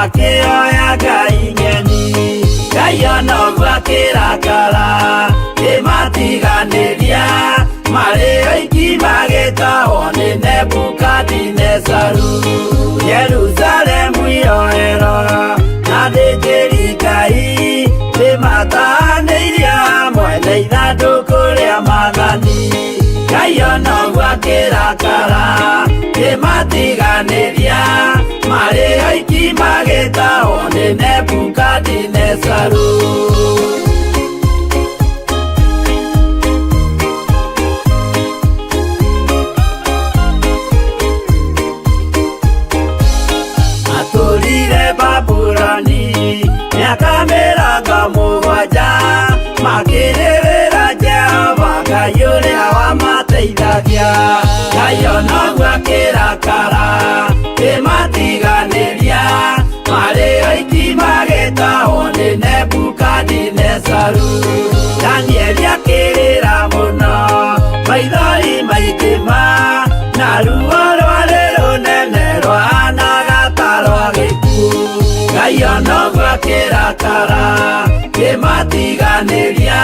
Makĩoya ngai ng'eni Ngai ona ũguo akĩrakara Kĩmatiganĩria marĩ oiki magĩtahwo nĩ Nebukadinezaru Yerusalemu iroero na thĩnjĩri Ngai nĩmatahanĩirie hamwe na ithandũkũ rĩa maathani Ngai ona ũguo akĩrakara kĩmatiganĩria marĩ oiki magĩtahwo nĩ Nebukadinezaru Atũrire Babuloni mĩaka mĩrongo mũgwanja makĩrĩrĩra Jehova Ngai ũrĩa wamateithagia Ngai ona ũguo akĩrakara kĩmatiganĩria marĩ oiki magĩtahwo nĩ Nebukadinezaru Danieli akĩrĩra mũno maithori maingĩ ma na ruo rwarĩ rũnene rwahanaga ta rwa gĩkuũ Ngai ona ũguo akĩrakara kĩmatiganĩria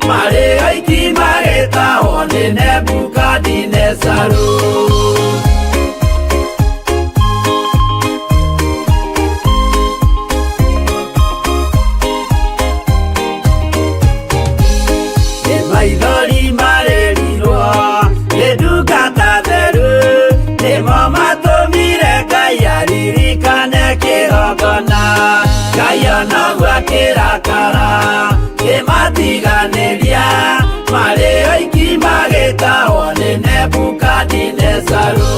marĩ oiki magĩtahwo nĩ Nebukadinezaru Nĩ maithori marĩrirwo nĩ ndungata theru nĩmo matũmire Ngai aririkane kĩgongona Ngai ona ũguo akĩrakara kĩmatiganĩria marĩ oiki magĩtahwo nĩ Nebukadinezaru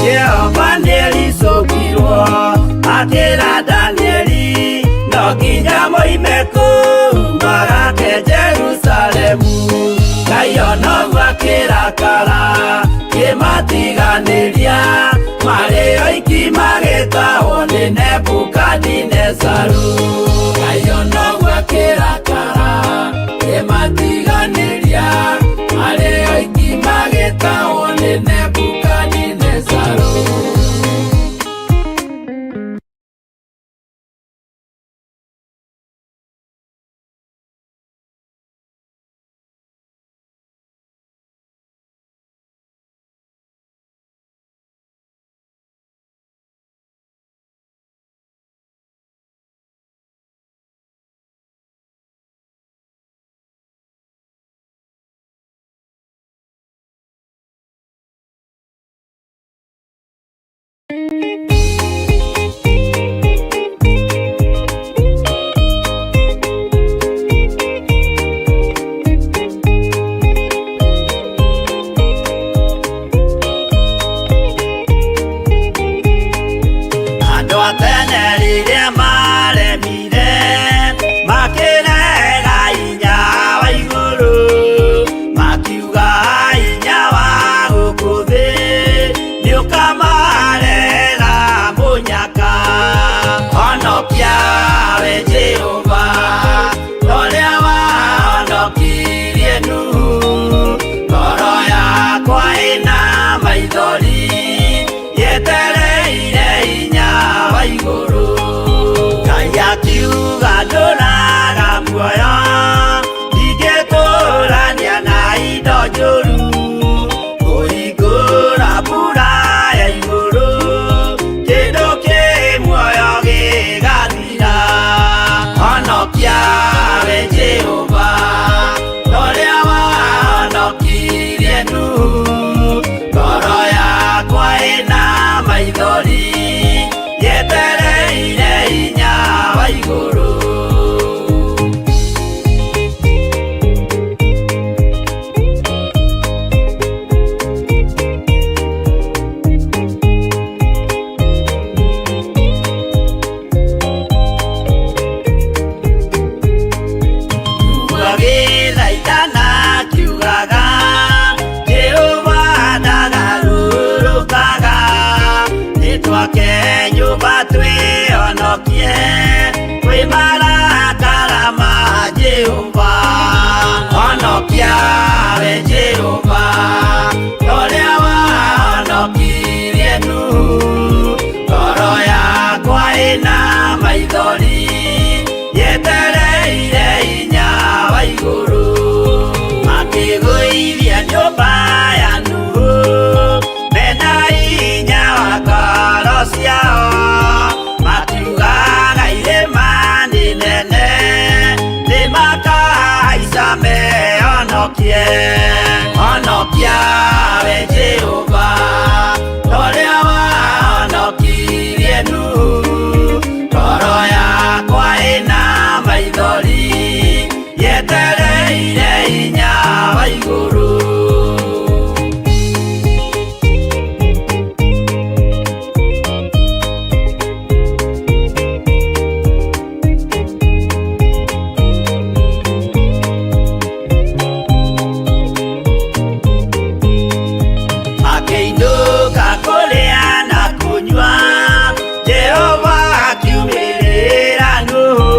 Jehova nĩericũkirwo akĩra Danieli no nginya moime kũu magake Jerusalemu Ngai ona ũguo akĩrakara kĩmatiganĩria marĩ oiki magĩtahwo nĩ Nebukadinezaru Ngai ona ũguo akĩrakara kĩmatiganĩria marĩ oiki magĩtahwo nĩ Nebukadinezaru. ĩna maithori yetereire hinya wa igũrũ. Makĩgũithia nyũmba ya Nuhu mena hinya wa ngoro ciao, makiugaga irĩma nĩ nene nĩmakahaica mehonokie. Honokia we Jehova torĩa wahonokirie Nuhu, ngoro yakwa ĩna maithori yetereire hinya wa igũrũ. Makĩinũka kũrĩa na kũnyua, Jehova akiumĩrĩra Nuhu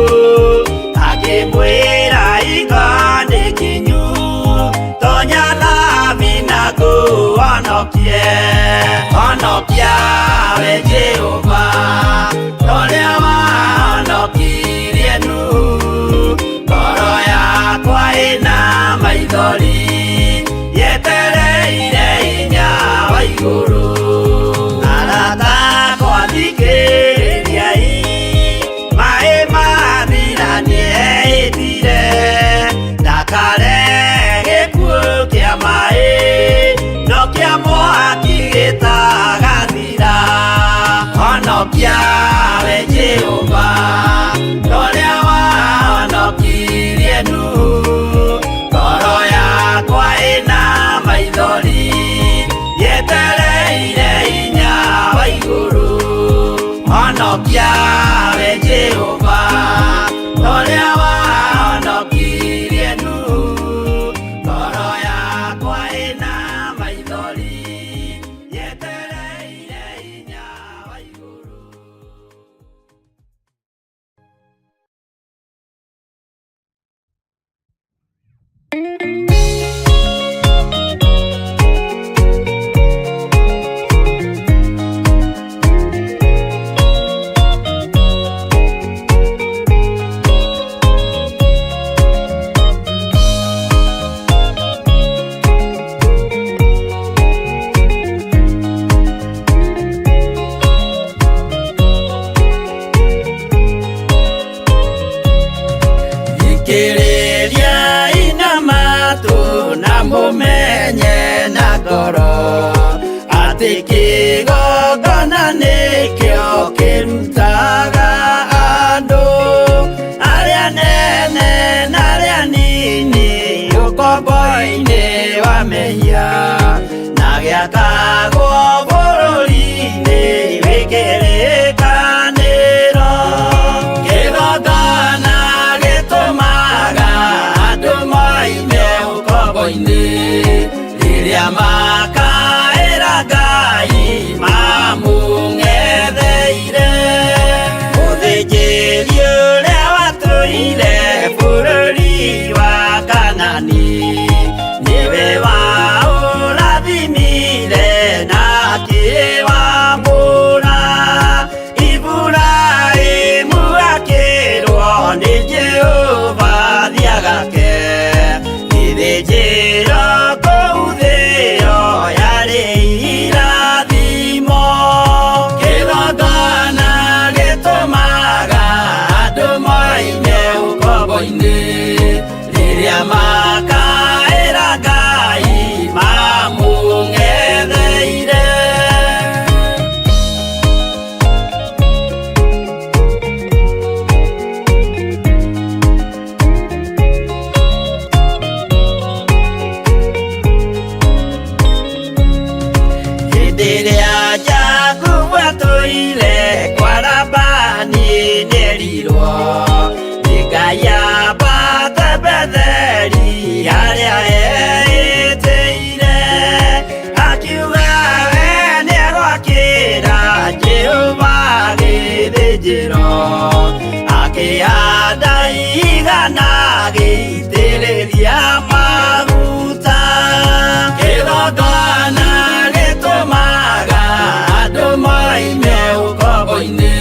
akĩmwĩra hingo nĩ kinyu, tonya thabina ngũhonokie. Honokia we Jehova torĩa wahonokirie Nuhu, ngoro yakwa ĩna maithori yetereire hinya wa igũrũ. Arata akwa thikĩrĩriai, maĩ mathira nĩehĩtire ndakarehe gĩkuũ kĩa maĩ no kĩa mwaki gĩtagathira. Honokia we Jehova torĩa wahonokirie Nuhu, ngoro yakwa ĩna maithori yetereire hinya wa igũrũ. Honokia we Jehova torĩa wahonokirie Nuhu, ngoro yakwa ĩna maithori yetereire hinya wa igũrũ. Thikĩrĩria ina matũ na mũmenye na ngoro atĩ kĩgongona nĩkĩo kĩrutaga andũ arĩa nene na arĩa nini ũkombo-inĩ wa mehia na gĩakagwo bũrũri-inĩ wĩ kĩrĩkanĩro. Kĩgongona gĩtũmaga andũ moime ũkombo-inĩ rĩrĩa makaĩra Ngai mamũng'etheire. Mũthĩnjĩri ũrĩa watũire bũrũri wa Kanani nĩwe waũrathimire na akĩwamũra. Iburahĩmu akĩrwo nĩ Jehova thiagake gĩthĩnjĩro kũu thĩo yarĩ irathimo. Kĩgongona gĩtũmaga andũ moime ũkombo-inĩ rĩrĩa makaĩra Ngai mamũng'etheire. Hĩndĩ ĩrĩa Jakubu atũire kwa Labani nĩerirwo nĩ Ngai ambate Betheli harĩa eĩtĩire, akiuga we nĩegwakĩra Jehova gĩthĩnjĩro, akĩhanda igana agĩitĩrĩria maguta. Kĩgongona gĩtũmaga andũ moime ũkombo-inĩ.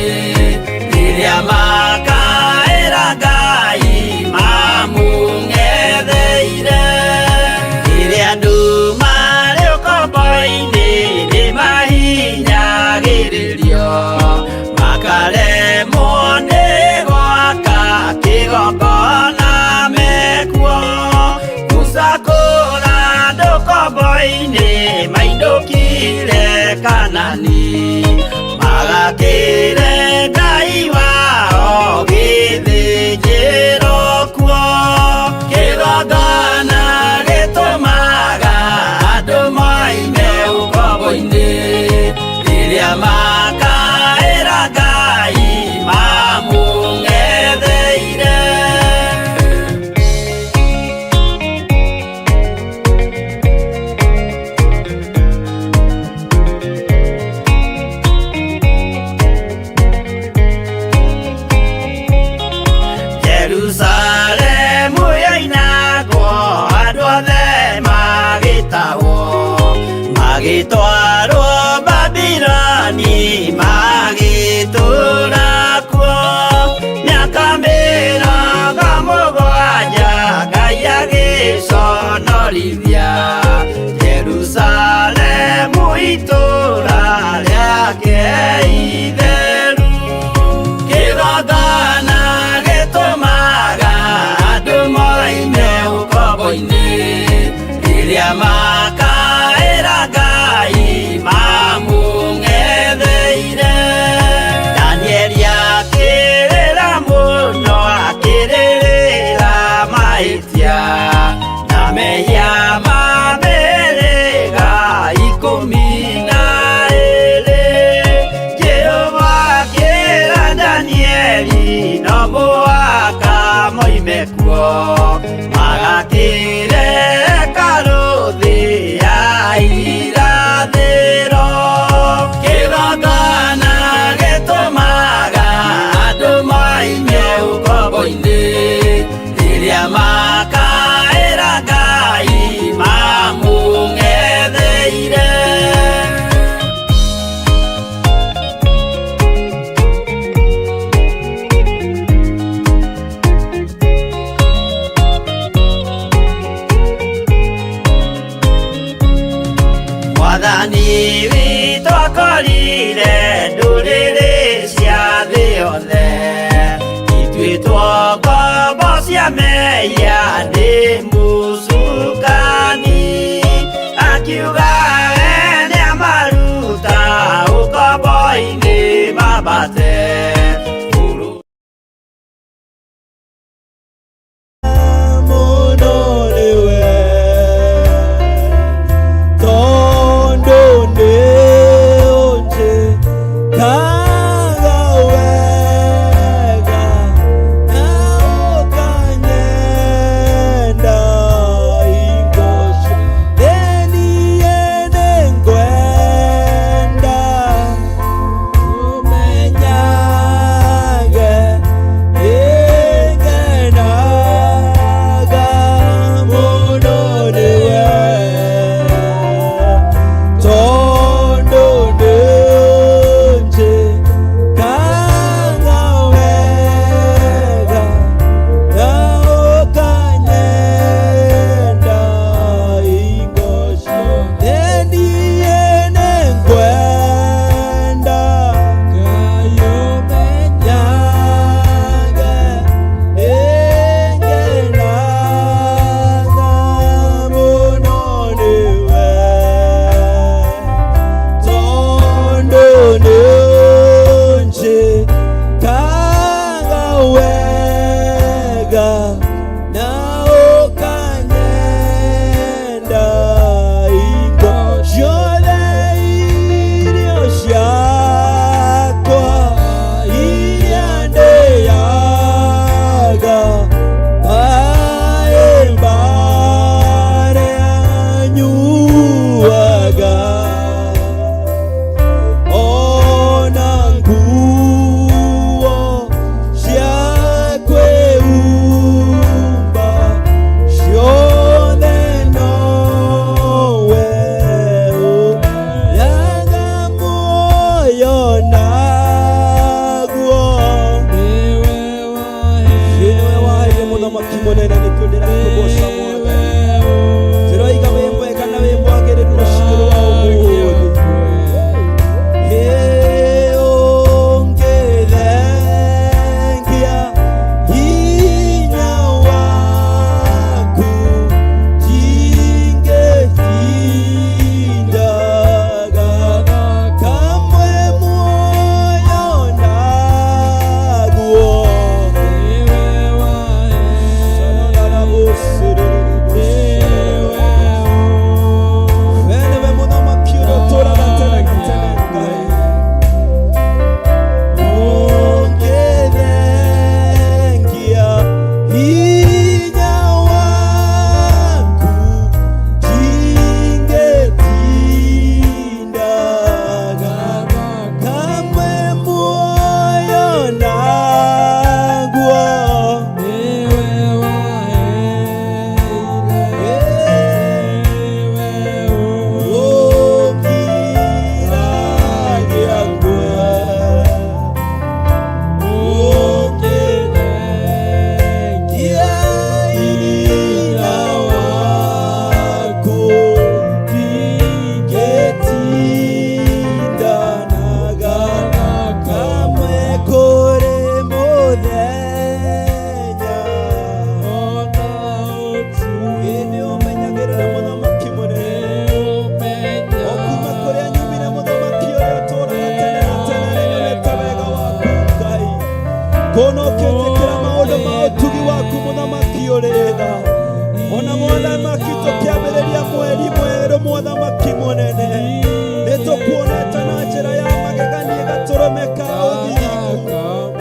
Babeli no mũhaka moime kuo magakĩre hekarũ thĩ ya irathĩro. Kĩgongona gĩtũmaga andũ moime ũkombo-inĩ rĩrĩa makaĩra Ngai mamũng'etheire. Mwathani witũ akorire ndũrĩrĩ cia thĩ yothe ituĩtwo ngombo cia mehia nĩ mũcukani akiuga we nĩamaruta ũkombo-inĩ mambate bũrũri. Mũno nĩwe tondũ nĩ ũnjĩkaga wega na ũkanyenda hingo ciothe niĩ nĩngwenda ũmenyage nĩngenaga mũno nĩwe tondũ nĩũnjĩkaga wega na ũkanyenda hingo ciothe niĩ nĩngwenda ũmenyage nĩngenaga mũno nĩwe tondũ nĩũnjĩkaga wega na ũkanyenda hingo ciothe irio ciakwa iria ndĩaga maĩ marĩa nyuaga ona nguo cia kwĩhumba ciothe nowe ũheaga muoyo naguo nĩwe waheire mũthamaki mũnene nĩkĩo ndĩrakũgoca Mwathani ndĩroiga wĩ mwega na wĩ mwagĩrĩru rũcinĩ rwa ũmũthĩ. Ũngĩthengia hinya waku ndingĩtindaga kamwe muoyo naguo. We nĩwe mũthamaki ũrĩa ũtũũraga tene na tene Ngai. Ũngĩthengia hinya waku ndingĩtindaga kamwe muoyo naguo. Ũkiragia ngwe ũngĩthengia hinya waku ndingĩtindanaga kamwe kũrĩ mũthenya. Ĩ ũmenyagĩrĩra mũthamaki mũnene o kuma kũrĩa nyumire mũthamaki ũrĩa ũtũũraga tene na tene nĩnyonete wega waku Ngai kũna ũkĩnjĩkĩra maũndũ ma ũtugi waku mũthamaki ũrĩ tha ona mothamaki tũkĩambĩrĩria mweri mwerũ mũthamaki mũnene nĩ tũkuonete na njĩra ya magegania ĩgatũrũmĩka ũthingu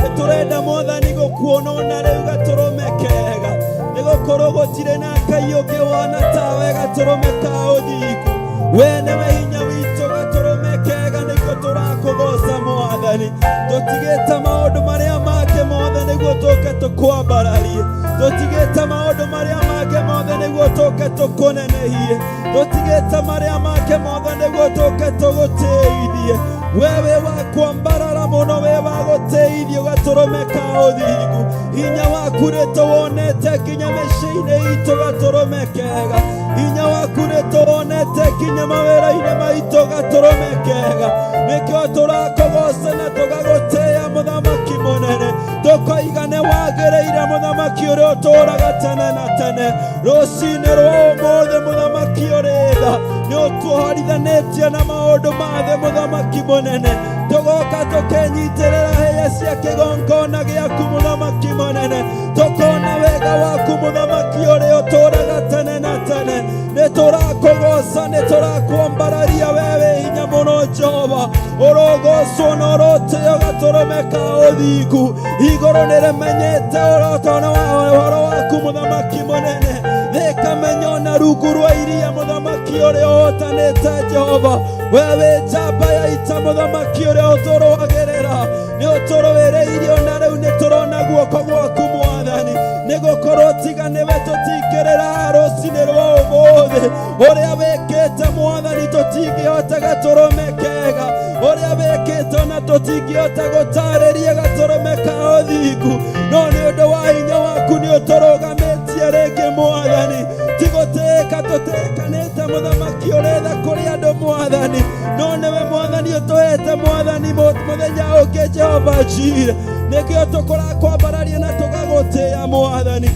nĩ tũrenda. Tũrenda Mwathani gũkuona ona rĩu gatũrũme kega, nĩ gũkorwo gũtirĩ na Ngai ũngĩ wona tawe gatũrũme ka ũthingu. We nĩwe hinya witũ gatũrũme kega, nĩkĩo tũrakũgoca Mwathani. Tũtigĩte maũndũ marĩa mangĩ mothe nĩguo tũke tũkwambararie, tũtigĩte maũndũ marĩa mangĩ mothe nĩguo tũke tũkũnenehie, tũtigĩte marĩa mangĩ mothe nĩguo tũke tũgũtĩithie. Wewe wa kwambarara mũno, we wa gũtĩithio gatũrũme ka ũthingu. Hinya waku nĩ tũwonete nginya mĩciĩ-inĩ itũ gatũrũme kega. Hinya waku nĩ tũwonete nginya mawĩra-inĩ maitũ gatũrũme kega. Nĩkĩo tũrakũgoca na tũgagũtĩĩa mũthamaki mũnene, tũkoiga nĩ wagĩrĩire mũthamaki ũrĩa ũtũũraga tene na tene. Rũcinĩ rwa ũmũthĩ mũthamaki ũrĩ tha, nĩ ũtuohorithanĩtie na maũndũ ma thĩ mũthamaki mũnene. Tũgoka tũkenyitĩrĩra hĩa cia kĩgongona gĩaku mũthamaki mũnene, tũkona wega waku mũthamaki ũrĩa ũtũũraga tene na tene. Nĩ tũrakũgoca, nĩ tũrakwambararia we wĩ hinya mũno Jehova, ũrogocwo na ũrotĩo gatũrũme ka ũthingu. Igũrũ nĩ rĩmenyete ũrotona wa ũhoro waku mũthamaki mũnene, rĩkamenya ona rungu rwa iria mũthamaki ũrĩa ũhotanĩte Jehova. We wĩ njamba ya ita mũthamaki ũrĩa ũtũrũagĩrĩra, nĩ ũtũrũĩrĩirie ona rĩu nĩ tũrona guoko gwaku Mwathani, nĩ gũkorwo tiga nĩwe tũtingĩrĩra rũcinĩ rwa ũmũthĩ. Ũrĩa wĩkĩte Mwathani tũtingĩhota gatũrũme kega, ũrĩa wĩkĩte ona tũtingĩhota gũtarĩria gatũrũme ka ũthingu, no nĩ ũndũ wa hinya waku nĩ ũtũrũgamĩtie rĩngĩ Mwathani. Ti gũtĩĩka tũtĩĩkanĩte mũthamaki ũretha kũrĩ andũ Mwathani, no nĩwe Mwathani ũtũhete Mwathani mũthenya ũngĩ Jehova Jire. Nĩkĩo tũkũrakwambararia na tũgagũtĩĩa Mwathani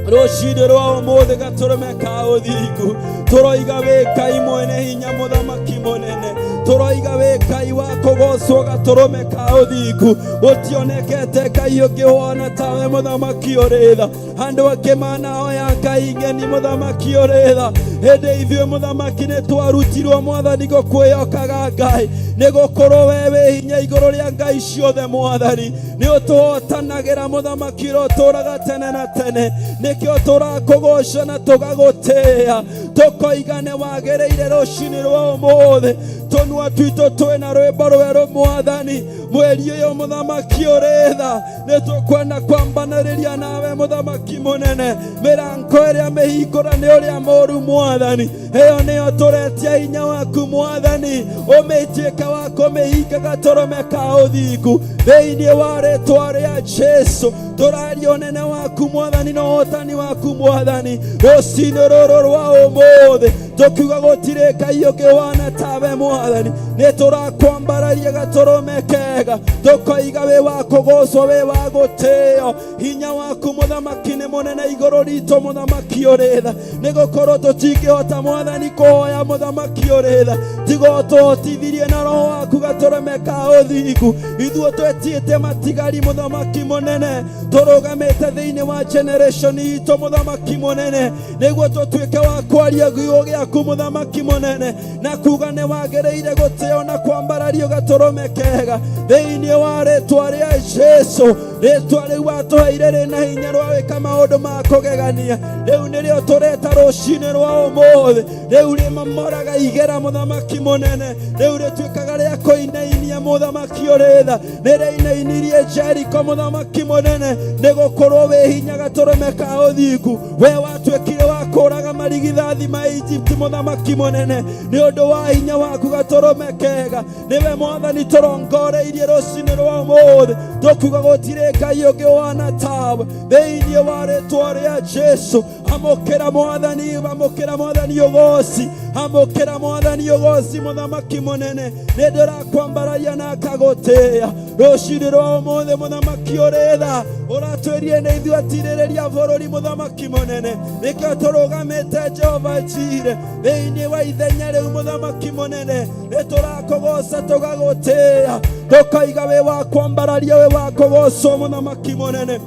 rũcinĩ rwa ũmũthĩ gatũrũme ka ũthingu. Tũroiga wĩ Ngai mwene hinya mũthamaki mũnene, tũroiga wĩ Ngai wa kũgocwo gatũrũme ka ũthingu. Gũtionekete Ngai ũngĩ wona tawe mũthamaki ũrĩ tha. Andũ angĩ manahoya Ngai ng'eni mũthamaki ũrĩ tha, hĩndĩ ithuĩ mũthamaki nĩ twarutirwo Mwathani gũkwĩhokaga Ngai, nĩ gũkorwo we wĩ hinya igũrũ rĩa Ngai ciothe Mwathani. Nĩ ũtũhotanagĩra mũthamaki ũrĩa ũtũũraga tene na tene. Nĩkĩo tũrakũgoca na tũgagũtĩĩa, tũkoiga nĩ wagĩrĩire rũcinĩ rwa ũmũthĩ. Tũnua twitũ twĩna rwĩmbo rwerũ Mwathani, mweri ũyũ mũthamaki ũrĩ tha, nĩ tũkwenda kwambanĩrĩria nawe mũthamaki mũnene. Mĩrango ĩrĩa mĩhingũra nĩ ũrĩa mũru Mwathani, ĩyo nĩyo tũretia hinya waku Mwathani, ũmĩtuĩke wa kũmĩhinga gatũrũme ka ũthingu. Thĩinĩ wa rĩtwa rĩa Jesu tũraria ũnene waku Mwathani na ũhotani waku Mwathani rũcinĩ rũrũ rwa ũmũthĩ, tũkiuga gũtirĩ Ngai ũngĩ wana tawe Mwathani. Nĩ tũrakwambararia gatũrũme kega, tũkoiga wĩ wa kũgocwo, wĩ wa gũtĩo. Hinya waku mũthamaki nĩ mũnene igũrũ ritũ mũthamaki ũrĩ tha, nĩ gũkorwo tũtingĩhota Mwathani kũhoya mũthamaki ũrĩ tha, tiga ũtũhotithirie na roho waku gatũrũme ka ũthingu. Ithuĩ twetiĩte matigari mũthamaki mũnene, tũrũgamĩte thĩinĩ wa generation itũ mũthamaki mũnene, nĩguo tũtuĩke wa kwaria kiugo gĩaku mũthamaki mũnene, na kuga nĩ wagĩrĩire gũtĩo na kwambarario gatũrũme kega. Thĩinĩ wa rĩtwa rĩa Jesu, rĩtwa rĩu watũheire rĩna hinya rwa gwĩka maũndũ ma kũgegania, rĩu nĩrĩo tũreta rũcinĩ rwa ũmũthĩ. Rĩu rĩmamoraga igera mũthamaki mũnene, rĩu rĩtuĩkaga rĩa kũinainia mũthamaki ũrĩ tha. Nĩ rĩinainirie Jeriko mũthamaki mũnene, nĩ gũkorwo wĩ hinya gatũrũme ka ũthingu. We watuĩkire wa kũraga marigithathi ma Egypt mũthamaki mũnene, nĩ ũndũ wa hinya waku gatũrũme kega. Nĩwe Mwathani tũrongoreirie rũcinĩ rwa ũmũthĩ, tũkiuga gũtirĩ Ngai ũngĩ wana tawe. Thĩinĩ wa rĩtwa rĩa Jesu, amũkĩra Mwathani, amũkĩra Mwathani ũgoci, amũkĩra Mwathani ũgoci mũthamaki mũnene. Nĩ ndĩrakwambararia na ngagũtĩĩa rũcinĩ rwa ũmũthĩ mũthamaki ũrĩ tha. Ũratwĩrire nĩ ithuĩ atirĩrĩria bũrũri mũthamaki mũnene, nĩkĩo tũrũgamĩte Jehova Jire thĩinĩ wa ithenya rĩu mũthamaki mũnene. Nĩ tũrakũgoca tũgagũtĩĩa, tũkoiga wĩ wa kwambararia, wĩ wa kũgocwo mũthamaki mũnene.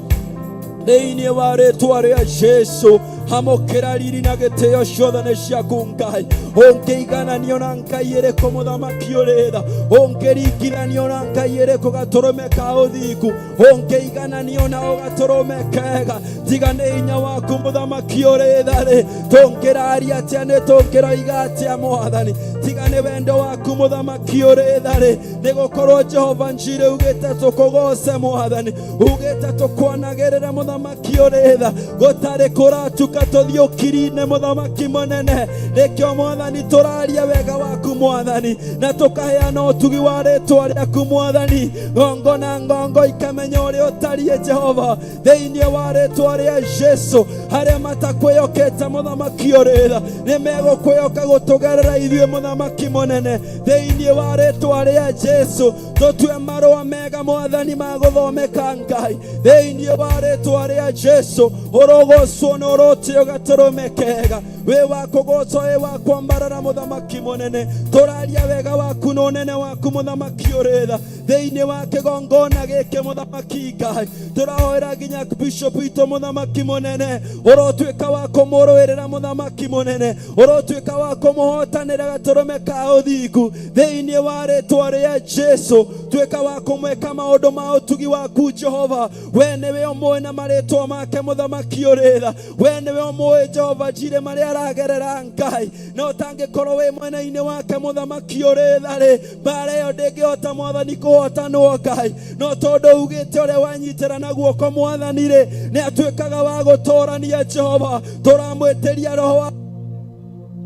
Thĩinĩ wa rĩtwa rĩa Jesu, Amũkĩra riri na gĩtĩo ciothe nĩ ciaku Ngai. Ũngĩigananio na Ngai ĩrĩkũ mũthamaki ũrĩ tha? Ũngĩringithanio na Ngai ĩrĩkũ gatũrũme ka ũthingu? Ũngĩigananio na gatũrũme kega? Tiga nĩ hinya waku mũthamaki ũrĩ tha rĩ, tũngĩraria atĩa? Nĩ tũngĩroiga atĩa mwathani? Tiga nĩ wendo waku mũthamaki ũrĩ tha rĩ, nĩ gũkorwo Jehova Njiri ugĩte tũkũgoce mwathani, ugĩte tũkwanagĩrĩre mũthamaki ũrĩ tha, gũtarĩ kũratuka tũthiĩ ũkiri-inĩ mũthamaki mũnene. Nĩkĩo mwathani tũraria wega waku mwathani, na tũkaheana ũtugi wa rĩtwa rĩaku mwathani, ngongo na ngongo ikamenya ũrĩa ũtariĩ Jehova, thĩinĩ wa rĩtwa rĩa Jesu. Arĩa matakwĩhokete mũthamaki ũrĩ tha nĩ megũkwĩhoka gũtũgerera ithuĩ mũthamaki mũnene, thĩinĩ wa rĩtwa rĩa Jesu. Tũtue marũa mega mwathani ma gũthomeka Ngai, thĩinĩ wa rĩtwa rĩa Jesu. Ũrogocwo na ũrotĩo gatũrũme kega, wĩ wa kũgocwo, wĩ wa kwambarara mũthamaki mũnene. Tũraria wega waku na ũnene waku mũthamaki ũrĩ tha, thĩinĩ wa kĩgongona gĩkĩ mũthamaki Ngai. Tũrahoera nginya bishop witũ mũthamaki mũnene, ũrotuĩka wa kũmũrũĩrĩra mũthamaki mũnene, ũrotuĩka wa kũmũhotanĩra gatũrũme ka ũthingu, thĩinĩ wa rĩtwa rĩa Jesu. Tuĩka wa kũmwĩka maũndũ ma ũtugi waku Jehova. We nĩwe ũmũĩ na marĩtwa make mũthamaki ũrĩ tha, we nĩwe ũmũĩ Jehova Njirĩ marĩa aragerera Ngai, na ũtangĩkorwo wĩ mwena-inĩ wake mũthamaki ũrĩ tha rĩ, mbara ĩyo ndĩngĩhota mwathani kũhotanwo Ngai. No tondũ ugĩte ũrĩa wanyitĩra na guoko mwathani rĩ, nĩ atuĩkaga wa gũtũrania Jehova. Tũramwĩtĩria roho wa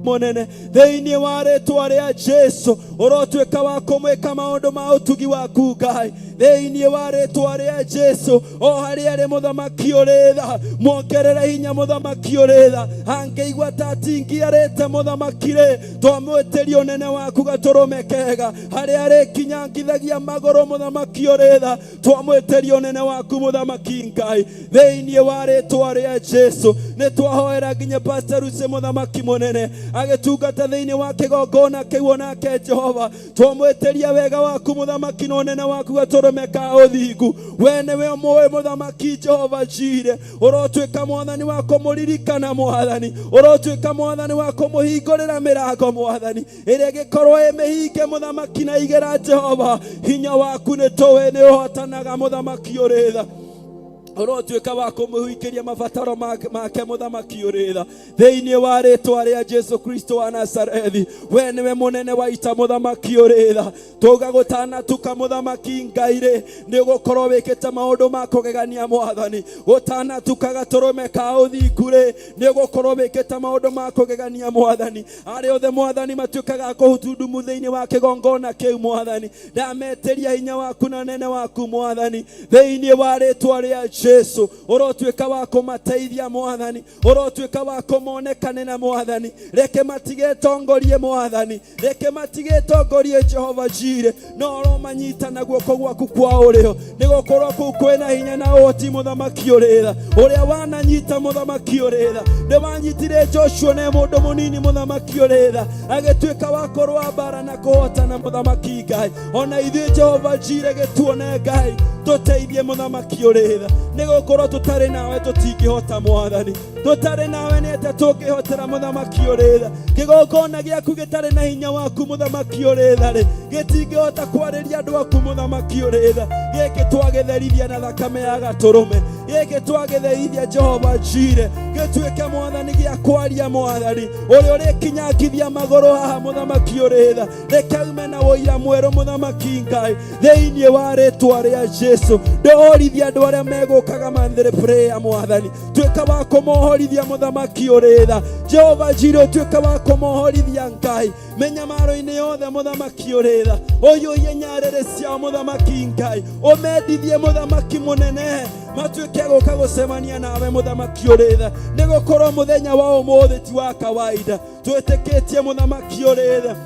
mũnene thĩinĩ wa rĩtwa rĩa Jesu, ũrotuĩka wa kũmwĩka maũndũ ma ũtugi waku Ngai, thĩinĩ wa rĩtwa rĩa Jesu. O harĩa arĩ mũthamaki ũrĩ tha, muongerere hinya mũthamaki ũrĩ tha. Angĩigua ta atingiarĩte mũthamaki rĩ, twamwĩtĩria ũnene waku gatũrũme kega, harĩa arĩkinyangithagia magũrũ mũthamaki ũrĩ tha, twamwĩtĩria ũnene waku mũthamaki Ngai, thĩinĩ wa rĩtwa rĩa Jesu. Nĩ twahoera nginya Pastor Lucy mũthamaki mũnene agĩtungata thĩinĩ wa kĩgongona kĩu onake Jehova, twamwĩtĩria wega waku mũthamaki na ũnene waku gatũrũme ka ũthingu. We nĩwe ũmũĩ mũthamaki Jehova Njire, ũrotuĩka mwathani wa kũmũririkana mwathani, ũrotuĩka mwathani wa kũmũhingũrĩra mĩrango mwathani, ĩrĩa ĩgĩkorwo ĩ mĩhinge mũthamaki na igera Jehova. Hinya waku nĩ tũĩ nĩ ũhotanaga mũthamaki ũrĩ tha, ũrotuĩka wa kũmũhingĩria mabataro make mũthamaki ũrĩ tha, thĩinĩ wa rĩtwa rĩa Jesu Kristo wa Nazarethi. We nĩwe mũnene wa ita mũthamaki ũrĩ tha, tuga gũtanatuka mũthamaki Ngai rĩ, nĩ ũgũkorwo wĩkĩte maũndũ ma kũgegania mwathani. Gũtanatuka gatũrũme ka ũthingu rĩ, nĩ ũgũkorwo wĩkĩte maũndũ ma kũgegania mwathani. Arĩa othe mwathani matuĩkaga a kũhutundumu thĩinĩ wa kĩgongona kĩu mwathani, ndametĩria hinya waku na nene waku mwathani, thĩinĩ wa rĩtwa rĩa Jesu. Ũrotuĩka wa kũmateithia mwathani, ũrotuĩka wa kũmonekanĩra mwathani. Reke matigetongorie mwathani, reke matigetongorie Jehova Jire, no ũromanyita na guoko gwaku kwa ũrĩo, nĩ gũkorwo kũu kwĩna hinya na ũhoti mũthamaki ũrĩ tha. Ũrĩa wananyita mũthamaki ũrĩ tha, nĩ wanyitire Joshua na mũndũ mũnini mũthamaki ũrĩ tha, agĩtuĩka wa kũrũa mbara na kũhotana mũthamaki Ngai. Ona ithuĩ Jehova Jire gĩtuone Ngai, tũteithie mũthamaki ũrĩ tha, nĩ gũkorwo tũtarĩ nawe tũtingĩhota mwathani, tũtarĩ nawe nĩ atĩa tũngĩhotera mũthamaki ũrĩ tha? Kĩgongona gĩaku gĩtarĩ na hinya waku mũthamaki ũrĩ tha rĩ, gĩtingĩhota kwarĩria andũ aku mũthamaki ũrĩ tha. Gĩkĩ twagĩtherithia na thakame ya gatũrũme, gĩkĩ twagĩtherithia Jehova Jire, gĩtuĩke mwathani gĩa kwaria mwathani, ũrĩa ũrĩkinyangithia magũrũ haha mũthamaki ũrĩ tha, reke ume na ũira mwerũ mũthamaki Ngai, thĩinĩ wa rĩtwa rĩa Jesu. Ndohorithia andũ arĩa megũkaga monthly prayer mwathani, tuĩka wa kũmohorithia mũthamaki ũrĩ tha. Jehova Jire, ũtuĩka wa kũmohorithia Ngai mĩnyamaro-inĩ yothe mũthamaki ũrĩ tha, ũiyũrie nyarĩrĩ ciao mũthamaki Ngai, ũmendithie mũthamaki mũnene, matuĩke gũka gũcemania nawe mũthamaki ũrĩ tha, nĩ gũkorwo mũthenya wa ũmũthĩ ti wa kawaida. Twĩtĩkĩtie mũthamaki ũrĩ tha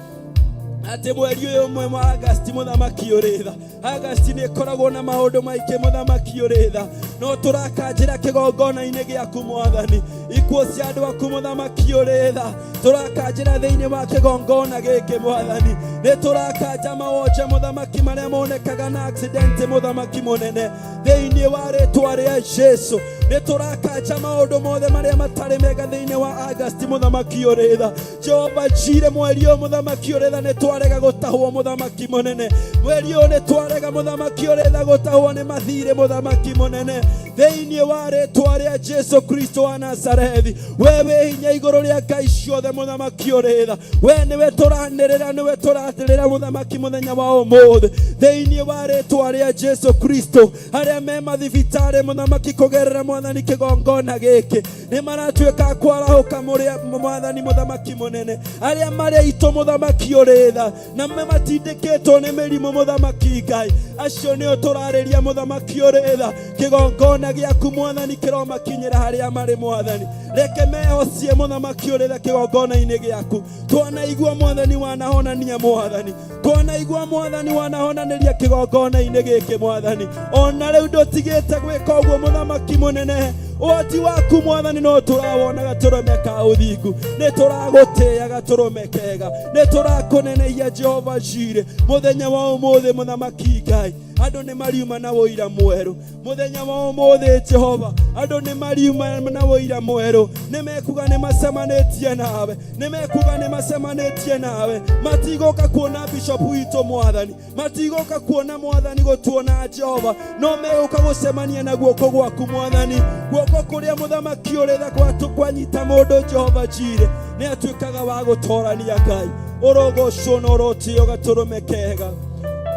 atĩ mweri ũyũ ũmwe wa Agasti mũthamaki ũrĩ tha, Agasti nĩ ĩkoragwo na maũndũ maingĩ mũthamaki ũrĩ tha, no tũrakanjĩra kĩgongona-inĩ gĩaku mwathani ikuũ cia andũ aku mũthamaki ũrĩ tha, tũrakanjĩra thĩinĩ wa kĩgongona gĩkĩ mwathani, nĩ tũrakanja mawonje mũthamaki marĩa monekaga na accident mũthamaki mũnene, thĩinĩ wa rĩtwa rĩa Jesu. Nĩ tũrakanja maũndũ mothe marĩa matarĩ mega thĩinĩ wa Agasti mũthamaki ũrĩ tha. Jehova Jire, mweri ũyũ mũthamaki ũrĩ tha, nĩ twarega gũtahwo mũthamaki mũnene. Mweri ũyũ nĩ twarega mũthamaki ũrĩ tha gũtahwo nĩ mathirĩ mũthamaki mũnene, thĩinĩ wa rĩtwa rĩa Jesu Kristo wa Nazarethi. We wĩ hinya igũrũ rĩa ngai ciothe mũthamaki ũrĩ tha. We nĩwe tũranĩrĩra, nĩwe tũratĩrĩra mũthamaki mũthenya wa ũmũthĩ, thĩinĩ wa rĩtwa rĩa Jesu Kristo. Arĩa me mathibitarĩ mũthamaki, kũgerera mwathani kĩgongona gĩkĩ, nĩ maratuĩka kwarahũka mũrĩa mwathani mũthamaki mũnene. Arĩa marĩ aitũ mũthamaki ũrĩ tha, na me matindĩkĩtwo nĩ mĩrimũ mũthamaki Ngai, acio nĩo tũrarĩria mũthamaki ũrĩ tha. Kĩgongona gĩaku mwathani kĩromakinyĩra harĩa marĩ mwathani, reke mehocie mũthamaki ũrĩ tha kĩgongona-inĩ gĩaku. Twanaigua mwathani wanahonania mwathani, twanaigua mwathani wanahonanĩria kĩgongona-inĩ gĩkĩ mwathani, ona rĩu ndũtigĩte gwĩka ũguo mũthamaki mũnene. Ũhoti waku mwathani no tũrawona gatũrũme ka ũthingu. Nĩ tũragũtĩĩa gatũrũme kega, nĩ tũrakũnenehia Jehova Jire mũthenya wa ũmũthĩ mũthamaki Ngai. Andũ nĩ mariuma na ũira mwerũ mũthenya wa ũmũthĩ Jehova, andũ nĩ mariuma na ũira mwerũ. Nĩ mekuga nĩ macemanĩtie nawe, nĩ mekuga nĩ macemanĩtie nawe. Matigũka kuona bishop witũ mwathani, matigũka kuona mwathani gũtuona Jehova, no megũka gũcemania na guoko gwaku mwathani, guoko kũrĩa mũthamaki ũrĩ tha kwanyita mũndũ Jehova Jire, nĩ atuĩkaga wa gũtorania. Ngai ũrogocwo na ũrotĩo gatũrũme kega.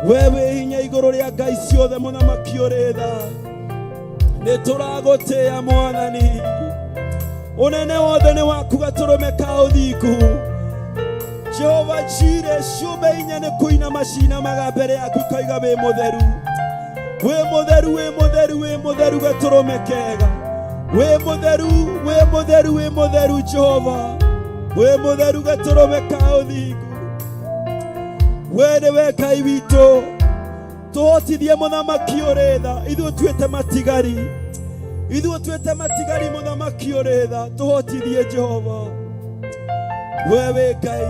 We wĩ hinya igũrũ rĩa ngai ciothe mũthamaki ũrĩ tha, nĩ tũragũtĩĩa mwathani. Ũnene wothe nĩ waku gatũrũme ka ũthingu. Jehova Jire, ciũmbe inya nĩ kũina macinamaga mbere yaku ikoiga wĩ mũtheru, wĩ mũtheru, wĩ mũtheru, wĩ mũtheru gatũrũme kega, wĩ mũtheru, wĩ mũtheru, wĩ mũtheru Jehova, wĩ mũtheru gatũrũme ka ũthingu. We nĩwe Ngai witũ, tũhotithie mũthamaki ũrĩ tha. Ithuĩ tuĩte matigari, ithuĩ tuĩte matigari mũthamaki ũrĩ tha, tũhotithie Jehova, we wĩ Ngai.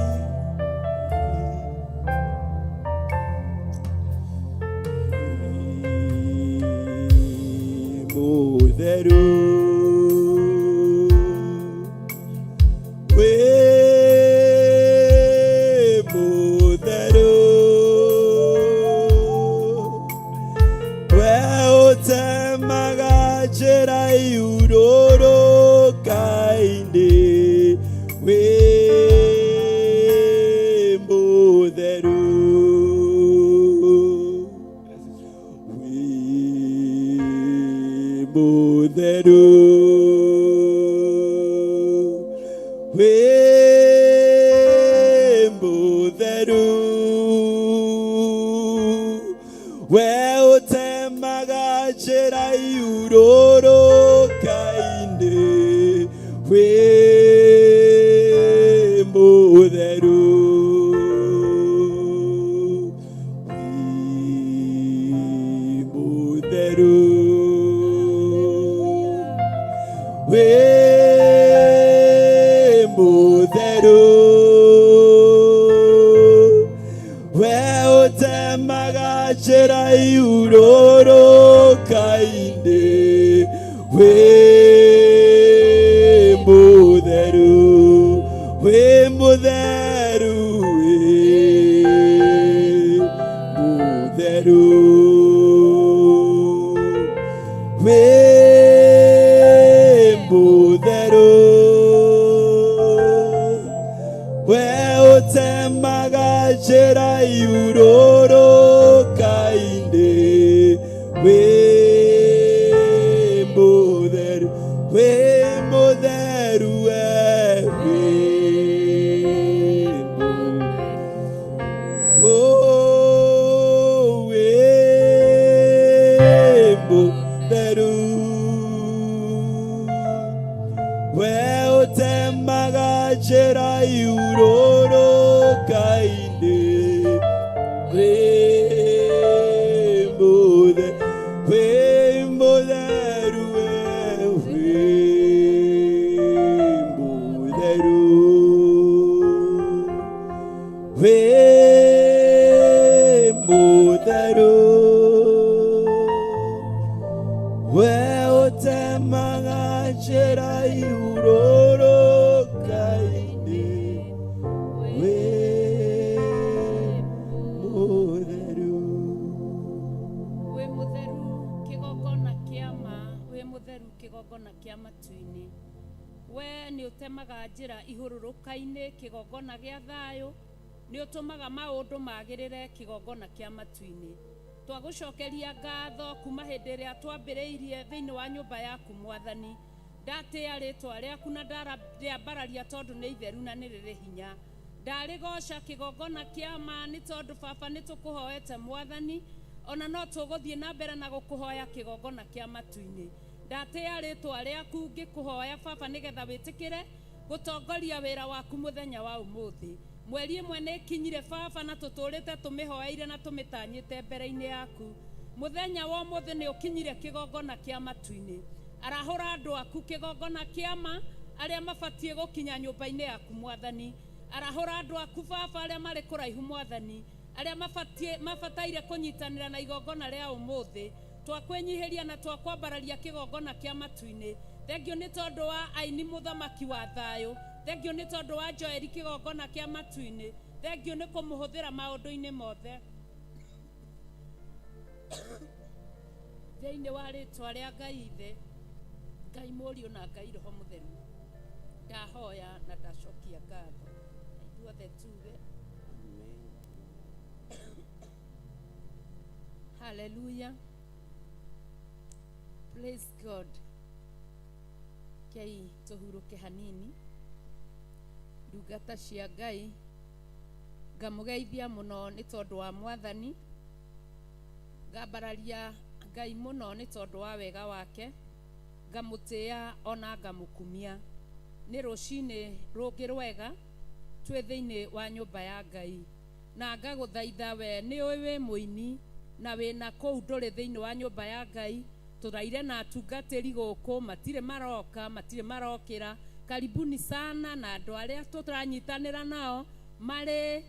Mũtheru, wĩ mũtheru, we ũtemaga njĩra iurũrũka-inĩ, wĩ mũtheru, wĩ mũtheru, wĩ mũtheru, we ũtemaga njĩra iurũrũka-inĩ, wĩ mũtheru, wĩ mũtheru, wĩ mũtheru, we ũtemaga njĩra iurũrũka-inĩ, wĩ mũtheru, wĩ mũtheru, wĩ mũtheru, wĩ mũtheru, we ũtemaga njĩra iurũrũka-inĩ, wĩ mũtheru, wĩ mũtheru, we wĩ mũtheru. Oh, wĩ mũtheru, we ũtemaga njĩra iurũrũka-inĩ, wĩ mũtheru, wĩ mũtheru, we wĩ mũtheru, wĩ mũtheru, we. Ũtemaga njĩra ihurũrũka-inĩ, wĩ mũtheru. Wĩ mũtheru kĩgongona kĩa ma, wĩ mũtheru kĩgongona kĩa matu-inĩ. We nĩ ũtemaga njĩra ihũrũrũka-inĩ, kĩgongona gĩa thayũ, nĩ ũtũmaga maũndũ magĩrĩre, kĩgongona kĩa matu-inĩ. Twagũcokeria ngatho kuma hĩndĩ ĩrĩa twambĩrĩirie thĩinĩ wa nyũmba yaku Mwathani. Ndatĩĩa rĩtwa rĩaku na ndarĩambararia tondũ nĩ itheru na nĩ rĩrĩ hinya. Ndarĩgoca kĩgongona kĩa ma nĩ tondũ baba nĩ tũkũhoete Mwathani, ona no tũgũthiĩ na mbere na gũkũhoya kĩgongona kĩa matu-inĩ. Ndatĩĩa rĩtwa rĩaku ngĩkũhoya baba nĩgetha wĩtĩkĩre gũtongoria wĩra waku mũthenya wa ũmũthĩ. Mweri ĩmwe nĩ ĩkinyire baba na tũtũrĩte tũmĩhoeire na tũmĩtanyĩte mbere-inĩ yaku. Mũthenya wa ũmũthĩ nĩ ũkinyire kĩgongona kĩa matu-inĩ. Arahũra andũ aku kĩgongona kĩa ma arĩa mabatiĩ gũkinya nyũmba-inĩ yaku Mwathani. Arahũra andũ aku baba arĩa marĩ kũraihu Mwathani, arĩa mabatiĩ mabataire kũnyitanĩra na igongona rĩa ũmũthĩ. Twakwĩnyihĩria na twakwambararia kĩgongona kĩa matu-inĩ. Thengiũ nĩ tondũ wa aini mũthamaki wa thayũ. Thengiũ nĩ tondũ wa Joeli kĩgongona kĩa matu-inĩ. Thengiũ nĩ kũmũhũthĩra maũndũ-inĩ mothe. Thĩinĩ wa rĩtwa rĩa Ngai Ithe, Ngai Mũriũ na Ngai Roho Mũtheru, ndahoya na ndacokia ngatho. Na ithuothe tuge haleluya. Praise God. Kei tũhurũke hanini. Ndungata cia Ngai, ngamũgeithia mũno nĩ tondũ wa Mwathani, ngambararia Ngai mũno nĩ tondũ wa wega wake, ngamũtĩĩa ona ngamũkumia. Nĩ rũcinĩ rũngĩ rwega twĩ thĩinĩ wa nyũmba ya Ngai. Na ngagũthaitha we nĩ ũĩ wĩ mũini na wĩna kũu ndũrĩ thĩinĩ wa nyũmba ya Ngai, tũraire na atungatĩri gũkũ, matirĩ maroka, matirĩ marokĩra. Karibuni sana na andũ arĩa tũranyitanĩra nao marĩ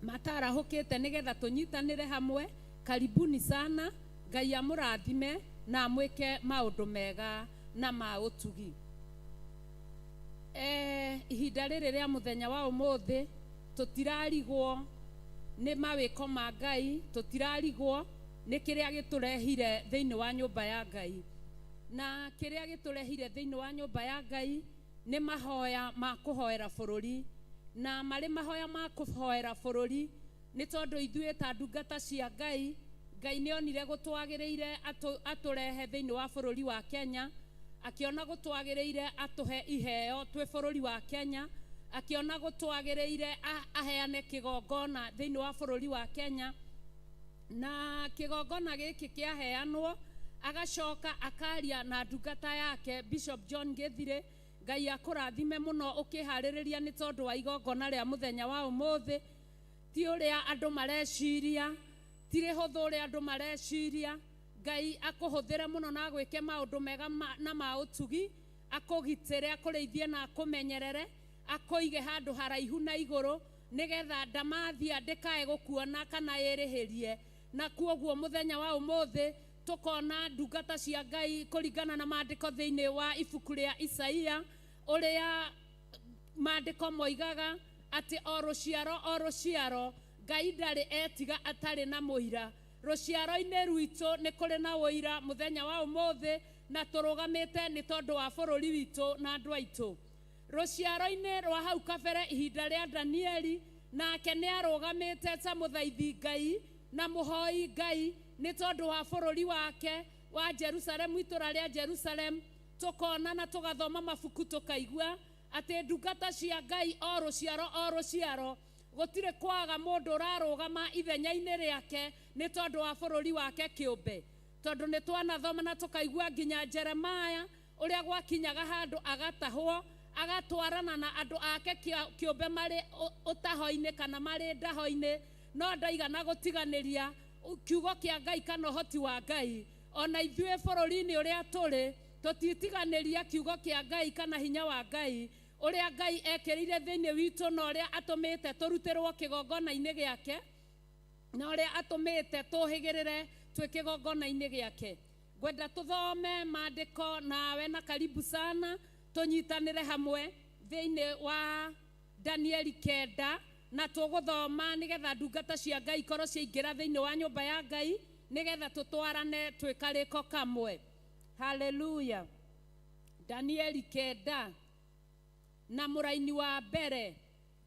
matarahũkĩte nĩgetha tũnyitanĩre hamwe. Karibuni sana, Ngai amũrathime na amwĩke maũndũ mega na ma ũtugi. Ihinda rĩrĩ rĩa mũthenya wa ũmũthĩ tũtirarigwo nĩ mawĩko ma Ngai, tũtirarigwo nĩ kĩrĩa gĩtũrehire thĩinĩ wa nyũmba ya Ngai. Na kĩrĩa gĩtũrehire thĩinĩ wa nyũmba ya Ngai nĩ mahoya ma kũhoera bũrũri. Na marĩ mahoya ma kũhoera bũrũri nĩ tondũ ithuĩ ta ndungata cia Ngai, Ngai nĩ onire gũtwagĩrĩire atũrehe thĩinĩ wa bũrũri wa Kenya, akĩona gũtwagĩrĩire atũhe iheo twĩ bũrũri wa Kenya, akĩona gũtwagĩrĩire aheane kĩgongona thĩinĩ wa bũrũri wa Kenya. Na kĩgongona gĩkĩ kĩaheanwo, agacoka akaria na ndungata yake Bishop John Gĩthirĩ. Ngai akũrathime mũno ũkĩharĩrĩria nĩ tondũ wa igongona rĩa mũthenya wa ũmũthĩ. Ti ũrĩa andũ mareciria, ti rĩhũthũ ũrĩa andũ mareciria. Ngai akũhũthĩre mũno na agwĩke maũndũ mega na ma ũtugi, akũgitĩre, akũrĩithie na akũmenyerere, akũige handũ haraihu na igũrũ, nĩgetha ndamathia ndĩkae gũkuona kana ĩrĩhĩrie. Na kuoguo mũthenya wa ũmũthĩ tũkona ndungata cia Ngai kũringana na maandĩko thĩinĩ wa ibuku rĩa Isaia, ũrĩa maandĩko moigaga atĩ o rũciaro o rũciaro Ngai ndarĩ etiga atarĩ na mũira. Rũciaro-inĩ rwitũ nĩ kũrĩ na ũira mũthenya wa ũmũthĩ, na tũrũgamĩte nĩ tondũ wa bũrũri witũ na andũ aitũ. Rũciaro-inĩ rwa hau kabere ihinda rĩa Danieli, nake nĩ arũgamĩte ta mũthaithi Ngai na mũhoi Ngai nĩ tondũ wa bũrũri wake wa Jerusalemu, itũra rĩa Jerusalemu. Tũkona na tũgathoma mabuku tũkaigua atĩ ndungata cia Ngai o rũciaro o rũciaro gũtirĩ kwaga mũndũ ũrarũgama ithenya-inĩ rĩake nĩ tondũ wa bũrũri wake kĩũmbe. Tondũ nĩ twanathoma na tũkaigua nginya Jeremiah ũrĩa gwakinyaga handũ agatahwo, agatwarana na andũ ake kĩũmbe marĩ ũtaho-inĩ kana marĩ ndaho-inĩ, no ndaigana gũtiganĩria kiugo kĩa Ngai kana ũhoti wa Ngai. Ona ithuĩ bũrũri-inĩ ũrĩa tũrĩ, tũtitiganĩria kiugo kĩa Ngai kana hinya wa Ngai, ũrĩa Ngai ekĩrĩire thĩinĩ witũ na ũrĩa atũmĩte tũrutĩrwo kĩgongona-inĩ gĩake, na ũrĩa atũmĩte tũhĩgĩrĩre twĩ kĩgongona-inĩ gĩake. Ngwenda tũthome maandĩko nawe na karibu sana tũnyitanĩre hamwe thĩinĩ wa Danieli 9 na tũgũthoma nĩgetha ndungata cia Ngai ikorwo ciaingĩra thĩinĩ wa nyũmba ya Ngai nĩgetha tũtwarane twĩ karĩko kamwe. Haleluya. Danieli 9 na mũraini wa mbere,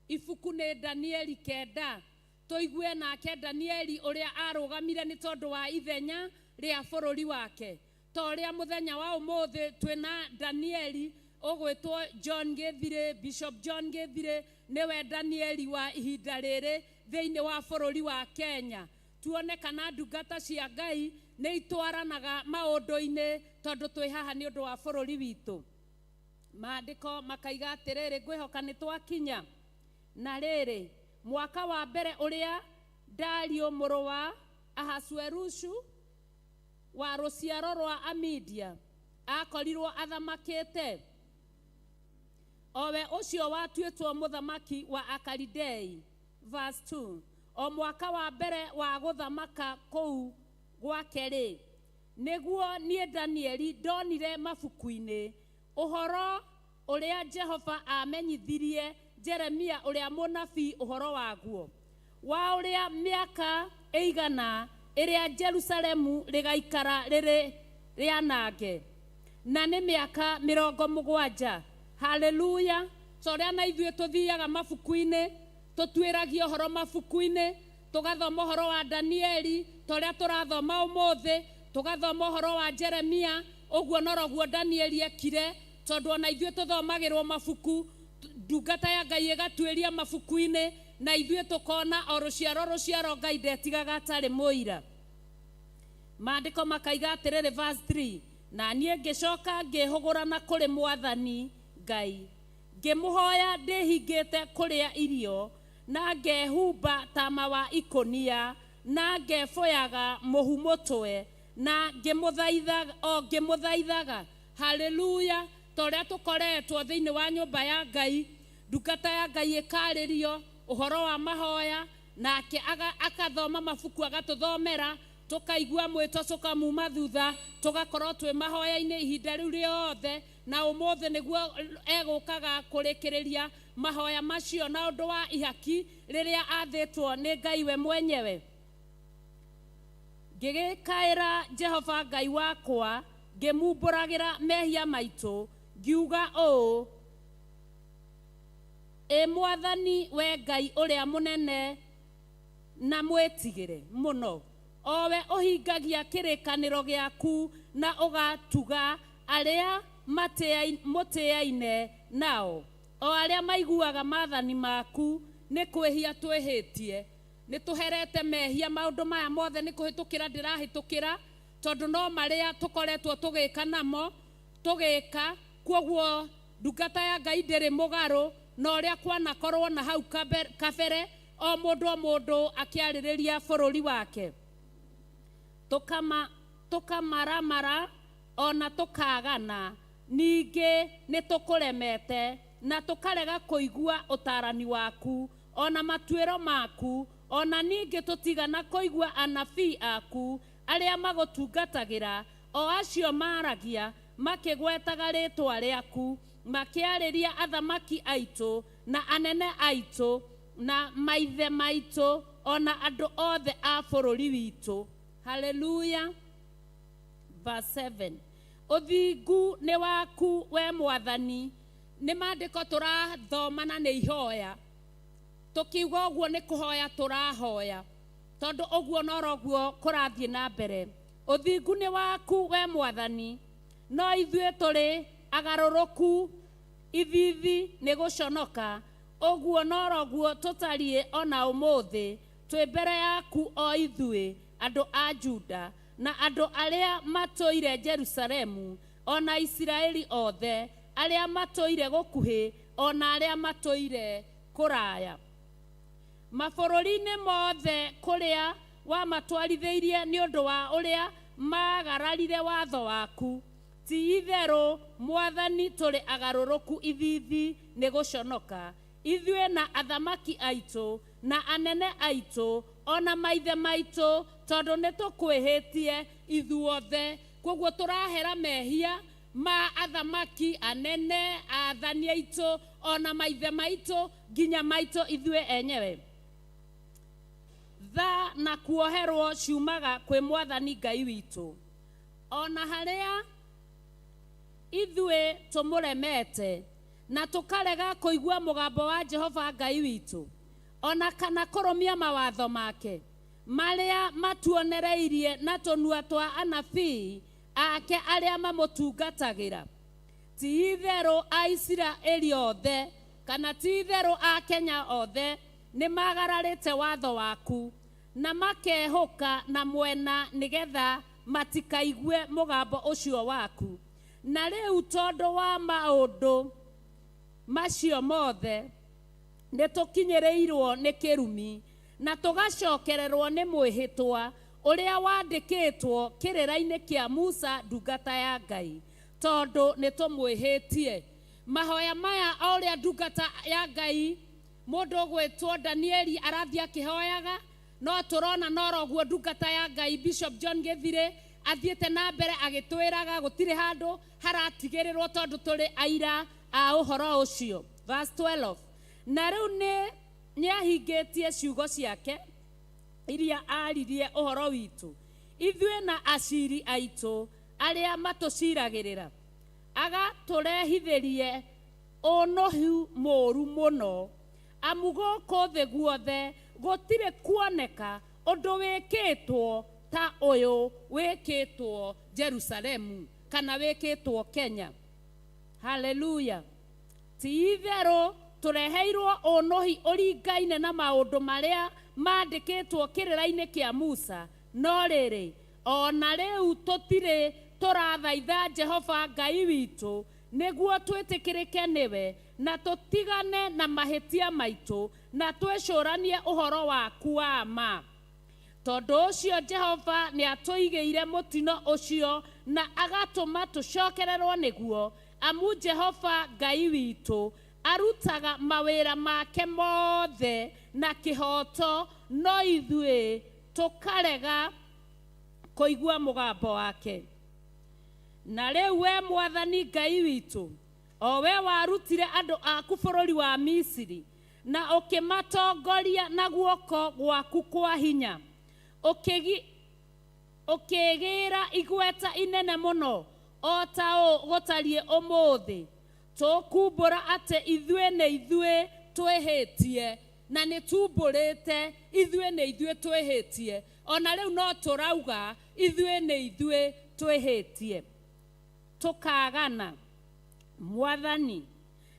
ibuku nĩ Danieli 9. Tũigue nake Danieli ũrĩa arũgamire nĩ tondũ wa ithenya rĩa bũrũri wake. Ta ũrĩa mũthenya wa ũmũthĩ twĩna Danieli ũgwĩtwo John Gĩthirĩ, Bishop John Gĩthirĩ nĩwe Danieli wa ihinda rĩrĩ thĩinĩ wa bũrũri wa Kenya. Tuone kana ndungata cia Ngai nĩ itwaranaga maũndũ-inĩ tondũ twĩ haha nĩ ũndũ wa bũrũri witũ. Maandĩko makaiga atĩrĩrĩ, ngwĩhoka nĩ twakinya. Na rĩrĩ, mwaka wa mbere ũrĩa Dario mũrũ wa Ahasuerushu wa rũciaro rwa Amidia akorirwo athamakĩte, owe ũcio watuĩtwo mũthamaki wa Akalidei. Verse 2, o mwaka wa mbere wa gũthamaka kũu gwake rĩ, nĩguo niĩ Danieli ndonire mabuku-inĩ ũhoro ũrĩa Jehova amenyithirie Jeremia ũrĩa mũnabii ũhoro waguo, wa ũrĩa mĩaka ĩigana ĩrĩa Jerusalemu rĩgaikara rĩrĩ rĩanange, na nĩ mĩaka 70. Haleluya. Ta ũrĩa na ithuĩ tũthiaga mabuku-inĩ, tũtuĩragia ũhoro mabuku-inĩ, tũgathoma ũhoro wa Danieli ta ũrĩa tũrathoma ũmũthĩ, tũgathoma ũhoro wa Jeremia, ũguo noroguo Danieli ekire, tondũ ona ithuĩ tũthomagĩrwo mabuku, ndungata ya Ngai ĩgatuĩria mabuku-inĩ, na ithuĩ tũkona o rũciaro rũciaro Ngai ndetigaga atarĩ mũira. Maandĩko makaiga atĩrĩrĩ, verse 3, na niĩ ngĩcoka ngĩhũgũrana kũrĩ Mwathani Ngai, ngĩmũhoya ndĩhingĩte kũrĩa irio, na ngehumba tama wa ikũnia, na ngebũyaga mũhu mũtwe, na ngĩmũthaithaga. Haleluya. Ta ũrĩa tũkoretwo thĩinĩ wa nyũmba ya Ngai, ndungata ya Ngai ĩkarĩrio ũhoro wa mahoya, nake akathoma mabuku agatũthomera, tũkaigua mwĩto tũkamuma thutha, tũgakorwo twĩ mahoya-inĩ ihinda rĩu rĩothe, na ũmũthĩ nĩguo egũkaga kũrĩkĩrĩria mahoya macio na ũndũ wa ihaki rĩrĩa athĩtwo nĩ Ngai we mwenyewe. Ngĩgĩkaĩra Jehova Ngai wakwa, ngĩmumbũragĩra mehia maitũ, ngiuga ũũ, ĩ Mwathani we Ngai ũrĩa mũnene na mwĩtigĩre mũno, owe ũhingagia kĩrĩkanĩro gĩaku na ũgatuga arĩa mũtĩaine nao, o arĩa maiguaga maathani maku. Nĩ kwĩhia twĩhĩtie, nĩ tũherete mehia maũndũ maya mothe nĩ kũhĩtũkĩra ndĩrahĩtũkĩra, tondũ no marĩa tũkoretwo tũgĩka namo tũgĩka. Kwoguo ndungata ya Ngai ndĩrĩ mũgarũ na ũrĩa kwanakorwo na hau kabere, o mũndũ o mũndũ akĩarĩrĩria bũrũri wake. Tũkamaramara ona tũkagana, ningĩ nĩ tũkũremete na tũkarega kũigua ũtarani waku ona matuĩro maku, ona ningĩ tũtigana kũigua anabii aku arĩa magũtungatagĩra, o acio maragia makĩgwetaga rĩĩtwa rĩaku, makĩarĩria athamaki aitũ na anene aitũ na maithe maitũ ona andũ othe a bũrũri witũ. Haleluya. Verse 7, ũthingu nĩ waku we Mwathani. Nĩ maandĩko tũrathoma na nĩ ihoya, tũkiuga ũguo nĩ kũhoya tũrahoya, tondũ ũguo noroguo kũrathiĩ na mbere. Ũthingu nĩ waku we Mwathani, no ithuĩ tũrĩ agarũrũku ithithi nĩ gũconoka, ũguo noroguo tũtariĩ ona ũmũthĩ, twĩ mbere yaku o ithuĩ andũ a Juda na andũ arĩa matũire Jerusalemu, ona Isiraeli othe arĩa matũire gũkuhĩ ona arĩa matũire kũraya, mabũrũri-inĩ mothe kũrĩa wamatwarithĩirie nĩ ũndũ wa ũrĩa maagararire watho waku. Ti itherũ Mwathani, tũrĩ agarũrũku ithithi nĩ gũconoka, ithuĩ na athamaki aitũ na anene aitũ ona maithe maitũ, tondũ nĩ tũkwĩhĩtie ithuothe. Koguo tũrahera mehia ma athamaki anene, athani aitũ, ona maithe maitũ, nginya maitũ ithuĩ enyewe. Tha na kuoherwo ciumaga kwĩ Mwathani Ngai witũ. Ona harĩa ithuĩ tũmũremete na tũkarega kũigua mũgambo wa Jehova Ngai witũ, ona kana kũrũmia mawatho make marĩa matuonereirie na tũnua twa anabii ake arĩa mamũtungatagĩra. Ti itherũ a Isiraeli othe kana ti itherũ a Kenya othe nĩ magararĩte watho waku na makehũka na mwena nĩgetha matikaigue mũgambo ũcio waku. Na rĩu tondũ wa maũndũ macio mothe nĩ tũkinyĩrĩirwo nĩ kĩrumi na tũgacokererwo nĩ mwĩhĩtwa ũrĩa wandĩkĩtwo kĩrĩra-inĩ kĩa Musa ndungata ya Ngai, tondũ nĩ tũmwĩhĩtie. Mahoya maya o ũrĩa ndungata ya Ngai mũndũ ũgwĩtwo Danieli arathiĩ akĩhoyaga, no tũrona noroguo ndungata ya Ngai Bishop John Gĩthirĩ athiĩte na mbere agĩtwĩraga gũtirĩ handũ haratigĩrĩrwo tondũ tũrĩ aira a ũhoro ũcio. Verse 12, na rĩu nĩ nĩahingĩtie ciugo ciake iria aririe ũhoro witũ ithuĩ na aciri aitũ arĩa matũciragĩrĩra, agatũrehithĩrie ũnũhu mũũru mũno, amu gũkũ thĩ guothe gũtirĩ kuoneka ũndũ wĩkĩtwo ta ũyũ wĩkĩtwo Jerusalemu kana wĩkĩtwo Kenya. Haleluya. Ti itherũ tũreheirwo ũnũhi ũringaine na maũndũ marĩa mandĩkĩtwo kĩrĩra-inĩ kĩa Musa, no rĩrĩ, ona rĩu tũtirĩ tũrathaitha Jehova Ngai witũ nĩguo twĩtĩkĩrĩke nĩwe na tũtigane na mahĩtia maitũ na twĩcũranie ũhoro waku wa ma. Tondũ ũcio Jehova nĩatũigĩire mũtino ũcio na agatũma tũcokererwo nĩguo, amu Jehova Ngai witũ arutaga mawĩra make mothe na kĩhooto, no ithuĩ tũkarega kũigua mũgambo wake. Na rĩu we Mwathani Ngai witũ, o we warutire andũ aku bũrũri wa Misiri na ũkĩmatongoria na guoko gwaku kwa hinya, ũkĩgĩra igweta inene mũno o ta ũũ gũtariĩ ũmũthĩ, tũkumbũra atĩ ithuĩ nĩ ithuĩ twĩhĩtie, na nĩ tumbũrĩte ithuĩ nĩ ithuĩ twĩhĩtie, ona rĩu no tũrauga ithuĩ nĩ ithuĩ twĩhĩtie. Tũkagana. Mwathani,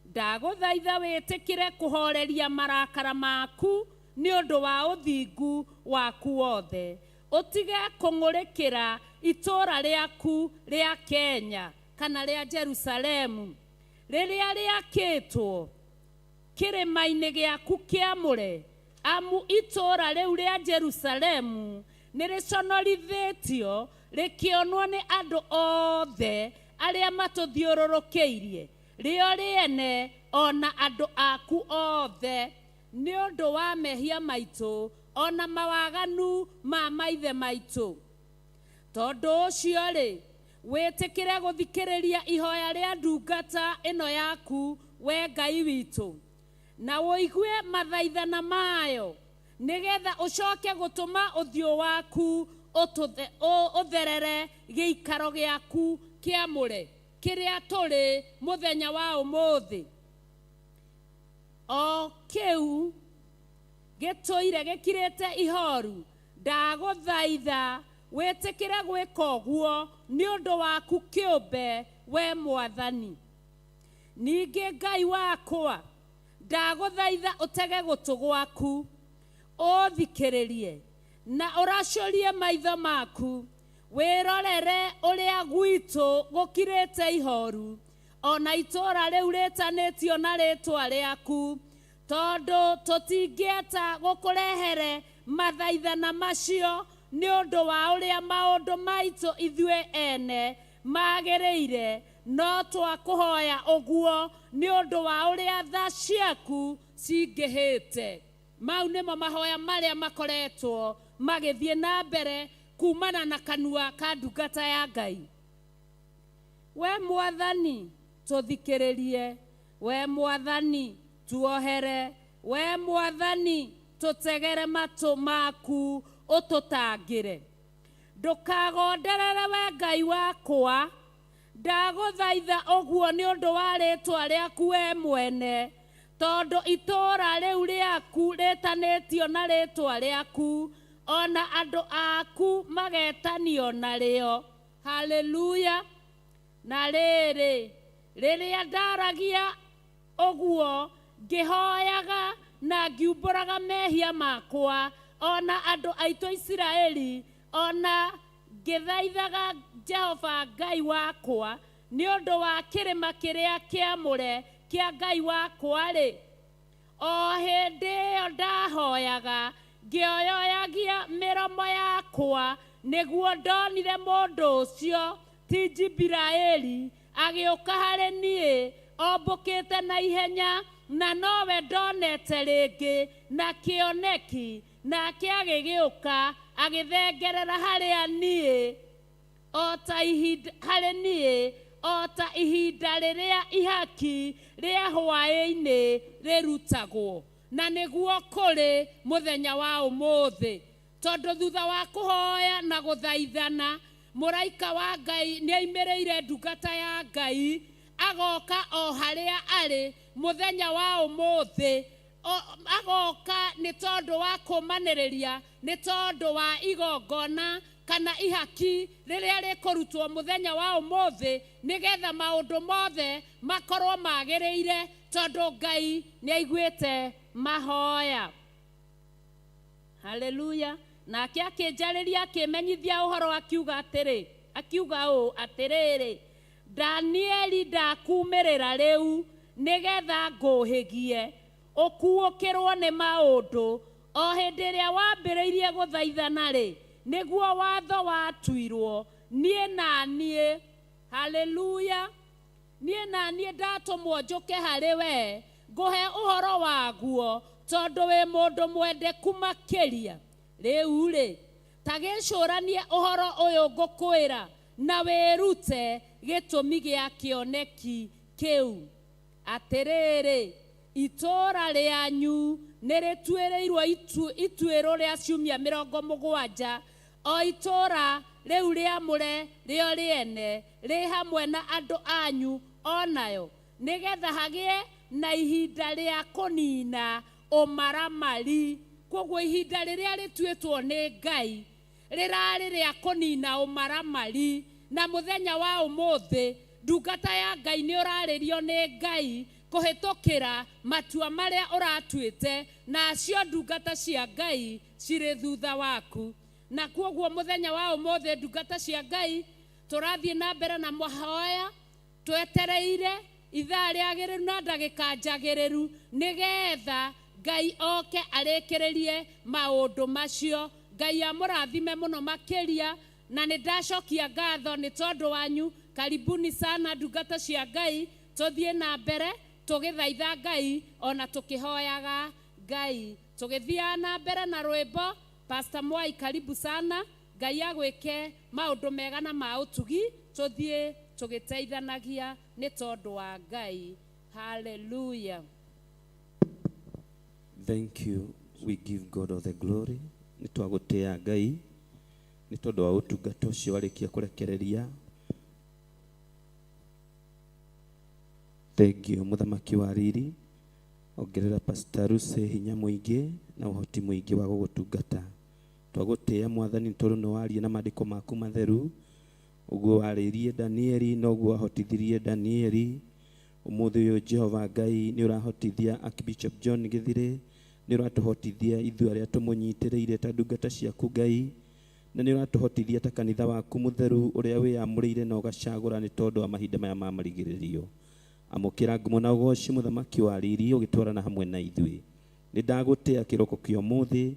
ndagũthaitha wĩtĩkĩre kũhoreria marakara maku nĩ ũndũ wa ũthingu waku wothe, ũtige kũng'ũrĩkĩra itũũra rĩaku rĩa Kenya kana rĩa Jerusalemu rĩrĩa rĩakĩtwo kĩrĩma-inĩ gĩaku kĩamũre, amu itũũra rĩu rĩa Jerusalemu nĩ rĩconorithĩtio rĩkĩonwo nĩ andũ othe arĩa matũthiũrũrũkĩirie, rĩo rĩene ona andũ aku othe, nĩ ũndũ wa mehia maitũ ona mawaganu ma maithe maitũ. Tondũ ũcio rĩ, wĩtĩkĩre gũthikĩrĩria ihoya rĩa ndungata ĩno yaku we Ngai witũ, na ũigue mathaithana mayo, nĩgetha ũcoke gũtũma ũthiũ waku ũtherere gĩikaro gĩaku kĩamũre kĩrĩa tũrĩ mũthenya wa ũmũthĩ, o kĩu gĩtũire gĩkirĩte ihoru. Ndagũthaitha wĩtĩkĩre gwĩka ũguo nĩ ũndũ waku kĩũmbe we Mwathani. Ningĩ Ngai wakwa, ndagũthaitha ũtege gũtũ gwaku ũthikĩrĩrie na ũracũrie maitho maku wĩrorere ũrĩa gwitũ gũkirĩte ihoru, ona itũũra rĩu rĩtanĩtio na rĩtwa rĩaku, tondũ tũtingĩeta gũkũrehere mathaithana macio nĩ ũndũ wa ũrĩa maũndũ maitũ ithuĩ ene magĩrĩire, no twakũhoya ũguo nĩ ũndũ wa ũrĩa tha ciaku cingĩhĩte. Mau nĩmo mahoya marĩa makoretwo magĩthiĩ na mbere kumana na kanua ka ndungata ya Ngai. We Mwathani, tũthikĩrĩrie. We Mwathani, tuohere. We Mwathani, tũtegere matũ maku ũtũtangĩre. Ndũkagonderere we Ngai wakwa, ndagũthaitha ũguo nĩ ũndũ wa rĩĩtwa rĩaku we mwene, tondũ itũũra rĩu rĩaku rĩtanĩtio na rĩĩtwa rĩaku, o na andũ aku magetanio narĩo. Haleluya! Na rĩrĩ, rĩrĩa ndaragia ũguo, ngĩhoyaga na ngiumbũraga mehia makwa, o na andũ aitũ Isiraeli, o na ngĩthaithaga Jehova Ngai wakwa nĩ ũndũ wa kĩrĩma kĩrĩa kĩamũre kĩa Ngai wakwa-rĩ, o hĩndĩ ĩyo ndahoyaga ngĩoyoyagia mĩromo yakwa, nĩguo ndonire mũndũ ũcio, ti Jibiraeli, agĩũka harĩ niĩ ombũkĩte na ihenya, na nowe ndonete rĩngĩ na kĩoneki, nake agĩgĩũka agĩthengerera harĩa niĩ o ta ihinda harĩ niĩ o ta ihinda rĩrĩa ihaki rĩa hwaĩ-inĩ rĩrutagwo. Na nĩguo kũrĩ mũthenya wa ũmũthĩ, tondũ thutha wa kũhoya na gũthaithana, mũraika wa Ngai nĩaimĩrĩire ndungata ya Ngai, agoka o harĩa arĩ mũthenya wa ũmũthĩ, agoka nĩ tondũ wa kũmanĩrĩria, nĩ tondũ wa igongona kana ihaki rĩrĩa rĩkũrutwo mũthenya wa ũmũthĩ, nĩgetha maũndũ mothe makorwo magĩrĩire, tondũ Ngai nĩaiguĩte mahoya. Haleluya! Nake akĩnjarĩria akĩmenyithia ũhoro akiuga atĩrĩ, akiuga ũũ, atĩrĩrĩ, Danieli, ndakumĩrĩra rĩu nĩgetha ngũhĩgie, ũkuũkĩrwo nĩ maũndũ. O hĩndĩ ĩrĩa wambĩrĩirie gũthaithana-rĩ, nĩguo watho watuirwo, niĩ na niĩ, haleluya, niĩ na niĩ ndatũmwo njũke harĩ wee, ngũhe ũhoro waguo, tondũ wĩ mũndũ mwendeku makĩria. Rĩu-rĩ, ta gĩcũranie ũhoro ũyũ ngũkwĩra, na wĩrute gĩtũmi gĩa kĩoneki kĩu. Atĩrĩrĩ, itũũra rĩanyu nĩrĩtuĩrĩirwo ituĩro rĩa ciumia 70, o itũũra rĩu rĩamũre rĩo rĩene, rĩ hamwe na andũ anyu o nayo, nĩgetha hagĩe na ihinda rĩa kũnina ũmaramari. Kwoguo ihinda rĩrĩa rĩtuĩtwo nĩ Ngai rĩrarĩ rĩa kũnina ũmaramari, na mũthenya wa ũmũthĩ ndungata ya Ngai nĩ ũrarĩrio nĩ Ngai kũhĩtũkĩra matua marĩa ũratuĩte, na acio ndungata cia Ngai cirĩ thutha waku. Na kwoguo mũthenya wa ũmũthĩ ndungata cia Ngai tũrathiĩ na mbere na mahoya, twetereire ithaa rĩagĩrĩru na ndagĩka njagĩrĩru, nĩgetha Ngai oke arĩkĩrĩrie maũndũ macio. Ngai amũrathime mũno makĩria, na nĩ ndacokia ngatho nĩ tondũ wanyu. Karibuni sana ndungata cia Ngai, tũthiĩ na mbere tũgĩthaitha Ngai ona tũkĩhoyaga Ngai. Tũgĩthiaga na mbere na rwĩmbo. Pastor Mwai, karibu sana. Ngai agwĩke maũndũ mega na ma ũtugi, tũthiĩ tũgĩteithanagia nĩ tondũ wa Ngai. Haleluya. Thank you. We give God all the glory. Nĩ twagũtĩa Ngai nĩ tondũ wa ũtungata ũcio warĩkia kũrekereria. Thank you mũthamaki wa riri. Ongerera Pastor Lucy hinya mũingĩ na ũhoti mũingĩ wa gũgũtungata. Twagũtĩa Mwathani tondũ nĩ waria na maandĩko maku matheru. Ũguo warĩirie Danieli noguo wahotithirie Danieli. Ũmũthĩ ũyũ Jehova Ngai nĩ ũrahotithia Archbishop John Gĩthirĩ, nĩ ũratũhotithia ithuĩ arĩa tũmũnyitĩrĩire ta ndungata ciaku Ngai, na nĩ ũratũhotithia ta kanitha waku mũtheru ũrĩa wĩyamũrĩire na ũgacagũra nĩ tondũ wa mahinda maya ma marigĩrĩrio. Amũkĩra ngumo na ũgoci mũthamaki wa riri ũgĩtwarana hamwe na ithuĩ. Nĩ ndagũtĩa kĩroko kĩa ũmũthĩ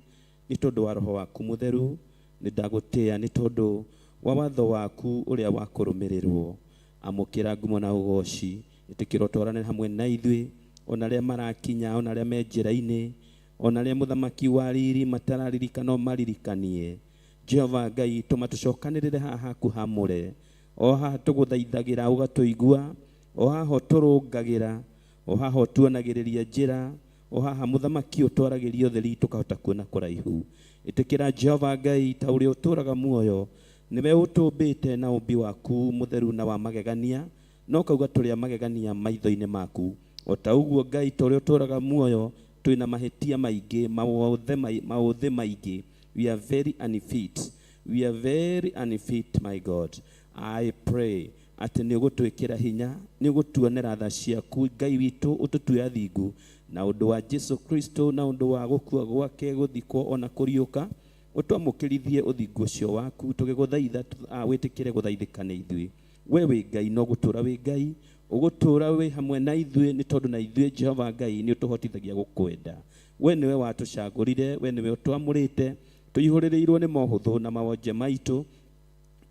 nĩ tondũ wa roho waku mũtheru, nĩ ndagũtĩa nĩ tondũ wa watho waku ũrĩa wa kũrũmĩrĩrwo. Amũkĩra ngumo na ũgoci, ĩtĩkĩra ũtwarane hamwe na ithuĩ, ona arĩa marakinya, ona arĩa me njĩra-inĩ, ona arĩa mũthamaki wa riri matararirikana ũmaririkanie. Jehova Ngai, tũma tũcokanĩrĩre haha haku hamũre. O haha tũgũthaithagĩra ũgatũigua, o haha ũtũrũngagĩra, o haha ũtuonagĩrĩria njĩra, o haha mũthamaki ũtwaragĩria ũtheri tũkahota kuona kũraihu. Ĩtĩkĩra Jehova Ngai ta ũrĩa ũtũũraga muoyo, nĩwe ũtũmbĩte na ũmbi waku mũtheru na wa magegania, na ũkauga tũrĩ a magegania maitho-inĩ maku. O ta ũguo Ngai ta ũrĩa ũtũũraga muoyo, twĩna mahĩtia maingĩ, mawothe maũthĩ maingĩ. We are very unfit. We are very unfit, my God. I pray atĩ nĩ ũgũtwĩkĩra hinya, nĩ ũgũtuonera tha ciaku Ngai witũ, ũtũtue athingu na ũndũ wa Jesu Kristo, na ũndũ wa gũkua gwake, gũthikwo ona kũriũka, ũtwamũkĩrithie ũthingu ũcio waku, tũgĩgũthaitha wĩtĩkĩre gũthaithĩka nĩ ithuĩ. We wĩ Ngai no gũtũũra wĩ Ngai, ũgũtũũra wĩ hamwe na ithuĩ, nĩ tondũ na ithuĩ Jehova Ngai nĩ ũtũhotithagia gũkwenda. We nĩwe watũcagũrire, we nĩwe ũtwamũrĩte, tũihũrĩrĩirwo nĩ mohũthũ na mawonje maitũ,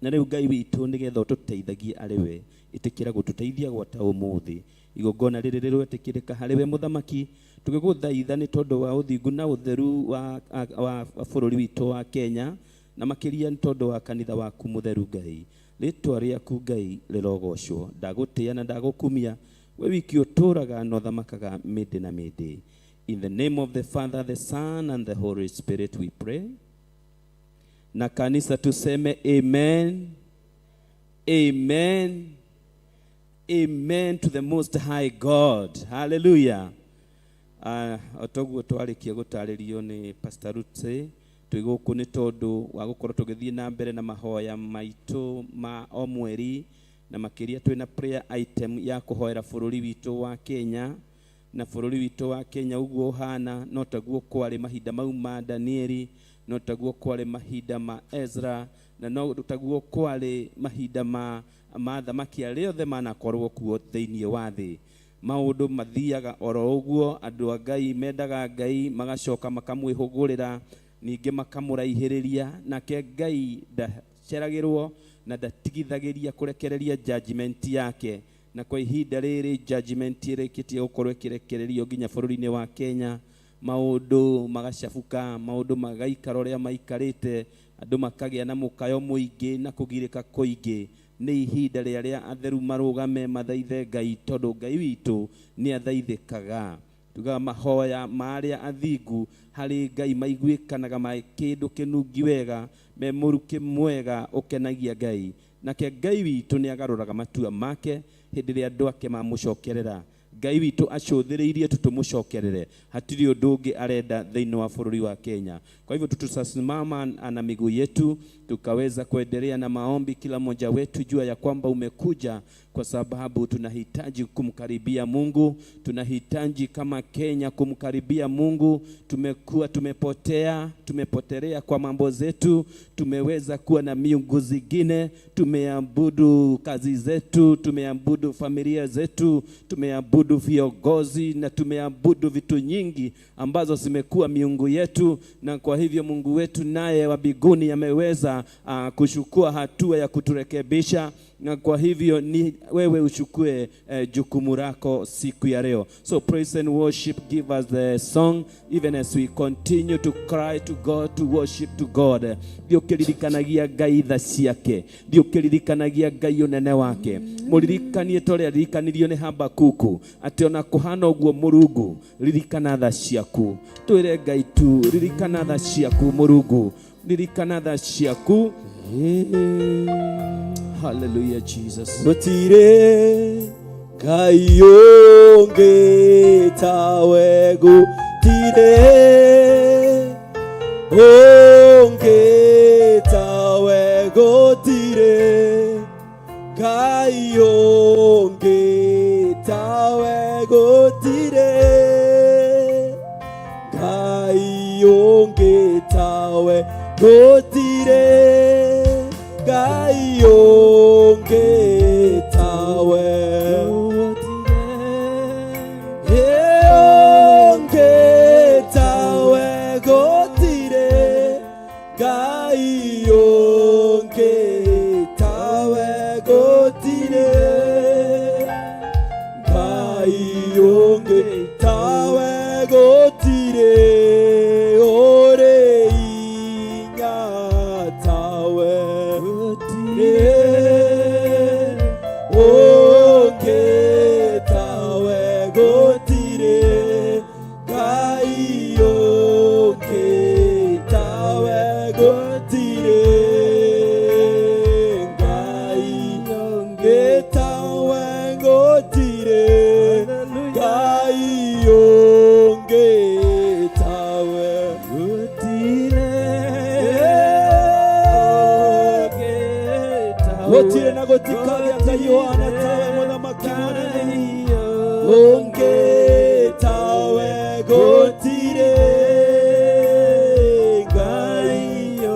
na rĩu Ngai witũ nĩgetha ũtũteithagie arĩ we, ĩtĩkĩra gũtũteithia gwata ũmũthĩ. Igongona rĩrĩ rĩroetĩkĩrĩka harĩ we mũthamaki, tũgĩgũthaitha nĩ tondũ wa ũthingu na ũtheru wa, wa bũrũri witũ wa Kenya, na makĩria nĩ tondũ wa kanitha waku mũtheru Ngai. Rĩtwa rĩaku Ngai rĩrogocwo. Ndagũtĩĩa na ndagũkumia, we wiki ũtũũraga na ũthamakaga mĩndĩ na mĩndĩ. In the name of the Father, the Son, and the Holy Spirit we pray. Na kanisa tuseme amen. Amen. Amen to the Most High God. Hallelujah. O toguo twarĩkia gũtarĩrio nĩ Pastor Rutse, twĩ gũkũ nĩ tondũ wa gũkorwo tũgĩthiĩ na mbere na mahoya maitũ ma o mweri, na makĩria twĩna prayer item ya kũhoera bũrũri witũ wa Kenya. Na bũrũri witũ wa Kenya ũguo ũhana no taguo kwarĩ mahinda mau ma Danieli, no taguo kwarĩ mahinda ma Ezra, na no taguo kwarĩ mahinda ma athamaki arĩa othe manakorwo kuo thĩinĩ wa thĩ. Maũndũ mathiaga oro ũguo, andũ a Ngai mendaga Ngai magacoka makamwĩhũgũrĩra, ningĩ makamũraihĩrĩria, nake Ngai ndaceragĩrwo na ndatigithagĩria kũrekereria judgment yake. Na kwa ihinda rĩrĩ judgment ĩrĩkĩtie gũkorwo ĩkĩrekererio nginya bũrũri-inĩ wa Kenya, maũndũ magacabuka, maũndũ magaikara ũrĩa maikarĩte, andũ makagĩa na mũkayo mũingĩ na kũgirĩka kũingĩ. Nĩ ihinda rĩa arĩa atheru marũgame mathaithe Ngai, tondũ Ngai witũ nĩ athaithĩkaga. Tugaga mahoya ma arĩa athingu harĩ Ngai maiguĩkanaga ma kĩndũ kĩnungi wega, me mũrukĩ mwega ũkenagia Ngai. Nake Ngai witũ nĩ agarũraga matua make hĩndĩ ĩrĩa andũ ake mamũcokerera. Ngai witũ acũthĩrĩirie tu tũmũcokerere, hatirĩ ũndũ ũngĩ arenda thĩinĩ wa bũrũri wa Kenya. Kwa hivyo tutasimama na miguu yetu tukaweza kuendelea na maombi, kila mmoja wetu jua ya kwamba umekuja kwa sababu tunahitaji kumkaribia Mungu, tunahitaji kama Kenya kumkaribia Mungu. Tumekuwa tumepotea, tumepotelea kwa mambo zetu, tumeweza kuwa na miungu zingine, tumeabudu kazi zetu, tumeabudu familia zetu, tumeabudu viongozi na tumeabudu vitu nyingi ambazo zimekuwa miungu yetu, na kwa hivyo Mungu wetu naye wa mbinguni ameweza kuchukua hatua ya kuturekebisha, na kwa hivyo ni wewe uchukue jukumu lako siku ya leo. So praise and worship, give us the song even as we continue to cry to God, to worship to God. Thiĩ ũkĩririkanagia Ngai tha ciake, thiĩ ũkĩririkanagia Ngai ũnene wake, mũririkanie ta ũrĩa ririkanirio nĩ Habakuku atĩ ona kũhana ũguo Mũrungu ririkana tha ciaku. Twĩre Ngai tu ririkana tha ciaku Mũrungu, ririkana tha ciaku. Hallelujah Jesus. Gũtirĩ Ngai ũngĩ tawe, gũtirĩ ũngĩ tawe, gũtirĩ Ngai ũngĩ tawe, gũtirĩ Ngai ũngĩ tawe, gũtirĩ Ngai ũngĩ tawe, ũngĩ tawe, gũtirĩ Ngai ũngĩ tawe, gũtirĩ Ngai ũngĩ tawe, gũtirĩ ũrĩ hinya. Gũtirĩ Ngai ũngĩ tawe. Gũtirĩ na gũtikagĩa Ngai ũhana tawe, mũthamaki mũnene ũngĩ tawe. Gũtirĩ Ngai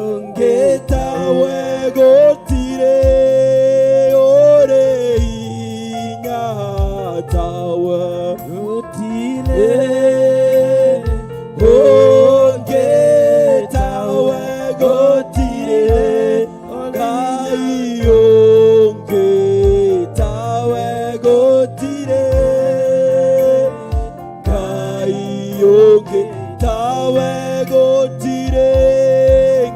ũngĩ tawe, gũtirĩ ũrĩ hinya tawe, gũtirĩ ũngĩ tawe, gũtirĩ Ngai ũngĩ tawe, gũtirĩ Ngai ũngĩ tawe, gũtirĩ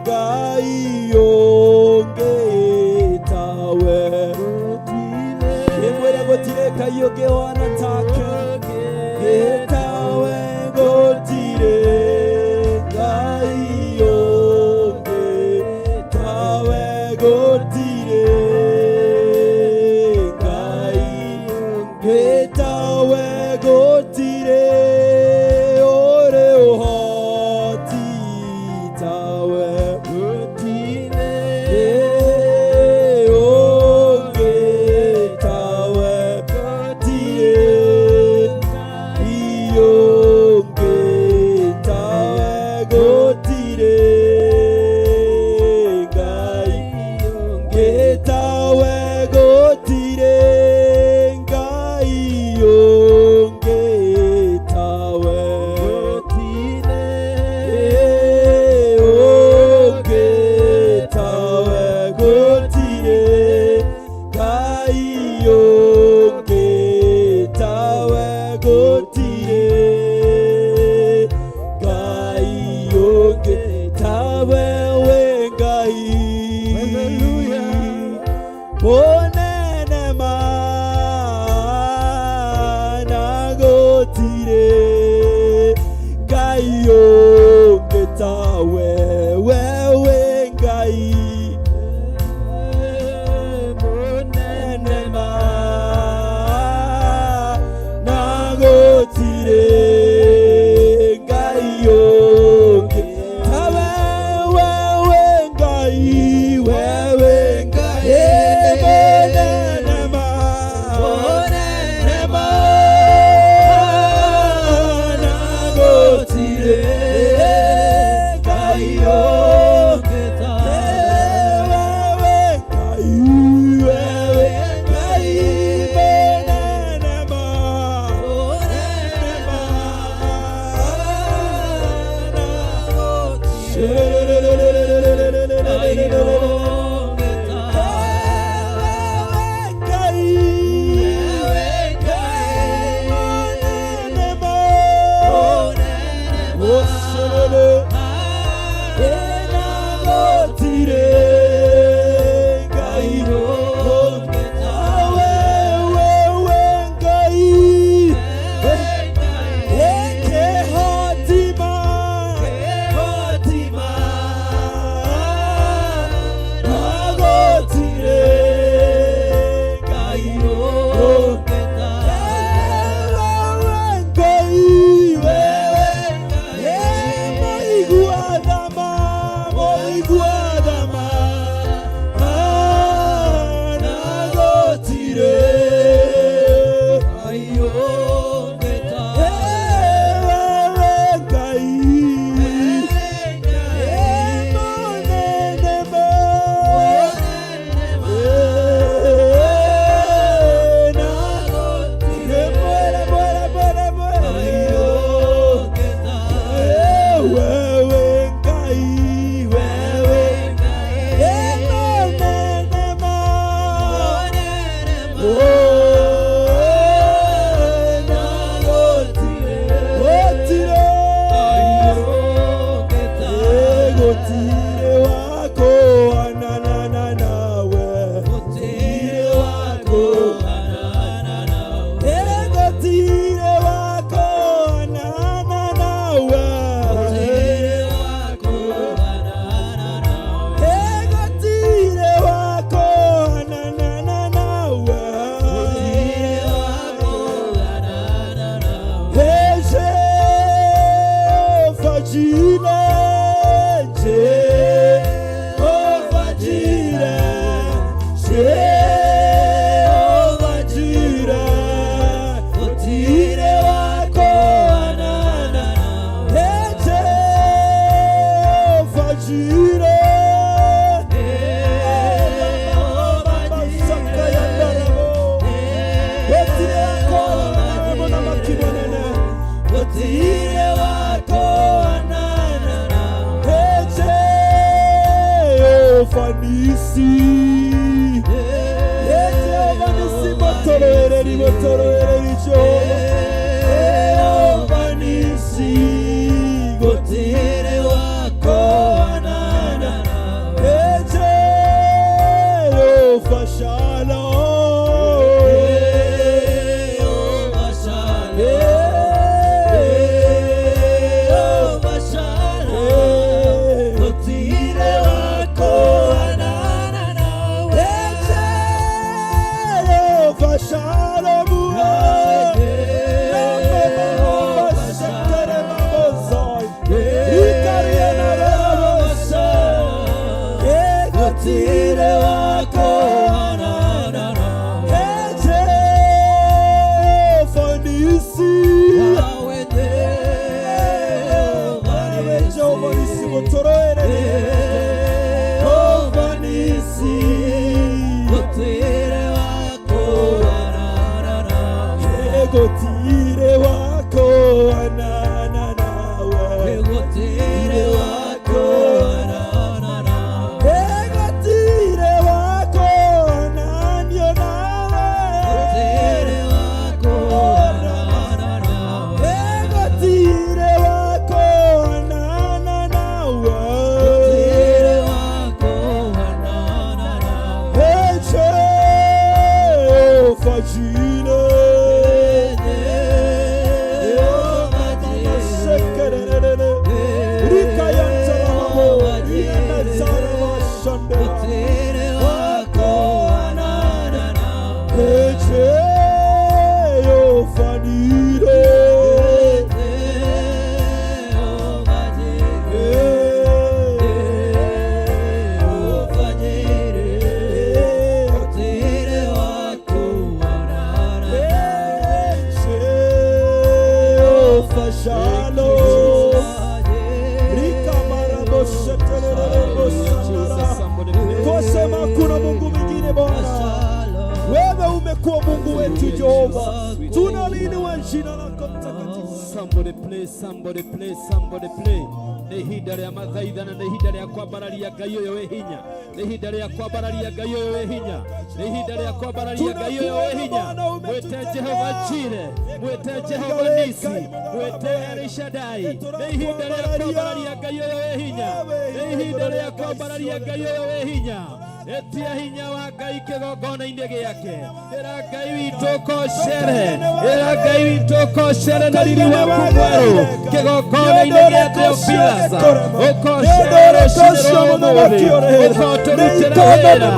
Ngai ũngĩ tawe. Ĩmwĩre gũtirĩ Ngai ũngĩ ũhana take gĩtawe, gũtirĩ Ngai ũngĩ tawe, gũtirĩ Ngai ũngĩ tawe, gũtirĩ ũrĩ ũhoti tawe, gũtirĩ ũngĩ tawe, gũtirĩ. Gũtirĩ wa kũhanana nawe. Gũtirĩ wa kũhanana nawe. Gũtirĩ wa kũhananio nawe. Gũtirĩ wa kũhanana nawe. Gũtirĩ wa kũhanana nawe. Gũtirĩ wa kũhanana nawe. Jehova Jireh. Jehova Jireh. Gũtirĩ wa kũhanana nawe. Jehova Jireh. Jehova Jireh. Gũtirĩ wa kũhanana Shalom. Twasema hakuna Mungu mwingine Bwana, wewe umekuwa Mungu wetu Jehova, tunaliinua jina lako mtakatifu. Somebody play, somebody play, somebody play. Nĩ ihinda rĩa mathaithana, nĩ ihinda rĩa kwambararia Ngai ũyũ wĩ hinya, nĩ ihinda rĩa kwambararia Ngai ũyũ wĩ hinya, nĩ ihinda rĩa kwambararia Ngai ũyũ wĩ hinya. Mwĩte Jehova Jire, mwĩte Jehova Nisi, mwĩte El Shaddai. Nĩ ihinda rĩa kwambararia Ngai ũyũ wĩ hinya, nĩ ihinda rĩa kwambararia Ngai ũyũ wĩ hinya. Etia hinya wa Ngai kĩgongona-inĩ gĩake. Ĩra Ngai witũ kocere, ĩra Ngai witũ kocere na riri waku mwerũ kĩgongona-inĩ gĩa Theophilus. Ũkocere rũcinĩ rwa ũmũthĩ, ũkotũrutĩra wĩra,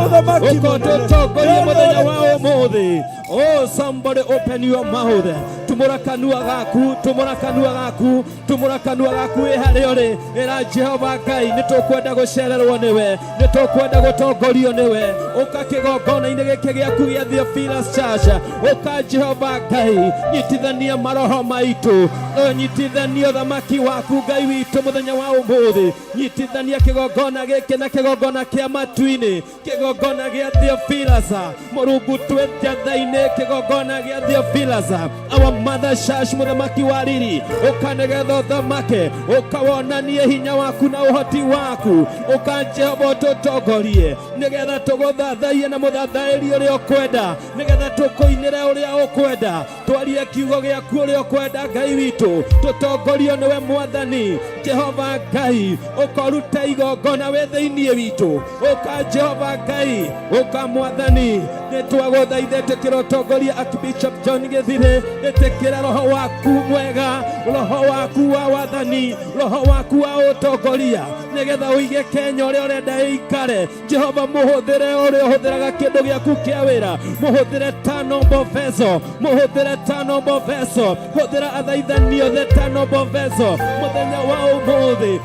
ũkotũtongoria mũthenya wa ũmũthĩ. Oh, somebody open your mouth. Tumũra kanua gaku, tumũra kanua gaku, tumũra kanua gaku wĩ harĩa ũrĩ. Ĩra Jehova Ngai, nĩ tũkwenda gũcererwo nĩwe, nĩ tũkwenda gũtongorio nĩwe. Ũka kĩgongona-inĩ gĩkĩ gĩaku gĩa Theophilus Church. Ũka Jehova Ngai, nyitithania maroho maitũ, nyitithania ũthamaki waku Ngai witũ mũthenya wa ũmũthĩ. Nyitithania kĩgongona gĩkĩ na kĩgongona kĩa matu-inĩ, kĩgongona gĩa Theophilus. Mũrungu twĩ njatha-inĩ kĩgongona gĩa Theophilus. Our mother church, mũthamaki wa riri, ũka nĩgetha ũthamake, ũka wonanie hinya waku na ũhoti waku, ũka Jehova ũtũtongorie nĩgetha tũgũthathaiye na mũthathaĩri ũrĩa ũkwenda, nĩgetha tũkũinĩre ũrĩa ũkwenda, twarie kiugo gĩaku ũrĩa ũkwenda Ngai witũ, tũtongorio nĩwe Mwathani Jehova Ngai, ũkoruta igongona wĩ thĩinĩ witũ, ũka Jehova Ngai, ũka Mwathani, nĩ twagũthaitha ĩtĩkĩra ũtongoria Archbishop John Gĩthire, ĩtĩkĩra roho waku mwega, roho waku wa wathani, roho waku wa ũtongoria, nĩgetha ũige Kenya ũrĩa ũrenda ĩikare. Jehova mũhũthĩre ũrĩa ũhũthĩraga kĩndũ gĩaku kĩa wĩra, mũhũthĩre ta noble vessel, mũhũthĩre ta noble vessel, hũthĩra athaithani othe ta noble vessel mũthenya wa ũmũthĩ.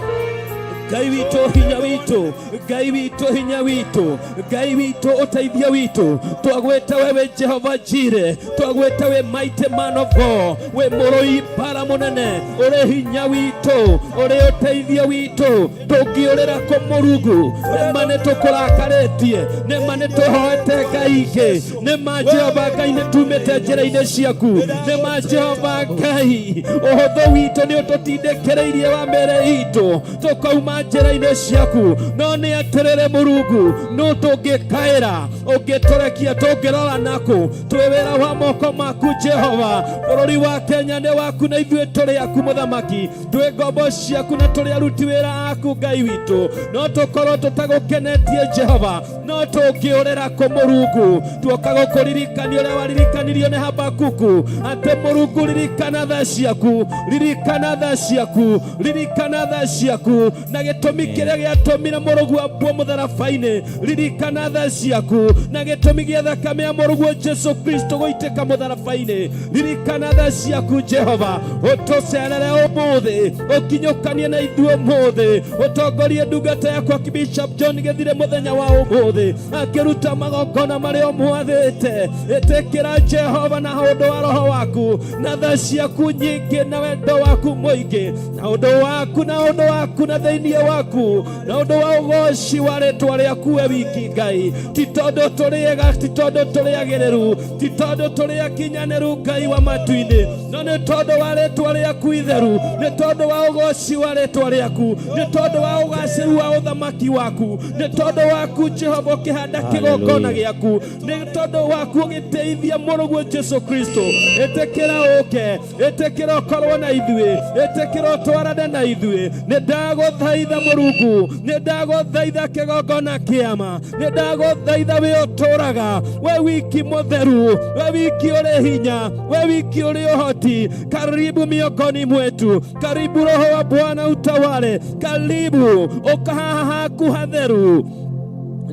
Ngai witũ hinya witũ, Ngai witũ hinya witũ, Ngai witũ ũteithio witũ, twagwĩta we wĩ Jehova Jire, twagwĩta wĩ mighty man of God, wĩ mũrũi mbara mũnene, ũrĩ hinya witũ, ũrĩ ũteithio witũ, tũngĩũrĩra kũ Mũrungu, nĩma nĩ tũkũrakarĩtie, nĩma nĩ tũhoete Ngai ingĩ, nĩma Jehova Ngai nĩ tumĩte njĩra-inĩ ciaku, nĩma Jehova Ngai ũhũthũ witũ nĩ ũtũtindĩkĩrĩirie wa mĩĩrĩ itũ tũkauma njĩra-inĩ ciaku, no nĩ atĩrĩrĩ Mũrungu, nũ tũngĩkaĩra, ũngĩtũrekia tũngĩrora nakũ, twĩ wĩra wa moko maku Jehova. Bũrũri wa Kenya nĩ waku na ithuĩ tũrĩ aku mũthamaki, twĩ ngombo ciaku na tũrĩ aruti wĩra aku Ngai witũ, no tũkorwo tũtagũkenetie Jehova, no tũngĩũrĩra kũ Mũrungu, tuoka gũkũririkania ũrĩa waririkanirio nĩ Habakuku, atĩ Mũrungu ririkana tha ciaku, ririkana tha ciaku, ririkana tha ciaku, na gĩtũmi kĩrĩa gĩatũmire mũrũguo ambwo mũtharaba-inĩ, ririkana tha ciaku, na gĩtũmi gĩa thakame ya mũrũguo Jesu Kristo gũitĩka mũtharaba-inĩ, ririkana tha ciaku Jehova, ũtũcerere ũmũthĩ, ũkinyũkanie na ithuĩ ũmũthĩ, ũtongorie ndungata yaku Archbishop John Gĩthire mũthenya wa ũmũthĩ, akĩruta magongona marĩa ũmwathĩte. Ĩtĩkĩra Jehova na ũndũ wa roho waku na tha ciaku nyingĩ na wendo waku mũingĩ, na ũndũ waku na ũndũ waku na thĩinĩ Ũthathaiya waku na ũndũ wa ũgoci wa rĩtwa rĩaku we wiki Ngai. Ti tondũ tũrĩ ega, ti tondũ tũrĩ agĩrĩru, ti tondũ tũrĩ akinyanĩru Ngai wa matu-inĩ, no nĩ tondũ wa rĩtwa rĩaku itheru, nĩ tondũ wa ũgoci wa rĩtwa rĩaku, nĩ tondũ wa ũgacĩru wa ũthamaki waku, nĩ tondũ waku Jehova ũkĩhanda kĩgongona gĩaku, nĩ tondũ waku ũgĩteithia mũrũguo Jesu Kristo. Ĩtĩkĩra ũke, ĩtĩkĩra ũkorwo na ithuĩ, ĩtĩkĩra ũtwarane na ithuĩ. Nĩ ndagũthaitha Mũrungu, nĩ ndagũthaitha kĩgongona kĩama, nĩ ndagũthaitha wĩ ũtũraga, we wiki mũtheru, we wiki ũrĩ hinya, we wiki ũrĩ ũhoti. Karibu miongoni mwetu, karibu Roho wa Bwana utawale, karibu ũkahaha haku hatheru.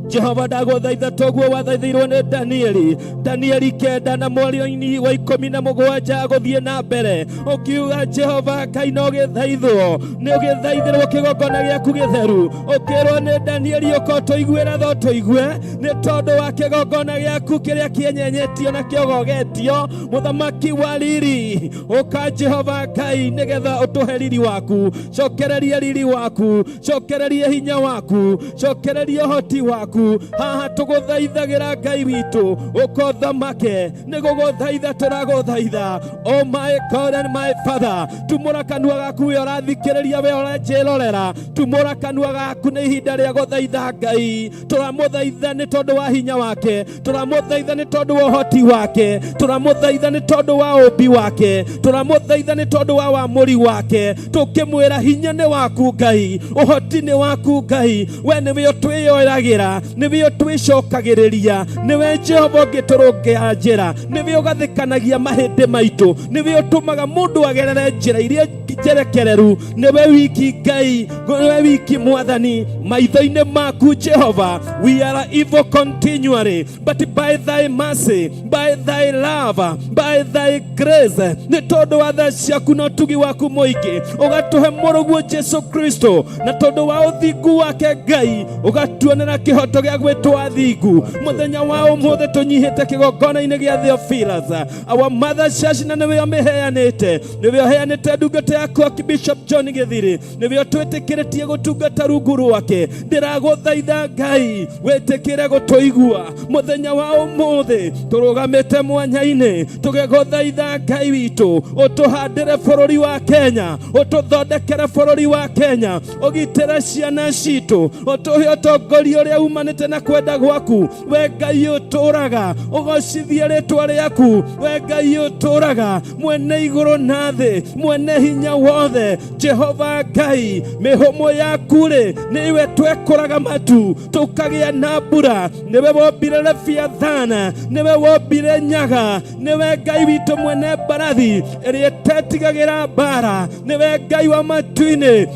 Jehova ndagũthaitha toguo wathaithirwo nĩ Danieli, Danieli 9 na mweri-inĩ wa 17 gũthiĩ na mbere, ũkiuga Jehova Ngai no gĩthaithwo, nĩ ũgĩthaithĩrwo kĩgongona gĩaku gĩtheru. Ũkĩrwo nĩ Danieli ũka ũtũiguĩra tha ũtũigue, nĩ tondũ wa kĩgongona gĩaku kĩrĩa kĩenyenyetio na kĩogogetio, mũthamaki wa riri. Ũka Jehova Ngai nĩgetha ũtũhe riri waku, cokereria riri waku, cokereria hinya waku, cokereria ũhoti waku. Haha tũgũthaithagĩra Ngai witũ, ũka ũthamake, nĩ gũgũthaitha tũragũthaitha. Oh my God and my Father, tumũra kanua gaku we ũrathikĩrĩria, we ũranjĩrorera, tumũra kanua gaku, nĩ ihinda rĩa gũthaitha Ngai. Tũramũthaitha nĩ tondũ wa hinya wake, tũramũthaitha nĩ tondũ wa ũhoti wake, tũramũthaitha nĩ tondũ wa ũmbi wake, tũramũthaitha nĩ tondũ wa wamũri wake, tũkĩmwĩra hinya nĩ waku Ngai, ũhoti nĩ waku Ngai, we nĩwe ũtwĩyoeragĩra, nĩwe ũtwĩcokagĩrĩria, nĩwe Jehova ũngĩtũrũngĩa njĩra, nĩwe ũgathĩkanagia mahĩndĩ maitũ, nĩwe ũtũmaga mũndũ agerere njĩra iria njerekereru, nĩwe wiki Ngai, nĩwe wiki Mwathani. Maitho-inĩ maku Jehova, we are evil continually, but by thy mercy, by thy love, by thy grace, nĩ tondũ wa tha ciaku na ũtugi waku mũingĩ, ũgatũhe mũrũguo Jesu Kristo, na tondũ wa ũthingu wake Ngai, ũgatuonera kĩhoto gĩa gwĩtwo athingu. Mũthenya wa ũmũthĩ tũnyihĩte kĩgongona-inĩ gĩa Theophilus, our mother church, na nĩwe ũmĩheanĩte, nĩwe ũheanĩte ndungata yaku Archbishop John Gĩthiri, nĩwe ũtwĩtĩkĩrĩtie gũtungata rungu rwake. Ndĩragũthaitha Ngai wĩtĩkĩre gũtũigua mũthenya wa ũmũthĩ, tũrũgamĩte mwanya-inĩ tũgĩgũthaitha Ngai witũ, ũtũhandĩre bũrũri wa Kenya, ũtũthondekere bũrũri wa Kenya, ũgitĩre ciana citũ, ũtũhe ũtongoria ũrĩa umanĩte na kwenda gwaku. We Ngai ũtũraga, ũgocithie rĩtwa rĩaku. We Ngai ũtũraga, mwene igũrũ na thĩ, mwene hinya wothe, Jehova Ngai, mĩhũmũ yaku rĩ nĩwe twekũraga matu tũkagĩa na mbura, nĩwe wombire Leviathana, nĩwe wombire nyaga, nĩwe Ngai witũ mwene mbarathi ĩrĩa ĩtetigagĩra mbara, nĩwe Ngai wa matu-inĩ,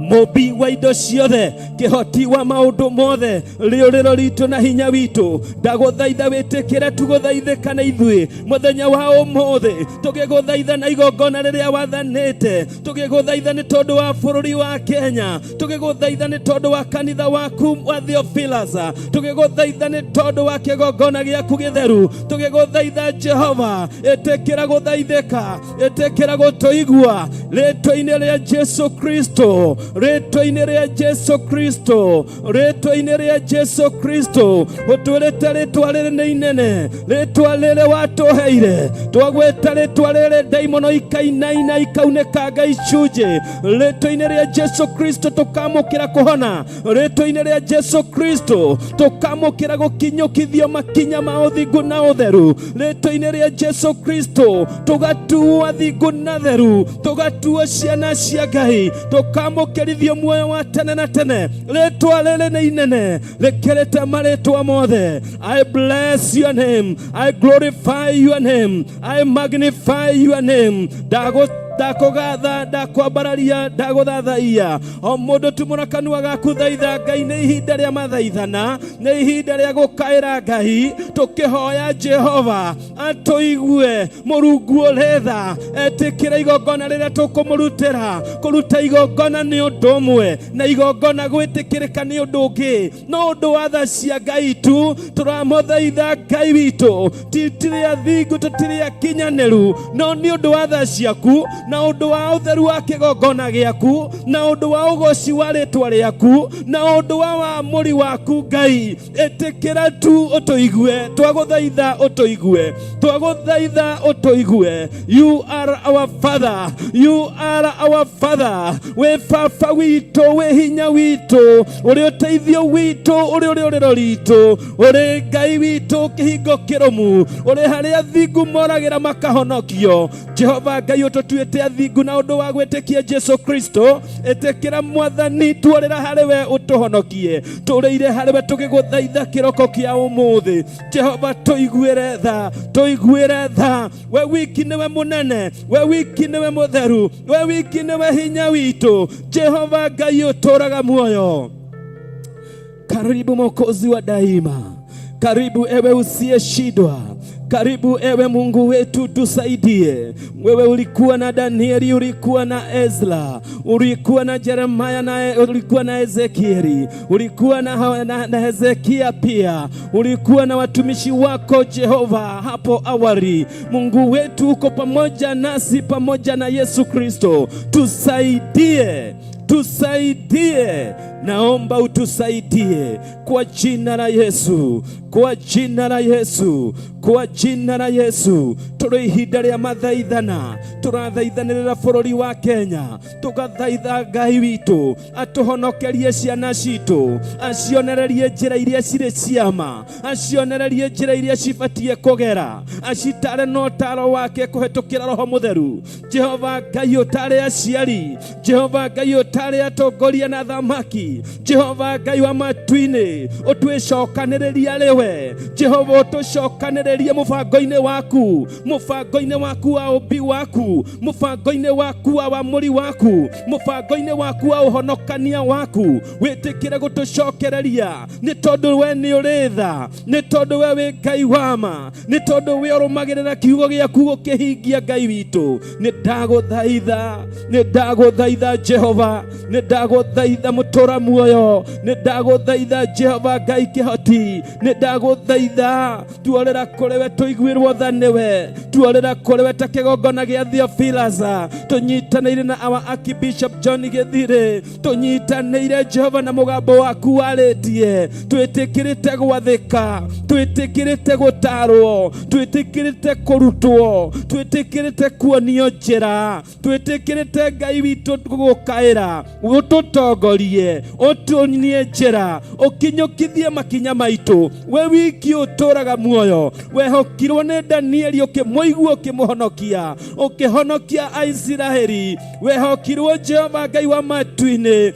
mũmbi wa indo ciothe, kĩhoti wa maũndũ mothe, rĩũrĩro ritũ na hinya witũ. Ndagũthaitha wĩtĩkĩre tugũthaithĩka na ithuĩ mũthenya wa ũmũthĩ, tũgĩgũthaitha na igongona rĩrĩa wathanĩte, tũgĩgũthaitha nĩ tondũ wa bũrũri wa Kenya, tũgĩgũthaitha nĩ tondũ wa kanitha waku wa Theophilus, tũgĩgũthaitha nĩ tondũ wa kĩgongona gĩaku gĩtheru, tũgĩgũthaitha Jehova, ĩtĩkĩra gũthaithĩka, ĩtĩkĩra gũtũigua, rĩtwa-inĩ rĩa Jesu Kristo, rĩtwa-inĩ rĩa Jesu Kristo, rĩtwa-inĩ rĩa Jesu Kristo. Ũtwĩrĩte rĩtwa rĩrĩ nĩ inene, rĩtwa rĩrĩ watũheire, twagwĩta rĩtwa rĩrĩ ndaimono ikainaina ikaunĩkanga icunjĩ. Rĩtwa-inĩ rĩa Jesu Kristo tũkamũkĩra kũhona, rĩtwa-inĩ rĩa Jesu Kristo tũkamũkĩra gũkinyũkithio makinya ma ũthingu na ũtheru, rĩtwa-inĩ rĩa Jesu Kristo tũgatuo athingu na theru, tũgatuo ciana cia Ngai, tũkamũkĩrithio muoyo wa tene na tene. Rĩtwa rĩrĩ nĩ inene rĩkĩrĩte marĩtwa mothe. I bless your name, I glorify your name, I magnify your name. Ndakũgatha, ndakwambararia, ndagũthathaiya. O mũndũ tumũra kanua gaku, thaitha Ngai. Nĩ ihinda rĩa mathaithana, nĩ ihinda rĩa gũkaĩra Ngai, tũkĩhoya Jehova atũigue. Mũrungu ũrĩ tha etĩkĩre igongona rĩrĩa tũkũmũrutĩra. Kũruta igongona nĩ ũndũ ũmwe na igongona gwĩtĩkĩrĩka nĩ ũndũ ũngĩ, no ũndũ wa tha cia Ngai tu tũramũthaitha Ngai witũ. Tũtirĩ athingu, tũtirĩ akinyanĩru, no nĩ ũndũ wa tha ciaku, Na ũndũ wa ũtheru wa kĩgongona gĩaku, na ũndũ wa ũgoci wa rĩtwa rĩaku, na ũndũ wa wamũri waku Ngai, ĩtĩkĩra tu ũtũigue, twagũthaitha ũtũigue, twagũthaitha ũtũigue. You are our father, you are our father. Wĩ baba witũ, wĩ hinya witũ, ũrĩ ũteithio witũ, ũrĩ ũrĩũrĩro ritũ, ũrĩ Ngai witũ kĩhingo kĩrũmu, ũrĩ harĩa athingu moragĩra makahonokio. Jehova Ngai ũtũtuĩte athingu na ũndũ wa gwĩtĩkia Jesu Kristo. Ĩtĩkĩra Mwathani, tuorĩra harĩ we ũtũhonokie, tũrĩire harĩ we tũgĩgũthaitha kĩroko kĩa ũmũthĩ. Jehova tũiguĩre tha, tũiguĩre tha. We wiki nĩwe mũnene, we wiki nĩwe mũtheru, we wiki nĩwe hinya witũ. Jehova Ngai ũtũraga muoyo, karibu Mwokozi wa daima, karibu ewe usiyeshindwa, karibu ewe Mungu wetu, tusaidie. Wewe ulikuwa na Danieli, ulikuwa na Ezra, ulikuwa na Jeremaya na ulikuwa na Ezekieli, ulikuwa na Hezekia pia, ulikuwa na watumishi wako Jehova hapo awali. Mungu wetu uko pamoja nasi, pamoja na Yesu Kristo, tusaidie, tusaidie. Naomba utusaidie kwa jina la Yesu, kwa jina la Yesu, kwa jina la Yesu. Tũrĩ ihinda rĩa mathaithana, tũrathaithanĩrĩra bũrũri wa Kenya, tũgathaitha Ngai witũ atũhonokerie ciana citũ, acionererie njĩra iria cirĩ ciama, acionererie njĩra iria cibatiĩ kũgera, acitare na ũtaro wake kũhetũkĩra Roho Mũtheru. Jehova Ngai ũtare aciari, Jehova Ngai ũtare atongoria na athamaki, Jehova Ngai wa matu-inĩ ũtwĩcokanĩrĩria rĩwe. Jehova ũtũcokanĩrĩrie mũbango-inĩ waku, mũbango-inĩ waku wa ũmbi waku, mũbango-inĩ waku wa wamũri waku, mũbango-inĩ waku wa ũhonokania waku. Wĩtĩkĩre gũtũcokereria, nĩ tondũ we nĩ ũrĩ tha, nĩ tondũ we wĩ Ngai wa ma, nĩ tondũ we ũrũmagĩrĩra kiugo gĩaku gũkĩhingia. Ngai witũ, nĩ ndagũthaitha, nĩ ndagũthaitha Jehova, nĩ ndagũthaitha mũtũra muoyo, nĩ ndagũthaitha Jehova Ngai kĩhoti, nĩ ndagũthaitha tuorĩra kũrĩ we tũiguĩrwo tha nĩwe, tuorĩra kũrĩ we ta kĩgongona gĩa Theophilus, tũnyitanĩire na our Archbishop John Gĩthirĩ, tũnyitanĩire Jehova na mũgambo waku warĩtie, twĩtĩkĩrĩte gwathĩka, twĩtĩkĩrĩte gũtarwo, twĩtĩkĩrĩte kũrutwo, twĩtĩkĩrĩte kuonio njĩra, twĩtĩkĩrĩte Ngai witũ gũgũkaĩra, ũtũtongorie, ũtuonie njĩra, ũkinyũkithie makinya maitũ. We wiki ũtũraga muoyo, wehokirwo nĩ Danieli, ũkĩmũigua, ũkĩmũhonokia, ũkĩhonokia Aisiraeli. Wehokirwo Jehova Ngai wa matu-inĩ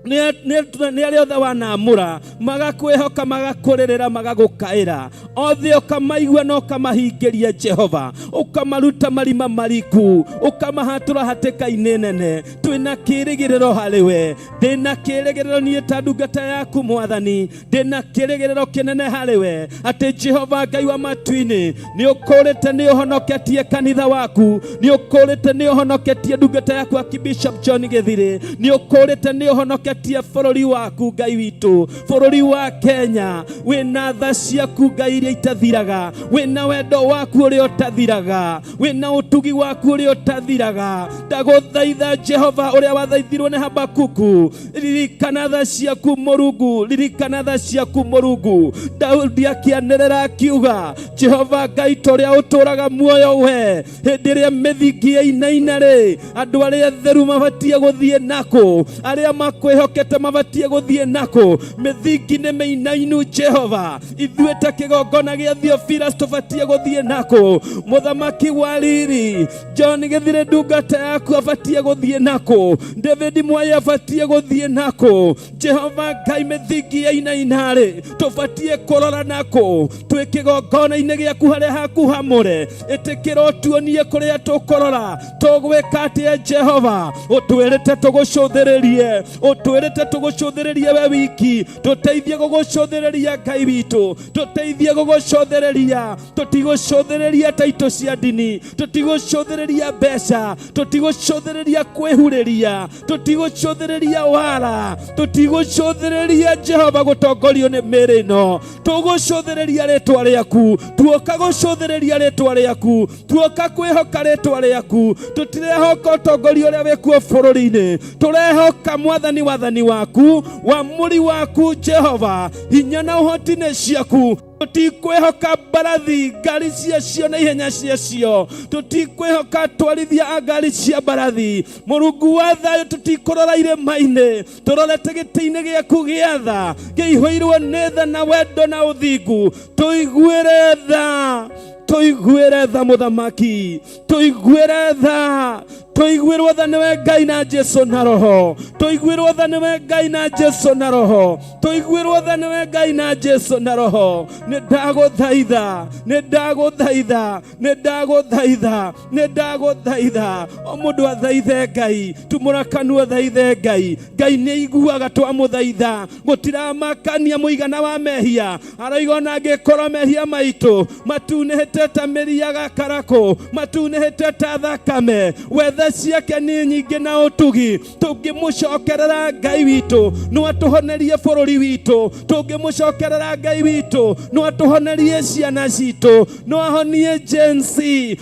nĩ arĩa othe wanamũra, magakwĩhoka, magakũrĩrĩra, magagũkaĩra, othe ũkamaigua na ũkamahingĩria. Jehova, ũkamaruta marima mariku, ũkamahatũra hatĩka-inĩ nene. Twĩna kĩĩrĩgĩrĩro harĩ we. Ndĩna kĩĩrĩgĩrĩro niĩ ta ndungata yaku Mwathani, ndĩna kĩĩrĩgĩrĩro kĩnene harĩ we, atĩ Jehova Ngai wa matu-inĩ nĩ ũkũrĩte, nĩ ũhonoketie kanitha waku, nĩ ũkũrĩte, nĩ ũhonoketie ndungata yaku Archbishop John Gĩthirĩ, nĩ ũkũrĩte, nĩ ũhonoketie bũrũri waku. Ngai witũ, bũrũri wa Kenya, wĩna tha ciaku Ngai iria itathiraga, wĩna wendo waku ũrĩa ũtathiraga, wĩna ũtugi waku ũrĩa ũtathiraga. Ndagũthaitha Jehova, ũrĩa wathaithirwo nĩ Habakuku, ririkana tha ciaku Mũrungu, ririkana tha ciaku Mũrungu. Daudi akĩanĩrĩra akiuga, Jehova Ngai ta ũrĩa ũtũraga muoyo we, hĩndĩ ĩrĩa mĩthingi yainaina rĩ, andũ arĩa atheru mabatiĩ gũthiĩ nakũ? Arĩa makwĩhokete mabatiĩ gũthiĩ nakũ? Mĩthingi nĩ mĩinainu. Jehova, ithuĩ ta kĩgongona gĩa Theophilus tũbatiĩ gũthiĩ nakũ? Mũthamaki wa riri John Gĩthirĩ, ndungata yaku, abatiĩ gũthiĩ nakũ? David Mwai abatiĩ gũthiĩ nakũ? Jehova Ngai, mĩthingi yainaina-rĩ, tũbatiĩ kũrora nakũ? Twĩ kĩgongona-inĩ gĩaku harĩa haku hamũre, ĩtĩkĩra ũtuonie kũrĩa tũkũrora. Tũgwĩka atĩa Jehova? Ũtwĩrĩte tũgũcũthĩrĩrie, ũtwĩrĩte. Ũtwĩrĩte tũgũcũthĩrĩrie we wiki, tũteithie gũgũcũthĩrĩria Ngai witũ, tũteithie gũgũcũthĩrĩria. Tũtigũcũthĩrĩria taitũ cia ndini, tũtigũcũthĩrĩria mbeca, tũtigũcũthĩrĩria kwĩhurĩria, tũtigũcũthĩrĩria wara, tũtigũcũthĩrĩria Jehova gũtongorio nĩ mĩĩrĩ ĩno. Tũgũcũthĩrĩria rĩtwa rĩaku, tuoka gũcũthĩrĩria rĩtwa rĩaku, tuoka kwĩhoka rĩtwa rĩaku. Tũtirehoka ũtongoria ũrĩa wĩkuo bũrũri-inĩ, tũrehoka Mwathani wathani waku, wamũri waku Jehova, hinya na ũhoti nĩ ciaku. Tũtikwĩhoka mbarathi, ngari ciacio na ihenya ciacio, tũtikwĩhoka atwarithia a ngari cia mbarathi. Mũrungu wa thayũ, tũtikũrora irĩma-inĩ, tũrorete gĩtĩ-inĩ gĩaku gĩa tha kĩihũirwo nĩ tha na wendo na ũthingu. Tũiguĩre tha, tũiguĩre tha Mũthamaki, tũiguĩre tha, tũiguĩrwo tha nĩwe Ngai na Jesu na Roho, tũiguĩrwo tha nĩwe Ngai na Jesu na Roho, tũiguĩrwo tha nĩwe Ngai na Jesu na Roho. Nĩ ndagũthaitha, nĩ ndagũthaitha, nĩ ndagũthaitha, nĩ ndagũthaitha. O mũndũ athaithe Ngai, tumũra kanua thaithe Ngai. Ngai nĩ aiguaga twamũthaitha, gũtiramakania mũigana wa mehia. Aroiga ona angĩkorwo mehia maitũ matunĩhĩte ta mĩri ya gakarakũ, matunĩhĩte ta thakame, wetha ciake nĩ nyingĩ na ũtugi. Tũngĩmũcokerera Ngai witũ no atũhonerie bũrũri witũ, tũngĩmũcokerera Ngai witũ no atũhonerie ciana citũ, no ahonie Gen Z,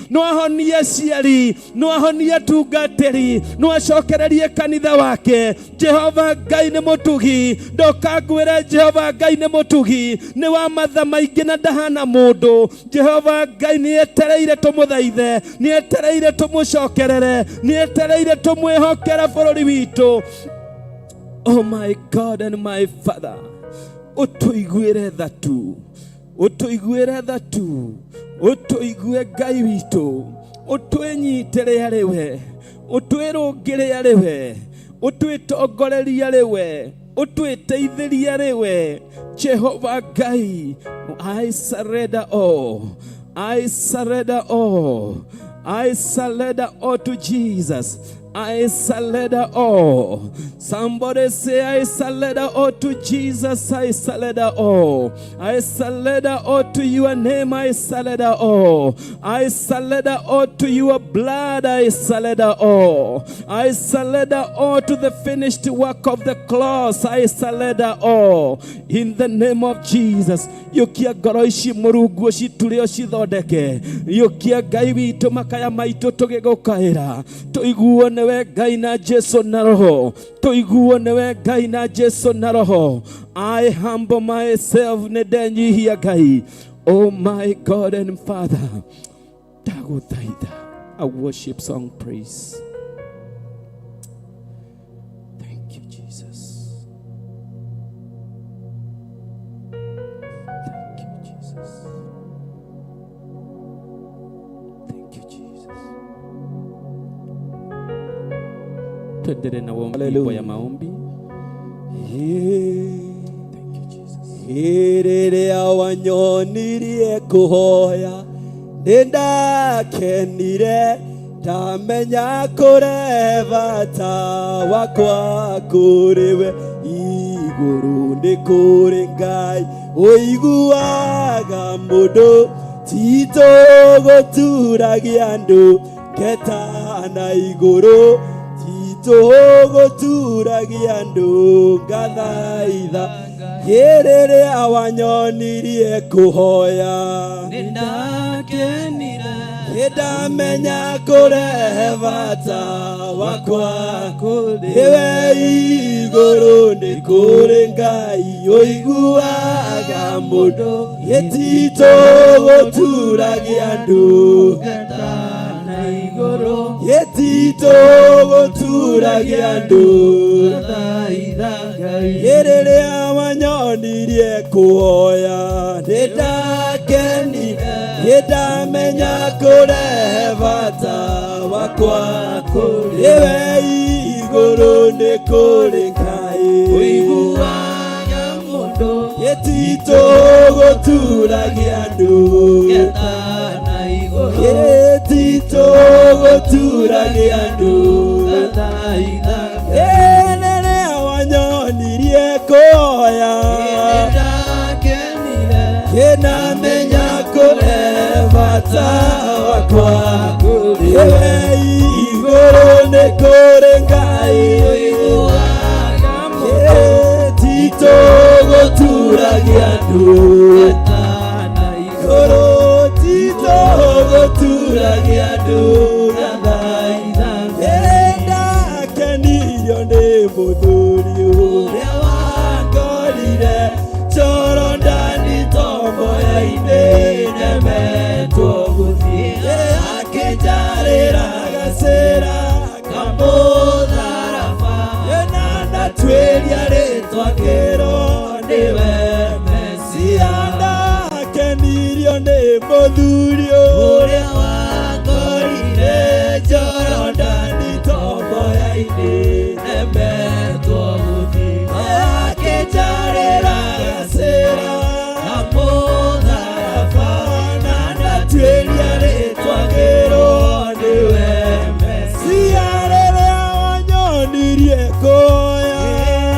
no ahonie aciari, no ahonie atungatĩri, no acokererie kanitha wake. Jehova Ngai nĩ mũtugi, ndoka ngwĩre Jehova Ngai nĩ mũtugi, nĩ wa matha maingĩ na ndahana mũndũ. Jehova Ngai nĩ etereire tũmũthaithe, nĩ etereire tũmũcokerere, nĩ etereire tũmwĩhokere bũrũri witũ. Oh my God and my Father, ũtũiguĩre tha tu, ũtũiguĩre tha tu, ũtũigue Ngai witũ, ũtwĩnyitĩre arĩ we, ũtwĩrũngĩre arĩ we, ũtwĩtongorerie arĩ we, ũtwĩteithĩrie arĩ we. Jehova Ngai, I surrender all, I surrender all, I surrender all to Jesus. I surrender all. Somebody say, I surrender all to Jesus. I surrender all. I surrender all to your name. I surrender all. I surrender all to your blood. I surrender all. I surrender all to the finished work of the cross. I surrender all. In the name of Jesus. Yũkia ngoro ici Mũrungu, ũciture ũcithondeke. Yũkia Ngai witũ makaya maitũ tũgĩgũkaĩra. Tũiguo nĩwe Ngai na Jesu na Roho, tũiguo nĩwe Ngai na Jesu na Roho. I humble myself, nĩ ndenyihia Ngai. Oh my God and Father, ndagũthaitha. A worship song, praise. Thank you, Jesus. Thank you, Jesus. Thank you, Jesus. Tuendelee na wimbo ya maombi. Thank you, Jesus. Rĩrĩa wanyonirie kũhoya nĩ ndakenire, ndamenya kũre bata wakwa kũrĩ we. Igũrũ nĩ kũrĩ Ngai ũiguaga mũndũ, titũ gũturagia andũ ngeta na igũrũ, titũ gũturagia andũ ngathaitha. Rĩrĩa wanyonirie kũhoya Nĩndakenire. Nĩndamenya kũrehe bata wakwa kũrĩ Iwe igũrũ nĩ kũrĩ Ngai ũiguaga mũndũ, gĩtitũ gũturagia andũ ngeta na igũrũ, gĩtitũ gũturagia andũ ngathaitha Ngai. Rĩrĩa wanyonirie kũhoya nĩndakenire, nĩndamenya kũrehe bata wakwa kũrĩ Iwe igũrũ nĩ kũrĩ Ngai ũiguaga mũndũ, gĩtitũ gũturagia andũ ngeta na igũrũ, gĩtitũ gũturagia andũ ngathaitha Ngai. Rĩrĩa Igũrũ nĩ kũrĩ Ngai Tito gũturagia andũ Igũrũ Tito gũturagia andũ Ndakenirio nĩ mũthuri ũrĩa wangorire Jorodani tomboya-inĩ nemetwo gũthiĩ akĩnjarĩra gacĩra kamũtharaba na ndatuĩria rĩtwa kĩro nĩwe Mesia. Ndakenirio nĩ mũthuri ũrĩa wangorire Jorodani tomboya-inĩ nemetwo gũthiĩ akĩnjarĩra gacĩra kamũtharaba na ndatuĩria rĩtwa kĩro nĩwe Mesia. Rĩrĩa wanyonirie kuoya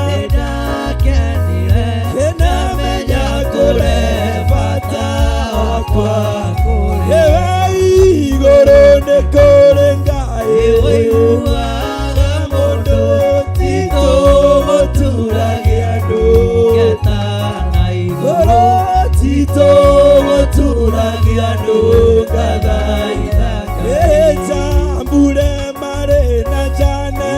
nĩndakenire nĩndamenya kũrĩ bata wakwa Ewe igũrũ nĩ kũrĩ Ngai ũiguaga mũndũ Tito gũturagia andũ Igũrũ Tito gũturagia andũ Njambure marĩ na njane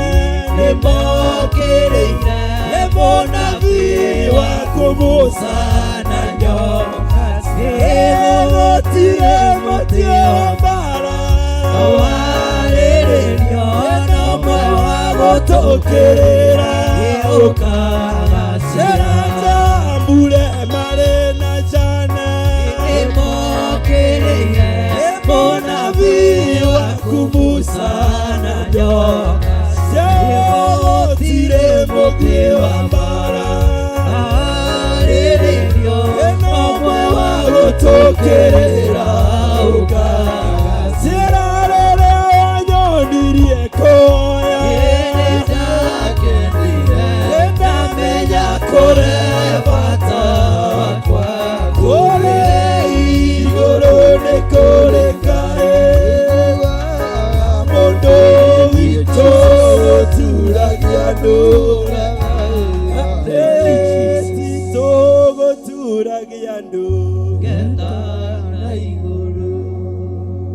nĩmokĩrĩire nĩ mũnabii wa kũmusa na nyoka gũtirĩ mũtĩ wa mbara warĩrĩrio no ũmwe wa gũtũkĩrĩra ũkagacĩra. Njambure marĩ na njane nĩmokĩrĩire nĩ mũnabii waku Musa na nyoka gũtirĩ mũtĩ wa mbara warĩrĩrio no ũmwe wa gũtũkĩrĩra ũkagacĩra. Rĩrĩa wanyonirie kuoya nĩndakenire nĩndamenya kũrĩ bata wakwa kũrĩ igũrũ nĩ kũrĩ Ngai mũndũ witũ gũturagia andũ Tito gũturagia andũ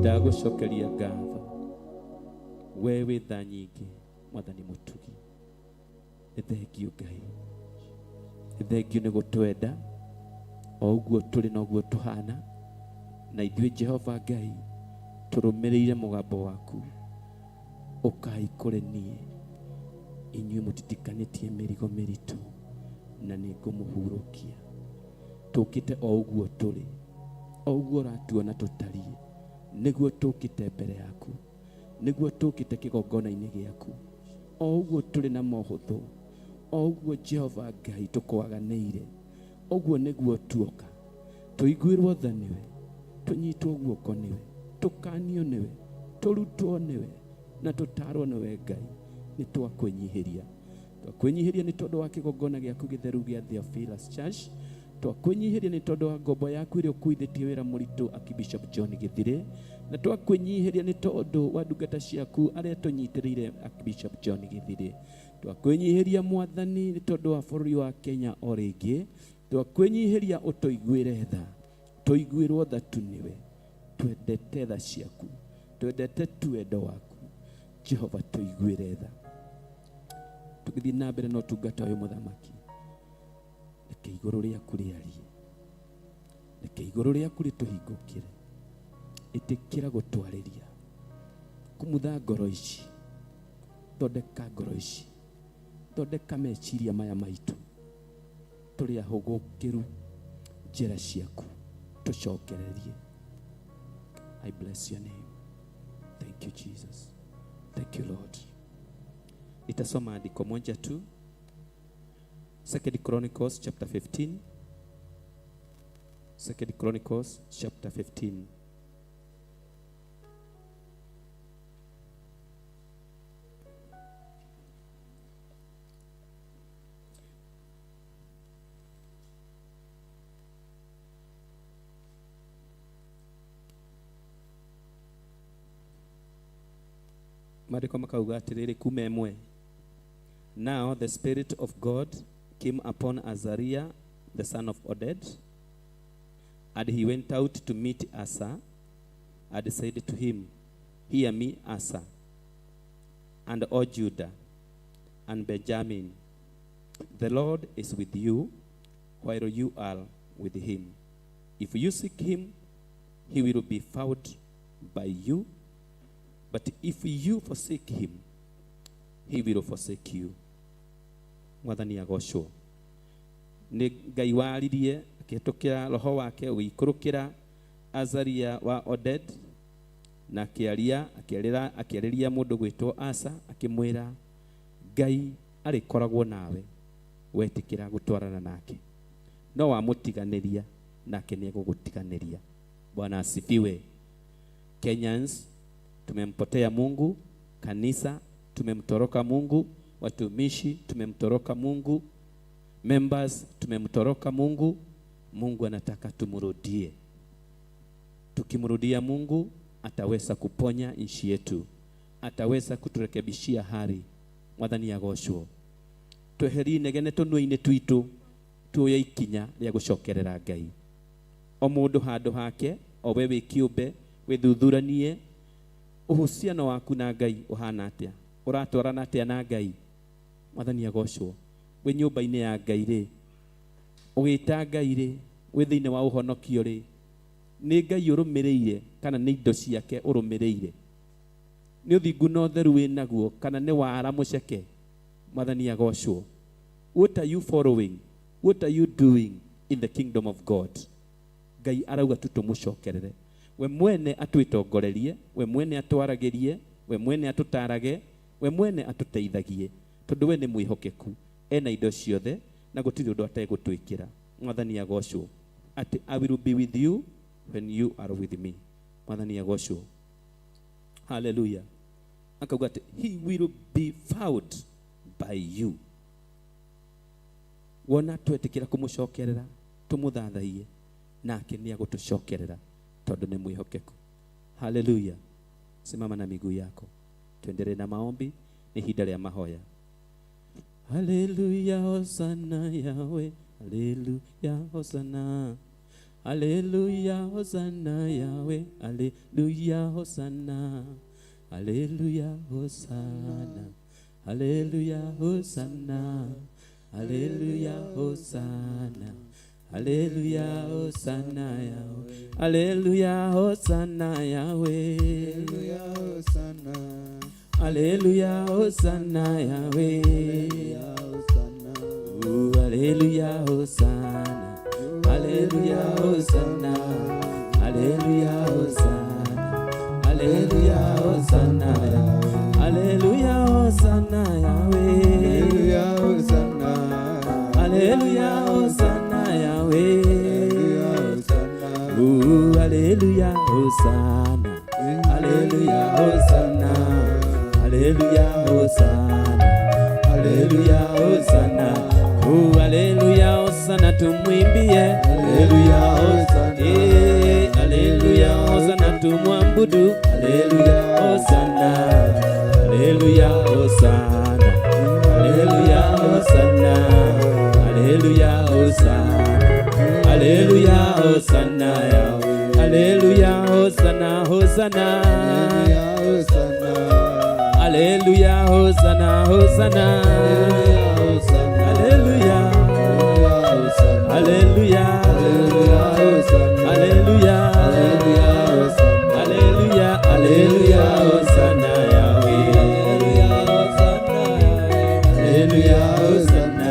Ndagũcokeria ngatho we wĩ tha nyingĩ Mwathani mũtugi. Nĩ thengio Ngai, nĩ thengio nĩ gũtwenda o ũguo tũrĩ na ũguo tũhana, na ithuĩ Jehova Ngai tũrũmĩrĩire mũgambo waku. Ũkai kũrĩ niĩ inyuĩ mũtitikanĩtie mĩrigo mĩritũ na nĩngũmũhurũkia. Tũkĩte o ũguo tũrĩ, o ũguo ũratuona tũtariĩ, nĩguo tũkĩte mbere yaku, nĩguo tũkĩte kĩgongona-inĩ gĩaku, o ũguo tũrĩ na mohũthũ, o ũguo Jehova Ngai tũkwaganĩire, ũguo nĩguo tuoka tũiguĩrwo tha nĩwe, tũnyitwo guoko nĩwe, tũkanio nĩwe, tũrutwo nĩwe na tũtarwo nĩwe Ngai. Nĩ twakwĩnyihĩria, twakwĩnyihĩria nĩ tondũ wa kĩgongona gĩaku gĩtheru gĩa Theophilus Church, twakwĩnyihĩria nĩ tondũ wa ngombo yaku ĩrĩa ũkuithĩtie wĩra mũritũ Archbishop John Gĩthire, na twakwĩnyihĩria nĩ tondũ wa ndungata ciaku arĩa tũnyitĩrĩire Archbishop John Gĩthire. Twakwĩnyihĩria Mwathani nĩ tondũ wa bũrũri wa Kenya o rĩngĩ, twakwĩnyihĩria ũtũiguĩre tha, tũiguĩrwo tha tu nĩwe, twendete tha ciaku, twendete tu wendo waku Jehova, tũiguĩre tha. Tũgĩthiĩ na mbere na ũtungata ũyũ mũthamaki, reke igũrũ rĩaku rĩarie, reke igũrũ rĩaku rĩtũhingũkĩre, ĩtĩkĩra gũtwarĩria, kumutha ngoro ici, thondeka ngoro ici, thondeka meciria maya maitũ, tũrĩ ahũgũkĩru njĩra ciaku, tũcokererie. I bless your name. Thank you Jesus. Thank you Lord. Nitasoma andiko moja tu. Second Chronicles chapter 15. Second Chronicles chapter 15. Maandĩko makauga atĩrĩrĩ kuma ĩmwe. Now the Spirit of God came upon Azariah the son of Oded, and he went out to meet Asa and said to him, Hear me, Asa, and all Judah and Benjamin. The Lord is with you while you are with him. If you seek him, he will be found by you. But if you forsake him, he will forsake you. Mwathani agocwo. Nĩ Ngai waririe akĩhĩtũkĩra roho wake ũgĩikũrũkĩra Azaria wa Oded na akĩaria akĩarĩra akĩarĩria mũndũ gwĩtwo Asa akĩmwĩra Ngai arĩkoragwo nawe wetĩkĩra gũtwarana nake no wamũtiganĩria nake nĩ egũgũtiganĩria. Bwana asifiwe. Kenyans tumempotea Mungu, kanisa tumemtoroka Mungu, watumishi tumemtoroka Mungu, members tumemtoroka Mungu. Mungu anataka tumrudie. Tukimrudia Mungu ataweza kuponya nchi yetu, ataweza kuturekebishia hali. Mwathani agocwo. Tweherie inegene tũnua-inĩ twitũ, tuoye ikinya rĩa gũcokerera Ngai. O mũndũ handũ hake, o we wĩ kĩũmbe, wĩthuthuranie uhusiano waku na Ngai ũhana atĩa, ũratwarana atĩa na Ngai. Mwathani agocwo. Wĩ nyũmba-inĩ ya Ngai rĩ, ũgĩta Ngai rĩ, wĩ thĩinĩ wa ũhonokio rĩ, nĩ Ngai ũrũmĩrĩire kana nĩ indo ciake ũrũmĩrĩire? Nĩ ũthingu na ũtheru wĩ naguo kana nĩ wara mũceke? Mwathani agocwo. What are you following? What are you doing in the kingdom of God? Ngai arauga tu tũmũcokerere. We mwene atwĩtongorerie, we mwene atwaragĩrie, we mwene atũtarage, we mwene atũteithagie, tondũ we nĩ mwĩhokeku, ena indo ciothe na gũtirĩ ũndũ ategũtwĩkĩra. Mwathani agocwo. Atĩ I will be with you when you are with me. Mwathani agocwo. Hallelujah. Akauga atĩ he will be found by you. Wona twetĩkĩra kũmũcokerera, tũmũthathaiye, nake nĩ agũtũcokerera tondũ nĩ mwĩhokeku. Haleluya. Simama na miguu yako, tuendelee na maombi. Ni ihinda rĩa mahoya. Haleluya, hosana Yahweh. Haleluya, hosana. Haleluya, hosana Yahweh. Haleluya, hosana. Haleluya, hosana. Haleluya, hosana. Haleluya, hosana. Haleluya, hosana Yahweh. Haleluya, hosana Yahweh. Haleluya, hosana. Haleluya, hosana Yahweh. Haleluya, hosana. Ooh, haleluya, hosana. Haleluya, hosana. Haleluya, hosana. Haleluya, hosana Yahweh. Haleluya, hosana Yahweh. Haleluya, hosana. Haleluya, hosana Yahweh. Haleluya, hosana. Ooh, haleluya, hosana. Haleluya, hosana. Haleluya, hosana. Haleluya, hosana. Oh, haleluya, hosana tumwimbie. Haleluya, hosana. Eh, haleluya, hosana tumwabudu. Haleluya, hosana. Haleluya, hosana. Haleluya, hosana. Haleluya, hosana. Haleluya, hosana. Haleluya, hosana, hosana. Haleluya, hosana. Haleluya, hosana, hosana. Haleluya, hosana. Haleluya. Haleluya, hosana. Haleluya. Haleluya, hosana. Haleluya. Haleluya, hosana. Haleluya, haleluya, hosana Yahweh. Haleluya, hosana. Haleluya, hosana.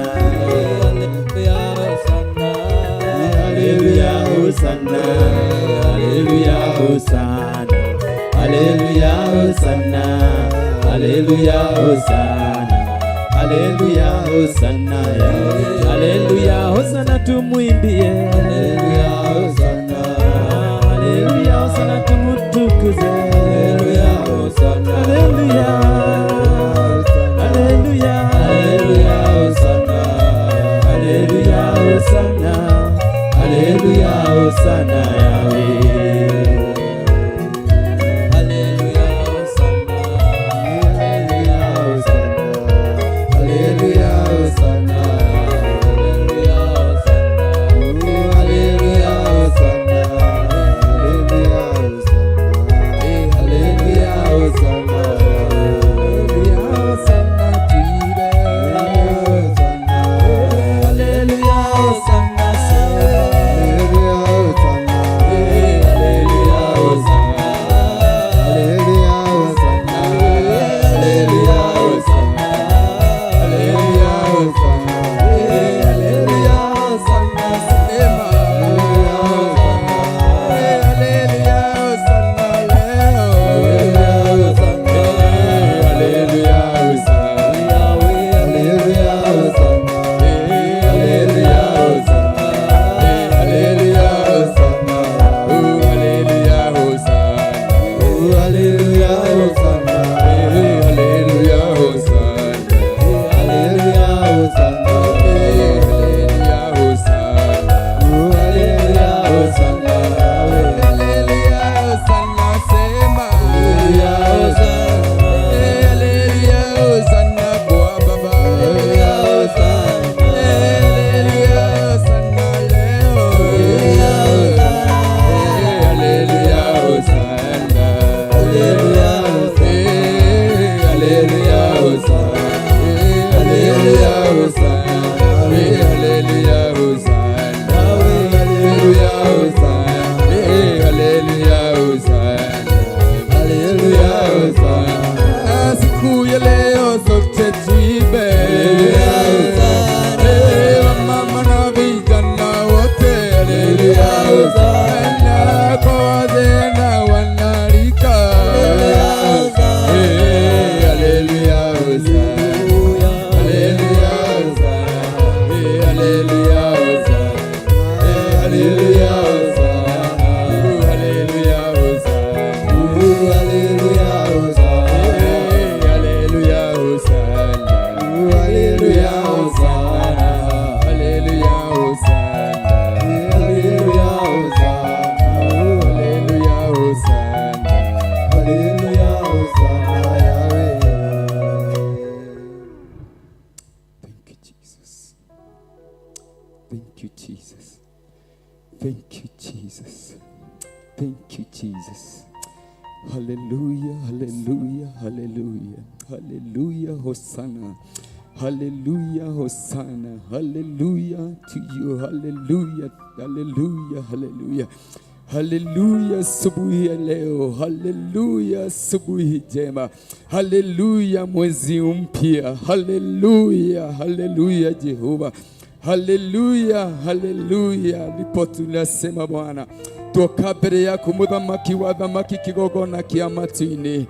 Haleluya, hosana. Haleluya, hosana. Haleluya, hosana. Haleluya, hosana. Haleluya, hosana. Haleluya, hosana. Haleluya, hosana tumwimbie. Haleluya, hosana. Haleluya, hosana tumutukuze. Haleluya, hosana. Haleluya. Haleluya. Haleluya, hosana. Haleluya, hosana. Haleluya, hosana Yahweh. Haleluya, hosana. Haleluya, haleluya, haleluya, hosana. Hallelujah, Hosanna, hallelujah to you, hallelujah, hallelujah, hallelujah. Haleluya asubuhi ya leo, haleluya asubuhi njema, haleluya mwezi mpya, haleluya, haleluya Jehova, haleluya, haleluya. Ndipo tunasema Bwana, twoka mbere yaku muthamaki wa thamaki kigongona kia matu-inĩ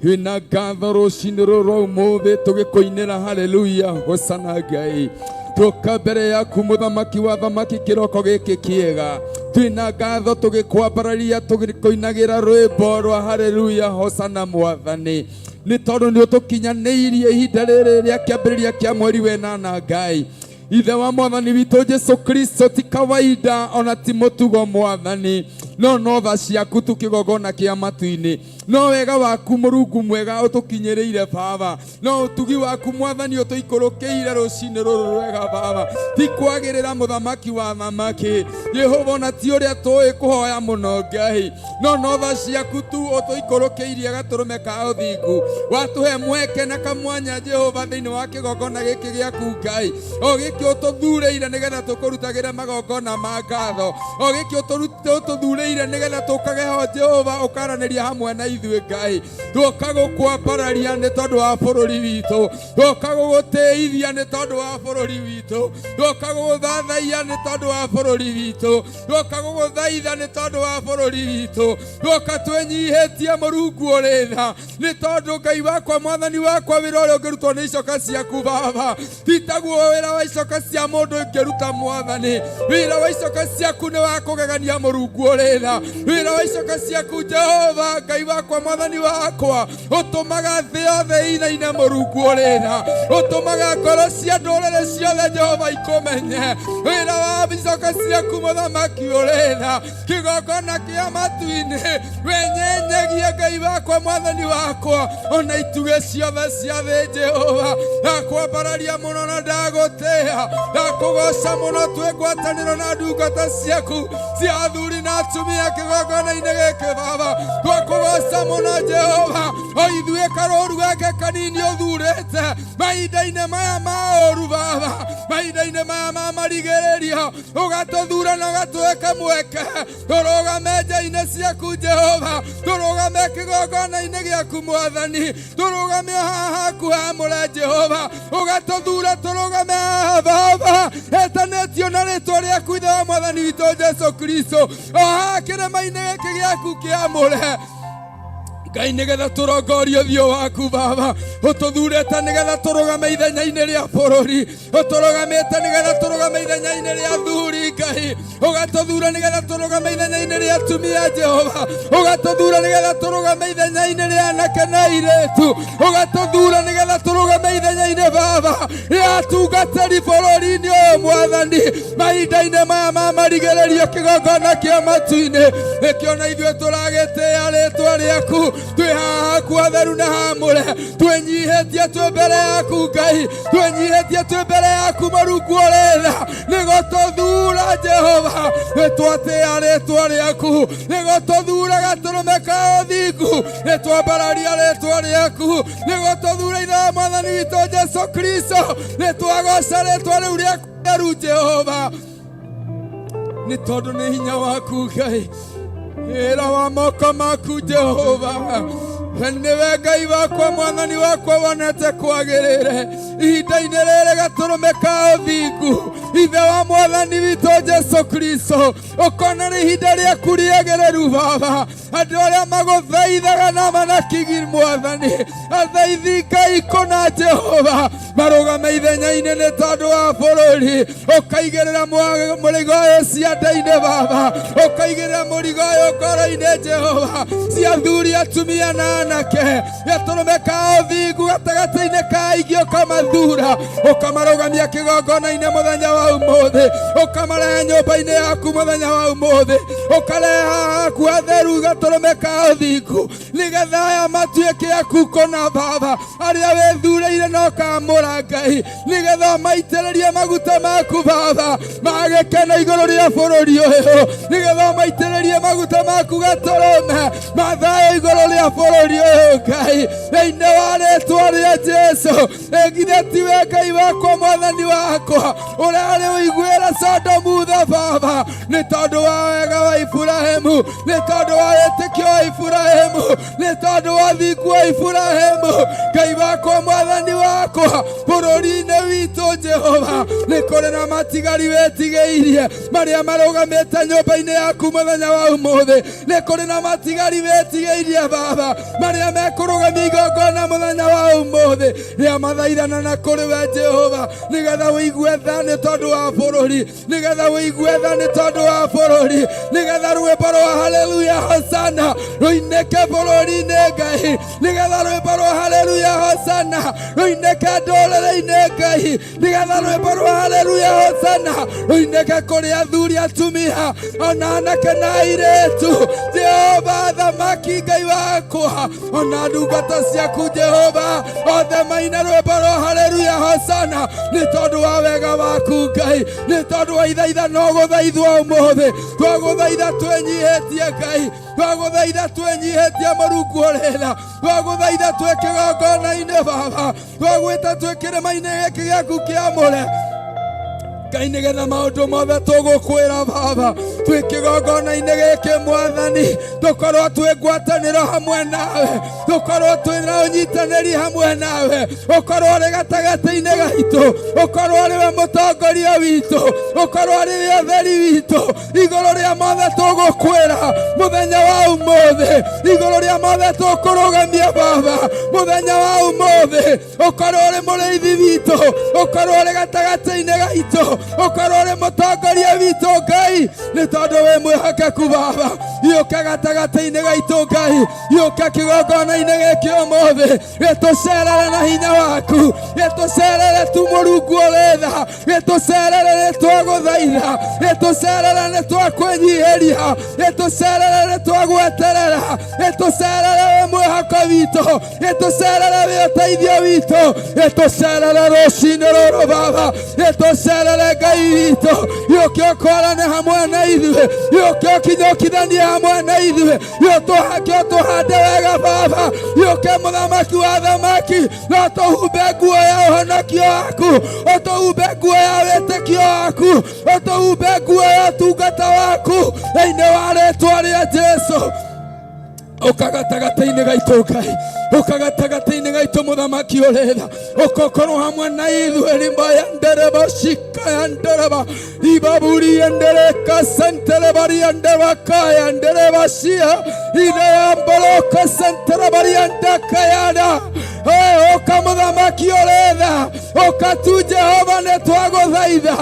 wĩna ngatho rũcinĩ rũrũ rwa ũmũthĩ tũgĩkũinĩra haleluya hosana Ngai. Twoka mbere yaku mũthamaki wa thamaki kĩroko gĩkĩ kĩega, twĩna ngatho tũgĩkwambararia tũgĩkũinagĩra rwĩmbo rwa haleluya hosana Mwathani, nĩ tondũ nĩ ũtũkinyanĩirie ihinda rĩrĩ rĩa kĩambĩrĩria kĩa mweri wenana. Ngai Ithe wa Mwathani witũ Jesu Kristo, ti kawaida ona ti mũtugo Mwathani, no no tha ciaku tu kĩgongona kĩa matu-inĩ, no wega waku Mũrungu mwega ũtũkinyĩrĩire Baba, no ũtugi waku Mwathani ũtũikũrũkĩire rũcinĩ rũrũ rwega Baba. Ti kwagĩrĩra mũthamaki wa thamaki Jehova, ona ti ũrĩa tũĩ kũhoya mũno Ngai, no no tha ciaku tu ũtũikũrũkĩirie gatũrũme ka ũthingu, watũhe mweke na kamwanya Jehova thĩinĩ wa kĩgongona gĩkĩ gĩaku Ngai, o gĩkĩ ũtũthurĩire nĩgetha tũkũrutagĩre magongona ma ngatho, o gĩkĩ ũtũthurĩire nĩgetha tũkage ho Jehova ũkaranĩria hamwe na ithuĩ Ngai. Twoka gũkwambararia nĩ tondũ wa bũrũri witũ, twoka gũgũtĩithia nĩ tondũ wa bũrũri witũ, twoka gũgũthathaiya nĩ tondũ wa bũrũri witũ, twoka gũgũthaitha nĩ tondũ wa bũrũri witũ, twoka twĩnyihĩtie Mũrungu ũrĩ tha, nĩ tondũ Ngai wakwa Mwathani wakwa, wĩra ũrĩa ũngĩrutwo nĩ icoka ciaku Baba ti taguo wĩra wa icoka cia mũndũ ũngĩruta Mwathani. Wĩra wa icoka ciaku nĩ wa kũgegania Mũrungu ũrĩ tha. Wĩra wa icoka ciaku Jehova Ngai wakwa Mwathani wakwa ũtũmaga thĩ yothe ĩinaine Mũrungu ũrĩ tha, ũtũmaga ngoro cia ndũrĩrĩ ciothe Jehova ikũmenye. Wĩra wa icoka ciaku mũthamaki ũrĩ tha, kĩgongona kĩa matu-inĩ wenyenyegie Ngai wakwa Mwathani wakwa, ona itugĩ ciothe cia thĩ Jehova. Ndakwambararia mũno na ndagũtĩa, ndakũgoca mũno twĩ ngwatanĩro na ndungata ciaku cia athuri na atumia kĩgongona-inĩ gĩkĩ Baba. Twakũgoca mũno Jehova, o ithuĩ karũru gake kanini ũthurĩte mahinda-inĩ maya ma ũru Baba, mahinda-inĩ maya ma marigĩrĩrio, ũgatũthura na ũgatũhe kamweke tũrũgame nja-inĩ ciaku Jehova, tũrũgame kĩgongona-inĩ gĩaku Mwathani, tũrũgame haha haku hamũre Jehova, ũgatũthura tũrũgame haha Baba, etanĩtio na rĩtwa rĩaku Ithe wa Mwathani witũ Jesu Kristo, o haha kĩrĩma-inĩ gĩkĩ gĩaku kĩamũre Ngai, nĩgetha tũrongorie ũthiũ waku Baba. Ũtũthurĩte nĩgetha tũrũgame ithenya-inĩ rĩa bũrũri, ũtũrũgamĩte nĩgetha tũrũgame ithenya-inĩ rĩa thuri Ngai, ũgatũthura nĩgetha tũrũgame ithenya-inĩ rĩa atumia Jehova, ũgatũthura nĩgetha tũrũgame ithenya-inĩ rĩa anake na airĩtu, ũgatũthura nĩgetha tũrũgame ithenya-inĩ Baba rĩa atungatĩri bũrũri-inĩ ũyũ Mwathani, mahinda-inĩ maya ma marigĩrĩrio kĩgongona kĩa matu-inĩ. Nĩkĩo na ithuĩ tũragĩtĩĩa rĩtwa rĩaku, twĩ haha haku hatheru na hamũre, twĩnyihĩtie twĩ mbere yaku Ngai, twĩnyihĩtie twĩ mbere yaku Mũrungu ũrĩ tha, nĩgũtũthura Jehova, nĩtwatĩĩa rĩtwa rĩaku, nĩgũtũthura gatũrũme ka ũthingu, nĩtwambararia rĩtwa rĩaku, nĩgũtũthura Ithe wa Mwathani witũ Jesu Kristo, nĩtwagoca rĩtwa rĩu rĩaku theru Jehova, nĩ tondũ nĩ hinya waku Ngai, wĩra wa moko maku Jehova. Nĩwe Ngai wakwa Mwathani wakwa wonete kwagĩrĩre ihinda-inĩ rĩrĩ gatũrũme ka ũthingu, Ithe wa Mwathani witũ Jesu Kristo, ũkona nĩ ihinda rĩaku rĩagĩrĩru Baba, andũ arĩa magũthaithaga na manakigi Mwathani, athaithi Ngai kũna Jehova, marũgame ithenya-inĩ nĩ tondũ wa bũrũri, ũkaigĩrĩra mũrigo ũyũ ciande-inĩ Baba, ũkaigĩrĩra mũrigo ũyũ ngoro-inĩ Jehova, cia athuri atumia na anake, gatũrũme ka ũthingu gatagatĩ-inĩ ka aingĩ ũkamathura, ũkamarũgamia kĩgongona-inĩ mũthenya wa ũmũthĩ, ũkamarehe nyũmba-inĩ yaku mũthenya wa ũmũthĩ, ũkarehe haku hatheru gatũrũme ka ũthingu, nĩgetha aya matuĩke aku kũna Baba, arĩa wĩthurĩire na ũkamũra Ngai, nĩgetha maitĩrĩrie maguta maku Baba magĩkena igũrũ rĩa bũrũri ũyũ, nĩgetha maitĩrĩrie maguta maku gatũrũme mathayũ igũrũ rĩa bũrũri. bũrũri ũyũ Ngai thĩinĩ wa rĩtwa rĩa Jesu ĩgithĩ tiwe Ngai wakwa mwathani wakwa ũrarĩ ũiguĩra Sodomu tha baba nĩ tondũ wa wega wa Iburahĩmu nĩ tondũ wa wĩtĩkio wa Iburahĩmu nĩ tondũ wa thingu wa Iburahĩmu Ngai wakwa mwathani wakwa bũrũri-inĩ witũ Jehova nĩ kũrĩ na matigari wĩtigĩirie marĩa marũgamĩte nyũmba-inĩ yaku mũthenya wa ũmũthĩ nĩ kũrĩ na matigari wĩtigĩirie baba marĩa mekũrũgamia igongona mũthenya wa ũmũthĩ rĩa mathaithana na kũrĩ we Jehova nĩgetha ũigue tha nĩ tondũ wa bũrũri nĩgetha ũigue tha nĩ tondũ wa bũrũri nĩgetha rwĩmbo rwa haleluya hosana rũinĩke bũrũri-inĩ Ngai nĩgetha rwĩmbo rwa haleluya hosana rũinĩke ndũrĩrĩ-inĩ Ngai nĩgetha rwĩmbo rwa haleluya hosana rũinĩke kũrĩ athuri atumia ona anake na airĩtu Jehova thamaki Ngai wakwa ona ndungata ciaku Jehova othe maina rwĩmbo rwa haleluya hosana nĩ tondũ wa wega waku Ngai nĩ tondũ wa ithaitha no gũthaithwo ũmũthĩ twagũthaitha twĩnyihĩtie Ngai twagũthaitha twĩnyihĩtie Mũrungu ũrĩ tha twagũthaitha twĩ kĩgongona-inĩ baba twagwĩta twĩ kĩrĩma-inĩ gĩkĩ gĩaku kĩamũre Ngai nĩgetha maũndũ mothe tũgũkwĩra baba twĩ kĩgongona-inĩ gĩkĩ mwathani tũkorwo twĩ ngwatanĩro hamwe nawe tũkorwo twĩ na ũnyitanĩri hamwe nawe ũkorwo ũrĩ gatagatĩ-inĩ gaitũ ũkorwo ũrĩ we mũtongoria witũ ũkorwo ũrĩ we ũtheri witũ igũrũ rĩa mothe tũgũkwĩra mũthenya wa ũmũthĩ igũrũ rĩa mothe tũkũrũgamia baba mũthenya wa ũmũthĩ ũkorwo ũrĩ mũrĩithi witũ ũkorwo ũrĩ gatagatĩ-inĩ gaitũ ũkorwo ũrĩ mũtongoria witũ Ngai nĩ tondũ wĩ mwĩhokeku baba yũka gatagatĩ-inĩ gaitũ Ngai yũka kĩgongona-inĩ gĩkĩ ũmũthĩ gĩtũcerere na hinya waku gĩtũcerere tu Mũrungu ũrĩ tha gĩtũcerere nĩ twagũthaitha gĩtũcerere nĩ twakwĩnyihĩria gĩtũcerere nĩ twagweterera gĩtũcerere wĩ mwĩhoko witũ gĩtũcerere wĩ ũteithio witũ gĩtũcerere rũcinĩ rũrũ baba gĩtũcerere Ngai witũ yũke ũkwarane hamwe na ithuĩ yũke ũkinyũkithanie hamwe na ithuĩ yũtũhake ũtũhande wega baba yũke mũthamaki wa thamaki no tũhumbe nguo ya ũhonokio waku ũtũhumbe nguo ya wĩtĩkio waku ũtũhumbe nguo ya ũtungata waku thĩinĩ wa rĩtwa rĩa Jesu ũka gatagatĩ-inĩ gaitũ Ngai ũka gatagatĩ-inĩ gaitũ mũthamaki ũrĩ tha ũka ũkorwo hamwe na ithuĩ rimba ya ndereba shika ya ndereba ibaburi ya ndereka senterebari ya ndebaka ya ndereba shia ine ya mboroka senterebari ya ndakayana ũka mũthamaki ũrĩ tha ũka tu Jehova nĩ twagũthaitha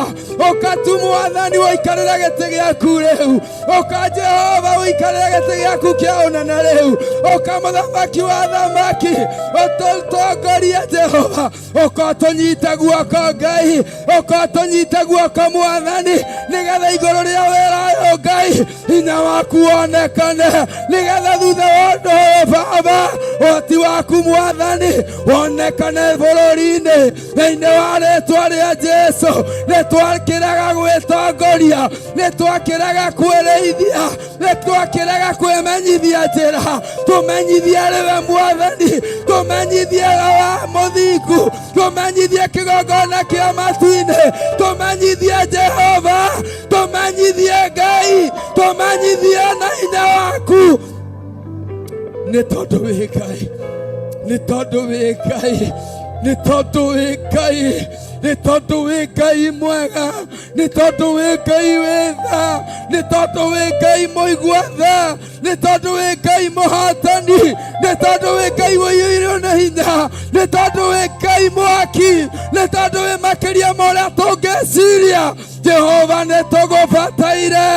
ũka tu mwathani ũikarĩre gĩtĩ gĩaku rĩu ũka Jehova ũikarĩre gĩtĩ gĩaku kĩa ũnene rĩu ũka mũthamaki wa thamaki ũtũtongorie Jehova ũka ũtũnyite guoko Ngai ũka ũtũnyite guoko mwathani nĩgetha igũrũ rĩa wĩra ũyũ Ngai hinya waku wonekane nĩgetha thutha wa ũndũ ũyũ baba ũhoti waku mwathani wonekane bũrũri-inĩ thĩinĩ wa rĩtwa rĩa Jesu nĩ twakĩraga gwĩtongoria nĩ twakĩraga kwĩrĩithia nĩ twakĩraga kwĩmenyithia njĩra tũmenyithie rĩwe mwathani tũmenyithie wa mũthingu tũmenyithie kĩgongona kĩa matu-inĩ tũmenyithie Jehova tũmenyithie Ngai tũmenyithie na hinya waku nĩ tondũ wĩ Ngai nĩ tondũ wĩ Ngai nĩ tondũ wĩ Ngai nĩ tondũ wĩ Ngai mwega nĩ tondũ wĩ Ngai wĩ tha nĩ tondũ wĩ Ngai mũigua tha nĩ tondũ wĩ Ngai mũhotani nĩ tondũ wĩ Ngai ũiyũirwo nĩ hinya nĩ tondũ wĩ Ngai mwaki nĩ tondũ wĩ makĩria ma ũrĩa tũngĩciria Jehova nĩ tũgũbataire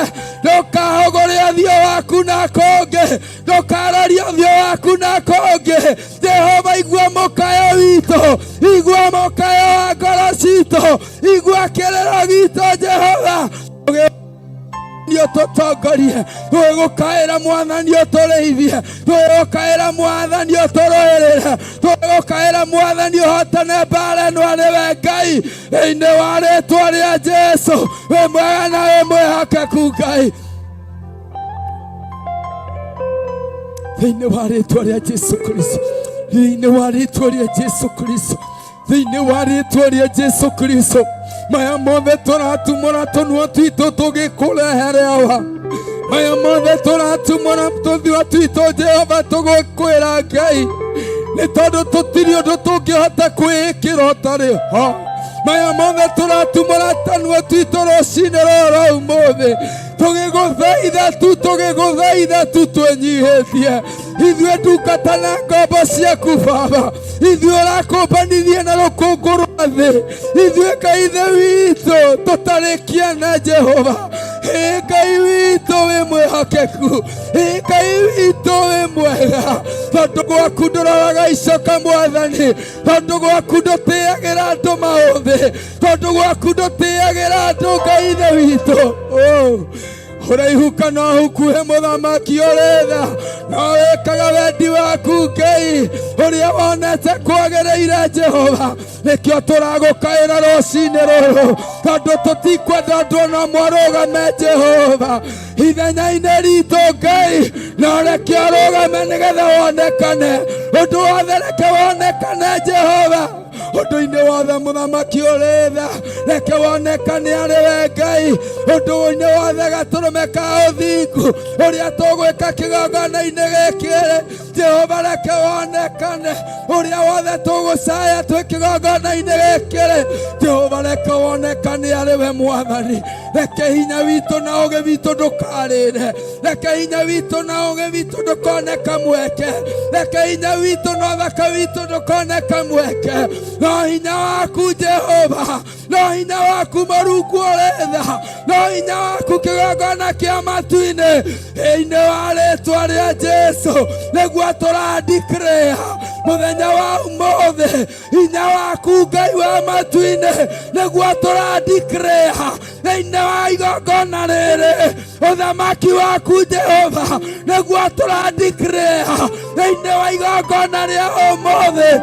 ndũkahũgũre ũthiũ waku na kũngĩ ndũkararie ũthiũ waku na kũngĩ Jehova igua mũkayo witũ igua mũkayo wa ngoro citũ igua kĩrĩro gitũ Jehova nĩ ũtũtongorie twĩgũkaĩra mwathani ũtũrĩithie twĩgũkaĩra mwathani ũtũrũĩrĩre twĩgũkaĩra mwathani ũhotane mbara ĩno nĩwe Ngai thĩinĩ wa rĩtwa rĩa Jesu wĩ mwega na wĩ mwĩhokeku Ngai. Thĩinĩ wa rĩtwa rĩa Jesu Kristo, thĩinĩ wa rĩtwa rĩa Jesu Kristo, thĩinĩ wa rĩtwa rĩa Jesu Kristo, maya mothe tũratumũra tũnua twitũ tũgĩkũrehere awa, maya mothe tũratumũra tũthua twitũ Jehova tũgũkwĩra Ngai, nĩ tondũ tũtirĩ ũndũ tũngĩhota kwĩĩkĩra ũtarĩ ho. Maya mothe tũratumũra tanua twitũ rũcinĩ rũrũ rwa ũmũthĩ tũgĩgũthaitha tu, tũgĩgũthaitha tu twĩnyihĩtie ithuĩ ndungata na ngombo ciaku Baba, ithuĩ ũrakũmbanithie na rũkũngũ rwa thĩ, ithuĩ Ngai ithe witũ tũtarĩ kĩana Jehova. Ĩ Ngai witũ wĩ mwĩhokeku, ĩ Ngai witũ wĩ mwega, tondũ gwaku ndũroraga icoka Mwathani, tondũ gwaku ndũtĩagĩra andũ maũthĩ, tondũ gwaku ndũtĩagĩra andũ Ngai ithe witũ. Oh, ũraihu kana ũkuhĩ mũthamaki ũrĩ tha, no wĩkaga wendi waku Ngai ũrĩa wonete kwagĩrĩire Jehova. Nĩkĩo tũragũkaĩra rũcinĩ rũrũ, tondũ tũtikwenda ũndũ ona ũmwe ũrũgame Jehova ithenya-inĩ ritũ Ngai, no reke ũrũgame nĩgetha wonekane, ũndũ wothe reke wonekane Jehova, ũndũ-inĩ wothe mũthamaki ũrĩ tha, reke wonekane arĩ we Ngai, ũndũ-inĩ wothe gatũrũme ka ũthingu ũrĩa tũgwĩka kĩgongona-inĩ gĩkĩ, Jehova reke wonekane, ũrĩa wothe tũgũcaya twĩ kĩgongona-inĩ gĩkĩ, Jehova reke wonekane arĩ we Mwathani. Reke hinya witũ na ũgĩ witũ ndũkarĩre, reke hinya witũ na ũgĩ witũ ndũkoneka mweke, reke hinya witũ na ũthaka witũ ndũkoneka mweke, no hinya waku Jehova, no hinya waku Mũrungu ũrĩ tha, no hinya waku kĩgongona kĩa matu-inĩ, thĩinĩ wa rĩtwa rĩa Jesu nĩguo tũrandikrea mũthenya wa ũmũthĩ, hinya waku Ngai wa matu-inĩ nĩguo tũrandikrea thĩinĩ wa igongona rĩrĩ, ũthamaki waku Jehova nĩguo tũrandikrea thĩinĩ wa igongona rĩa ũmũthĩ,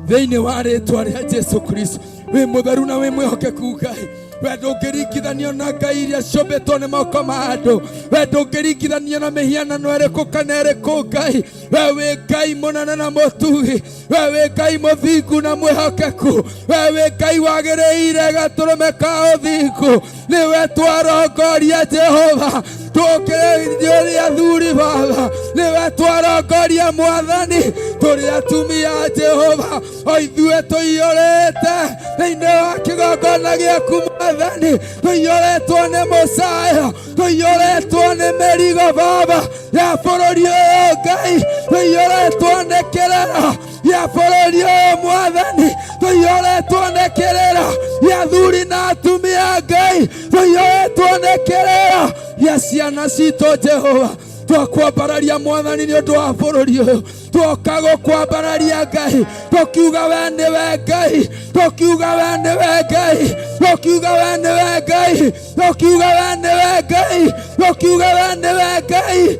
thĩinĩ wa rĩtwa rĩa Jesu Kristo. Wĩ mũtheru na wĩ mwĩhokeku Ngai, we ndũngĩringithanio na ngai iria ciũmbĩtwo nĩ moko ma andũ, we ndũngĩringithanio na mĩhianano ĩrĩkũ kana ĩrĩkũ Ngai. We wĩ Ngai mũnene na mũtugi, we wĩ Ngai mũthingu na mwĩhokeku, we wĩ Ngai wagĩrĩire gatũrũme ka ũthingu, nĩwe twarongoria Jehova, tũkĩrĩ athuri Baba, nĩwe twarongoria Mwathani, tũrĩ atumia a Jehova, o ithuĩ tũiyũrĩte thĩinĩ wa kĩgongona gĩaku Mwathani, tũiyũrĩtwo nĩ mũcayo, tũiyũrĩtwo nĩ mĩrigo Baba ya bũrũri ũyũ Ngai, tũiyũrĩtwo nĩ kĩrĩro ya bũrũri ũyũ Mwathani, tũiyũrĩtwo nĩ kĩrĩro gĩa athuri na atumia Ngai, tũiyũrĩtwo nĩ kĩrĩro gĩa ciana citũ Jehova. Twakwambararia Mwathani nĩ ũndũ wa bũrũri ũyũ, twoka gũkwambararia Ngai, tũkiuga we nĩwe Ngai, tũkiuga we nĩwe Ngai, tũkiuga we nĩwe Ngai, tũkiuga we nĩwe Ngai, tũkiuga we nĩwe Ngai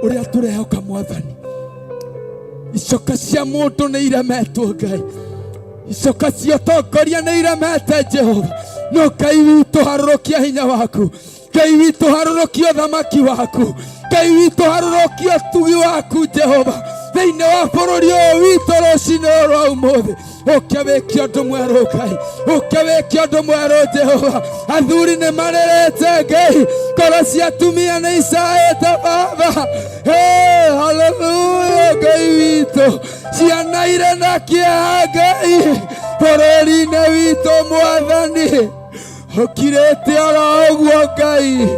ũrĩa tũrehoka Mwathani. Icoka cia mũndũ nĩ iremetwo Ngai, icoka cia ũtongoria nĩ iremete Jehova, no Ngai witũ harũrũkia hinya waku, Ngai witũ harũrũkia ũthamaki waku, Ngai witũ harũrũkia ũtugi waku Jehova thĩinĩ wa bũrũri ũyũ witũ rũcinĩ rũrũ rwa ũmũthĩ. Ũke wĩke ũndũ mwerũ Ngai, ũke wĩke ũndũ mwerũ Jehova. Athuri nĩ marĩrĩte Ngai, ngoro cia atumia nĩ icaĩte Baba. Hey, haleluya Ngai witũ, ciana irĩ na kĩeha Ngai bũrũri-inĩ witũ Mwathani, ũkirĩte oro ũguo Ngai,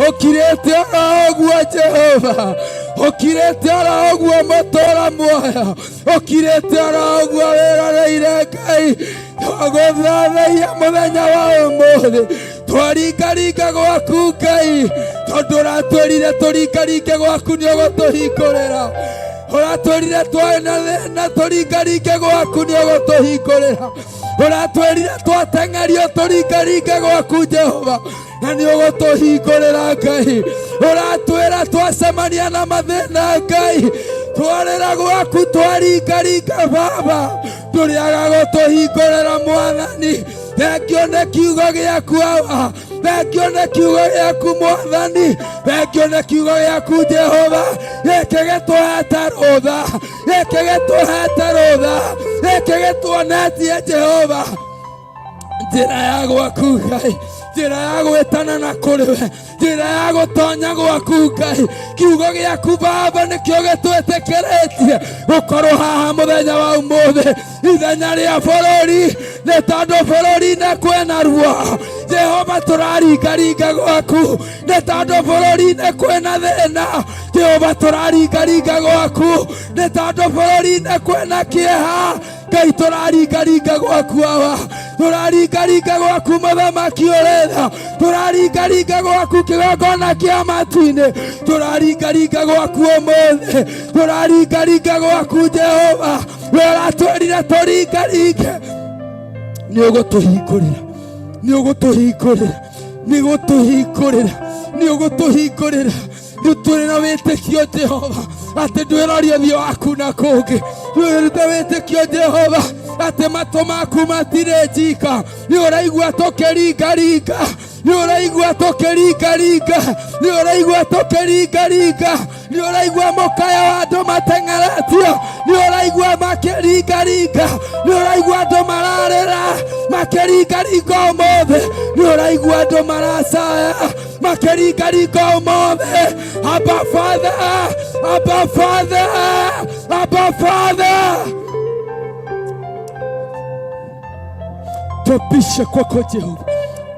ũkirĩte oro ũguo Jehova, ũkirĩte oro ũguo mũtũra muoyo, ũkirĩte oro ũguo wĩroreire Ngai. Twagũthathaiya mũthenya wa ũmũthĩ, twaringaringa gwaku Ngai, tondũ ũratwĩrire tũringaringe gwaku nĩ ũgũtũhingũrĩra, ũratwĩrire twarĩ na thĩna tũringaringe gwaku nĩ ũgũtũhingũrĩra, ũratwĩrire twateng'erio tũringaringe gwaku Jehova na nĩ ũgũtũhingũrĩra Ngai, ũratwĩra twacemania na mathĩna Ngai twarĩra gwaku twaringaringa Baba, ndũrĩaga gũtũhingũrĩra Mwathani. Thengio nĩ kiugo gĩaku Awa, Thengio nĩ kiugo gĩaku Mwathani, thengio nĩ kiugo gĩaku Jehova, gĩkĩ gĩtũhete rũtha, gĩkĩ gĩtũhete rũtha, gĩkĩ gĩtuonetie Jehova njĩra ya gwaku Ngai, njĩra ya gwĩtana na kũrĩ we, njĩra ya gũtonya gwaku Ngai. Kiugo gĩaku Baba nĩkĩo gĩtwĩtĩkĩrĩtie gũkorwo haha mũthenya wa ũmũthĩ ithenya rĩa bũrũri, nĩ tondũ bũrũri-inĩ kwĩna ruo. Jehova tũraringaringa gwaku, nĩ tondũ bũrũri-inĩ kwĩna thĩna. Jehova tũraringaringa gwaku, nĩ tondũ bũrũri-inĩ kwĩna kĩeha. Ngai tũraringaringa gwaku Awa, tũraringaringa gwaku mũthamaki ũrĩ tha, tũraringaringa gwaku kĩgongona kĩa matu-inĩ, tũraringaringa gwaku ũmũthĩ, tũraringaringa gwaku Jehova. We ũratwĩrire tũringaringe, nĩ ũgũtũhingũrĩra, nĩ ũgũtũhingũrĩra, nĩ ũgũtũhingũrĩra, nĩ ũgũtũhingũrĩra. Rĩu tũrĩ na wĩtĩkio Jehova atĩ ndwĩroria ũthiũ waku na kũngĩ, twĩrute wĩtĩkio Jehova atĩ matũ maku matirĩ njika, nĩ ũraigua tũkĩringaringa, nĩ ũraigua tũkĩringaringa, nĩ ũraigua tũkĩringaringa, nĩ ũraigua mũkayo wa andũ mateng'eretio, nĩ ũraigua makĩringaringa, nĩ ũraigua andũ mararĩra makĩringaringa ũmũthĩ, nĩ ũraigua andũ maracaya makĩringaringa ũmũthĩ. Abba Father, Abba Father, Abba Father, twabisha kwako Jehova,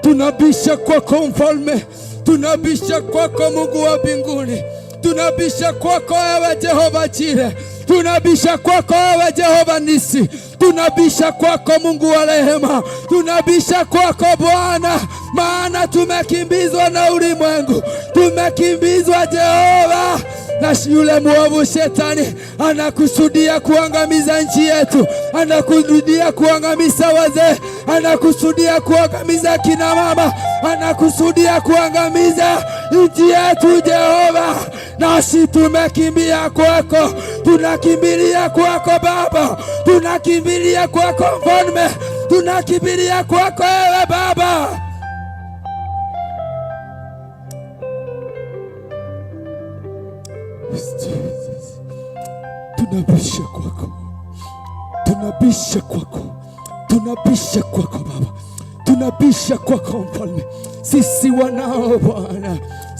tunabisha kwako Mfalme, tunabisha kwako Mungu wa mbinguni, tunabisha kwako ewe Jehova Jire, tunabisha kwako ewe Jehova Nisi, tunabisha kwako Mungu wa rehema, tunabisha kwako Bwana, maana tumekimbizwa na ulimwengu, tumekimbizwa Jehova na yule mwovu shetani anakusudia kuangamiza nchi yetu, anakusudia kuangamiza wazee, anakusudia kuangamiza kina mama, anakusudia kuangamiza nchi yetu Jehova. Nasi tumekimbia kwako, tunakimbilia kwako Baba, tunakimbilia kwako Mfalme, tunakimbilia kwako ewe Baba. Jesus. Tunabisha kwako, tunabisha kwako, tunabisha kwako Baba, tunabisha kwako Mfalme. Sisi wanao Bwana,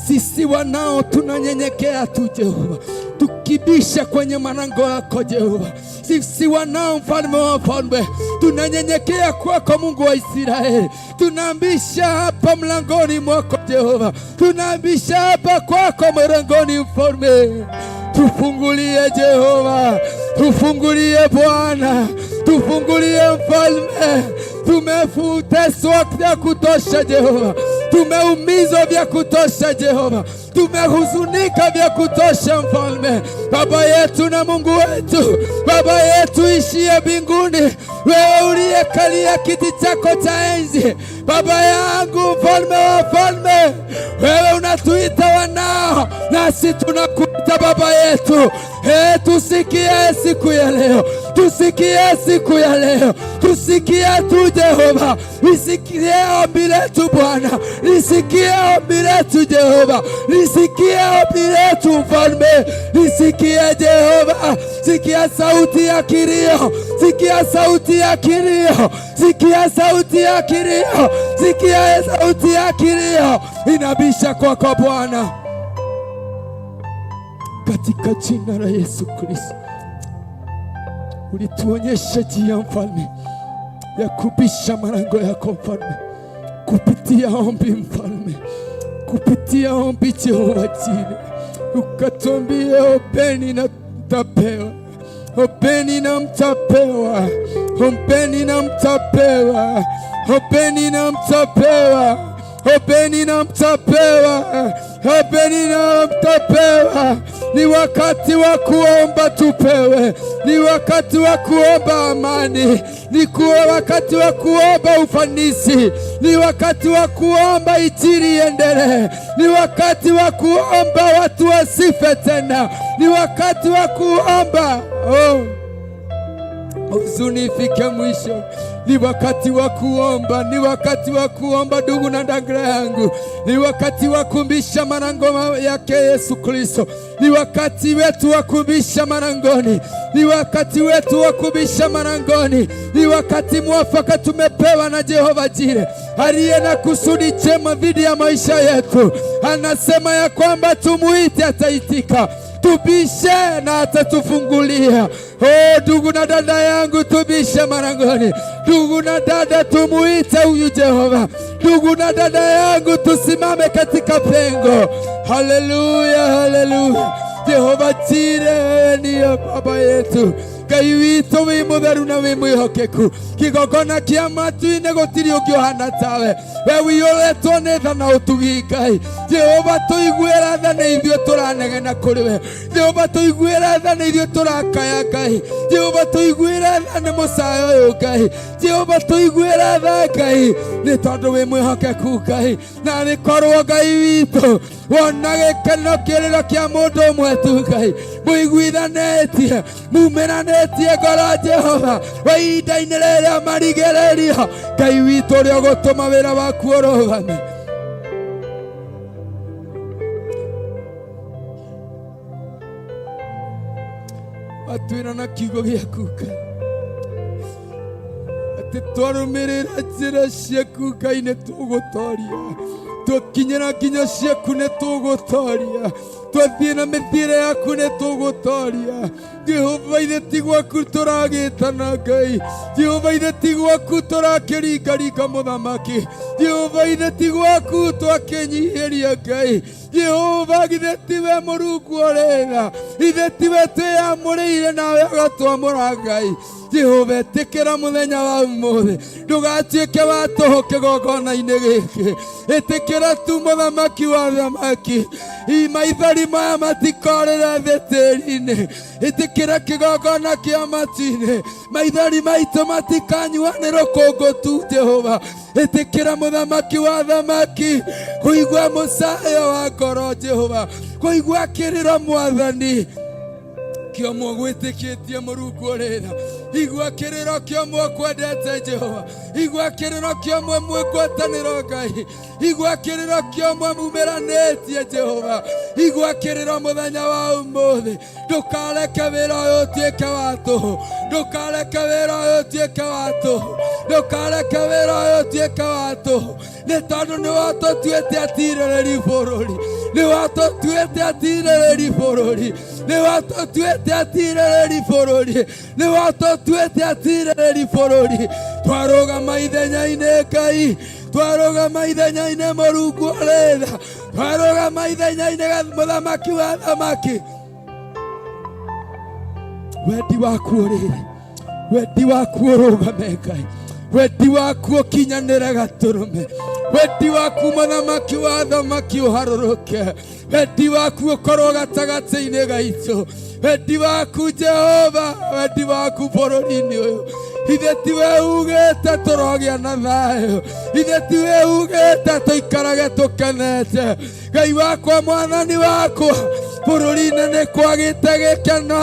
sisi wanao tunanyenyekea tu Jehova, tukibisha kwenye malango yako Jehova. Sisi wanao Mfalme wa wafalme, tunanyenyekea kwako Mungu wa Israeli, tunabisha hapa mlangoni mwako Jehova, tunabisha hapa kwako mlangoni Mfalme. Tufungulie Jehova, tufungulie Bwana, tufungulie Mfalme. Tumeteswa vya kutosha Jehova, tumeumizwa vya kutosha Jehova, tumehuzunika vya kutosha Mfalme. Baba yetu na Mungu wetu, Baba yetu ishiye mbinguni, wewe uliyekalia kiti chako cha enzi, Baba yangu, Mfalme wa wafalme, wewe unatuita wanao, nasi tunakuita Baba yetu. Hey, tusikie siku ya leo, tusikie siku ya leo, tusikie tu Jehova, lisikie ombi letu Bwana, lisikie ombi letu Jehova, lisikie ombi letu Mfalme, lisikie Jehova, sikia sauti ya kilio, sikia sauti ya kilio, sikia sauti ya kilio, sikia sauti ya kilio inabisha kwako Bwana, katika jina la Yesu Kristo. Ulituonyesha njia Mfalme ya kubisha malango yako Mfalme, kupitia ombi Mfalme, kupitia ombi Jehova Jire, ukatuambia ombeni na mtapewa, ombeni na mtapewa, ombeni na mtapewa, ombeni na mtapewa, ombeni na mtapewa, ombeni na mtapewa. Ni wakati wa kuomba tupewe, ni wakati wa kuomba amani, ni kuwa wakati wa kuomba ufanisi, ni wakati wa kuomba injili iendelee, ni wakati wa kuomba watu wasife tena, ni wakati wa kuomba. Oh. Huzuni ifike mwisho. Ni wakati wa kuomba, ni wakati wa kuomba ndugu na dada yangu, ni wakati wa kumbisha malango yake Yesu Kristo, ni wakati wetu wa kubisha malangoni, ni wakati wetu wa kubisha malangoni, ni wakati mwafaka tumepewa na Jehova Jire aliye na kusudi jema dhidi ya maisha yetu. Anasema ya kwamba tumuite, ataitika tubishe na atatufungulia. Oh, ndugu na dada yangu, tubishe malangoni. Ndugu na dada, tumuite huyu Jehova. Ndugu na dada yangu, tusimame katika pengo. Haleluya, haleluya. Jehova Jire, wewe ndiye baba yetu. Ngai witũ wĩ mũtheru na wĩ mwĩhokeku kĩgongona kĩa matu-inĩ gũtirĩ ũngĩ ũhana tawe we wiyũrĩtwo nĩ tha na ũtugi Ngai. Jehova tũiguĩra tha nĩ ithuĩ tũranegena kũrĩ we. Jehova tũiguĩra tha nĩ ithuĩ tũrakaya Ngai. Jehova tũiguĩra tha nĩ mũcayo ũyũ Ngai. Jehova tũiguĩra tha Ngai nĩ tondũ wĩ mwĩhokeku Ngai. Na nĩ korwo Ngai witũ wona gĩkeno kĩrĩro kĩa mũndũ ũmwe tu Ngai mũiguithanĩtie mumĩranĩtie ngoro Jehova wa ihinda-inĩ rĩrĩa marigĩrĩrio Ngai witũ ũrĩa ũgũtũma wĩra waku ũrũgame. Watwĩra na kiugo gĩaku Ngai atĩ twarũmĩrĩra njĩra ciaku Ngai nĩ tũgũtoria, twakinyĩra nginya ciaku nĩ tũgũtoria, twathiĩ na mĩthiĩre yaku nĩ tũgũtoria. Jehova ithe ti gwaku tũragĩtana Ngai, Jehova ithe ti gwaku tũrakĩringaringa mũthamaki, Jehova ithe ti gwaku twakĩnyihĩria Ngai, Jehova githĩ tiwe Mũrungu ũrĩ tha, ithe tiwe twĩyamũrĩire nawe ũgatwamũra Ngai. Jehova ĩtĩkĩra mũthenya wa ũmũthĩ ndũgatuĩke wa tũhũ kĩgongona-inĩ gĩkĩ, ĩtĩkĩra tu mũthamaki wa thamaki, maithori maya matikorĩra thĩ tĩri-inĩ, ĩtĩkĩra kĩgongona kĩa matu-inĩ, maithori maitũ matikanyua nĩ rũkũngũ tu Jehova, ĩtĩkĩra mũthamaki wa thamaki kũigua mũcayo wa ngoro Jehova, kũigua kĩrĩro Mwathani kĩomwe gwĩtĩkĩtie Mũrungu ũrĩ tha, igua kĩrĩro kĩomwe kwendete Jehova, igua kĩrĩro kĩomwe mwĩngwatanĩro Ngai, igua kĩrĩro kĩomwe mumĩranĩtie Jehova, igua kĩrĩro mũthenya wa ũmũthĩ, ndũkareke wĩra ũyũ ũtuĩke wa tũhũ, ndũkareke wĩra ũyũ ũtuĩke wa tũhũ, ndũkareke wĩra ũyũ ũtuĩke wa tũhũ, nĩ tondũ nĩ watũtuĩte atirĩrĩri bũrũri, nĩ watũtuĩte atirĩrĩri bũrũri, nĩ watũtuĩte atirĩrĩri bũrũri, nĩ watũtuĩte atirĩrĩri bũrũri, twarũgama ithenya-inĩ Ngai, twarũgama ithenya-inĩ Mũrungu ũrĩ tha, twarũgama ithenya-inĩ mũthamaki wa thamaki, wendi waku ũrĩrĩ, wendi waku ũrũgame Ngai, wendi waku ũkinyanĩre gatũrũme, wendi waku mũthamaki wa thamaki ũharũrũke, wendi waku ũkorwo gatagatĩ-inĩ gaitũ, wendi waku Jehova, wendi waku bũrũri-inĩ ũyũ, ithe tiwe ugĩte tũrogĩa na thayũ, ithe tiwe ugĩte tũikarage tũkenete, Ngai wakwa Mwathani wakwa, bũrũri-inĩ nĩ kwagĩte gĩkeno,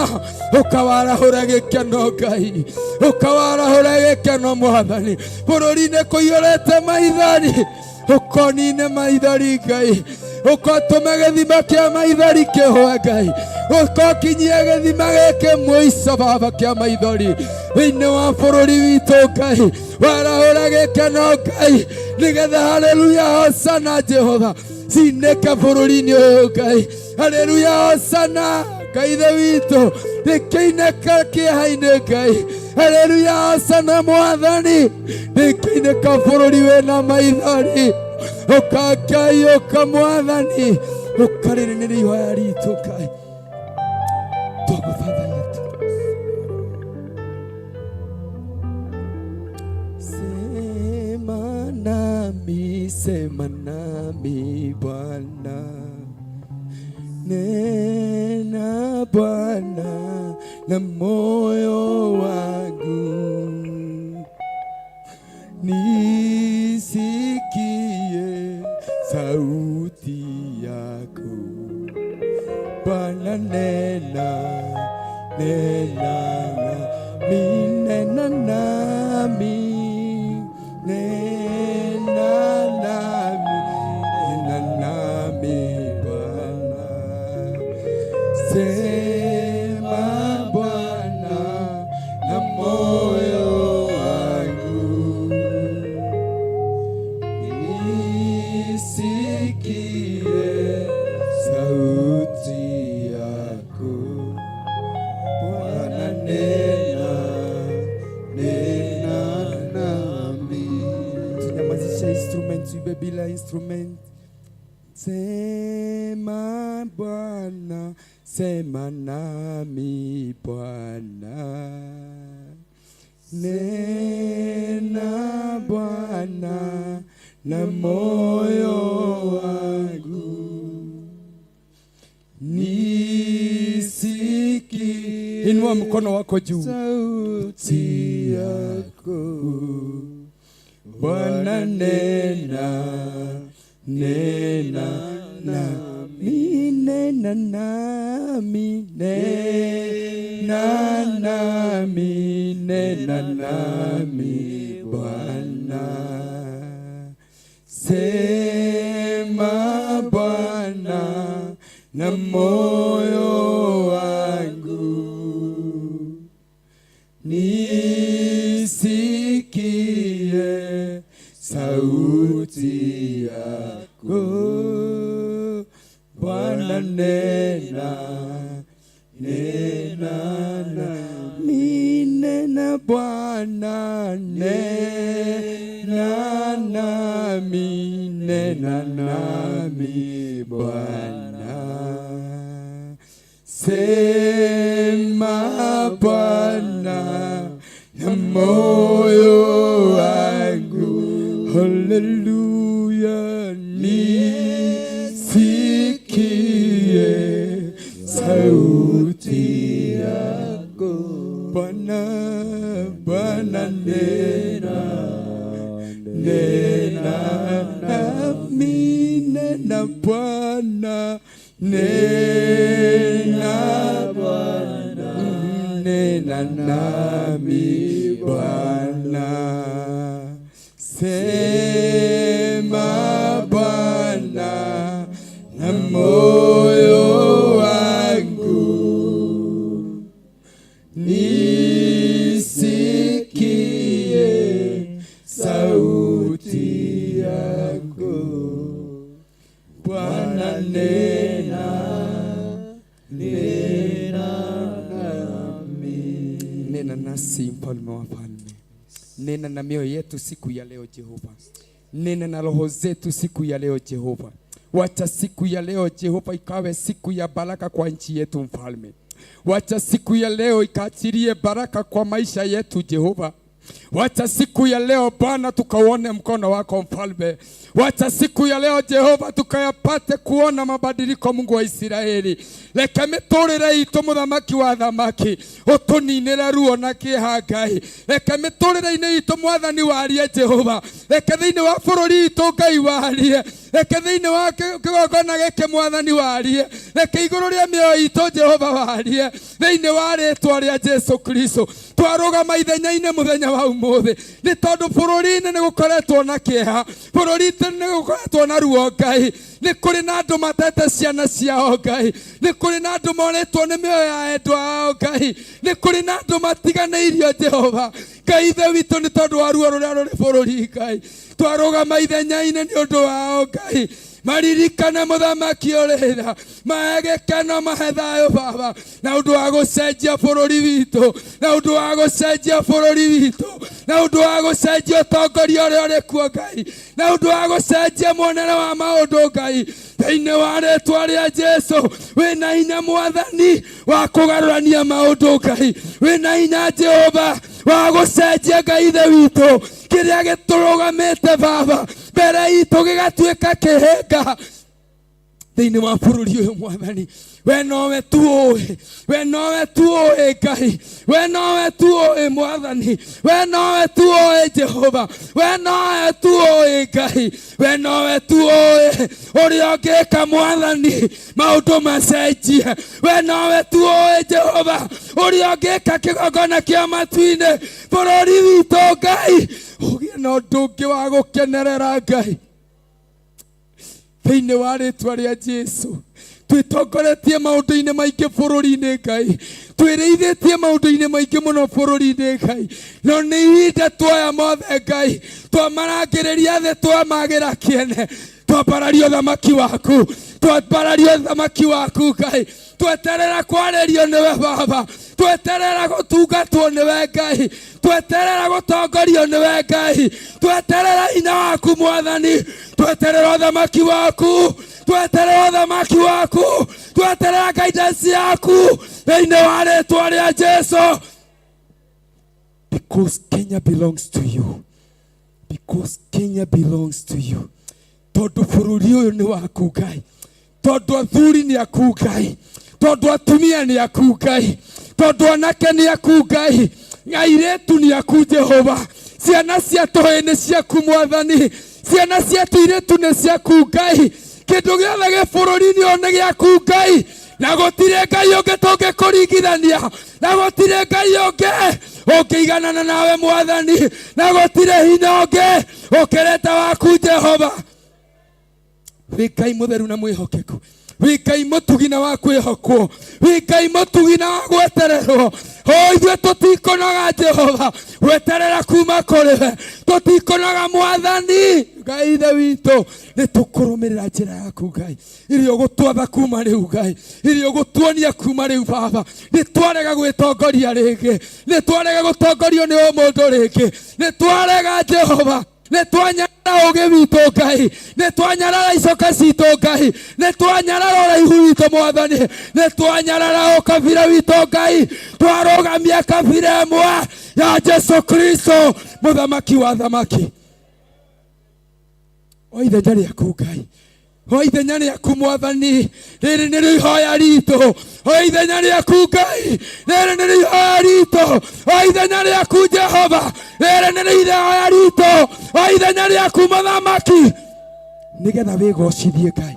ũkawarahũra gĩkeno Ngai, ũkawarahũra gĩkeno Mwathani, bũrũri-inĩ kũiyũrĩte maithori, ũkonine maithori Ngai, ũkotũme gĩthima kĩa maithori kĩhũe Ngai, ũkokinyie gĩthima gĩkĩ mũico Baba kĩa maithori thĩinĩ wa bũrũri witũ Ngai, warahũra gĩkeno Ngai, nĩgetha haleluya hosana Jehova cinĩke bũrũri-inĩ ũyũ Ngai, haleluya hosana Ngai ithe witũ rĩkĩinĩka kĩeha-inĩ Ngai, haleluya hosana Mwathani rĩkĩinĩka bũrũri wĩna maithori, ũka Ngai, ũka Mwathani, ũka rĩrĩ nĩ ihoya ritũ Ngai, twagũthathaiya tu. Sema nami, sema nami Bwana, nena Bwana na moyo wangu, nisikie sauti yako Bwana, nena, nena nami, nena nami, nena nami, nena nami Bwana. Sema Bwana na moyo wangu, nisikie sauti yako. Bwana nena, nena nami. Tunyamazishe instrument, tuibe bila instrument. Sema Bwana, sema nami Bwana. Nena Bwana na moyo wangu, nisikie. Inua mkono wako juu. Sauti yako Bwana, nena, nena nami, nena nami, nena nami, nena nami Bwana. Sema Bwana na moyo wangu, nisikie sauti yako. Bwana nena, nena nami, nena Bwana, nena nami, nena nami Bwana. Sema Bwana na moyo wangu, haleluya, nisikie sauti yako. Bwana, Bwana nena, nena nami, nena Bwana, nena Bwana, nena nami Bwana. Sema Bwana na moyo wangu, nisikie sauti yako. Bwana nena, nena nami. Nena nasi mfalme wa falme, nena na mioyo yetu siku ya leo Jehova, nena na roho zetu siku ya leo Jehova. Wacha siku ya leo Jehova ikawe siku ya baraka kwa nchi yetu mfalme. Wacha siku ya leo ikaachilie baraka kwa maisha yetu Jehova. Wacha siku ya leo Bwana tukauone mkono wako mfalme. Wacha siku ya leo Jehova tukayapate kuona mabadiliko Mungu wa Isiraeli. Reke miturire itu muthamaki wa thamaki utuninire ruo na kieha Ngai. Reke miturire-inĩ itũ mwathani warie Jehova. Reke thĩinĩ wa bũrũri itũ Ngai warie. Reke thĩinĩ wa kĩgongona gĩkĩ mwathani warie. Reke igũrũ rĩa mĩoyo itũ Jehova warie. Thĩinĩ wa rĩtwa rĩa Jesu Kristo twarũgama ithenya-inĩ mũthenya wa ũmũthĩ nĩ tondũ bũrũri-inĩ nĩ gũkoretwo na kĩeha, bũrũri-inĩ nĩ gũkoretwo na ruo Ngai. Nĩ kũrĩ na andũ matete ciana ciao Ngai, nĩ kũrĩ na andũ morĩtwo nĩ mĩoyo ya endwa ao Ngai, nĩ kũrĩ na andũ matiganĩirio Jehova Ngai ithe witũ nĩ tondũ wa ruo rũrĩa rũrĩ bũrũri Ngai. Twarũgama ithenya-inĩ nĩ ũndũ wao Ngai, maririkane mũthamaki ũrĩ tha, mahe gĩkeno, mahe thayũ Baba, na ũndũ wa gũcenjia bũrũri witũ, na ũndũ wa gũcenjia bũrũri witũ, na ũndũ wa gũcenjia ũtongoria ũrĩa ũrĩ kuo Ngai, na ũndũ wa gũcenjia muonere wa maũndũ Ngai, thĩinĩ wa rĩtwa rĩa Jesu. Wĩna hinya mwathani wa kũgarũrania maũndũ Ngai, wĩna hinya Jehova wa gũcenjia Ngai ithe witũ kĩrĩa gĩtũrũgamĩte Baba mbere itũ gĩgatuĩka kĩhĩnga. Thĩinĩ wa bũrũri ũyũ mwathani, we nowe tu ũĩ, we nowe tu ũĩ Ngai, we nowe tu ũĩ mwathani, we nowe tu ũĩ Jehova, we nowe tu ũĩ Ngai, we nowe tu ũĩ ũrĩa ũngĩka mwathani maũndũ macenjie, we nowe tu ũĩ Jehova ũrĩa ũngĩka kĩgongona kĩa matu-inĩ bũrũri witũ Ngai ũgĩe na ũndũ ũngĩ wa gũkenerera Ngai. Thĩinĩ wa rĩtwa rĩa Jesu, twĩtongoretie maũndũ-inĩ maingĩ bũrũri-inĩ Ngai, twĩrĩithĩtie maũndũ-inĩ maingĩ mũno bũrũri-inĩ Ngai, no nĩ ihinda tuoya mothe Ngai, twamarangĩrĩria thĩ, twamagĩra kĩene, twambararia ũthamaki waku, twambararia ũthamaki waku Ngai, tweterera kwarĩrio nĩwe Baba, tweterera gũtungatwo nĩwe Ngai, tweterera gũtongorio nĩwe Ngai, tweterera hinya waku mwathani, tweterera ũthamaki waku, tweterera ũthamaki waku, tweterera guidance yaku thĩinĩ wa rĩtwa rĩa Jesu. Because Kenya belongs to you, because Kenya belongs to you, tondũ bũrũri ũyũ nĩ waku Ngai, tondũ athuri nĩ aku Ngai, tondũ atumia nĩ aku Ngai, tondũ anake nĩ aku Ngai, airĩtu nĩ aku Jehova, ciana cia tũhĩĩ nĩ ciaku mwathani, ciana cia tũirĩtu nĩ ciaku Ngai, kĩndũ gĩothe gĩ bũrũri-inĩ ũyũ nĩ gĩaku Ngai, na gũtirĩ Ngai ũngĩ tũngĩkũringithania, na gũtirĩ Ngai ũngĩ ũngĩiganana nawe mwathani, na gũtirĩ hinya ũngĩ ũkĩrĩte waku Jehova. Wĩ Ngai mũtheru na mwĩhokeku, wĩ Ngai mũtugi na wa kwĩhokwo, wĩ Ngai mũtugi na wa gwetererwo. O ithuĩ tũtikũnoga Jehova gweterera kuma kũrĩ we, tũtikũnoga mwathani Ngai ithe witũ, nĩ tũkũrũmĩrĩra njĩra yaku Ngai ĩrĩa ũgũtwatha kuma rĩu Ngai, ĩrĩa ũgũtuonia kuma rĩu Baba. Nĩ twarega gwĩtongoria rĩngĩ, nĩ twarega gũtongorio nĩ ũmũndũ rĩngĩ, nĩ twarega Jehova, nĩ twanyarara ũgĩ witũ Ngai, nĩ twanyarara icoka citũ Ngai, nĩ twanyarara ũraihu witũ mwathani, nĩ twanyarara ũkabira witũ Ngai, twarũgamia kabira ĩmwe ya Jesu Kristo mũthamaki wa thamaki. O ithenya rĩaku Ngai, o ithenya rĩaku mwathani, rĩrĩ nĩrĩo ihoya ritũ. O ithenya rĩaku Ngai, rĩrĩ nĩrĩo ihoya ritũ. O ithenya rĩaku Jehova, rĩrĩ nĩrĩo ihoya ritũ. O ithenya rĩaku mũthamaki, nĩgetha wĩgocithie Ngai,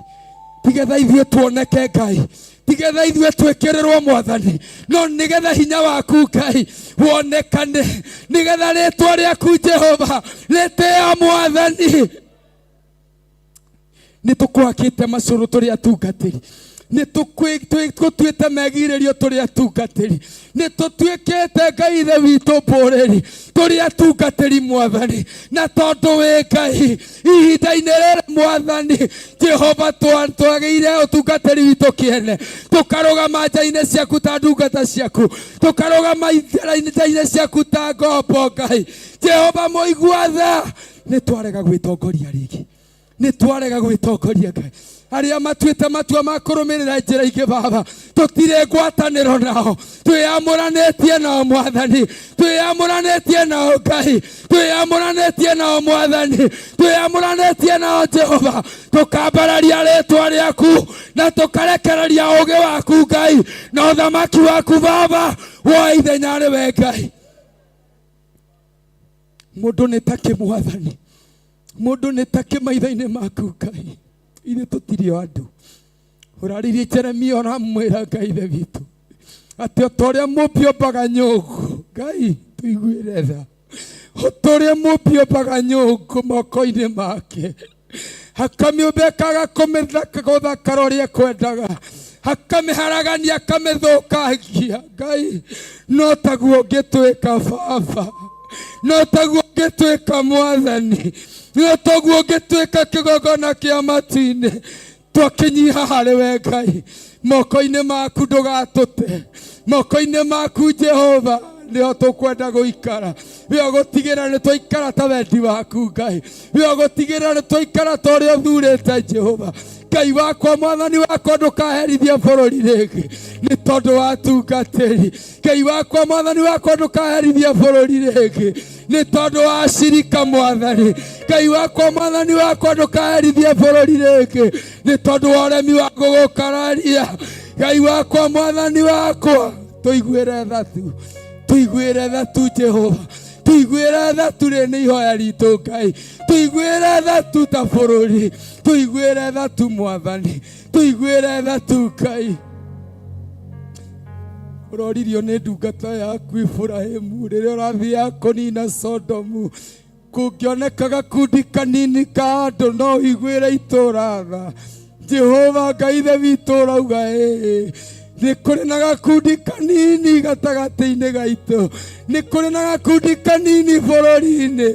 tigetha ithuĩ tuoneke Ngai, tigetha ithuĩ twĩkĩrĩrwo mwathani, no nĩgetha hinya waku Ngai wonekane, nĩgetha rĩtwa rĩaku Jehova rĩtĩo mwathani. Nĩ tũkwakĩte macũrũ tũrĩ atungatĩri, nĩ tũtuĩte megirĩrio tũrĩ atungatĩri, nĩ tũtuĩkĩte Ngai ithe witũ mbũrĩri tũrĩ atungatĩri mwathani, na tondũ wĩ Ngai ihinda-inĩ rĩrĩ mwathani Jehova twagĩire ũtungatĩri witũ kĩene, tũkarũgama nja-inĩ ciaku ta ndungata ciaku, tũkarũgama nja-inĩ ciaku ta ngombo Ngai Jehova mũigua tha. Nĩ twarega gwĩtongoria rĩngĩ, nĩ twarega gwĩtongoria Ngai. Arĩa matuĩte matua ma kũrũmĩrĩra njĩra ingĩ Baba, tũtirĩ ngwatanĩro nao, twĩyamũranĩtie nao mwathani, twĩyamũranĩtie nao Ngai, twĩyamũranĩtie nao mwathani, twĩyamũranĩtie nao Jehova, tũkambararia rĩtwa rĩaku na tũkarekereria ũũgĩ waku Ngai na ũthamaki waku Baba woe ithenya rĩwe Ngai. Mũndũ nĩ takĩ mwathani, mũndũ nĩ takĩ maitho-inĩ maku Ngai, ithuĩ tũtirĩ o andũ. Ũraririe Jeremia ũramwĩra Ngai ithe witũ atĩ o ta ũrĩa mũmbi ombaga nyũngũ, Ngai tũiguĩre tha, o ta ũrĩa mũmbi ombaga nyũngũ moko-inĩ make, akamĩũmba ĩkaga gũthakara ũrĩa ekwendaga, akamĩharagania akamĩthũkangia. Ngai no taguo ũngĩtwĩka Baba, no taguo ũngĩtwĩka mwathani, no taguo ũngĩtwĩka kĩgongona kĩa matu-inĩ. Twakĩnyiha harĩ we Ngai, moko-inĩ maku ndũgatũte, moko-inĩ maku Jehova nĩho tũkwenda gũikara, nĩho gũtigĩra nĩ twaikara ta wendi waku Ngai, nĩho gũtigĩra nĩ twaikara ta ũrĩa ũthurĩte Jehova. Ngai wakwa mwathani wakwa ndũkaherithie bũrũri rĩngĩ nĩ tondũ wa atungatĩri. Ngai wakwa mwathani wakwa ndũkaherithie bũrũri rĩngĩ nĩ tondũ wa acirika mwathani. Ngai wakwa mwathani wakwa ndũkaherithie bũrũri rĩngĩ nĩ tondũ wa ũremi wa gũgũkararia. Ngai wakwa mwathani wakwa tũiguĩre tha tu, tũiguĩre tha tu Jehova, tũiguĩre tha tu. Rĩ nĩ ihoya ritũ Ngai, tũiguĩre tha tu ta bũrũri, tũiguĩre tha tu mwathani, tũiguĩre tha tu Ngai. Ũroririo nĩ ndungata yaku Iburahĩmu rĩrĩa ũrathiaga kũnina Sodomu, kũngĩoneka gakundi kanini ka andũ no ũiguĩre itũũra tha. Jehova Ngai ithe witũ ũrauga ĩĩ nĩ kũrĩ na gakundi kanini gatagatĩ-inĩ gaitũ, nĩ kũrĩ na gakundi kanini bũrũri-inĩ,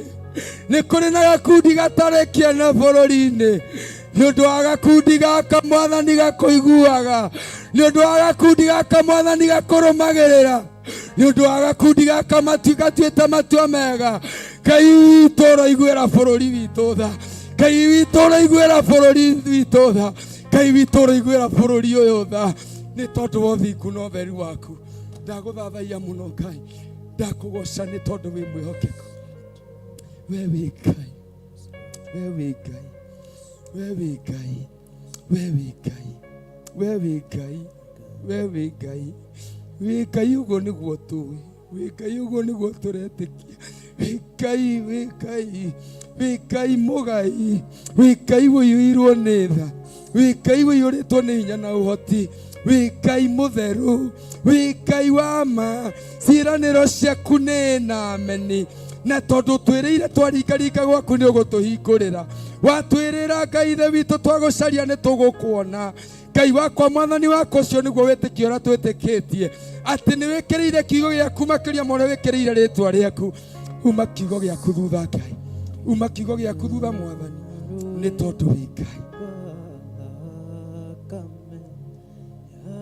nĩ kũrĩ na gakundi gatarĩ kĩene bũrũri-inĩ. Nĩ ũndũ wa gakundi gaka mwathani gakũiguaga, nĩ ũndũ wa gakundi gaka mwathani gakũrũmagĩrĩra, nĩ ũndũ wa gakundi gaka gatuĩte matua mega. Ngai witũ ũroiguĩra bũrũri witũ tha, Ngai witũ ũroiguĩra bũrũri witũ tha, Ngai witũ ũroiguĩra bũrũri ũyũ tha, nĩ tondũ wa ũthingu na ũtheru waku. Ndagũthathaiya mũno Ngai, ndakũgoca nĩ tondũ wĩ mwĩhokeku. We wĩ Ngai, we wĩ Ngai, we wĩ Ngai, we wĩ Ngai, we wĩ Ngai, we wĩ Ngai, wĩ Ngai. Ũguo nĩguo tũĩ wĩ Ngai, ũguo nĩguo tũretĩkia. Wĩ Ngai, wĩ Ngai, wĩ Ngai mũgai, wĩ Ngai ũiyũirwo nĩ tha, wĩ Ngai ũiyũrĩtwo nĩ hinya na ũhoti, wĩ Ngai mũtheru, wĩ Ngai wa ma. Ciĩranĩro ciaku nĩ na ameni, na tondũ twĩrĩire twaringaringa gwaku nĩ ũgũtũhingũrĩra. Watwĩrĩra Ngai ithe witũ twagũcaria nĩ tũgũkuona. Ngai wakwa mwathani wakwa, ũcio nĩguo wĩtĩkio ũrĩa twĩtĩkĩtie, atĩ nĩ wĩkĩrĩire kiugo gĩaku makĩria ma ũrĩa wĩkĩrĩire rĩtwa rĩaku. Uma kiugo gĩaku thutha Ngai, uma kiugo gĩaku thutha mwathani, nĩ tondũ wĩ Ngai. Thakame ya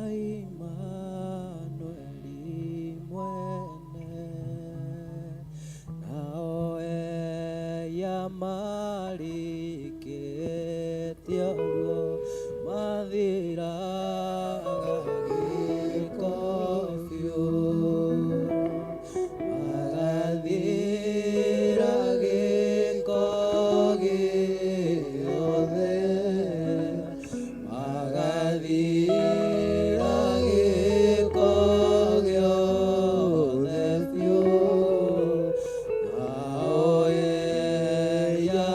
Imanueli mwene, nao eya marĩkĩtie ruo mathiraga gĩko biũ, magathira gĩko gĩothe, magathira gĩko gĩothe biũ, nao eya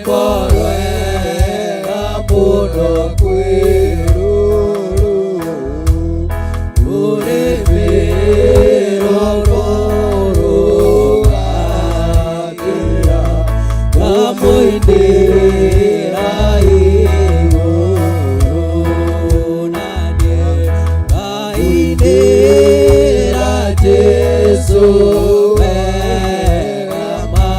Rwĩmbo rwega mũno kwĩ rũrũ, rũrĩmĩ rũrũgagĩra, ngamũinĩra igũrũ, na niĩ ngainĩra Jesũ wega ma,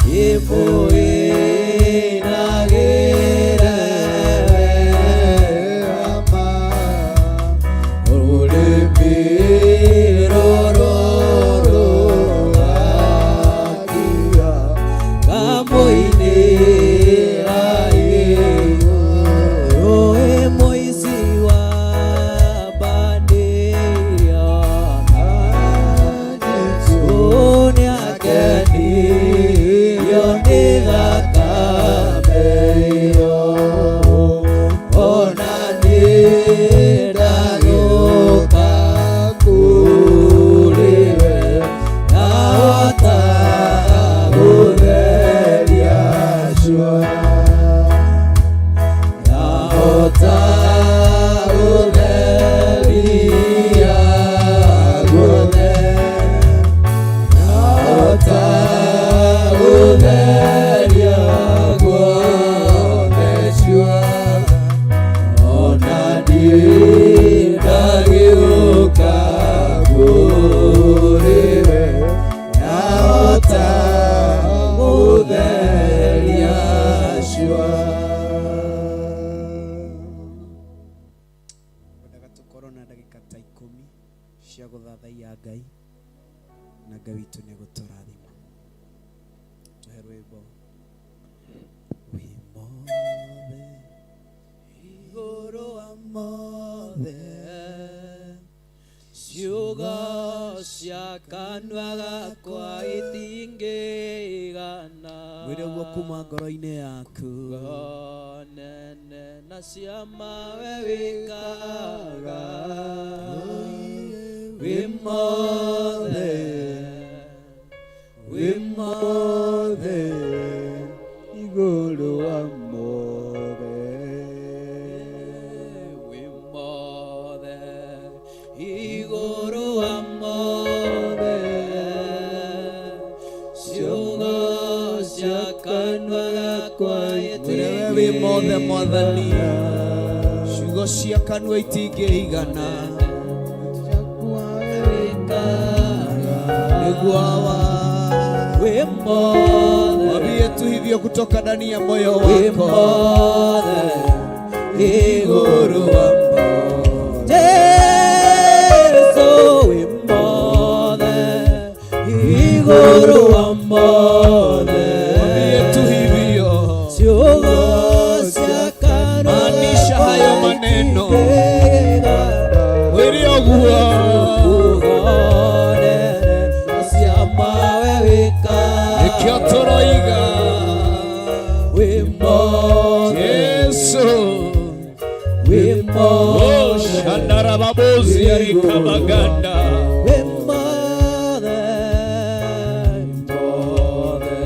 ngĩmũinagĩre wega ma, rũrĩmĩ rũrũrũgagia, ngamũinĩra igũrũ. Ĩ mũici wa bandĩria, Jesũ nĩakenirio nĩ thakame ĩyo, ona niĩ ndagĩũka kũrĩ we, ndahota gũtheria cua, ndahota gũtheria guothe, ndahota gũtheria guothe cua, ona niĩ ndagĩũka kũrĩ we, ndahota gũtheria cua. Ngwendaga tũkorwo na ndagĩka ta 10 cia gũthathaiya Ngai, na Ngai witũ nĩ gũtũrathima. Tũhe rwĩmbo wĩ mothe Igũrũ wa mothe, ciugo cia kanua gakwa itingĩigana, Mwĩre ũguo kuma ngoro-inĩ yaku. Ngo nene na ciama we wĩkaga, wĩ mothe, wĩ mothe, igũrũ wa mothe, wĩ mothe, igũrũ wa mothe, ciugo cia kanua gakwa Mwĩre we wĩ mothe Mwathani, ciugo cia kanua itingĩigana nĩguo wa wĩ mothe, mwambie tu hivyo kutoka ndani ya moyo wĩ wako. Mothe, igũrũ wa mothe, Jesũ wĩ mothe, igũrũ wa mothe, Mwambie tu hivyo, ciugo cia kanua maanisha hayo maneno, itingĩigana, mwĩre ũguo. Ciama we wĩkaga, Nĩkĩo tũroiga wĩ mothe, Yesu wĩ mothe, shandarababozi arikabaganda, wĩ mothe, mothe,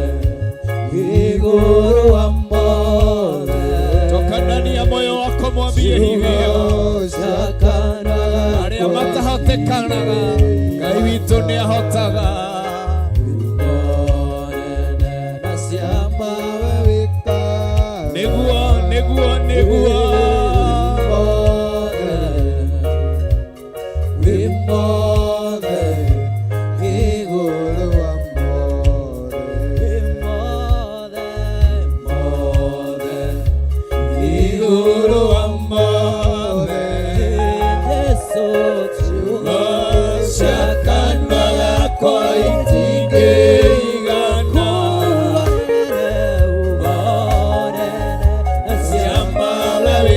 igũrũ wa mothe, toka ndani ya moyo wako mwambie hivyo, cia kanua arĩa matahotekanaga Ngai witũ nĩ ahotaga. Na ciama we wĩkaga, Nĩguo, nĩguo, nĩguo. Wĩ mothe, igũrũ wa mothe, wĩ mothe, mothe, Igũrũ wa mothe, Jesũ, ciugo cia kanua gakwa itingĩigana, Ciama we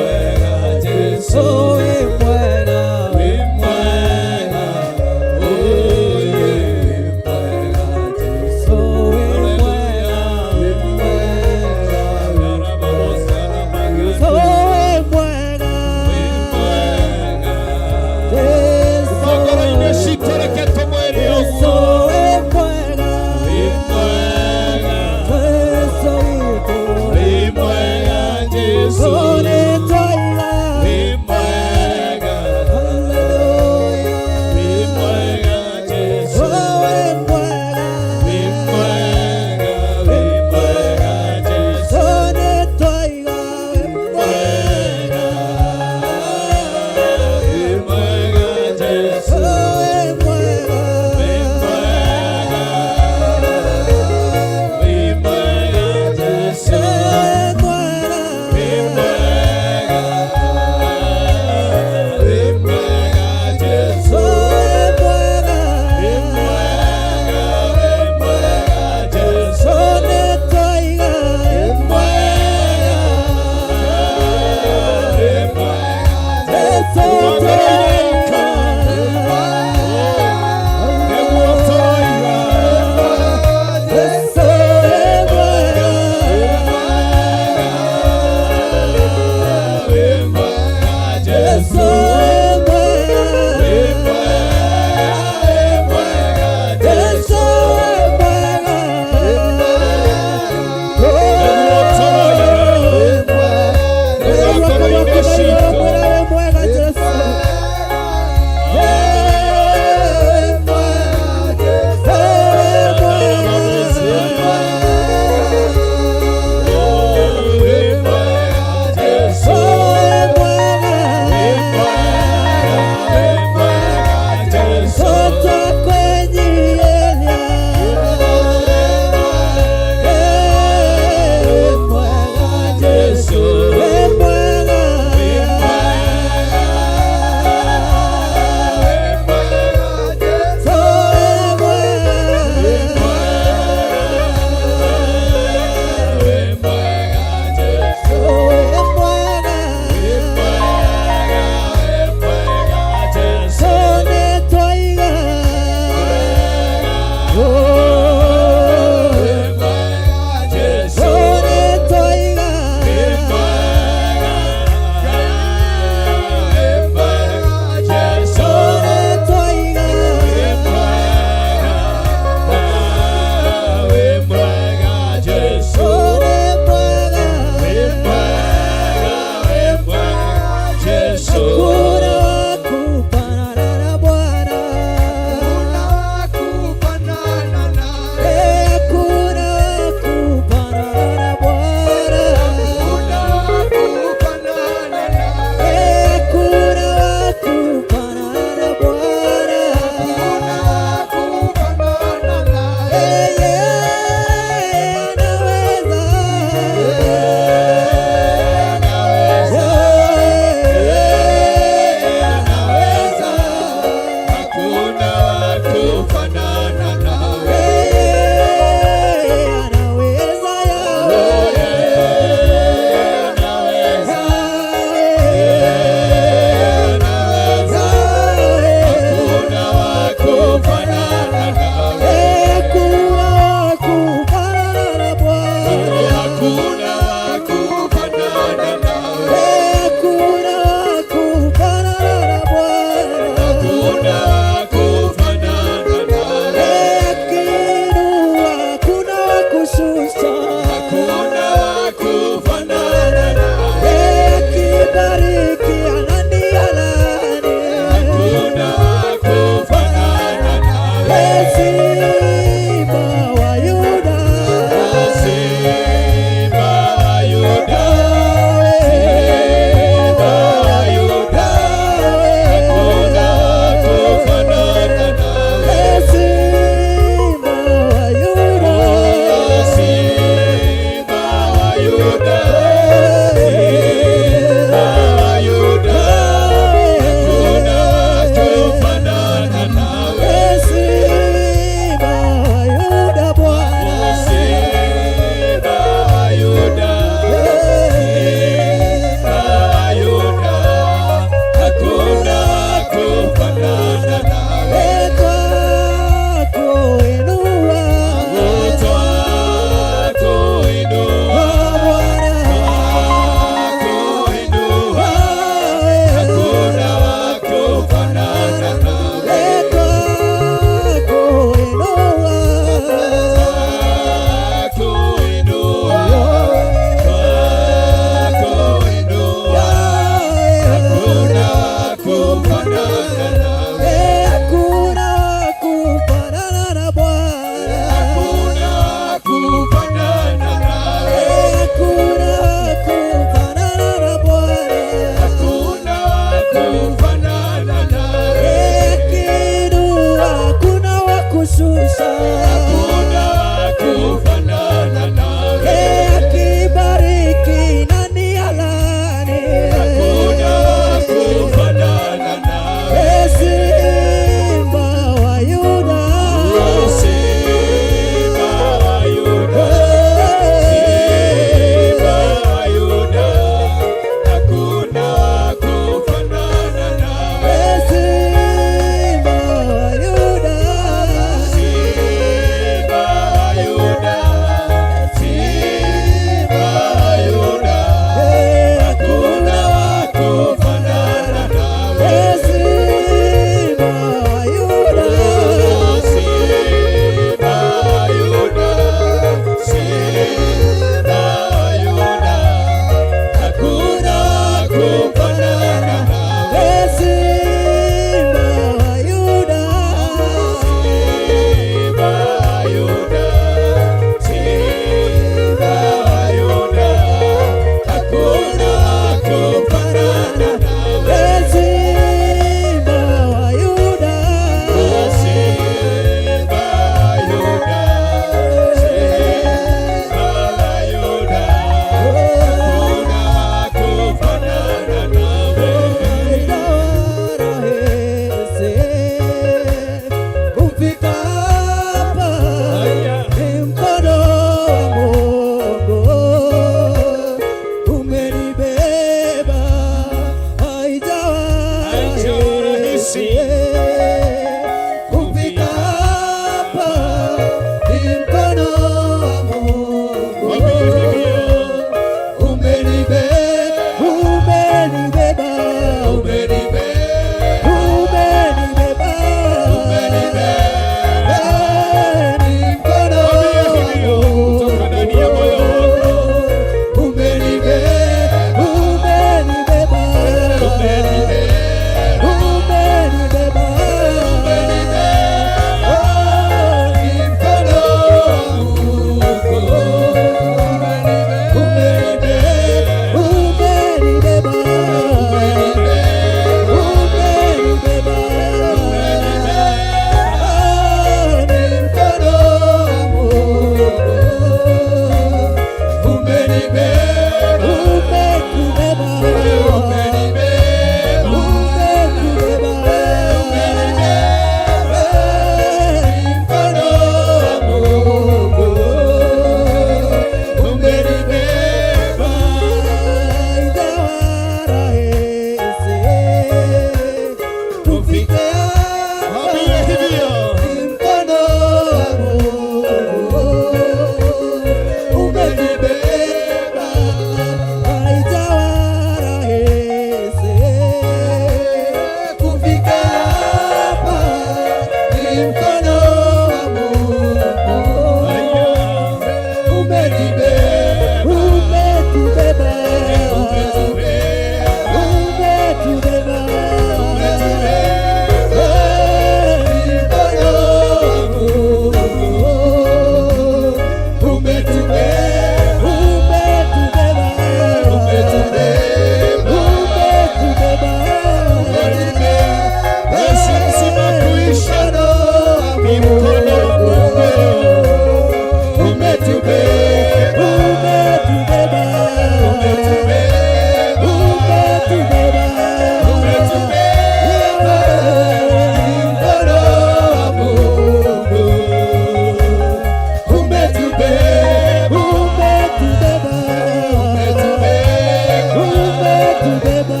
Umetubeba,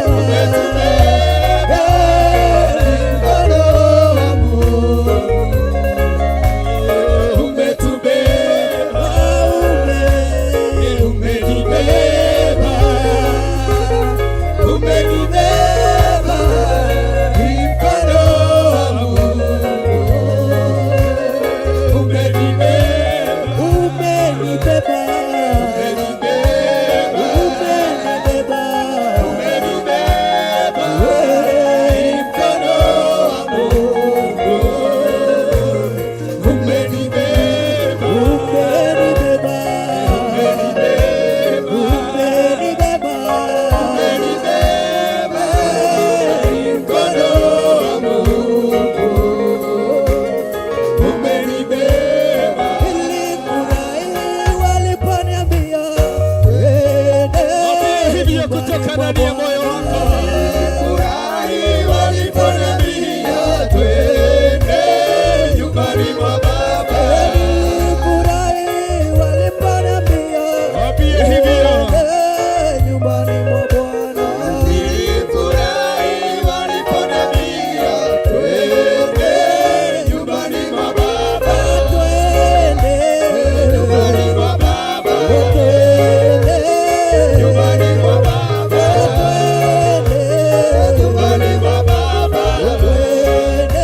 umetubeba mkono wa Mungu. Umetubeba, umetubeba, umetubeba mkono wa Mungu. Umenibeba, umenibeba, umenibeba, umenibeba mkono wa Mungu. Umenibeba, umenibeba, umenibeba, umenibeba mkono wa Mungu. Umenibeba. Nilifurahi waliponiambia twende Hivyo kutoka ndani ya moyo wako. Furahi waliponiambia twende nyumbani mwa Baba. Nilifurahi waliponiambia Waambie hivyo. twende nyumbani mwa Bwana. Nilifurahi waliponiambia twende nyumbani mwa Baba. Twende Nyumbani mwa Baba. twende Nyumbani mwa Baba. twende Nyumbani mwa Baba. twende.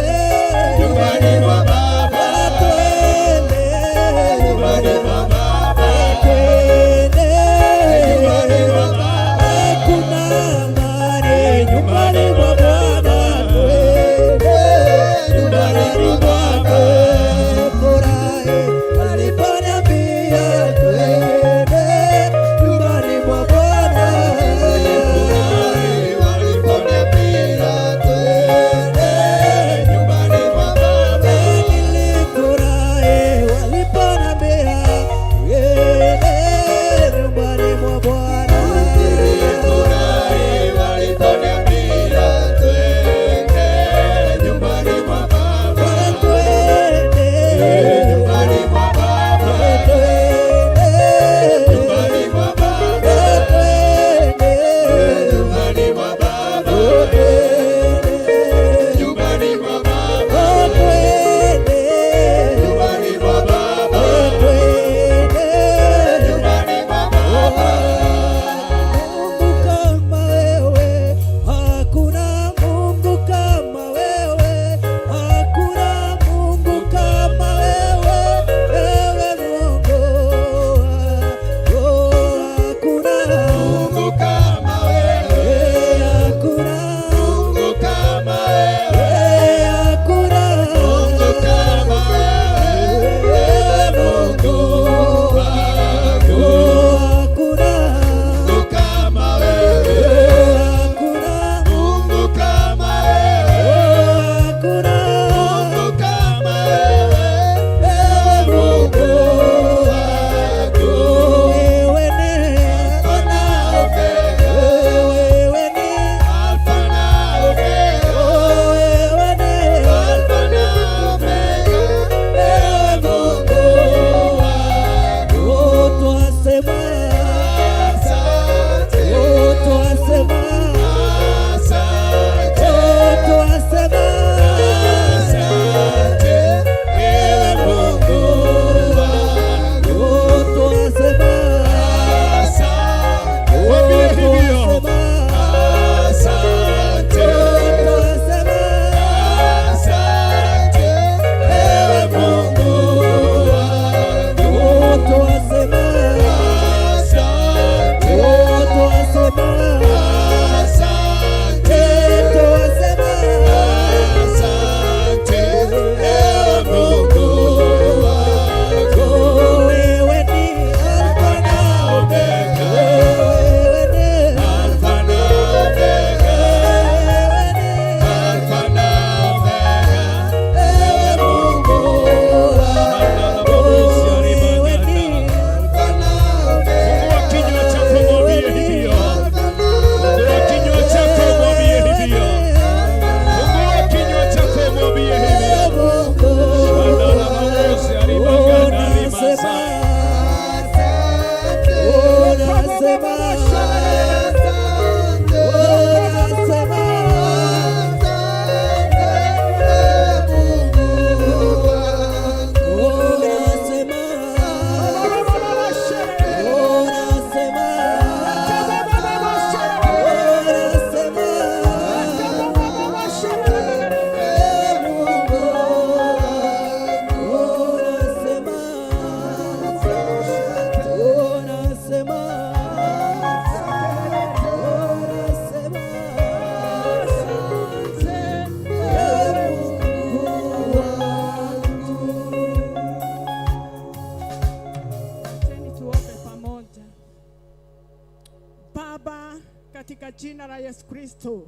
Katika jina la Yesu Kristo,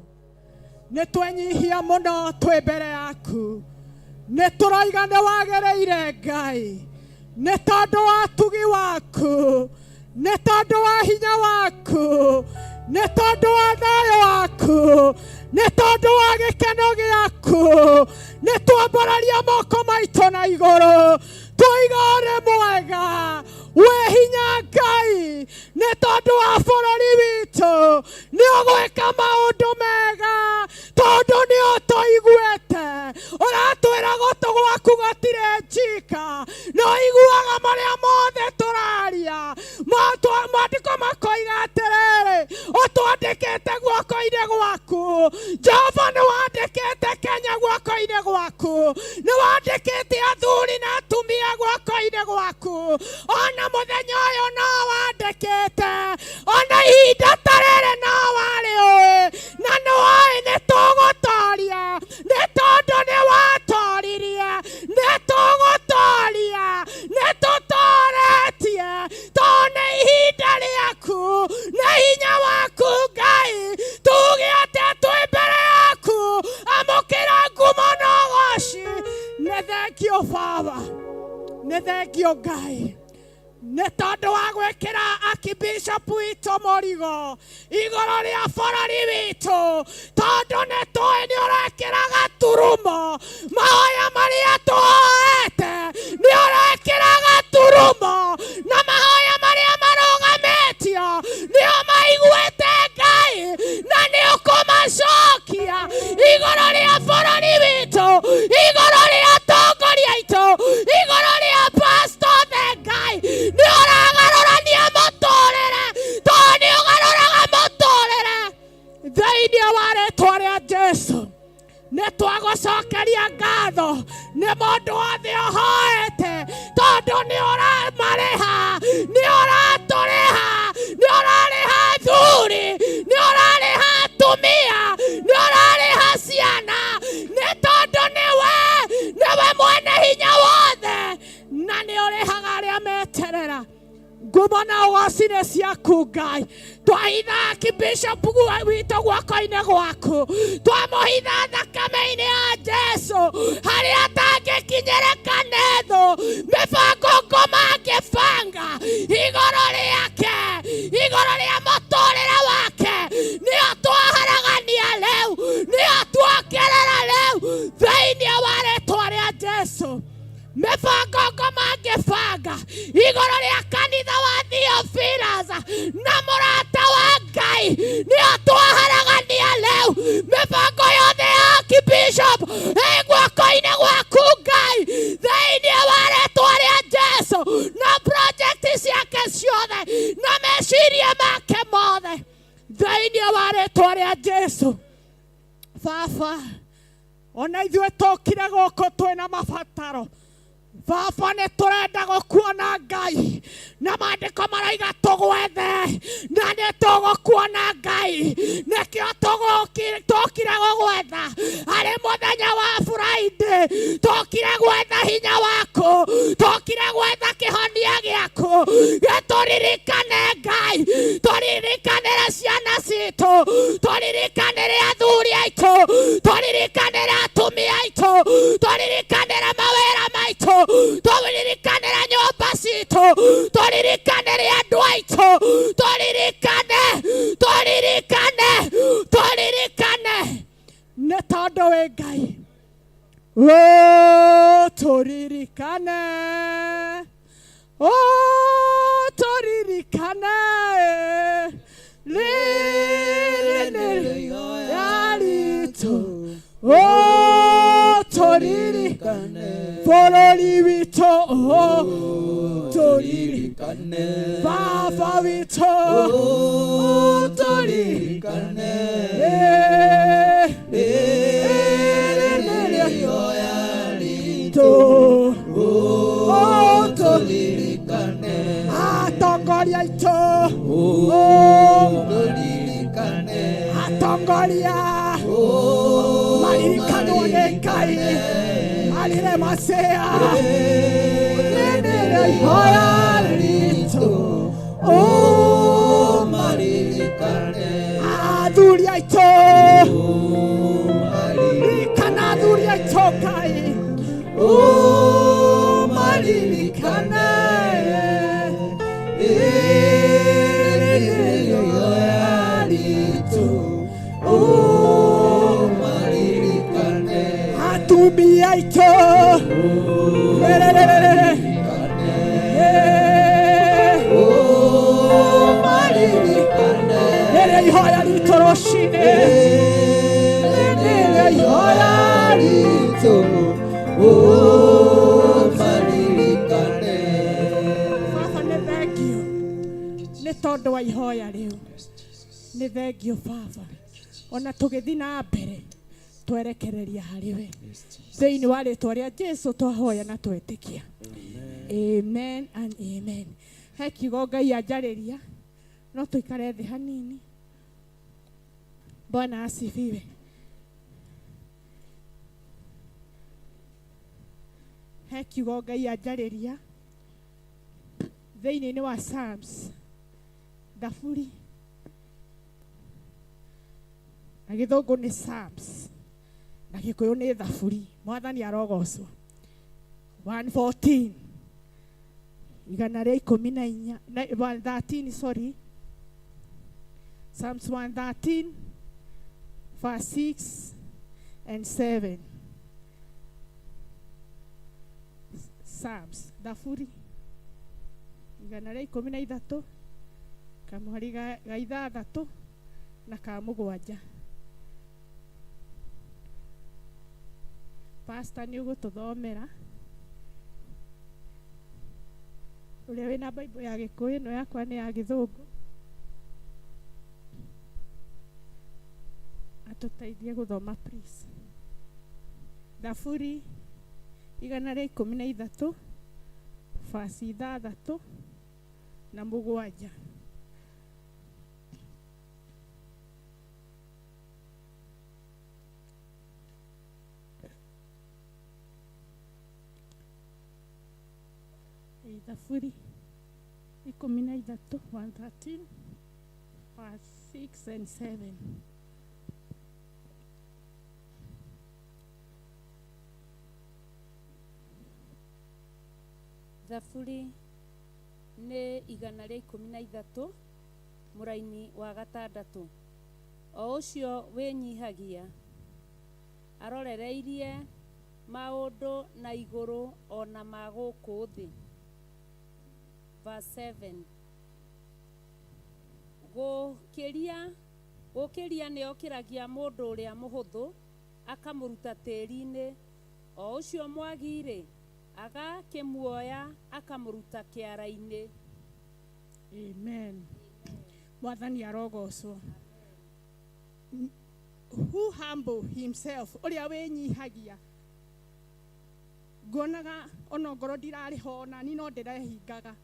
nĩ twenyihia mũno twĩ mbere yaku, nĩ tũroiga nĩ wagĩrĩire Ngai, nĩ tondũ wa tugi waku, nĩ tondũ wa hinya waku, nĩ tondũ wa thayũ waku, nĩ tondũ wa gĩkeno gĩaku, nĩ twambararia moko maitũ na igũrũ, twoiga ũrĩ mwega, wĩ hinya Ngai, nĩ tondũ wa bũrũri witũ, nĩ ũgwĩka maũndũ mega, tondũ nĩ ũtũiguĩte, ũratwĩra gũtũ gwaku gũtirĩ njika, nĩ ũiguaga marĩa mothe tũraria. Maandĩko makoiga atĩrĩrĩ, ũtwandĩkĩte guoko-inĩ gwaku. Jehova nĩ wandĩkĩte Kenya guoko-inĩ gwaku, nĩ wandĩkĩte athuri na atumia guoko-inĩ gwaku, ona mũthenya ũyũ no wandĩkĩte, ona ihinda ta rĩrĩ no warĩũĩ, na nĩ woĩ nĩ tũgũtoria, nĩ tondũ nĩ watoririe, nĩ tũgũtoria, nĩ tũtoretie, tondũ nĩ ihinda rĩaku, nĩ hinya waku Ngai, tuge atĩa twĩ mbere yaku, amũkĩra ngumo na ũgoci. Nĩ thengio Baba, nĩ thengio Ngai, nĩ tondũ wa gwĩkĩra akibishop witũ mũrigo igũrũ rĩa bũrũri witũ, tondũ nĩ tũĩ nĩ ũrekĩra gaturumo mahoya marĩa tũhoete, nĩ ũrekĩra gaturumo na mahoya marĩa marũgamĩtio nĩo maiguĩte Ngai, na nĩ ũkũmacokia igũrũ rĩa bũrũri witũ, igũrũ rĩa atongoria aitũ, igũrũ rĩa pastor othe Ngai, nĩ ũragarũrania mũtũrĩre, tondũ nĩ ũgarũraga mũtũrĩre thĩinĩ wa rĩtwa rĩa Jesu. Nĩ twagũcokeria ngatho nĩ mũndũ wothe ũhoete, tondũ nĩ ũramarĩha, nĩ ũratũrĩha, nĩ ũrarĩha athuri, nĩ ũrarĩha atumia, nĩ ũrarĩha ciana, nĩ tondũ nĩwe, nĩwe mwene hinya wothe, na nĩ ũrĩhaga arĩa meterera. Ngumo na ũgoci nĩ ciaku Ngai. Twahitha akibishop witũ guoko-inĩ gwaku, twamũhitha thakame-inĩ ya Jesu, harĩa atangĩkinyĩrĩka nĩ thũ, mĩbango ngoma angĩbanga igũrũ rĩake, igũrũ rĩa mũtũrĩre wake, nĩyo twaharagania rĩu, nĩyo tuongerera rĩu thĩinĩ wa rĩtwa rĩa Jesu. Mĩbango ngoma angĩbanga igũrũ rĩa kanitha wa Theophilus na mũrata wa Ngai, nĩyo twaharagania rĩu. Mĩbango yothe ya Archbishop ĩ guoko-inĩ gwaku Ngai, thĩinĩ wa rĩtwa rĩa Jesu, na project ciake ciothe na meciria make mothe thĩinĩ wa rĩtwa rĩa Jesu. Baba, ona ithuĩ tũkire gũkũ twĩna mabataro, Baba nĩ tũrenda gũkuona Ngai, na maandĩko maraiga tũgwethe, na nĩ tũgũkuona Ngai, nĩkĩo tũkire gũgwetha harĩ mũthenya wa Friday, tũkire gwetha hinya waku, tũkire gwetha kĩhonia gĩaku, gĩtũririkane Ngai, tũririkanĩre ciana citũ, tũririkanĩre athuri aitũ, tũririkanĩre atumia aitũ, tũririkanĩre mawĩra maitũ, tũririkanĩre nyũmba citũ, tũririkanĩre andũ aitũ, tũririkane, tũririkane, tũririkane, nĩ tondũ wĩ Ngai. O tũririkane, o tũririkane, rĩrĩ nĩrĩo ritũ, o tũririkane bũrũri witũ, o tũririkane baba witũ, o tũririkane rĩrĩ nĩrĩo ritũ, o tũririkane atongoria aitũ, o tũririkane atongoria maririkanwo nĩ Ngai, arire macea rĩrĩ ihoya ritũ, o maririkane Athuri aitũ, ririkana athuri aitũ Ngai. Ũmaririkane rĩrĩ nĩrĩo ihoya ritũ, ũmaririkane. Atumia aitũ, rerererere. Ũmaririkane Rĩrĩa ihoya ritũ rũcinĩ, rĩrĩ nĩrĩo ihoya ritũ, ũmaririkane. Baba nĩ thengio nĩ tondũ wa ihoya rĩu, nĩ thengio Baba, ona tũgĩthiĩ na mbere twerekereria harĩ we thĩinĩ wa rĩtwa rĩa Jesu twahoya na twetĩkia, amen and amen. He kiugo Ngai anjarĩria, no tũikare thĩ hanini. Bwana asifiwe. He kiugo Ngai anjarĩria thĩinĩ wa Psalms, Thaburi, na gĩthũngũ nĩ Psalms na gĩkũyũ nĩ Thaburi. Mwathani arogocwo. 114, 114, 113, sorry, Psalms 113 verse 6 and 7. Psalms, Thaburi, 113, kamũhari ga 6 na ka 7. Pastor nĩ ũgũtũthomera, ũrĩa wĩna Bible ya gĩkũyũ, ĩno yakwa nĩ ya gĩthũngũ, atũteithie gũthoma please. Thaburi 113 verse 6 na 7. Thaburi 13, 113 verse 6 and 7. Thaburi nĩ 113 mũraini wa 6. O ũcio wĩnyihagia arorereirie maũndũ na igũrũ ona ma gũkũ thĩ. Verse 7. Gũkĩria nĩokĩragia mũndũ ũrĩa mũhũthũ akamũruta tĩri-inĩ, o ũcio mwagi-rĩ agakĩmuoya akamũruta kĩara-inĩ. Amen. Mwathani arogocwo. Who humble himself, ũrĩa wĩnyihagia. Nguonaga ona ngorwo ndirarĩ ho ona ni no ndĩrehingaga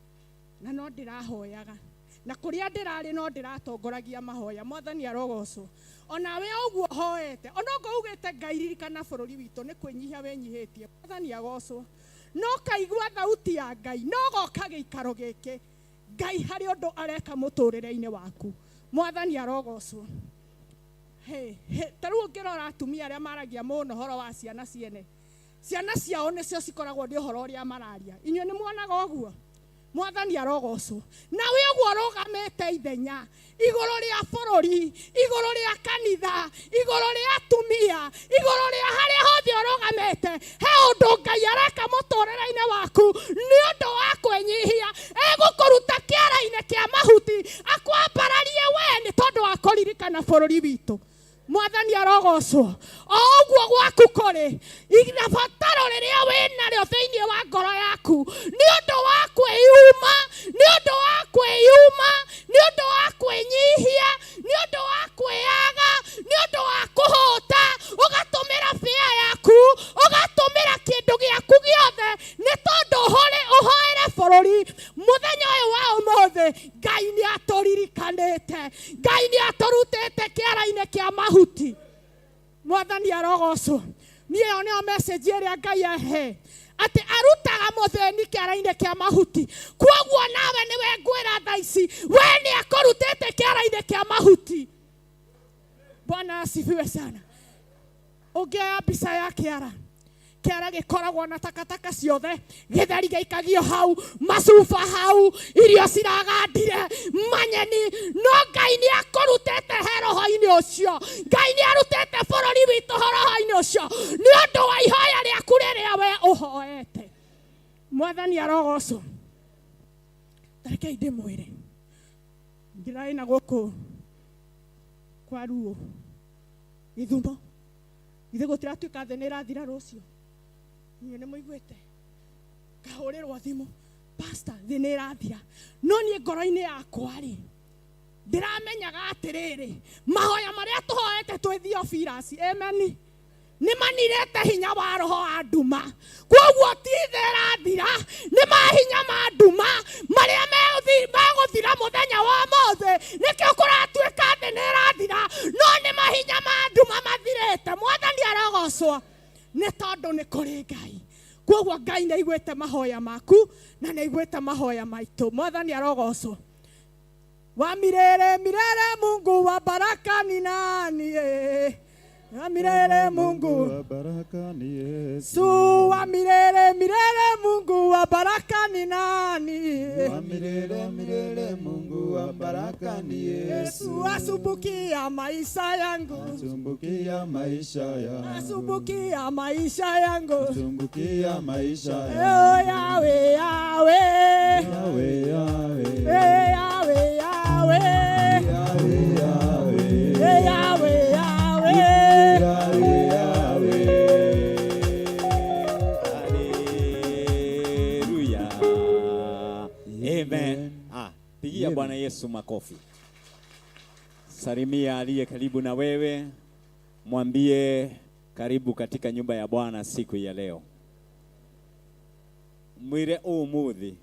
na no ndĩrahoyaga na kũrĩa ndĩrarĩ no ndĩratongoragia mahoya. Mwathani arogocwo. Onawe ũguo hoete, ona ũguo ugĩte Ngai ririkana bũrũri witũ, nĩ kwĩnyihia wĩnyihĩtie. Mwathani agocwo. No kaigua thauti ya Ngai, no goka gĩikaro gĩkĩ, Ngai harĩ ũndũ areka mũtũrĩre-inĩ waku. Mwathani arogocwo. Ta rĩu ũngĩrora atumia arĩa maragia mũno ũhoro wa ciana ciene, ciana ciao nĩcio cikoragwo nĩ ũhoro ũrĩa mararia. Inyuĩ nĩ muonaga ũguo? Mwathani arogocwo. Nawe ũguo ũrũgamĩte ithenya igũrũ rĩa bũrũri, igũrũ rĩa kanitha, igũrũ rĩa atumia, igũrũ rĩa harĩa hothe ũrũgamĩte, he ũndũ Ngai areka mũtũrĩre-inĩ waku nĩ ũndũ wa kwĩnyihia. Egũkũruta kĩara-inĩ kĩa mahuti akwambararie we nĩ tondũ wa kũririkana bũrũri witũ. Mwathani arogocwo. O ũguo gwaku kũrĩ irabataro rĩrĩa wĩnarĩo thĩinĩ wa ngoro yaku nĩ ũndũ wa kwĩyuma, nĩ ũndũ wa kwĩyuma, nĩ ũndũ wa kwĩnyihia, nĩ ũndũ wa kwĩyaga, nĩ ũndũ wa kũhũta, ũgatũmĩra bĩa yaku, ũgatũmĩra kĩndũ gĩaku gĩothe nĩ tondũ ũhoere bũrũri. Mũthenya ũyũ wa ũmũthĩ Ngai nĩ atũririkanĩte, Ngai nĩ atũrutĩte kĩara-inĩ kĩa mahuti. Mwathani arogocwo. Niĩ ĩyo nĩyo message ĩrĩa Ngai ahe, atĩ arutaga mũthĩni kĩara-inĩ kĩa mahuti. Kwoguo nawe nĩwe ngwĩra thaa ici, we nĩ akũrutĩte kĩara-inĩ kĩa mahuti. Bwana asifiwe sana. Ũngĩoya mbica ya kĩara, kĩara gĩkoragwo na takataka ciothe, gĩtheri gĩikagio hau, macuba hau, irio ciragandire, manyeni, no Ngai nĩ akũrutĩte he roho-inĩ ũcio. Ngai nĩ arutĩte bũrũri witũ roho-inĩ ũcio nĩ ũndũ wa ihoya rĩaku rĩrĩa we ũhoete. Mwathani arogocwo. Tarekei ndĩmwĩre, ndĩrarĩ na gũkũ kwa Ruo Gĩthumo, ithe gũtiratuĩka thĩ nĩ ĩrathira rũciũ. Inyuĩ nĩ mũiguĩte ngahũrĩrwo thimũ, pastor, thĩ nĩ ĩrathira. No niĩ ngoro-inĩ yakwa rĩ, ndĩramenyaga atĩrĩrĩ, mahoya marĩa tũhoete twĩ Theophilus, amen, nĩ manirĩte hinya wa roho wa nduma. Koguo ti thĩ ĩrathira, nĩ mahinya ma nduma marĩa megũthira mũthenya wa ũmũthĩ. Nĩkĩo kũratuĩka thĩ nĩ ĩrathira, no nĩ mahinya ma nduma mathirĩte. Mwathani arogocwo nĩ tondũ nĩ kũrĩ Ngai. Koguo Ngai nĩ aiguĩte mahoya maku na nĩ aiguĩte mahoya maitũ. Mwathani arogocwo. Wa milele milele, Mungu wa baraka ni nani? Eh? Wa milele Mungu wa baraka ni Yesu. Su wa milele milele, Mungu wa baraka ni nani? Wa milele milele, Mungu wa baraka ni Yesu. Yesu asumbukia maisha yangu, Asumbukia maisha yangu, asumbukia maisha yangu. asumbukia maisha Oh, yangu. Yahweh, Yahweh. Yahweh, Yahweh, Eh, Yahweh, Yahweh. Yahweh, Yahweh, Eh, Yahweh, Yahweh. Yahweh, Yahweh. Haleluya. Amen. Ah, pigia Amen. Bwana Yesu makofi. Salimia aliye karibu na wewe, mwambie karibu katika nyumba ya Bwana siku ya leo. Mwire umuthi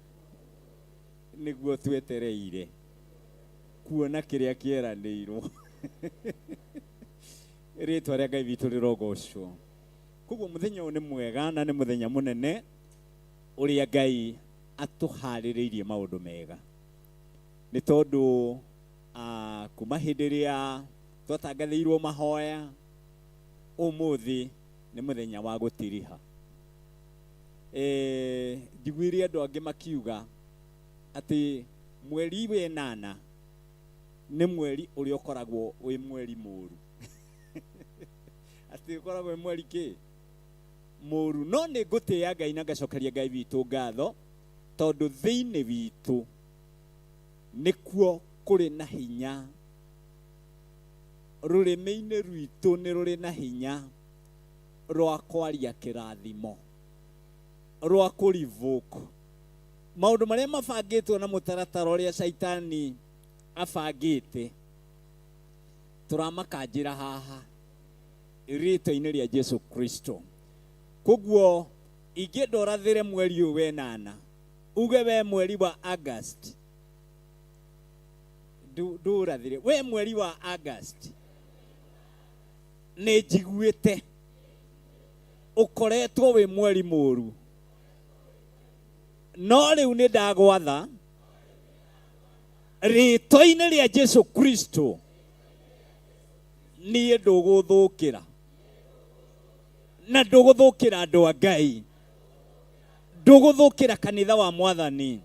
niguo twetereire kuona kiria kieranĩirwo. Rĩtwa rĩa Ngai witũ rĩrogocwo. Koguo mũthenya ũyũ nĩ mwega na nĩ mũthenya mũnene ũrĩa Ngai atũharĩrĩirie maũndũ mega, nĩ tondũ kuma hĩndĩ ĩrĩa twatangathĩirwo mahoya, ũmũthĩ nĩ mũthenya wa gũtiriha. Njiguire andũ angĩ makiuga atĩ mweri wĩnana nĩ mweri ũrĩa ũkoragwo wĩ mweri mũru, atĩ ũkoragwo wĩ mweri kĩ mũru. No nĩ ngũtĩĩa Ngai na ngacokeria Ngai witũ ngatho, tondũ thĩinĩ witũ nĩkuo kũrĩ na hinya, rũrĩmĩ-inĩ rwitũ nĩ rũrĩ na hinya rwa kwaria kĩrathimo, rwa kũrivoke maũndũ marĩa mabangĩtwo na mũtaratara ũrĩa caitani abangĩte, tũramakanjĩra haha rĩtwa-inĩ rĩa Jesu Kristo. Koguo ingĩenda ũrathĩre mweri ũyũ wenana, uge we mweri wa August, ndũrathĩre we mweri wa August, nĩ njiguĩte ũkoretwo wĩ mweri mũru, no rĩu nĩ ndagwatha rĩtwa-inĩ rĩa Jesu Kristo, niĩ ndũgũthũkĩra na ndũgũthũkĩra andũ a Ngai, ndũgũthũkĩra kanitha wa Mwathani,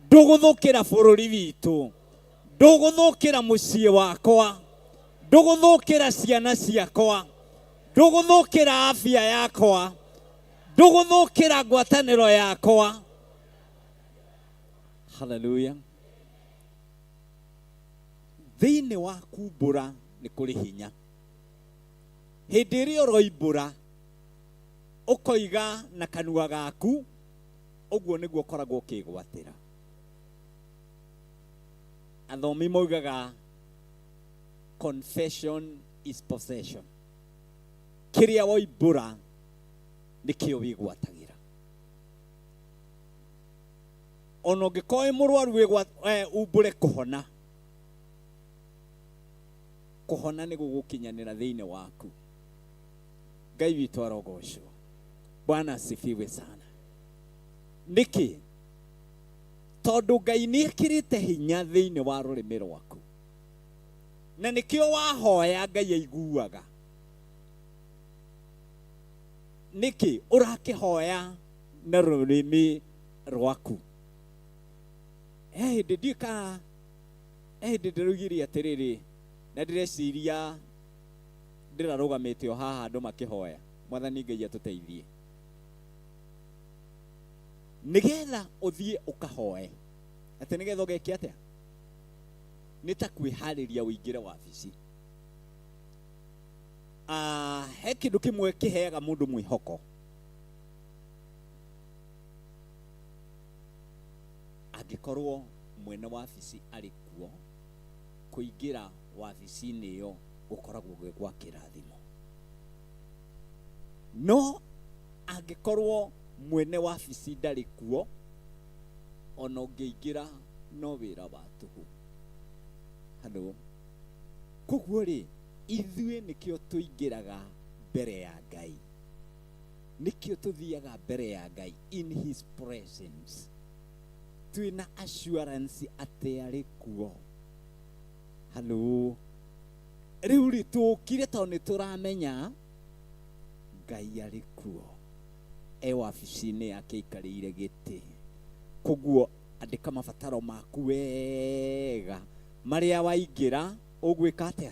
ndũgũthũkĩra bũrũri witũ, ndũgũthũkĩra mũciĩ wakwa, ndũgũthũkĩra ciana ciakwa, ndũgũthũkĩra afya yakwa, ndũgũthũkĩra ngwatanĩro yakwa. Haleluya. Thĩinĩ wa kumbũra nĩ kũrĩ hinya. Hĩndĩ ĩrĩa ũroimbũra ũkoiga na kanua gaku, ũguo nĩguo ũkoragwo ũkĩgwatĩra. Athomi maugaga confession is possession. Kĩrĩa woimbũra nĩkĩo wĩgwatagĩra. Ona ũngĩkorwo wĩ mũrwaru umbũre kũhona, kũhona nĩ gũgũkinyanĩra thĩinĩ waku. Ngai witũ arogocwo. Bwana asifiwe sana. Nĩkĩ? Tondũ Ngai nĩ ekĩrĩte hinya thĩinĩ wa rũrĩmĩ rwaku. Na nĩkĩo wahoya Ngai aiguaga. Nĩkĩ ũrakĩhoya na rũrĩmĩ rwaku? He hĩndĩ ndiũĩ kana he hĩndĩ ndĩroigire atĩrĩrĩ, na ndĩreciria ndĩrarũgamĩte o haha andũ makĩhoya. Mwathani Ngai atũteithie. Nĩgetha ũthiĩ ũkahoe, atĩ nĩgetha ũgeke atĩa? Nĩ ta kwĩharĩria ũingĩre wabici. He kĩndũ kĩmwe kĩheaga mũndũ mwĩhoko. Angĩkorwo mwene wabici arĩ kuo, kũingĩra wabici-inĩ ĩyo gũkoragwo gwĩ gwa kĩrathimo. No angĩkorwo mwene wabici ndarĩ kuo, ona ũngĩingĩra no wĩra wa tũhũ. Halo. Koguo rĩ, ithuĩ nĩkĩo tũingĩraga mbere ya Ngai. Nĩkĩo tũthiaga mbere ya Ngai in his presence. Twĩna assurance atĩ arĩ kuo. Halo. Rĩu rĩ, tũkire tondũ nĩ tũramenya Ngai arĩ kuo. E wabici-inĩ yake aikarĩire gĩtĩ. Koguo andĩka mabataro maku wega marĩa waingĩra ũgwĩka atĩa?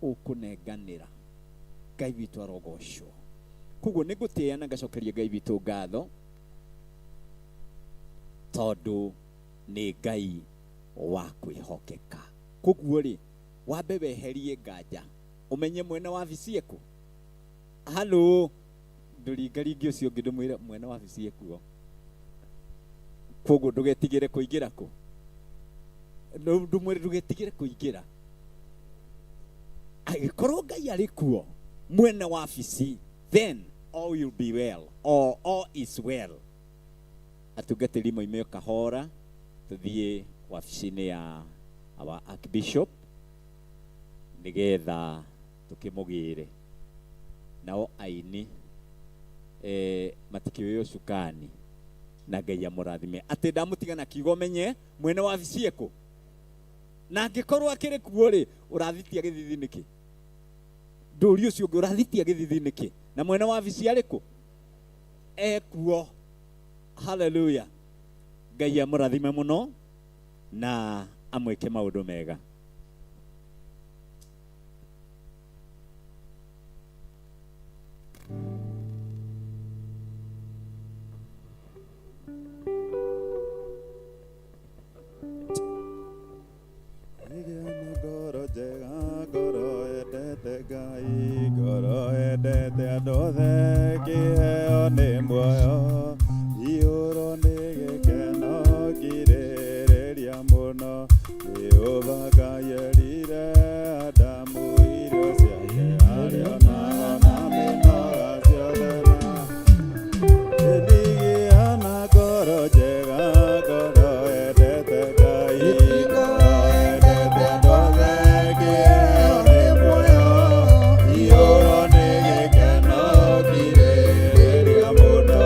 Ũkũnenganĩra. Ngai witũ arogocwo. Koguo nĩ ngũtĩĩa na ngacokeria Ngai witũ ngatho tondũ nĩ Ngai wa kwĩhokeka. Koguo rĩ, wambe weherie nganja, ũmenye mwene wabici ekuo. Halo, ndũringaringe ũcio ũngĩ ndũmwĩre mwene wabici ekuo. Koguo ndũgetigĩre kũingĩra kũ? Ndũmwĩre ndũgetigĩre kũingĩra. Angĩkorwo Ngai arĩ kuo mwene wabici, then all will be well, or all is well. Atungatĩri moime kahora tũthiĩ wabici-inĩ ya our Archbishop nĩgetha tũkĩmũgĩre. Nao aini matikĩũĩ ũcukani, na Ngai amũrathime. Atĩ ndamũtiga na kiugo menye mwene wabici ekũ, na angĩkorwo akĩrĩ kuo rĩ, ũrathitia gĩthithi nĩkĩ? Ndũri ũcio ũngĩ ũrathitia gĩthithi nĩkĩ? Na mwene wabici arĩ kũ? Ekuo. Hallelujah. Ngai amũrathime mũno na amwĩke maũndũ mega. Gĩa na ngoro njega, ngoro yendete Ngai, ngoro yendete andũ othe, kĩheo nĩ muoyo, iyũrwo nĩ gĩkeno, ngirĩrĩria mũno, Jehova Ngai erire Adamu irio ciake, arĩo nao na mĩnoga ciothe na Ndigĩa na ngoro njega, ngoro yendete Ngai, ngoro yendete andũ othe, kĩheo nĩ muoyo, iyũrwo nĩ gĩkeno, ngirĩrĩria mũno,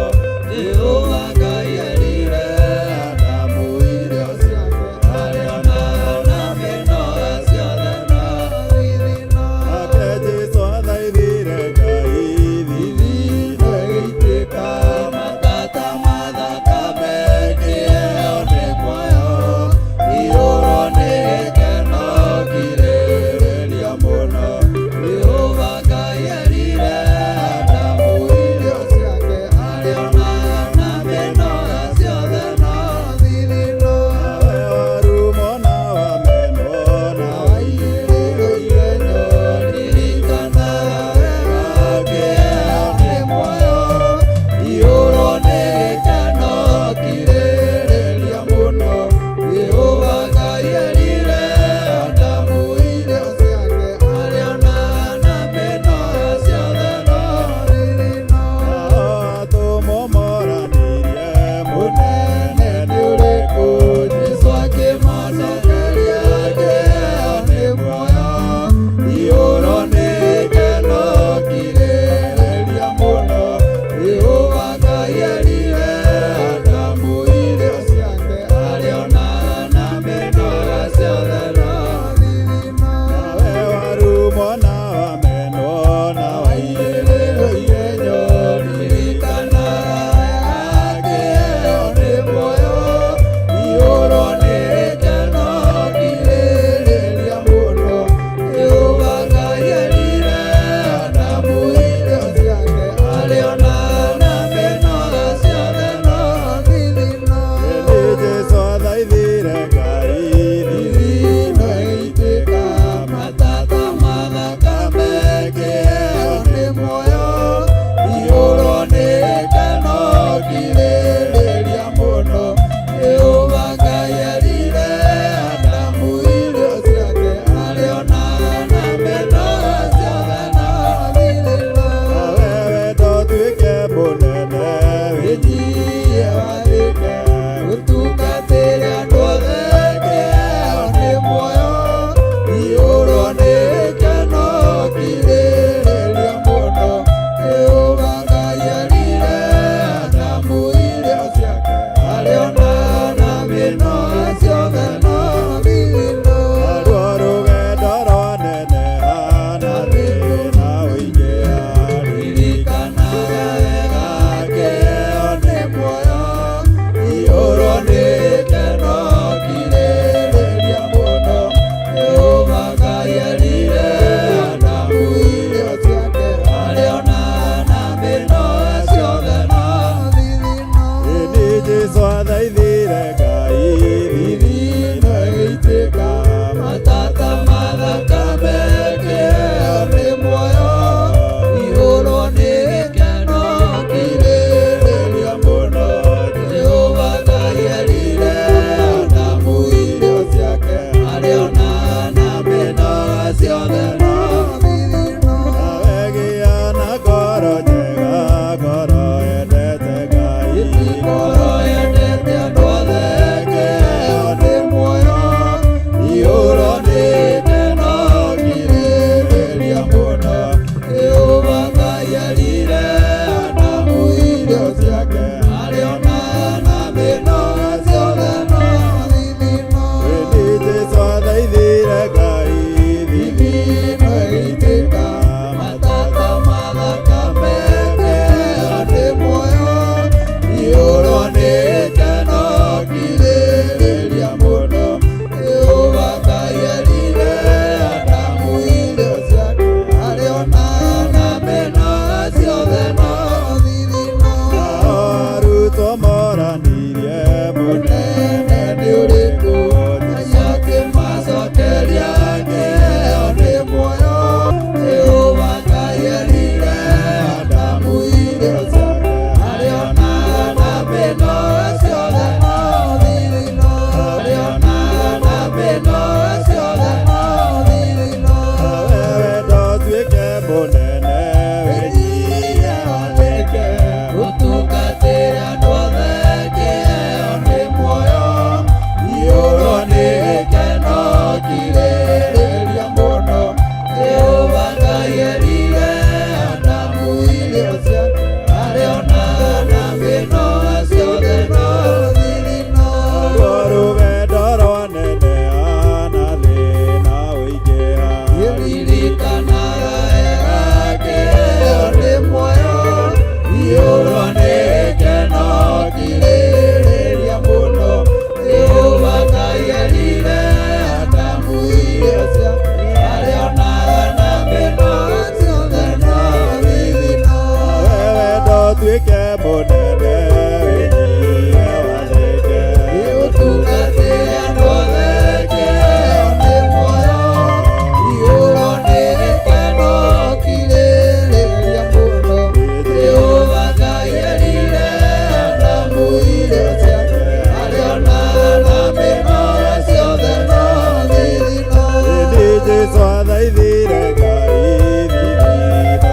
mũnene wĩnyihie wathĩke Ũtungatĩre andũ othe kĩheo nĩ muoyo Ihũrwo nĩ gĩkeno kirĩrĩria mũno Jehova Ngai erire Adamu irio ciake Arĩona na mĩnoga ciothe no thithino Ĩndĩ Jesũ athaithire Ngai thithino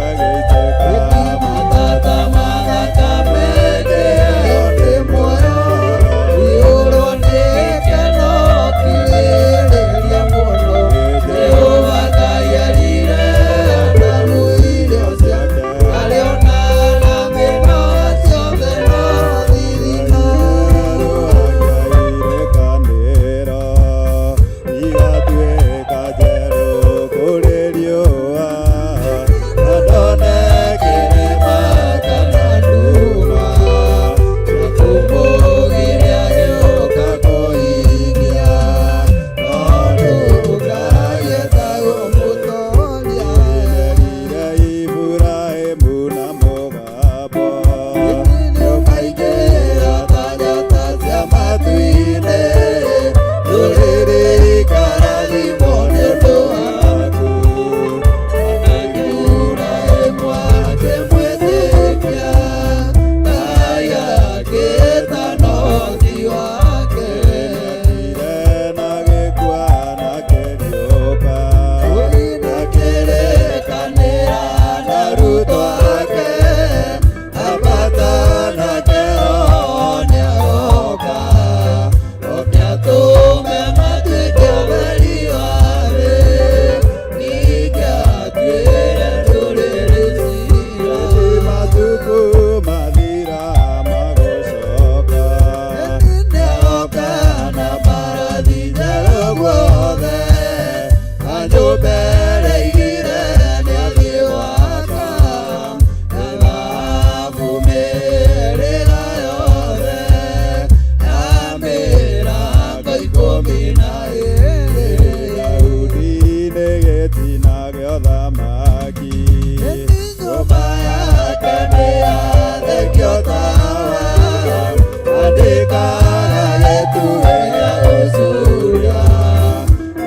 agĩitĩka Matata mathakame kĩheo nĩ muoyo Ihũrwo nĩ gĩkeno kirĩrĩria mũno Jehova Ngai erire Adamu irio ciake Arĩona na mĩnoga ciothe no thithino Irĩkanĩro igatuĩka njerũ kũrĩ riũa na ndone kĩrĩma kana nduma na kũmũgiria gĩũka kũhingia tondũ Ngai etagwo mũtoria Erire Iburahĩmu na mũgambo nĩũkaingĩra ta njata cia matu-inĩ ndũrĩrĩ ikarathimwo nĩ ũndũ waku ona Iburahĩmu akĩmwĩtĩkia Ngai akĩĩta no ti wake Nĩakire na gĩkua na kĩriũka Akĩrĩkanĩra na arutwo ake ambata nake Roho nĩagoka oke atũme matuĩke atheri wa thĩ ningĩ atuĩre ndũrĩrĩ ciira Matukũ mathira magũcoka Nĩagoka na mbarathi njerũ guothe na nyũmba ĩrĩa aigire nĩathiĩ gwaka na thahabu mĩhĩrĩga yothe ya mĩrango 12 Daudi nĩ gĩtina gĩa ũthamaki Nyũmba yake nĩyathekio tawa andĩkaga gĩtugĩ gĩa gũcuria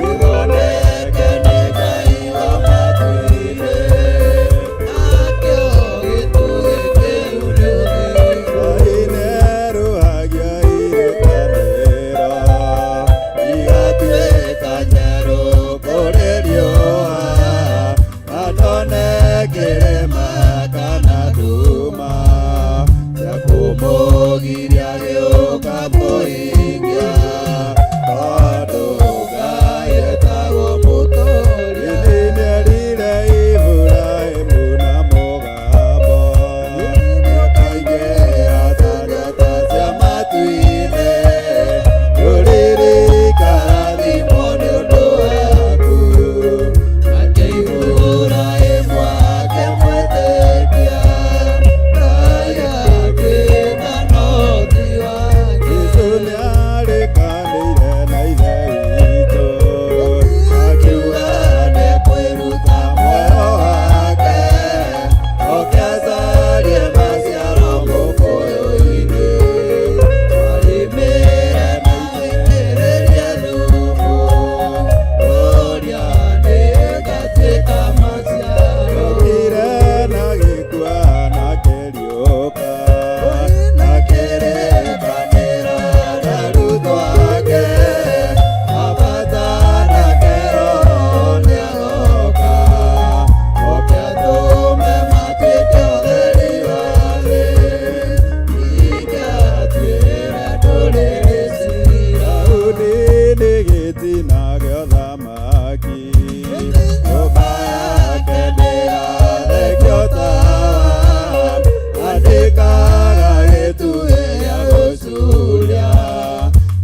gĩthondeke nĩ Ngai wa matu-inĩ nakĩo gĩtugĩ kĩu nĩ ũthingu Ngai nĩerũhagia irĩkanĩro igatuĩka njerũ kũrĩ riũa na ndone kĩrĩma kana nduma cia kũmũgiria gĩũka kũhingia tondũ Ngai etagwo mũtoria Ĩndĩ nĩerire Iburahĩmu na mũgambo nĩũkaingĩra ta njata cia matu-inĩ ndũrĩrĩ ikarathimwo nĩ ũndũ waku nake Iburahĩmu akĩmwĩtĩkia Ngai akĩĩta no ti wake Jesũ nĩarĩkanĩire na Ithe witũ akiuga nĩekwĩruta muoyo wake oke acarie maciaro mũkũyũ-inĩ arĩmĩre na aitĩrĩrie thumu ũrĩa nĩĩgatuĩka maciaro Okire na gĩkua na kĩriũka Akĩrĩkanĩra na arutwo ake ambata nake Roho nĩagoka oke atũme matuĩke atheri wa thĩ ningĩ atuĩre ndũrĩrĩ ciira Daudi nĩ gĩtina gĩa ũthamaki Nyũmba yake nĩyathekio tawa andĩkaga gĩtugĩ gĩa gũcuria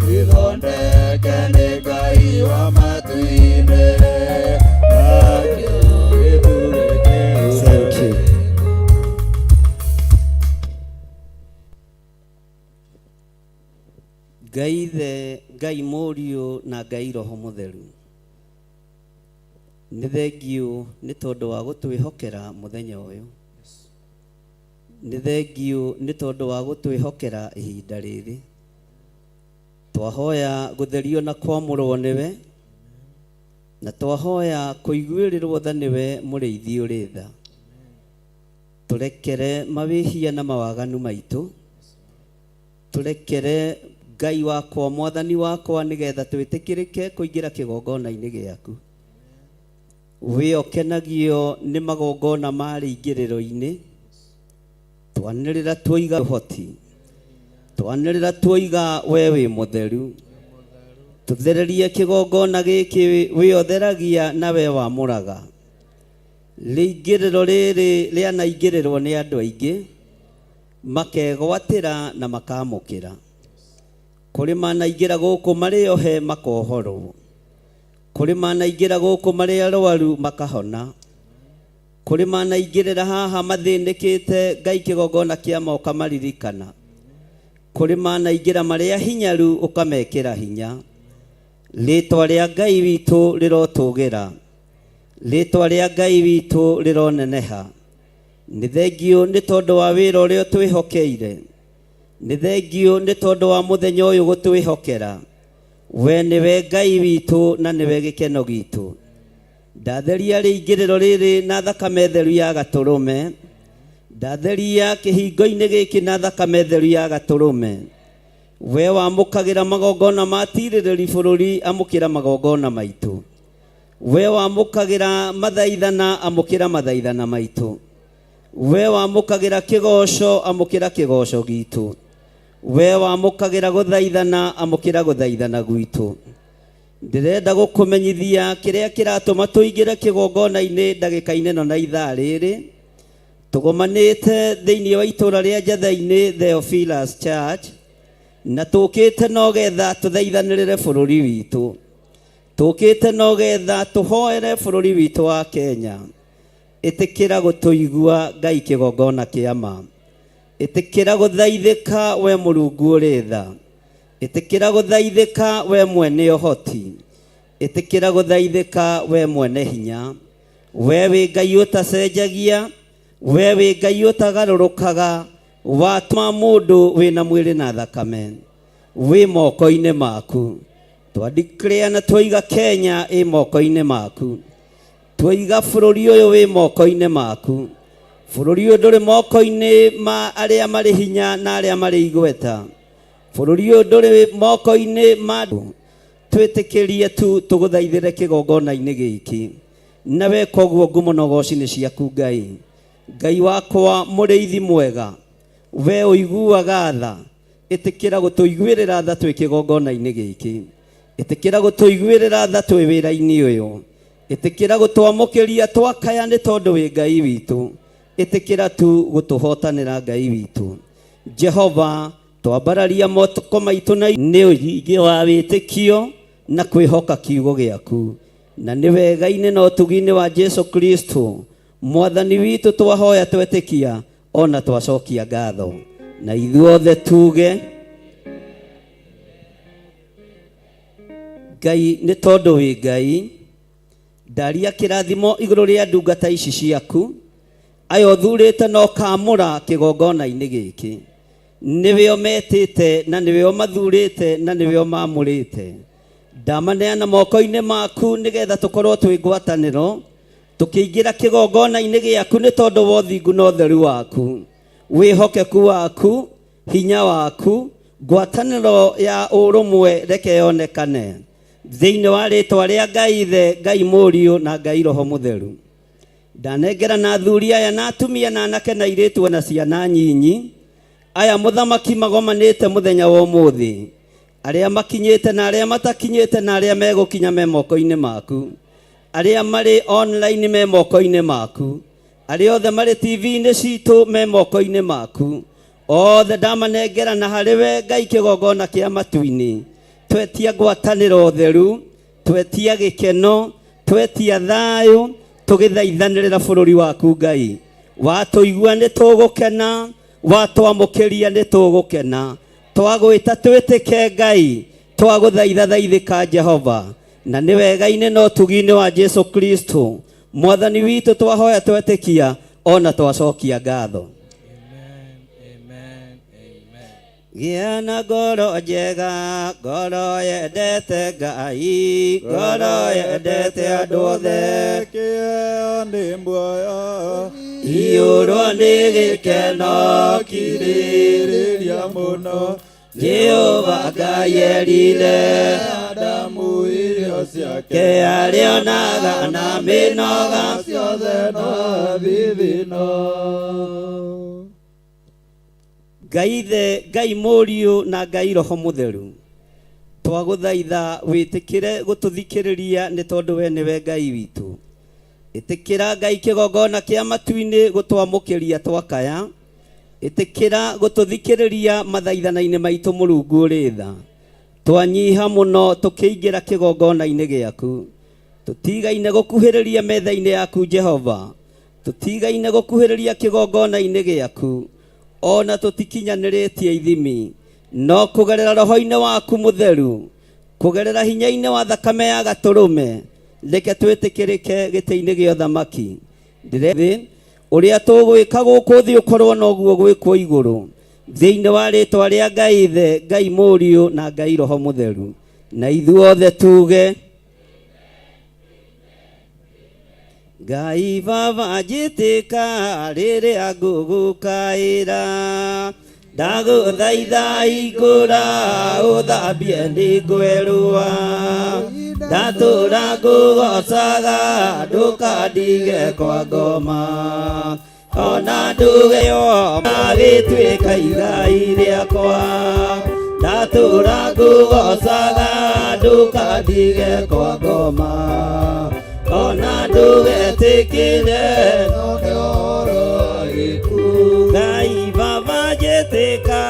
gĩthondeke nĩ Ngai wa matu-inĩ nakĩo gĩtugĩ kĩu Thank you. Ngai ithe Ngai mũriũ na Ngai roho mũtheru nĩ thengiũ nĩ tondũ wa gũtwĩhokera mũthenya ũyũ. Nĩ thengiũ nĩ tondũ wa gũtwĩhokera ihinda rĩrĩ. Twahoya gũtherio na kwamũrwo nĩwe, na twahoya kũiguĩrĩrwo tha nĩwe mũrĩithi ũrĩ tha. Tũrekere mawĩhia na mawaganu maitũ, tũrekere Ngai wakwa, mwathani wakwa, nĩgetha twĩtĩkĩrĩke kũingĩra kĩgongona-inĩ gĩaku. Wĩ ũkenagio nĩ magongona ma rĩingĩrĩro-inĩ. Twanĩrĩra tuoiga ũhoti, twanĩrĩra tuoiga we wĩ mũtheru. Tũthererie kĩgongona gĩkĩ wĩ ũtheragia na we wamũraga. Rĩingĩrĩro rĩrĩ rĩanaingĩrĩrwo nĩ andũ aingĩ, makegwatĩra na makamũkĩra. Kũrĩ manaingĩra gũkũ marĩ ohe makohorwo, kũrĩ manaingĩra gũkũ marĩ arwaru makahona, kũrĩ manaingĩrĩra haha mathĩnĩkĩte Ngai kĩgongona kĩa ma ũkamaririkana, kũrĩ manaingĩra marĩ ahinyaru ũkamekĩra hinya. Rĩtwa rĩa Ngai witũ rĩrotũgĩra, rĩtwa rĩa Ngai witũ rĩroneneha. Nĩ thengiũ nĩ tondũ wa wĩra ũrĩa ũtwĩhokeire, nĩ thengiũ nĩ tondũ wa mũthenya ũyũ gũtwĩhokera. We nĩwe Ngai witũ na nĩwe gĩkeno gitũ. Ndatheria rĩingĩrĩro rĩrĩ na thakame theru ya gatũrũme, ndatheria kĩhingo-inĩ gĩkĩ na thakame theru ya gatũrũme. We wamũkagĩra magongona ma tirĩrĩri bũrũri, amũkĩra magongona maitũ. We wamũkagĩra mathaithana, amũkĩra mathaithana maitũ. We wamũkagĩra kĩgoco, amũkĩra kĩgoco gitũ. We wamũkagĩra gũthaithana, amũkĩra gũthaithana gwitũ. Ndĩrenda gũkũmenyithia kĩrĩa kĩratũma tũingĩre kĩgongona-inĩ ndagĩka-inĩ ĩno na ithaa rĩrĩ. Tũgomanĩte thĩinĩ wa itũũra rĩa Njatha-inĩ Theophilus Church, na tũkĩte no getha tũthaithanĩrĩre bũrũri witũ. Tũkĩte no getha tũhoere bũrũri witũ wa Kenya. Ĩtĩkĩra gũtũigua Ngai kĩgongona kĩa ma. Ĩtĩkĩra gũthaithĩka we Mũrungu ũrĩ tha. Ĩtĩkĩra gũthaithĩka we mwene ũhoti. Ĩtĩkĩra gũthaithĩka we mwene hinya. We wĩ Ngai ũtacenjagia, we wĩ Ngai ũtagarũrũkaga, watũma mũndũ wĩna mwĩrĩ na thakame wĩ moko-inĩ maku. Twa declare na twaiga Kenya ĩ moko-inĩ maku. Twaiga bũrũri ũyũ wĩ moko-inĩ maku. Bũrũri ũyũ ndũrĩ moko-inĩ ma arĩa marĩ hinya na arĩa marĩ igweta. Bũrũri ũyũ ndũrĩ moko-inĩ ma twĩtĩkĩrie tu tũgũthaithĩre kĩgongona-inĩ gĩkĩ. Na weka ũguo ngumo na ũgoci nĩ ciaku Ngai. Ngai wakwa mũrĩithi mwega, we ũiguaga tha, ĩtĩkĩra gũtũiguĩrĩra tha twĩ kĩgongona-inĩ gĩkĩ. Ĩtĩkĩra gũtũiguĩrĩra tha twĩ wĩra-inĩ ũyũ. Ĩtĩkĩra gũtwamũkĩria twakaya nĩ tondũ wĩ Ngai witũ. Ĩtĩkĩra tu gũtũhotanĩra Ngai witũ. Jehova, twambararia moko maitũ na nĩ ũingĩ wa wĩtĩkio na kwĩhoka kiugo gĩaku. Na nĩ wega-inĩ na ũtugi-inĩ wa Jesu Kristo mwathani witũ twahoya twetĩkia ona twacokia ngatho. Na ithuothe tuge Ngai nĩ tondũ wĩ Ngai. Ndaria kĩrathimo igũrũ rĩa ndungata ici ciaku, aya ũthurĩte na ũkamũra kĩgongona-inĩ gĩkĩ. Nĩwe ũmetĩte na nĩwe ũmathurĩte na nĩwe ũmamũrĩte. Ndamaneana moko-inĩ maku nĩgetha tũkorwo twĩ ngwatanĩro tũkĩingĩra kĩgongona-inĩ gĩaku nĩ tondũ wa ũthingu na ũtheru waku, wĩhokeku waku, hinya waku, ngwatanĩro ya ũrũmwe reke yonekane thĩinĩ wa rĩtwa rĩa Ngai Ithe, Ngai Mũriũ na Ngai Roho Mũtheru. Ndanengera na athuri aya na atumia na anake na airĩtu na ciana nyinyi aya mũthamaki magomanĩte mũthenya wa ũmũthĩ, arĩa makinyĩte na arĩa matakinyĩte na arĩa megũkinya me moko-inĩ maku, arĩa marĩ online me moko-inĩ maku, arĩa othe marĩ TV-inĩ citũ me moko-inĩ maku, othe ndamanengera na harĩ we Ngai kĩgongona kĩa matu-inĩ. Twetia ngwatanĩro theru, twetia gĩkeno, twetia thayũ, tũgĩthaithanĩrĩra bũrũri waku Ngai. Watũigua nĩ tũgũkena, watwamũkĩria nĩ tũgũkena. Twagwĩta twĩtĩke Ngai, twagũthaitha thaithĩka Jehova. Na nĩ wega-inĩ na ũtugi-inĩ wa Jesu Kristo mwathani witũ twahoya twetĩkia ona twacokia ngatho. Gĩa na ngoro njega, ngoro yendete Ngai, ngoro yendete andũ othe. Kĩheo nĩ muoyo. Iyũrwo nĩ gĩkeno kirĩrĩria mũno. Jehova Ngai erire Adamu irio ciake. Ke arĩonaga na mĩnoga ciothe no thithino. Ngai Ithe, Ngai Mũriũ na Ngai Roho Mũtheru, twagũthaitha wĩtĩkĩre gũtũthikĩrĩria nĩ tondũ we nĩwe Ngai witũ. Ĩtĩkĩra Ngai kĩgongona kĩa matu-inĩ gũtwamũkĩria twakaya. Ĩtĩkĩra gũtũthikĩrĩria mathaithana-inĩ maitũ Mũrungu ũrĩ tha. Twanyiha mũno tũkĩingĩra kĩgongona-inĩ gĩaku. Tũtigaine gũkuhĩrĩria metha-inĩ yaku Jehova. Tũtigaine gũkuhĩrĩria kĩgongona-inĩ gĩaku. Ona tũtikinyanĩrĩtie ithimi, no kũgerera roho-inĩ waku mũtheru, kũgerera hinya-inĩ wa thakame ya gatũrũme, reke twĩtĩkĩrĩke gĩtĩ-inĩ gĩa ũthamaki. Ndĩrethĩ ũrĩa tũgwĩka gũkũ thĩ ũkorwo noguo gwĩkwo igũrũ, thĩinĩ wa rĩtwa rĩa Ngai Ithe, Ngai Mũriũ na Ngai Roho Mũtheru. Na ithuothe tuge Ngai Baba njĩtĩka rĩrĩa ngũgũkaĩra, ndagũthaitha hingũra ũthambie nĩngwerũa, ndatũra ngũgocaga ndũkandige kwa ngoma, ona nduge magĩtuĩka igai rĩakwa, ndatũra ngũgocaga ndũkandige kwa ngoma, ona ndũgetĩkĩre Ngai Baba njĩtĩka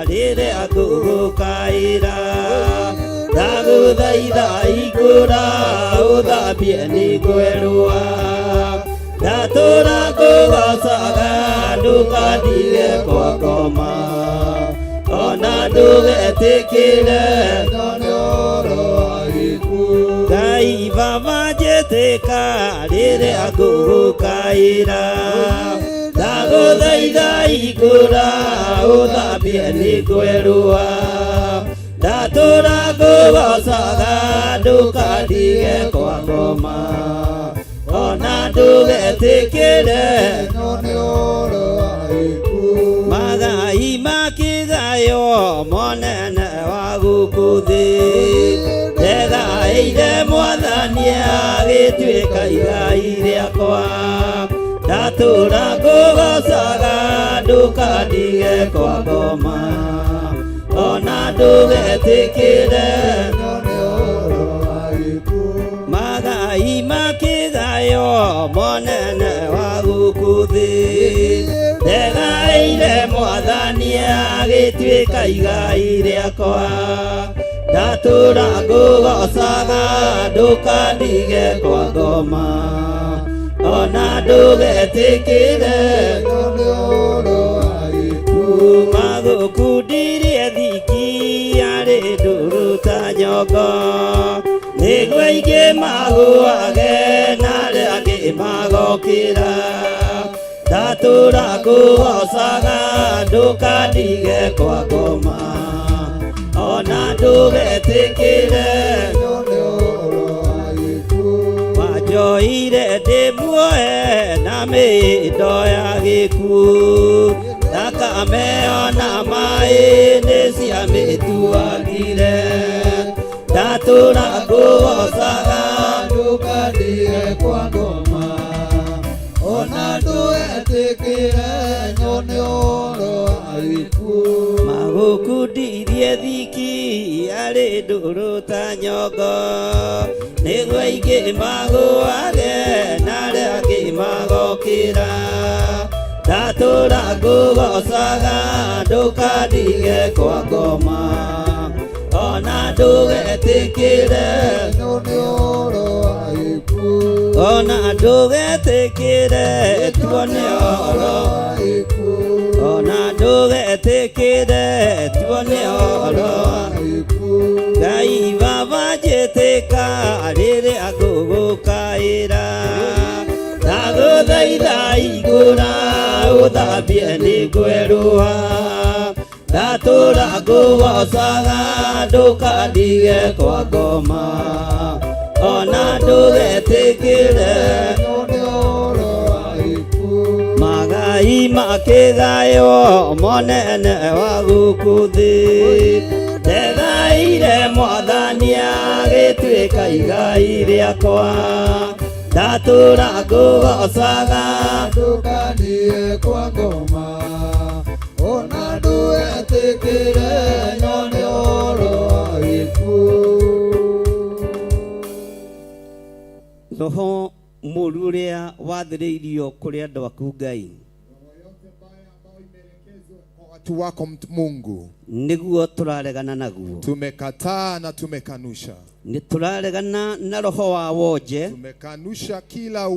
rĩrĩa ngũgũkaĩra, ndagũthaitha hingũra ũthambie nĩngwerũa, ndatũra ngũgocaga ndũkandige kwa ngoma, ona ndũgetĩkĩre Ngai Baba njĩtĩka rĩrĩa ngũgũkaĩra, ndagũthaitha hingũra ũthambie nĩngwerũa, ndatũra ngũgocaga ndũkandige kwa ngoma, ona ndũgetĩkĩre magai makĩgayo monene wa gũkũ thĩ, ndegaĩire Mwathani agĩtuĩka igai rĩakwa, ndatũra ngũgocaga ndũkandige kwa ngoma, ona ndũgetĩkĩre magai makĩgayo monene wa gũkũ thĩ, ndegaĩire Mwathani agĩtuĩka igai rĩakwa, ndatũra ngũgocaga ndũkandige kwa ngoma, ona ndũgetĩkĩre magũkundirie thiki arĩ ndũrũ ta nyongo, nĩguo aingĩ magũage na arĩa angĩ magokĩra, ndatũra ngũgocaga ndũkandige kwa ngoma, ona ndũgetĩkĩre wanjoire ndĩ muohe na mĩhĩndo ya gĩkuũ, thakame ona maĩ nĩ ciamĩtuangire, ndatũra ngũgocaga ndũkandige kwa ngoma, ona ndũgetĩkĩre nyone ũhoro wa gĩkuũ. Magũkundirie thiki arĩ ndũrũ ta nyongo, nĩguo aingĩ magũage na arĩa angĩ magokĩra, ndatũra ngũgocaga ndũkandige kwa ngoma, ona ndũgetĩkĩre ona ndũgetĩkĩre tuone ũhoro, ona ndũgetĩkĩre tuone ũhoro. Ngai Baba njĩtĩka rĩrĩa ngũgũkaĩra, ndagũthaitha hingũra ũthambie nĩngwerũha, Ndatũra ngũgocaga ndũkandige kwa ngoma ona ndũgetĩkĩre magai makĩgaywo monene wa gũkũ thĩ ndegaire mwathani agĩtuĩka igai rĩakwa ndatũra ngũgocaga ndũkandige kwa ngoma ona ndũgetĩkĩre nyone ũhoro wa gĩkuũ. Roho mũru ũrĩa wathĩrĩirio kũrĩ andũ aku Ngai Watu wako Mungu nĩguo tũraregana naguo tumekataa na tumekanusha. Nĩ tũraregana na roho wa wonje Tumekanusha kila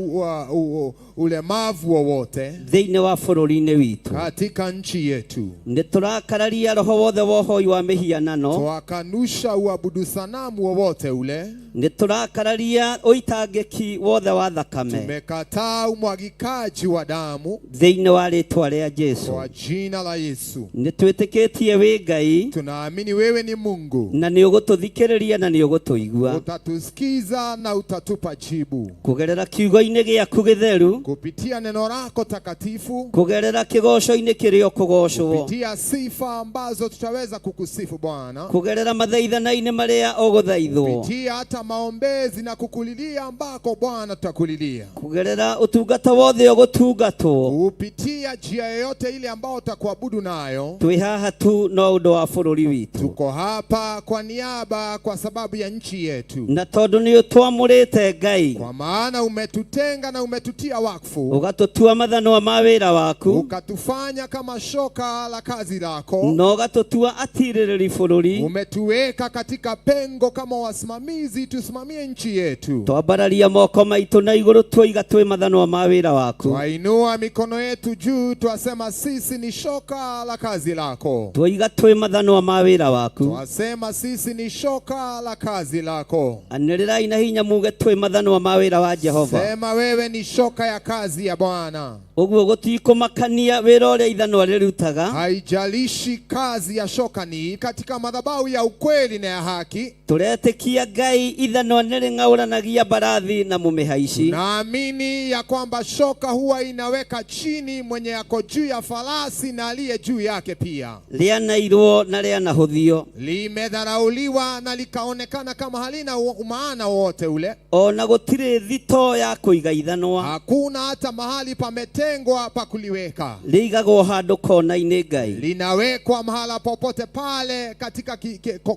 ulemavu wowote thĩinĩ wa bũrũri-inĩ witũ katika nchi yetu. Nĩ tũrakararia roho wothe wa ũhoi wa mĩhianano Twakanusha uabudu sanamu wowote ule. Nĩ tũrakararia ũitangĩki wothe wa thakame Tumekataa umwagikaji wa damu thĩinĩ wa rĩtwa rĩa Jesu kwa jina la Yesu. Nĩ twĩtĩkĩtie wĩ Ngai Tunaamini wewe ni Mungu, na nĩ ũgũtũthikĩrĩria na nĩ ũgũtũigua utatusikiza na utatupa jibu kũgerera kiugo-inĩ gĩaku gĩtheru kupitia neno lako takatifu, kũgerera kĩgoco-inĩ kĩrĩa ũkũgocwo kupitia sifa ambazo tutaweza kukusifu Bwana, kũgerera mathaithana-inĩ marĩa ũgũthaithwo kupitia hata maombezi na kukulilia ambako Bwana tutakulilia, kũgerera ũtungata wothe ũgũtungatwo kupitia njia yoyote ile ambao utakuabudu nayo. Twĩ haha tu no ũndũ wa bũrũri witũ Tuko hapa kwa niaba, kwa sababu ya nchi yetu, na tondũ nĩ ũtwamũrĩte Ngai kwa maana umetutenga na umetutia wakfu, ũgatũtua mathanwa ma wĩra waku ukatufanya kama shoka la kazi lako, na ũgatũtua atirĩrĩri bũrũri umetuweka katika pengo kama wasimamizi, tusimamie nchi yetu. Twambararia moko maitũ na igũrũ tuoiga twĩ mathanwa ma wĩra waku Twainua mikono yetu juu, twasema sisi ni shoka la kazi lako. Tuoiga twĩ mathanwa ma wĩra waku Twasema sisi ni shoka la kazi lako. Anĩrĩrai na hinya muge twĩ mathanwa ma wĩra wa Jehova Sema wewe ni shoka ya kazi ya Bwana. Ũguo gũtikũmakania wĩra ũrĩa ithanwa rĩrutaga Haijalishi kazi ya shoka ni katika madhabahu ya ukweli na ya haki. Tũretĩkia Ngai ithanwa nĩ rĩng'aũranagia mbarathi na mũmĩhaici Naamini ya kwamba shoka huwa inaweka chini mwenye yako juu ya farasi na aliye juu yake pia. Rĩanairwo na rĩanahũthio Limedharauliwa na likaonekana kama halina maana wowote ule. Ona gũtirĩ thito ya kũiga ithanwa Hakuna hata mahali pametengwa pa kuliweka. Rĩigagwo handũ kona-inĩ Ngai Linawekwa mahala popote pale katika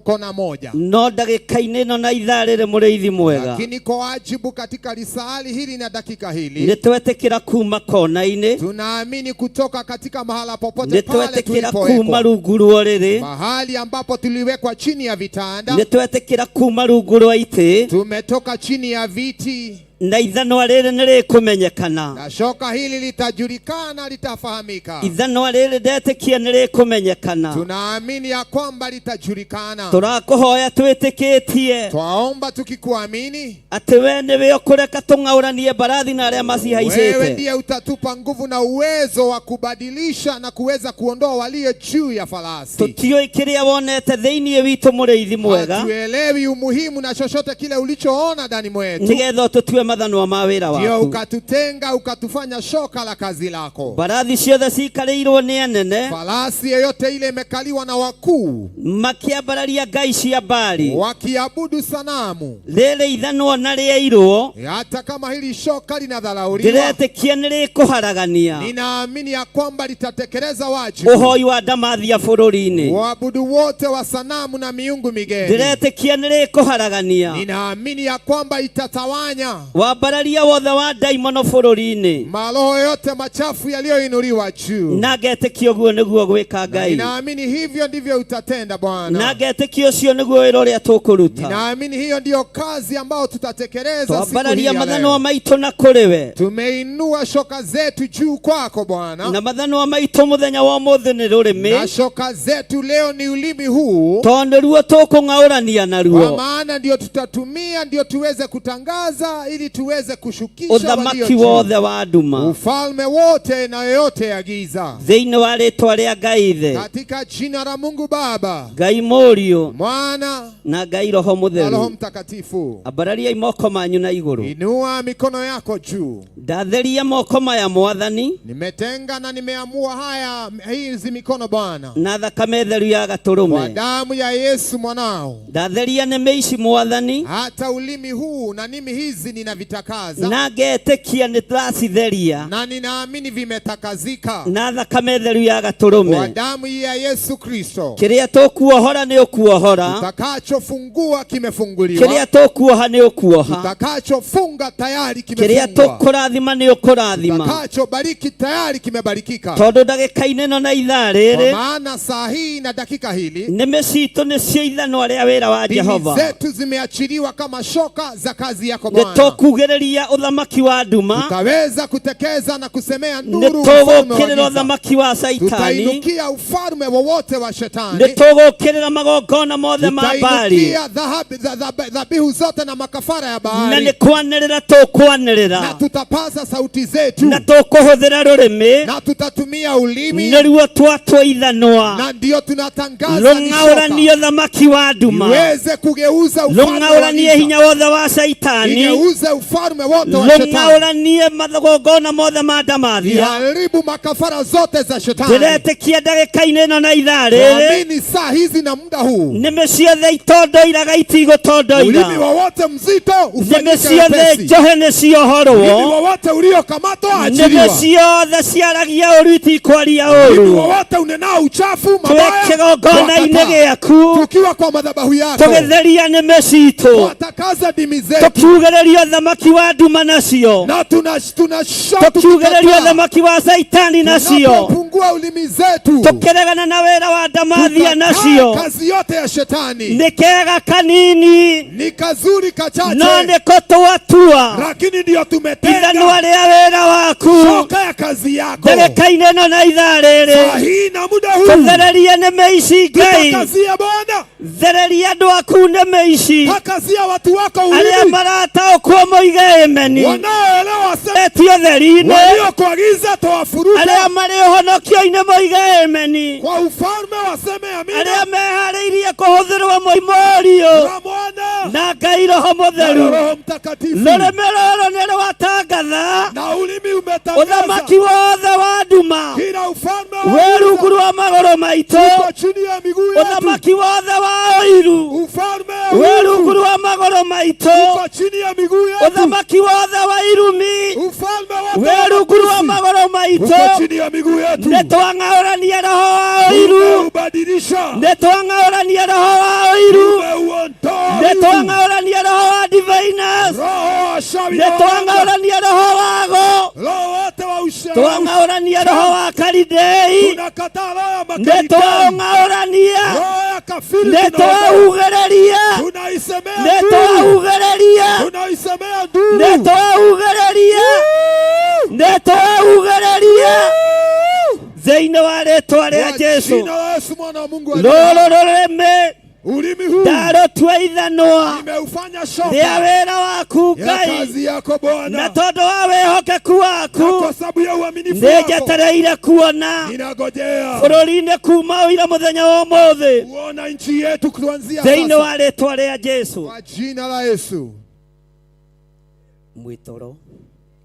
kona moja. No ndagĩka-inĩ ĩno na ithaa rĩrĩ mũrĩithi mwega Lakini kwa wajibu katika lisali hili na dakika hili nĩ twetĩkĩra kuma kona-inĩ tunaamini kutoka katika mahala popote nĩ pale twetĩkĩra kuma tulipowekwa, rungu rwa ũrĩrĩ mahali ambapo tuliwekwa chini ya vitanda, nĩ twetĩkĩra kuma rungu rwa itĩ tumetoka chini ya viti, na ithanwa rĩrĩ nĩ rĩkũmenyekana na shoka hili litajulikana, litafahamika. Ithanwa rĩrĩ ndetĩkia nĩ rĩkũmenyekana Tunaamini ya kwamba litajulikana. Tũrakũhoya twĩtĩkĩtie Twaomba tukikuamini, atĩ we nĩwe ũkũreka tũng'aũranie mbarathi na arĩa wewe macihaicĩte ndiye utatupa nguvu na uwezo wa kubadilisha na kuweza kuondoa walio juu ya farasi. Tũtiũĩ kĩrĩa wonete thĩinĩ witũ mũrĩithi mwega Hatuelewi umuhimu na chochote kile ulichoona ndani mwetu, nĩgetha ũtũtue mathanwa ma wĩra ndio waku ukatutenga ukatufanya shoka la kazi lako. Mbarathi ciothe cikarĩirwo nĩ anene Farasi yeyote ile imekaliwa na wakuu makĩambararia ngai cia Bali wakiabudu sanamu, rĩrĩ ithanwa na rĩairwo hata kama hili shoka linadharauliwa, ndĩretĩkia nĩ rĩkũharagania ninaamini ya kwamba litatekeleza wajibu ũhoi wa ndamathia bũrũri-inĩ waabudu wote wa sanamu na miungu migeni. Ndĩretĩkia nĩ rĩkũharagania Ninaamini ya kwamba itatawanya wambararia wothe wa ndaimono bũrũri-inĩ maroho yote machafu yaliyoinuliwa juu, na ngetĩkia ũguo nĩguo gwĩka na Ngai ninaamini hivyo ndivyo utatenda na Bwana. ngetĩkia ũcio nĩguo wĩra ũrĩa tũkũruta Ninaamini hiyo ndiyo kazi ambayo tutatekeleza siku hii twambararia ya mathanwa leo. maitũ na kũrĩ we Tumeinua shoka zetu juu kwako Bwana, na mathanwa maitũ mũthenya wa ũmũthĩ nĩ rũrĩmĩ na shoka zetu leo ni ulimi huu, tondũ nĩruo tũkũng'aũrania kwa naruo maana ndio tutatumia, ndio tuweze kutangaza ili tuweze kushukisha walio Ũthamaki juu. wothe wa nduma Ufalme wote na yoyote ya giza, thĩinĩ wa rĩtwa rĩa Ngai Ithe, katika jina la Mungu Baba, Ngai Mũriũ Mwana na Ngai Roho na Roho Mũtheru. Mtakatifu. Ambarariai moko manyu na igũrũ. Inua mikono yako juu. Ndatheria moko maya Mwathani Nimetenga na nimeamua haya hizi mikono Bwana, na thakame theru ya kwa gatũrũme. damu ya Yesu mwanao. Ndatheria nĩmĩ ici Mwathani Hata ulimi huu na nimi hizi ninavitakaza, na ngetĩkia nĩ ndĩracitheria na ninaamini vimetakazika na thakame theru ya kwa gatũrũme. damu ya Yesu Kristo. Kĩrĩa tũkuohora nĩ ũkuohora, Utakachofungua kimefunguliwa, kĩrĩa tũkuoha nĩ ũkuoha, utakachofunga tayari kĩrĩa kimefungwa, tũkũrathima nĩ ũkũrathima, utakachobariki tayari kimebarikika. tondũ ndagĩka-inĩ ĩno na ithaa Kwa rĩrĩ maana saa hii na dakika hili nĩmĩ citũ nĩcio ithanwa rĩa wĩra wa ndimi Jehova. zetu zimeachiliwa kama shoka za kazi yako Nĩ Bwana. tũkugĩrĩria ũthamaki wa nduma, Tutaweza kutekeza na kusemea nĩ nduru ufalme wa tũgũkĩrĩra giza. ũthamaki wa Caitani, Tutainukia ufalme wowote wa nĩ shetani, tũgũkĩrĩra magongona mothe ma Baali, tutainukia dhabihu zote na makafara ya na nĩ bahari, kwanĩrĩra na tũkwanĩrĩra, tutapaza sauti zetu na tũkũhũthĩra rũrĩmĩ, na tutatumia ulimi, nĩruo twatua ithanwa na ndio tunatangaza ni shoka rũng'aũranie ũthamaki wa nduma, iweze kugeuza ufalme wa rũng'aũranie giza, hinya wothe wa Caitani, igeuze ufalme wote wa shetani, rũng'aũranie magongona mothe ma ndamathia. iharibu makafara zote za shetani. Ndĩretĩkia ndagĩka-inĩ ĩno na ithaa rĩrĩ Naamini saa hizi na muda huu nĩmĩ ciothe itondoiraga itigũtondoira, ulimi wowote mzito nĩmĩ ufanyike ciothe wepesi, njohe nĩ ulimi ciohorwo, wowote uliokamatwa nĩmĩ achiliwa, ciothe ciaragia ũru itikwaria ulimi ũru. wowote unenao uchafu Twĩ mabaya kĩgongona-inĩ twakataa. gĩaku Tukiwa kwa madhabahu yako tũgĩtheria nĩmĩ citũ, twatakaza ndimi zetu tũkiugĩrĩria ũthamaki wa nduma nacio, na tũkiugĩrĩria ũthamaki wa Caitani nacio, tunapopungua ulimi zetu tũkĩregana na wĩra wa ndamathia tukataa nacio. kazi yote ya shetani. Nĩ kega kanini Ni kazuri no kachache, nĩko twatua lakini ndiyo ithanwa tumetenga rĩa wĩra waku shoka ya kazi yako ndagĩka-inĩ ĩno na ithaa rĩrĩ. saa hii na muda huu. Tũthererie nĩmĩ ici Ngai, Tutakazie Bwana, thereria andũ aku nĩmĩ ici, takazia watu wako arĩa ulimi, marataũkwo moige ĩmeni, wanaoelewa waseme, etio theri-inĩ, waliokuagiza twawafuruta arĩa marĩ ũhonokio-inĩ moige ĩmeni, kwa ufalme waseme arĩa amina. meharĩirie kũhũthĩrwo Mũriũ Na Mwana na Ngai Roho na Mũtheru. Roho Mtakatifu, Rũrĩmĩ rũrũ nĩ rwatangatha na ulimi umetangaza ũthamaki wothe wa nduma kila ufalme wĩ wa rungu giza rwa magũrũ maitũ, uko chini ya miguu yetu, ũthamaki wothe wa ũiru ufalme wa wĩ rungu wivu rwa magũrũ maitũ, uko chini ya miguu yetu, ũthamaki wothe wa irumi ufalme wote wĩ wa rungu rwa matusi magũrũ uko maitũ. chini ya miguu yetu. Nĩ twang'aũrania roho wa ũiru, Umeubadilisha, nĩ twang'aũrania roho wa ũiru, umeuondoa nĩ wivu, twang'aũrania roho wa diviners, roho wa shawi nĩ na waganga, twang'aũrania roho wa go, roho wote wa ushawi, twang'aũrania roho wa karidei, tunakataa roho ya nĩ makaridai, twaũng'aũrania, roho ya kafiri nĩ tunaondoa, twaugĩrĩria, tunaisemea nĩ nduru, twaugĩrĩria, tunaisemea nĩ nduru, twaugĩrĩria, nĩ twaugĩrĩria thĩinĩ wa rĩtwa rĩa kwa Jesu. jina la Yesu mwana wa Mungu aliye Rũrũ hai. rũrĩmĩ Ulimi huu ndarũtua ithanwa nimeufanya rĩa shoka wĩra waku ya Ngai, kazi yako na Bwana, tondũ wa wĩhokeku na waku kwa sababu ya uaminifu nĩ wako njetereire kuona ninagojea bũrũri-inĩ kuma ũira mũthenya wa ũmũthĩ kuona nchi yetu kuanzia thĩinĩ sasa wa rĩtwa rĩa Jesu. kwa jina la Yesu. Mwĩtoro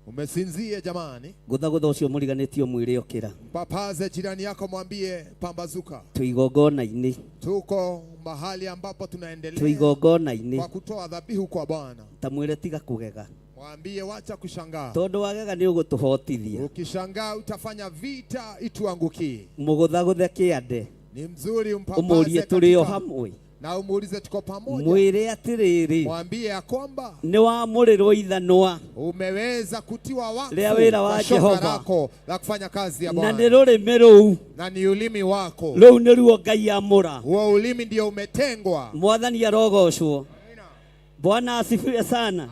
Umesinzia jamani? gũthagũtha ũcio mũriganĩtio mwĩrĩ ũkĩra, Papaze jirani yako, mwambie pambazuka. twĩ igongona-inĩ, Tuko mahali ambapo twĩ tunaendelea igongona-inĩ, kwa kutoa dhabihu kwa Bwana. ta mwĩre tiga kũgega, Mwambie wacha kushangaa. tondũ wagega nĩ ũgũtũhotithia. Ukishangaa utafanya vita ituangukie. Mũgũthagũthe kĩande Ni mzuri ũmũrie umpapaze tũrĩ o katika, hamwe, na umuulize tuko pamoja. mwĩre atĩrĩrĩ, Mwambie ya kwamba nĩ wamũrĩrwo ithanwa umeweza kutiwa wakfu rĩa wĩra wa kwa shoka Jehova, lako la kufanya kazi ya na nĩ Bwana, rũrĩmĩ rũu na ni ulimi wako. rũu nĩruo Ngai amũra. Huo ulimi ndio umetengwa. Mwathani arogocwo. Bwana asifiwe sana.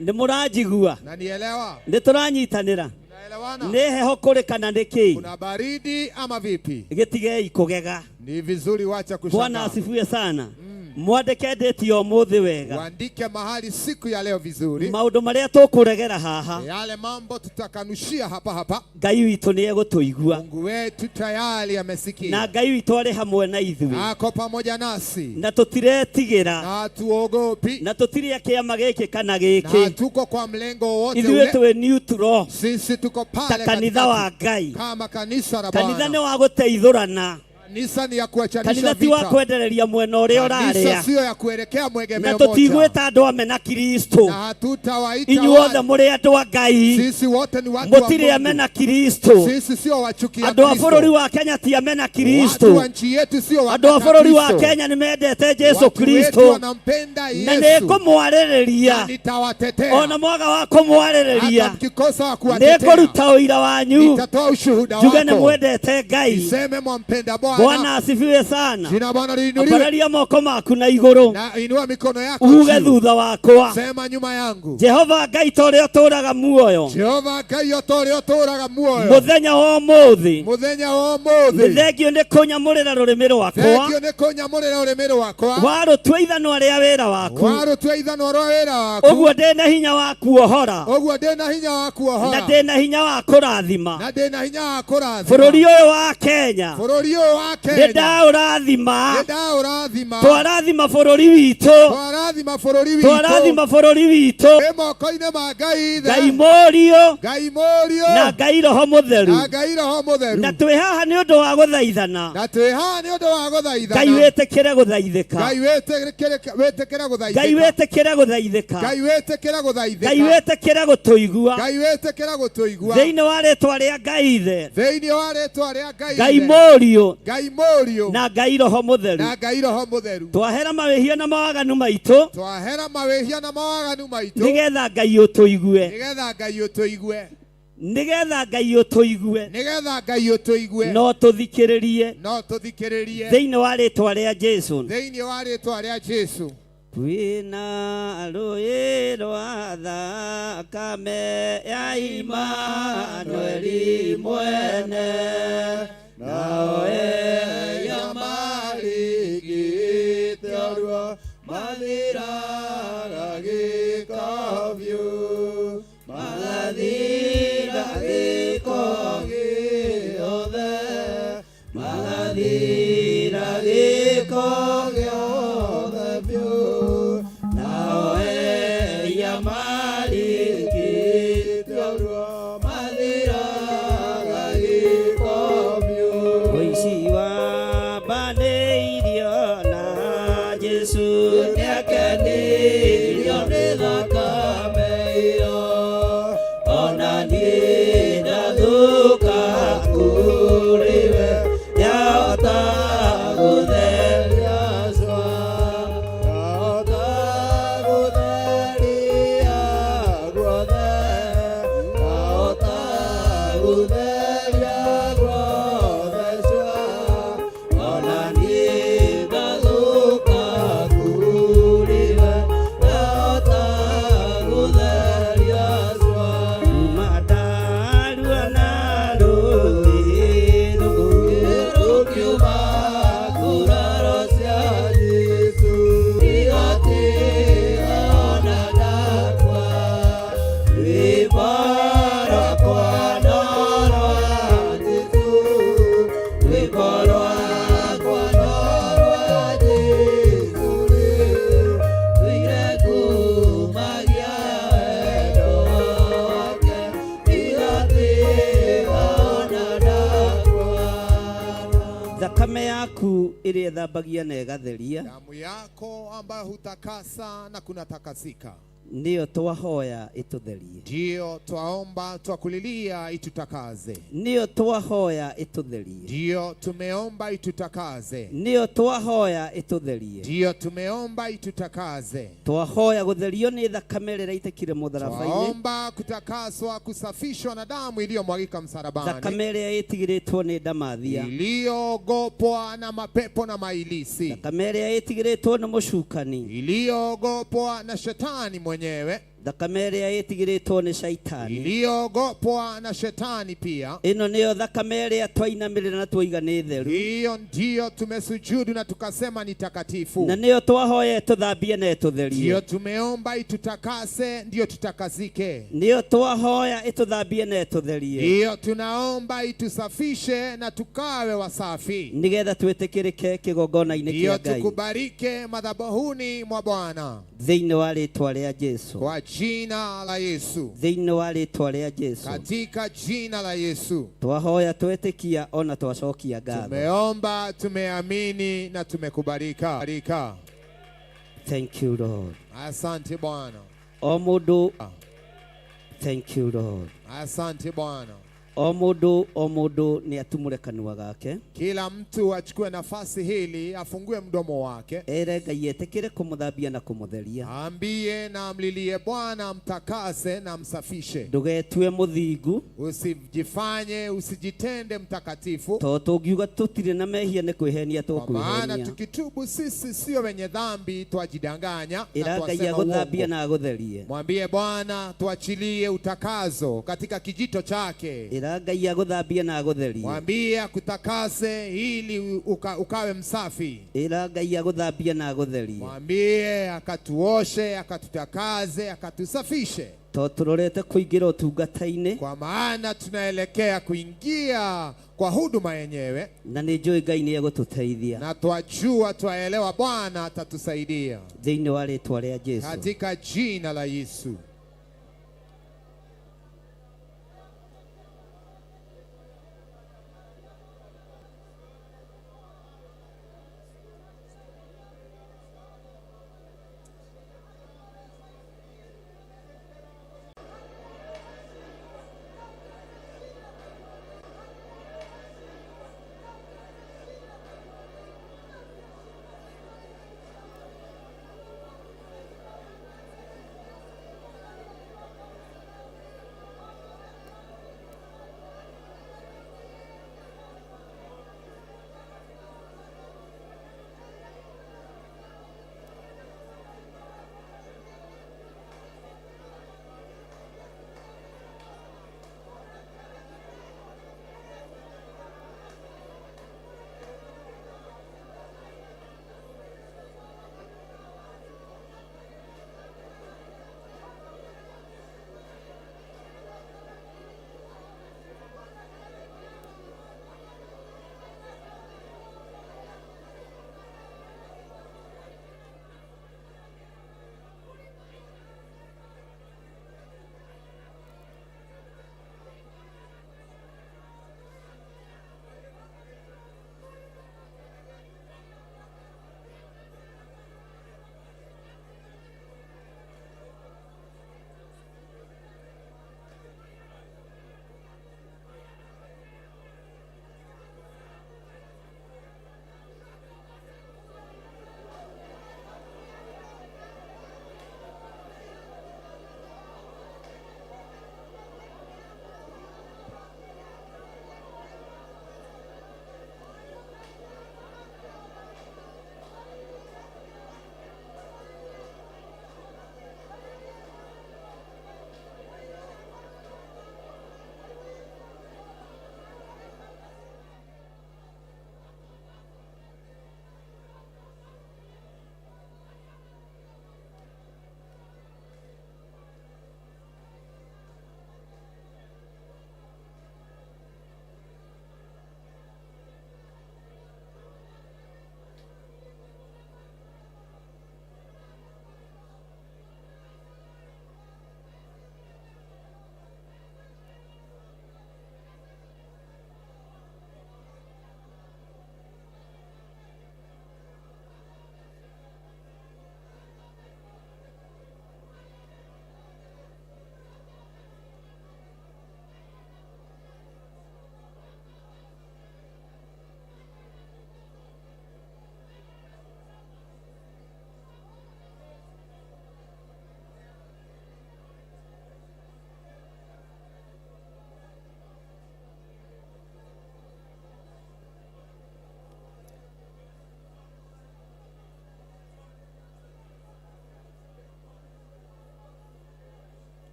Nĩ mũranjigua? Na nielewa, Nĩ tũranyitanĩra? tunaelewana. Nĩ heho kũrĩ kana nĩ kĩĩ? Kuna baridi ama vipi? Gĩtigei kũgega. Ni vizuri, wacha Bwana kushangaa. asifiwe sana. Mwandĩke ndĩti ya ũmũthĩ wega. Uandike mahali siku ya leo vizuri. Maũndũ marĩa tũkũregera haha. Yale mambo tutakanushia hapa hapa. Ngai witũ nĩ egũtũigua. Mungu wetu tayari amesikia. Na Ngai witũ arĩ hamwe na ithuĩ. Ako pamoja nasi. Na tũtiretigĩra. Na hatuogopi. Na tũtirĩ a kĩama gĩkĩ kana gĩkĩ. Na hatuko kwa mlengo wowote Ithuĩ ule. twĩ neutral. Sisi tuko Ta pale kanitha wa katikati. Ngai. Kama kanisa la Bwana. Kanitha nĩ wa gũteithũrana. Kanisa ni ya kuachanisha Kanitha ti wa vita. kwendereria mwena ũrĩa Kanisa ũrarĩa. sio ya kuelekea Na mwegemeo moja. tũtigwĩta andũ amena Kristo. Na hatutawaita Inyuothe wale. mũrĩ andũ a Ngai. Sisi wote ni watu wa Mũtirĩ Mungu. amena Kristo. Sisi sio wachukia Andũ a bũrũri Kristo. wa Kenya ti amena Watu Kristo. wa nchi yetu sio Andũ a wakata bũrũri wa Kristo. Kenya nĩ mendete Jesu Watu wetu Kristo. wanampenda Na Yesu. nĩngũmwarĩrĩria. Na nitawatetea. Ona mwaga wa kũmwarĩrĩria. Hata mkikosa wa kuwatetea. Nĩngũruta ũira wanyu. Nitatoa ushuhuda Njuge nĩ wako. mwendete Ngai. Niseme mwampenda Bwana. Bwana asifiwe sana. Jina Bwana liinuliwe. Ambararia moko maku na igũrũ. Na inua mikono yako Uge juu. thutha wakwa. Sema nyuma yangu. Jehova Ngai ta ũrĩa ũtũũraga muoyo. Jehova Ngai o ta ũrĩa ũtũũraga muoyo. Mũthenya wa ũmũthĩ. Mũthenya wa ũmũthĩ. Nĩ thengio nĩ kũnyamũrĩra rũrĩmĩ rwakwa. Thengio nĩ kũnyamũrĩra ũrĩmĩ rwakwa. Warũtua ithanwa rĩa wĩra waku. Warũtua ithanwa rwa wĩra waku. Ũguo ndĩna hinya wa kuohora. Ũguo ndĩna hinya wa kuohora. Na ndĩna hinya wa kũrathima. Na ndĩna hinya wa kũrathima. Bũrũri ũyũ wa Kenya. Bũrũri ũyũ wa Kenya. Nĩ ndaũrathima. Nĩ ndaũrathima. Twarathima bũrũri witũ. Twarathima bũrũri witũ. Twarathima bũrũri witũ. Wĩ moko-inĩ ma Ngai Ithe. Ngai Mũriũ. Ngai Mũriũ. Na Ngai Roho Mũtheru. Na Ngai Roho Mũtheru. Na twĩ haha nĩ ũndũ wa gũthaithana. Na twĩ haha nĩ ũndũ wa gũthaithana. Ngai wĩtĩkĩre gũthaithĩka. Ngai wĩtĩkĩre gũthaithĩka. Ngai wĩtĩkĩre gũthaithĩka. Ngai wĩtĩkĩre gũthaithĩka. Ngai wĩtĩkĩre gũtũigua. Ngai wĩtĩkĩre gũtũigua. Thĩinĩ wa rĩtwa rĩa Ngai Ithe. Thĩinĩ wa rĩtwa rĩa Ngai Ngai Ithe. Mũriũ. Ngai Mũriũ. Na Ngai Roho Mũtheru. Na Ngai Roho Mũtheru. Twahera mawĩhia na mawaganu maitũ. Twahera mawĩhia na mawaganu maitũ. Nĩgetha Ngai ũtũigue. Nĩgetha Ngai ũtũigue. Nĩgetha Ngai ũtũigue. Nĩgetha Ngai ũtũigue. No tũthikĩrĩrie. No tũthikĩrĩrie. Thĩinĩ wa rĩtwa rĩa Jesu. Thĩinĩ wa rĩtwa rĩa Jesu. Kwĩna rũĩ rwa thakame ya Imanueli mwene. Nao eya marigite arua mathiraga gĩko biũ. Magathira gĩko gĩothe. Magathira gĩko gĩothe biũ. Nao eya marigite arua mathiraga gĩko biũ. Mũici wambanĩirio na Jesu. Nĩakenirio nĩ thakame ĩyo. Ona niĩ ndathũka kũrĩ we. Ndahota gũtheria cua. Ndahota gũtheria guothe. Ndahota gũtheria guothe cua. Ona niĩ ndathũka kũrĩ we. Ndahota gũtheria cua. Kuma ndarua na rũĩ rũu. Rũkiuma nguraro cia Jesũ. Ndigatiga ona ndakua. Rwĩmbo rwakwa no rwa Jesũ. Rwĩmbo rwakwa no rwa Jesũ rĩu. Ndũire ngumagia wendo wake. Ndigatiga ona ndakua. Thakame yaku ĩrĩa ĩthambagia na ĩgatheria. Damu yako ambayo hutakasa na kunatakasika. Nĩyo twahoya ĩtũtherie. Ndiyo twaomba twakulilia itutakaze. Nĩyo twahoya ĩtũtherie. Ndiyo tumeomba itutakaze. Nĩyo twahoya ĩtũtherie. Ndiyo tumeomba itutakaze. Twahoya gũtherio nĩ thakame ĩrĩa ĩraitĩkire mũtharaba-inĩ. Twaomba kutakaswa, kusafishwa na damu iliyomwagika msalabani, Thakame ĩrĩa ĩtigĩrĩtwo nĩ ndamathia. iliyogopwa na mapepo na mailisi, Thakame ĩrĩa ĩtigĩrĩtwo nĩ mũcukani. iliyogopwa na shetani mwenyewe, Thakame ĩrĩa ĩtigĩrĩtwo nĩ Shaitani, iliyogopwa na shetani pia. Ĩno nĩyo thakame ĩrĩa twainamĩrĩra na twoiga nĩ theru. Hiyo ndiyo tumesujudu na tukasema ni takatifu, na nĩyo twahoya ĩtũthambie na ĩtũtherie. Ndiyo tumeomba itutakase, ndiyo tutakazike. Nĩyo twahoya ĩtũthambie na ĩtũtherie. Ndiyo tunaomba itusafishe na tukawe wasafi, nĩgetha twĩtĩkĩrĩke kĩgongona-inĩ ndiyo kĩa Ngai, tukubarike madhabahuni mwa Bwana, thĩinĩ wa rĩtwa rĩa Jesu, kwa jina la Yesu, thĩinĩ wa rĩtwa rĩa Jesu, katika jina la Yesu. Twahoya twetĩkia ona twacokia ngatho. Tumeomba, tumeamini na tumekubarika. Barika. Thank you Lord. Asante Bwana. O mũndũ. Thank you Lord. Asante Bwana. O mũndũ nĩ atumũre kanua gake. Kila mtu achukue nafasi hili, afungue mdomo wake. Ere Ngai etĩkĩre kũmũthambia na kũmũtheria. Ambie na amlilie Bwana amtakase na amsafishe. Ndũgetue mũthingu. Usijifanye, usijitende mtakatifu. To tũngiuga tũtirĩ na mehia nĩ kwĩhenia Kwa maana tũkwĩhenia. tukitubu sisi sio wenye dhambi, twajidanganya na Ĩra Ngai twasema agũthambie uongo. na agũtherie. Mwambie Bwana tuachilie utakazo katika kijito chake. Ĩra Ngai agũthambie na agũtherie. Mwambie akutakase ili ukawe msafi. Ĩra Ngai agũthambie na agũtherie. Mwambie akatuoshe, akatutakaze, akatusafishe. To tũrorete kũingĩra ũtungata-inĩ. Kwa maana tunaelekea kuingia kwa huduma yenyewe, na nĩ njũĩ Ngai nĩ egũtũteithia. Na twajua, twaelewa Bwana atatusaidia. Thĩinĩ wa rĩtwa rĩa Jesu. Katika jina la Yesu.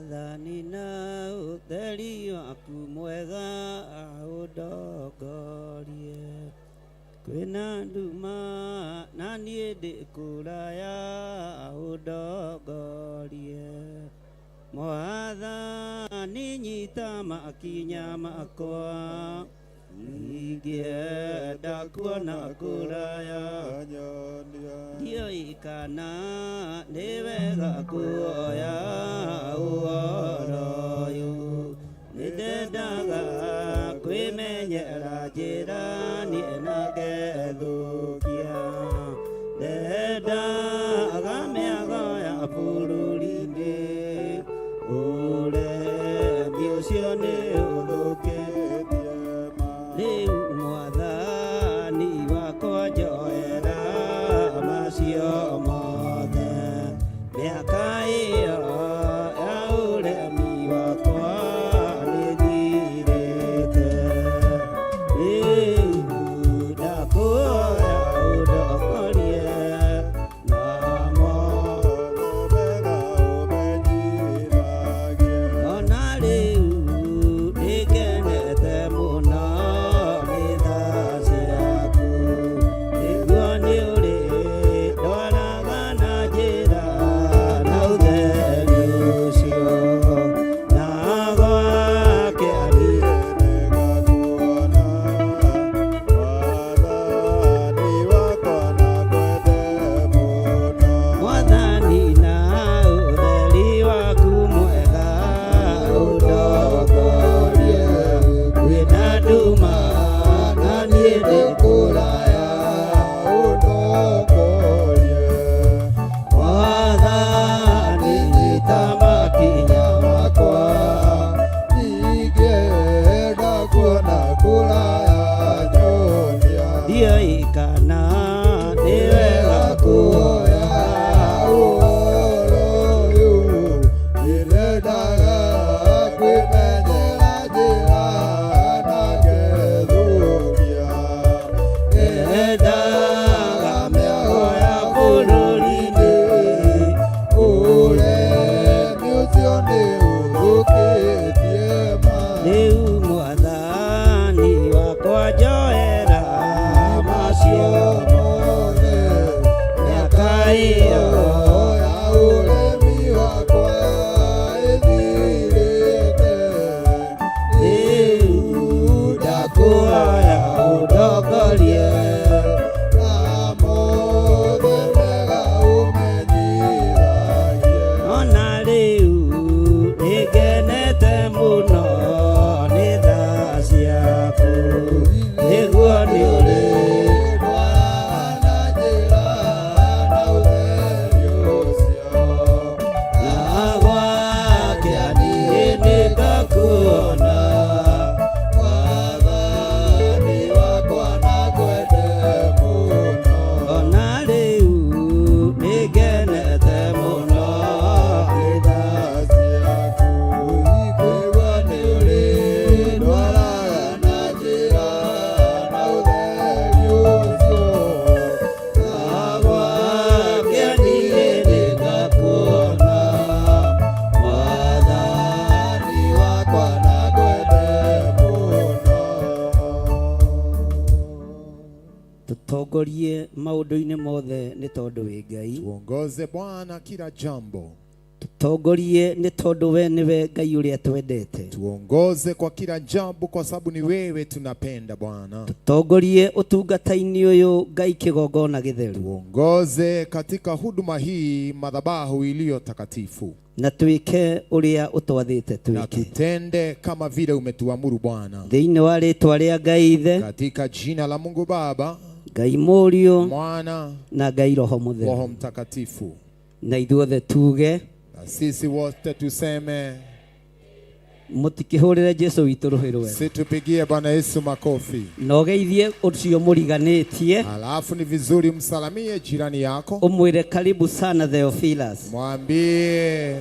Mwathani na ũtheri waku mwega ũndongorie. Kwĩna nduma na niĩ ndĩ kũraya ũndongorie. Mwathani nyita makinya makwa ingĩenda kuona kũraya ndiũĩ kana nĩ wega kuoya ũhoro ũyũ nĩndendaga kwĩmenyera njĩra niĩ na ngethũkia ndendaga mĩago ya bũrũri-inĩ ũremi ũcio nĩ ũthũkĩtie rĩu mwathani wakwa njoera macio mothe mĩaka ĩyo ya ũremi wakwa nĩthirĩte rĩu ndakuoya ũndongorie namo ona rĩu nĩngenete mũno nĩ tha ciaku nĩguo nĩũrĩ ndwaraga na njĩra na ũtheri ũcio na gwake Mwathani na ũtheri waku mwega ũndongorie kwĩna nduma na niĩ ndĩ kũraya Mwathani nyita makinya makwa Ingĩenda kuona kũraya nyonia ndiũĩ kana nĩ wega kuoya ũhoro ũyũ nĩndendaga kwĩmenyera njĩra na ngethũkia ndendaga mĩago ya bũrũri-inĩ ũremi ũcio nĩ ũthũkĩtie ma rĩu mwathani wakwa njoera macio mothe mĩaka ĩyo ya ũremi wakwa ĩthirĩte rĩu ndakuoya ũndongorie na mothe mega ũmenyithagie ona rĩu nĩngenete mũno nĩ tha ciaku nĩguo nĩ ũrĩ ndwaraga na njĩra na ũtheri ũcio na gwake niĩ nĩngakuona Mwathani wakwa nakwende mũno ona rĩu nĩngenete mũno nĩ tha ciaku ikuigua nĩ ũrĩ ndwaraga na njĩra na ũtheri ũcio na gwake niĩ nĩngakuona Mwathani wakwa nakwende mũno tũtongorie maũndũ-inĩ mothe nĩ tondũ wĩ Ngai Tuongoze Bwana kila jambo, tũtongorie nĩ tondũ we nĩwe Ngai ũrĩa twendete tuongoze kwa kila jambo, kwa sababu ni wewe tunapenda Bwana. tũtongorie ũtungata-inĩ ũyũ Ngai kĩgongona gĩtheru Tuongoze katika huduma hii, madhabahu iliyo takatifu, na twĩke ũrĩa ũtwathĩte na twĩke tutende kama vile umetuamuru Bwana, thĩinĩ wa rĩtwa rĩa Ngai Ithe katika jina la Mungu Baba, Ngai Mũriũ Mwana, na Ngai Roho Mũtheru Roho Mtakatifu. na ithuothe tuge Na sisi wote tuseme, mũtikĩhũrĩre Jesũ witũ rũhĩ rwega situpigie Bwana Yesu makofi. na ũgeithie ũcio mũriganĩtie Alafu ni vizuri msalamie jirani yako, ũmwĩre karibu sana Theophilus mwambie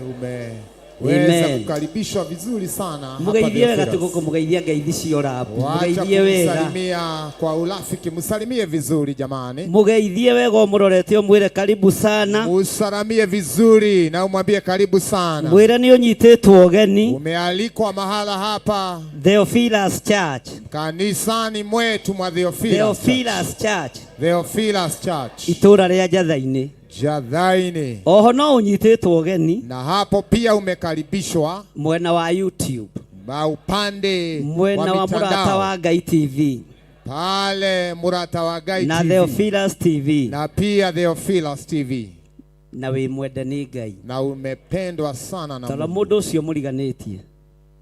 Weza Amen. kukaribishwa vizuri sana hapa Mugeithie wega Theophilus. tugũkũmũgeithia ngeithi cia ũrabu. Wacha Mugeithie wega. kumsalimia kwa urafiki, msalimie vizuri jamani. Mugeithie wega ũmũrorete ũmwĩre karibu sana. Usalamie vizuri na umwambie karibu sana. Mwĩre nĩ ũnyitĩtwo ũgeni Umealikwa mahala hapa Theophilus Church. kanisani mwetu mwa Theophilus Church. Theophilus Church. Theophilus Church Itũra rĩa Njatha-inĩ. Jathaini. Oho no ũnyitĩtwo ũgeni Na hapo pia umekaribishwa mwena wa YouTube, na upande mwena wa wa Mũrata mitandao wa Ngai TV pale Murata wa Ngai na TV Theophilus TV na pia Theophilus TV na wĩ mwende nĩ Ngai. na umependwa sana na Tara Mungu. mũndũ ũcio mũriganĩtie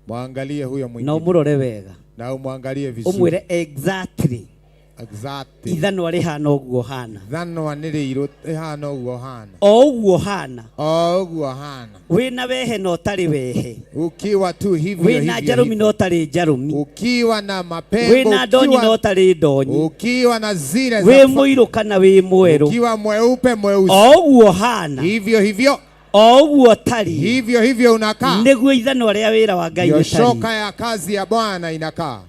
Mwangalie huyo na mwingine ũmũrore wega na umwangalie vizuri ũmwĩre exactly exactly. ithanwa rĩhana ũguo hana Thanwa nĩ rĩirũ ĩhana ũguo hana o ũguo hana o ũguo hana wĩna wehe na ũtarĩ wehe ukiwa tu hivyo wĩna hivyo njarũmi hivyo. na ũtarĩ njarũmi ukiwa na mapengo wĩna ndonyi na ukiwa, ũtarĩ ndonyi ukiwa na zile za wĩ mũirũ kana wĩ mwerũ ukiwa mweupe mweusi o ũguo hana hivyo hivyo o ũguo ũtariĩ hivyo hivyo unakaa nĩguo ithanwa rĩa wĩra wa Ngai ndio rĩtariĩ shoka ya kazi ya Bwana inakaa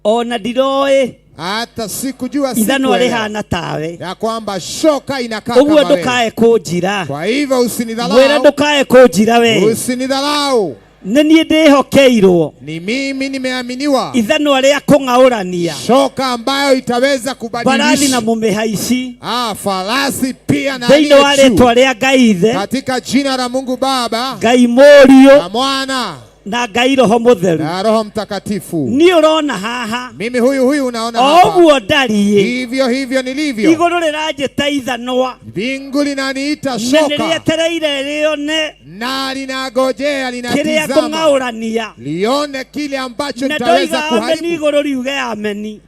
ona ndiroĩ hata sikujua ithanwa sikuelewa rĩhana tawe ya kwamba shoka inakaa ũguo kama wewe. ndũkae kũnjira Kwa hivyo mwĩre usinidharau, ndũkae kũnjira we usinidharau. nĩ niĩ ndĩhokeirwo Ni mimi nimeaminiwa ithanwa rĩa kũng'aũrania shoka ambayo itaweza mbarathi kubadilisha na mũmĩhaici farasi pia na thĩinĩ wa aliye juu. rĩtwa rĩa Ngai Ithe katika jina la Mungu Baba Ngai Mũriũ na Mwana na Ngai Roho Mũtheru na Roho Mtakatifu. niĩ ũrona haha Mimi huyu huyu unaona o hapa, ũguo ndariĩ hivyo hivyo nilivyo. igũrũ rĩranjĩta ithanwa Mbingu linaniita na shoka nĩrĩetereire rĩone na linagojea, kĩrĩa linatizama kũng'aũrania lione kile ambacho na nitaweza ndoiga ameni kuharibu, igũrũ riuge ameni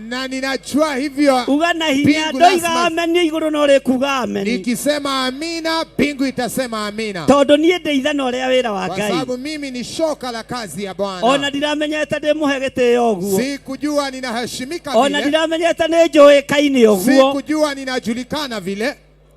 na ninajua hivyo uga na hinya Mbingu ndoiga lazima- ameni igũrũ no rĩkuga ameni nikisema amina, mbingu itasema amina, tondũ niĩ ndĩ ithanwa rĩa wĩra wa kwa Ngai sababu mimi ni shoka la kazi ya ona Bwana. ndiramenyete ndĩmũhe gĩtĩo ũguo Sikujua ninaheshimika ona vile, ndiramenyete nĩ njũĩkaine ũguo sikujua ninajulikana vile.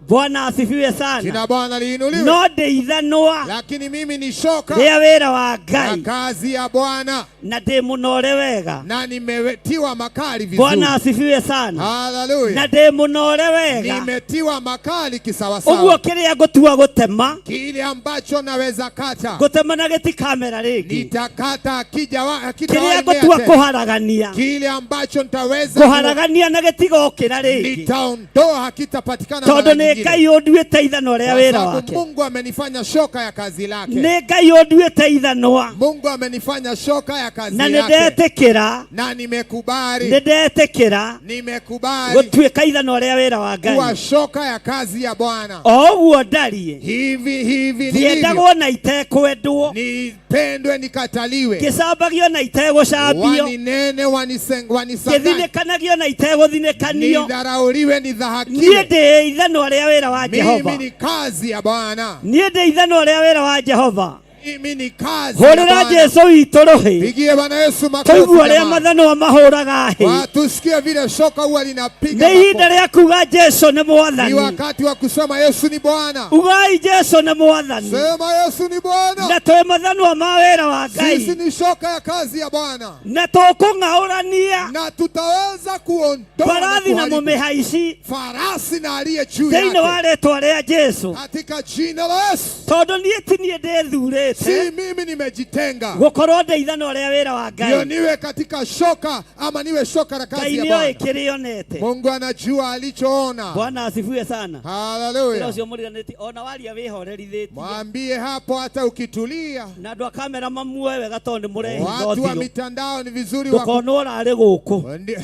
Bwana asifiwe sana Jina Bwana liinuliwe. no ndĩ ithanwa Lakini mimi ni shoka rĩa wĩra wa la Ngai kazi ya Bwana na ndĩ mũnore wega na nimetiwa makali vizuri. Bwana asifiwe sana na Haleluya, ndĩ mũnore wega nimetiwa makali ũguo kisawasawa. kĩrĩa ngũtua gũtema Kile ambacho naweza kata ngũtema na gĩtikamera rĩngĩ nitakata, akija kĩrĩa akitawahi ngũtua tena. kũharagania Kile ambacho nitaweza kũharagania na gĩtigokĩra rĩngĩ nitaondoa, hakitapatikana tondũ mara nĩ nyingine. Ngai ũnduĩte ithanwa rĩa Kwa wĩra sababu wake Mungu amenifanya shoka ya kazi lake. nĩ Ngai ũnduĩte ithanwa Mungu amenifanya shoka ya kazi na nĩ yake ndetĩkĩra na nĩ nimekubali, ndetĩkĩra nimekubali gũtuĩka ithanwa rĩa wĩra wa kuwa Ngai shoka ya kazi ya Bwana. o ũguo ndariĩ Hivi hivi nilivyo, ndiendagwo na itekwendwo nipendwe nikataliwe, ngĩcambagio na itegũcambio waninene wanisanganye, ngĩthinĩkanagio na itegũthinĩkanio nidharauliwe niĩ nidhahakiwe. ndĩ ithanwa rĩa wĩra wa Jehova Mimi ni kazi ya Bwana, niĩ ndĩ ithanwa rĩa wĩra wa Jehova mimi ni kazi ya hũrĩra Bwana. Jesũ witũ rũhĩ Pigie Bwana Yesu makofi tũigue ũrĩa jamani. mathanwa mahũraga hĩ Watusikie vile shoka huwa linapiga nĩ ihinda makofi. rĩa kuga Jesũ nĩ Ni mwathani wakati wa kusema Yesu ni Bwana. ugai Jesũ nĩ mwathani Sema Yesu ni Bwana. na twĩ mathanwa ma wĩra wa Sisi Ngai ni shoka ya kazi ya Bwana na tũkũng'aũrania na tutaweza kuondoa na mbarathi na kuharibu mũmĩhaici farasi na aliye juu thĩinĩ wa yake rĩtwa rĩa Jesũ katika jina la Yesu. tondũ niĩ ti niĩ ndĩthurĩte Si mimi nimejitenga gũkorwo ndĩ ithanwa rĩa wĩra wa ndio Ngai niwe katika shoka ama niwe shoka la Ngai kazi ya nĩoĩ Bwana. kĩrĩa onete Mungu anajua alichoona. Bwana asifiwe sana Wĩra Haleluya. ũcio mũriganĩtie ona waria wĩhorerithĩtie Mwambie hapo, hata ukitulia. na andũ a kamera mamuoe wega tondũ nĩ mũrehitha Watu wa ũthiũ mitandao ni vizuri wa ndũkonwo ũrarĩ gũkũ Ndi-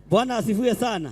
Bwana asifiwe sana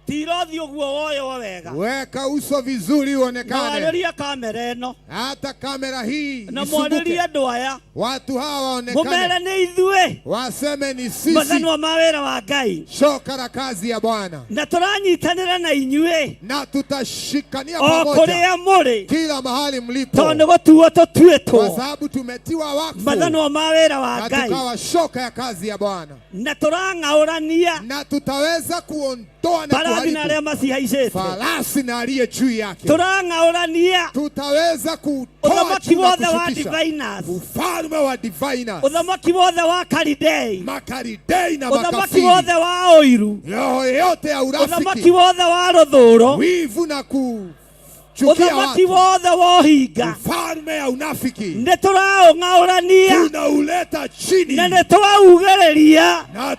tira ũthiũ ũguo woywo wega weka uso vizuri na uonekane, warĩrie kamera ĩno hata kamera hii na isumbuke. mwarĩrie andũ aya Watu hawa mũmere waonekane, nĩ ithuĩ waseme ni sisi mathanwa ma wĩra wa Ngai shoka la kazi ya Bwana, na tũranyitanĩra na inyuĩ na tutashikania o pamoja kũrĩa mũrĩ kila mahali mlipo, tondũ nĩ gũtuo kwa tũtuĩtwo sababu tumetiwa wakfu mathanwa ma wĩra wa na Ngai tukawa shoka ya kazi ya Bwana, na tũrang'aũrania na tutaweza kuondoa kuondoa na Mbarathi na arĩa kuharibu macihaicĩte. Farasi na aliye juu yake. Tũrang'aũrania Tutaweza kutoa ũthamaki juu na wothe wa kushukisha diviners, ufalme wa diviners, ũthamaki wothe wa Kalidei, Makaridei na ũthamaki makafiri, wothe wa ũiru, roho yote ya ũthamaki urafiki, wothe wa rũthũũro, wivu na kuchukia ũthamaki watu, wothe wa ũhinga, ufalme ya unafiki nĩ tũraũng'aũrania tunauleta chini na nĩ twaugĩrĩria. na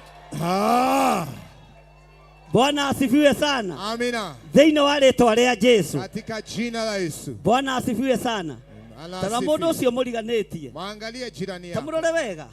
Bwana asifiwe sana. Amina. Thĩinĩ wa rĩtwa rĩa Jesu. Katika jina la Yesu. Bwana asifiwe sana. Ala Tara mũndũ asifiwe. ũcio mũriganĩtie, Mwangalie jirani ta yako. mũrore wega,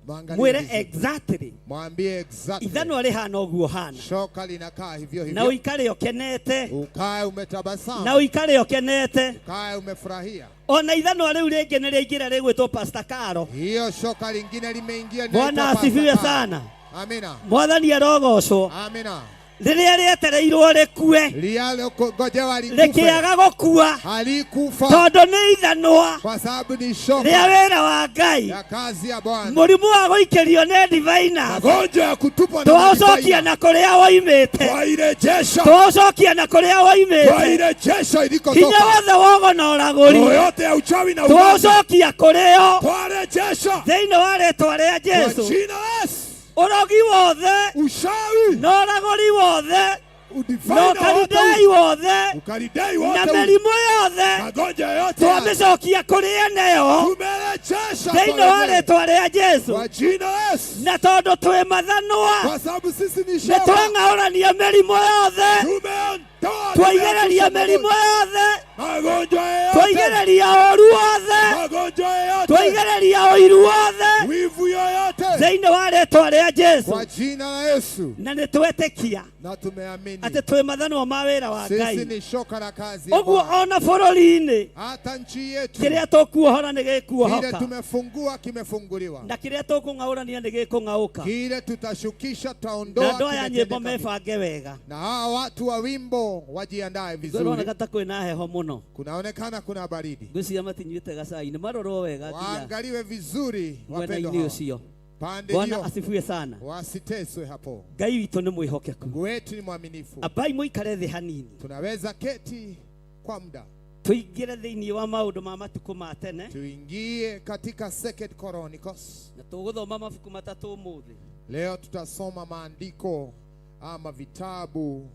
Mwangalie mwĩre vizuri. exactly Mwambie exactly. ithanwa rĩhana ũguo hana, Shoka linakaa hivyo na hivyo. ũikare ũkenete, Ukae umetabasamu. na ũikare ũkenete. Ukae umefurahia. Ona ithanwa rĩu rĩngĩ nĩ rĩaingĩra rĩgwĩtwo Pastor Karo. Hiyo shoka lingine limeingia linaitwa Bwana Pastor asifiwe Karo. sana. Amina. Mwathani arogocwo. Amina. Rĩrĩa rĩetereirwo rĩkue, Lialogojewa likufe. rĩkĩaga gũkua Halikufa tondũ nĩ ithanwa kwa sababu ni shoka rĩa wĩra wa Ngai. ya kazi ya Bwana. Mũrimũ wa gũikĩrio nĩ diviners Magonjwa ya kutupwa na twaũcokia madivaina. na kũrĩa woimĩte, Twairejesha. twaũcokia na kũrĩa woimĩte. Twairejesha Hinya ilikotoka. wothe wogo na ũragũri Roho yote ya uchawi na uganga. twaũcokia kũrĩo Twarejesha thĩinĩ wa rĩtwa rĩa kwa Jesu. jina la Yesu. Ũrogi wothe Ushawi, na ũragũri wothe na udivaina wote, ũkaridei wothe ukaridei na wote, mĩrimũ yothe magonjwa yote haya. twamĩcokia kũrĩ eneo Tumerejesha thĩinĩ kwa wa wenyewe. rĩtwa rĩa Jesu. Kwa jina la Yesu. Na tondũ twĩ mathanwa Kwa sababu sisi ni nĩ shoka. twang'aũrania mĩrimũ yothe, Tumeondoa, twaigĩrĩria tumeangusha mĩrimũ yothe, magonjwa yote, twaigĩrĩria ũũru wothe, magonjwa yote, twaigĩrĩria ũiru wothe wivu yoyote thĩinĩ wa rĩtwa rĩa Jesu. kwa jina la Yesu. Na nĩ twetĩkia Na tumeamini atĩ twĩ mathanwa ma wĩra wa sisi Ngai. ni shoka la kazi ya Ũguo Bwana. ona bũrũri-inĩ Hata nchi yetu kĩrĩa tũkuohora nĩ kile gĩkuohoka, tumefungua kimefunguliwa, na kĩrĩa tũkũng'aũrania nĩ gĩkũng'aũka. kile tutashukisha Na tutaondoa, andũ aya nyĩmbo kimetendeka. mebange wega, Na hawa watu wa wimbo wajiandae vizuri. kũroneka ta kwĩna heho mũno. Kunaonekana kuna baridi, Ngwĩciria matinyuĩte gacai, nĩ marorwo wega nginya waangaliwe vizuri wapendwa mwena-inĩ hawa. ũcio. Pande Bwana hiyo asifiwe sana. wasiteswe hapo. Ngai witũ nĩ mwĩhokeku. Mungu wetu ni mwaminifu. Ambai mũikare thĩ hanini, Tunaweza keti kwa muda, tũingĩre thĩinĩ wa maũndũ ma matukũ ma tene, tuingie katika Second Chronicles. na tũgũthoma mabuku matatũ ũmũthĩ. Leo tutasoma maandiko ama vitabu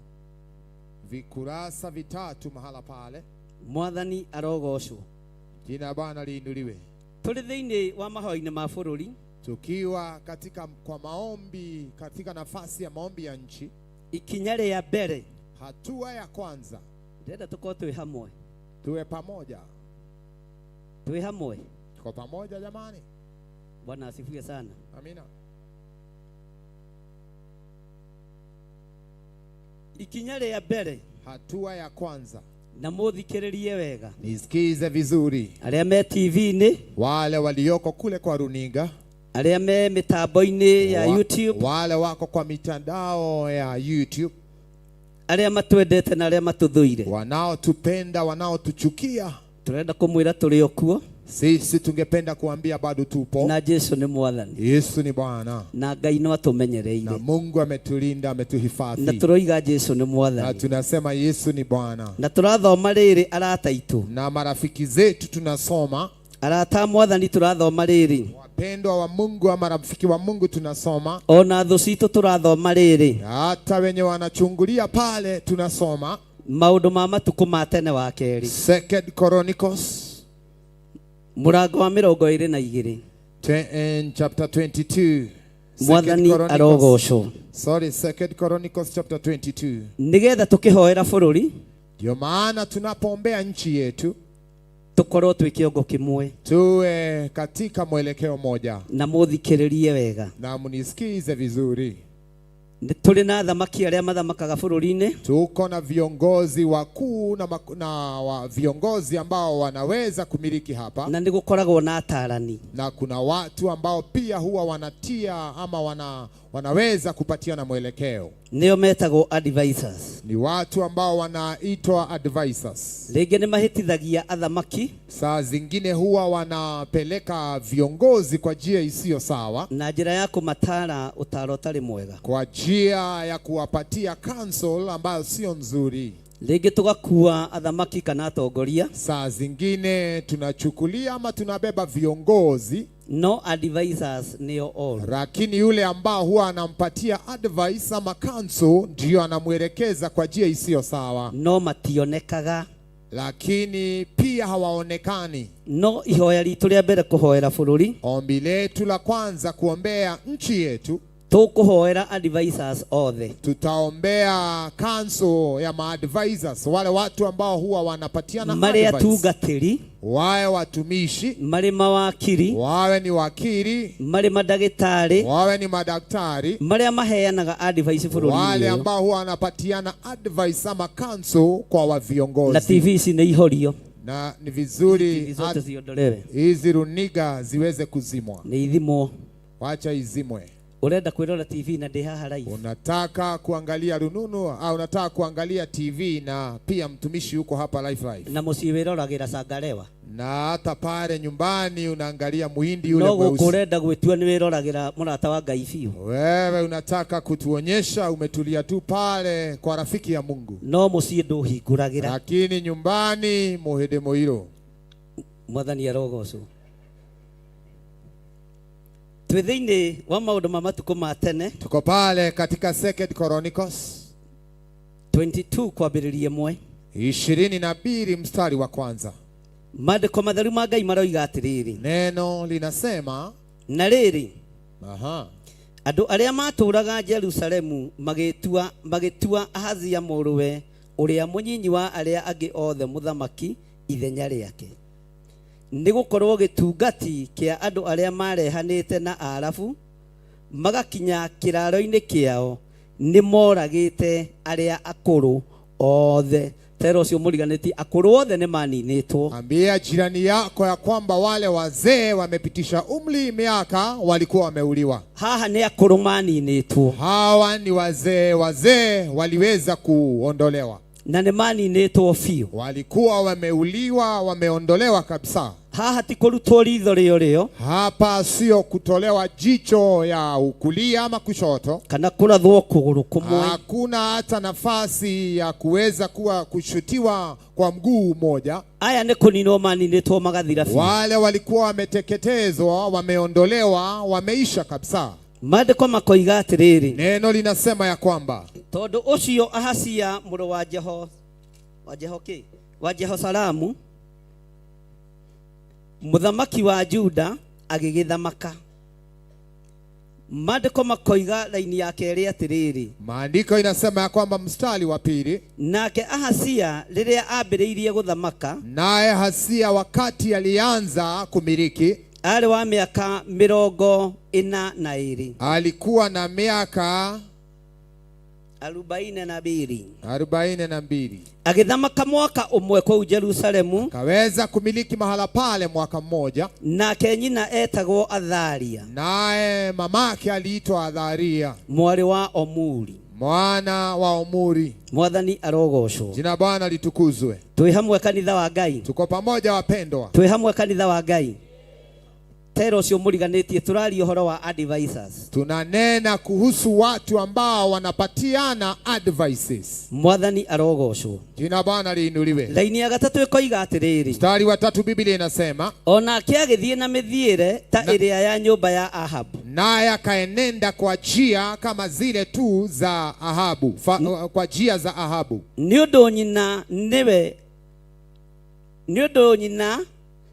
vikurasa vitatu mahala pale. Mwathani arogocwo. Jina la Bwana liinuliwe. Tũrĩ thĩinĩ wa mahoya-inĩ ma bũrũri, Tukiwa katika kwa maombi, katika nafasi ya maombi ya nchi, ikinya rĩa mbere hatua ya kwanza ndĩrenda tũkorwo twĩ hamwe, tuwe pamoja. twĩ hamwe. Tuko pamoja jamani? Bwana asifiwe sana. Amina. Ikinya rĩa mbere, Hatua ya kwanza, na mũthikĩrĩrie wega, nisikize vizuri, arĩa me TV-inĩ, wale walioko kule kwa runinga, arĩa me mĩtambo-inĩ ya YouTube, wale wako kwa mitandao ya YouTube, arĩa matwendete na arĩa matũthũire, wanaotupenda, wanaotuchukia, tũrenda kũmwĩra tũrĩ o kuo, sisi tungependa kuambia bado tupo. na Jesu nĩ Mwathani, Yesu ni Bwana na Ngai no atũmenyereire, na Mungu ametulinda, na ametuhifadhi, tũroiga Jesu nĩ na Mwathani, tunasema Yesu ni Bwana. na tũrathoma rĩrĩ arata aitũ, Na marafiki zetu tunasoma, arata a Mwathani tũrathoma rĩrĩ, wapendwa wa Mungu ama rafiki wa Mungu tunasoma, ona thũ citũ tũrathoma rĩrĩ, hata wenye wanachungulia pale tunasoma maũndũ ma matukũ ma tene wa kerĩ, Second Chronicles mũrango wa 22, chapter 22. Second Mwathani Chronicles- arogocwo. Sorry, Second Chronicles chapter 22. Nĩgetha tũkĩhoera bũrũri Ndio maana tunapoombea nchi yetu tũkorwo twĩ kĩongo kĩmwe, tuwe katika mwelekeo moja, na mũthikĩrĩrie wega. na mnisikize vizuri. Nĩ tũrĩ na athamaki arĩa mathamakaga bũrũri-inĩ, Tuko na viongozi wakuu na wa viongozi ambao wanaweza kumiliki hapa, na nĩ gũkoragwo na atarani, na kuna watu ambao pia huwa wanatia ama wanaweza kupatiana mwelekeo, nĩo metagwo advisors. Ni watu ambao wanaitwa advisors. Rĩngĩ nĩ mahĩtithagia athamaki. Saa zingine huwa wanapeleka viongozi kwa njia isiyo sawa, na njĩra ya kũmatara ũtaro ũtarĩ mwega. Kwa njia ya kuwapatia counsel ambayo sio nzuri. Rĩngĩ tũgakua athamaki kana atongoria. Saa zingine tunachukulia ama tunabeba viongozi, no advisors nĩo all, lakini yule ambao huwa anampatia advice ama counsel ndiyo anamwelekeza kwa njia isiyo sawa, no mationekaga, lakini pia hawaonekani. No ihoya ritũ rĩa mbere kũhoera bũrũri, Ombi letu la kwanza kuombea nchi yetu, tũkũhoera advisors othe, tutaombea council ya maadvisors, wale watu ambao huwa wanapatiana marĩ advice, atungatĩri, wawe watumishi, marĩ mawakiri, wawe ni wakili, marĩ mandagĩtarĩ, wawe ni madaktari, marĩa maheanaga advice bũrũri-inĩ wale ũyũ. ambao huwa wanapatiana advice ama council kwa wa Na viongozi. TV ici nĩ ihorio, Na ni vizuri TV zote ziondolewe, hizi runiga ziweze kuzimwa, nĩ ithimwo. Wacha izimwe. Urenda kwĩrora TV na ndĩ haha live. Unataka kuangalia rununu au unataka kuangalia TV na pia mtumishi yuko hapa live live. Na mũciĩ wĩroragĩra cangalewa. Na hata pale nyumbani unaangalia muhindi yule No gũkũ mweusi. ũrenda gwĩtua nĩ wĩroragĩra mũrata wa Ngai biũ. Wewe unataka kutuonyesha umetulia tu pale kwa rafiki ya Mungu. No mũciĩ ndũhingũragĩra. Lakini nyumbani muhindi muiro. Mwathani arogocwo. Twĩ thĩinĩ wa maũndũ ma matukũ ma tene. Tuko pale katika Second Chronicles 22 kwambĩrĩria ĩmwe. 22 mstari wa kwanza. Maandĩko matheru ma Ngai maroiga atĩrĩrĩ. Neno linasema, na rĩrĩ, aha, andũ arĩa matũũraga Jerusalemu magĩtua Ahazia mũrũwe ũrĩa mũnyinyi wa arĩa angĩ othe mũthamaki ithenya rĩake. Nĩ gũkorwo gĩtungati kĩa andũ arĩa marehanĩte na Arabu magakinya kĩraaro-inĩ kĩao nĩ moragĩte arĩa akũrũ othe. Tera ũcio mũriganĩtie, akũrũ othe nĩ maninĩtwo. Ambia jirani yako ya kwamba wale wazee wamepitisha umri miaka walikuwa wameuliwa. Haha nĩ akũrũ maninĩtwo. Hawa ni wazee, wazee waliweza kuondolewa. Na nĩ maninĩtwo biũ. Walikuwa wameuliwa, wameondolewa kabisa. Haha ti kũrutwo ritho rĩo rĩo. Hapa sio kutolewa jicho ya kulia ama kushoto. Kana kũrathwo kũgũrũ kũmwe. Hakuna hata nafasi ya kuweza kuwa kushutiwa kwa mguu mmoja. Aya nĩ kũninwo maninĩtwo magathira biũ. Wale walikuwa wameteketezwa, wameondolewa, wameisha kabisa. Maandĩko makoiga atĩrĩrĩ. Neno linasema ya kwamba tondũ ũcio Ahasia mũrũ wa Jeho, wa Jeho kĩ? Wa Jehosalamu mũthamaki wa Juda agĩgĩthamaka. Maandĩko makoiga laini ya kerĩ atĩrĩrĩ. Maandiko inasema ya kwamba mstari wa pili, nake Ahasia rĩrĩa ambĩrĩirie gũthamaka, naye Ahasia wakati alianza kumiliki arĩ wa mĩaka mĩrongo ĩna na ĩrĩ. Alikuwa na miaka 42. 42. Agĩthamaka mwaka ũmwe kũu Jerusalemu. Akaweza kumiliki mahala pale mwaka mmoja. Nake nyina etagwo Athalia. Naye mamake aliitwa Athalia. Mwarĩ wa Omuri. Mwana wa Omuri. Mwathani arogocwo. Jina Bwana litukuzwe. Twĩ hamwe kanitha wa Ngai. Tuko pamoja wapendwa. Twĩ hamwe kanitha wa Ngai. Tera ũcio mũriganĩtie tũraria ũhoro wa advisors. Tunanena kuhusu watu ambao wanapatiana advices. Mwathani arogocwo. Jina Bwana liinuliwe. Laini ya gatatũ ĩkoiga atĩrĩrĩ. Mstari wa 3 Biblia inasema, onake agĩthiĩ na mĩthiĩre ta ĩrĩa ya nyũmba ya Ahabu. Naye akaenenda kwa njia kama zile tu za Ahabu, kwa njia za Ahabu. Nĩ ũndũ nyina nĩwe, nĩ ũndũ nyina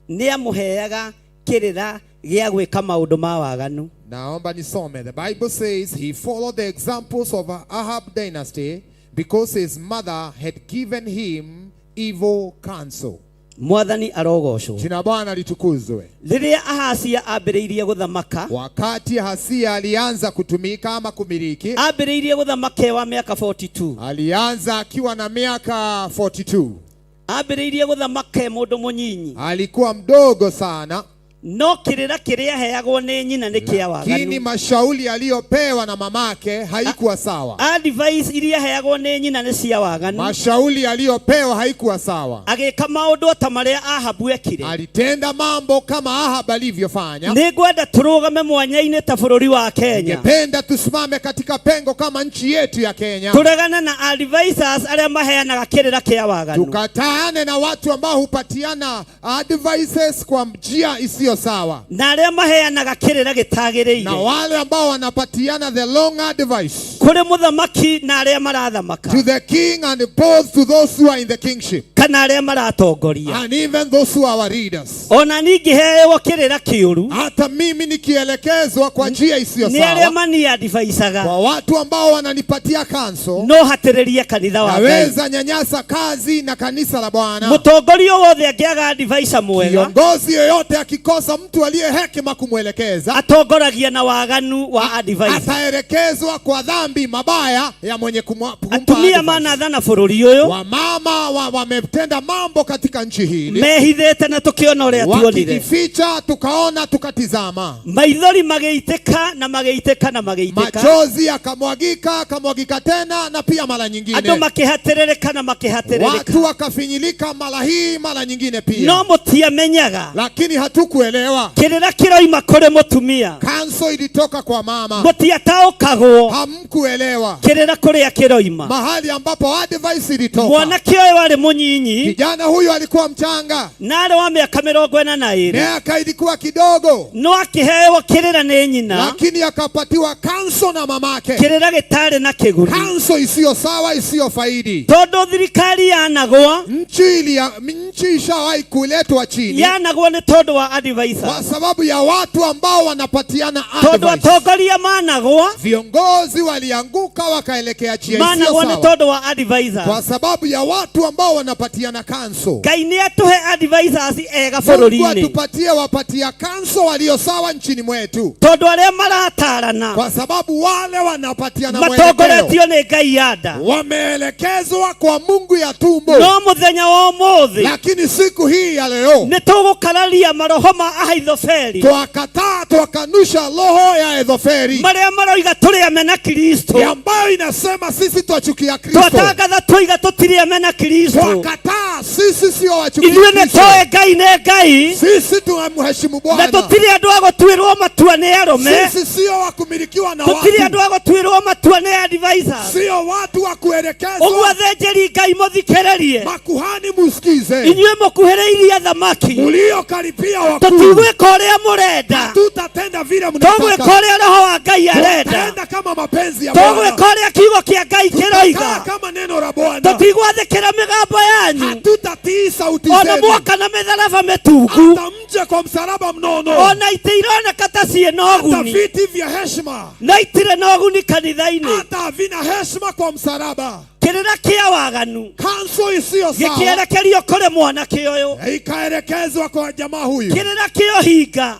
nĩamũheaga kĩrĩra gĩa gwĩka maũndũ ma waganu. Naomba nisome. The Bible says he followed the examples of Ahab dynasty because his mother had given him evil counsel. Mwathani arogocwo. Jina Bwana litukuzwe. Rĩrĩa Ahasia ambĩrĩirie gũthamaka, wakati Ahasia alianza kutumika ama kumiliki, ambĩrĩirie gũthamaka e wa mĩaka 42. Alianza akiwa na miaka 42. Ambĩrĩirie gũthamaka e mũndũ mũnyinyi. Alikuwa mdogo sana. No kĩrĩra kĩrĩa aheagwo nĩ nyina nĩ kĩa Lakini waganu. mashauri aliyopewa na mamake haikuwa sawa. Advice iria aheagwo nĩ nyina nĩ cia waganu. Mashauri aliyopewa haikuwa sawa. Agĩka maũndũ ta marĩa Ahabu ekire. Alitenda mambo kama Ahab alivyofanya. Nĩ ngwenda tũrũgame mwanya-inĩ ta bũrũri wa Kenya. Ningependa tusimame katika pengo kama nchi yetu ya Kenya, Tũregane na advisors arĩa maheanaga kĩrĩra kĩa waganu. tukataane na watu ambao hupatiana advices kwa njia isiyo sawa, Na arĩa maheanaga kĩrĩra na gĩtagĩrĩire. wale ambao wanapatiana the long advice Kũrĩ mũthamaki na arĩa marathamaka. to the king and both to those who are in the kingship Kana arĩa maratongoria. and even those who are our leaders. Ona ningĩheo kĩrĩra kĩũru Hata mimi nikielekezwa kwa njia isiyo nĩ arĩa sawa mani advisaga kwa watu ambao wananipatia counsel, no hatĩrĩrie kanitha wa Ngai. naweza nyanyasa kazi na kanisa la Bwana. Mũtongoria wothe angĩaga advisor mwega Kiongozi yoyote akikosa mtu aliye hekima kumwelekeza, atongoragia na waganu wa advisor. ataelekezwa kwa dhambi mabaya ya mwenye kumpa Atumia advice. manathana bũrũri ũyũ Wamama wametenda mambo katika nchi hili mehithĩte na tũkĩona ũrĩa tuonire. wakijificha, tukaona tukatizama, Maithori magĩitĩka na magĩitĩka na magĩitĩka. machozi yakamwagika akamwagika tena na pia mara Andũ nyingine, makĩhatĩrĩrĩka na makĩhatĩrĩrĩka. watu wakafinyilika mara hii mara nyingine pia, No mũtiamenyaga lakini hatukuelewa. kĩrĩra kĩroima kũrĩ mũtumia. Kanso ilitoka kwa mama, Mũtiataũkagwo hamkuelewa kĩrĩra kũrĩa kĩroima. mahali ambapo advice ilitoka. Mwanake ũyũ arĩ mũnyinyi Kijana huyu alikuwa mchanga, na arĩ wa mĩaka 42 miaka ilikuwa kidogo, no akĩheo kĩrĩra nĩ nyina lakini akapatiwa kanso na mamake, kĩrĩra gĩtarĩ na kĩguni kanso isiyo sawa, isiyo faidi. tondũ thirikari yanagwa Nchi ishawahi kuletwa chini yanagwo nĩ tondũ wa kwa advisors sababu ya watu ambao wanapatiana tondũ advice. atongoria managwa Viongozi walianguka wakaelekea njia isiyo managwo nĩ sawa tondũ wa kwa advisors. sababu ya watu ambao wanapatiana kanso. Ngai nĩ atũhe advisors ega Mungu bũrũri-inĩ atupatie wapatia kanso walio sawa nchini mwetu, tondũ arĩa maratarana kwa sababu wale wanapatiana mwelekeo matongoretio nĩ Ngai ya nda wameelekezwa kwa Mungu ya tumbo. no mũthenya wa ũmũthĩ Lakini siku hii ya leo nĩ tũgũkararia maroho ma Ahithofeli twakataa, twakanusha roho ya Ethofeli marĩa maroiga tũrĩ amena Kristo ambayo inasema sisi twachukia Kristo. twatangatha twoiga tũtirĩ amena Kristo Twakataa, sisi sio wachukia ithuĩ nĩ Kristo. tũĩ Ngai nĩ Ngai Sisi tunamheshimu na Bwana. tũtirĩ andũ a gũtuĩrwo matua nĩ arũme Sisi sio wa kumilikiwa na tũtirĩ andũ watu, a gũtuĩrwo matua nĩ advisors sio watu wa ũguo kuelekezwa. athĩnjĩri Ngai mũthikĩrĩrie Makuhani musikize, inyuĩ mũkuhĩrĩirie athamaki muliokaribia wakuu, tũtigwĩka ũrĩa mũrenda tutatenda vile tũgwĩka mnataka, ũrĩa roho wa Ngai arenda tutaenda kama mapenzi ya Bwana, tũgwĩka ũrĩa kiugo kĩa Ngai tutakaa kĩroiga kama neno la Bwana, tũtigwathĩkĩra mĩgambo yanyu hatutatii sauti ona zenu, mwoka na mĩtharaba mĩtungu hata mje kwa msalaba mnono, ona itĩ ironeka ta ciĩ na hata ũguni viti vya heshima, no itirĩ na ũguni kanitha-inĩ hata havina heshima kwa msalaba. kĩrĩra kĩa waganu Kanso isiyo sawa gĩkĩerekerio kũrĩ mwanake ũyũ ikaelekezwa kwa jamaa huyu, kĩrĩra kĩa ũhinga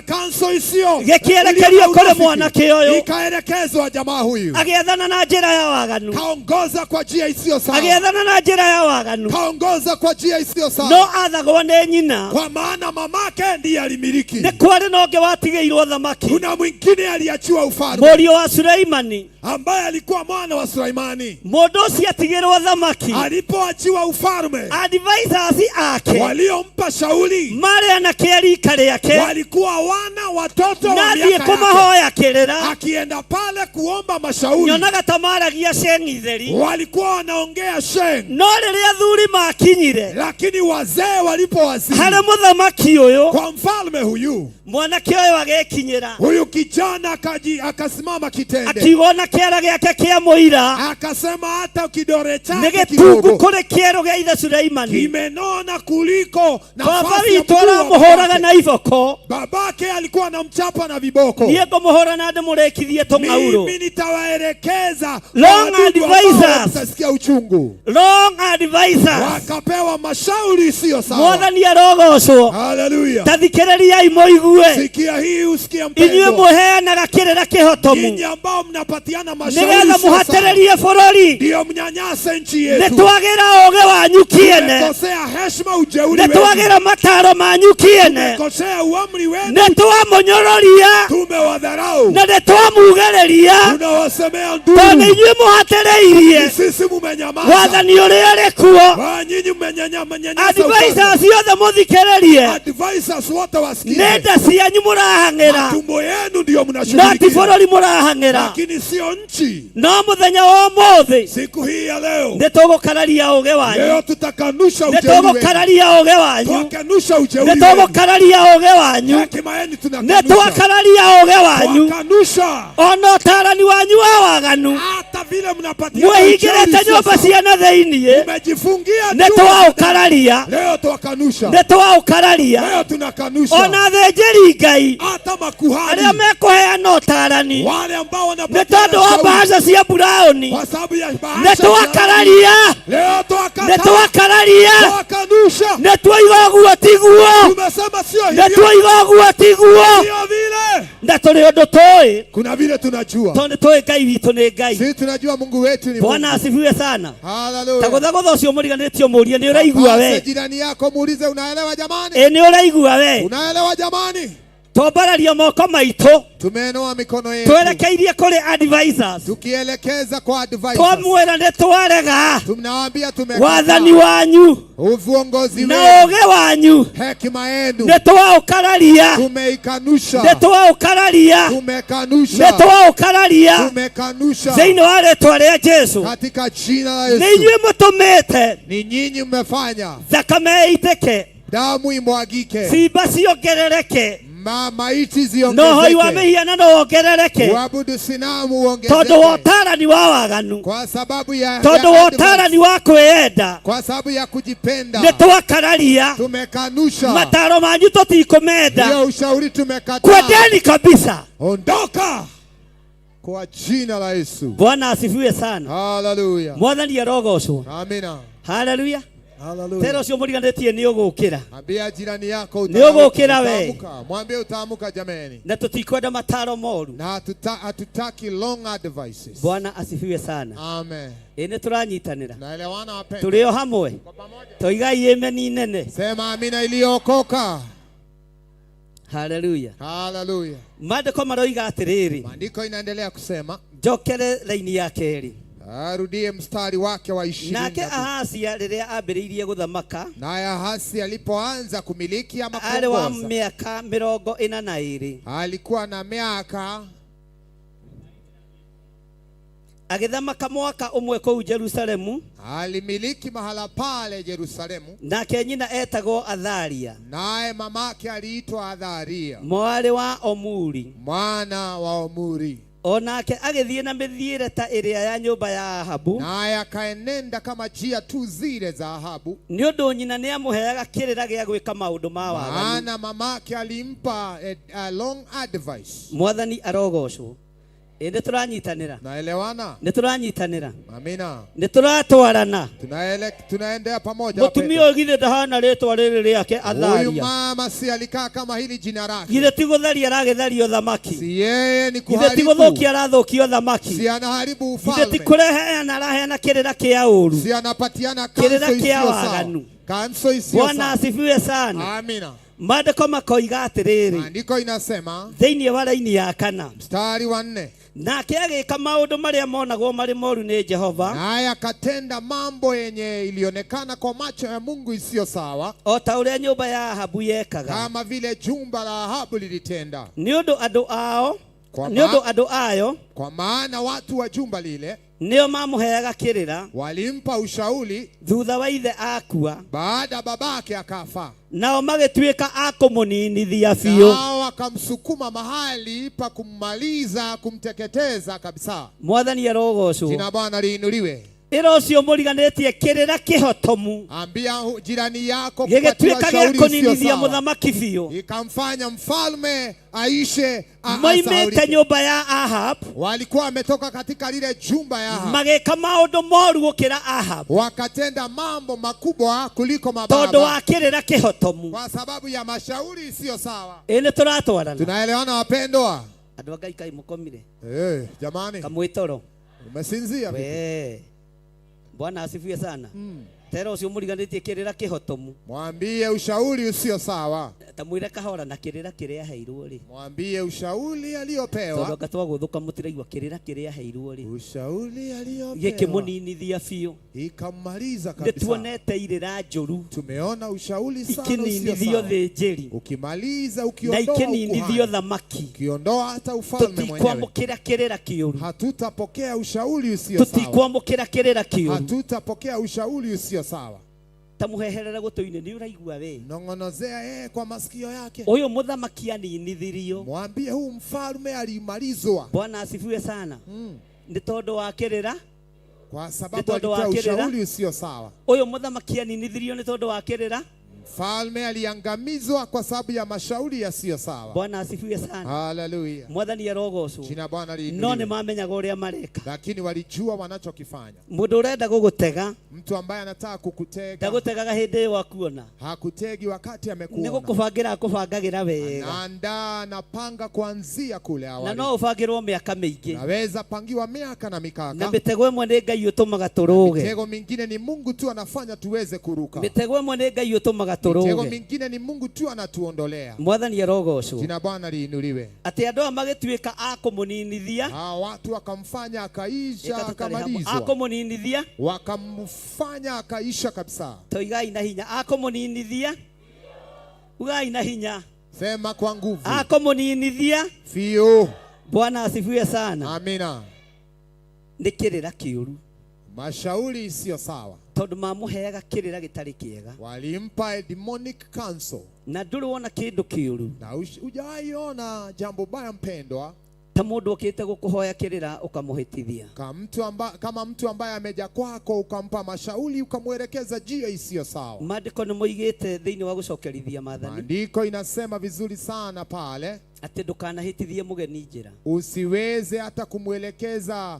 Kanso isiyo Gĩkĩerekerio iliyo na kũrĩ unafiki, mwanake ũyũ. ikaelekezwa jamaa huyu, agĩathana na njĩra ya waganu kaongoza kwa njia isiyo sawa, agĩathana na njĩra ya waganu kaongoza kwa njia isiyo no sawa, athagwo nĩ nyina kwa maana mamake ndiye alimiliki. nĩ kwarĩ na ũngĩ watigĩirwo thamaki Kuna mwingine aliachiwa ufalme mũriũ wa Suleimani ambaye alikuwa mwana wa Sulaimani. mũndũ ũcio atigĩrwo thamaki Alipoachiwa ufalme, advisors ake waliompa shauri marĩ anake a rika rĩake walikuwa wana watoto wa nathiĩ miaka yake. kũmahoya kĩrĩra Akienda pale kuomba mashauri, nyonaga ta maragia ceng'i theri walikuwa wanaongea sheng, no rĩrĩa athuri makinyire lakini wazee walipowasili harĩ mũthamaki ũyũ kwa mfalme huyu, mwanake ũyũ agĩkinyĩra huyu kijana akasimama kitende, akiuga ona kĩara gĩake kĩa mũira akasema hata kidore nĩ chake gĩtungu kidogo kũrĩ kĩero gĩa ithe Suleimani kimenona kuliko baba nafasi ya witũ mguu wa aramũhũraga babake. na iboko Babake alikuwa anamchapa na viboko. niĩ ngũmũhũra na ndĩmũrĩkithie tũng'aurũ Mimi nitawaelekeza Long wadudu ambao advisors. watasikia uchungu. Wrong advisors Wakapewa mashauri isiyo sawa. mwathani arogocwo Haleluya! ta thikĩrĩriai mũigue Sikia hii usikie inyuĩ mpendwa, mũheanaga kĩrĩra kĩhotomu nyinyi ambao mnapatiana mashauri nĩgetha isiyo sawa, mũhatĩrĩrie bũrũri ndio Mnyanyase nchi Nĩ yetu. twagĩra ũgĩ wanyu kĩene. Tumekosea heshima ujeuri Nĩ wenu. twagĩra mataro manyu kĩene. Tumekosea uamri wenu. Nĩ twamũnyũrũria. Tumewadharau. Na nĩ twamugĩrĩria. Tunawasemea Tondũ nĩ nduru. inyuĩ mũhatĩrĩirie. Sisi mumenyamaza. Wathani ũrĩa ũrĩ kuo. Ah, nyinyi mmenyanyasa Advisors ciothe mũthikĩrĩrie. Advisors wote wasikize. Nĩ nda cianyu mũrahang'ĩra. Matumbo yenu ndiyo No ti mnashughulikia. bũrũri mũrahang'ĩra. Lakini sio nchi. No mũthenya wa ũmũthĩ Siku hii ya leo. nĩ tũgũkararia ũgĩ wanyu. Leo tutakanusha Nĩ ujeuri wenu. tũgũkararia ũgĩ wanyu. Twakanusha ujeuri Nĩ wenu. tũgũkararia ũgĩ wanyu. Hekima yenu Nĩ tunakanusha. twakararia ũgĩ wanyu. Twakanusha. Ona ũtarani wanyu wa waganu. Hata vile mnapatia Mwĩhingĩrĩte nyũmba ciana thĩiniĩ. Mmejifungia Nĩ chumba. twaũkararia. Leo twakanusha. Nĩ twaũkararia. Leo tunakanusha. Ona athĩnjĩri Ngai Hata makuhani arĩa mekũheana ũtarani wale ambao nĩ wanapatia tondũ wa shauri mbaca cia buraũni kwa sababu ya nĩ bahasha twakararia. Leo Nĩ twakataa. twakararia. Twakanusha. Nĩ twoiga ũguo tiguo. Tumesema sio Nĩ hivyo. twoiga ũguo tiguo. Sio vile. Na tũrĩ ũndũ tũĩ Kuna vile tunajua. tondũ nĩ tũĩ Ngai witũ nĩ Ngai. Sisi tunajua Mungu wetu ni Bwana Mungu. asifiwe sana. Haleluya. Tagũthagũtha ũcio mũriganĩtio mũrie nĩ ũraigua Pase we. jirani yako muulize unaelewa jamani? Ĩ nĩ ũraigua we. Unaelewa jamani? Twambararia moko maitũ Tumenoa mikono yetu twerekeirie kũrĩ advisors. tukielekeza kwa advisors. Twamwĩra nĩ twarega Tunawaambia tumekataa wathani wanyu uongozi na wenu, ũgĩ wanyu hekima yenu nĩ twaũkararia. tumeikanusha, Nĩ twaũkararia. tumekanusha, Nĩ twaũkararia tumekanusha thĩinĩ wa rĩtwa rĩa Jesu. katika jina la Nĩ Yesu. inyuĩ mũtũmĩte Ni nyinyi mmefanya thakame ĩitĩke, damu imwagike, ciimba ciongerereke, maiti na ũhoi wa ziongezeke, mĩhianano wongerereke uabudu sinamu tondũ wa uongezeke, ũtarani wa waganu, kwa sababu ya, tondũ ya wa advice, ũtarani wa kwĩyenda. kwa sababu ya kujipenda Nĩ twakararia tumekanusha mataro manyu tũtikũmenda. hiyo ushauri, tumekataa. Kwendeni kabisa. Ondoka kwa jina la Yesu. Bwana asifiwe sana. Haleluya. Mwathani arogocwo. Amina. Haleluya. Haleluya. Tera ũcio mũriganĩtie nĩ ũgũkĩra. Ambia jirani yako Nĩ ũgũkĩra we. utaamuka. Mwambie utaamuka jameni. Na tũtikwenda mataro moru. Na hatutaki long advices. Bwana asifiwe sana. Amen. Ĩ nĩ tũranyitanĩra. Naelewana wapendwa? Tũrĩ o hamwe. Toigai ameni nene. Sema amina iliyookoka. Haleluya. Haleluya. Maandĩko maroiga atĩrĩrĩ. Maandiko inaendelea kusema, Njokere raini ya kerĩ. arudie mstari wake wa 20. Nake Ahasia rĩrĩa ambĩrĩirie gũthamaka Naye Ahasi alipoanza kumiliki ama arĩ wa kuongoza, mĩaka 42 alikuwa na miaka agĩthamaka mwaka ũmwe kũu Jerusalemu. Alimiliki mahala pale Yerusalemu. Nake nyina etagwo Athalia, Naye mamake aliitwa Athalia, mwarĩ wa Omuri. mwana wa Omuri. O nake agĩthiĩ na mĩthiĩre ta ĩrĩa ya nyũmba ya Ahabu, Naye akaenenda kama njia tu zile za Ahabu, nĩ ũndũ nyina nĩamũheaga kĩrĩra gĩa gwĩka maũndũ ma waganu. maana mamake alimpa a long advice. Mwathani arogocwo. Ĩ nĩ tũranyitanĩra. Naelewana? Nĩ tũranyitanĩra. Amina. Nĩ tũratwarana. Tunaendea pamoja. Mũtumia wapendwa. ũyũ githĩ ndahana rĩtwa rĩrĩ rĩake Huyu Athalia. mama si alikaa kama hili jina lake. Githĩ ti gũtharia aragĩtharia ũthamaki. Si yeye ni Githĩ ti kuharibu. gũthũkia arathũkia ũthamaki. Si anaharibu Githĩ ti ufalme. kũreheana araheana kĩrĩra kĩa ũru. Si anapatiana Kĩrĩra kanso kĩa isiyo sawa. waganu. Kanso isiyo Bwana sawa. asifiwe sana. Amina. Maandĩko makoiga atĩrĩrĩ. Maandiko inasema Thĩinĩ wa raini ya kana. mstari wa 4. Nake agĩka maũndũ marĩa monagwo marĩ moru nĩ Jehova. Naye akatenda mambo yenye ilionekana kwa macho ya Mungu isiyo sawa, O ta ũrĩa nyũmba ya Ahabu yekaga. kama vile jumba la Ahabu lilitenda. Nĩ ũndũ andũ ao, Kwa nĩ ũndũ andũ ayo Kwa maana watu wa jumba lile nĩo mamũheaga kĩrĩra walimpa ushauri thutha wa ithe akua, baada babake akafa, nao magĩtuĩka a kũmũninithia biũ. nao akamsukuma mahali pa kummaliza, kumteketeza kabisa. Mwathani arogocwo. Jina Bwana liinuliwe. Ĩra ũcio mũriganĩtie kĩrĩra kĩhotomu Ambia jirani yako kupatiwa gĩgĩtuĩka gĩa shauri isiyo kũninithia sawa mũthamaki biũ. ikamfanya mfalme aishe Moimĩte asahaulike. nyũmba ya Ahab Walikuwa wametoka katika lile jumba ya Ahab, magĩka maũndũ moru gũkĩra Ahab wakatenda mambo makubwa kuliko tondũ mababa wa kĩrĩra kĩhotomu. kwa sababu ya mashauri isiyo sawa. Ĩ nĩ tũratwarana. Tunaelewana wapendwa? Andũ a Ngai kaĩ mũkomire Jamani, kamwĩtoro umesinzia vipi? we. Bwana asifiwe sana. Tera ũcio mũriganĩtie kĩrĩra kĩhotomu. Mwambie ushauri usio sawa. Ta mwĩre kahora na kĩrĩra kĩrĩa aheirwo rĩ. Mwambie ushauri Tondũ aliyopewa. anga twagũthũka mũtiraigua kĩrĩra kĩrĩa aheirwo rĩ. Ushauri aliyopewa Gĩkĩmũninithia biũ. Ikamaliza Nĩ kabisa. tuonete irĩra njũru. Tumeona ushauri sana usio Ikininithio sawa. thĩnjĩri. Ukimaliza Na ukiondoa ikininithio ukuhani, thamaki. ukiondoa hata ufalme mwenyewe, Tũtikwamũkĩra kĩrĩra kĩũru. hatutapokea ushauri usio sawa. Tũtikwamũkĩra kĩrĩra kĩũru. Hatutapokea ushauri usio sawa. Ta mũheherere gũtũ-inĩ nĩ ũraigua we. Nong'onozea yeye kwa masikio yake. Ũyũ mũthamaki aninithirio. Mwambie huu mfalme alimalizwa. Bwana asifiwe sana. Nĩ tondũ wa kĩrĩra. Kwa Nĩ sababu tondũ wa alitoa kĩrĩra. ushauri usio sawa. Ũyũ mũthamaki aninithirio nĩ tondũ wa kĩrĩra. Mfalme aliangamizwa kwa sababu ya mashauri yasiyo sawa. Bwana asifiwe sana. Haleluya. Mwathani arogocwo. Jina Bwana No nĩ liinuliwe. mamenyaga ũrĩa mareka. Lakini walijua wanachokifanya. Mũndũ ũrenda gũgũtega Mtu ambaye anataka kukutega ndagũtegaga hĩndĩ ĩyo akuona. hakutegi wakati Nĩ amekuona. gũkũbangĩra akũbangagĩra wega. Anaandaa, anapanga kuanzia kule Na awali. no ũbangĩrwo mĩaka mĩingĩ. Naweza pangiwa miaka na Na mikaka. mĩtego ĩmwe nĩ Ngai ũtũmaga tũrũge. Mitego mingine ni Mungu tu anafanya tuweze kuruka. Mĩtego ĩmwe nĩ Ngai ũtũmaga Mitego tũrũge. mingine ni Mungu tu anatuondolea. Mwathani arogocwo. Jina Bwana liinuliwe. Atĩ andũ aya magĩtuĩka a kũmũninithia. Hawa watu wakamfanya akaisha, Ĩka tũtarĩ hamwe. A akamalizwa, kũmũninithia. wakamfanya akaisha kabisa. Toigai na hinya. A kũmũninithia. Ugai na hinya. Sema kwa nguvu. A kũmũninithia. Fio. Bwana asifiwe sana. Amina. Nĩ kĩrĩra kĩũru. Mashauri isiyo sawa. Tondũ mamũheaga kĩrĩra gĩtarĩ kĩega. Walimpa a demonic counsel. Na ndũrĩ wona kĩndũ kĩũru. Na hujawahi ona jambo baya mpendwa, Ta mũndũ ũkĩte gũkũhoya kĩrĩra ũkamũhĩtithia. kama mtu ambaye ameja kwako ukampa mashauri ukamwelekeza njia isiyo sawa. Maandĩko nĩ moigĩte thĩinĩ wa gũcokerithia maathani Maandiko inasema vizuri sana pale, atĩ ndũkanahĩtithie mũgeni njĩra. usiweze hata kumwelekeza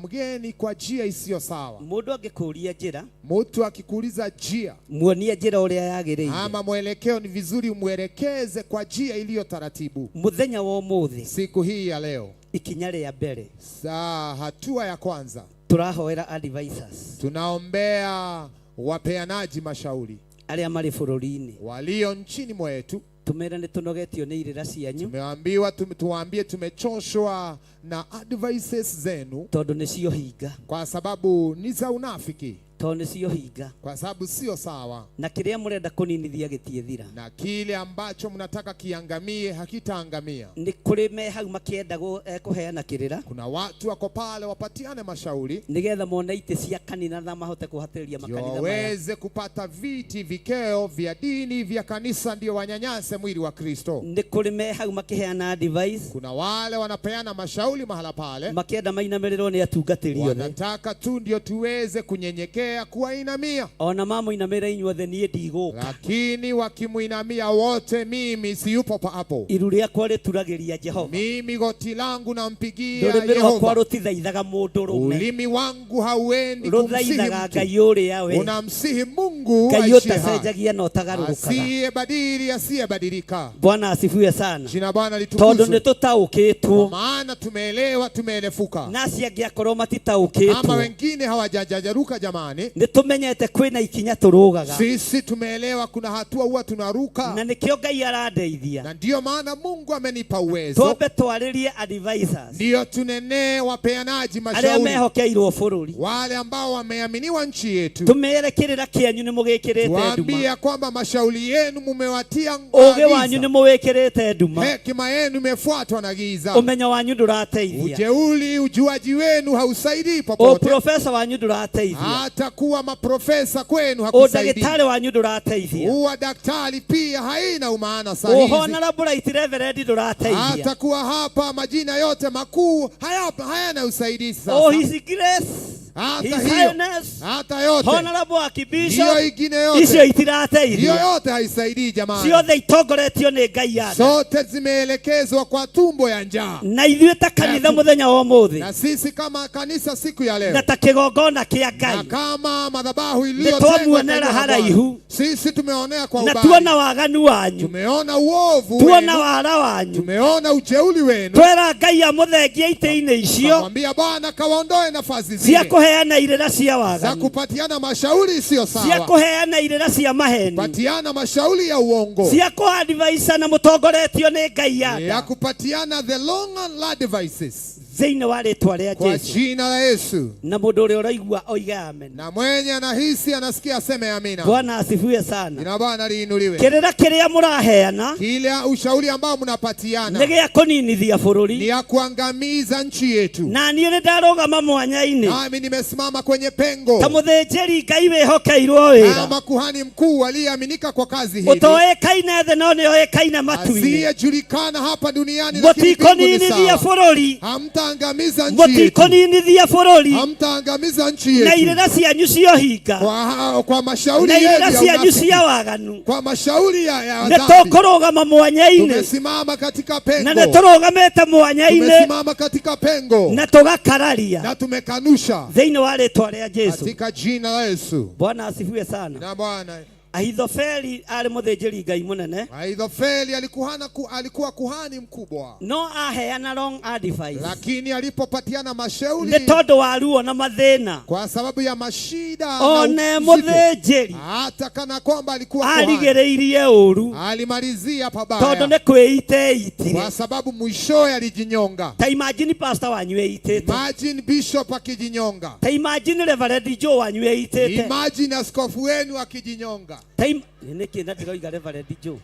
mgeni kwa njia isiyo sawa. Mũndũ angĩkũria njĩra, Mtu akikuuliza njia muonie njĩra ũrĩa yagĩrĩire. ama mwelekeo, ni vizuri umwelekeze kwa njia iliyo taratibu. Mũthenya wa ũmũthĩ, Siku hii ya leo, ikinya rĩa mbere, saa hatua ya kwanza tũrahoera advisors tunaombea wapeanaji mashauri arĩa marĩ bũrũri-inĩ. walio nchini mwetu. Tũmere nĩ tũnogetio nĩ irĩra cianyu. Tumeambiwa tuwaambie tumechoshwa na advices zenu, tondũ nĩcio hinga, kwa sababu ni za unafiki, tondũ nĩcio hinga, kwa sababu sio sawa, na kĩrĩa mũrenda kũninithia gĩtiĩthira. na kile ambacho mnataka kiangamie hakitaangamia. Nĩ kũrĩ me hau makĩenda kũheana kĩrĩra, Kuna watu wako pale wapatiane mashauri nĩgetha mone itĩ cia kanitha na mahote kũhatĩrĩria ndio makanitha maya. waweze kupata viti vikeo vya dini vya kanisa, ndio wanyanyase mwili wa Kristo. Nĩ kũrĩ me hau makĩheana advice, Kuna wale wanapeana mashauri mahala pale, makĩenda mainamĩrĩrwo nĩ atungatĩri othe. wanataka tu ndio tuweze kunyenyekea kuwainamia, Ona mamũinamĩra inyuothe niĩ ndigũka. lakini wakimuinamia wote, mimi siyupo pa hapo. Iru rĩakwa rĩturagĩria Jehova. Mimi goti langu nampigia Rũrĩmĩ rwakwa Yehova, rũtithaithaga mũndũ rũme. ulimi wangu hauendi kumsihi Rũthaithaga mtu, Ngai ũrĩa we. unamsihi Mungu Ngai aishie hai, ũtacenjagia na ũtagarũrũkaga. asiyebadili, asiyebadilika. Bwana asifiwe sana. Jina Bwana Tondũ litukuzwe. nĩ tũtaũkĩtwo. Kwa maana tumeelewa, tumeelefuka. Na acio angĩ akorwo Ama matitaũkĩtwo. wengine hawajajajaruka jamani, Nĩ tũmenyete kwĩna ikinya tũrũgaga. sisi tumeelewa kuna hatua huwa tunaruka, Na nĩkĩo Ngai arandeithia. na ndiyo maana Mungu amenipa uwezo, Twambe twarĩrie advisors ndiyo tunenee wapeanaji arĩa mashauri, mehokeirwo bũrũri. wale ambao wameaminiwa nchi yetu, Tũmere kĩrĩra kĩanyu nĩ mũgĩkĩrĩte nduma. tuwaambie kwamba mashauri yenu mumewatia Ũũgĩ wanyu nĩ giza, mũwĩkĩrĩte nduma. hekima yenu imefuatwa na giza, Ũmenyo wanyu ndũrateithia. ujeuli, ujuaji wenu hausaidii popote, Ũprofesa wanyu ndũrateithia. hata kuwa maprofesa kwenu hakusaidii, Ũndagĩtarĩ wanyu ndũrateithia. kuwa daktari pia haina umaana sahizi, Ũhonorable right reverend ndũrateithia. hata kuwa hapa majina yote makuu hayana usaidizi sasa. Oh, His Grace, Hata His hiyo, Highness, hata yote Honorable Archbishop, hiyo ingine yote, icio itirateithia. hiyo yote haisaidii jamani, Ciothe itongoretio nĩ Ngai ya nda. zote zimeelekezwa kwa tumbo ya njaa. Na ithuĩ ta kanitha mũthenya wa ũmũthĩ, Na sisi kama kanisa siku ya leo na ta kĩgongona kĩa na Ngai, kama madhabahu nĩ iliyotengwa twamuonera kwa Bwana, haraihu, sisi tumeonea kwa na ubali, tuona waganu wanyu, tumeona uovu tuona wenu, wara wanyu, tumeona ujeuli wenu, twera Ngai amũthengie itĩ-inĩ icio Kamwambia Bwana kawaondoe nafasi cia zile kũheana kũheana irĩra cia za waganu, kupatiana mashauri isiyo cia sawa, kũheana irĩra cia maheni, patiana mashauri ya uongo, cia kũadvaisa na mũtongoretio nĩ Ngai ya ya nda kupatiana the long advices thĩinĩ wa rĩtwa rĩa kwa Jesu. jina la Yesu. Na mũndũ ũrĩa ũraigua oige amen. Na mwenye anahisi anasikia aseme amina. Bwana asifiwe sana. Jina Bwana liinuliwe. Kĩrĩra kĩrĩa mũraheana Kile ushauri ambao nĩ mnapatiana gĩa kũninithia ni bũrũri, ya kuangamiza nchi yetu. na niĩ nĩ ndarũgama mwanya-inĩ Nami nimesimama kwenye ta pengo mũthĩnjĩri Ngai wĩhokeirwo wĩra kama kuhani mkuu aliyeaminika kwa kazi hili, ũtoĩkaine thĩ no nĩoĩkaine matu-inĩ. asiyejulikana hapa duniani, lakini mbinguni Mũtikũninithia sawa. bũrũri, Hamtaangamiza nchi yetu, mũtikũninithia bũrũri hamtaangamiza nchi na yetu irĩra cianyu cia ũhinga kwa mashauri na yenu irĩra ya cianyu unafiki, cia waganu. kwa mashauri ya Nĩ dhambi. tũkũrũgama mwanya-inĩ Tumesimama katika na pengo, nĩ tũrũgamĩte mwanya-inĩ tumesimama katika pengo na tũgakararia na tumekanusha thĩinĩ wa rĩtwa rĩa Jesu. katika jina la Yesu. Bwana asifiwe sana. Na Bwana Ahithofeli arĩ mũthĩnjĩri Ngai mũnene Ahithofeli alikuwa kuhani mkubwa, no aheana wrong advice lakini alipopatiana mashauri nĩ tondũ wa ruo na mathĩna kwa sababu ya mashida na one uzito, mũthĩnjĩri hata kana kwamba alikuwa kuhani, arigĩrĩirie ũru alimalizia tondũ pabaya nĩ kwĩita eitire. kwa sababu mwishowe alijinyonga. Ta imagine pastor wanyu eitĩte, Imagine bishop akijinyonga, ta imagine Reverend Joe wanyu eitĩte, imagine askofu wenu akijinyonga. ta nĩkĩ na ndĩroiga Reverend Joe,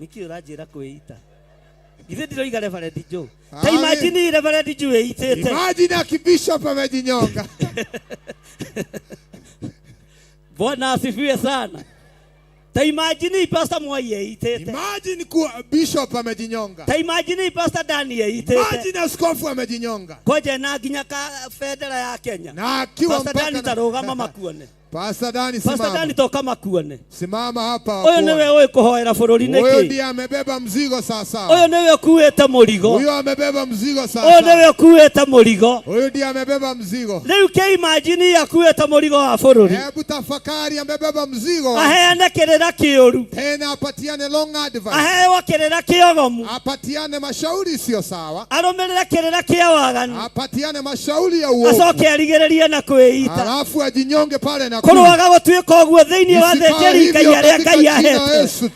nĩkĩ ũranjĩra kwĩita? Githĩ ndĩroiga Reverend Joe? Ta Amen. imagine Reverend Joe eitĩte. Imagine akibishop amejinyonga. Bwana asifiwe sana. Ta imagine Pastor Mwai eitĩte. Imagine kuwa bishop amejinyonga. Ta imagine Pastor Dani eitĩte. Imagine askofu amejinyonga. Kwanja na nginya ka bendera ya Kenya. Na akiwa Pastor mpaka Dani na- tarũgama makuone. Pastor Dani Pastor simama. Dani toka makuone. Simama hapa. Ũyũ wakuone. nĩwe ũĩ kũhoera bũrũri Huyo nĩkĩ? ndiye amebeba mzigo sasa. Ũyũ nĩwe ũkuĩte mũrigo. Huyo amebeba mzigo Ũyũ sasa. nĩwe ũkuĩte mũrigo. Huyo ndiye amebeba mzigo. Rĩu kĩ imagine akuĩte mũrigo wa bũrũri. Hebu tafakari, amebeba mzigo. Aheane kĩrĩra kĩũru. Tena apatiane long advice. Aheo kĩrĩra kĩogomu. Apatiane mashauri sio sawa. Arũmĩrĩre kĩrĩra kĩa waganu. Apatiane mashauri ya uovu. Acoke arigĩrĩrie na kwĩita. Alafu ajinyonge pale na Kũrũaga gũtuĩka ũguo thĩinĩ wa Isikae thĩnjĩri Ngai hivyo arĩa katika Ngai jina la ahete. Yesu.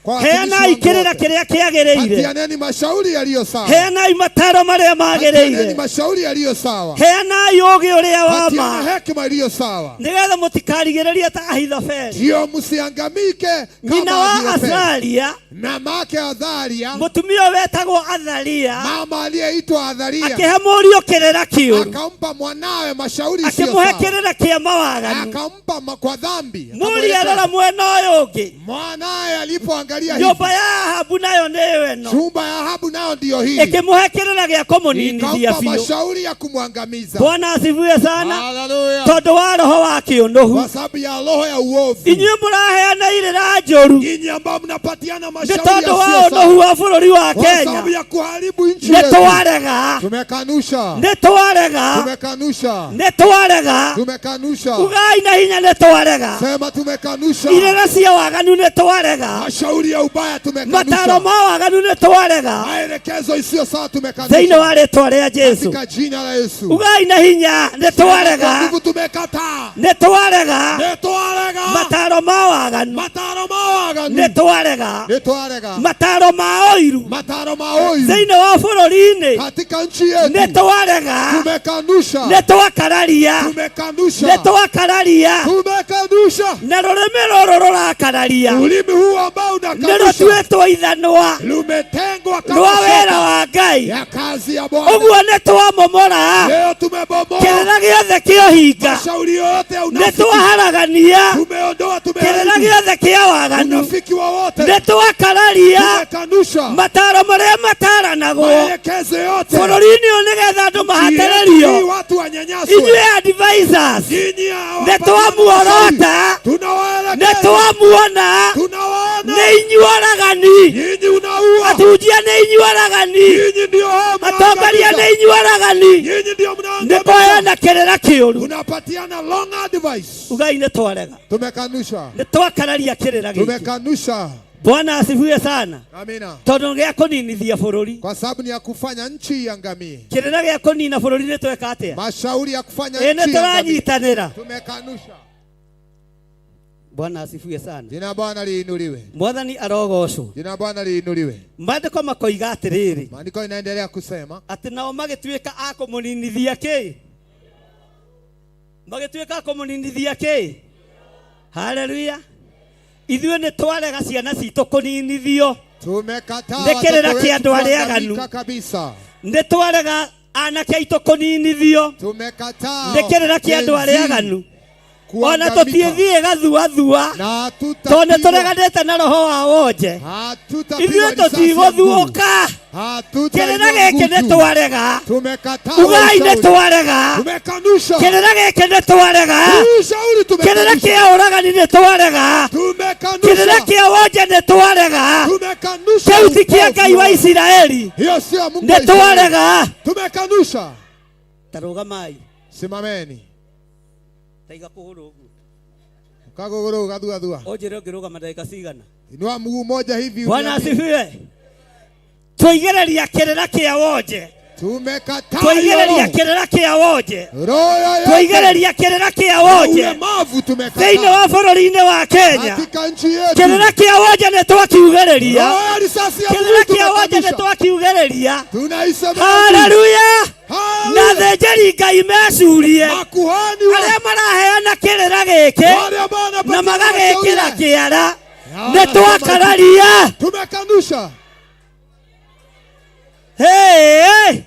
Kwa watumishi Heanai wangu kĩrĩra wote. kĩrĩa kĩagĩrĩire. Patianeni mashauri yaliyo sawa. Heanai mataro marĩa Patianeni magĩrĩire. mashauri yaliyo sawa. Heanai ũũgĩ ũrĩa wa Patiana ma. hekima iliyo sawa. Nĩgetha mũtikarigĩrĩrie ta Ahithofeli. Ndio msiangamike Nyina kama wa Ahithofeli. Azaria, Mamake Athalia, mũtumia ũyũ wetagwo Athalia, mama aliyeitwa Athalia, akĩhe mũriũ kĩrĩra kĩũru, akampa mwanawe mashauri isiyo akĩmũhe sawa, kĩrĩra kĩa mawaganu. akampa kwa dhambi. Mũriũ arora mwena ũyũ ũngĩ, Mwanaye alipoangalia hivi, nyũmba ya Ahabu nayo nĩyo ĩno, chumba ya Ahabu nayo ndiyo hii, ĩkĩmũhe kĩrĩra gĩa kũmũninithia ikampa biũ. mashauri ya kumwangamiza. Bwana asifiwe sana, Haleluya! tondũ wa roho wa kĩũnũhu. Kwa sababu ya roho ya uovu, Inyuĩ mũraheana irĩra njũru nyinyi ambao mnapatiana nĩ mashauri tondũ wa yasiyo ũnũhu sawa, wa bũrũri wa kwa Kenya, sababu ya kuharibu nchi nĩ yetu, twarega, tumekanusha, nĩ twarega, tumekanusha, nĩ twarega. tumekanusha. Ugai na hinya nĩ twarega. Sema tumekanusha. Irĩra cia waganu nĩ twarega. Mashauri ya ubaya Mataro tumekanusha. ma waganu nĩ twarega. Maelekezo isiyo sawa Thĩinĩ tumekanusha. wa rĩtwa rĩa Jesu. Katika jina la Yesu. Ugai na hinya nĩ Kwa twarega. nguvu tumekataa. Nĩ twarega. Nĩ twarega. Mataro ma waganu Mataro ma waganu. nĩ twarega. Nĩ twarega. Mataro ma ũiru Mataro ma ũiru. thĩinĩ wa bũrũri-inĩ Katika nchi yetu. nĩ twarega. Tumekanusha. Nĩ twakararia. Tumekanusha. Nĩ twakararia. Tumekanusha. Na rũrĩmĩ rũrũ rũrakararia Ulimi huu ambao nĩ unakanusha rũtuĩtwo ithanwa lumetengwa kama rwa wĩra shoka wa Ngai. ya kazi ya Bwana. Ũguo nĩ twamomora Leo tumebomoa kĩrĩra gĩothe kĩa ũhinga, mashauri yote ya nĩ unafiki. twaharagania Tumeondoa, kĩrĩra tumeharibu gĩothe kĩa waganu, unafiki wowote. nĩ twakararia Tumekanusha mataro marĩa mataranagwo maelekezo yote bũrũri-inĩ ũyũ nĩgetha andũ Hii mahatĩrĩrio. watu wanyanyaswe. Inyuĩ advisors Nyinyi nĩ hawapatiani mashauri. twamuorota, nĩ Tunawaelekeza, twamuona, tunawaona. nĩ inyuĩ oragani, Nyinyi unaua, atunjia nĩ inyuĩ oragani, nyinyi ndio hao atongoria nĩ mnaangamiza. inyuĩ oragani, Nyinyi ndio nĩ mnaangamiza. kũheana kĩrĩra kĩũru. Unapatiana long advice. Ugai nĩ twarega, Tumekanusha, nĩ twakararia kĩrĩra gĩkĩ. tumekanusha. Bwana asifiwe sana. Amina. Tondũ gĩa kũninithia bũrũri. Kwa sababu ni ya kufanya nchi iangamie. Kĩrĩra gĩa kũnina bũrũri nĩ tweka atĩa? Mashauri ya kufanya Ĩ nĩ nchi iangamie. tũranyitanĩra. Tumekanusha. Bwana asifiwe sana. Jina la Bwana liinuliwe. Mwathani arogocwo. Jina la Bwana liinuliwe. Maandĩko makoiga atĩrĩrĩ. Maandiko inaendelea kusema atĩ nao magĩtuĩka a kũmũninithia kĩ? Magĩtuĩka a kũmũninithia kĩ? Haleluya. Ithuĩ nĩ twarega ciana citũ kũninithio. Tumekataa Nĩ kĩrĩra watoto kĩa wetu andũ arĩa aganu. kuangamika kabisa. Nĩ twarega anake aitũ kũninithio. Tumekataa Nĩ kĩrĩra kĩa andũ arĩa Gen Z aganu. Ona kuangamika. tũtiĩthiĩ gathuathua. Na Tondũ nĩ hatutapigwa- tũreganĩte na roho wa wonje. hatutapigwa Ithuĩ risasi ya nguru. tũtigũthuũka. Hatutainua Kĩrĩra gĩkĩ nĩ nguju. twarega. Tumekataa Ugai nĩ ushauri. twarega. Tumekanusha. Kĩrĩra gĩkĩ nĩ twarega. Ushauri Kĩrĩra tumekanusha. kĩa ũragani nĩ twarega. Kĩrĩra Tumekanusha. kĩa wonje nĩ twarega. Tumekanusha. Kĩu ti kĩa Ngai wa upofu. Isiraeli. Hiyo sio ya Mungu wa Nĩ Israeli. twarega. Tumekanusha. Ta rũgamai. Simameni. Taiga kũgũrũ ũguo. Kagogoro gathuathua. Ũnjĩre ũngĩrũgama ndagĩka cigana. Inua mguu moja hivi. Bwana uniambie. asifiwe. Twaigĩrĩria kĩrĩra kĩa wonje. Tumekataa hiyo Twaigĩrĩria roho. kĩrĩra kĩa wonje. Roho yoyote Twaigĩrĩria kĩrĩra kĩa wonje. ulemavu Thĩinĩ tumekataa. wa bũrũri-inĩ wa Kenya. Katika nchi yetu. Kĩrĩra kĩa wonje nĩ twakiugĩrĩria. Roho ya risasi ya Kĩrĩra mguu kĩa wonje nĩ tumekanusha. twakiugĩrĩria. Tunaisemea. Haleluya. Na Haleluya. thĩnjĩri Ngai mecurie. Makuhani wa Arĩa maraheana kĩrĩra gĩkĩ wale ambao na wanapatia magagĩkĩra mashauri kĩara haya. nĩ twakararia. Tumekanusha. Hey, hey.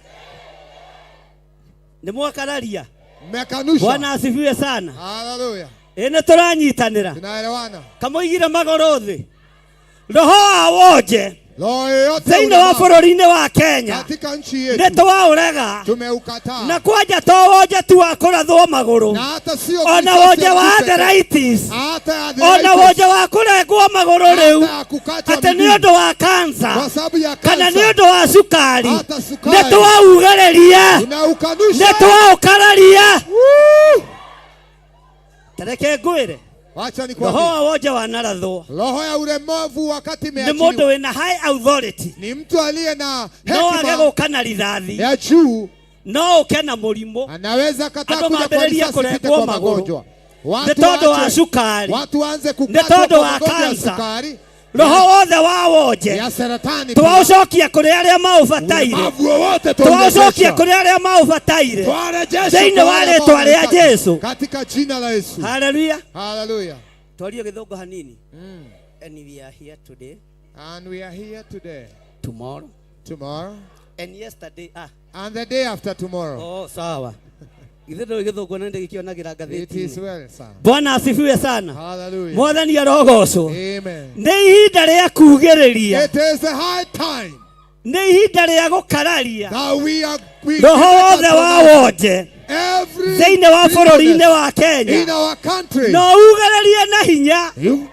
Nĩ mwakararia. Mmekanusha. Bwana asifiwe sana. Haleluya. Ĩ nĩ tũranyitanĩra. Tunaelewana. Kamũigire magũrũ thĩ. Roho wa wonje Roho yoyote ya thĩinĩ wa ulemavu bũrũri-inĩ wa Kenya katika nchi nĩ yetu twaũrega. tumeukataa. Na kwanja to wonje tu wa kũrathwo magũrũ Na hata sio ona risasi ya wonje wa mguu pekee. arthritis Hata ya ona arthritis. wonje wa kũrengwo magũrũ rĩu Hata ya kukatwa atĩ nĩ miguu. ũndũ wa kansa Kwa sababu ya kana nĩ kansa. ũndũ wa cukari Hata nĩ sukari. twaugĩrĩria Tunaukanusha. nĩ twaũkararia. Woo! Tareke ngwĩre Wacha roho nikwambie. wa wonje wanarathwo Roho ya ulemavu wakati nĩ mũndũ imeachiliwa wĩna high authority ni mtu aliye na no age hekima gũka na rithathi ya juu, no ũke na mũrimũ anaweza kataa Andũ kuja kwa mambĩrĩrie risasi pite kũrengwo kwa magũrũ magonjwa. nĩ Watu tondũ wa waache, cukari watu waanze nĩ kukatwa tondũ kwa wa magonjwa ya kansa sukari roho wothe wa wonje ya saratani pia. twaũcokia kũrĩ arĩa maũbataire Ulemavu wowote twaũcokia twaurejesha, kũrĩ arĩa maũbataire twarejesha thĩinĩ kwa wa wale ambao rĩtwa rĩa wanahitaji. Jesu. katika jina la Yesu. Haleluya. Haleluya. Twarie gĩthũngũ hanini. And we are here today, And we are here today, tomorrow, tomorrow, and yesterday. Ah, and the day after tomorrow. oh, sawa. Githĩ ndũĩ gĩthũngũ na ndĩgĩkĩonagĩra It is ngathĩti-inĩ. well, sir. Bwana asifiwe sana. Hallelujah. Mwathani arogocwo. Amen. Nĩ ihinda rĩa kugĩrĩria. It is the high time Nĩ ihinda rĩa gũkararia. that we are we Roho wothe wa wonje every thĩinĩ wa bũrũri-inĩ bitterness wa Kenya in our country. no ugĩrĩrie na hinya You-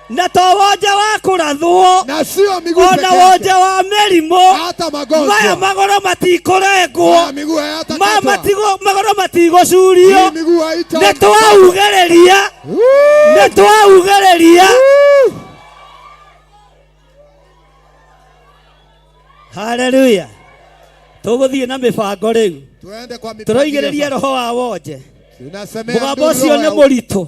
na to wonje wa kũrathwo na sio miguu ona peke wonje yake, wa mĩrimũ hata maya magonjwa magũrũ matikũrengwo Haya miguu maya hayatakatwa, magũrũ matigũcurio hii miguu haita nĩ twaugĩrĩria Woo! nĩ twaugĩrĩria. Woo! Haleluya. Tũgũthiĩ na mĩbango rĩu Tuende kwa mipangilio tũroigĩrĩria sasa. roho wa wonje Tunasemea mũgambo nduru ũcio roho nĩ ya mũritũ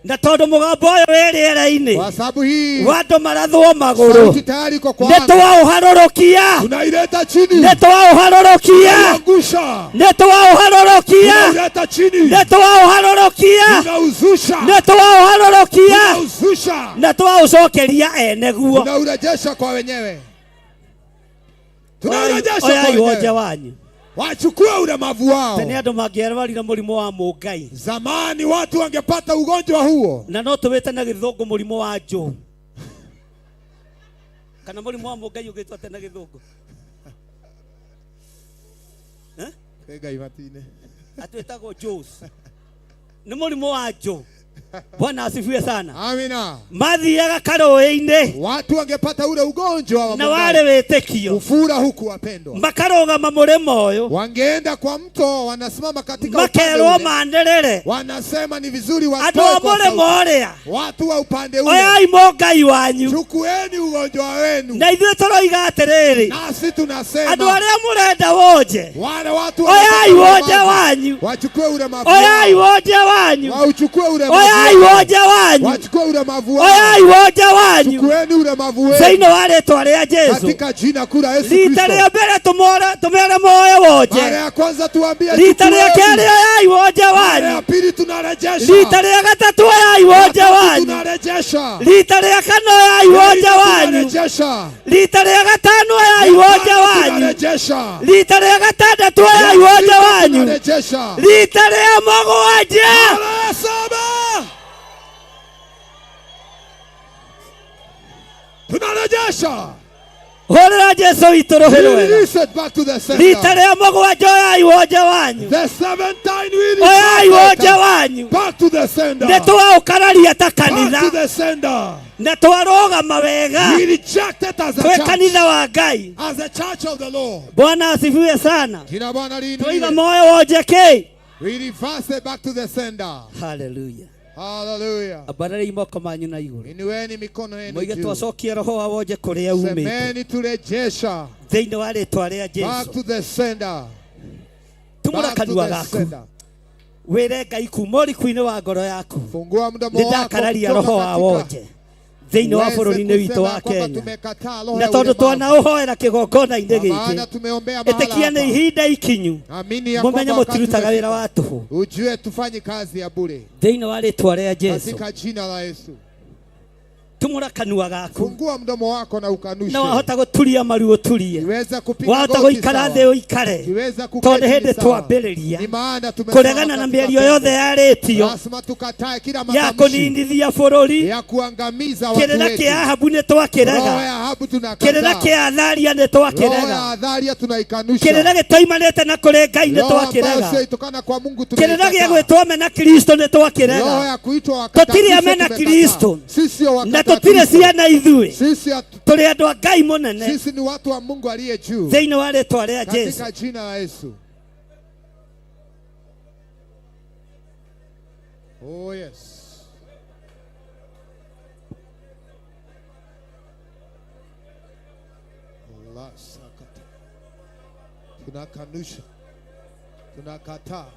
na tondũ mũgambo ũyũ wĩ rĩera-inĩ kwa sababu hii wa andũ marathwo magũrũ sauti tayari iko kwa nĩ anga. twaũharũrũkia Tunaileta chini, nĩ twaũharũrũkia tunaangusha, nĩ twaũharũrũkia tunaileta chini, nĩ twaũharũrũkia tunauzusha, nĩ twaũharũrũkia tunauzusha, na twaũcokeria ene guo. tunaurejesha kwa wenyewe, tunaurejesha kwa Oyai wonje wenyewe, wanyu wachukue ulemavu wao. tene andũ mangĩarwarire mũrimũ wa mũngai Zamani watu wangepata ugonjwa huo, na no tũwĩte na gĩthũngũ mũrimũ wa njũ kana mũrimũ wa mũngai ũgĩtwo atĩa na gĩthũngũ? Eh? Ngai matine. Atwĩtagwo Joes. Nĩ mũrimũ wa njũ. Bwana asifiwe sana. Amina. Mathiaga karũĩ-inĩ. Watu wangepata ule ugonjwa wa Na wale wĩtĩkio. Kufura huku wapendwa. Makarũgama mũrĩmo ũyũ. Wangeenda kwa mto, wanasimama katika upande Makerwo ule. manĩrĩre. Wanasema ni vizuri Andũ watoe a kwa mũrĩmo sauti. ũrĩa. Watu wa upande ule. Oyai mũngai wanyu. Chukueni ugonjwa wenu. Na ithuĩ tũroiga atĩrĩrĩ. Nasi tunasema. Andũ arĩa mũrenda wonje. Wale watu Oyai wanataka wonje ulemavu. wanyu. Wachukue ulemavu Oyai wao. wonje wanyu. Wauchukue ulemavu Oyai wao. wonje wanyu. Wachukue ulemavu wao. Oyai wonje wanyu. Chukueni ulemavu wenu. Thĩinĩ wa rĩtwa rĩa Jesu. Katika jina kuu la Yesu Rita Kristo. rĩa mbere tũmere moe wonje. Mara ya kwanza tuambie Rita rĩa chukueni. kerĩ oyai wonje Mara wanyu. ya pili tunarejesha. Rita rĩa gatatũ oyai wonje Tatu wanyu. tunarejesha. Rita rĩa kana oyai wonje wanyu. Tunarejesha. Rita rĩa gatano oyai wonje wanyu. Tunarejesha. Rita rĩa gatandatũ oyai wonje wanyu. Tunarejesha. Rita rĩa mũgwanja. Mara ya saba. Tunarejesha. Hũrĩra Jesu witũ rũhĩ rwega. Release it back to the center. Rita rĩa mũgwanja oyai wonje wanyu. The seventh time we Oyai release wonje it wanyu. back to the sender. Nĩ twaũkararia ta Back to kanitha the sender. na twarũgama wega We reject it as a twĩ church. kanitha wa Ngai. As a church of the Lord. Bwana asifiwe sana. Jina Bwana Twaiga liinuliwe. moyo wonje kĩ? We reverse it back to the sender. Hallelujah. Hallelujah. Ambarĩrai moko manyu na igũrũ. Inueni mikono yenu Moige juu. twacokie roho wa wonje kũrĩa umĩte. Semeni turejesha. Thĩinĩ wa rĩtwa rĩa Back Jesu. to the sender. Tumũra Back to kanua the gaku. sender. Wĩre Ngai kuma ũriku-inĩ wa ngoro yaku. Fungua mdomo Nĩ wako ndakararia kutoka roho wa katika wonje thĩinĩ wa uweze bũrũri-inĩ witũ kusema wa kwamba Kenya. tumekataa roho Na ya tondũ ulemavu. twanaũhoera kĩgongona-inĩ Kwa maana gĩkĩ, tumeombea mahala ĩtĩkia nĩ hapa. ihinda ikinyu Amini ya mũmenye kwamba wakati mũtirutaga wĩra umefika. wa tũhũ Ujue tufanye kazi ya bure thĩinĩ wa rĩtwa rĩa Jesu. katika jina la Yesu. Tumũra kanua gaku Fungua mdomo wako na ukanushe. na wahota gũturia maru ũturie, Iweza kupiga wahota goti gũikara sawa. thĩ ũikare, Iweza kuketi tondũ ni hĩndĩ sawa. twambĩrĩria Ni maana tumesimama kũregana na katika mĩario yothe pendo. yarĩtio Lazima tukatae kila ya matamshi kũninithia bũrũri. ya kuangamiza watu Kĩrĩra wetu. kĩa Ahabu nĩ Roho twakĩrega, ya Ahabu kĩrĩra tunakataa. kĩa Athalia nĩ Roho ya twakĩrega, Athalia tunaikanusha. kĩrĩra gĩtoimanĩte na kũrĩ Ngai nĩ Roho ambayo twakĩrega, sio itokana kwa Mungu kĩrĩra gĩa tunaikataa. gwĩtwo amena Kristo nĩ Roho twakĩrega. ya kuitwa wakataa Tũtirĩ Kristo amena tumekataa. Kristo Sisi sio na wakataa tũtirĩ Kristo. ciana ithuĩ, Sisi tũrĩ andũ a Ngai mũnene sisi ni watu wa Mungu aliye juu. thĩinĩ wa rĩtwa rĩa Jesu. Katika jina la Yesu. Oh yes. La sakata. Tunakanusha. Tunakataa.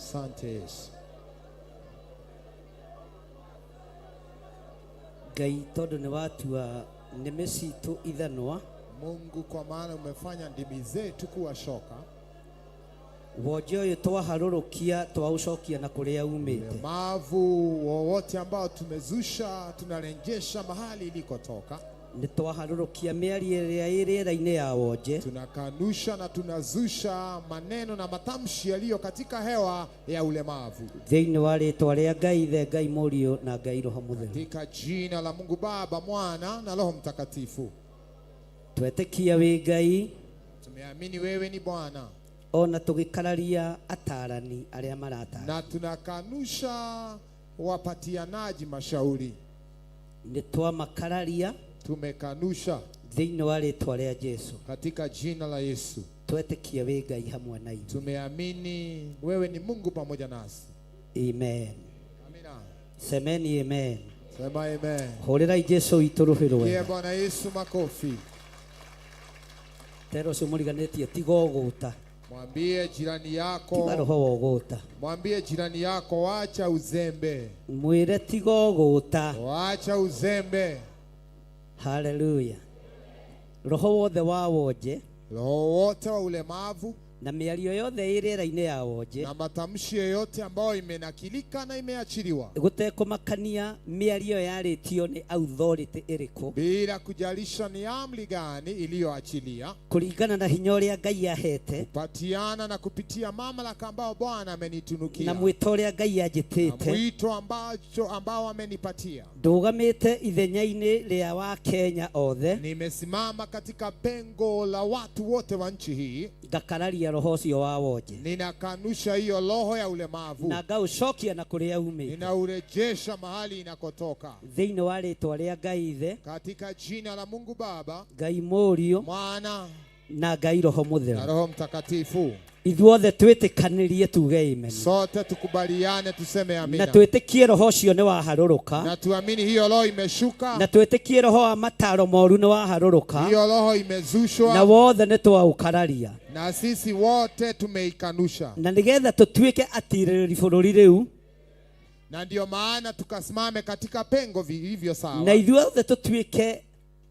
Asante Yesu. Ngai tondũ nĩ watua nĩmĩ citũ ithanwa. Mungu, kwa maana umefanya ndimi zetu kuwa shoka. Wonje ũyũ twaharũrũkia twaũcokia na kũrĩa umĩte. Ulemavu wowote ambao tumezusha tunarejesha mahali ilikotoka. Nĩ twaharũrũkia mĩario ĩrĩa ĩ rĩera-inĩ ya wonje. Tunakanusha na tunazusha maneno na matamshi yaliyo katika hewa ya ulemavu. Thĩinĩ wa rĩtwa rĩa Ngai Ithe, Ngai Mũriũ na Ngai Roho Mũtheru. Katika jina la Mungu Baba, Mwana na Roho Mtakatifu. Twetĩkia wĩ Ngai. Tumeamini wewe ni Bwana. Ona tũgĩkararia atarani arĩa maratara. Na tunakanusha wapatianaji mashauri. Nĩ twamakararia. Tumekanusha. Thĩinĩ wa rĩtwa rĩa Jesu. Katika jina la Yesu. Twetĩkia wĩ Ngai hamwe na ithuĩ. Tumeamini wewe ni Mungu pamoja nasi. Amen. Amina. Semeni amen. Sema amen. Hũrĩrai Jesu witũ rũhĩ Pigia rwega. Bwana Yesu makofi. Tera ũcio mũriganĩtie tiga ũgũta. Mwambie jirani Tiga yako, roho wa ũgũta. mwambie jirani yako wacha uzembe. Mwĩre tiga ũgũta. Wacha uzembe. Haleluya. Roho wothe wa wonje. Roho wote wa ulemavu na mĩario yothe ĩ rĩera-inĩ ya wonje na matamshi yoyote ambayo imenakilika na imeachiliwa gũtekũmakania mĩario yarĩtio nĩ authority ĩrĩkũ, bila kujalisha ni amri gani iliyoachilia, kũringana na hinya ũrĩa Ngai ahete patiana na kupitia mamlaka ambayo Bwana amenitunukia na mwĩto ũrĩa Ngai na anjĩtĩte, mwito ambacho ambao amenipatia. ndũgamĩte ithenya-inĩ rĩa wa Kenya othe. Nimesimama katika pengo la watu wote wa nchi hii, ngakararia roho ũcio wa wonje ninakanusha hiyo roho ya ulemavu, na ngaũcokia na kũrĩa umĩte ninaurejesha mahali inakotoka, thĩinĩ wa rĩtwa rĩa Ngai Ithe, katika jina la Mungu Baba, Ngai Mũriũ Mwana na Ngai Roho na Mũtheru. Roho Mtakatifu. Ithuothe twĩtĩkanĩrie tuge amen. Sote tukubaliane tuseme Na amina, twĩtĩkie roho ũcio nĩ waharũrũka, na tuamini hiyo roho imeshuka, na twĩtĩkie roho wa mataro moru nĩ waharũrũka, hiyo roho na imezushwa, wothe nĩ twaũkararia, na sisi wote tumeikanusha, na nĩgetha tũtuĩke atirĩrĩri bũrũri rĩu, na ndiyo maana tukasimame katika pengo vilivyo na sawa, ithuothe tũtuĩke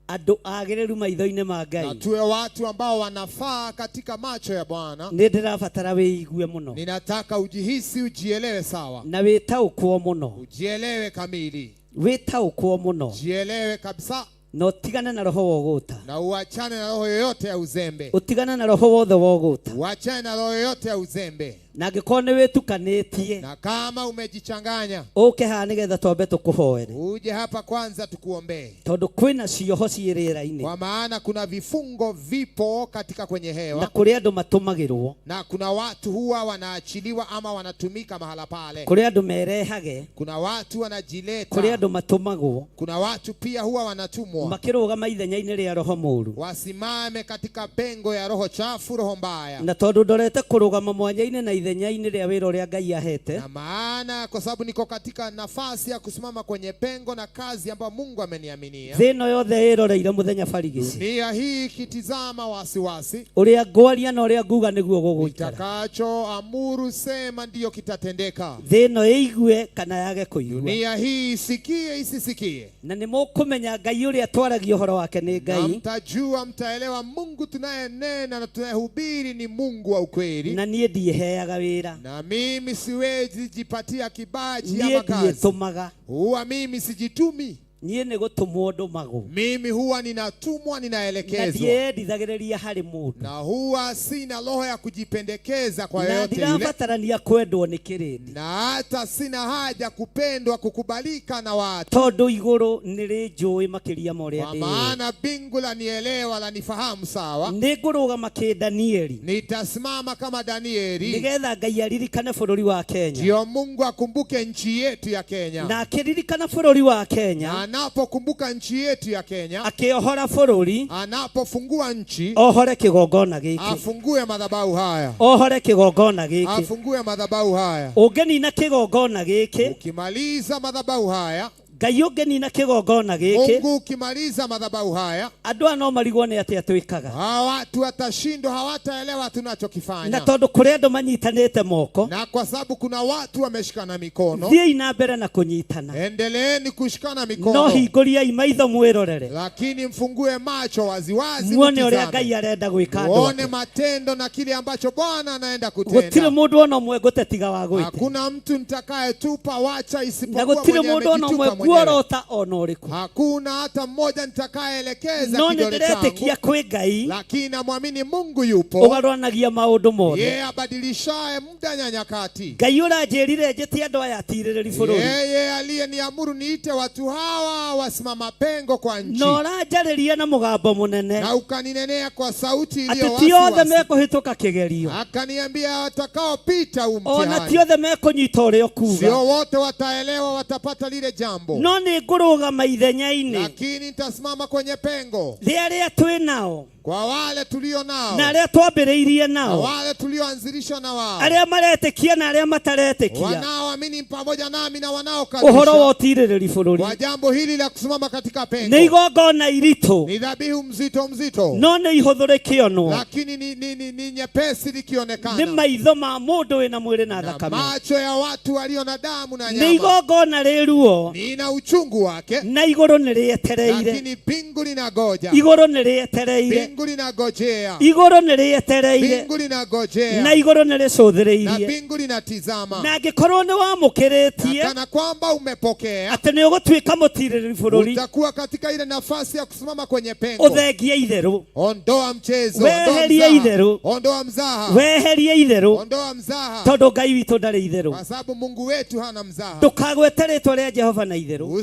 andũ agĩrĩru maitho-inĩ ma na Ngai. tuwe watu ambao wanafaa katika macho ya Bwana. Nĩ ndĩrabatara wĩigue mũno Ninataka ujihisi, ujielewe sawa, na wĩtaũkwo mũno, ujielewe kamili, wĩtaũkwo mũno, jielewe kabisa, na ũtigane na roho wa ũgũta, na uachane na roho yoyote ya uzembe, ũtigane na roho wothe wa ũgũta, uachane na roho yoyote ya uzembe. na angĩkorwo nĩ wĩtukanĩtie Na kama umejichanganya, ũke haha nĩgetha twambe tũkũhoere, uje hapa kwanza tukuombee, tondũ kwĩna cioho ciĩ rĩera-inĩ kwa maana kuna vifungo vipo katika kwenye na hewa, kũrĩ andũ matũmagĩrwo, na kuna watu huwa wanaachiliwa ama wanatumika mahala pale. kũrĩ andũ merehage, Kuna watu kũrĩ wanajileta, andũ matũmagwo kuna watu pia huwa wanatumwa makĩrũgama ithenya-inĩ rĩa roho mũũru, wasimame katika pengo ya roho chafu, roho mbaya. na tondũ ndorete kũrũgama mwanya-inĩ na ithenya-inĩ rĩa wĩra ũrĩa Ngai ahete, Na maana kwa sababu niko katika nafasi ya kusimama kwenye pengo na kazi ambayo Mungu ameniaminia. thĩ ĩno yothe ĩroreire mũthenya barigici, Dunia hii ikitizama wasiwasi, ũrĩa ngwaria na ũrĩa nguga nĩguo gũgũikara, nitakacho amuru sema ndiyo kitatendeka. thĩ ĩno ĩigue kana yage kũigua, Dunia hii isikie isisikie, na nĩ mũkũmenya Ngai ũrĩa twaragia ũhoro wake nĩ na Ngai, mtajua, mtaelewa Mungu tunayenena na tunayehubiri ni Mungu wa ukweli. na niĩ ndiĩheaga wĩra, Na mimi siwezi jipatia kibaji niĩ ama kazi, ndiĩtũmaga, huwa mimi sijitumi, niĩ nĩ gũtũmwo ndũmagwo, mimi huwa ninatumwa, na ninaelekezwa, ndiendithagĩrĩria harĩ mũndũ, na huwa sina roho ya kujipendekeza kwa na yoyote yule, ndirabatarania kwendwo nĩ kĩrĩndĩ, na hata sina haja kupendwa, kukubalika na watu, tondũ igũrũ nĩ rĩnjũĩ makĩria ma ũrĩa kwa ndĩũĩ. maana mbingu lanielewa, lanifahamu sawa. Nĩ ngũrũgama kĩ Danieli Nitasimama kama Danieli, nĩgetha Ngai aririkane bũrũri wa Kenya, ndiyo Mungu akumbuke nchi yetu ya Kenya, na akĩririkana bũrũri wa na Kenya, anapokumbuka nchi yetu ya Kenya, akĩohora bũrũri, anapofungua nchi, ohore kĩgongona gĩkĩ, afungue madhabahu haya, ohore kĩgongona gĩkĩ. afungue madhabahu haya. Ũngĩnina kĩgongona gĩkĩ, Ukimaliza madhabahu haya, Ngai ũngĩnina kĩgongona gĩkĩ, Mungu ukimaliza madhabahu haya, andũ aya no marigwo nĩ atĩa twĩkaga. Hawa watu watashindwa, hawataelewa Na tunachokifanya. tondũ kũrĩ andũ manyitanĩte moko, Na kwa sababu kuna watu wameshikana mikono, thiĩi na mbere na kũnyitana, endeleeni kushikana no mikono, hingũriai maitho mwĩrorere, lakini mfungue macho waziwazi, muone ũrĩa mtizame. Ngai arenda gwĩka andũ Uone ake. matendo na kile ambacho Bwana anaenda Gũtirĩ kutenda. mũndũ ona ũmwe ngũtetiga wa gwĩte, Hakuna mtu nitakayetupa wacha na isipokuwa gũtirĩ mwenye mũndũ ona ũmwe amejitupa mwenyewe. nguorota ona ũrĩkũ. Hakuna hata mmoja nitakayeelekeza No nĩ kidole changu, ndĩretĩkia kwĩ Ngai lakini namwamini Mungu yupo, ũgarũranagia maũndũ mothe. yeye abadilishaye muda na nyakati. Ngai ũranjĩrire njĩte andũ aya atirĩrĩri bũrũri, Yeye aliyeniamuru niite watu hawa wasimama pengo kwa nchi, na ũranjarĩria na mũgambo mũnene na ukaninenea kwa sauti iliyo atĩ ti othe wasiwasi, mekũhĩtũka kĩgerio, akaniambia watakaopita huu ona ti mtihani othe mekũnyita ũrĩa ũkuga, sio wote wataelewa, watapata lile jambo, no nĩ ngũrũgama ithenya-inĩ lakini nitasimama kwenye pengo rĩa arĩa twĩ nao kwa wale tulio nao na arĩa twambĩrĩirie na nao, wale tulioanzilisha na wao, arĩa maretĩkia na arĩa mataretĩkia wanaoamini pamoja nami na ũhoro wa wanaokanusha ũtirĩrĩri bũrũri. kwa jambo hili la kusimama katika Nĩ pengo. igongona iritũ, Ni dhabihu mzito mzito, no nĩ ihũthũ rĩkĩonwo lakini ni nyepesi nĩ likionekana maitho ma mũndũ wĩna mwĩrĩ na na thakame. macho ya watu walio na damu na Nĩ nyama. igongona rĩ ruo, Nina uchungu wake, na igũrũ nĩ rĩetereire, lakini mbingu linagoja, igũrũ nĩ rĩetereire, mbingu linagojea, igũrũ nĩ rĩetereire, mbingu linagojea, na igũrũ nĩ na rĩcũthĩrĩirie. mbingu linatizama, Na angĩkorwo nĩ na wamũkĩrĩtie kana kwamba umepokea, atĩ nĩ ũgũtuĩka mũtirĩrĩri bũrũri, utakuwa katika ile nafasi ya kusimama kwenye pengo. ũthengie itherũ, Ondoa mchezo, ondoa weherie mzaha, itherũ, ondoa mzaha, weherie itherũ, ondoa mzaha, tondũ Ngai witũ ndarĩ itherũ. kwa sababu Mungu wetu hana mzaha. Ndũkagwete rĩtwa rĩa Jehova na itherũ,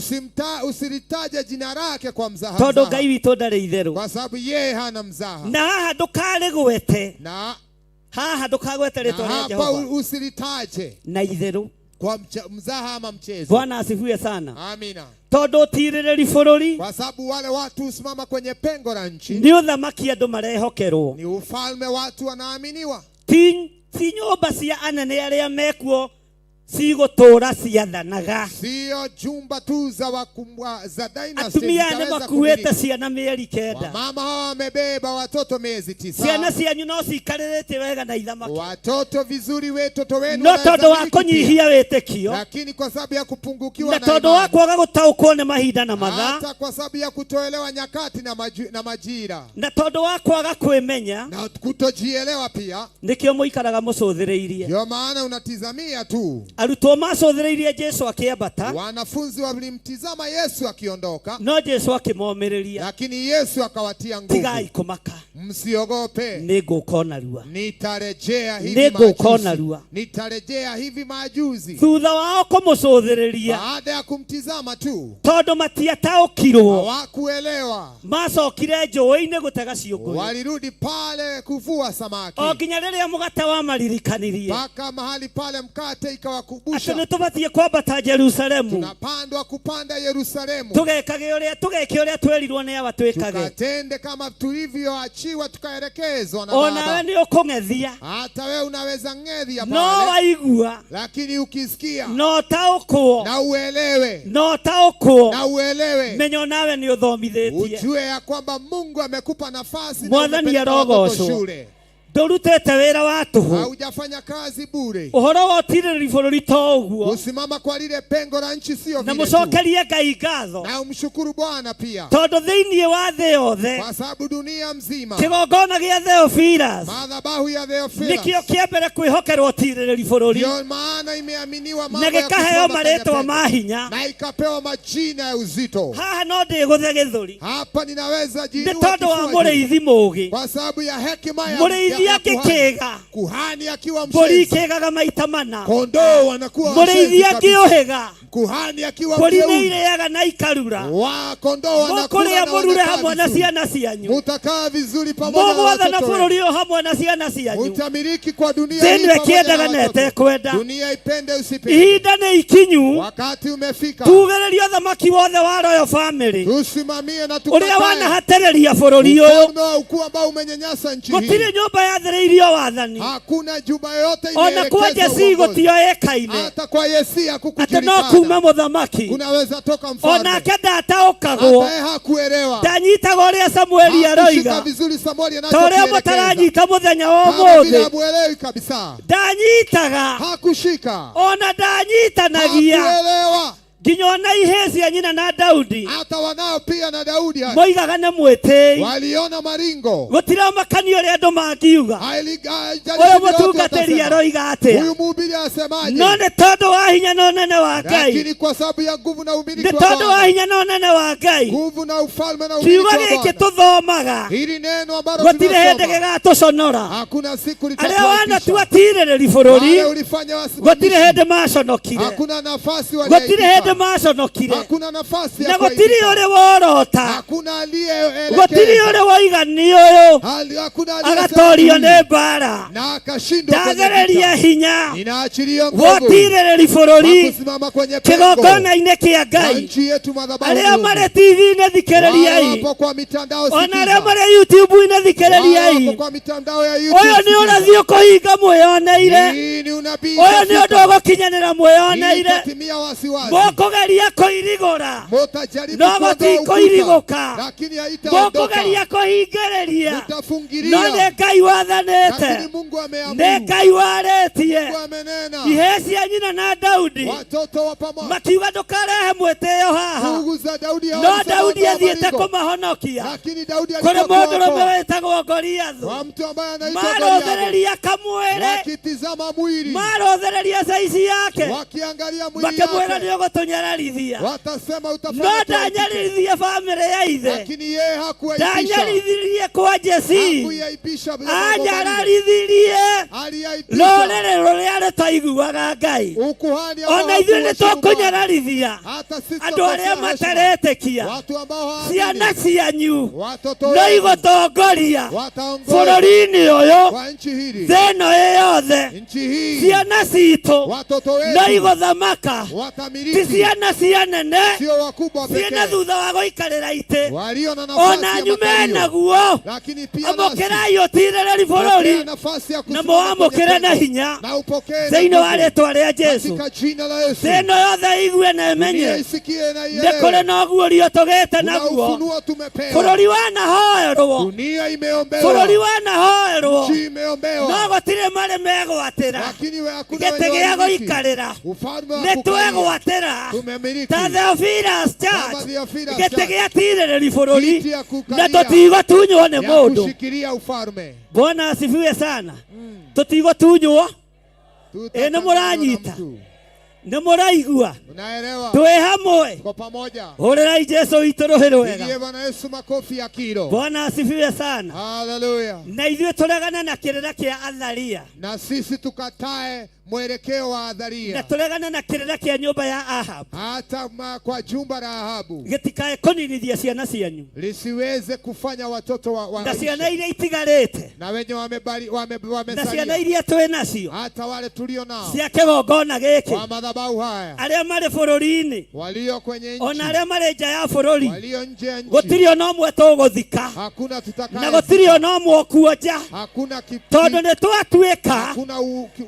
Usilitaje jina lake kwa mzaha, tondũ mzaha, Ngai witũ ndarĩ itherũ. kwa sababu yeye hana mzaha. Na haha ndũkarĩgwete, Na, haha ndũkagwete na rĩtwa rĩa hapa Jehova usilitaje na itherũ. kwa mzaha ama mchezo. Bwana asifiwe sana. Amina. Tondũ ũtirĩrĩri bũrũri Kwa sababu wale watu husimama kwenye pengo la nchi, nĩ ũthamaki andũ marehokerwo, ni ufalme watu wanaaminiwa, ti nyũmba cia anene arĩa mekuo cigũtũũra ciathanaga. sio jumba tu za wakumbwa za dynasty Atumia nĩ zitaweza makuĩte kumiliki. ciana mĩeri kenda, Wamama hawa wamebeba watoto miezi ciana 9, cianyu no cikarĩrĩte wega na ithamaki, watoto vizuri, watoto wenu no wanaweza tondũ wa miliki pia. kũnyihia wĩtĩkio lakini kwa sababu ya kupungukiwa na na tondũ wa imani, kwaga gũtaũkwo nĩ mahinda na mathaa, hata kwa sababu ya kutoelewa nyakati na majira na tondũ wa kwaga kwĩmenya, na kutojielewa pia, nĩkĩo mũikaraga mũcũthĩrĩirie. ndio maana unatizamia tu. Arutwo macũthĩrĩirie Jesu akĩambata, Wanafunzi walimtizama Yesu akiondoka, no Jesu akĩmomĩrĩria, lakini Yesu akawatia nguvu, tigai kũmaka, msiogope, nĩ ngũka narua, nitarejea hivi nĩ ngũka majuzi, narua. nitarejea hivi majuzi. Thutha wao kũmũcũthĩrĩria, Baada ya kumtizama tu tondũ matiataũkirwo, hawakuelewa, macokire njũĩ-inĩ gũtega ciũngũyũ walirudi pale kuvua samaki o nginya rĩrĩa mũgate wamaririkanirie mpaka mahali pale mkate atĩ ikawakumbusha nĩ tũbatiĩ kwambata Jerusalemu, tunapandwa kupanda Yerusalemu, tũgekage ũrĩa tũgeke ũrĩa twerirwo nĩ awa twĩkage. tukatende kama tulivyoachiwa tukaelekezwa na Onawe Baba. nĩ ũkũng'ethia, Hata wewe unaweza ng'ethia no pale, waigua, lakini ukisikia no ũtaũkwo, na uelewe no ũtaũkwo, na uelewe, menya onawe nĩ ũthomithĩtie. ujue ya kwamba Mungu amekupa nafasi na Mwathani umepeleka watoto arogocwo. shule, Ndũrutĩte wĩra wa tũhũ. haujafanya kazi bure. Ũhoro wa ũtirĩrĩri bũrũri to ũguo, Kusimama kwa lile pengo la nchi sio na vile tu, mũcokerie Ngai ngatho, na umshukuru Bwana pia, tondũ thĩinĩ wa thĩ yothe kwa sababu dunia mzima kĩgongona gĩa Theophilus madhabahu ya nĩkĩo Theophilus kĩa mbere kwĩhokerwo ũtirĩrĩri bũrũri, ndio maana imeaminiwa na mambo ya gĩkaheo kusimama kwenye marĩtwa pengo, ma hinya. na ikapewa majina ya uzito. Haha no ndĩgũthe gĩthũri Hapa ninaweza nĩ jiinua tondũ wa kifua juu mũrĩithi mũũgĩ. kwa sababu ya hekima Mũrĩithi ya kuhani. angĩkĩga, Kuhani akiwa mbũri mshenzi, ikĩgaga maita mana. kondoo wanakuwa washenzi Mũrĩithi kabisa. angĩũhĩga, Kuhani akiwa mbũri nĩ mjeuri, irĩaga na ikarura. wa kondoo wanakula Mũkũrĩa na mũrure wanakaa hamwe na vizuri. ciana cianyu, Mutakaa vizuri pamoja na mũgwathana watoto bũrũri wenu. ũyũ hamwe na ciana cianyu. Mutamiliki kwa dunia Thĩ hii ĩno pamoja ĩkĩendaga na na watoto. ĩtekwenda. Dunia ipende usipende, Ihinda nĩ ikinyu wakati umefika tugĩrĩrie ũthamaki wothe wa Royal Family tusimamie na ũrĩa tukatae wanahatĩrĩria bũrũri ũyũ. ufalme wa ukuu ambao umenyanyasa nchi hii. Gũtirĩ nyũmba ya ĩrathĩrĩirio wathani. Hakuna jumba yoyote Ona kwa imeelekezwa Jesi uongozi. gũtioĩkaine Hata kwa Yesi atĩ no hakukujulikana. kume mũthamaki. Kunaweza toka mfalme. Onake ndataũkagwo. Hata yeye hakuelewa. Ndanyitaga ũrĩa Samueli Hakushika aroiga. vizuri Samueli Ta ũrĩa anachokielekeza. mũtaranyita mũthenya wa Kama vile ũmũthĩ. hamuelewi kabisa. Ndanyitaga. Hakushika. Ona ndanyitanagia. Hakuelewa. Nginya ona ihĩĩ cia nyina na Daudi Hata wanao pia na Daudi haya. moigaga nĩ mwĩtĩi. Waliona maringo. Gũtiramakania ũrĩa andũ mangiuga. Haijalishi Ũyũ vile watu mũtungatĩri watasema. aroiga atĩa. Huyu mhubiri asemaje? No nĩ tondũ wa hinya na ũnene wa Ngai. Lakini kwa sababu ya nguvu na umiliki Nĩ wa tondũ wa Bwana. hinya na ũnene wa Ngai. Nguvu na ufalme na umiliki Kiugo wa gĩkĩ Bwana. tũthomaga Hili neno ambalo gũtirĩ hĩndĩ tunasoma gĩgatũconora. hakuna siku Arĩa litatuaibisha. wanatuatirĩrĩri bũrũri Wale ulifanya wasimamishi. gũtirĩ hĩndĩ maconokire. Hakuna nafasi Gũtirĩ hĩndĩ waliaibika. maconokire. Hakuna nafasi Na ya gũtirĩ kuaibika. ũrĩ worota. Hakuna Gũtirĩ aliyeelekeza. ũrĩ woiga nĩ ũyũ Hakuna aliyesema agatorio huyu. nĩ mbara. Na akashindwa kwenye Ndathereria vita. hinya Ninaachilia nguvu wotirĩrĩri bũrũri wa kusimama kwenye pengo kĩgongona-inĩ kĩa wa Ngai. nchi yetu madhabahu Arĩa Mungu. marĩ TV-inĩ Wale thikĩrĩriai, wapo kwa mitandao ona arĩa sikiza. marĩ YouTube-inĩ Wale thikĩrĩriai. wapo kwa mitandao ya YouTube Ũyũ nĩ sikiza. ũrathi ũkũhinga mwĩyoneire. Hii ni unabii Ũyũ nĩ ũndũ utafika. ũgũkinyanĩra Hii mwĩyoneire. itatimia wasiwasi. Mũkũgeria kũirigũra Mutajaribu no kuondoa gũtikũirigũka. ukuta, lakini haitaondoka. Mũkũgeria kũhingĩrĩria no Mutafungilia, nĩ Ngai wathanĩte, lakini Mungu nĩ ameamuru. Ngai warĩtie. Mungu amenena. Ihĩĩ cia nyina na Daudi Watoto wa pamoja, makiuga ndũkarehe mwĩtĩo haha, ndugu za Daudi no hawalisema Daudi ondoa athiĩte maringo, kũmahonokia lakini Daudi kũrĩ alikuwa mũndũrũme kuwaokoa. wĩtagwo Goliathũ. Kwa mtu ambaye anaitwa Goliathi, Marothereria kamwĩrĩ, wakitizama mwili, marothereria caici yake, wakiangalia mwili makĩmwĩra yake, nĩ ũgũtũnyararithia. watasema No utafanya tuaibike, ndanyaririthirie bamĩrĩ ya ithe, lakini yeye hakuaibisha, ndanyaririthirie kwa Jesii, hakuiaibisha boma lile, anyaраrithirie aliaibisha rũrĩrĩ rũrĩa rũtaiguaga Ngai. ukuhani ambao Ona ithuĩ nĩ hawakuheshimu Bwana. tũkũnyararithia Hata sisi andũ arĩa tutakosea heshima. mataretĩkia. Watu ambao hawaamini, Ciana cianyu watoto no wenu igũtongoria wataongoza bũrũri-inĩ ũyũ, kwa nchi hili, thĩ ĩno ĩ yothe. nchi hii, Ciana citũ watoto no wetu igũthamaka, ti watamiliki, ciana cia nene sio wakubwa ciĩna pekee thutha wa gũikarĩra itĩ, walio na nafasi ona ya anyu makalio, menaguo. lakini pia nasi Amũkĩrai ũtirĩrĩri bũrũri pokea nafasi ya na kusimama kwenye mũwamũkĩre na pengo hinya na upokee na thĩinĩ wa nguvu rĩtwa rĩa Jesũ. katika jina la Yesu. Thĩ ĩno yothe igue na Dunia ĩmenye isikie na nĩ kũrĩ ielewe, na ũguũrio tũgĩte kuna naguo. ufunuo tumepewa. Bũrũri wanahoerwo, Dunia bũrũri imeombewa, wanahoerwo, nchi no imeombewa, gũtirĩ marĩ megwatĩra lakini we hakuna gĩtĩ wenye gĩa walimiliki gũikarĩra. ufalme wa Nĩ kukalia. twegwatĩra Tumemiliki ta Theophilus kama Church Theophilus gĩtĩ Church, gĩa tirĩrĩri bũrũri kiti ya na kukalia tũtigũtunywo nĩ ya mũndũ. kushikilia ufalme. Bwana asifiwe sana. Tũtigũtunywo. Ĩ nĩ Tutatanganywa na mũranyita, mtu. nĩ mũraigua, Unaelewa? twĩ hamwe. Tuko pamoja. Hũrĩrai Jesũ witũ rũhĩ rwega. Pigie Bwana Yesu makofi ya kilo. Bwana asifiwe sana. Haleluya. Na ithuĩ tũregane na kĩrĩra kĩa Athalia Na sisi tukatae mwelekeo wa na Athalia, tũregane na kĩrĩra kĩa nyũmba ya Ahab hata kwa jumba la Ahabu gĩtikae kũninithia ciana cianyu lisiweze kufanya watoto wa na ciana iria itigarĩte na wenye wamebali na ciana wamesalia, iria twĩ nacio hata wale tulio nao cia kĩgongona gĩkĩ wa madhabahu haya, arĩa marĩ bũrũri-inĩ walio kwenye ona nchi, arĩa marĩ nja ya bũrũri walio nje ya nchi, gũtirĩ ona ũmwe tũgũthika hakuna na tutakaye, gũtirĩ ona ũmwe ũkuonja hakuna tondũ nĩ twatuĩka hakuna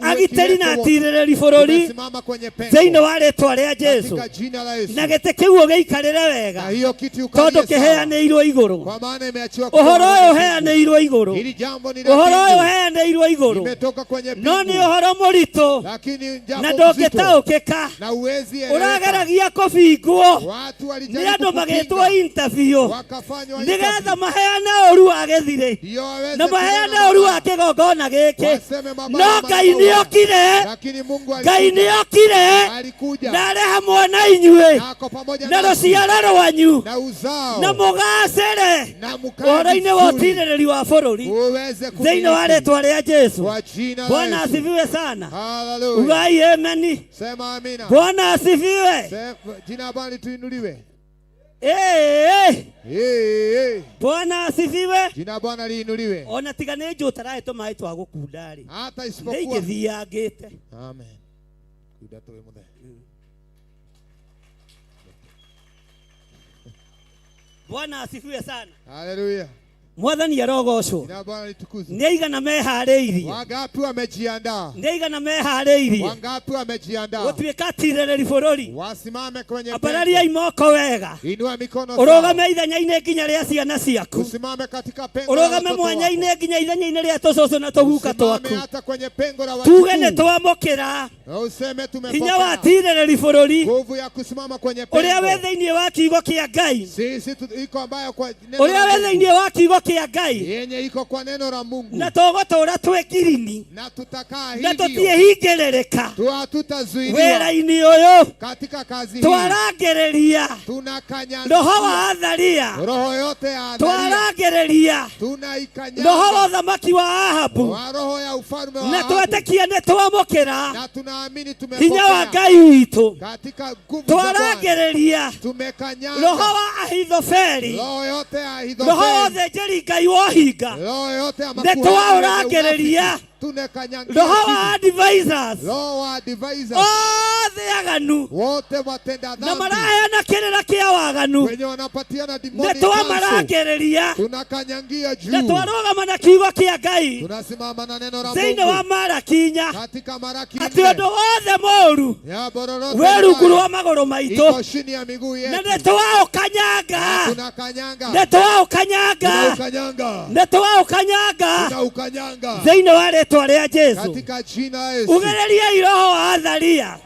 agitĩri na uwekiwepo atirĩrĩri bũrũri tumesimama kwenye pengo thĩinĩ wa rĩtwa rĩa Jesũ katika jina la Yesu, na gĩtĩ kĩu ũgĩikarĩre na wega hiyo kiti ukalie tondũ sawa, kĩheanĩirwo igũrũ. kwa maana imeachiwa Ũhoro kutoka ũyũ kwenye mbingu. ũheanĩirwo igũrũ, Hili jambo ni la ũhoro ũyũ mbingu, ũheanĩirwo igũrũ, limetoka kwenye no nĩ mbingu, ũhoro mũritũ lakini na jambo mzito ndũngĩtaũkĩka. na uwezi eleweka. Ũrageragia kũbingwo Watu nĩ walijaribu andũ magĩtwo kupinga, interview wakafanywa nĩgetha interview maheane ũru wa gĩthirĩ ndio waweze na maheane kunena ũru wa mabaya, kĩgongona gĩkĩ, waseme mabaya no Ngai madhabahu haya. nĩokire, Lakini Mungu Ngai alikuja, nĩokire alikuja na arĩ hamwe na inyuĩ na ako pamoja na nasi rũciaro rwanyu na uzao na mũgacĩre na mkae ũhoro-inĩ wa vizuri, ũtirĩrĩri wa bũrũri uweze thĩinĩ wa kumiliki rĩtwa rĩa Jesũ. kwa jina la Bwana Yesu. asifiwe sana. Haleluya. Ugai ameni. Sema amina. Bwana asifiwe. Jina la Bwana lituinuliwe. Eh. Eh. Bwana asifiwe. Jina la Bwana liinuliwe. Ona tiga nĩ njũtaraĩ tũmaĩ twa gũkunda rĩ Hata nĩ isipokuwa ingĩthiangĩte. Amen. Kuda tuwe muthe. Bwana asifiwe sana. Haleluya. Mwathani arogocwo. Jina la Bwana litukuzwe. Nĩ aigana meharĩirie? Wangapi wamejiandaa? Nĩ aigana meharĩirie Wangapi wamejiandaa? gũtuĩka atirĩrĩri bũrũri? Wasimame kwenye Ambarariai pengo. moko wega. Inua mikono Ũrũgame sawa. ithenya-inĩ nginya rĩa ciana ciaku. Usimame katika pengo la Ũrũgame watoto wako. mwanya-inĩ nginya ithenya-inĩ rĩa tũcũcũ na tũguka Usimame twaku. hata kwenye pengo la Tuge nĩ wajukuu. twamũkĩra Na useme hinya wa tumepokea tirĩrĩri bũrũri nguvu ya kusimama kwenye ũrĩa wĩ pengo. thĩinĩ wa kiugo kĩa Ngai. Sisi iko ambayo kwa neno Ũrĩa la wĩ Mungu. thĩinĩ wa kiugo kĩa Ngai. Yenye iko kwa neno la Mungu. Na tũgũtũũra twĩ ngirini Na tutakaa na hivyo. tũtiĩhingĩrĩrĩka Hatutazuiliwa wĩra-inĩ ũyũ. katika kazi hii. Twarangĩrĩria Tunakanyaga roho wa atharia. roho yote ya adharia. Twarangĩrĩria Tunaikanyaga roho wa ũthamaki wa Ahabu wa roho ya ufalme wa na Ahabu. twetĩkia nĩ twamũkĩra Na tunaamini hinya wa tumepokea Ngai witũ. katika nguvu za Bwana. Twarangĩrĩria Tumekanyaga roho wa Ahithofeli, roho yote ya roho wa Ahithofeli, ũthĩnjĩri Ngai wa ũhinga roho yote ya nĩ makuhani wenye twaũrangĩrĩria unafiki. Tunakanyagia roho chini. wa advisors Roho wa advisors othe aganu wote watenda na dhambi maraheana kĩrĩra kĩa waganu wenye wanapatiana nĩ demonic counsel. twamarangĩrĩria Tunakanyangia na juu, twarũgama na kiugo kĩa Ngai tunasimama na neno la thĩinĩ wa Mungu Maraki inya katika Maraki atĩ nne ũndũ wothe mũũru ya bororote wĩ rungu mbaya rwa magũrũ maitũ iko chini ya miguu na yetu, nĩ twaũkanyanga tunakanyanga, nĩ twaũkanyanga tunaukanyanga, nĩ twaũkanyanga tunaukanyanga thĩinĩ wa rĩtwa rĩa Jesu. katika jina la Yesu. Ugĩrĩriai roho wa atharia,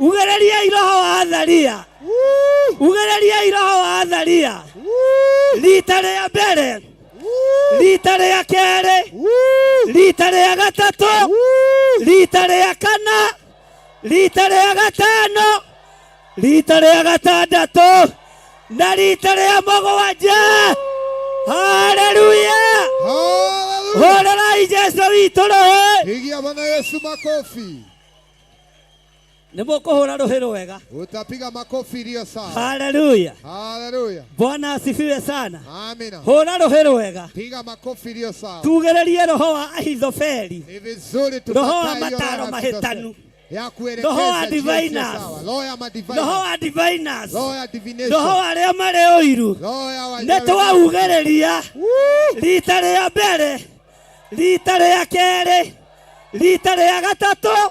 ugĩrĩriai roho wa atharia, ugĩrĩriai roho wa atharia rita rĩa mbere, rita rĩa kerĩ, rita rĩa gatatũ, rita rĩa kana, rita rĩa gatano, rita rĩa gatandatũ na rita rĩa mũgwanja. Haleluya! Haleluya! Hũrĩrai Jesu witũ rũhĩ. Pigia Bwana Yesu makofi. Nĩ mũkũhũra rũhĩ rwega. Utapiga makofi iliyo sawa. Haleluya! Haleluya. Bwana asifiwe sana. Amina. Hũra rũhĩ rwega. Piga makofi iliyo sawa. Tugĩrĩrie roho wa Ahithofeli, Ni vizuri roho wa tukatae hiyo mataro roho ya mahĩtanu, ya roho kuelekeza wa njia isiyo diviners, sawa. Roho ya madivina. roho wa diviners, Roho ya divination. roho wa arĩa marĩ ũiru. Roho ya Nĩ wajawema. twaugĩrĩria rita rĩa mbere, rita rĩa kerĩ, rita rĩa gatatũ,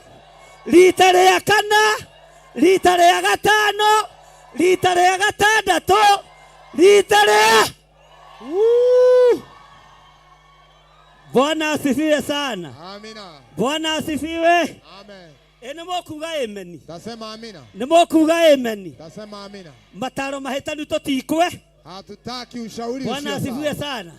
rita rĩa kana, rita rĩa gatano, rita rĩa gatandatũ, rita rĩa Bwana asifiwe sana. Amina. Bwana asifiwe. Amen. Ĩ nĩ mũkuga ameni. Tasema amina. Nĩ mũkuga ameni. Tasema amina. Mataro mahĩtanu tũtikwe. Hatutaki ushauri Bwana usio asifiwe sawa. sana.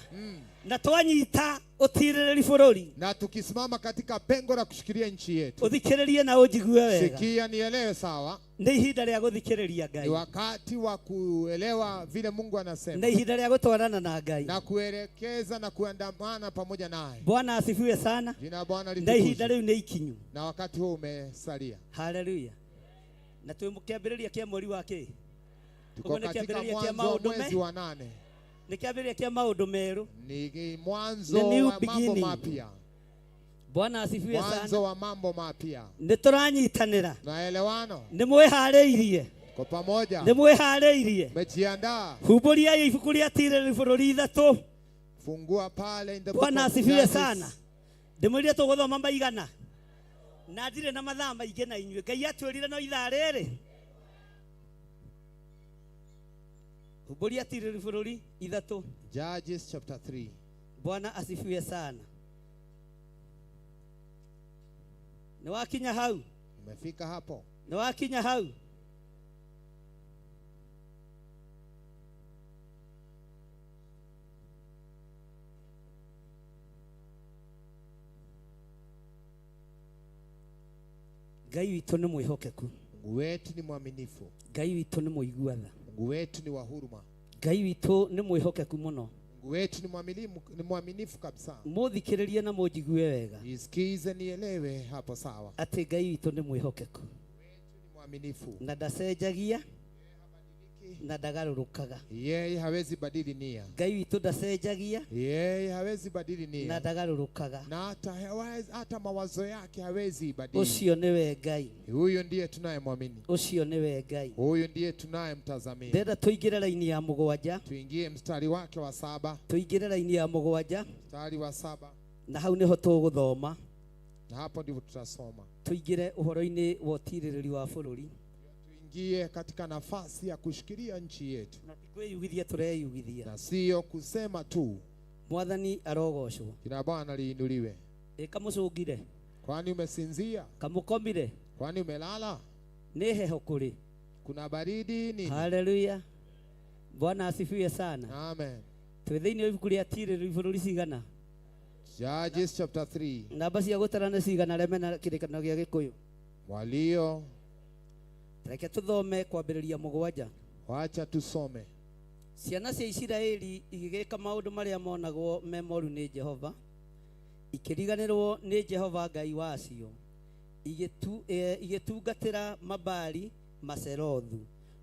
Na twanyita ũtirĩrĩri bũrũri Na tukisimama katika pengo la kushikilia nchi yetu. ũthikĩrĩrie na ũnjigue wega. Sikia nielewe sawa. Nĩ ihinda rĩa gũthikĩrĩria Ni Ngai. wakati wa kuelewa vile Mungu anasema Nĩ ihinda rĩa gũtwarana na Ngai. na kuelekeza na kuandamana pamoja naye. Bwana asifiwe sana. Jina la Bwana Na ihinda litukuzwe. rĩu nĩ ikinyu. Na wakati huo umesalia. Haleluya. Na twĩ kĩambĩrĩria kĩa mweri wa kĩ? Tuko Ũguo nĩ katika kĩambĩrĩria kĩa mwanzo wa maũndũ mwezi me wa nane. nĩ kĩambĩrĩria kĩa maũndũ merũ. Ni mwanzo The new wa mambo beginning. mapya. Bwana asifiwe Mwanzo sana. wa mambo mapya. Nĩ tũranyitanĩra. Naelewano Nĩ mwĩharĩirie. kwa pamoja. Nĩ mwĩharĩirie. Umejiandaa. Humbũriai ibuku rĩa tirĩrĩri bũrũri ithatũ. Fungua pale in the book Bwana of asifiwe Judges. sana. Ndĩmwĩrire tũgũthoma maigana. Na ndirĩ na mathaa maingĩ na inyuĩ. Ngai atwĩrire no ithaa rĩrĩ. Humbũria tirĩrĩri bũrũri ithatũ. Judges chapter 3. Bwana asifiwe sana. Nĩ wakinya hau. Umefika hapo. Nĩ wakinya hau. Ngai witũ nĩ mwĩhokeku. Mungu wetu ni mwaminifu. Ngai witũ nĩ mũigua tha. Mungu wetu ni wa huruma. Ngai witũ nĩ mwĩhokeku mũno. Mungu wetu ni mwaminifu, ni mwaminifu kabisa. Mũthikĩrĩrie na mũnjigue wega Nisikize nielewe hapo sawa. atĩ Ngai witũ nĩ mwĩhokeku Ni mwaminifu. na ndacenjagia Na ndagarũrũkaga. Yeye hawezi badili nia. Ngai witũ ndacenjagia. Yeye hawezi badili Na nia. ndagarũrũkaga. Na hata, hawezi, hata mawazo yake hawezi ibadili. Ũcio nĩwe Ngai. Huyu ndiye tunayemwamini. Ũcio nĩwe Ngai. Huyu ndiye tunayemtazamia. Ndĩrenda tũingĩre raini ya mũgwanja. Tuingie mstari wake wa 7. Tũingĩre raini ya mũgwanja. Mstari wa 7. Na hau nĩho tũgũthoma. Na hapo ndipo tutasoma. Tũingĩre ũhoro-inĩ wa ũtirĩrĩri wa bũrũri. Tuingie katika nafasi ya kushikilia nchi yetu. Na ti kwĩyugithia tũreyugithia. Na sio kusema tu. Mwathani arogocwo. Jina la Bwana liinuliwe. Ĩ kamũcũngire. Kwani umesinzia? Kamũkomire. Kwani umelala? Nĩ heho kũrĩ. Kuna baridi nini? Haleluya. Bwana asifiwe sana. Amen. Twĩ thĩinĩ wa ibuku rĩa tirĩrĩri bũrũri cigana? Judges chapter 3. Namba cia gũtara nĩ cigana arĩa mena kĩrĩkanĩro gĩa Gĩkũyũ? Walio. Reke tũthome kwambĩrĩria 7. Wacha tusome. Ciana cia Isiraeli igĩgĩka maũndũ marĩa monagwo me moru nĩ Jehova, ikĩriganĩrwo nĩ Jehova Ngai wacio, igĩtungatĩra Mabali Maserothu.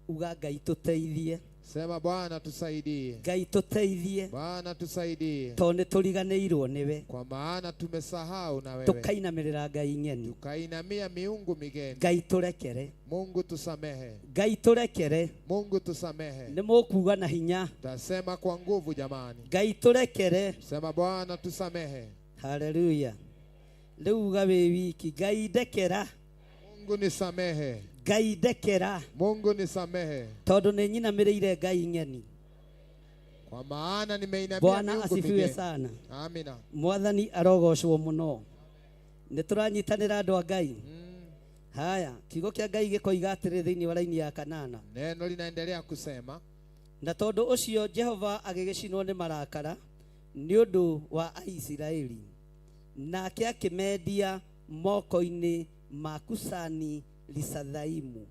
Uga Ngai tũteithie. Sema Bwana tusaidie. Ngai tũteithie. Bwana tusaidie. Tondũ nĩ tũriganĩirwo nĩwe. Kwa maana tumesahau na wewe. Tũkainamĩrĩra Ngai ng'eni. Tukainamia miungu migeni. Ngai tũrekere. Mungu tusamehe. Ngai tũrekere. Mungu tusamehe. Nĩ mũkuga na hinya. Tasema kwa nguvu jamani. Ngai tũrekere. Sema Bwana tusamehe. Haleluya. Rĩu uga wĩ wiki Ngai ndekera. Mungu nisamehe. Ngai ndekera. Mungu nisamehe. Tondũ nĩ nyinamĩrĩire Ngai ng'eni. Kwa maana nimeinamia Bwana miungu asifiwe migeni. sana. Amina. Mwathani arogocwo mũno. Nĩ tũranyitanĩra andũ a Ngai. Haya, kiugo kĩa Ngai gĩkoiga atĩrĩ thĩinĩ wa raini ya kanana. Neno linaendelea kusema. Na tondũ ũcio Jehova agĩgĩcinwo nĩ marakara nĩ ũndũ wa Aisiraeli, nake akĩmendia moko-inĩ ma Kusani Risathaimu.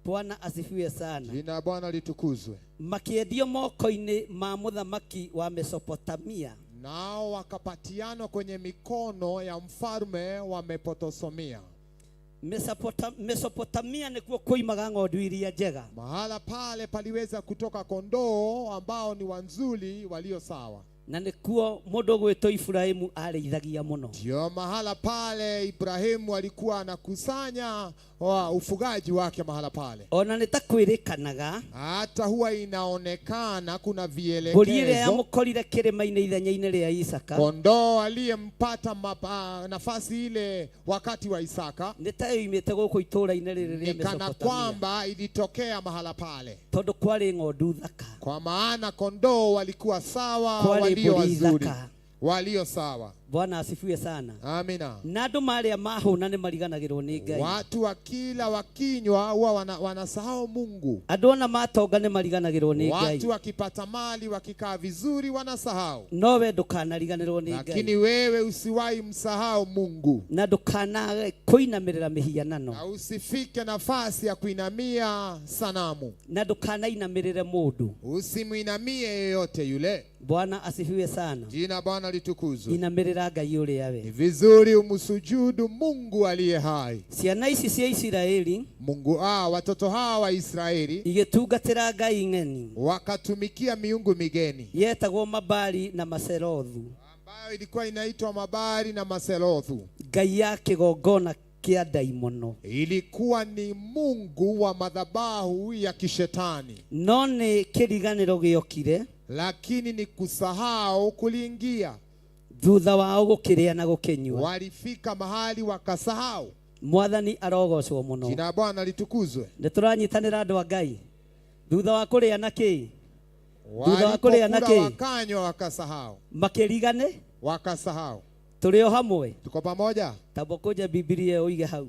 Bwana asifiwe sana. Jina la Bwana litukuzwe. Makĩendio moko-inĩ ma mũthamaki wa Mesopotamia. Nao wakapatianwa kwenye mikono ya mfalme wa Mesopotamia. Mesopotamia nĩkuo kuimaga ng'ondu iria njega. Mahala pale paliweza kutoka kondoo ambao ni wanzuri walio sawa. Na nĩkuo mũndũ ũgwĩtwo Ibrahimu arĩithagia mũno. Ndio mahala pale Ibrahimu alikuwa anakusanya ufugaji wake mahala pale. Ona nĩ ta kwĩrĩkanaga. Hata huwa inaonekana kuna Mbũri ĩrĩa vielekezo. yamũkorire kĩrĩma-inĩ ithenya-inĩ rĩa Isaka. Kondoo aliyempata nafasi ile wakati wa Isaka. Nĩ ta yoimĩte gũkũ itũũra-inĩ rĩrĩ rĩa Ni kana Mesopotamia. kwamba ilitokea mahala pale. Tondũ kwarĩ ng'ondu thaka. Kwa maana kondoo walikuwa sawa, Kwarĩ walio mbũri wazuri, thaka. walio sawa. Bwana asifiwe sana. Amina. Na andũ marĩa mahũna nĩ mariganagĩrwo nĩ Ngai. Watu wakila wakinywa huwa wanasahau Mungu. Andũ ona matonga nĩ mariganagĩrwo nĩ Ngai. Watu wakipata mali wakikaa vizuri wanasahau. No we ndũkanariganĩrwo nĩ Ngai. Lakini wewe usiwahi msahau Mungu. Na ndũkanage kũinamĩrĩra mĩhianano. Na usifike nafasi ya kuinamia sanamu. Na ndũkanainamĩrĩre mũndũ. Usimuinamie yeyote yule. Bwana asifiwe sana. Jina Bwana litukuzwe. Inamĩrĩra Ngai ũrĩa we. Ni vizuri umsujudu Mungu aliye hai. Ciana ici cia Isiraeli, Mungu, watoto hawa wa Israeli igĩtungatĩra Ngai ng'eni. Wakatumikia miungu migeni. Yetagwo Mabali na Maserothu. Ambayo ilikuwa inaitwa Mabali na Maserothu. Ngai ya kĩgongona kĩa ndaimono. Ilikuwa ni Mungu wa madhabahu ya kishetani. No nĩ kĩriganĩro gĩokire. Lakini ni kusahau kuliingia. Thutha wao gũkĩrĩa na gũkĩnyua. Walifika mahali wakasahau. Mwathani arogocwo mũno. Jina la Bwana litukuzwe. Nĩ tũranyitanĩra andũ a Ngai. Thutha wa kũrĩa na kĩ? Thutha wa kũrĩa na Walipokula kĩ? wakanywa wakasahau. Makĩrigane? Wakasahau. Tũrĩ o hamwe? Tuko pamoja? Tamba kũnja Biblia ũige hau.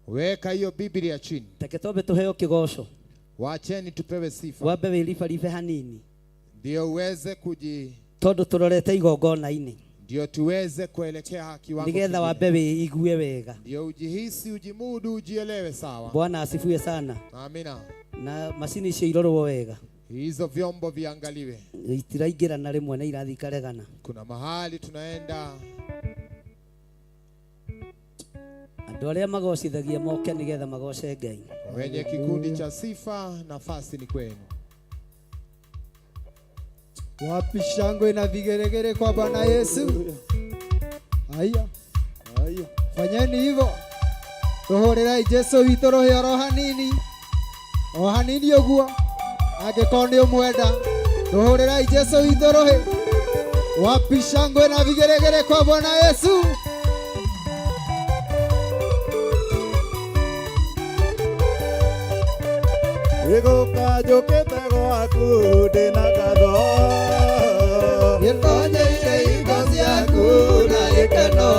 Weka hiyo Biblia chini. Reke twambe tũheo kĩgoco. Wacheni tupewe sifa. Wambe wĩribaribe hanini. Ndio uweze kuji Tondũ tũrorete igongona-inĩ. Ndio tuweze kuelekea kiwango Nĩgetha kingine. wambe wĩigue wega. Ndio ujihisi, ujimudu, ujielewe sawa. Bwana asifiwe sana. Amina. Na macini icio irorwo wega. Hizo vyombo viangaliwe. Itiraingĩra na rĩmwe na irathiĩ ikaregana. Kuna mahali tunaenda. Andũ arĩa magocithagia moke nĩgetha magoce Ngai. Wenye kikundi cha sifa, nafasi ni kwenu. Wapi shangwe na vigeregere kwa Bwana Yesu? Haya, haya, fanyeni hivyo. Tuhũrĩrai Jesu witũ rũhĩ oro hanini, o hanini ũguo, angĩkorwo nĩ ũmwenda. Tuhũrĩrai Jesu witũ rũhĩ. Wapi shangwe na vigeregere kwa Bwana Yesu? Gĩgũka njũkĩte gwaku ndĩna ngatho Gĩtonyeire indo ciaku na gĩkeno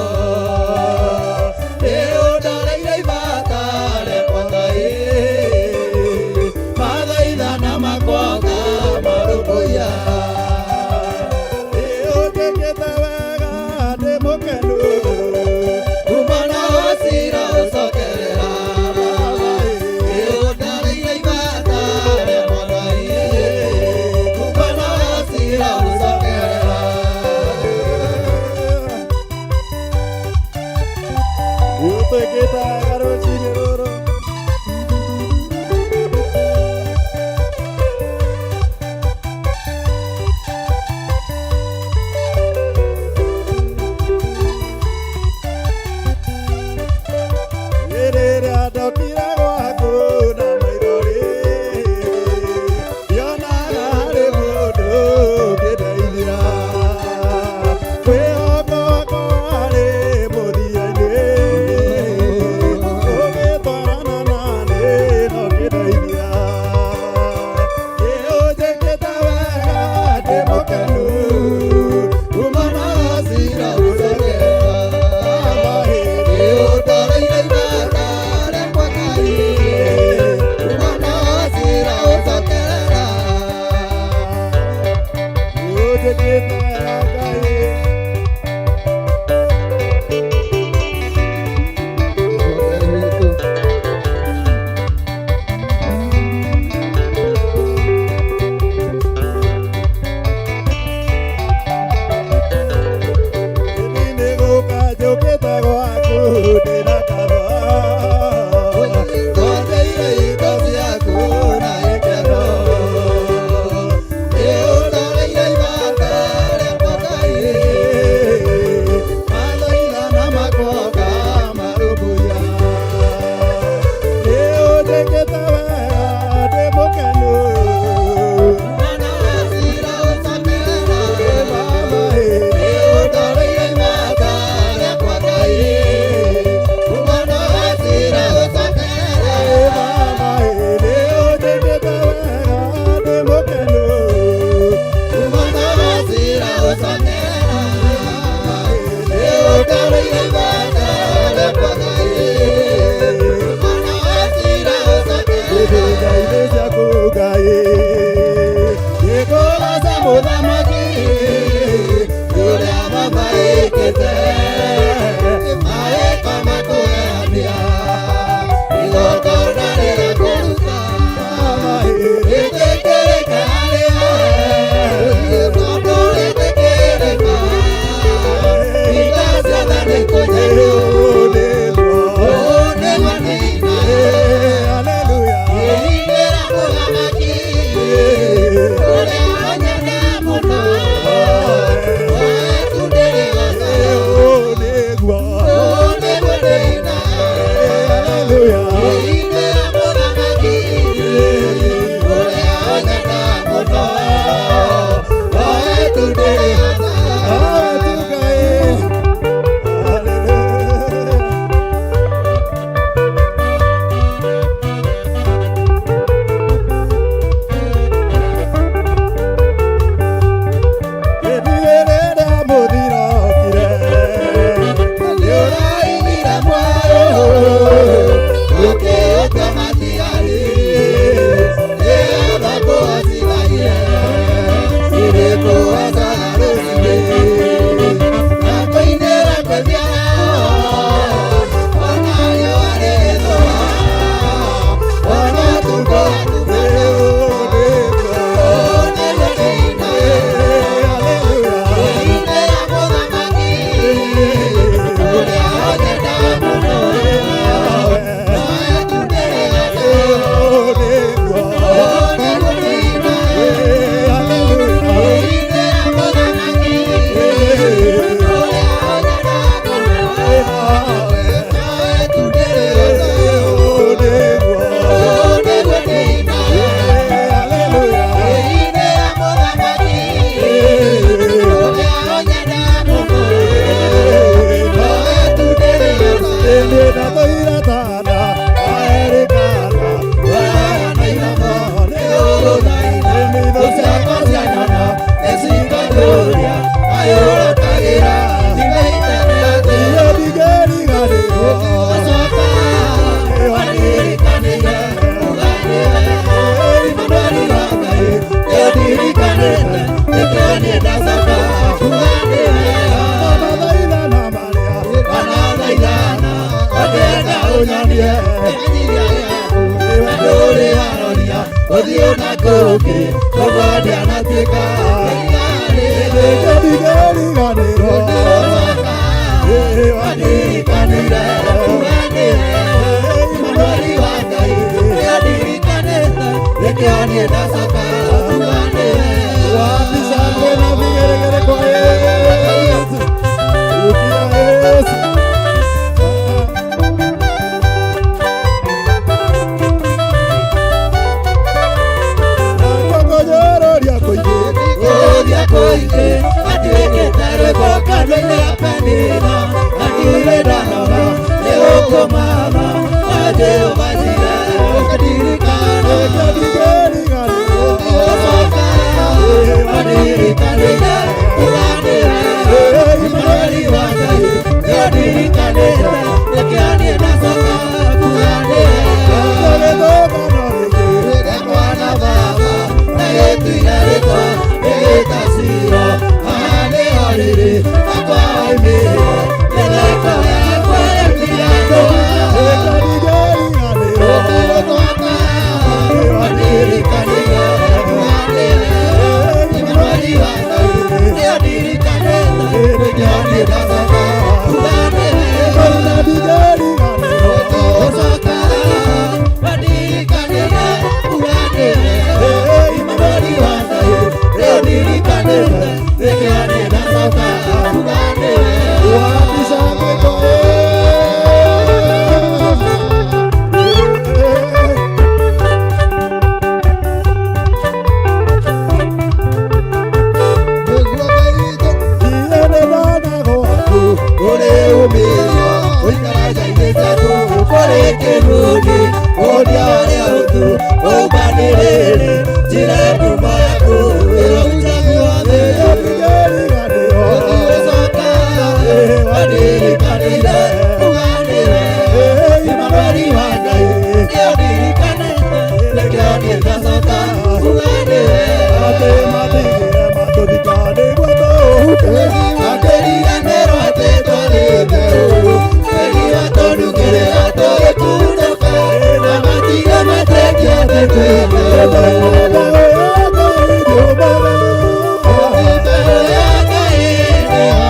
Nĩũndoreire ibata rĩakwa Ngai Mathaithana makwa ngamarũmbũiya Nĩũnjĩkĩte wega ndĩ mũkenu Kuma na ũcira ũcokerera Nĩũndoreire ibata rĩakwa Ngai Kuma na ũcira ũcokerera Nĩũtwĩkĩte wega rũcinĩ rũrũ Rĩrĩa ndokire gwaku na maithori ndionaga harĩ mũndũ ũngĩndeithia Mwĩhoko wakwa warĩ mũthia-inĩ ũgĩtwarana naniĩ na ũkĩndeithia Nĩũnjĩkĩte wega ndĩ mũkenu Kuma na ũcira ũcokerera Nĩũndoreire ibata rĩakwa Ngai Kuma na ũcira ũcokerera Nĩũnjĩkĩte wega Ngai Nĩgũka njũkĩte gwaku ndĩna ngatho Tonyeire indo ciaku na gĩkeno Nĩũndoreire ibata rĩakwa Ngai Ũkanjũria ayũrotagĩra Acoka wanirikanĩire uganĩre Imanueli wa Ngai nĩũndirikanĩte nĩkĩo niĩ ndacoka uganĩre Wanathaithana ũngĩenda ũnyonie menyithia yaku andũ ũrĩ waroria ũthiũ na kũngĩ koguo ndianatuĩka wanirikanĩire uganĩre Imanueli wa Ngai nĩandirikanĩte nĩkĩo niĩ ndacoka uganĩre Wapi shangwe na vigeregere kwa Yesu? Rudia Yesu. Nakongonyororia kũingĩ. Gũthia kũingĩ atuĩkĩte rwĩmbo kanua-inĩ ga Penina na ndirĩ ndanoga nĩ gũkũmatha na Jehova Jire ũkandirikana ũcoka wanirikanĩire uganĩre Imanueli wa Ngai nĩũndirikanĩte nĩkĩo niĩ ndacoka kuganĩre mwana baba na gĩtuire rĩtwa rĩgĩta Shilo haha nĩho rĩrĩ akwa oimĩre mĩtheko yakwa ĩkira ndũa wanirikanĩire uganĩre Imanueli wa Ngai nĩũndirikanĩte nĩkĩo niĩ ndacoka uganĩre ũcoka wanirikanĩire uganĩre Imanueli wa Ngai nĩũndirikanĩte nĩkĩo niĩ ndacoka uganĩre Wapi shangwe kwa Yesu? Kũrĩ umithio ũikara nja-inĩ ciaku kũrĩ kĩguni ũria ũrĩa ũtu ũmbanĩrĩre njĩra ngumo yaku ĩrũta guothe ũcoka wanirikanĩire uganĩre Imanueli wa Ngai nĩũndirikanĩte nĩkĩo niĩ ndacoka uganĩre Akĩriganĩrwo atĩ twarĩte ũũ Kĩriga tũnukĩrĩra tũgĩkunũka na matiga matekia atĩ twĩte Mbeũ ya Ngai nĩho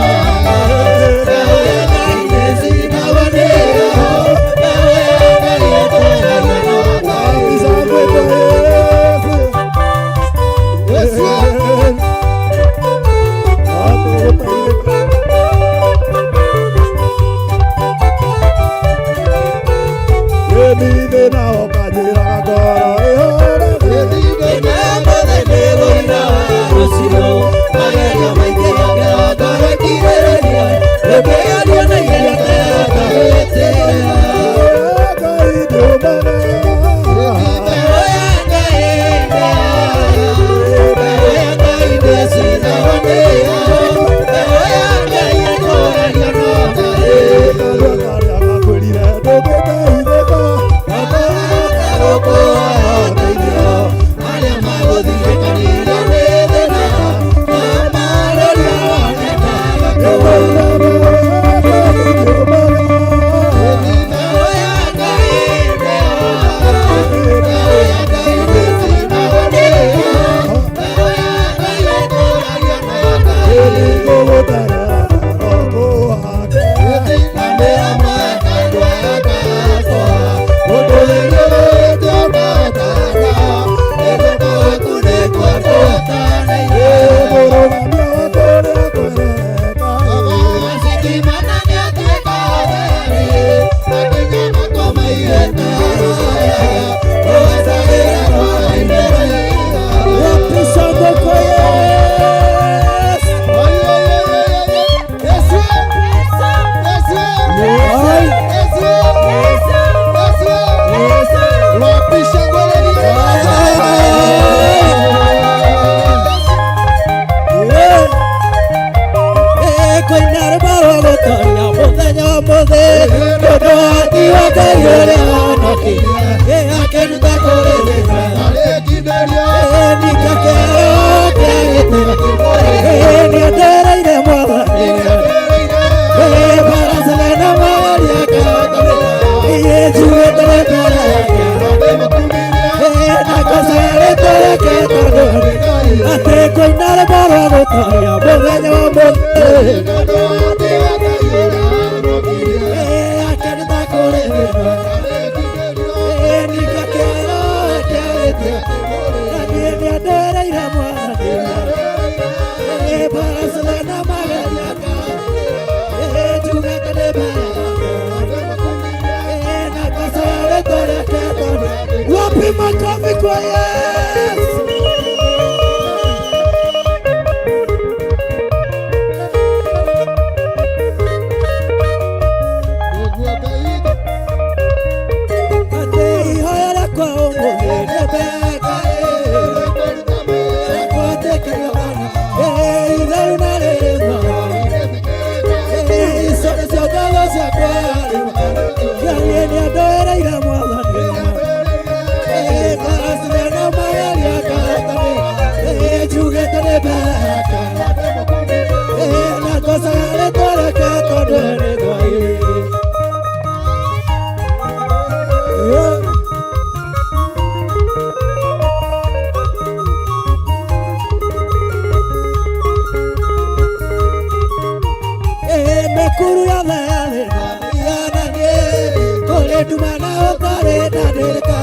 Mbeũ ya Ngai nĩcinagwo nĩyo Mbeũ ya Ngai ĩtũũragio no Ngai Yesu. ũndũ wati wa Ngai ũrĩa honokirie akĩruta kũrĩ thĩna ningakĩheo kĩa gĩtĩo nĩendereire Mwathani baracele na mageria kahotanĩ njugĩte nĩ mbere yake na ngocerĩtwo reke tondũ atĩ ngũina rwĩmbo rwa gũtoria mũthenya wa ũmũthĩ akĩruta kũrĩ thĩna ningakĩheo kĩa gĩtĩo na niĩ nĩendereire Mwathani baracele na mageria njugĩte nĩ mbere yake na ngocerĩtwo reke tondũ. Wapi makofi kwa Yesu? Atĩ ihoya rĩakwa ũmũthĩ nĩ mbega gwatĩkĩrio bana itheru na rĩrĩ icio nĩcio ngatho ciakwa niĩ nĩandoereire Mwathani baracele na mageria kahotanĩ njugĩte nĩ mbere yake na ngocaga rĩtwa rĩake tondũ nĩ Ngai. Mĩkuru yothe ya thĩna yananie kũrĩ nduma na ũtarĩ na ndĩrĩka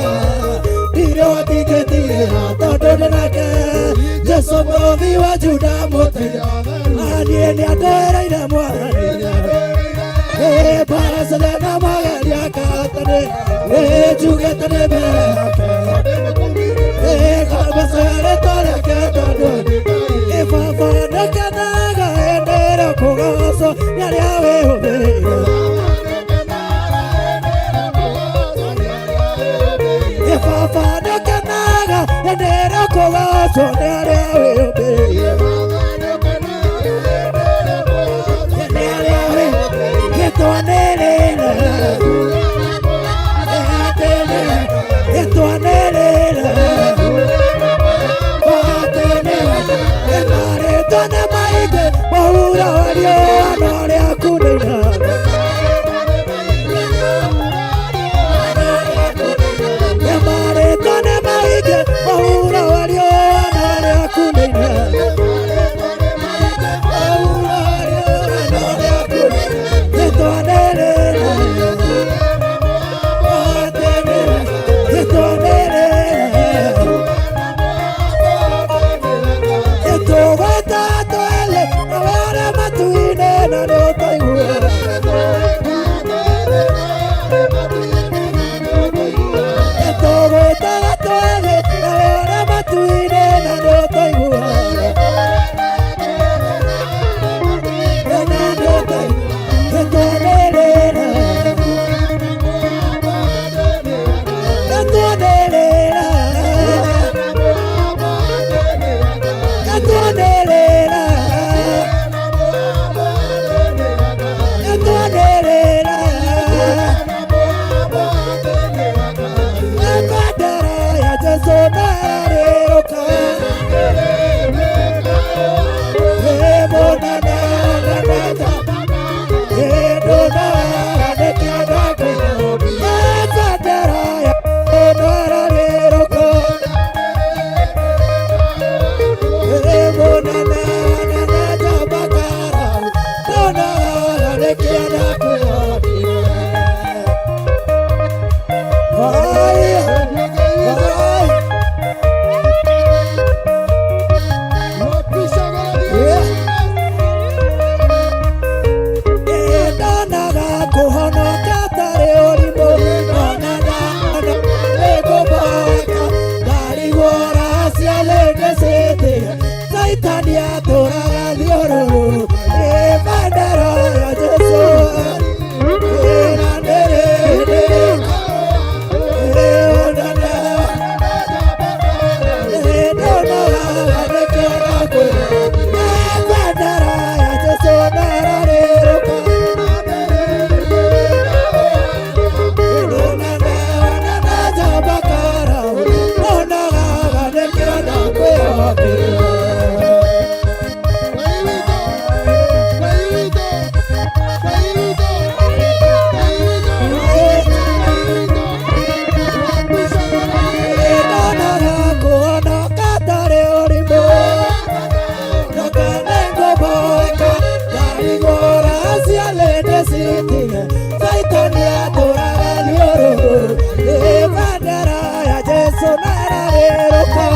ndirĩ watingĩtigĩra tondũ ndĩ nake Jesũ mũrũthi wa Juda mũteithia niĩ nĩandereire Mwathani baracele na mageria kahotanĩ njugĩte nĩ mbere yake ngocaga rĩtwa rĩake tondũ baba nĩkenaga hĩndĩ ĩrĩa kũgocwo nĩ arĩa wĩhũthĩire baba nĩkenaga hĩndĩ ĩrĩa kũgocwo nĩ arĩa wĩhũthĩire nĩ arĩa wĩhũthĩire gĩtwanĩrĩre gĩtwanĩrĩre marĩtwa nĩ maingĩ mahura wa riũa na ũrĩa kũnina marĩtwa nĩ maingĩ mahura wa riũa na ũrĩa kũnina mahura wa riũa na ũrĩa kũnina gĩtwanĩrĩre gĩtwanĩrĩre tũgwĩta twele nawe ũrĩa matu-inĩ na nĩũtũigua tũgwĩtaga twele nawe ũrĩa matu-inĩ na nĩũtũigua na nĩũtũigua gĩtwanĩrĩre gĩtwanĩrĩre gĩtwanĩrĩre ararĩrũka.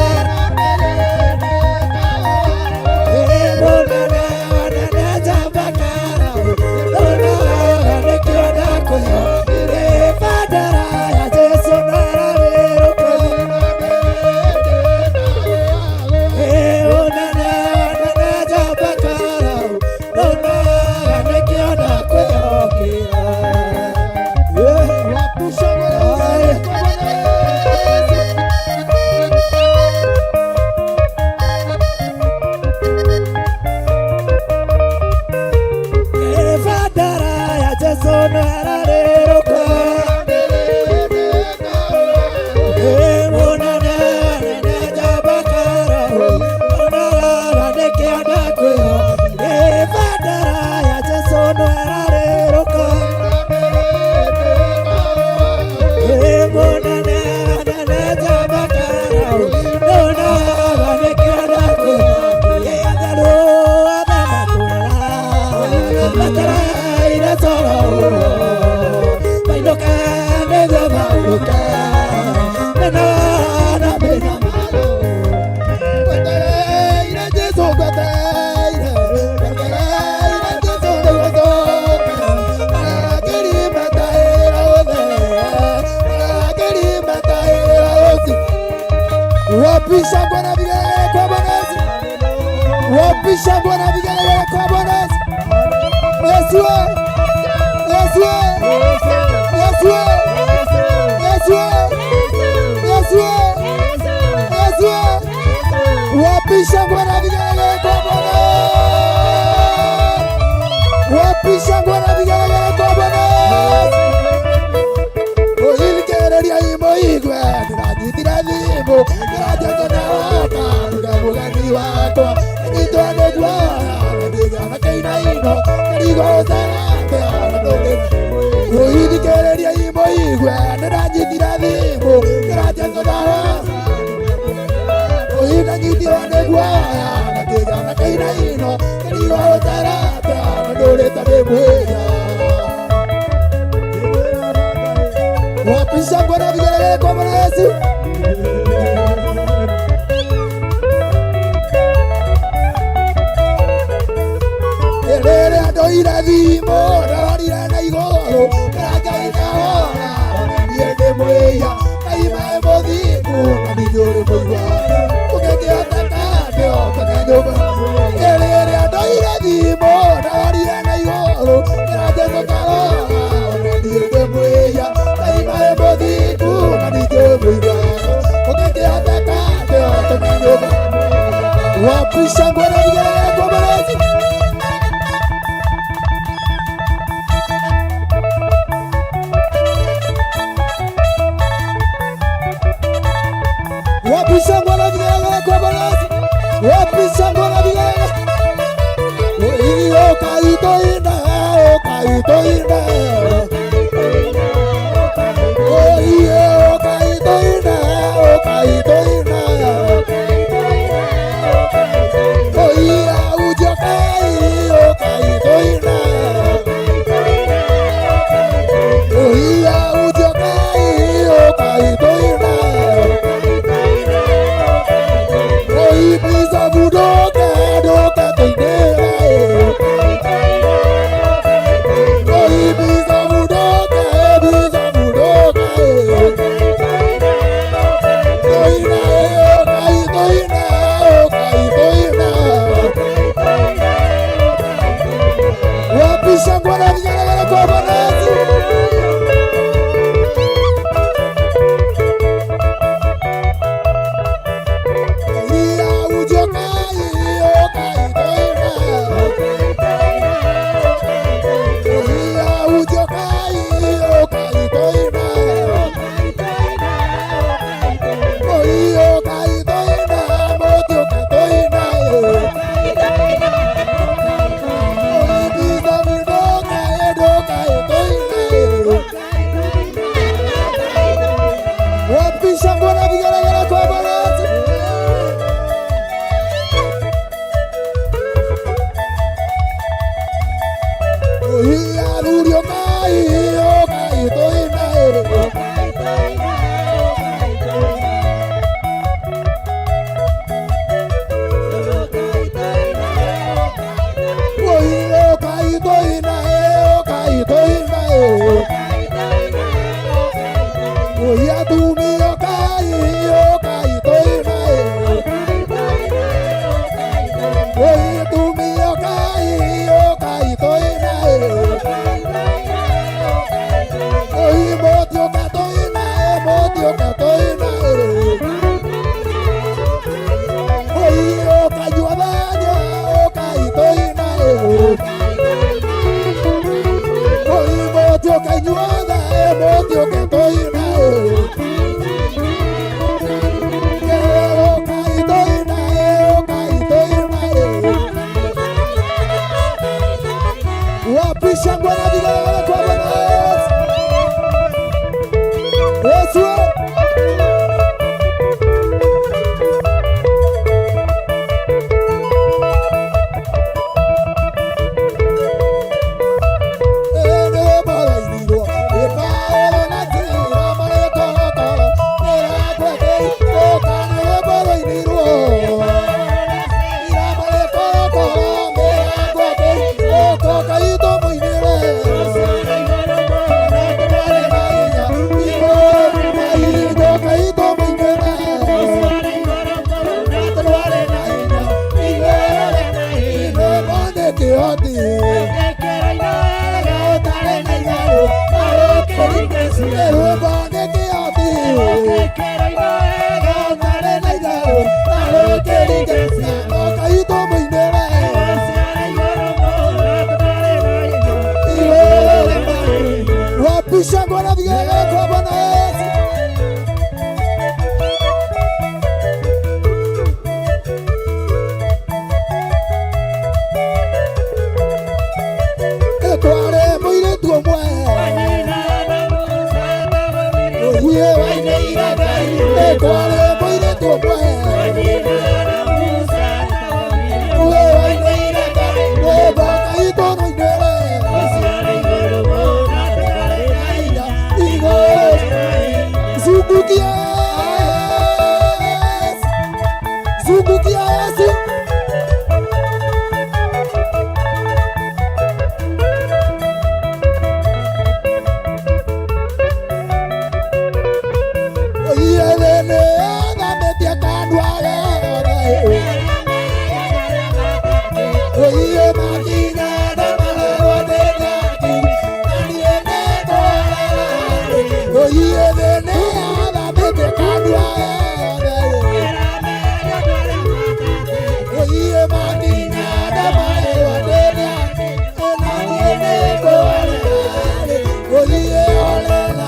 Mũnene wanene njamba Karau, ndonaga nĩkĩo ndakwĩhoire. Bendera ya Jesũ no ĩrarĩrũka. Mũnene wanene njamba Karau, ndonaga nĩkĩo ndakwĩhokire. Bendera ya Jesũ no ĩrarĩrũka. Mũnene wanene njamba Karau, ndonaga nĩkĩo ndakwĩhokire. Bendera ya Jesũ no ĩrarĩrũka. Mũnene wanene njamba Karau, ndonaga nĩkĩo ndakwĩhokire. Atherũ othe matũũraga metereire toro, mainũke nĩguo maurũke. Mĩno na mĩnyamaro. Ngwetereire Jesũ, ngwetereire, ngwetereire Jesũ nĩguo njoke. Arangĩri mataĩra othe, arangĩri mataĩra othe. Wapisha Bwana vigelegele kwa Bwana Yesu. Wapisha Bwana vigelegele kwa Bwana Yesu. Yesu we. Yesu we. Yesu we. Yesu we. Yesu we. Yesu we. Wapisha Bwana vigelegele kwa Bwana. Wapisha Bwana vigelegele kwa Bwana. Oithikereria imo igwe ndĩranyitire thimũ ndĩra Jesũ nĩaroka nduge mũgeni wakwa nyitwo nĩ guoya ndigana kĩinaino kĩrigo ũcerete ona ndũngĩ. Oithikereria imo igwe ndĩranyitire thimũ ndĩra Jesũ nĩaroka oinanyitirwo nĩ guoya ndigana kĩinaino kĩrigo ũcerete ona ndũrĩte ndĩ mwĩhia. Wapisha Bwana vigelegele kwa Bwana Yesu. Rĩrĩa ndoire thimũ ndorire na igũrũ ndĩra Ngai nĩahora ona niĩ ndĩ mwĩhia. Ngai maĩ mũthingu na ndingĩũrĩ mũigua ũngĩkĩhoteka ndĩhotoke nyũmba. Rĩrĩa ndoire thimũ ndorire na igũrũ ndĩra Jesũ ndarora ona niĩ ndĩ mwĩhia. Ngai maĩ mũthingu na ndingĩũrĩ mũigua ũngĩkĩhoteka ndĩhotoke nyũmba. Wapisha Bwana vigelegele kwa Bwana Yesu. Wapisha Bwana vigelegele kwa Bwana Yesu. Wapisha Bwana vigelegele. Iyo kaitoina, o kaitoina. O iyo kaitoina, o kaitoina. O iya ujokai, o kaitoina. O iya ujokai, o kaitoina. Oi, bisa budoka, doka toinera. Oi, bisa budoka, bisa budoka. Toina, kai toina, kai toina. Wapisha Bwana vigelegele kwa Bwana Yesu. Iya ujokai, okai toina. Iya ujokai, okai toina. Oi, okai toina, motioka toina. Oi, bisa budoka, doka toina. Wapi shangwe na vigelegele kwa Bwana Yesu? Yesu. Shangwe na vigelegele kwa Bwana Yesu. Etware mũirĩtu ũmwe ũguĩ wainĩire Ngai. Etware mũirĩtu ũmwe ũguĩ wainĩire Ngai. Rwĩmbo Ngai tũrũinĩre. Zungukia Yesu, zungukia Yesu. Oyelele na metia kanwa Oye makina na malero de naki Nani Oyelele na metia kanwa Oye makina na malero de naki Nani Oye olela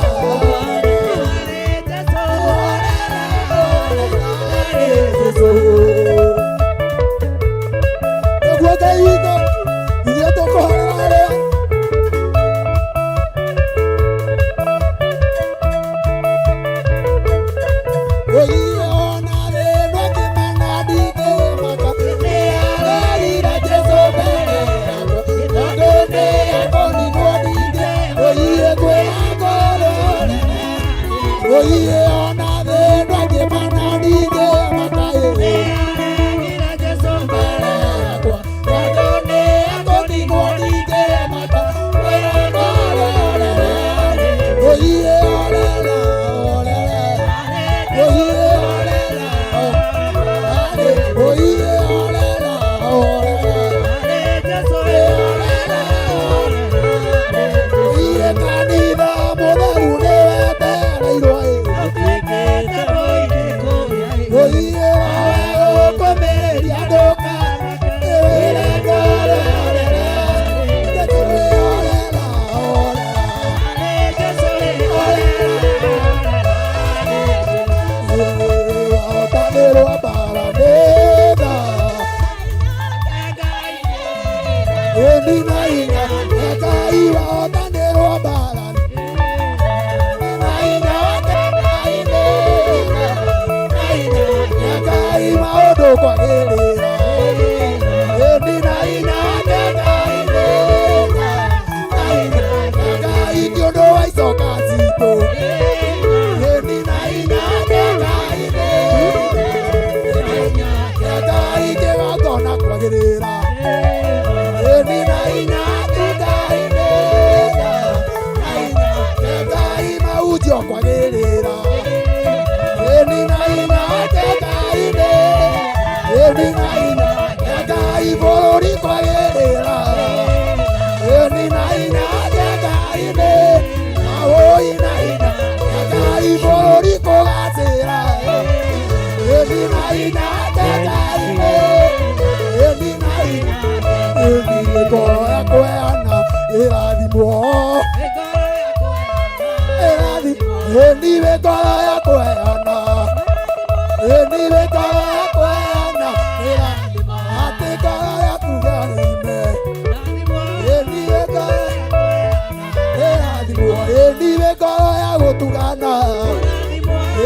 ngoro ya gũtugana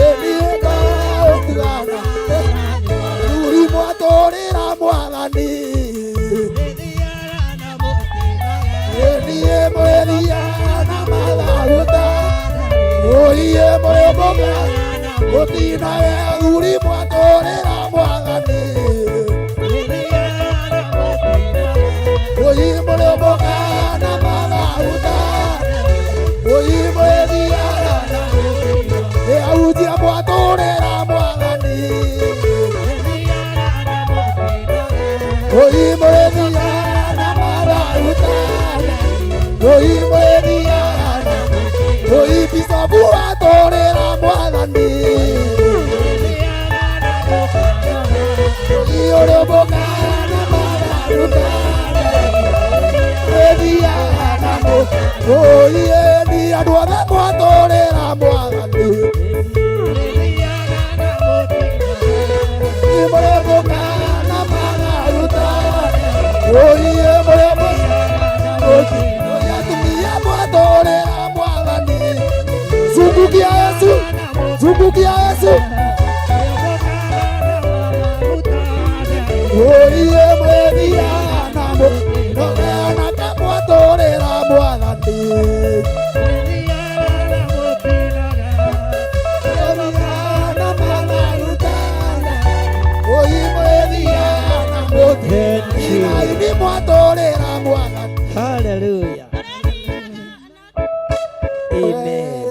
ĩniĩ ngoro ya gũtugana athuri mwatũrĩra mwathani ĩniĩ mwĩthiaga na mathaguta ũiĩ mũrĩmũka gũtinage athuri mwatũrĩra mwathani ũiĩ mũrĩmũka na mathaguta ũiĩ mwĩthiaga na ahunjia mwatũrĩra mwathani ũiĩ mwĩthiaga na mathaguta ũiĩ mwĩthiaga na ũiĩ bicobu watũrĩra mwathani ũiĩ ũrĩmũka na mathaguta mwĩthiaga na ũiĩ ni andũ othe mwatũrĩra mwathani mũrĩmũka na mathaguta ũiĩ mũrĩmũka atumia mwatũrĩra mwathani zungukia Yesu zungukia Yesu ũiĩ mwĩthiaga na mũnogeanake mwatũrĩra mwathani Hallelujah. Amen.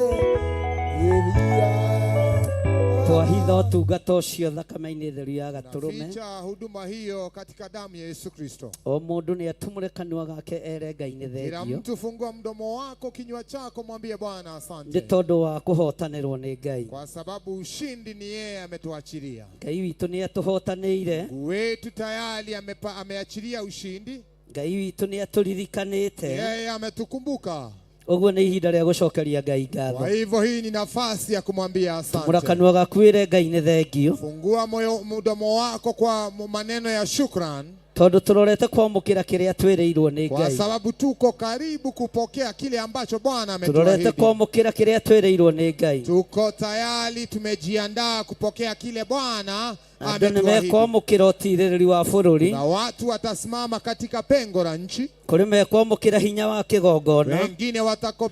Twahitha ũtungata ũcio thakame-inĩ theru ya gatũrũme. Ficha huduma hiyo katika damu ya Yesu Kristo. O mũndũ nĩ atumũre kanua gake ere Ngai nĩ Kila thengio mtu fungua mdomo wako, kinywa chako, mwambie Bwana nĩ asante, tondũ wa kũhotanĩrwo nĩ Ngai. kwa sababu ushindi ni yeye ametuachilia. Ngai witũ nĩ atũhotanĩire. Mungu wetu tayari ameachilia ushindi, Ngai witũ nĩ atũririkanĩte. yeye ametukumbuka. Ũguo nĩ ihinda rĩa gũcokeria Ngai Kwa ngatho. hivyo hii ni nafasi ya kumwambia Tumũra asante. kanua gaku wĩre Ngai nĩ thengio Fungua moyo mdomo wako kwa maneno ya shukran, tondũ tũrorete kwamũkĩra kĩrĩa twĩrĩirwo nĩ kwa Ngai. sababu tuko karibu kupokea kile ambacho Bwana Tũrorete ametuahidi. kwamũkĩra kĩrĩa twĩrĩirwo nĩ Ngai. Tuko tayari, tumejiandaa kupokea kile Bwana Andũ nĩ ametuahidi. mekwamũkĩra ũtirĩrĩri wa bũrũri. Na watu watasimama katika pengo la nchi, Kũrĩ mekwamũkĩra hinya wa kĩgongona. wengine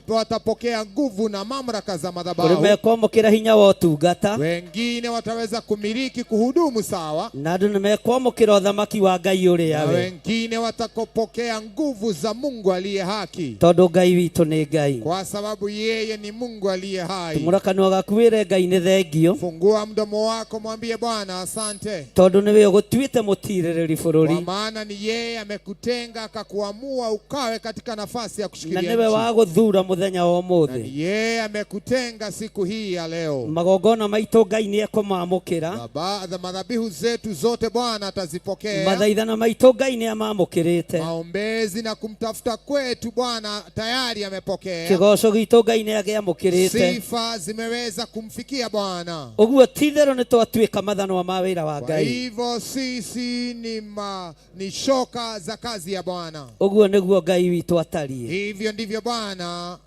watapokea nguvu na mamlaka za Kũrĩ madhabahu, mekwamũkĩra hinya wa ũtungata. wengine wataweza kumiliki kuhudumu sawa, Na andũ nĩ mekwamũkĩra ũthamaki wa Ngai ũrĩa na we. wengine watakopokea nguvu za Mungu aliye haki, Tondũ Ngai witũ nĩ Ngai. kwa sababu yeye ni Mungu aliye hai. Tumũra kanua gaku wĩre Ngai nĩ thengio Fungua mdomo wako, mwambie Bwana asante, tondũ nĩwe ũgũtuĩte mũtirĩrĩri kwa bũrũri maana ni yeye amekutenga akakuamua ukawe katika nafasi ya na kushikilia nĩwe nchi. wa gũthura mũthenya wa ũmũthĩ. Ni yeye amekutenga siku hii ya leo. Magongona maitũ Ngai nĩ ekũmamũkĩra. Madhabihu zetu zote Bwana atazipokea. Mathaithana maitũ Ngai nĩ amamũkĩrĩte. Maombezi na kumtafuta kwetu Bwana tayari amepokea. Kĩgoco gitũ Ngai nĩ akĩamũkĩrĩte. Sifa zimeweza kumfikia Bwana. Ũguo ti-itherũ nĩ twatuĩka mathanwa ma wĩra wa Kwa Ngai. hivyo sisi ni shoka za kazi ya Bwana. Ũguo nĩguo Ngai witũ atariĩ. Hivyo ndivyo Bwana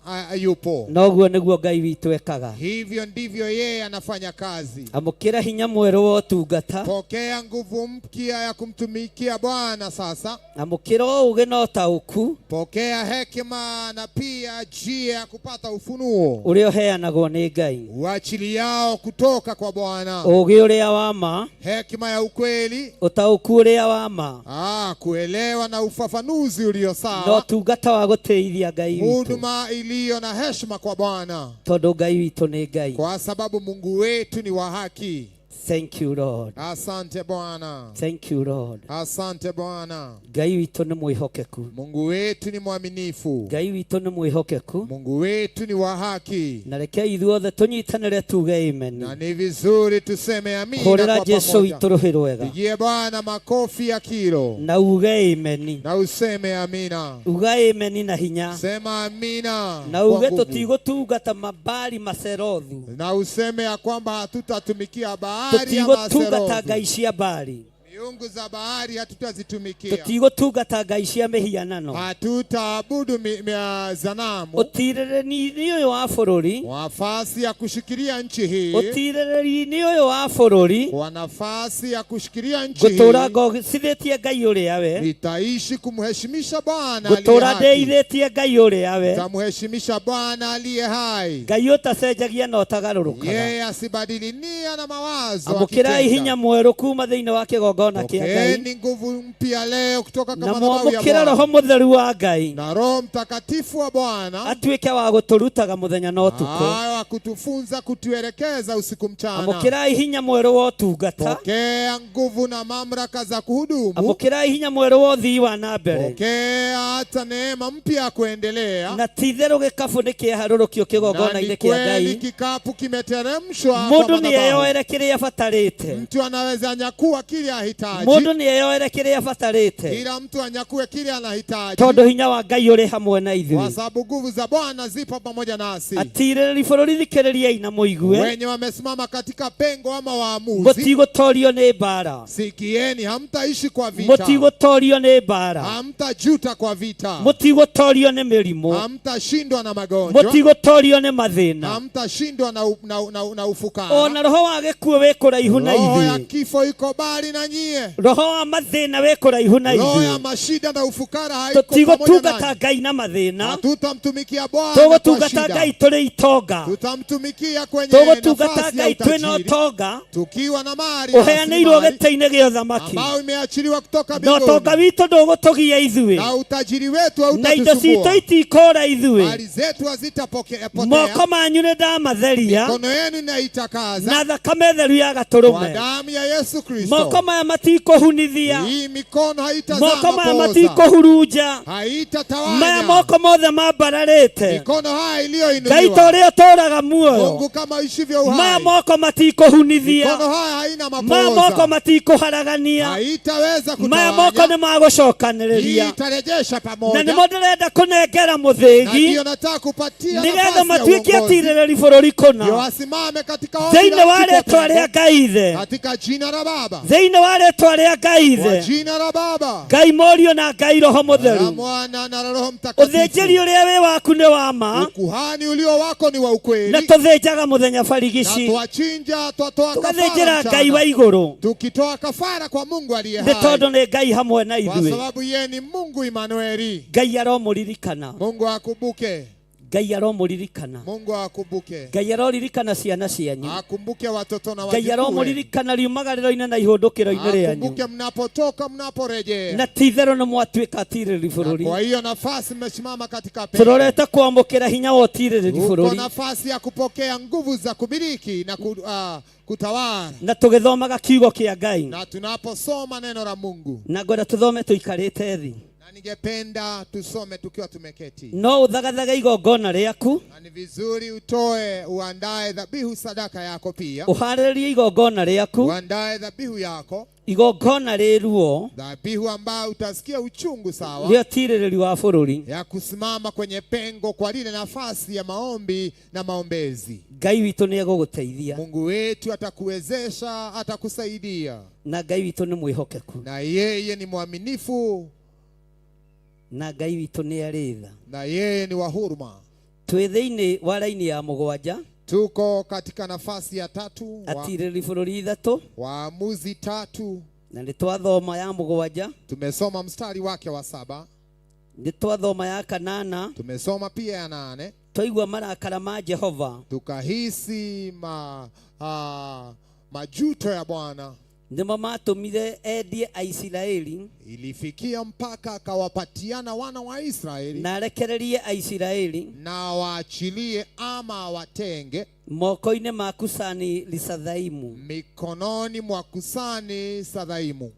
yupo. Na ũguo nĩguo Ngai witũ ekaga. Hivyo ndivyo yeye anafanya kazi. Amũkĩra hinya mwerũ wa ũtungata. Pokea nguvu mpya ya kumtumikia Bwana sasa. Amũkĩra ũũgĩ na ũtaũku Pokea hekima na pia njia ya kupata ufunuo ũrĩa ũheanagwo nĩ Ngai. uachiliao kutoka kwa Bwana, Ũũgĩ ũrĩa wa ma, hekima ya ukweli, ũtaũku ũrĩa wa ma, kuelewa na ufafanuzi ulio na sawa, ũtungata wa gũtĩithia Ngai witũ huduma iliyo na heshima kwa Bwana, tondũ Ngai witũ nĩ Ngai. kwa sababu Mungu wetu ni wa haki. Thank you Lord. Asante Bwana, Thank you Lord. asante Bwana. Ngai witũ nĩ mwĩhokeku. Mungu wetu ni mwaminifu, Ngai witũ nĩ mwĩhokeku. Mungu wetu ni wa haki, Na reke ithuothe tũnyitanĩre tuge amen. na ni vizuri tuseme amina Hũrĩra kwa Jesu pamoja. witũ rũhĩ rwega Pigie Bwana makofi ya kilo na uge amen. na useme amina. Uga amen na hinya Sema amina na uge kwa nguvu. tũtigũtungata mabali maserothu na useme ya kwamba hatutatumikia bahari ya tũtigũtungata Maserothi. ngai cia Bali. Miungu za bahari hatutazitumikia. Tũtigũtungata ngai cia mĩhianano. Hatutaabudu sanamu. Ũtirĩrĩri ũyũ wa bũrũri. Nafasi ya kushikilia nchi hii. Ũtirĩrĩri ũyũ wa bũrũri. Kwa nafasi ya kushikilia nchi hii. Ngũtũra ngocithĩtie Ngai ũrĩa we. Nitaishi kumheshimisha Bwana aliye Ngũtũra haki. ndĩithĩtie Ngai ũrĩa we. Nitamheshimisha Bwana aliye hai. Ngai ũtacenjagia na ũtagarũrũkaga. Yeye asibadili nia na mawazo Amũkĩrai akitenda. hinya mwerũ kuma thĩinĩ wa kĩgongona kĩa Ngai. Pokeeni nguvu mpya leo kutoka Na kwa madhabahu ya mwamũkĩre Roho Bwana Mũtheru wa Ngai. na Roho Mtakatifu wa Bwana Atuĩke wa gũtũrutaga mũthenya na ũtukũ. ayo akutufunza kutuelekeza usiku mchana. Amũkĩrai hinya mwerũ wa ũtungata. Pokea nguvu na mamlaka za kuhudumu. Amũkĩrai hinya mwerũ wa ũthii wa na mbere. Pokea hata neema mpya ya kuendelea. Na ti itherũ gĩkabũ nĩ kĩaharũrũkio Na kĩgongona-inĩ ni kĩa kweli Ngai. kikapu kimeteremshwa kwa Mũndũ nĩ madhabahu. eyoere kĩrĩa abatarĩte. Mtu anaweza nyakua kile ahitaji. Mũndũ nĩ eyoere kĩrĩa abatarĩte. Kila mtu anyakue kile anahitaji, Tondũ hinya wa Ngai ũrĩ hamwe na kwa ithuĩ. sababu nguvu za Bwana zipo pamoja nasi. Atirĩrĩri bũrũri thikĩrĩriai na mũigue. Wenye wamesimama katika pengo ama waamuzi, Mũtigũtorio nĩ mbara. sikieni, hamtaishi kwa vita, Mũtigũtorio nĩ mbara. hamtajuta kwa vita, Mũtigũtorio nĩ mĩrimũ. hamtashindwa na magonjwa, Mũtigũtorio nĩ mathĩna. hamtashindwa na ufukara. Ona roho wa gĩkuũ wĩ kũraihu na Roho ya ithuĩ. kifo iko mbali na nyie, Roho wa mathĩna wĩ kũraihu na roho ya ithuĩ. mashida na ufukara haiko pamoja Tũtigũtungata nanyi. Ngai na mathĩna. Hatutamtumikia Bwana kwa Tũgũtungata shida, Ngai tũrĩ itonga. tutamtumikia kwenye Tũgũtungata nafasi ya Ngai twĩna utajiri, ũtonga tukiwa na mali na ũheanĩirwo rasilimali gĩtĩ-inĩ gĩa ũthamaki. ambayo imeachiliwa kutoka Na ũtonga mbinguni, witũ ndũgũtũgia ithuĩ. na utajiri wetu Na indo citũ hautatusumbua, itikũra ithuĩ. mali zetu hazitapotea. Moko manyu nĩ ndamatheria Mikono yenu inaitakaza na thakame theru ya kwa gatũrũme. damu ya Yesu Moko Kristo. maya matikũhunithia. Hii mikono haitazaa Moko maya mapooza, matikũhurunja. Maya haitatawanya. moko mothe mambararĩte. Mikono haya Ngai ta iliyoinuliwa, ũrĩa ũtũũraga muoyo. Mungu kama ishivyo Maya uhai, moko matikũhunithia. mikono haya haina Maya moko mapooza, matikũharagania. haitaweza Maya moko kutawanya. nĩ magũcokanĩrĩria. Hii itarejesha Na pamoja, nĩmo ndĩrenda kũnengera na mũthĩgi ndiyo nataka kupatia nĩgetha nafasi ya matuĩke uongozi, atirĩrĩri bũrũri ndio kũna. wasimame katika ombi Thĩinĩ la wa nchi kwa rĩtwa rĩa pengo, Ngai Ithe. katika jina la Baba, Thĩinĩ wa rĩtwa rĩa Ngai kwa Ithe. jina la Baba Ngai Mũriũ na Ngai Roho la Mũtheru. Mwana na la Roho Ũthĩnjĩri Mtakatifu. ũrĩa wĩ waku nĩ wa ma. Ukuhani ulio wako ni wa Na ukweli, tũthĩnjaga mũthenya na barigici. twachinja, twatoa kafara Tũgathĩnjĩra Ngai wa mchana, igũrũ. tukitoa kafara kwa Mungu aliye Nĩ hai, tondũ nĩ Ngai hamwe na kwa ithuĩ. sababu yeye ni Mungu Imanueli. Ngai aromũririkana. Mungu akumbuke, Ngai aromũririkana. Mungu akumbuke, Ngai aroririkana ciana cianyu. akumbuke watoto na Ngai wajukuu wenu, aromũririkana riumagarĩro-inĩ na ihũndũkĩro-inĩ rĩanyu. akumbuke mnapotoka, mnaporejea. Na ti itherũ nĩ mwatuĩka atirĩrĩri Na bũrũri. kwa hiyo nafasi mmesimama katika pengo, Tũrorete kwamũkĩra hinya wa ũtirĩrĩri uko bũrũri. nafasi ya kupokea nguvu za kumiliki na kutawala, Na tũgĩthomaga kiugo kĩa Ngai. na tunaposoma neno la Mungu, Na ngwenda tũthome tũikarĩte thĩ. na ningependa tusome tukiwa tumeketi, No ũthagathage igongona rĩaku. na ni vizuri utoe, uandae dhabihu sadaka yako pia, Ũharĩrĩrie igongona rĩaku. uandae dhabihu yako, Igongona rĩ ruo dhabihu ambayo utasikia uchungu sawa, rĩa ũtirĩrĩri wa bũrũri. ya kusimama kwenye pengo kwa lile nafasi ya maombi na maombezi. Ngai witũ nĩ egũgũteithia. Mungu wetu atakuwezesha, atakusaidia, Na Ngai witũ nĩ mwĩhokeku. na yeye ni mwaminifu, Na Ngai witũ nĩ arĩ tha. na yeye ni wa huruma. Twĩ thĩinĩ wa raini ya mũgwanja. Tuko katika nafasi ya tatu, Atirĩrĩri bũrũri ithatũ. waamuzi tatu. Na nĩ twathoma ya mũgwanja. Tumesoma mstari wake wa saba, Nĩ twathoma ya kanana. tumesoma pia ya nane, Twaigua marakara ma Jehova. tukahisi majuto ya Bwana. Nĩmo matũmire endie Aisiraeli Ilifikia mpaka akawapatiana wana wa Israeli na arekererie Aisiraeli na waachilie ama awatenge moko-inĩ ma Kusani Risathaimu mikononi mwa Kusani Sadhaimu.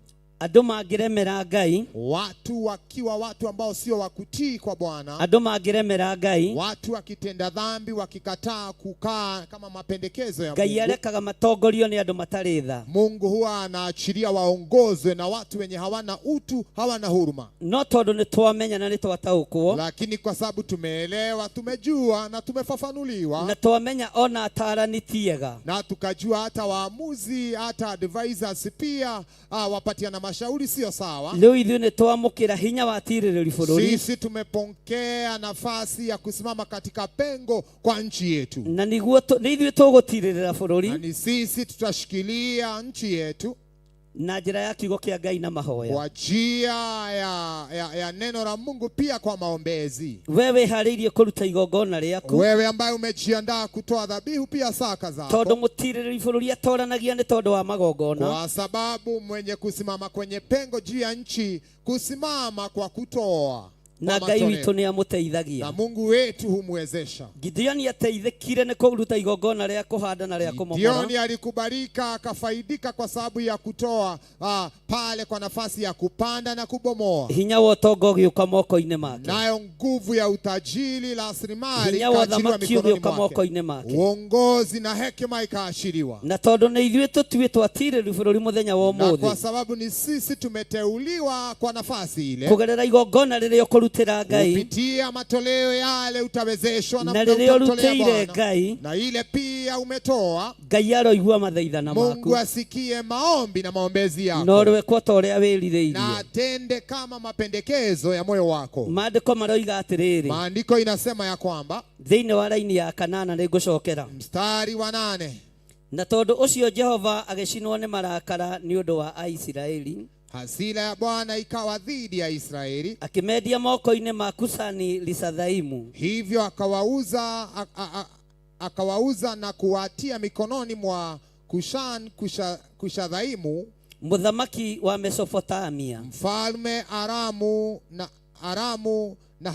Andũ mangĩremera Ngai, Watu wakiwa watu ambao sio wa kutii kwa Bwana, andũ mangĩremera Ngai, watu wakitenda dhambi, wakikataa kukaa kama mapendekezo ya Ngai Mungu, arekaga matongorio nĩ andũ matarĩ tha. Mungu huwa anaachilia waongozwe na watu wenye hawana utu, hawana huruma. No tondũ nĩ twamenya na nĩ twataũkwo, Lakini kwa sababu tumeelewa, tumejua na tumefafanuliwa, na twamenya ona atarani ti ega, na tukajua hata waamuzi, hata advisors pia wapatiana mashauri sio sawa. Rĩu ithuĩ nĩ twamũkĩra hinya wa tirĩrĩri bũrũri. Sisi tumepokea nafasi ya kusimama katika pengo kwa nchi yetu, na nĩguo nĩ ithuĩ tũgũtirĩrĩra na bũrũri ni sisi tutashikilia nchi yetu na njĩra ya kiugo kĩa Ngai na mahoya. kwa njia ya neno la Mungu, pia kwa maombezi. We wĩharĩirie kũruta igongona rĩaku, Wewe ambaye umejiandaa kutoa dhabihu pia saka tondũ zako, mũtirĩrĩri bũrũri atoranagia nĩ tondũ wa magongona. kwa sababu mwenye kusimama kwenye pengo juu ya nchi kusimama kwa kutoa Na kwa Ngai matoleo. witũ nĩ amũteithagia. Na Mungu wetu humwezesha. Gideoni ateithĩkire nĩ kũruta igongona rĩa kũhanda na rĩa kũmomora. Gideoni alikubalika akafaidika kwa sababu ya kutoa pale kwa nafasi ya kupanda na kubomoa. Hinya wa ũtonga ũgĩũka moko-inĩ make. Nayo nguvu ya utajiri, rasilimali Hinya wa ikaachiliwa ũthamaki mikononi ũgĩũka mwake, moko-inĩ make. uongozi na hekima ikaachiliwa. Na tondũ nĩ ithuĩ tũtuĩtwo atirĩrĩri bũrũri mũthenya wa Na kwa ũmũthĩ, sababu ni sisi tumeteuliwa kwa nafasi ile, kũgerera igongona rĩrĩa ũkũrutĩra Ngai, kupitia matoleo yale utawezeshwa na na rĩrĩa utamtolea ũrutĩire Bwana, Ngai, na ile pia umetoa, Ngai aroigua mathaithana Mungu maku asikie maombi na maombezi na yako ũrwekwo ta ũrĩa na wĩrirĩirie. atende kama mapendekezo ya moyo wako. Maandĩko maroiga atĩrĩrĩ, Maandiko inasema ya kwamba thĩinĩ wa raini ya kanana nĩ ngũcokera, mstari wa 8, na tondũ ũcio Jehova agĩcinwo nĩ marakara nĩ ũndũ wa Aisiraeli, hasira ya Bwana ikawa dhidi ya Israeli, akĩmendia moko-inĩ ma Kusani Risathaimu, hivyo akawauza akawauza na kuwatia mikononi mwa Kushan Kushadhaimu mũthamaki wa Mesopotamia, mfalme Aramu na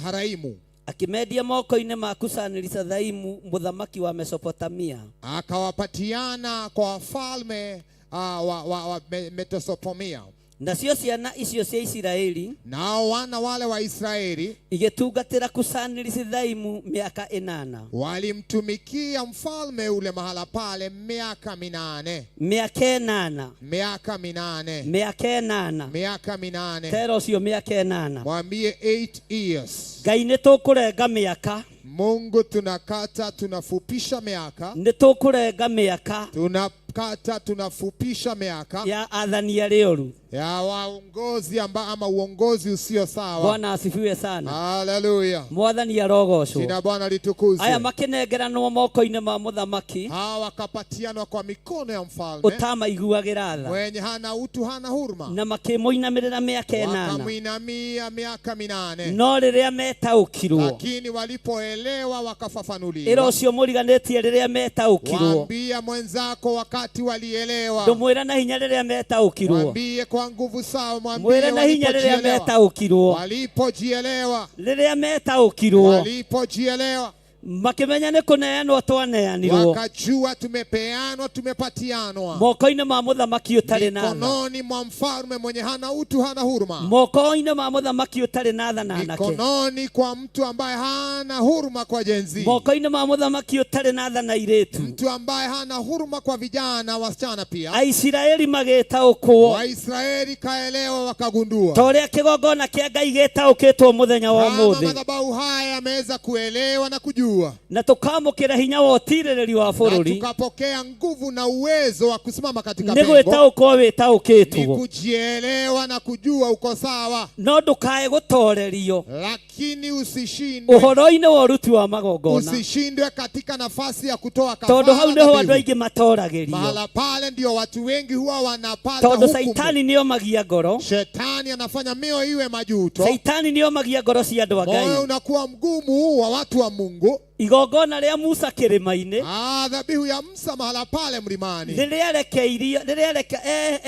Haraimu, akĩmendia moko-inĩ ma Kusani Risathaimu mũthamaki wa Mesopotamia, akawapatiana kwa wafalme wa Mesopotamia. Nacio ciana icio cia Isiraeli Nao wana wale wa Israeli igĩtungatĩra Kusani Risathaimu mĩaka 8. walimtumikia mfalme ule mahala pale miaka 8. Mĩaka 8. Miaka 8. Mĩaka 8. Miaka 8. Tera ũcio mĩaka 8. Mwambie 8 years. Ngai nĩ tũkũrenga mĩaka. Mungu tunakata, tunafupisha miaka. Nĩ tũkũrenga mĩaka. Tunakata, tunafupisha miaka ya athani arĩa oru, ya waongozi ama uongozi usio sawa. Bwana asifiwe sana. Haleluya. Mwathani arogocwo. Jina Bwana litukuzwe. Aya makĩnengeranwo moko-inĩ ma mũthamaki Hawa wakapatianwa kwa mikono ya mfalme ũtamaiguagĩra tha, mwenye hana utu, hana huruma, na makĩmũinamĩrĩra mĩaka 8. wakamwinamia miaka 8. No rĩrĩa metaũkirwo, Lakini walipoelewa ĩra wakafafanuliwa. ũcio mũriganĩtie rĩrĩa metaũkirwo, Waambia mwenzako wakati walielewa, ndũmwĩra na hinya rĩrĩa metaũkirwo, mwambie kwa nguvu sawa, mwambie mwĩre na hinya rĩrĩa walipojielewa, metaũkirwo, walipojielewa, rĩrĩa metaũkirwo, walipojielewa makĩmenya nĩ kũneanwo twaneanirwo wakajua tumepeanwa, tumepatianwa moko-inĩ ma mũthamaki ũtarĩ na tha, mikononi mwa mfalme mwenye hana utu, hana huruma, moko-inĩ ma mũthamaki ũtarĩ na tha na anake, mikononi kwa mtu ambaye hana huruma kwa jenzi, moko-inĩ ma mũthamaki ũtarĩ na tha na airĩtu. mtu ambaye hana huruma kwa vijana wasichana pia. Aisiraeli magĩtaũkwo Waisraeli kaelewa, wakagundua ta ũrĩa kĩgongona kĩa Ngai gĩtaũkĩtwo mũthenya wa kama ũmũthĩ, madhabahu haya yameweza kuelewa na kujua, na tũkamũkĩra hinya wa ũtirĩrĩri wa na bũrũri, tukapokea nguvu na uwezo wa kusimama katika nĩ pengo, gwĩtaũkwo ni wĩtaũkĩtwo, kujielewa na kujua uko sawa, no ndũkae gũtorerio lakini usishindwe, ũhoro-inĩ wa ũruti wa magongona, usishindwe katika nafasi ya kutoa tondũ hau kafara nĩho andũ dhabihu. aingĩ matoragĩrio, Mahala pale ndio watu wengi huwa wanapata tondũ hukumu. caitani nĩomagia ngoro, Shetani anafanya mioyo iwe majuto, caitani nĩomagia ngoro cia andũ a moyo Ngai. unakuwa mgumu wa watu wa Mungu. Igongona rĩa Musa kĩrĩma-inĩ, Dhabihu ya Musa mahala pale mlimani, rĩrĩa arekeirio, rĩrĩa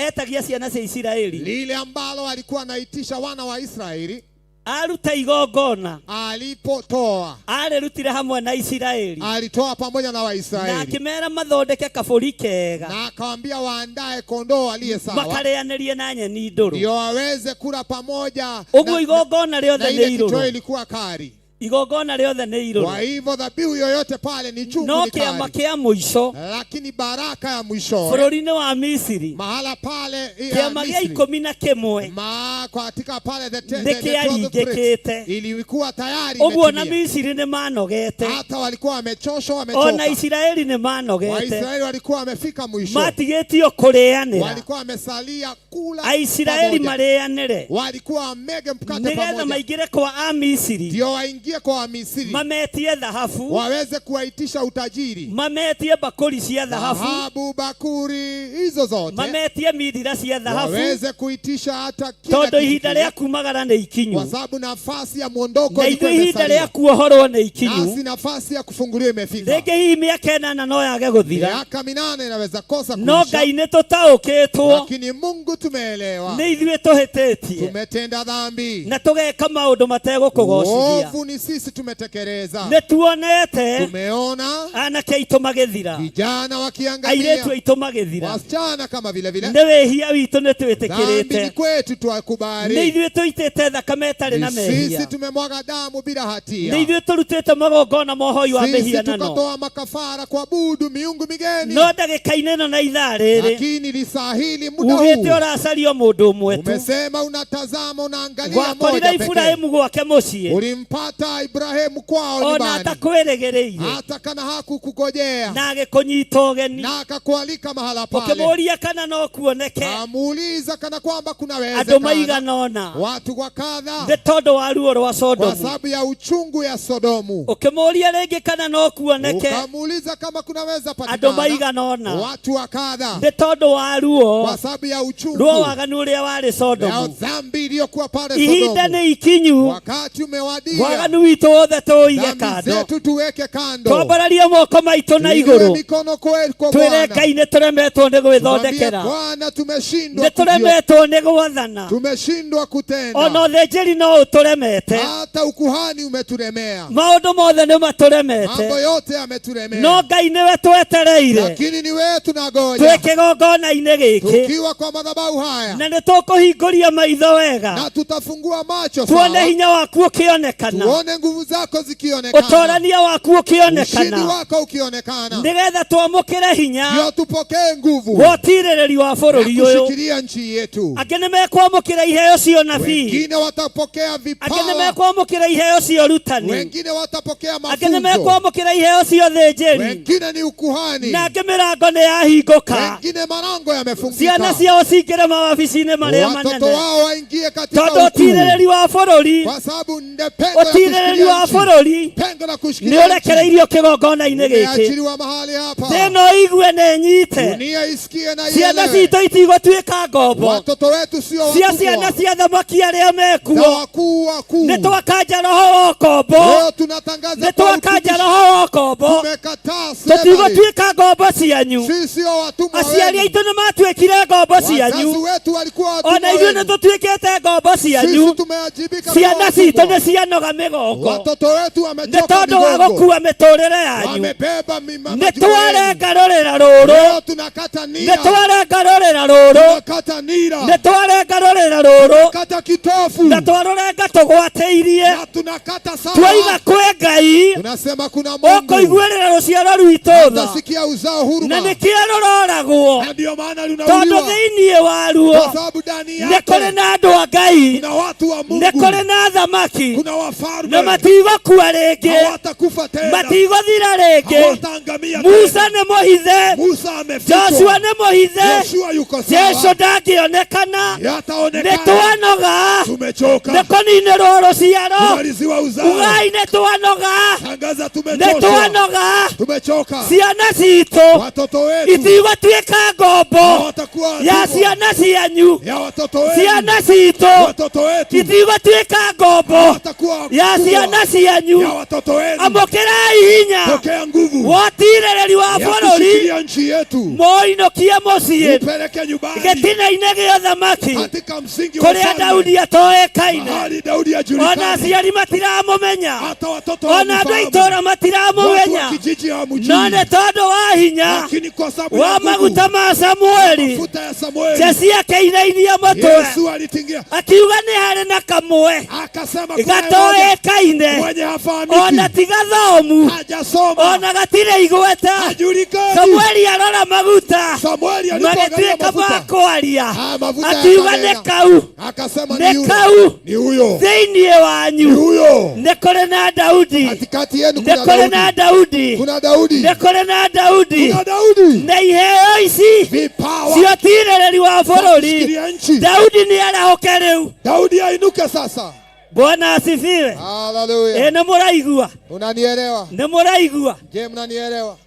etagia ciana cia Isiraeli, lile ambalo alikuwa anaitisha wana wa Israeli, Aruta igongona, Alipotoa, arĩrutire hamwe na Isiraeli, alitoa pamoja na na Waisraeli akĩmera mathondeke kabũri kega na akawaambia waandae kondoo aliye sawa, makarĩanĩrie na nyeni ndũrũ. ndio waweze kula pamoja Ũguo na, igongona na rĩothe ile nĩ kitoweo irũrũ, ilikuwa kari. igongona rĩothe nĩ Kwa irũrũ, hivyo dhabihu yoyote pale ni chungu, no ni kĩama kari, kĩa mũico lakini baraka ya mwisho bũrũri-inĩ wa Misiri, mahala pale ya kĩama gĩa Misri, 11 ma katika pale the, nĩ the 12th kĩaringĩkĩte. priest, ilikuwa tayari Ũguo na imetimia. Misiri nĩ manogete, Hata walikuwa wamechoshwa, ona wamechoka. Isiraeli nĩ manogete, Waisraeli walikuwa wamefika mwisho, matigĩtio kũrĩanĩra. walikuwa wamesalia kula Aisiraeli pamoja, marĩanĩre walikuwa wamege mkate nĩgetha pamoja, maingĩre kwa Amisiri ndio waingie kwa Wamisri mametie thahabu, waweze kuwaitisha utajiri, mametie bakũri cia thahabu, dhahabu, bakuri hizo zote, mametie mithira cia thahabu, waweze kuitisha hata kila tondũ kitu ihinda kile, rĩa kumagara nĩ kwa ikinyu, sababu nafasi ya mwondoko na ilikuwa ithuĩ ihinda imesalia, rĩa kuohorwo nĩ ikinyu. nasi nafasi ya kufunguliwa imefika. Rĩngĩ hihi mĩaka 8 no yage gũthira, Miaka 8 inaweza kosa no kuisha, Ngai nĩ tũtaũkĩtwo lakini Mungu tumeelewa, nĩ ithuĩ tũhĩtĩtie tumetenda dhambi, na tũgeka maũndũ mategũkũgocithia. uovu ni sisi tumetekeleza, Nĩ tuonete tumeona anake aitũ magĩthira, vijana airĩtu wakiangamia, aitũ magĩthira, wasichana kama vile vile. nĩ wĩhia witũ nĩ Dhambi ni twĩtĩkĩrĩte, kwetu, nĩ twakubali. ithuĩ tũitĩte thakame ĩtarĩ na Ni mehia, sisi tumemwaga damu bila nĩ hatia, ithuĩ tũrutĩte magongona ma ũhoi wa sisi mĩhianano. tukatoa makafara kuabudu miungu migeni. No ndagĩka-inĩ ĩno na ithaa rĩrĩ Lakini lisaa hili, muda ugĩte huu ũracaria o mũndũ ũmwe tu. umesema unatazama, unaangalia Wakorire moja pekee. Iburahĩmu gwake mũciĩ Ulimpata Ibrahimu kwao ona nyumbani, atakwĩrĩgĩrĩire, hata kana hakukugojea, na agĩkũnyita ũgeni, na akakualika mahala pale. ũkĩmũũria kana no kuoneke Amuuliza kana kwamba andũ kunawezekana maigana ũna watu wa kadha nĩ tondũ wa ruo rwa kwa Sodomu. sababu ya uchungu ya Sodomu. Ũkĩmũũria rĩngĩ kana no kuoneke Ukamuuliza kama kunaweza andũ patikana maigana ũna watu wa kadha nĩ tondũ wa ruo kwa sababu ya uchungu ruo waganu ũrĩa warĩ ya Sodomu. dhambi iliyokuwa pale Ihinda Sodomu. nĩ ikinyu, Wakati umewadia, waganu witũ wothe tũũige dhambi kando, zetu tuweke kando, twambararie moko maitũ na tuinue igũrũ, mikono kwa twĩre Bwana, Ngai nĩ tũremetwo nĩ tumwambie gwĩthondekera, Bwana, tumeshindwa nĩ kujio, tũremetwo nĩ gwathana, tumeshindwa ona kutenda, ũthĩnjĩri no ũtũremete, hata ukuhani umetulemea, maũndũ mothe nĩ mambo matũremete, yote yametulemea, no Ngai nĩwe twetereire lakini ni wewe tunangoja twĩ kĩgongona-inĩ gĩkĩ, tukiwa kwa madhabahu haya, na nĩ tũkũhingũria maitho wega na tutafungua macho tuone sawa, hinya waku ũkĩonekana, tuone nguvu zako zikionekana, ũtorania waku ushindi ũkĩonekana, wako ukionekana, nĩgetha twamũkĩre hinya ndio tupokee nguvu wa ũtirĩrĩri wa ya bũrũri ũyũ. kushikilia nchi yetu. Angĩ nĩ mekwamũkĩra iheo cia ũnabii, Wengine watapokea angĩ nĩ vipawa, mekwamũkĩra iheo cia ũrutani, wengine watapokea angĩ nĩ mafunzo, mekwamũkĩra iheo cia ũthĩnjĩri, wengine ni ukuhani, na angĩ mĩrango nĩ yahingũka, wengine malango ciana yamefungika, ciao cingĩre mawabici-inĩ marĩa watoto manene, wao waingie katika tondũ ukuu, ũtirĩrĩri wa bũrũri, kwa sababu nde pengo la ũtirĩrĩri wa kushikilia nchi, bũrũri pengo la nĩ kushikilia nchi ũrekereirio kĩgongona-inĩ gĩkĩ. umeachiliwa mahali hapa. Thĩ igue na ĩnyite, Dunia isikie na ciana ielewe, citũ itigũtuĩka ngombo watoto wetu sio cia ciana watumwa cia thamaki arĩa na mekuo. wakuu wakuu. Nĩ twakanja roho wa ũkombo, Leo tunatangaza nĩ kwa twakanja utumishi, roho wa ũkombo, tumekataa slavery. tũtigũtuĩka ngombo cianyu. Sisi sio watumwa Aciari wenu. aitũ nĩ matuĩkire ngombo Wazazi cianyu, wetu walikuwa watumwa ona ithuĩ nĩ wenu. tũtuĩkĩte ngombo Sisi cianyu. tumeajibika kuwa Ciana citũ watumwa. nĩ cianoga mĩgongo Watoto wetu nĩ wamechoka tondũ wa migongo, gũkua mĩtũrĩre yanyu. wamebeba Nĩ majukumu yenu. twarenga rũrĩra rũrũ, Leo tunakata nĩ nira, twarenga rũrĩra rũrũ, tunakata nira, nĩ twarenga rũrĩra rũrũ, kata kitofu na twarũrenga tũgwatĩirie, na tunakata twaiga sawa. kwĩ Ngai Tunasema kuna Mungu ũkũiguĩrĩra rũciaro rwitũ tha, utasikia uzao na huruma, nĩkĩo rũroragwo, na ndio maana tondũ lunauliwa thĩinĩ waruo kwa sababu ndani nĩ kũrĩ yake na andũ a Ngai, kuna watu wa nĩ Mungu, kũrĩ na athamaki, kuna na wafalme matigũkua rĩngĩ, hawatakufa tena, matigũthira rĩngĩ. hawataangamia Musa tena. nĩ mũhithe, Musa amefichwa, Joshua nĩ mũhithe, Yoshua yuko sawa, Jesu ndangĩonekana. Nĩ yataonekana. twanoga Tumechoka, nĩ kũninĩrwo rũciaro, tumaliziwa uzao. ugai nĩ twanoga, Tangaza nĩ tumechoshwa, twanoga. tumechoka. Ciana citũ Watoto wetu itigũtuĩka ngombo hawatakuwa ya watumwa ciana cianyu, ya watoto wenu, ciana citũ watoto wetu itigũtuĩka ngombo hawatakuwa ya watumwa ciana cianyu. ya watoto wenu. Amũkĩrai hinya Pokea nguvu wotirĩrĩri ũtirĩrĩri wa ya bũrũri kushikilia nchi yetu, moinũkie mũciĩ upeleke nyumbani gĩtina-inĩ gĩa ũthamaki katika msingi wa kũrĩa ufalme, Daudi atoĩkaine mahali Daudi ona ajulikane, aciari matiramũmenya hata watoto ona andũ a hawamfahamu, itũũra watu wa matiramũmenya kijiji hawamjui, no nĩ tondũ wa hinya lakini kwa sababu wa ya nguvu maguta ma Samueli mafuta ya Samueli, Jesi akĩinainia mũtwe Yesu alitingia akiuga nĩ harĩ na kamwe akasema, kuna mmoja gatoĩkaine mwenye ona hafahamiki, ti gathomu hajasoma, ona gatirĩ igweta hajulikani. Samueli arora maguta Samueli alipoangalia magĩtuĩka ma mafuta, kwaria Ah, mafuta akiuga nĩ yakanena. kau akasema ni nĩ yule, kau ni huyo, thĩinĩ wanyu ni huyo. nĩ kũrĩ na Daudi Katikati yenu nĩ kuna kũrĩ na Daudi. Daudi Kuna Daudi. nĩ kũrĩ na Daudi Kuna Daudi, na iheo ici vipawa cio tirĩrĩri wa bũrũri kushikilia nchi. Daudi nĩ arahũke rĩu Daudi ainuke sasa. Bwana asifiwe Haleluya. ĩ nĩ mũraigua Unanielewa? nĩ mũraigua Je, mnanielewa?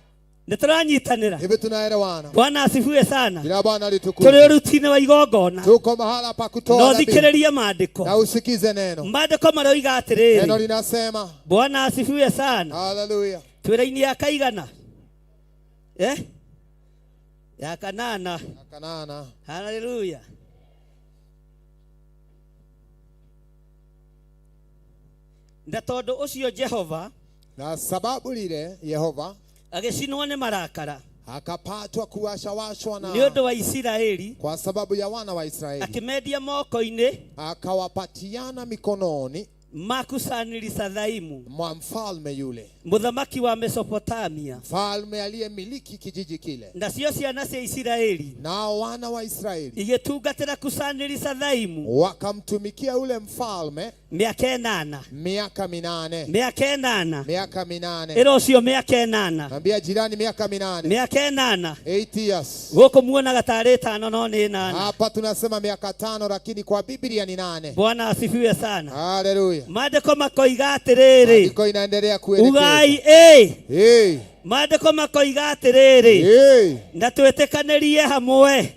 nĩ tũranyitanĩra Hivi tunaelewana? Bwana asifiwe sana Jina la Bwana litukuzwe. tũrĩ ũruti-inĩ wa igongona Tuko mahala pa kutoa no dhabihu. thikĩrĩrie maandĩko Na usikize neno. maandĩko maroiga Neno atĩrĩrĩ linasema, Bwana asifiwe sana haleluya. twĩra-inĩ ya kaigana eh ya kanana Kanana. haleluya na tondũ ũcio Jehova Na sababu lile Yehova agĩcinwo nĩ marakara akapatwa kuwashawashwa nĩ na ũndũ wa Isiraeli kwa sababu ya wana wa Israeli, akĩmendia moko-inĩ akawapatiana mikononi ma Kusani-Rishathaimu mwa mfalme yule, mũthamaki wa Mesopotamia mfalme aliyemiliki kijiji kile. nacio ciana cia Isiraeli Nao wana wa Israeli igĩtungatĩra Kusani-Rishathaimu wakamtumikia yule mfalme mĩaka ĩnana miaka 8. mĩaka ĩnana Miaka 8. ĩra ũcio mĩaka ĩnana Ambia jirani miaka 8. mĩaka ĩnana 8 years. gũkũ muonaga tarĩ ĩtano no nĩ ĩnana Hapa tunasema miaka 5 lakini kwa Biblia ni 8. Bwana asifiwe sana Haleluya. maandĩko makoiga atĩrĩrĩ Maandiko inaendelea kuelekeza. ugai ĩ Hey, maandĩko makoiga atĩrĩrĩ hey, na twĩtĩkanĩrie hamwe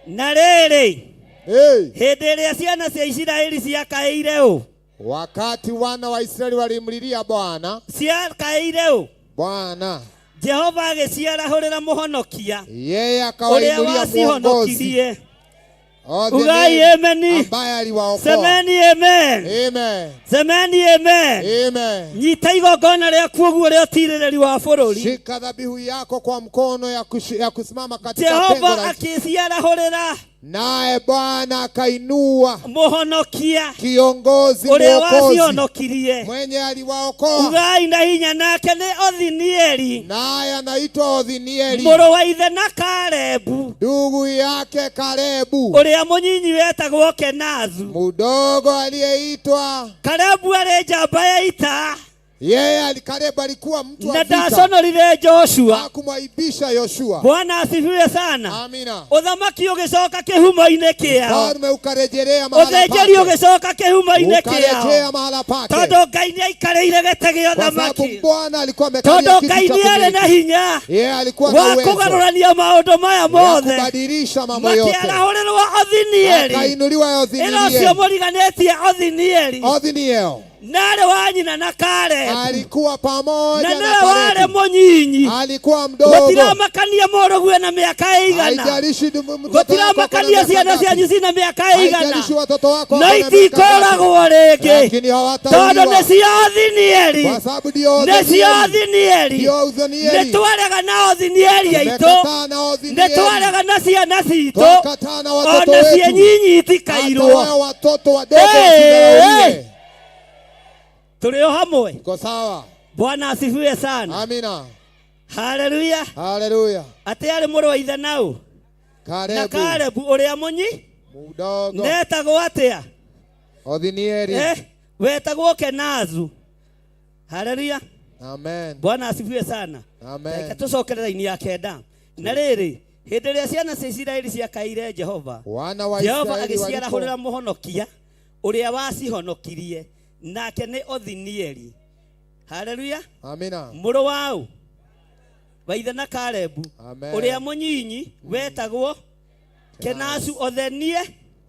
na rĩrĩ hey. hĩndĩ ĩrĩa ciana cia Isiraeli ciakaĩire ũ Wakati wana wa Israeli walimlilia Bwana, ciakaĩire ũ Bwana Jehova agĩciarahũrĩra mũhonokia yeye ũrĩa akawainulia mwongozi wacihonokirie Othnieli, ugai ameni ambaye aliwaokoa. semeni amen Amen. semeni amen Amen. nyita igongona rĩaku ũguo rĩa ũtirĩrĩri wa bũrũri Shika dhabihu yako kwa mkono ya kusimama katika pengo Jehova la akĩciarahũrĩra naye Bwana akainua mũhonokia kiongozi ũrĩa mwokozi wacihonokirie mwenye aliwaokoa, ugai na hinya nake nĩ Othinieli naye anaitwa Othnieli, mũrũ wa ithe na Kalebu ndugu yake Kalebu, ũrĩa mũnyinyi wetagwo Kenazu mudogo aliyeitwa Kalebu arĩ njamba ya ita yeye. Kalebu alikuwa mtu na wa vita, ndaconorire Joshua hakumwaibisha Yoshua. Bwana asifiwe sana Amina. ũthamaki ũgĩcoka kĩhumo-inĩ kĩao Mfalme ukarejelea mahala ũthĩnjĩri pake, ũgĩcoka kĩhumo-inĩ ukarejea kĩao mahala pake, tondũ Ngai nĩ aikarĩire gĩtĩ gĩa kwa sababu ũthamaki Bwana alikuwa amekalia tondũ kiti Ngai cha nĩ arĩ na kumiliki. hinya Yeye alikuwa na wa uwezo kũgarũrania maũndũ maya ya mothe kubadilisha mambo yote. makĩarahũrĩrwo Othinieli Akainuliwa ĩra ũcio Othnieli. mũriganĩtie Othinieli Othniel narĩ wa nyina na Kalebu alikuwa pamoja na na nĩwe warĩ Kalebu, mũnyinyi alikuwa mdogo. gũtiramakania mũrũguo na mĩaka ĩigana Haijalishi mtoto wako ako na gũtiramakania miaka ciana ngapi, cianyu cina mĩaka ĩigana haijalishi watoto wako no wako na miaka ngapi, itikoragwo rĩngĩ lakini tondũ hawatauliwa nĩ cia Othinieli kwa sababu ndio nĩ cia Othnieli, Othinieli ndio nĩ Othnieli. twarega na Othinieli aitũ Tumekataa na nĩ Othnieli, twarega na ciana citũ twakataa na watoto ona cie wetu, nyinyi hata itikairwo wao watoto wadogo Hey, wasidharauliwe. tũrĩ o hamwe Iko sawa? Bwana asifiwe sana Amina, haleluya haleluya. atĩ arĩ mũrũ wa ithe nau na Kalebu Kalebu ũrĩa mũnyi mudogo, netagwo atĩa Othnieli. eh, wetagwo Kenazu haleluya Amen, Bwana asifiwe sana reke amen. tũcokere raini ya kenda na rĩrĩ hĩndĩ ĩrĩa ciana cia Isiraeli ciakaire Jehova Wana wa Jehova Israeli agĩciarahũrĩra walipo mũhonokia ũrĩa wacihonokirie nake nĩ Othinieli haleluya Amina, mũrũ wa ũ wa ithe na Kalebu amen. ũrĩa mũnyinyi wetagwo Kenazu Othenie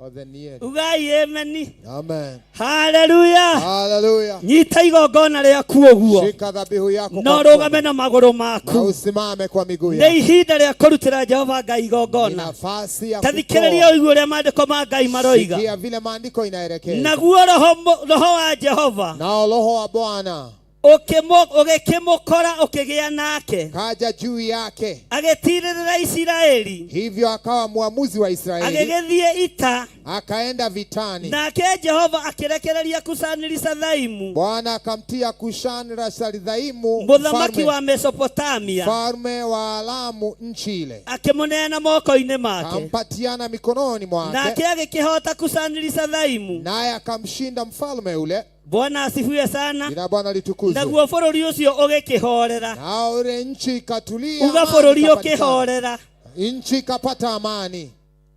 Othnieli. Ugai ameni. Amen. Haleluya. Haleluya. Nyita igongona rĩaku ũguo. Shika dhabihu yako No kwa rũgame mkono na magũrũ na maku. usimame kwa miguu Nĩ yako. ihinda rĩa kũrutĩra Jehova Ngai Ni igongona. nafasi ya Ta thikĩrĩria kutoa. ũigue ũrĩa maandĩko ma Ngai maroiga. Sikia vile maandiko inaelekeza. Naguo roho roho wa Jehova Nao roho wa Bwana ũgĩkĩmũkora ũkĩgĩa nake. kaja juu yake, Agĩtiirĩrĩra Isiraeli. hivyo akawa mwamuzi wa Israeli, Agĩgĩthiĩ ita. akaenda vitani. Nake Jehova akĩrekereria Kusani-Rishathaimu Bwana akamtia Kushan-Rishathaimu mũthamaki mfalme, wa Mesopotamia mfalme wa Aramu nchi ile, akĩmũneana moko-inĩ make. akampatiana mikononi mwake, Nake agĩkĩhoota Kusani-Rishathaimu. naye akamshinda mfalme ule. Bwana asifiwe sana. Jina la Bwana litukuzwe. Naguo bũrũri ũcio ũgĩkĩhorera. Nao ile nchi ikatulia, Uga amani bũrũri ikapatikana. ũkĩhorera. Nchi ikapata amani.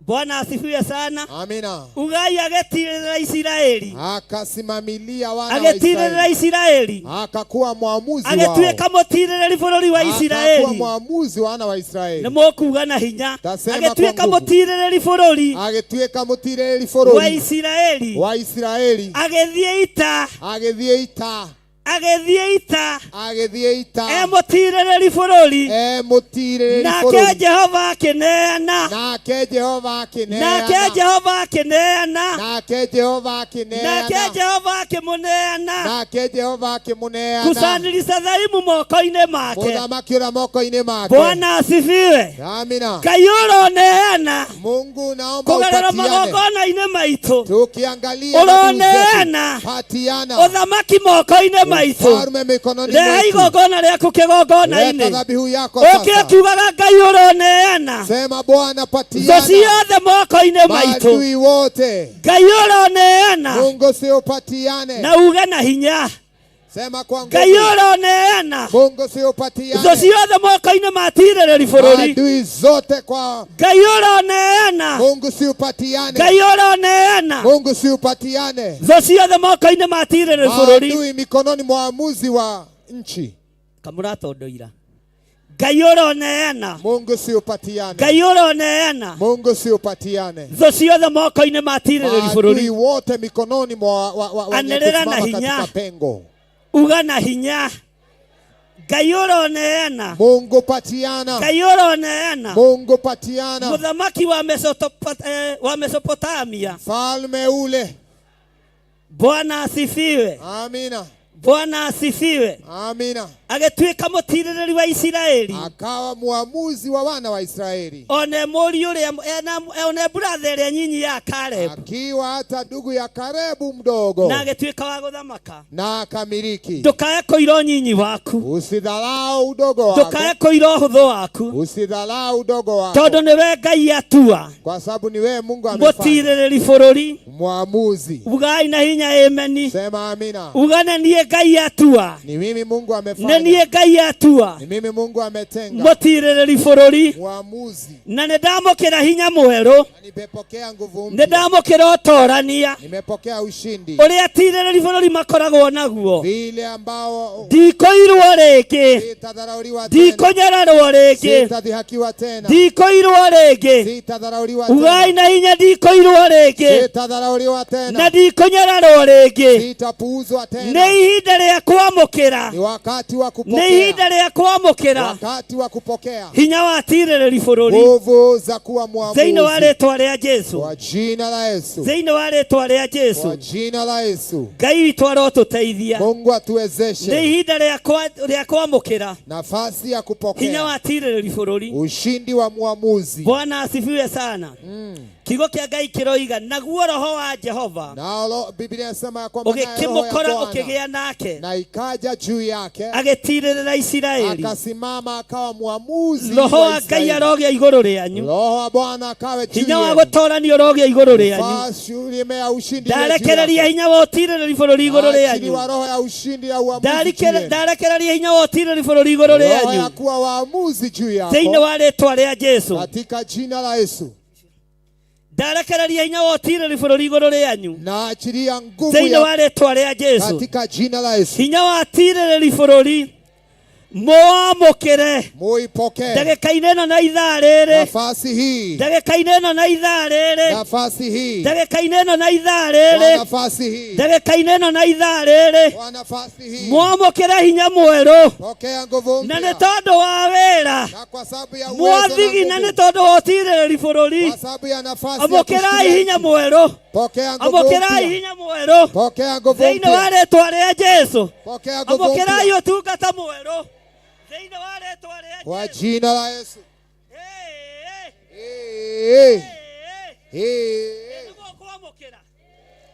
Bwana asifiwe sana. Amina. Ugai agĩtiirĩrĩra Isiraeli. Akasimamilia wana wa Agĩtiirĩrĩra Israeli, Isiraeli. akakuwa mwamuzi wao, Agĩtuĩka mũtiirĩrĩri bũrũri wa akakuwa Isiraeli. mwamuzi wa wana wa Israeli. Nĩ mũkuga na hinya. Tasema kwa Agĩtuĩka nguvu. mũtiirĩrĩri bũrũri Agĩtuĩka mũtirĩrĩri wa bũrũri Isiraeli. wa Israeli, Agĩthiĩ ita. agĩthiĩ ita, Agĩthiĩ ita. agĩthiĩ ita, E mũtiirĩrĩri bũrũri. e mũtirĩrĩri Nake bũrũri. Jehova akĩneana. Nake Jehova Nake akĩneana, Jehova akĩneana. nake Jehova Nake akĩneana, Jehova akĩmũneana. nake Jehova akĩmũneana Kusani-Rishathaimu moko-inĩ make. mũthamaki ũrĩa moko-inĩ make. Bwana asifiwe. Amina. Ngai ũroneana Mungu naomba kũgerera upatiane, magongona-inĩ maitũ. tukiangalia dhabihu zetu, Ũroneana patiana ũthamaki moko-inĩ maitũ. ufalme mikononi Rehe mwetu. igongona rĩaku Leta kĩgongona-inĩ. dhabihu yako Ũke sasa. ũkiugaga Ngai ũroneana Sema Bwana, thũ patiana ciothe moko-inĩ maitũ. maadui wote. Ngai ũroneana Mungu si upatiane, na uge na hinya. sema kwa Ngai nguvu. ũroneana Mungu si thũ upatiane ciothe moko-inĩ matirĩrĩri bũrũri. maadui zote kwa Ngai ũroneana Mungu si upatiane, Ngai ũroneana Mungu si upatiane thũ ciothe moko-inĩ matirĩrĩri bũrũri. maadui mikononi mwa mwamuzi wa nchi. Kamũratondoira. Ngai ũroneana Mungu si upatiane, Ngai ũroneana Mungu si upatiane thũ ciothe moko-inĩ matirĩrĩri maadui bũrũri. wote mikononi mwa wa wenye Anĩrĩra na kusimama hinya. katika pengo. Uga na hinya. Ngai ũroneana Mungu patiana, Ngai ũroneana Mungu patiana mũthamaki wa Mesopotamia. falme ule. Bwana asifiwe. Amina, Bwana asifiwe. amina. Agĩtuĩka mũtiirĩrĩri wa Isiraeli. Akawa mwamuzi wa wana wa Israeli, One mũriũ ũrĩa one buratha ĩrĩa nyinyi ya Caleb akiwa hata ndugu ya Karebu mdogo, na agĩtuĩka wa gũthamaka. na akamiliki. Ndũkae kũira ũnyinyi waku. Usidharau udogo wako, Ndũkae kũira ũhũthũ waku. usidharau udogo wako, Tondũ nĩwe Ngai atua kwa sababu ni wewe Mungu amefanya mũtiirĩrĩri bũrũri. mwamuzi. Ugai na hinya ameni. Sema amina. Uga nĩ niĩ Ngai atua. Ni mimi Mungu Nĩ amefanya, niĩ Ngai atua ni mimi Mungu ametenga mũtiirĩrĩri bũrũri. mwamuzi. Na nĩ ndamũkĩra hinya mwerũ. Nimepokea nguvu Nĩ mpya, ndamũkĩra ũtorania nimepokea ushindi ũrĩa atirĩrĩri bũrũri makoragwo naguo. vile ambao Ndikũirwo rĩngĩ. sitadharauliwa tena, Ndikũnyararwo rĩngĩ. sitadhihakiwa tena, Ndikũirwo rĩngĩ. sitadharauliwa Ugai tena, na hinya ndikũirwo rĩngĩ. sitadharauliwa Na tena, ndikũnyararwo rĩngĩ. sitapuuzwa Nĩ tena. ihinda rĩa kwamũkĩra. Ni wakati wa Nĩ kupokea, ihinda rĩa kwamũkĩra wakati wa kupokea hinya wa tirĩrĩri bũrũri nguvu za kuwa thĩinĩ wa mwamuzi rĩtwa rĩa Jesu. kwa jina la Yesu, Thĩinĩ wa rĩtwa rĩa kwa Jesu. jina la Yesu. Ngai witũ arotũteithia. Mungu Nĩ atuwezeshe ihinda rĩa kwamũkĩra nafasi ya hinya kupokea wa tirĩrĩri bũrũri. ushindi wa mwamuzi. Bwana asifiwe sana. Kiugo kĩa Ngai kĩroiga naguo roho wa Jehova Nalo Biblia inasema ya kwamba naye roho ya ũgĩkĩmũkora Bwana ũkĩgĩa nake na ikaja juu yake, agĩtiirĩrĩra Isiraeli. akasimama akawa mwamuzi Roho wa wa Ngai Israeli. arogĩa igũrũ rĩanyu. Roho wa Bwana akawe juu Hinya wa yenu, gũtorania ũrogĩa igũrũ rĩanyu. Fasi ya ushindi iwe juu Ndarekereria yako. hinya wa ũtirĩrĩri bũrũri igũrũ rĩanyu. Achiliwa roho ya ushindi ya uamuzi juu yenu. Ndarekereria hinya wa ũtirĩrĩri bũrũri igũrũ Roho ya rĩanyu. kuwa waamuzi juu Thĩinĩ yako wa rĩtwa rĩa Jesu. katika jina la Yesu. Ndarekereria hinya wa ũtirĩrĩri bũrũri igũrũ rĩanyu. Naachilia nguvu Thĩinĩ ya wa rĩtwa rĩa Jesu. katika jina la Yesu. Hinya wa tirĩrĩri bũrũri. Mwamũkĩre. Muipokee. Ndagĩka-inĩ ĩno na ithaa rĩrĩ. Nafasi hii. Ndagĩka-inĩ ĩno na ithaa rĩrĩ. Nafasi hii. Ndagĩka-inĩ ĩno na ithaa Kwa rĩrĩ. nafasi hii. Ndagĩka-inĩ ĩno na ithaa rĩrĩ. Kwa nafasi hii. Mwamũkĩre hinya mwerũ. Pokea nguvu Na mpya. nĩ tondũ wa wĩra. Na kwa sababu ya uwezo na Mwathigina nĩ nguvu. tondũ wa ũtirĩrĩri bũrũri. Kwa sababu ya nafasi ya Amũkĩrai kushikilia hinya nchi. mwerũ. Pokea nguvu Amũkĩrai mpya. hinya mwerũ. Pokea nguvu Thĩinĩ wa mpya. rĩtwa rĩa Jesu. Pokea nguvu Amũkĩrai mpya. ũtungata mwerũ. Thĩinĩ wa rĩtwa rĩa Kwa jina la Yesu. Eh. Eh. Nĩgũkwamũkĩra.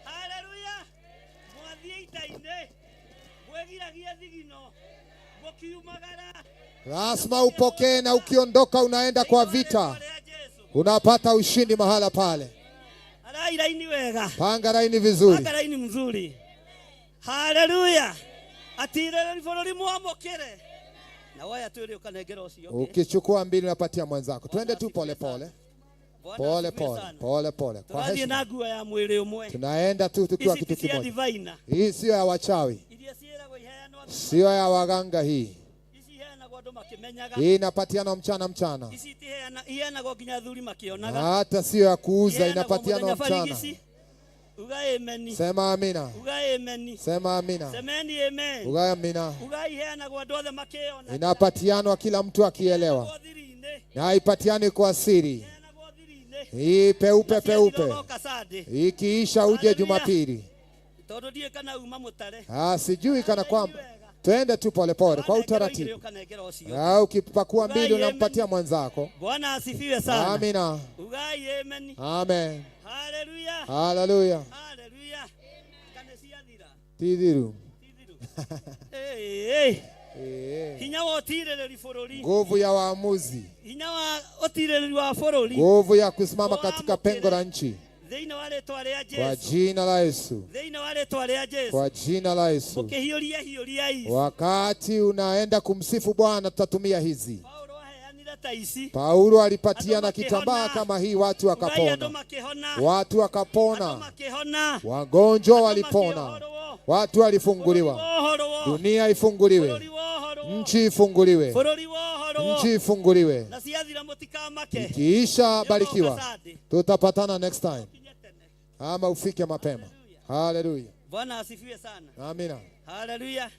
Haleluya. Mwathiĩ ita-inĩ. Mwĩgiragie thigino. Mũkiumagara. Lazima upokee na ukiondoka unaenda kwa vita. Unapata ushindi mahala pale. Arai raini wega. Panga laini vizuri. Panga raini mzuri. Haleluya. Atirĩrĩri bũrũri mwamũkĩre. Na woya twĩrĩ ũkanengera ũcio ũngĩ. Ukichukua mbili unapatia mwenzako. Twende tu pole pole. Bwana Pole asifiwe pole, sana. pole pole. Kwa Tũrathiĩ heshima. na nguo ya mwĩrĩ ũmwe. Tunaenda tu tukiwa Ici kitu ti cia kimoja. divaina. Hii sio ya wachawi, Iria ciĩragwo iheanwo andũ sio ya waganga hii. ici iheanagwo andũ makĩmenyaga. Hii inapatiana mchana mchana. Ici itiheana iheanagwo nginya athuri Na makĩonaga. hata sio ya kuuza, Iheanagwo inapatiana mũthenya mchana. barigisi. Uga amen. Sema amina. Uga amen. Sema amina. Semeni amen. Uga amina. Uga iheanagwo andũ othe makĩona. Inapatianwa kila mtu akielewa, na haipatiani kwa siri. Hii peupe peupe, Ciathirogoka Sunday. ikiisha uje Jumapili. Tondũ ndiũĩ kana uma mũtare. Ah, sijui kana kwamba twende tu polepole kwa Wanengera igĩrĩ utaratibu. ũkanengera ũcio. Ah, ukipakua Ugai mbili amen. unampatia mwenzako. Bwana asifiwe sana. Amina. Ugai amen. Amen. Haleluya. Haleluya. Haleluya. Kana ciathira. Tidhiru. Eh, eh. Eh. Hinya wa ũtirĩrĩri bũrũri. Nguvu ya waamuzi, Hinya wa ũtirĩrĩri wa bũrũri. nguvu ya kusimama katika pengo la nchi Thĩinĩ wa rĩtwa rĩa kwa Jesu. jina la Yesu, Thĩinĩ wa rĩtwa rĩa Jesu. kwa jina la Yesu. Mũkĩhiũria hiũria ici. Wakati unaenda kumsifu Bwana, tutatumia hizi. Aheanire ta ici. Paulo alipatiana kitambaa kama hii, watu Ugai andũ wakapona, makĩhona. watu wakapona, Makĩhona. wagonjwa walipona, watu walifunguliwa, Wohorwo. dunia ifunguliwe, nchi ifunguliwe, Bũrũri wohorwo. nchi ifunguliwe. Na ciathira mũtikamake. Ikiisha barikiwa, tutapatana next time, ama ufike mapema. Haleluya, Bwana asifiwe sana. amina. Haleluya.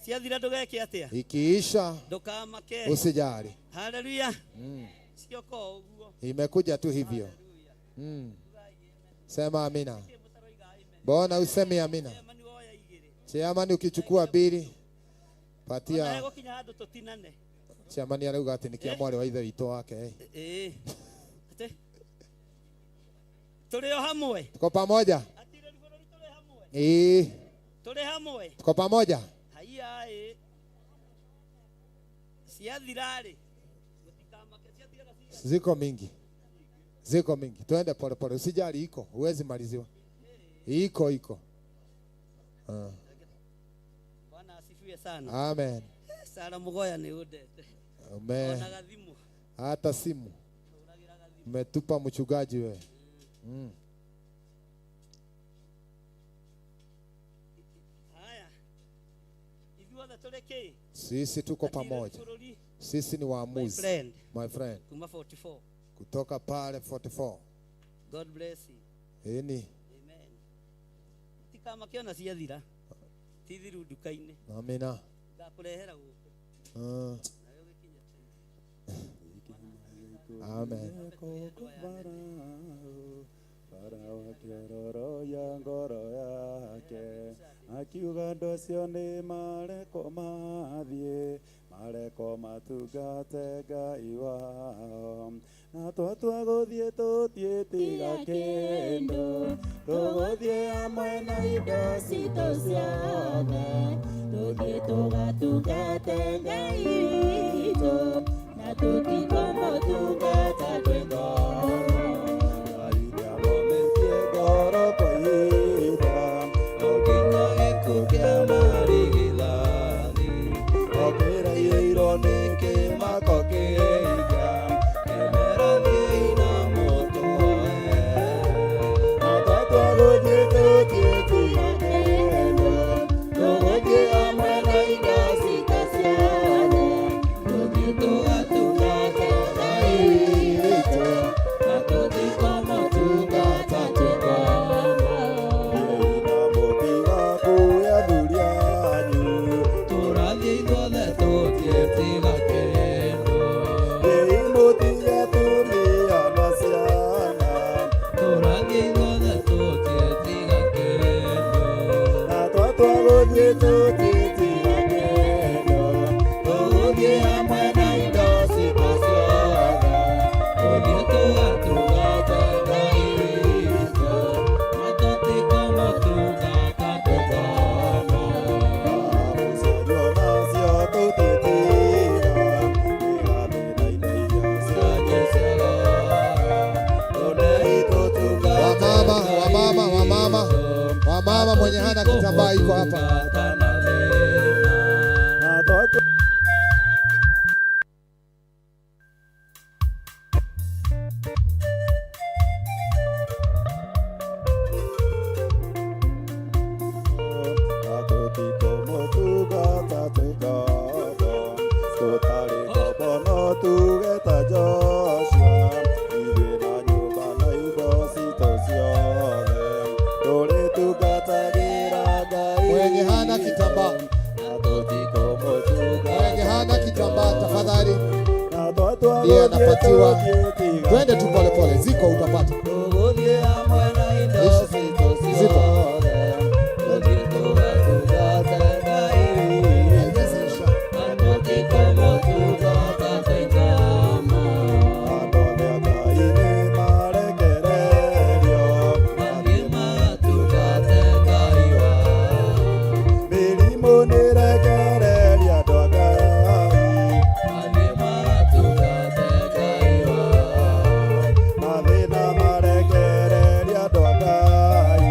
Ciathira ndũgeke atĩa? Ikiisha Ndũkamake. usijali. Haleluya. Cioka o ũguo. Imekuja tu hivyo. Sema amina. Mbona usemi amina? Chairman, ukichukua bili patia Ona gũkinya handũ tũtinane. chairman arauga atĩ nĩ kĩa mwarĩ wa ithe witũ wake. Eh. Ĩĩ. Atĩ? Tũrĩ o hamwe. Tuko pamoja? Ĩĩ, Tũrĩ hamwe. tuko pamoja. Haiya ĩ. Ciathira rĩ. Ziko mingi, ziko mingi. Twende polepole, usijali, iko huwezi maliziwa, iko iko. Ah. Bwana asifiwe sana. Amen. Sara Mugoya nĩ ũndete. Amen. Ona gathimũ. Hata simu umetupa mchungaji wewe. Haya. Ithuothe tũrĩ kĩ? Sisi tuko pamoja, bũrũri. sisi ni waamuzi My friend. my friend, Kuma 44. kutoka pale 44. God bless you. Ini Amen. Tikamake ona ciathira. Ti thiru nduka-inĩ. amina. Ngakũrehera gũkũ. Ah. Amen. Farao akĩororoia ngoro yake akiuga andũ acio nĩ marekwo mathiĩ marekwo matungate Ngai wao na twatua gũthiĩ tũtiĩtiga kĩndũ tũgũthiĩ hamwe na indo citũ ciothe tũthiĩ tũgatungate Ngai witũ na tũtikũmũtungata twĩ ngoro. Ngoro kwĩhitha no nginya gĩkuũ kĩa marigithathi okĩraiyĩirwo nĩ kĩmako kĩiga kĩmera thiĩi na mũtũhoe na twatua gũthiĩ tũtiĩtiga kĩndũ tũgũthiĩ hamwe na indo citũ ciothe. Ndiye anapatiwa. Twende tu polepole, ziko utapata. Zipo. Mĩrimũ nĩrekereria andũ a Ngai. Mathĩna marekereria andũ a Ngai.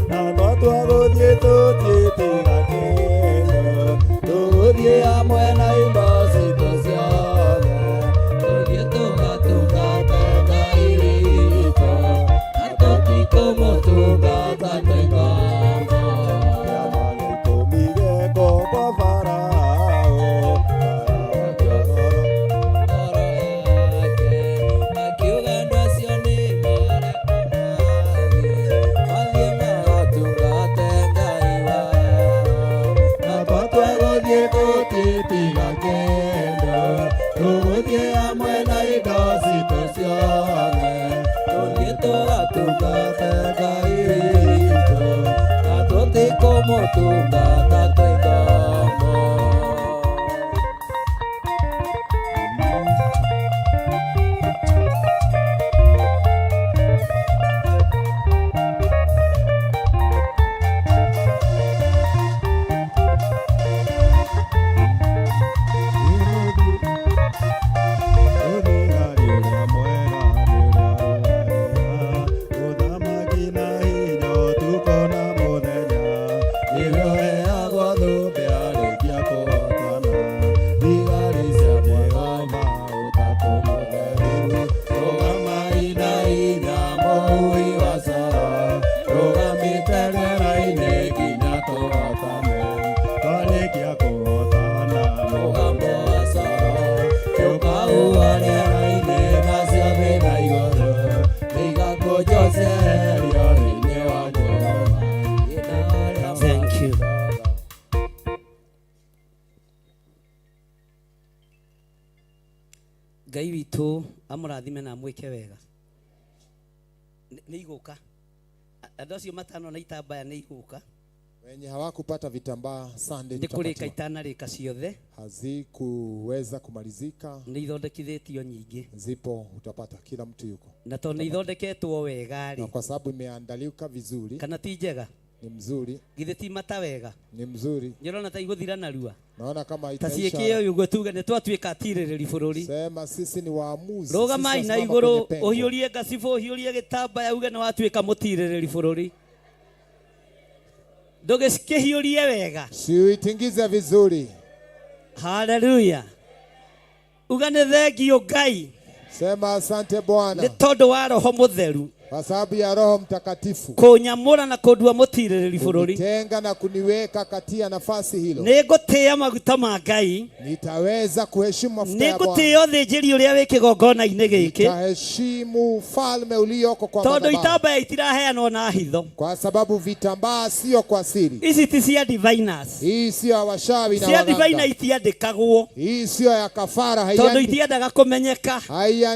Na twatua gũthiĩ tũtiĩtiga kĩndũ. Tũgũthiĩ hamwe na indo citũ ciothe. Tũthiĩ tũgatungate Ngai witũ. Na tũtikũmũtungata twĩ ngombo. Kĩama gĩa ikũmi gĩekwo kwa Farao. Tũgatungata twĩ ngombo. Ũthigari ũrĩa mwega nĩ ũrĩa ũthamaki na hinya ũtukũ na mũthenya nĩwe ũheagwo thũmbĩ arĩkia kũhotana thigari cia Jehova ũtatũ mũtheru rũgamai na hinya mũhuhi wa coro rũgamĩte rĩera-inĩ nginya tũhotane twarĩkia kũhotana mũgambo wa coro tũkahuha rĩera-inĩ nacio thĩ na igũrũ nĩigakũnjwo cieherio thĩinĩ wa Jehova. Thank you. Ngai witũ amũrathime na amwĩke wega. Nĩ igũka. Andũ acio matano na itambaya nĩ igũka. Wenye hawakupata vitambaa Sunday Nĩ kũrĩka tutapatiwa. itanarĩka ciothe. Hazikuweza kumalizika. Nĩ ithondekithĩtio nyingĩ. Zipo, utapata, kila mtu yuko. Na tondũ nĩ ithondeketwo wega Na rĩ, kwa sababu imeandalika vizuri, kana ti njega? ni mzuri, Githĩ ti mata wega? ni mzuri. Nĩ ũrona ta igũthira narua? Naona kama Ta itaisha. ciĩkĩo ũguo tuge nĩ twatuĩka atirĩrĩri bũrũri. Sema sisi ni waamuzi. Rũgamai Sisi na wasimama igũrũ kwenye pengo. ũhiũrie ngacibũ ũhiũrie gĩtambaya uge nĩ watuĩka mũtirĩrĩri bũrũri. Ndũgĩkĩhiũrie wega. Siuitingize vizuri. Haleluya. Uga nĩ thengio Ngai. Sema asante Bwana Nĩ tondũ wa Roho Mũtheru kwa sababu ya Roho Mtakatifu kũnyamũra na kũndua mũtirĩrĩri bũrũri. kunitenga na kuniweka katia nafasi hilo. Nĩ ngũtĩĩa maguta ma Ngai. Nitaweza kuheshimu mafuta Nĩ ya Bwana. ngũtĩĩa ũthĩnjĩri ũrĩa wĩ kĩgongona-inĩ gĩkĩ. Nitaheshimu ufalme ulioko kwa Tondũ madhabahu. itambaya itiraheanwo na hitho. Kwa sababu vitambaa sio kwa siri. Ici ti cia diviners. Hii sio ya washawi na Cia diviner waganga. itiandĩkagwo. Hii sio ya kafara, Tondũ itiendaga kũmenyeka.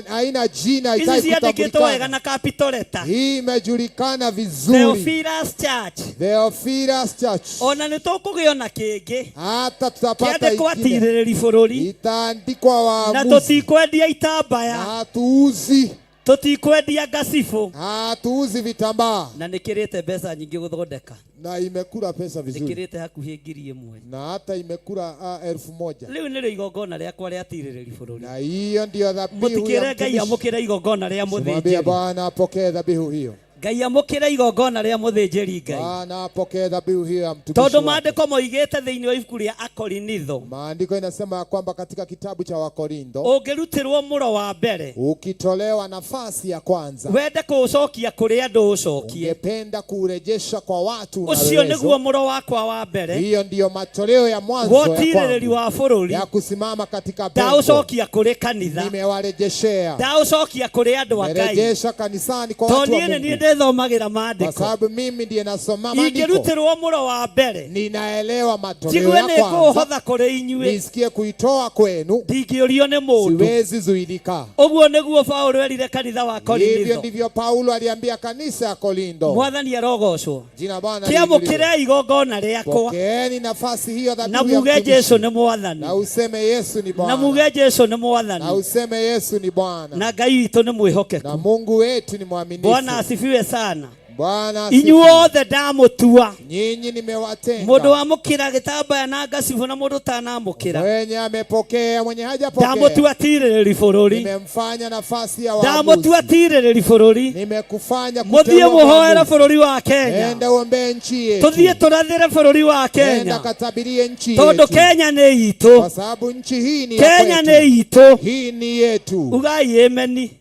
haina jina, Ici haitai ciandĩkĩtwo wega kutambulikana. na capital letter. Hii imejulikana vizuri. Theophilus Church. Theophilus Church. Ona nĩ tũkũgĩa ona kĩngĩ. Hata tutapata Kĩandĩkwo ingine. atirĩrĩri bũrũri. Itaandikwa Na waamuzi. tũtikwendia itambaya. Hatuuzi. Tũtikwendia ngacibũ. Hatuuzi vitambaa. Na nĩkĩrĩte mbeca nyingĩ gũthondeka. Na imekula pesa vizuri. Nĩkĩrĩte hakuhĩ 1,000. Na hata imekula 1,000. Rĩu nĩrĩo igongona rĩakwa rĩa tirĩrĩri bũrũri. Na hiyo ndiyo dhabihu ya Mũtikĩre Ngai mtumishi. amũkĩre igongona rĩa Simwambie mũthĩnjĩri. Bwana apokee dhabihu hiyo. Ngai amũkĩre igongona rĩa mũthĩnjĩri Ngai. Bwana apokee dhabihu hiyo ya mtumishi Tondũ wake. maandĩko moigĩte thĩinĩ wa ibuku rĩa Akorinitho. Maandiko inasema ya kwamba katika kitabu cha Wakorintho Ũngĩrutĩrwo mũro wa mbere ukitolewa nafasi ya kwanza wende kũũcokia kũrĩ andũ ũcokie. ungependa kuurejesha kwa watu una Ũcio nĩguo uwezo. mũro wakwa wa mbere Hiyo ndiyo matoleo ya mwanzo wa ya, ũtirĩrĩri kwangu, wa bũrũri ya kusimama katika pengo. ndaũcokia kũrĩ kanitha Nimewarejeshea, ndaũcokia kũrĩ andũ a Ngai nimerejesha kanisani kwa watu tondũ wa niĩ nĩ niĩ Mungu, ndĩ Niĩ thomagĩra Kwa maandĩko. sababu mimi ndiye nasoma maandiko. Ingĩrutĩrwo mũro wa mbere. Ninaelewa matoleo Njigue ya nĩ kwanza. ngũũhotha kũrĩ inyuĩ. Nisikie kuitoa kwenu. Ndingĩũrio nĩ mũndũ. Siwezi zuilika. Ũguo nĩguo Paũlũ erire kanitha wa Hivyo Korinitho. ndivyo Paulo aliambia kanisa ya Korinto. Mwathani arogocwo. Jina Bwana liinuliwe. Kĩamũkĩrei igongona rĩakwa. Pokeeni nafasi hiyo Na dhabihu ya muge mtumishi. Jesu nĩ Mwathani. Na useme Yesu ni Na Bwana. muge Jesu nĩ Mwathani. Na useme Yesu ni Bwana. Na Ngai witũ nĩ mwĩhokeku. Na Mungu wetu ni mwaminifu. Bwana asifiwe sana. Bwana asifiwe. Inyuothe ndamũtua. Nyinyi nimewatenga. Mũndũ wamũkĩra gĩtambaya na ngacibũ na mũndũ ũtanamũkĩra. Mwenye amepokea, mwenye hajapokea. Ndamũtua tirĩrĩri bũrũri. Nimemfanya nafasi ya waamuzi. Ndamũtua tirĩrĩri bũrũri. Nimekufanya Mũthiĩ kuteua mũhoere mwamuzi. bũrũri wa Kenya. Enda uombee nchi yetu. Tũthiĩ tũrathĩre bũrũri wa Enda Kenya. katabirie nchi Tondũ yetu. Kenya nĩ itũ. Kwa sababu nchi hii ni ya Kenya kwetu. nĩ itũ. Hii ni yetu. Ugai ameni.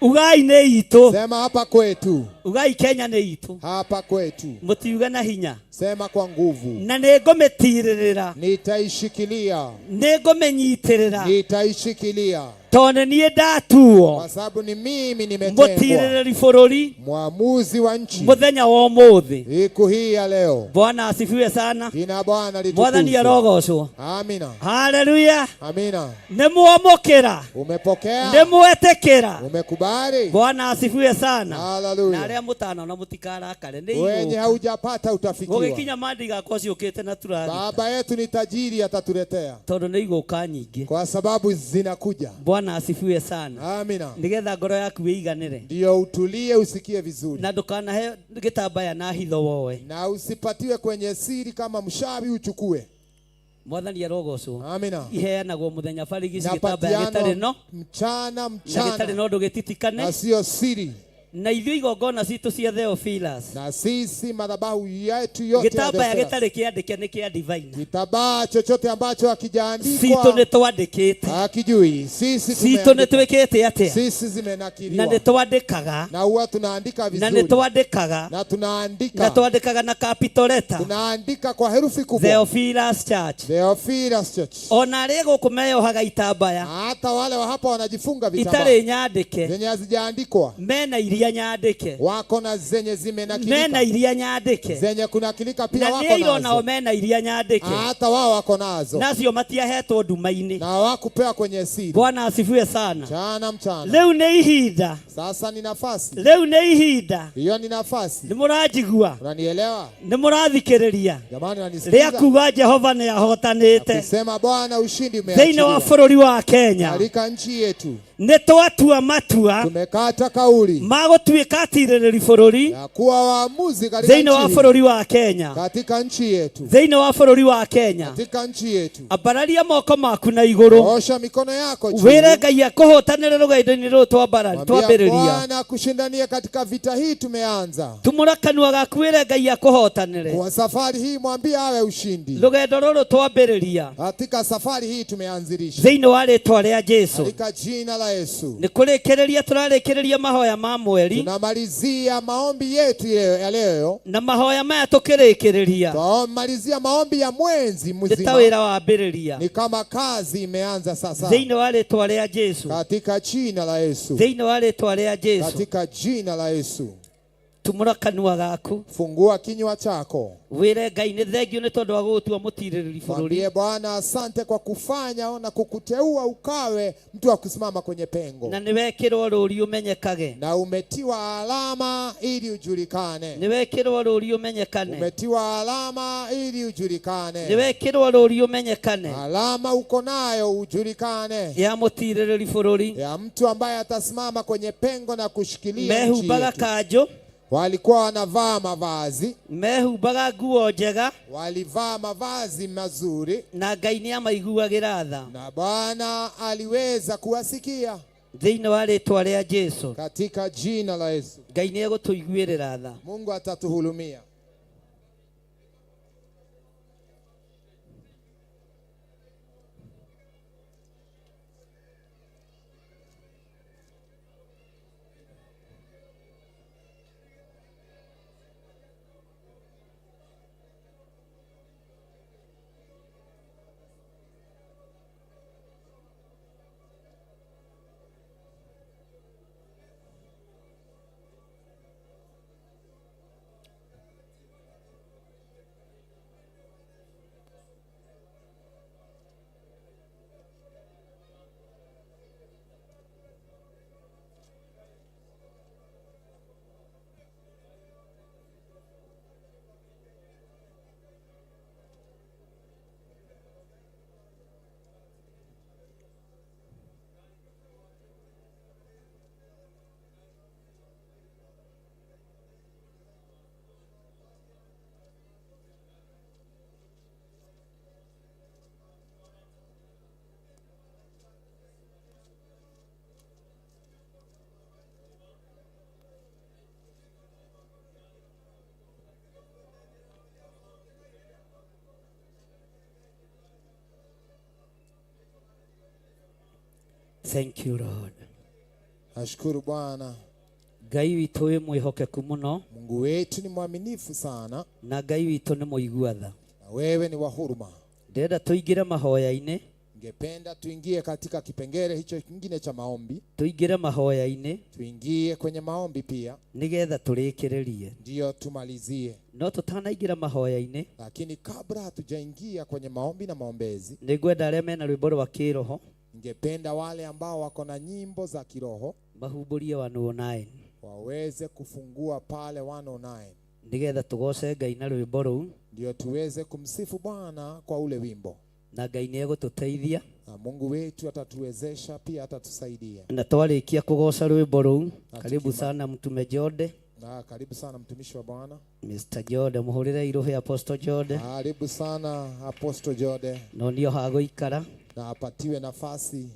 Ugai nĩ itũ. Sema hapa kwetu. Ugai Kenya nĩ itũ. Hapa kwetu. Mũtiuge na hinya. Sema kwa nguvu. Na nĩ ngũmĩtirĩrĩra. Nitaishikilia. Nĩ ngũmĩnyitĩrĩra. Nitaishikilia. Tondũ niĩ ndatuo Kwa sababu ni mimi nimetengwa. mũtirĩrĩri bũrũri Mwamuzi wa nchi. mũthenya wa ũmũthĩ. Siku hii ya leo. Bwana asifiwe sana. Jina Bwana Mwathani litukuzwe. arogocwo. Amina. Haleluya. Amina. Nĩ mwamũkĩra. Umepokea? Nĩ mwetĩkĩra. Umekubali? Bwana asifiwe sana. Na Haleluya. arĩa mũtanona mũtikarakare nĩ Wenye igũũka. haujapata utafikiwa. Gũgĩkinya mandigakwa ciũkĩte na tũrathi. Baba yetu ni tajiri, atatuletea Tondũ nĩ igũũka nyingĩ. kwa sababu zinakuja. Bwana asifiwe sana. Amina. Nĩgetha ngoro yaku ĩiganĩre. Ndio utulie, usikie vizuri Na ndũkanahe gĩtambaya na hitho woe. na usipatiwe kwenye siri kama mshawi uchukue. Mwathani arogocwo. Amina. Iheanagwo mũthenya barigici gĩtambaya gĩtarĩ Napatiano no mchana na gĩtarĩ mchana no ndũgĩtitikane. na sio siri. Na ithuĩ igongona citũ cia Theophilus. Na sisi madhabahu yetu yote ya Gĩtambaya Theophilus. gĩtarĩ kĩandĩke nĩ kĩa divine. Kitambaa chochote ambacho Citũ hakijaandikwa nĩ twandĩkĩte. hakijui. Sisi Citũ nĩ tumeandika. twĩkĩte atĩa? Sisi Na zimenakiliwa nĩ twandĩkaga. na huwa tunaandika Na nĩ vizuri twandĩkaga. na Na tunaandika twandĩkaga na capital letter. tunaandika kwa herufi kubwa Theophilus Church. Theophilus Church. Ona arĩa gũkũ meyohaga itambaya Na hata wale wa hapa wanajifunga vitambaa itarĩ nyandĩke zenye hazijaandikwa mena iria nyandĩke wako na zenye mena zimenakilika iria nyandĩke zenye kunakilika pia na nĩ wako aira onao nazo mena iria nyandĩke hata wao wako nazo nacio matiahetwo nduma-inĩ. na hawakupewa kwenye siri. Bwana asifiwe sana. Mchana mchana. Rĩu nĩ ihinda. Sasa ni nafasi. Rĩu nĩ ihinda. Hiyo ni nafasi. Nĩ mũranjigua? Unanielewa? Nĩ mũrathikĩrĩria? Jamani, unanisikiza? Rĩa kuga Jehova nĩ ahotanĩte Kusema Bwana ushindi thĩinĩ wa umeachiliwa bũrũri wa Kenya. katika nchi yetu. Nĩ twatua matua Tumekata kauli ma gũtuĩka atirĩrĩri bũrũri ya kuwa waamuzi katika thĩinĩ wa nchi hii, bũrũri wa Kenya. katika nchi yetu, Thĩinĩ wa bũrũri wa Kenya. katika nchi yetu. Ambararia moko maku na igũrũ. Osha mikono yako juu. Wĩre Ngai akũhotanĩre rũgendo-inĩ rũrũ Mwambia twambĩrĩria. Bwana akushindanie katika vita hii tumeanza. Tumũra kanua gaku wĩre Ngai akũhotanĩre. Kwa safari hii mwambie awe ushindi. Rũgendo rũrũ twambĩrĩria Katika safari hii tumeanzilisha. thĩinĩ wa rĩtwa rĩa Jesu. Katika jina la Yesu. Nĩ kũrĩkĩrĩria tũrarĩkĩrĩria mahoya ma mweri. Tunamalizia maombi yetu ya leo. Na mahoya maya tũkĩrĩkĩrĩria. Tunamalizia maombi ya mwezi Nĩ ta mzima. wĩra wambĩrĩria. Ni kama kazi imeanza sasa. Thĩinĩ wa rĩtwa rĩa Jesu. Katika jina la Yesu. Thĩinĩ wa rĩtwa rĩa Jesu. Katika jina la Yesu. Tumũra kanua gaku. Fungua kinywa chako. Wĩre Ngai nĩ thengio nĩ tondũ wa gũgũtua mũtirĩrĩri bũrũri. Mwambie Bwana asante kwa kufanya na kukuteua ukawe mtu wa kusimama kwenye pengo. Na nĩ wekĩrwo rũri ũmenyekage. Na umetiwa alama ili ujulikane. Nĩ wekĩrwo rũri ũmenyekane. Umetiwa alama ili ujulikane. Nĩ wekĩrwo rũri ũmenyekane. Alama uko nayo ujulikane. Ya mũtirĩrĩri bũrũri. Ya mtu ambaye atasimama kwenye pengo na kushikilia nchi Mehumbaga yetu. kanjũ. Walikuwa wanavaa mavazi. Mehumbaga nguo njega. Walivaa mavazi mazuri. Na Ngai nĩ amaiguagĩra tha. Na Bwana aliweza kuwasikia. Thĩinĩ wa rĩtwa rĩa Jesu. Katika jina la Yesu. Ngai nĩ egũtũiguĩrĩra tha. Mungu atatuhurumia. Thank you Lord. Nashukuru Bwana. Ngai witũ wĩ mwĩhokeku mũno. Mungu wetu ni mwaminifu sana. Na Ngai witũ nĩ mũigua tha. Na wewe ni wa huruma. Ndĩrenda tũingĩre mahoya-inĩ. Ningependa tuingie katika kipengele hicho kingine cha maombi. Tuingĩre mahoya-inĩ. Tuingie kwenye maombi pia. Nĩgetha tũrĩkĩrĩrie. Ndiyo tumalizie. No tũtanaingĩra mahoya-inĩ. Lakini kabla hatujaingia kwenye maombi na maombezi, nĩngwenda arĩa mena rwĩmbo rwa kĩroho, ningependa wale ambao wako na nyimbo za kiroho mahumbũrie 109 waweze kufungua pale 109 nĩgetha tũgoce Ngai na rwĩmbo rũu, ndio tuweze kumsifu Bwana kwa ule wimbo, na Ngai nĩegũtũteithia, na Mungu wetu atatuwezesha pia atatusaidia. Na twarĩkia kũgoca rwĩmbo rũu, karibu sana mtume Jode. Na karibu sana mtumishi wa Bwana Mr. Jode, muhurire iruhi Apostle Jode. Karibu sana Apostle Jode. No nio hagũikara na apatiwe nafasi.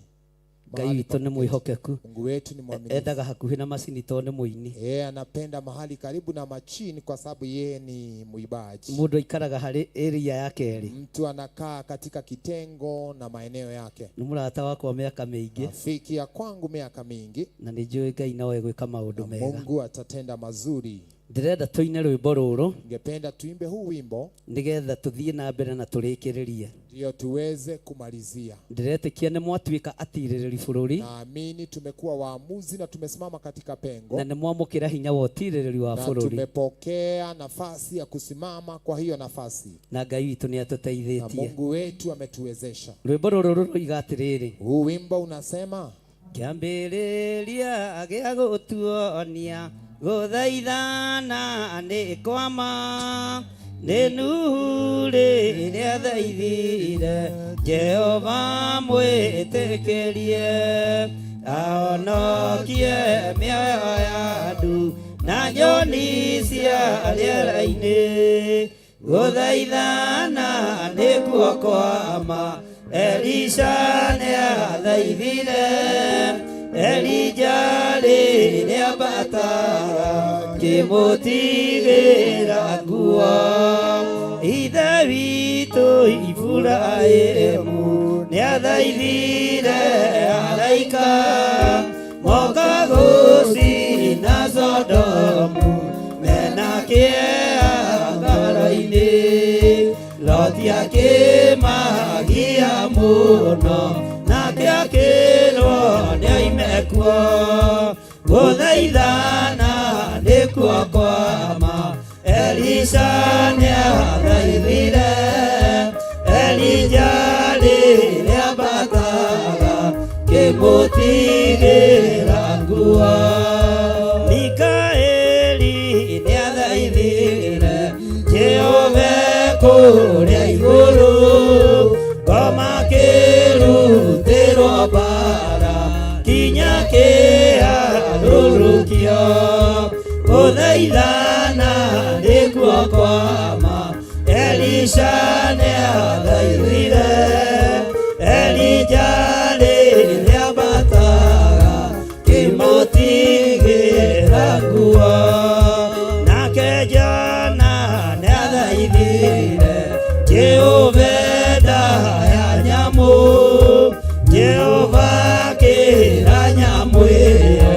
Ngai witũ nĩ mwĩhokeku. Mungu wetu ni mwaminifu. Endaga hakuhĩ na macini tondũ nĩ mũini. Yeye anapenda mahali karibu na machini kwa sababu yeye ni muibaji. Mũndũ aikaraga harĩ area yake eri. Mtu anakaa katika kitengo na maeneo yake. Nĩ mũrata wakwa miaka mĩingĩ. Rafiki ya kwangu miaka mingi. Na nĩnjũĩ Ngai no egwĩka maũndũ mega. Mungu atatenda mazuri. Ndĩrenda tũine rwĩmbo rũrũ. Ningependa tuimbe huu wimbo nĩgetha tũthiĩ na mbere na tũrĩkĩrĩrie, ndio tuweze kumalizia. Ndĩretĩkia nĩ mwatuĩka atirĩrĩri bũrũri. Naamini tumekuwa waamuzi na tumesimama katika pengo, na nĩ mwamũkĩra hinya wa ũtirĩrĩri wa na bũrũri, tumepokea nafasi ya kusimama kwa hiyo nafasi, na Ngai witũ nĩ na atũteithĩtie. Mungu wetu ametuwezesha. Rwĩmbo rũrũ rũroiga atĩrĩrĩ, huu wimbo unasema, kĩambĩrĩria gĩa gũtuonia gũthaithana nĩ kwama nĩ Nuhu rĩrĩa thaithire Jehova mwĩtĩkĩrie ahonokie mĩoyo ya andũ na nyoni cia rĩera-inĩ. Gũthaithana nĩkuo kwama Elisha nĩathaithire Elija rĩrĩa ambataga kĩmũtigĩra nguo. Ithe witũ Iburahĩmu nĩathaithire araika moka gũcina Sodomu mena kĩeha ngoro-inĩ. Loti akĩmagia mũno nake akĩrwo nĩoime kuo. Gũthaithana nĩkuo kwama Elisha nĩathaithire Elija rĩrĩa ambataga kĩmũtigĩra nguo. Mikaeli nĩathaithire Jehova kũrĩa igũrũ ngoma kĩrutĩrwo mbara kinya kĩharũrũkio. Gũthaithana nĩkuo kwama Elisha nĩathaithire Elija rĩrĩa ambataga kĩmũtigĩra nguo. Nake Jona nĩathaithire Jehova ndaya nyamũ, Jehova akĩra nyamũ ĩyo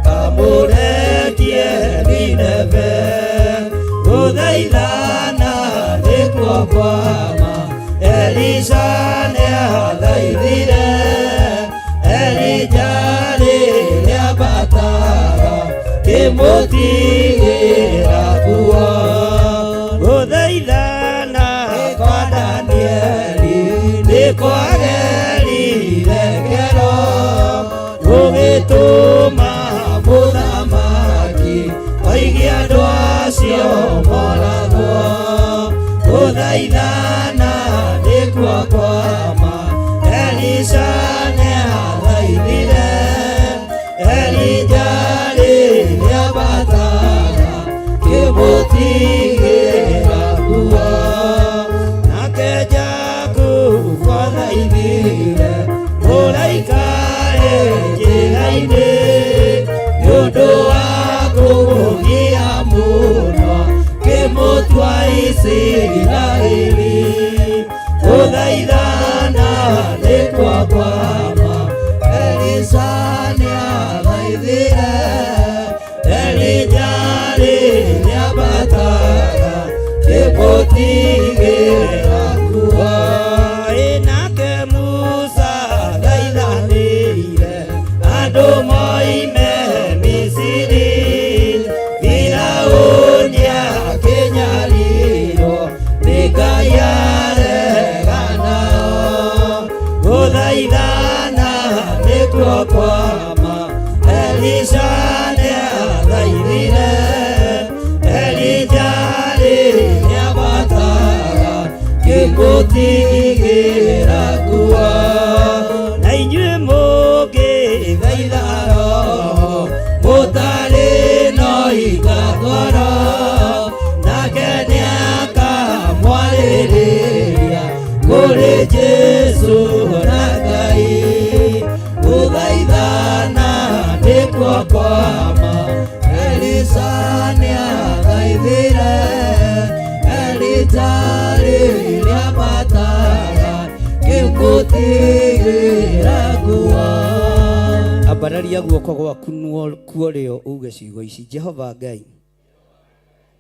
kamũrekie Nineve. Gũthaithana nĩkuo kwama Elisha nĩathaithire Elija rĩrĩa ambataga kĩmũtigĩra nguo. Gũthaithana kwa Danieli nĩkwagerire ngero gũgĩtũma mũthamaki oige andũ acio moragwo. Gũthaithana nĩkuo kwama Elisha nĩathaithire Elija rĩrĩa ambataga kĩmũtigĩra nguo. Nake Jakubu athaithire mũraika e njĩra-inĩ nĩũndũ wa kũmũgia mũno kĩmũtua Isiraeli. Gũthaithana nĩkuo kwama Elisha Ngĩmũtigĩra nguo na inyuĩ mũngĩthaitha roho mũtarĩ no hinga ngoro nake nĩakamwarĩrĩria kũrĩ Jesũ na Ngai gũthaithana nĩkuo kwama Elisa nĩathaithire Elija rĩrĩa matara ngĩmũtigĩra nguo. Ambararia guoko gwaku kuorĩo uge ciugo ici. Jehova Ngai,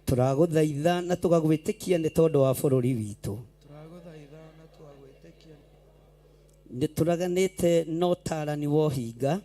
tũragũthaitha na tũgagwĩtĩkia nĩ tondũ wa bũrũri witũ. Nĩ tũreganĩte na ũtarani wa ũhinga,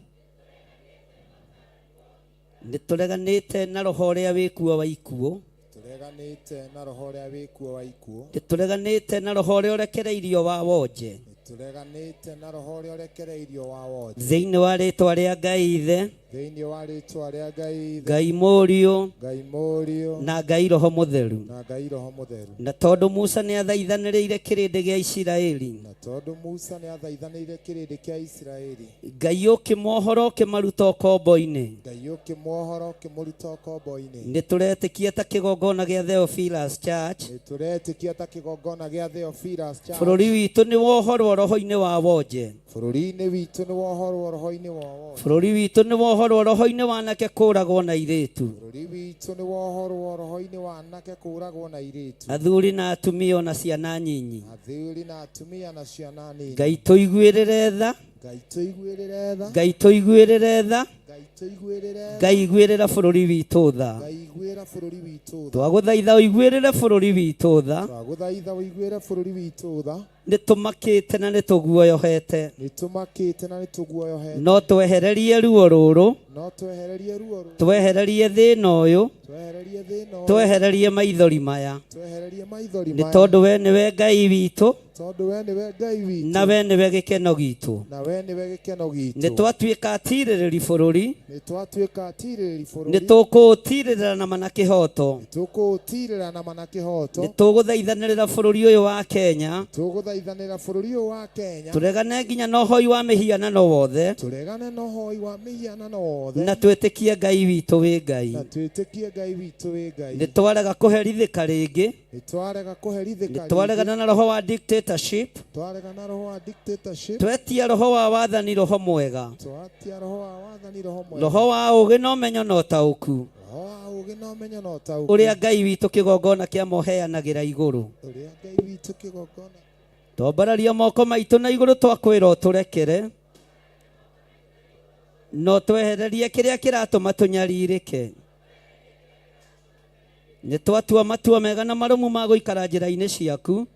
nĩ tũreganĩte na roho ũrĩa wĩkuo wa ikuũ, Tũreganĩte na roho ũrĩa wĩkuo wa ikuũ. Nĩ tũreganĩte na roho ũrĩa ũrekereirio wa wonje. Tũreganĩte na roho ũrĩa ũrekereirio wa wonje. Thĩinĩ wa rĩtwa rĩa Ngai Ithe, Thĩinĩ wa rĩtwa rĩa Ngai Ithe, Ngai Mũriũ, Ngai Mũriũ, na Ngai Roho Mũtheru. na Ngai Roho Mũtheru. Na tondũ Musa nĩ athaithanĩrĩire kĩrĩndĩ gĩa Isiraeli, Na tondũ Musa nĩ athaithanĩire kĩrĩndĩ kĩa Isiraeli, Ngai ũkĩmohora ũkĩmaruta ũkombo-inĩ, Ngai ũkĩmuohora ũkĩmũruta ũkombo-inĩ. Nĩ tũretĩkia ta kĩgongona gĩa Theophilus Church, Nĩ tũretĩkia ta kĩgongona gĩa Theophilus Church, bũrũri witũ nĩ wohorwo roho-inĩ wa wonje. Bũrũri-inĩ witũ nĩ wohorwo roho-inĩ wa wonje. Bũrũri witũ nĩ wohorwo roho-inĩ wa anake kũũragwo na airĩtu. Bũrũri witũ nĩ wohorwo roho-inĩ wa anake kũũragwo na airĩtu. Athuri na atumia ona ciana nyinyi. Athuri na atumia na ciana nini. Ngai tũiguĩrĩre tha. Ngai tũiguĩrĩre tha. Ngai tũiguĩrĩre tha. Ngai tũiguĩrĩre tha. Ngai iguĩrĩra bũrũri witũ tha. Ngai iguĩra bũrũri witũ tha. Twagũthaitha ũiguĩrĩre bũrũri witũ tha. Twagũthaitha ũiguĩre bũrũri witũ tha. Nĩ tũmakĩte na nĩ tũguoyohete. Nĩ tũmakĩte na nĩ tũguoyohete. No twehererie ruo rũrũ. No twehererie ruo rũrũ. Twehererie thĩna ũyũ. Twehererie thĩna ũyũ. Twehererie maithori maya. Twehererie maithori Nĩ maya. tondũ we nĩwe Ngai witũ. Tondũ we nĩwe Ngai witũ. Na we nĩwe gĩkeno gitũ. Na we nĩwe gĩkeno gitũ. Nĩ twatuĩka atirĩrĩri bũrũri. Nĩ twatuĩka atirĩrĩri bũrũri. Nĩ tũkũũtirĩrĩra na ma na kĩhooto. Tũkũũtirĩra na ma na kĩhooto. Nĩ tũgũthaithanĩrĩra bũrũri ũyũ wa Kenya. Tũgũthaithanĩra bũrũri ũyũ wa Kenya. Tũregane nginya na ũhoi wa mĩhianano wothe. Tũregane na ũhoi wa mĩhianano wothe. Na twĩtĩkie Ngai witũ wĩ Ngai. Na twĩtĩkie Ngai witũ wĩ Ngai. Nĩ twarega kũherithĩka rĩngĩ. Nĩ twarega kũherithĩka Nĩ twaregana na roho wa dictatorship. Twarega na roho wa dictatorship. Twetia roho wa wathani roho mwega. Twatia roho wa wathani roho mwega. Roho wa ũũgĩ na ũmenyo na ũtaũku. Roho wa ũũgĩ na ũmenyo na ũtaũku. Ũrĩa Ngai witũ kĩgongona kĩa moheanagĩra igũrũ. Ũrĩa Ngai witũ kĩgongona. Twambararia moko maitũ na igũrũ twakwĩra ũtũrekere. No twehererie kĩrĩa kĩratũma tũnyarirĩke. Nĩ twatua matua mega na marũmu ma gũikara njĩra-inĩ ciaku.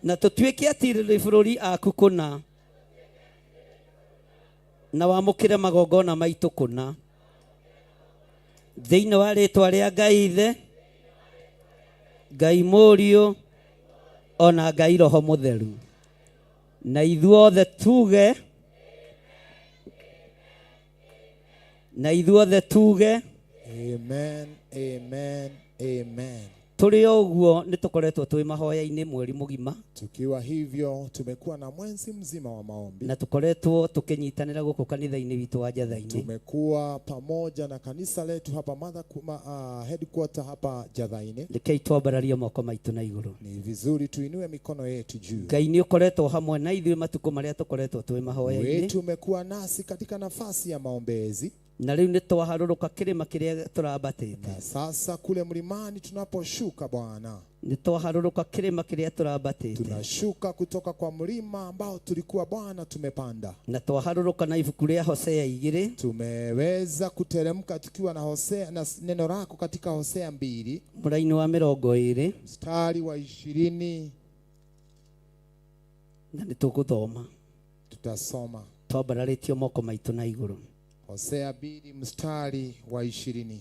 Na tũtuĩke atirĩrĩri bũrũri aku kũna. Na wamũkĩre magongona maitũ kũna. Thĩinĩ wa rĩtwa rĩa Ngai Ithe, Ngai Mũriũ, ona Ngai Roho Mũtheru. Na ithuothe tuge, na ithuothe tuge, Amen, amen, amen. Tũrĩ o ũguo nĩ tũkoretwo twĩ mahoya-inĩ mweri mũgima. Tukiwa hivyo tumekuwa na mwezi mzima wa maombi. Na tũkoretwo tũkĩnyitanĩra gũkũ kanitha-inĩ witũ wa Njatha-inĩ. Tumekuwa pamoja na kanisa letu hapa headquarter hapa Njatha-inĩ. Rekei twambararie moko maitũ na igũrũ. Ni vizuri tuinue mikono yetu juu. Ngai nĩ ũkoretwo hamwe na ithuĩ matukũ marĩa tũkoretwo twĩ mahoya-inĩ. Wetu umekuwa nasi katika nafasi ya maombezi. Na rĩu nĩ twaharũrũka kĩrĩma kĩrĩa tũrambatĩte. Na sasa kule mlimani tunaposhuka Bwana. Nĩ twaharũrũka kĩrĩma kĩrĩa tũrambatĩte. Tunashuka kutoka kwa mlima ambao tulikuwa Bwana tumepanda. Na twaharũrũka na ibuku rĩa Hosea 2. Tumeweza kuteremka tukiwa na Hosea na neno lako katika Hosea 2. Mũraini wa 20. Mstari wa 20. Na nĩ tũgũthoma. Tutasoma. Twambararĩtio moko maitũ na igũrũ. Hosea 2 mstari wa 20.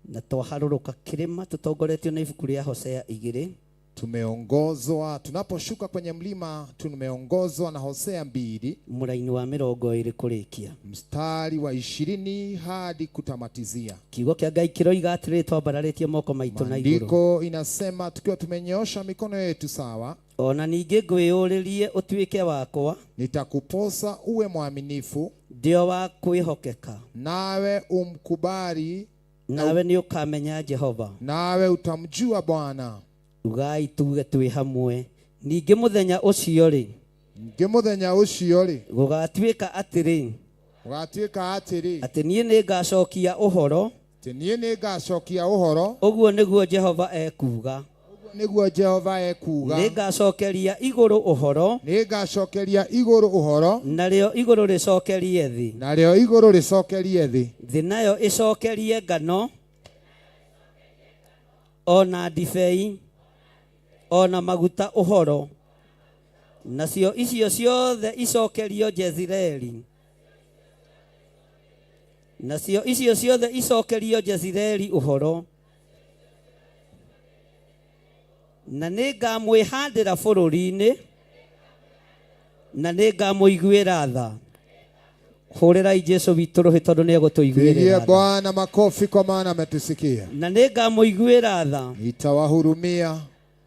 Na twaharũrũka kĩrĩma tũtongoretio na ibuku rĩa Hosea 2. Tumeongozwa tunaposhuka kwenye mlima, tumeongozwa na Hosea 2 mũraini wa 20 kũrĩkia. Mstari wa 20 hadi kutamatizia. Kiugo kĩa Ngai kĩroiga atĩrĩ twambararĩtie moko maitũ na igũrũ. Maandiko inasema tukiwa tumenyoosha mikono yetu sawa, Ona ningĩ ngwĩyũrĩrie ũtuĩke wakwa, nitakuposa uwe mwaminifu, ndio wa kwĩhokeka, nawe umkubali, nawe nĩ ũkamenya Jehova, nawe utamjua Bwana. Ugai tuge twĩ hamwe. Ningĩ mũthenya ũcio rĩ, ningĩ mũthenya ũcio rĩ, gũgatuĩka atĩrĩ, gũgatuĩka atĩrĩ, atĩ niĩ nĩngacokia ũhoro, atĩ niĩ nĩngacokia ũhoro, ũguo nĩguo Jehova ekuuga, ũguo nĩguo Jehova ekuuga, nĩngacokeria igũrũ ũhoro, nĩngacokeria igũrũ ũhoro, narĩo igũrũ rĩcokerie thĩ, narĩo igũrũ rĩcokerie thĩ, thĩ nayo ĩcokerie ngano ona ndibei ona maguta ũhoro, nacio icio ciothe icokerio Jezireeli, nacio icio ciothe icokerio Jezireeli ũhoro, na nĩngamwĩhandĩra bũrũri-inĩ, na nĩngamũiguĩra tha. Hũrĩrai Jesũ witũ rũhĩ tondũ nĩegũtũiguĩrĩra Pigie tha. Bwana makofi kwa maana ametusikia. Na nĩngamũiguĩra tha. Nitawahurumia.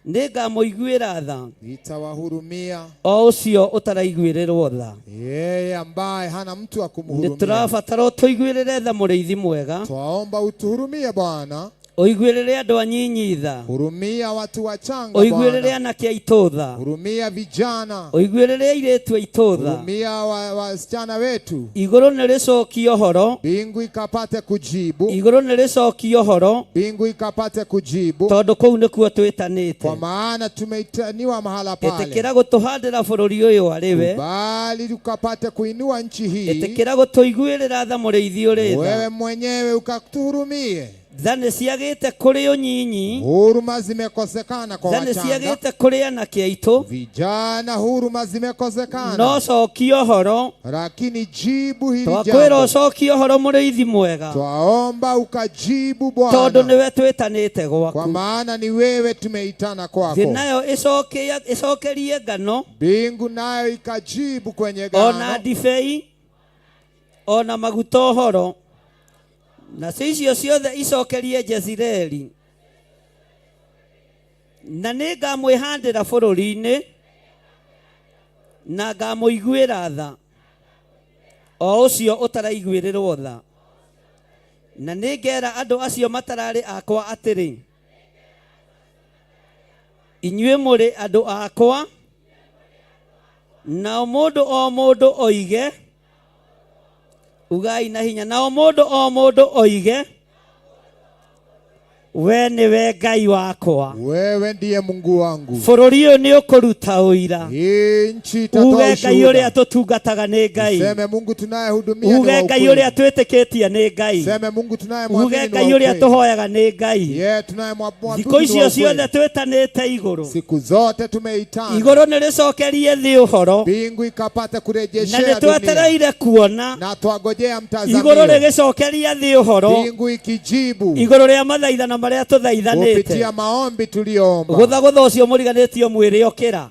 Nĩngamũiguĩra tha. Nitawahurumia. O ũcio ũtaraiguĩrĩrwo tha. Yeye ambaye hana mtu wa kumhurumia. Nĩtũrabatara ũtũiguĩrĩre tha mũrĩithi mwega. Twaomba utuhurumie Bwana. Ũiguĩrĩre andũ anyinyi tha. Hurumia watu wachanga Ũiguĩrĩre Bwana. anake aitũ tha. Hurumia vijana. Ũiguĩrĩre airĩtu aitũ tha. Hurumia wasichana wetu. Igũrũ nĩrĩcokie ũhoro. Mbingu ikapate kujibu. Igũrũ nĩrĩcokie ũhoro. Mbingu ikapate kujibu. Tondũ kũu nĩkuo twĩtanĩte. Kwa maana tumeitaniwa mahala pale. Ĩtĩkĩra gũtũhandĩra bũrũri ũyũ arĩ we. Bali ukapate kuinua nchi hii. Ĩtĩkĩra gũtũiguĩrĩra tha mũrĩithi ũrĩ tha. Wewe mwenyewe ukatuhurumie. Tha nĩciagĩte kũrĩ ũnyinyi. Huruma zimekosekana kwa Tha wachanga. nĩciagĩte kũrĩ anake aitũ. Vijana huruma zimekosekana. No cokia ũhoro. Lakini jibu hili Twakwĩra jambo. ũcokie ũhoro mũrĩithi mwega. Twaomba ukajibu Bwana. Tondũ nĩwe twĩtanĩte gwaku. Kwa maana ni wewe tumeitana kwako. Thĩ nayo ĩcokerie ngano. Mbingu nayo ikajibu kwenye ngano. Ona ndibei ona maguta ũhoro. Nacio icio ciothe icokerie Jezireeli. Na nĩngamwĩhandĩra bũrũri-inĩ, na ngamũiguĩra tha, o ũcio ũtaraiguĩrĩrwo tha. Na nĩngera andũ acio matararĩ akwa atĩrĩ, inyuĩ mũrĩ andũ akwa, nao mũndũ o mũndũ oige, ugai na hinya, nao mũndũ o mũndũ oige, we nĩwe Ngai wakwa. Wewe ndiye Mungu wangu. Bũrũri ũyũ nĩ ũkũruta ũira. Hii nchi itatoa Uge Ngai ushuhuda. ũrĩa tũtungataga nĩ Ngai. Seme Mungu tunayehudumia ni Uge wa Ngai ukweli. ũrĩa twĩtĩkĩtie nĩ Ngai. Seme Mungu tunayemwamini Uge ni wa Ngai ũrĩa ukweli. tũhoyaga nĩ Ngai. Yeye tunayemwabudu Thikũ ni wa icio ciothe ukweli. twĩtanĩte igũrũ. Siku zote tumeitana. Igũrũ nĩ rĩcokerie thĩ ũhoro. Mbingu ikapata kurejeshea Na nĩ dunia. twetereire kuona. Na twangojea mtazamio. Igũrũ rĩgĩcokeria thĩ ũhoro. Mbingu ikijibu. Igũrũ rĩa mathaithana marĩa tũthaithanĩte. Kupitia maombi tuliomba. Gũthagũtha ũcio mũriganĩtio mwĩrĩ okĩra.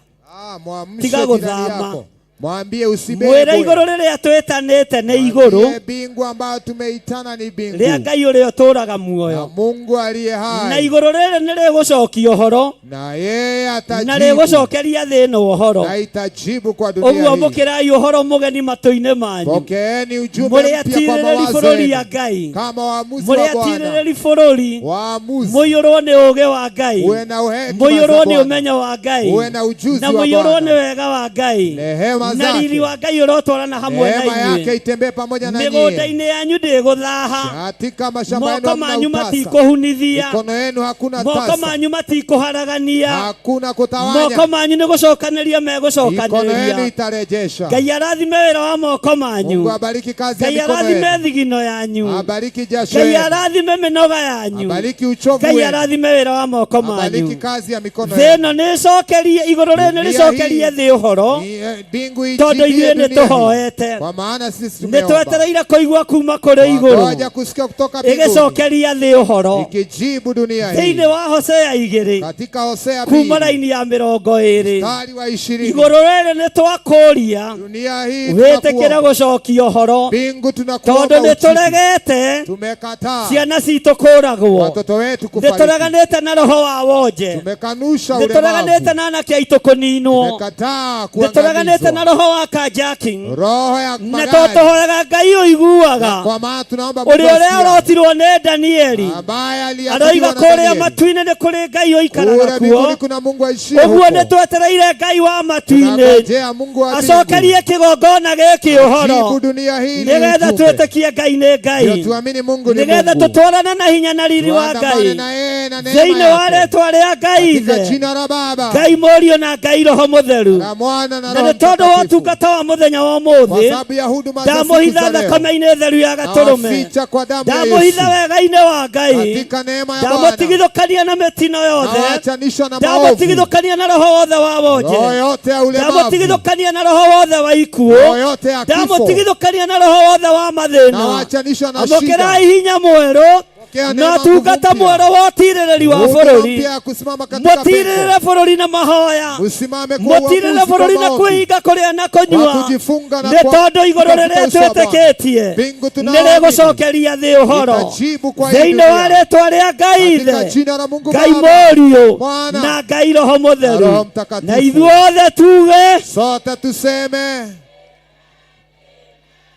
Mwamshe Tiga jirani gũthama. yako. Mwambie usibebwe. Mwĩre igũrũ rĩrĩa twĩtanĩte nĩ igũrũ. Mwambie mbingu ambayo tumeitana ni mbingu. Rĩa Ngai ũrĩa ũtũũraga muoyo. Na Mungu aliye hai. Na igũrũ rĩrĩ nĩ rĩgũcokia ũhoro. Na yeye atajibu. Na rĩgũcokeria thĩ ĩno ũhoro. Na itajibu kwa dunia Ũguo hii. mũkĩrai ũhoro mũgeni matũ-inĩ manyu. Pokeeni ujumbe Mũrĩ mpya kwa atirĩrĩri mawazo bũrũri ya yenu. Ngai. Kama waamuzi wa Mũrĩ Bwana. atirĩrĩri bũrũri. Waamuzi. Mũiyũrwo nĩ ũũgĩ wa Ngai. Uwe na hekima za Mũiyũrwo nĩ Bwana. ũmenyo wa Ngai. Uwe na ujuzi Na wa mũiyũrwo Bwana. nĩ wega wa Ngai. Rehema Na zake. riri wa Ngai ũrotwarana hamwe na Neema inyuĩ. yake itembee pamoja na nyie. Mĩgũnda-inĩ yanyu ndĩgũthaha. Katika mashamba yenu Moko hamna manyu utasa. matikũhunithia. Mikono yenu hakuna Moko tasa. manyu matikũharagania. Hakuna kutawanya. Moko manyu nĩ gũcokanĩria Mikono yenu megũcokanĩria. itarejesha. Ngai arathime wĩra wa moko manyu. Mungu abariki kazi ya Ngai mikono arathime yenu. thigino yanyu. Abariki jasho Ngai yenu. arathime mĩnoga yanyu. Abariki uchovu Ngai wenu. arathime wĩra wa moko Abariki manyu. kazi ya mikono Thĩ yenu. ĩno nĩ ĩcokerie igũrũ rĩrĩ nĩ Dunia rĩcokerie hii thĩ ũhoro. ni, mbingu Mbingu tondũ ijibie ithuĩ nĩ dunia hii. tũhoete Kwa maana sisi nĩ tumeomba. twetereire kũigua kuma kũrĩ igũrũ Ngoja kusikia kutoka mbinguni ĩgĩcokeria thĩ ũhoro ikijibu dunia hii. thĩinĩ wa Hosea igĩrĩ Katika Hosea kuma 2 raini ya 20 mstari wa 20. igũrũ rĩrĩ nĩ twakũria Dunia hii wĩtĩkĩre tunakuomba. gũcokia ũhoro Mbingu tunakuomba tondũ nĩ ujibu. tũregete Tumekataa ciana citũ kũragwo watoto wetu nĩ kufariki. tũreganĩte na roho wa wonje Tumekanusha nĩ tũreganĩte ulemavu. na anake aitũ kũninwo Tumekataa nĩ tũreganĩte na kuangamizwa. roho wa carjacking Roho ya na tondũ magari. tũhoyaga Ngai ũiguaga Kwa maana tunaomba Mungu ũrĩa ũrĩa asikia. ũrotirwo nĩ Danieli ambaye aroiga aliabudiwa na kũrĩa Danieli. matu-inĩ nĩ kũrĩ Ngai ũikaraga Kule kuo mbinguni kuna Mungu aishie ũguo nĩ huko. twetereire Ngai wa matu-inĩ Tunangojea Mungu wa mbingu acokerie kĩgongona gĩkĩ ũhoro jibu dunia hii ili nĩgetha ujumbe. twĩtĩkie Ngai nĩ Ndio Ngai tuamini Mungu ni nĩgetha Mungu. tũtwarane na hinya na riri wa Tuandamane Ngai na yeye na neema thĩinĩ wa yake. rĩtwa rĩa Ngai Katika Ithe jina la Baba Ngai Mũriũ na Ngai Roho Mũtheru na Mwana na na Roho nĩ tondũ wa Mtakatifu. ũtungata wa mũthenya wa Kwa ũmũthĩ sababu ya huduma za siku ndamũhitha za leo thakame-inĩ theru ya gatũrũme nawaficha kwa damu ya ndamũhitha Yesu wega-inĩ wa Ngai katika neema ya Bwana ndamũtigithũkania na mĩtino yothe nawaachanisha na maovu, ndamũtigithũkania na roho wothe wa wonje roho yote ya ulemavu, ndamũtigithũkania na roho wothe wa ikuũ roho yote ya kifo, ndamũtigithũkania na roho wothe wa mathĩna nawaachanisha na shida. amũkĩrai hinya mwerũ Pokea na neema ũtungata nguvu mpya. mwerũ wa ũtirĩrĩri wa Huduma bũrũri mpya ya kusimama katika mũtirĩrĩre pengo. bũrũri na mahoya Usimame kwa mũtirĩrĩre uamuzi kwa bũrũri na maombi, kwĩhinga kũrĩa na kwa kũnyua kujifunga na nĩ kwa tondũ igũrũ kutafuta rĩrĩa uso wa Bwana. twĩtĩkĩtie Mbingu nĩ tunaoamini rĩgũcokeria thĩ ũhoro itajibu kwa hii thĩinĩ wa dunia. rĩtwa rĩa Ngai Katika Ithe jina la Mungu Ngai Baba, Mũriũ Mwana na Ngai Roho na Mũtheru Roho na Mtakatifu. ithuothe tuge Sote tuseme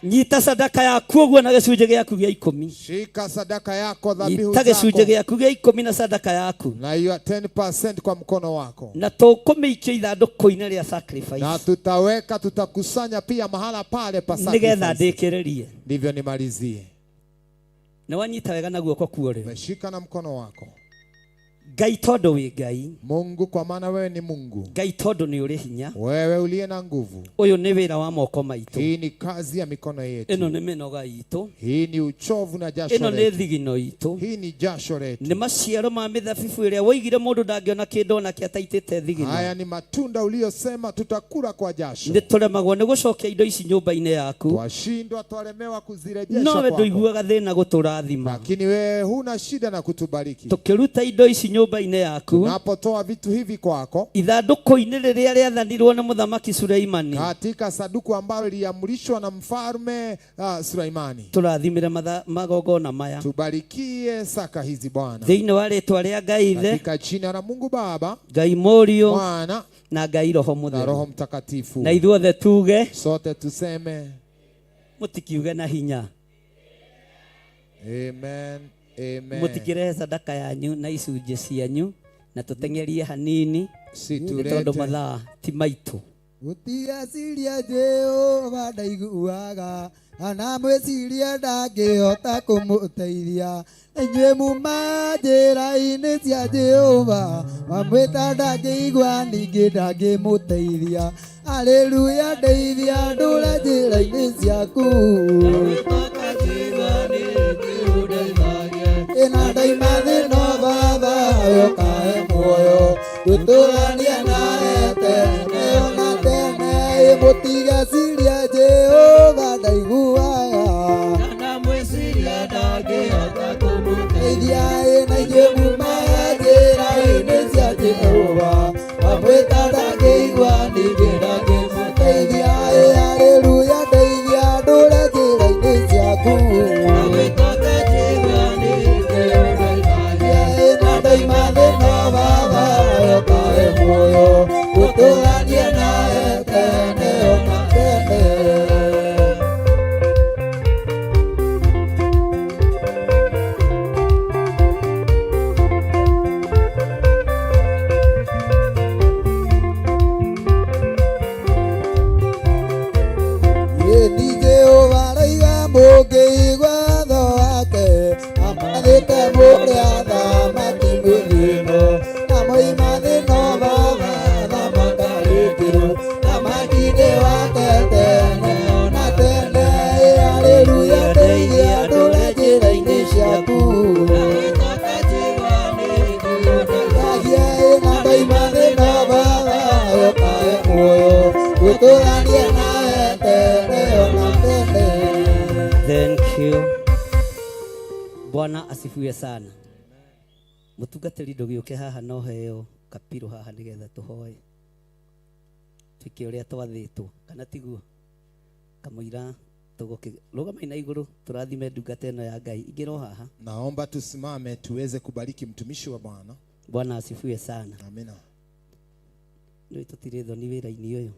nyita sadaka yaku ũguo na gĩcunjĩ gĩaku gĩa ikũmi shika sadaka yako, dhabihu nyita gĩcunjĩ zako gĩaku gĩa ikũmi na sadaka yaku na hiyo 10% kwa mkono wako, na tũkũmĩikia ithandũkũ-inĩ rĩa sacrifice na tutaweka, tutakusanya pia mahala pale pa nĩgetha sacrifice. ndĩkĩrĩrie Ndivyo nimalizie. nĩ wanyita wega na guoko kuo rĩo Umeshika na mkono wako. Ngai tondũ wĩ Ngai Mungu, kwa maana wewe ni Mungu, Ngai tondũ nĩ ũrĩ hinya wewe uliye na nguvu. ũyũ nĩ wĩra wa moko maitũ Hii ni kazi ya mikono yetu, ĩno nĩ mĩnoga itũ hii ni uchovu na jasho ĩno nĩ letu, thigino itũ hii ni jasho letu. nĩ maciaro ma mĩthabibũ ĩrĩa woigire mũndũ ndangĩona kĩndũ onake ataitĩte thigino Haya ni matunda uliyosema tutakula kwa jasho. nĩ tũremagwo nĩ gũcokia indo ici nyũmba-inĩ yaku Twashindwa, twalemewa kuzirejesha nowe kwako, ndũiguaga thĩna gũtũrathima lakini wewe huna shida na kutubariki. tũkĩruta indo ici nyũmba-inĩ yaku Tunapotoa vitu hivi kwako ithandũkũ-inĩ rĩrĩa rĩathanirwo nĩ mũthamaki Suleimani katika saduku ambalo liliamrishwa na mfalme Suleimani, tũrathimĩre magongona maya tubarikie saka hizi Bwana, thĩinĩ wa rĩtwa rĩa Ngai Ithe katika jina la Mungu Baba, Ngai Mũriũ Mwana na Ngai Roho na Roho Mũtheru Mtakatifu. na ithuothe tuge Sote tuseme mũtikiuge na hinya amen, amen. mũtikĩrehe sadaka yanyu na icunjĩ cianyu na tũteng'erie hanini nĩ Situlete tondũ mathaa ti maitũ Gũtigaciria Jehova ndaiguaga kana mwĩciria ndangĩhota kũmũteithia na inyuĩ muma njĩra-inĩ cia Jehova mamwĩta ndangĩigua ningĩ ndangĩmũteithia Haleluya ndeithia ndũre njĩra-inĩ ciaku ĩna ndaima thĩna baba ũkahe muoyo gũtũrania nawe tene ona tene ĩmũtigaciria Jehova ndaiguaga ndeithia ĩna inyuĩ muma njĩra-inĩ cia Jehova mamwĩta ndangĩigua ningĩ ndangĩmũteithia ĩ haleluya ndeithia ndũre njĩra-inĩ ciaku ĩna ndaima thĩna baba ũkahe muoyo gũtũrania nawe tene ona tene. Ni Jehova araiga mũngĩigua watho wake amathĩte mũrĩ athamaki mũthĩno na moima thĩno baba thamakarĩtĩrwo thamaki-inĩ wake tene ona tene ĩ haleluya ndeithia ndũre njĩra-inĩ ciaku Ndagia ĩna ndaima thĩna baba ũkahe muoyo gũtũrania Bwana asifiwe sana. Mutungatĩri ndũgĩũke haha no heo kapiro haha nĩgetha tũhoe twĩke ũrĩa twathĩtwo kana tiguo kamũira tũgũkĩ rũgamai na igũrũ tũrathime ndungata ĩno ya Ngai ingĩro haha. Naomba tusimame tuweze kubariki mtumishi wa Bwana. Bwana asifiwe sana. Amina. Nĩ tũtirĩ thoni wĩra-inĩ ũyũ.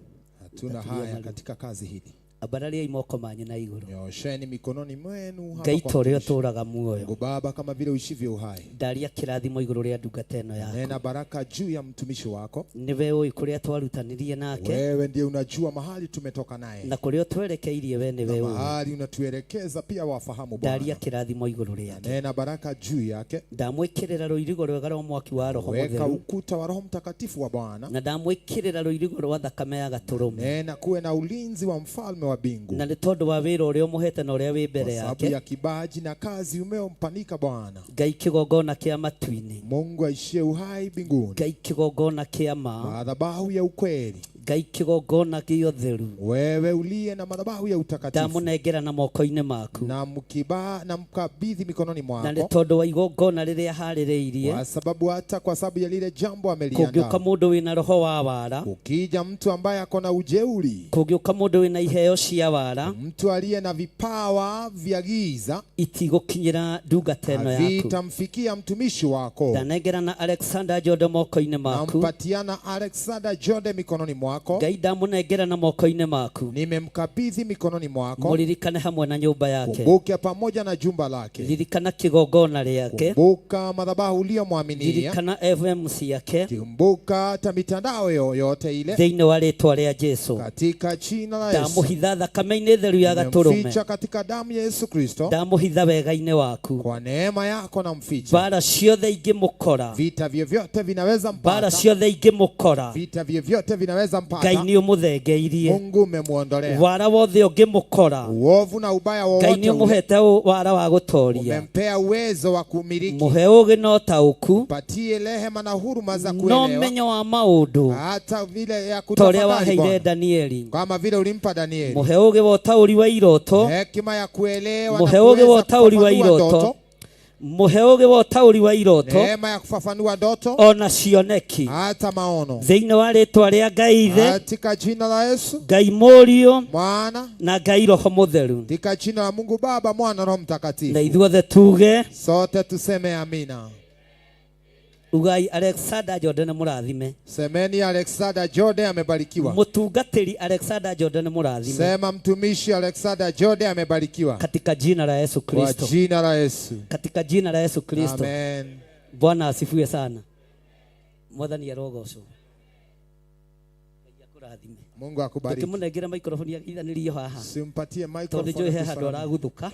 Hatuna haya katika kazi hili. Ambarariai moko manyu na igũrũ. Nyosheni mikononi mwenu hapa Ngai kwa ta ũrĩa mtumishi. ũtũũraga muoyo. Mungu Baba, kama vile uishivyo uhai, Ndaria kĩrathimo igũrũ rĩa ndungata ĩno yaku. nena baraka juu ya mtumishi wako. Nĩwe ũĩ kũrĩa twarutanirie nake Wewe ndiye unajua mahali tumetoka naye na kũrĩa ũtwerekeirie we nĩwe ũĩ. mahali unatuelekeza pia wafahamu Bwana. Ndaria kĩrathimo igũrũ rĩake. Nena baraka juu yake, Ndamwĩkĩrĩra rũirigo rwega rwa mwaki wa Roho weka Mũtheru ukuta wa Roho Mtakatifu wa Bwana, na ndamwĩkĩrĩra rũirigo rwa thakame ya gatũrũme nena kuwe na ulinzi wa mfalme wa mbingu, na nĩ tondũ wa wĩra ũrĩa ũmũhete na ũrĩa wĩ mbere kwa sababu yake ya kibaji na kazi umeompanika Bwana. Ngai kĩgongona kĩa matu-inĩ Mungu aishie uhai mbinguni, Ngai kĩgongona kĩa ma madhabahu ya ukweli, Ngai kĩgongona kĩa ũtheru wewe uliye na madhabahu ya utakatifu, ndamũnengera na moko-inĩ maku na mkiba na mkabidhi mikononi na nĩ mwako, tondũ wa igongona rĩrĩa harĩrĩirie kwa sababu hata kwa sababu ya lile jambo kũngĩũka ameliandaa. mũndũ wĩna roho wa wara Ukija mtu ambaye ako na ujeuri, kũngĩũka mũndũ wĩna iheo cia wara mtu aliye na vipawa vya giza, itigũkinyĩra ndungata ĩno yaku havitamfikia mtumishi wako. ndanengera na Alexander Jondo moko-inĩ maku Nampatiana Alexander Jode mikononi mwako, Ngai ndamũnengera na moko-inĩ maku nimemkabidhi mikononi mwako. mũririkane hamwe na nyũmba yake Kumbuke pamoja na jumba lake, ririkana kĩgongona rĩake kumbuka madhabahu uliyomwaminia, ririkana FMC yake kumbuka hata mitandao yoyote ile, thĩinĩ wa rĩtwa rĩa Jesu katika jina la Yesu. ndamũhitha thakame-inĩ theru ya gatũrũme Nimemficha katika damu ya Yesu Kristo, ndamũhitha wega-inĩ waku kwa neema yako namficha. mbara ciothe ingĩmũkora Vita vyovyote vinaweza mbara mpata, ciothe ingĩmũkora vita vyovyote vinaweza Ngai mpata. nĩ ũmũthengeirie Mungu umemwondolea wara wothe ũngĩmũkora uovu na ubaya Ngai wowote nĩ ule, ũmũhete wara wa gũtoria umempea uwezo wa kumiliki. mũhe ũũgĩ na ũtaũku Patie rehema na huruma za no kuelewa, menyo wa maũndũ hata vile ya ta ũrĩa kutafakari waheire Bwana, Danieli kama vile ulimpa Danieli mũhe ũũgĩ wa ũtaũri wa iroto hekima ya kuelewa na mũhe ũũgĩ wa kuweza ũtaũri wa kufafanua iroto ndoto, mũhe ũũgĩ wa ũtaũri wa iroto neema ya kufafanua ndoto ona cioneki hata maono, thĩinĩ wa rĩtwa rĩa Ngai Ithe katika jina la Yesu Ngai Mũriũ Mwana, na Ngai Roho Mũtheru katika jina la Mungu Baba, Mwana, Roho na Mtakatifu, ithuothe tuge sote tuseme amina. ugai Alexander Jode nĩ mũrathime Semeni Alexander Jode amebarikiwa. mũtungatĩri Alexander Jode nĩ mũrathime Sema mtumishi Alexander Jode amebarikiwa katika jina la Yesu kwa Kristo jina la Yesu. katika jina la Yesu Kristo. Amen. Bwana asifiwe sana. Mwathani arogocwo. Ngai akũrathime. Mungu akubariki. Tũkĩmũnengera microphone ithanĩrio haha Simpatie tondũ microphone njũĩ he handũ tusalamie. araguthuka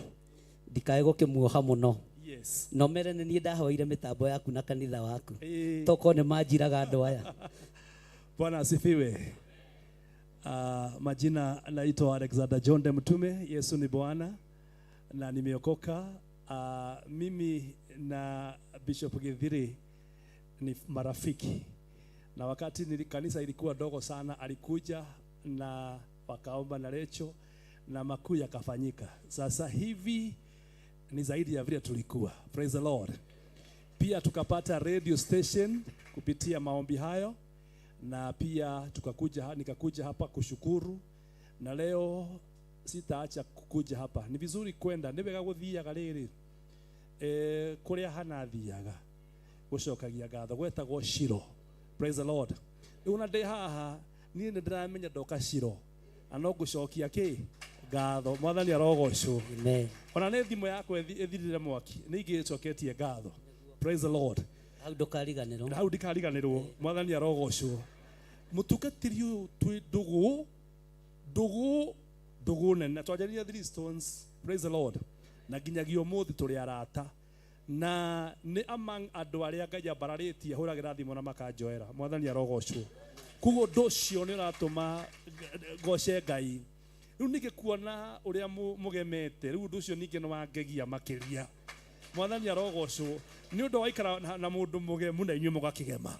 ndikae gũkĩmuoha mũno. Yes. No mere nĩ niĩ ndahoire mĩtambo yaku na kanitha waku Ĩĩ. tokorwo nĩ manjiraga andũ aya. Bwana asifiwe. Majina naitwa Alexander John de Mtume. Yesu ni Bwana na nimeokoka. Mimi na Bishop Githiri ni marafiki, na wakati kanisa ilikuwa dogo sana, alikuja na wakaomba na Recho na makuu yakafanyika. Sasa hivi ni zaidi ya vile tulikuwa. Praise the Lord. Pia tukapata radio station kupitia maombi hayo, na pia tukakuja, nikakuja hapa kushukuru, na leo sitaacha kukuja hapa. Ni vizuri kwenda, ni wega guthiaga riri kuria hanathiaga gucokagia ngatho gwetagwo Shilo. Praise the Lord. Riu na ndi haha niĩ nĩ ndĩramenya ndoka Shilo na no ngũcokia kĩ ngatho. Mwathani arogocwo. Amen. Ona nĩ thimũ yakwa ĩthirire mwaki nĩ ingĩcoketie ngatho. Praise the Lord. Hau ndũkariganĩrwo. Hau ndikariganĩrwo. Mwathani arogocwo. Mũtungatĩri ũyũ twĩ ndũgũ ndũgũ ndũgũ nene twanjanirie Three Stones. Praise the Lord. Na nginyagia ũmũthĩ tũrĩ arata na nĩ among andũ arĩa Ngai ambararĩtie hũragĩra thimũ na makanjoera. Mwathani arogocwo. Koguo ũndũ ũcio nĩ ũratũma ngoce Ngai. Rĩu ningĩ kuona ũrĩa mũgemete, rĩu ũndũ ũcio ningĩ nĩ wangegia makĩria. Mwathani arogocwo nĩ ũndũ waikara na mũndũ mũgemu na inyuĩ mũgakĩgema.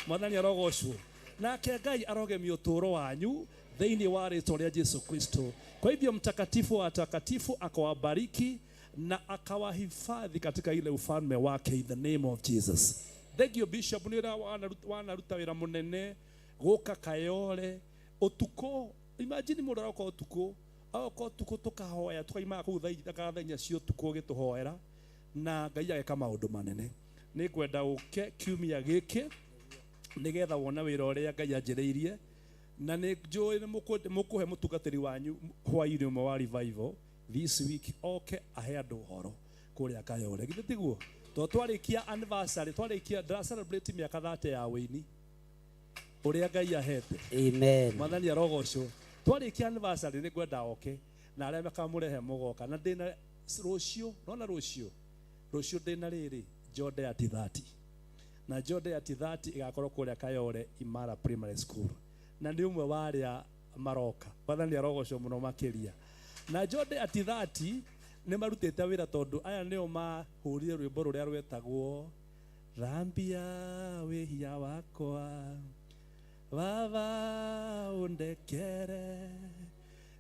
Mwathani arogocwo. Nake Ngai arogemia ũtũũro wanyu thĩinĩ wa rĩtwa rĩa Jesu Kristo. Kwa hivyo mtakatifu wa watakatifu akawabariki na akawahifadhi katika ile ufalme wake in the name of Jesus. Thank you Bishop, nĩ ũrĩa wanaruta wĩra mũnene gũka Kayole ũtukũ. Imagine mũndũ aroka ũtukũ, aroka ũtukũ tũkahoya tũkaimaga kũu thaa inya cia ũtukũ ũgĩtũhoera na Ngai ageka maũndũ manene. Nĩ ngwenda ũke kiumia gĩkĩ nĩgetha wone wĩra ũrĩa Ngai anjĩrĩirie, na nĩ njũĩ nĩ mũkũhe mũtungatĩri wanyu hwaĩ-inĩ ũmwe wa revival this week oke ahe andũ ũhoro kũrĩa Kayole. Githĩ tiguo? Tondũ twarĩkia anniversary, twarĩkia ndĩra celebrate mĩaka 30 ya wĩini ũrĩa Ngai ahete. Amen. Mwathani arogocwo. Twarĩkia anniversary nĩ ngwenda oke na arĩa makamũrehe mũgoka, na ndĩna rũciũ, nona rũciũ ndĩna rĩrĩ Jonde ya T30, na Jonde ya T30 ĩgakorwo kũrĩa Kayole Imara Primary School, na nĩ ũmwe wa arĩa maroka. Mwathani arogocwo mũno makĩria. Na Jonde ya T30 nĩ marutĩte wĩra tondũ aya nĩo mahũrire rwĩmbo rũrĩa rwetagwo Thambia wĩhia wakwa Baba undekere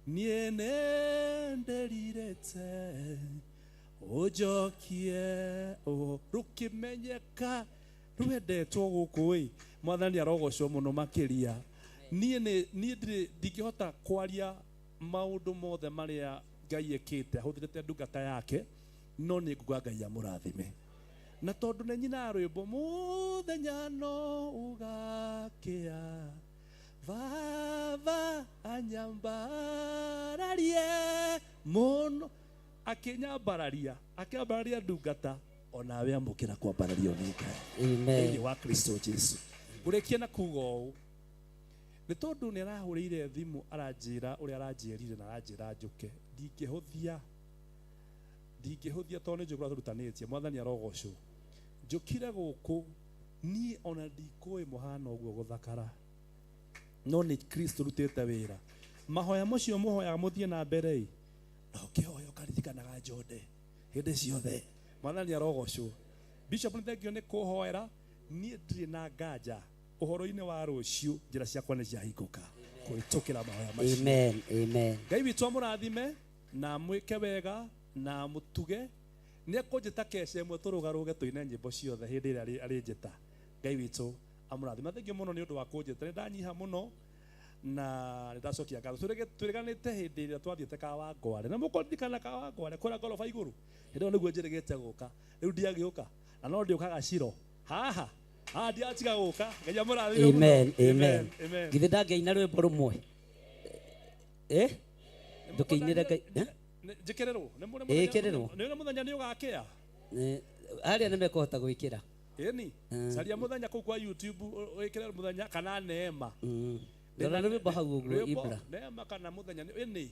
niĩ nĩndĩrirĩte ũnjokie rũkĩmenyeka rwendetwo gũkũ ĩ. Mwathani arogocwo mũno makĩria. Niĩ ndingĩhota kwaria maũndũ mothe marĩa Ngai ekĩte ahũthĩrĩte ndungata yake, no nĩ nguga Ngai amũrathime. Na tondũ nĩ nyina rwĩmbo mũthenya no ũgakĩa Baba anyambararie mũno, akĩnyambararia, akĩambararia ndungata, onawe amũkĩra kwambarario nĩ Ngai. Amen. Thĩinĩ wa Kristo Jesu. Ngũrĩkia na kuga ũũ, nĩ tondũ nĩ arahũrĩire thimũ aranjĩra ũrĩa aranjĩrire na aranjĩra njũke, ndingĩhũthia tondũ nĩ njũĩ kũrĩa tũrutanĩtie. Mwathani arogocwo. Njũkire gũkũ niĩ ona ndikũĩ mũhano ũguo gũthakara, no nĩ Kristo rutĩte wĩra. Mahoya macio mũhoyaga mũthiĩ na mbere ĩ, na ũkĩhoya ũkaririkanaga Jonde hĩndĩ ciothe. Mwathani arogocwo. Bishop nĩ thengio nĩ kũhoera. Niĩ ndirĩ na nganja ũhoro-inĩ wa rũciũ, njĩra ciakwa nĩ ciahingũka kũhĩtũkĩra mahoya macio. Amen. Amen. Ngai witũ amũrathime na mwĩke wega na mũtuge. Nĩ ekũnjĩta kesha ĩmwe tũrũgarũge tũine nyĩmbo ciothe hĩndĩ ĩrĩa arĩnjĩta. Ngai witũ amũrathime. Thengio mũno nĩ ũndũ wa kũnjĩta, nĩ ndanyiha mũno na nĩ ndacokia ngatho. Twĩrĩganĩte hĩndĩ ĩrĩa twathiĩte Kawangware, na mũkũririkana Kawangware kũrĩa ngoroba igũrũ, hĩndĩ ĩyo nĩguo njĩrĩgĩte gũka. Rĩu ndiagĩũka na no ndĩũkaga Ciro haha haha, ndiatiga gũka. Ngai amũrathime mũno. Amen. Amen. Amen. Githĩ ndangĩina rwĩmbo rũmwe? Ndũkĩinĩre Ngai. Njĩkĩrĩrwo Ĩkĩrĩrwo. nĩ mũthenya nĩ ũgakĩa. Arĩa nĩ mekũhota gwĩkĩra. Ĩni caria mũthenya kũu kwa YouTube wĩkĩre mũthenya kana neema. Rora rwĩmbo hau ũguo Ibra. Neema kana mũthenya ĩni.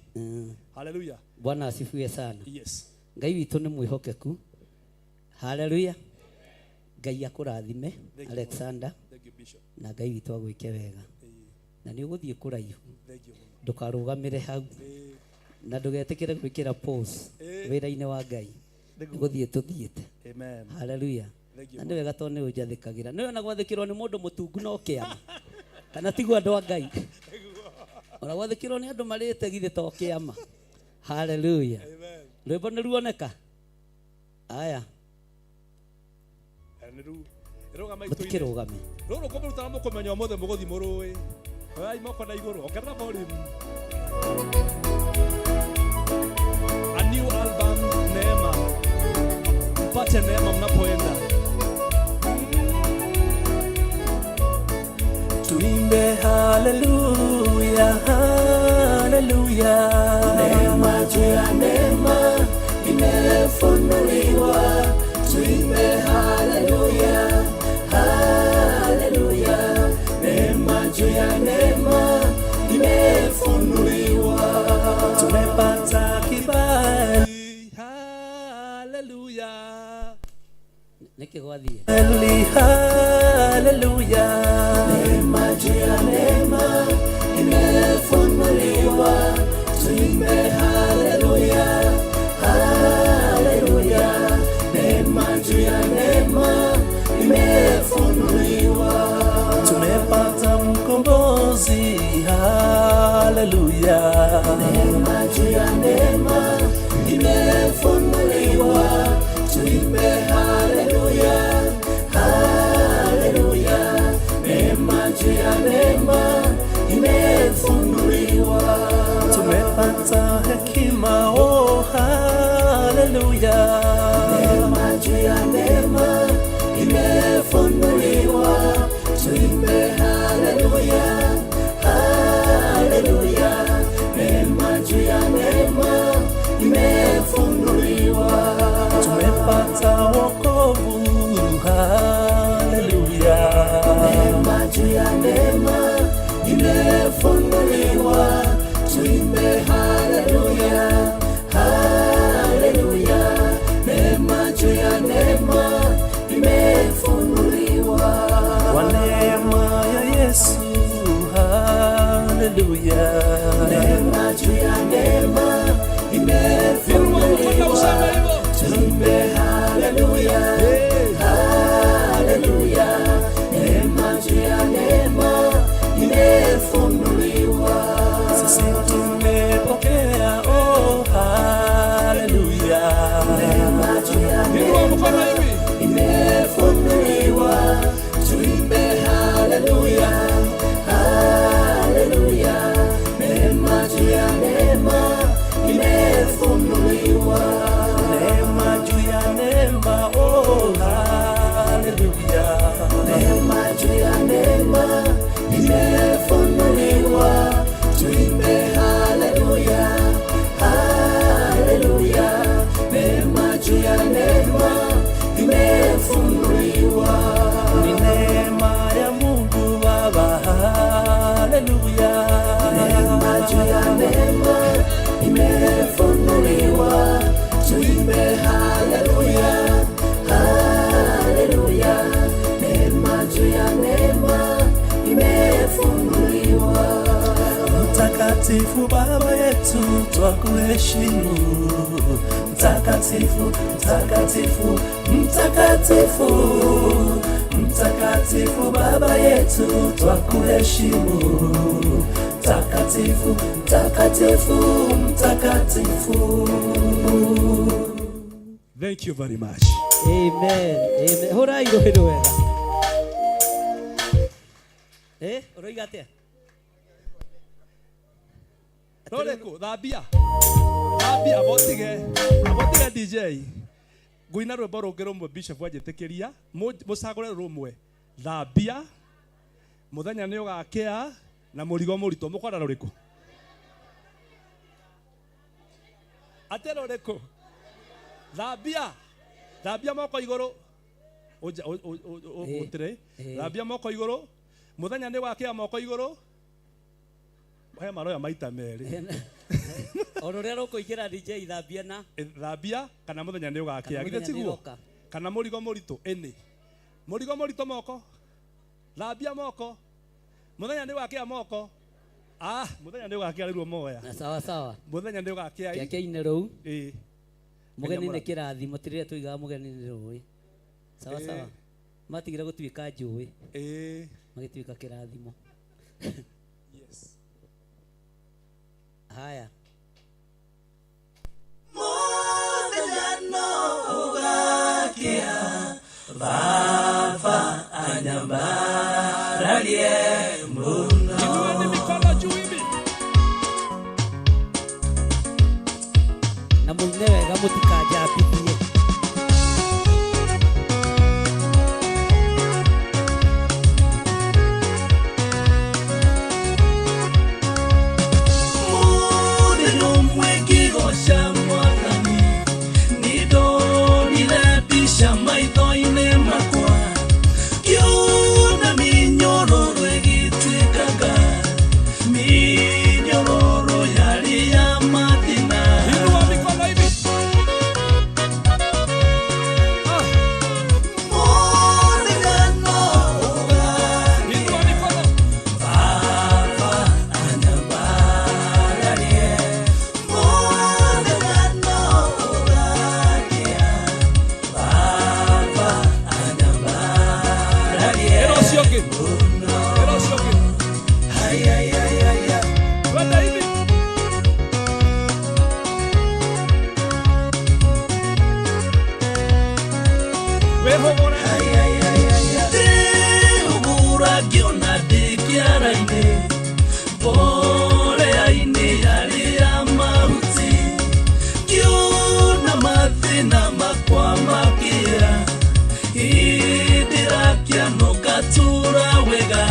Hallelujah. Bwana asifiwe sana. Yes. Ngai witũ nĩ mwĩhokeku. Hallelujah. Ngai akũrathime Alexander. Thank you Bishop. Na Ngai witũ agwĩke wega. Na nĩ ũgũthiĩ kũraihu. Thank you mũno. Ndũkarũgamĩre hau. Na ndũgetĩkĩre gwĩkĩra pause wĩra-inĩ wa Ngai. Nĩgũthiĩ tũthiĩte. Amen. Hallelujah. Thank you Na nĩ wega tondũ nĩ ũnjathĩkagĩra. Nĩ wona gwathĩkĩrwo nĩ mũndũ mũtungu no kĩama. Kana tiguo andũ a Ngai. Ona gwathĩkĩrwo nĩ andũ marĩte githĩ to kĩama. Hallelujah. Amen. Rwĩmbo nĩ ruoneka. Aya. Mũtikĩrũgame. Rũrũ kũmũrutana mũkũmenya ũmũthĩ mũgũthiĩ mũrũĩ. Oyai moko na igũrũ, ongerera volume. A new album, Neema. Mpate neema mnapoenda. Tuimbe haleluya, haleluya. Neema juu ya neema imefunuliwa. Tuimbe haleluya, haleluya. Neema juu ya neema imefunuliwa. Tumepata kibali, haleluya. Nĩkĩ gwathiĩ? Haleluya. Neema juu ya neema imefunuliwa. Tuimbe haleluya, haleluya. Neema juu ya neema imefunuliwa. Tumepata mkombozi, haleluya. Neema juu ya neema imefunuliwa. Yesu, haleluya. Neema juu ya neema imefunuliwa, tuimbe haleluya, haleluya. Neema juu ya neema imefunuliwa, Sisi tumepokea, oh haleluya. Neema juu ya neema imefunuliwa, tuimbe haleluya, haleluya. Neema juu ya neema imefunuliwa, Neema juu ya neema, oh haleluya. Neema juu ya neema imefunuliwa, tuimbe haleluya, haleluya. Neema juu ya neema imefunuliwa, Ni neema ya Mungu Baba, haleluya. Neema juu ya neema imefunuliwa, tuimbe haleluya, haleluya. Neema juu ya neema imefunuliwa. Mtakatifu Baba yetu, twakuheshimu. Mtakatifu, mtakatifu, mtakatifu, mtakatifu Baba yetu, twakuheshimu. Mtakatifu, mtakatifu, mtakatifu. Thank you very much. Amen. Amen. Hũrai rũhĩ rwega. Eh, ũroiga atĩa? Rũrĩkũ? Thambia. Thambia abotige. Abotige DJ. Ngũina rwĩmbo rũngĩ rũmwe Bishop anjĩtĩkĩria. Mũcagũre rũmwe. Thambia. Mũthenya nĩ ũgakĩa na mũrigo mũritũ. Mũkwenda rũrĩkũ? Atĩ rũrĩkũ? Thambia. Thambia moko igũrũ. Ũtĩrĩ. Thambia moko igũrũ. Mũthenya nĩ ũgakĩa moko igũrũ. He maroya maita merĩ. O rũrĩa rũkũingĩra DJ thambia na Thambia kana mũthenya nĩ ũgakĩa. Kana Githĩ mũthenya nĩ tiguo? ũroka. Kana mũrigo mũritũ ĩnĩ. Mũrigo mũritũ moko. Thambia moko. Mũthenya nĩ ũgakĩa moko. Ah, mũthenya nĩ ũgakĩa rĩu moya. Na sawa sawa. Mũthenya nĩ ũgakĩa. Kĩake-inĩ rũu. Ĩĩ. Mũgeni nĩ kĩrathimo ti rĩrĩa tuigaga mũgeni nĩ rũĩ. Sawa Ĩĩ. sawa. Matigire gũtuĩka njũĩ. Ĩĩ. Magĩtuĩka kĩrathimo. Yes. Haya. Mũthenya no ũgakĩa, Baba anyambararie mũno. Inueni mikono juu hivi. Na mũine wega mũtikanjambithie. Mũthenya ũmwe ngĩgoca Mwathani, nĩndonire mbica maitho-inĩ makwa, ngĩona mĩnyororo ĩgĩtuĩkanga, mĩnyororo yarĩ ya mathĩna. Inua mikono hivi. Mũthenya no ũgakĩa, Inua mikono. Baba anyambararie. Mũthenya no ũgakĩa, Baba anyambararie. Ĩra ũcio ũngĩ. Ĩra ũcio ũngĩ. Ayayayaya. Twende hivi. Wĩhũgũre. Ndĩhũgũra ngĩona ndĩ kĩara-inĩ, mborea-inĩ yarĩ ya mahuti, ngĩona mathĩna makwa makĩra, ĩndĩrakĩano ngatũra wega,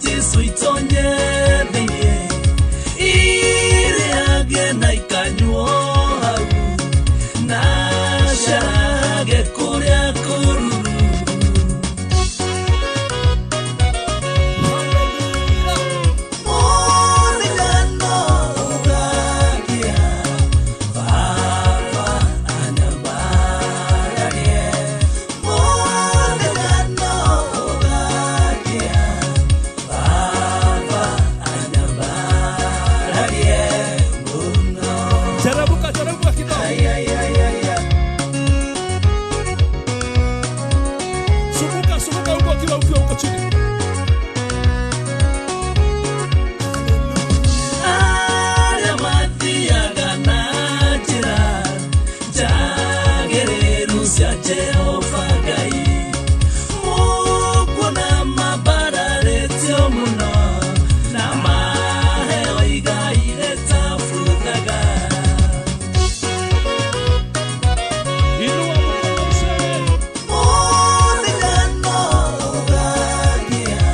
Jesu itonye thĩinĩ irĩage na ikanyuo hau na carage kũrĩa kũruru. Mũthenya ũgakĩa, Baba anyambararie. Mũthenya ũgakĩa, Baba anyambararie mũno. Teremuka, teremuka kidogo. Ay, ay, ay, ay, ay. Sumuka, sumuka huko ukiwa huko chini. Arĩa mathiaga na njĩra njagĩrĩru cia Jehova Ngai, mũkuona mambararĩtio mũno na maheo igai rĩtabuthaga. Inua mkono useme. Mũthenya ũgakĩa,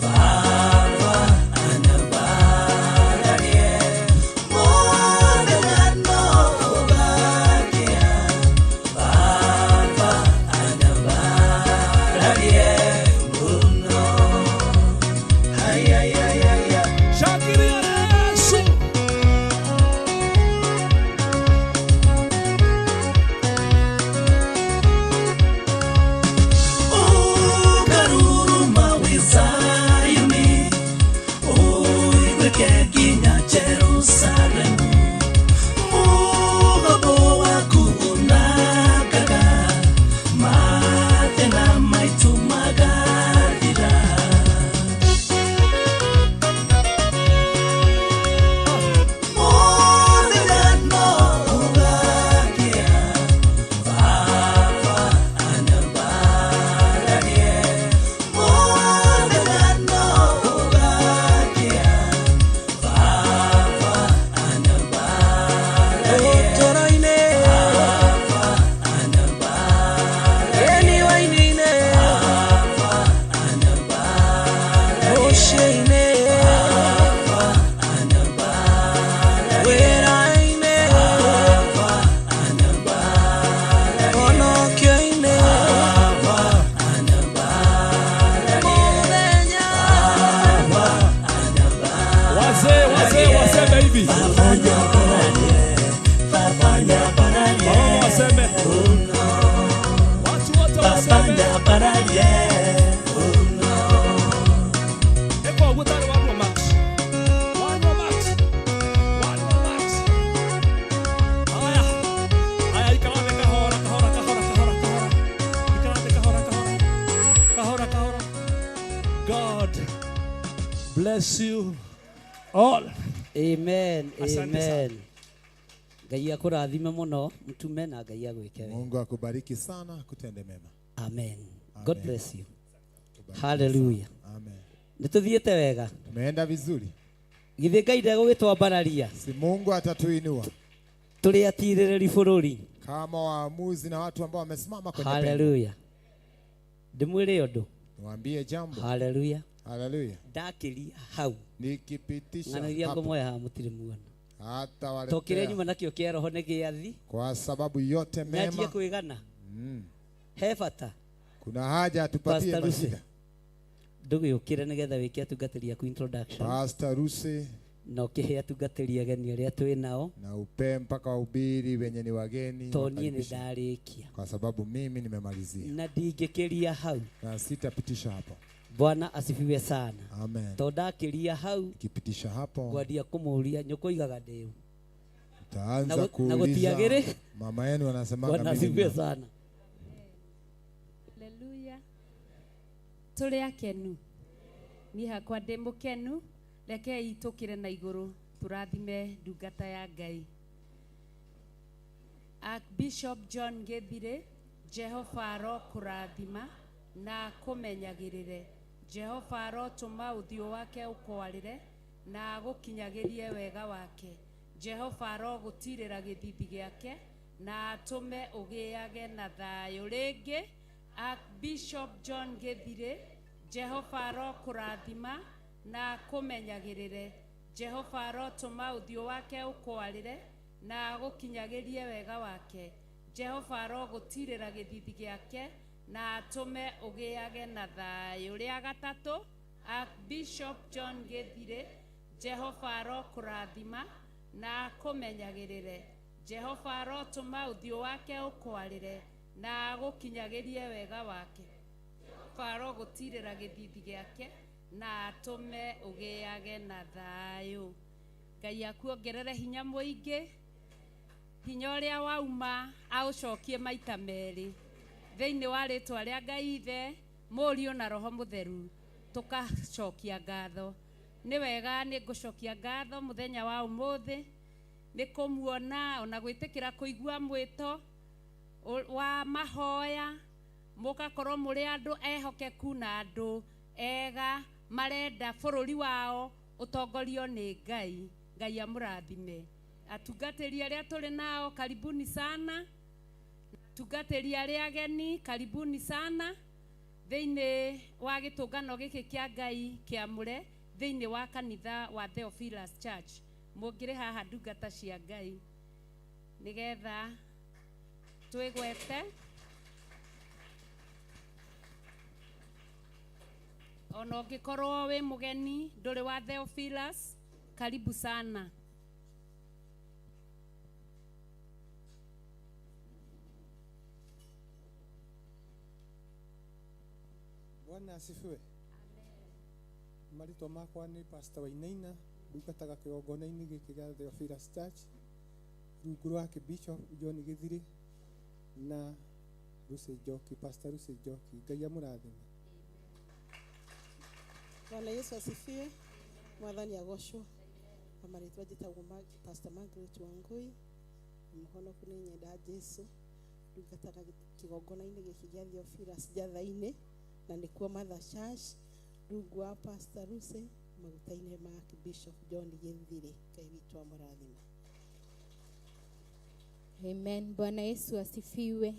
Baba anyambararie. Mũthenya ũgakĩa, Baba anyambararie mũno. Ai, ai, ai, ai, ai. Shangilia Yesu. Ũkaruruma wĩ Zayuni, ũiguĩke nginya Jerusalemu. Mũgambo waku ũnakaga, mathĩna maitũ magathira. Mũthenya ũgakĩa, Baba anyambararie. Mũthenya ũgakĩa, Baba anyambararie. Ũtũũro-inĩ. Baba anyambararie. Ĩni waini-inĩ. Baba anyambararie. Mũciĩ-inĩ. Baba anyambararie. Wĩra-inĩ. Baba anyambararie. Honokio-inĩ. Baba anyambararie. Mũthenya. Baba anyambararie. Wazee, wazee waseme hivi. Baba anyambararie. Baba anyambararie. Wamama waseme. Watu wote Baba waseme. anyambararie. Eko wutare wanwa max. Wanwa max. Wanwa max. Haya. Haya ikarate kahora kahora kahora kahora kahora. Ikarate kahora kahora. Kahora kahora. God bless you all. Amen, Asante sana. amen. Ngai akũrathime mũno mtume na Ngai agwĩke wega. Mungu akubariki sana, akutende mema. Amen. God Amen. bless you. Kubariki Hallelujah. sana. Amen. Nĩ tũthiĩte wega. Tumeenda vizuri. Githĩ Ngai ndegũgĩtwambararia Si Mungu atatuinua tũrĩ atirĩrĩri bũrũri. kama waamuzi na watu ambao wamesimama kwenye pengo. Hallelujah. Ndĩmwĩre ũndũ. Niwaambie jambo. Hallelujah. Haleluya. Ndakĩria hau. Nikipitisha Ng'ano iria hapo ngũmoya haha mũtirĩ muona. hata To kĩrĩa waletea nyuma nakĩo kĩa roho nĩ gĩathi. kwa sababu yote Nyanjie mema. kwĩgana. He bata. Kuna haja atupatie Pastor Lucy. mashida. Ndũgĩũkĩre nĩgetha wĩke atungatĩri aku introduction. Pastor Lucy Na ũkĩhe atungatĩri ageni arĩa twĩ nao. na upee mpaka wahubiri wenye ni wageni To niĩ nĩ wakaribishe. ndarĩkia. kwa sababu mimi nimemalizia Na ndingĩkĩria hau. na sitapitisha hapo. Bwana asifiwe sana. Amen. To ndakĩria hau Kipitisha hapo ngwandia kũmũria nyũkũigaga ndĩũ. taanza Na kuuliza gũtiagĩrĩ. mama yenu anasemaga Bwana mimi asifiwe ni- sana. Haleluya. Tũrĩ akenu. Niĩ hakwa ndĩ mũkenu. Rekei tũkĩre na igũrũ tũrathime ndungata ya Ngai. Archbishop John Gĩthirĩ, Jehova arokũrathima na akũmenyagĩrĩre. Jehova arotũma ũthiũ wake ũkwarĩre na agũkinyagĩrie wega wake. Jehova arogũtirĩra gĩthithi gĩake na atũme ũgĩage na thayũ rĩngĩ. Archbishop John Gĩthirĩ, Jehova arokũrathima na akũmenyagĩrĩre. Jehova arotũma ũthiũ wake ũkwarĩre na agũkinyagĩrie wega wake. Jehova arogũtirĩra gĩthithi gĩake na atũme ũgĩage na thayũ. Rĩa gatatũ, Archbishop John Gĩthirĩ, Jehova arokũrathima na akũmenyagĩrĩre. Jehova arotũma ũthiũ wake ũkwarĩre na agũkinyagĩrie wega wake. Jehova arogũtirĩra gĩthithi gĩake na atũme ũgĩage na thayũ. Ngai akuongerere hinya mũingĩ, hinya ũrĩa wauma aũcokie maita merĩ thĩinĩ wa rĩtwa rĩa Ngai Ithe, Mũriũ na Roho Mũtheru, tũkacokia ngatho. Nĩ wega nĩ ngũcokia ngatho mũthenya wa ũmũthĩ nĩ kũmuona ona gwĩtĩkĩra kũigua mwĩto wa mahoya, mũgakorwo mũrĩ andũ ehokeku na andũ ega marenda bũrũri wao ũtongorio nĩ Ngai. Ngai amũrathime. Atungatĩri arĩa tũrĩ nao, karibuni sana. Atungatĩri arĩa ageni, karibuni sana thĩinĩ wa gĩtũngano gĩkĩ kĩa Ngai kĩamũre thĩinĩ wa kanitha wa Theophilus Church. Mũngĩrĩ haha ndungata cia Ngai nĩgetha twĩgwete ona ũngĩkorwo wĩ mũgeni ndũrĩ wa Theophilus, karibu sana. Bwana asifiwe. Marĩtwa makwa nĩ Pastor Wainaina, ndungataga kĩgongona-inĩ gĩkĩ gĩa Theophilus Church rungu rwa Archbishop John Gĩthirĩ na Lucy Njoki, Pastor Lucy Njoki. Ngai amũrathime. Bwana Yesu asifiwe. Mwathani agocwo. Na marĩtwa njĩtagwo Pastor Margaret Wangui, mũhonoku nĩ nyenda Jesu, ndungataga kĩgongona-inĩ gĩkĩ gĩa Theophilus Njatha-inĩ na nĩkuo Mother Church rungu wa Pastor Lucy maguta-inĩ ma Archbishop John Gĩthirĩ. Ngai witũ amũrathime. Amen. Bwana Yesu asifiwe.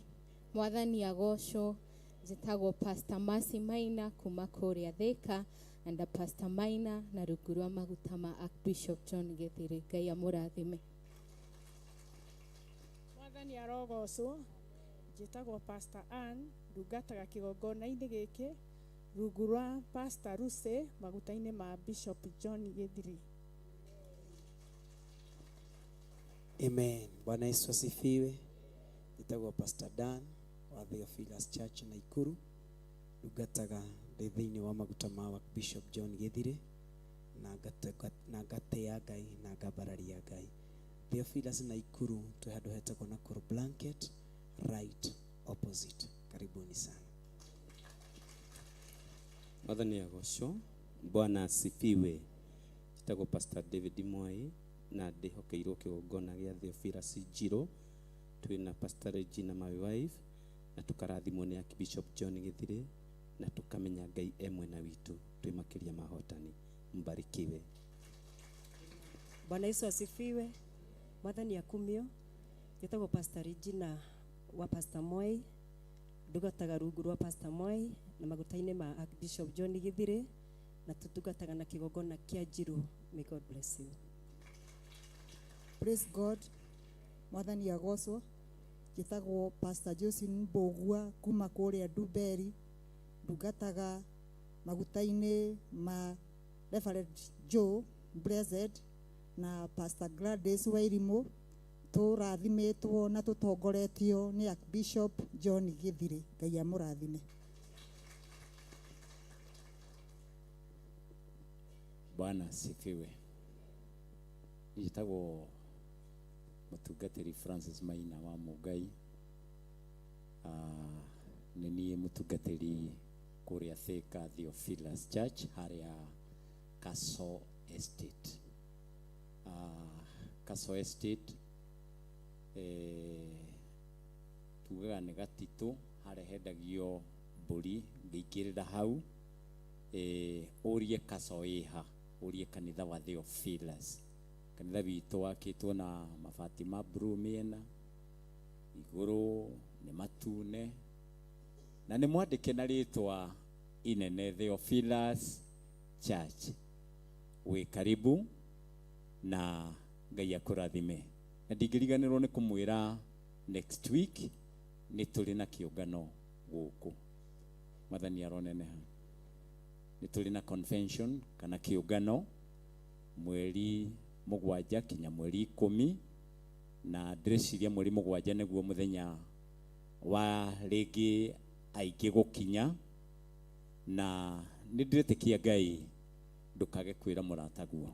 Mwathani agocwo. Njĩtagwo Pastor Mercy Maina kuma kũrĩa Thika na nda Pastor Maina na rungu rwa maguta ma Archbishop John Gĩthirĩ. Ngai amũrathime. Mwathani arogocwo. Njĩtagwo Pastor Ann, ndungataga kĩgongona-inĩ gĩkĩ rungu rwa Pastor Lucy maguta-inĩ ma Bishop John Gĩthirĩ. Amen. Bwana Yesu asifiwe. Njĩtagwo Pastor Dan wa Theophilus Church Naikuru, ndungataga ndĩ thĩinĩ wa maguta ma Bishop John Gĩthirĩ na ngatĩa Ngai na ngambararia Ngai. Theophilus Naikuru twĩ handũ hetagwo Nakuru Blanket, right opposite. Karibuni sana. Mwathani agocwo. Bwana asifiwe. Njĩtagwo Pastor David Mwai na ndĩhokeirwo kĩgongona gĩa Theophilus Njirũ. Twĩna Pastor Regina my wife na tũkarathimwo nĩ Archbishop John Gĩthirĩ na tũkamenya Ngai e mwena witũ, twĩ makĩria ma ahotani. Mbarikiwe. Bwana Yesu asifiwe. Mwathani akumio. Njĩtagwo Pastor Regina wa Pastor Moi, ndungataga rungu rwa Pastor Moi na maguta-inĩ ma Archbishop John Gĩthirĩ na tũtungataga na kĩgongona kĩa Njirũ. May God bless you. Praise God. Mwathani agocwo. Njĩtagwo Pastor Josephine Mbũgua kuma kũrĩa Ndumberi, ndungataga maguta-inĩ ma Reverend Joe Blessed na Pastor Gladys Wairimu, tũrathimĩtwo na tũtongoretio nĩ Archbishop John Gĩthirĩ. Ngai amũrathime. Bwana asifiwe. Njĩtagwo mũtungatĩri Francis Maina wa Mũngai. Nĩ niĩ mũtungatĩri kũrĩa Thika Theophilus Church harĩa Castle Estate. Castle Estate tugaga nĩ gatitũ harĩa hendagio mbũri, ngĩingĩrĩra hau ũrie Castle ĩha, ũrie kanitha wa Theophilus. Kanitha witũ wakĩtwo na mabati ma blue mĩena igũrũ nĩ matune na nĩ mwandĩke na rĩtwa inene Theophilus Church. Wĩ karibu na Ngai akũrathime. Na ndingĩriganĩrwo nĩ kũmwĩra next week nĩ tũrĩ na kĩũngano gũkũ. Mwathani aroneneha. Nĩ tũrĩ na convention kana kĩũngano mweri 7 kinya mweri 10, na ndĩreciria mweri 7 nĩguo mũthenya wa rĩngĩ aingĩ gũkinya, na nĩ ndĩretĩkia Ngai ndũkage kwĩra mũrataguo.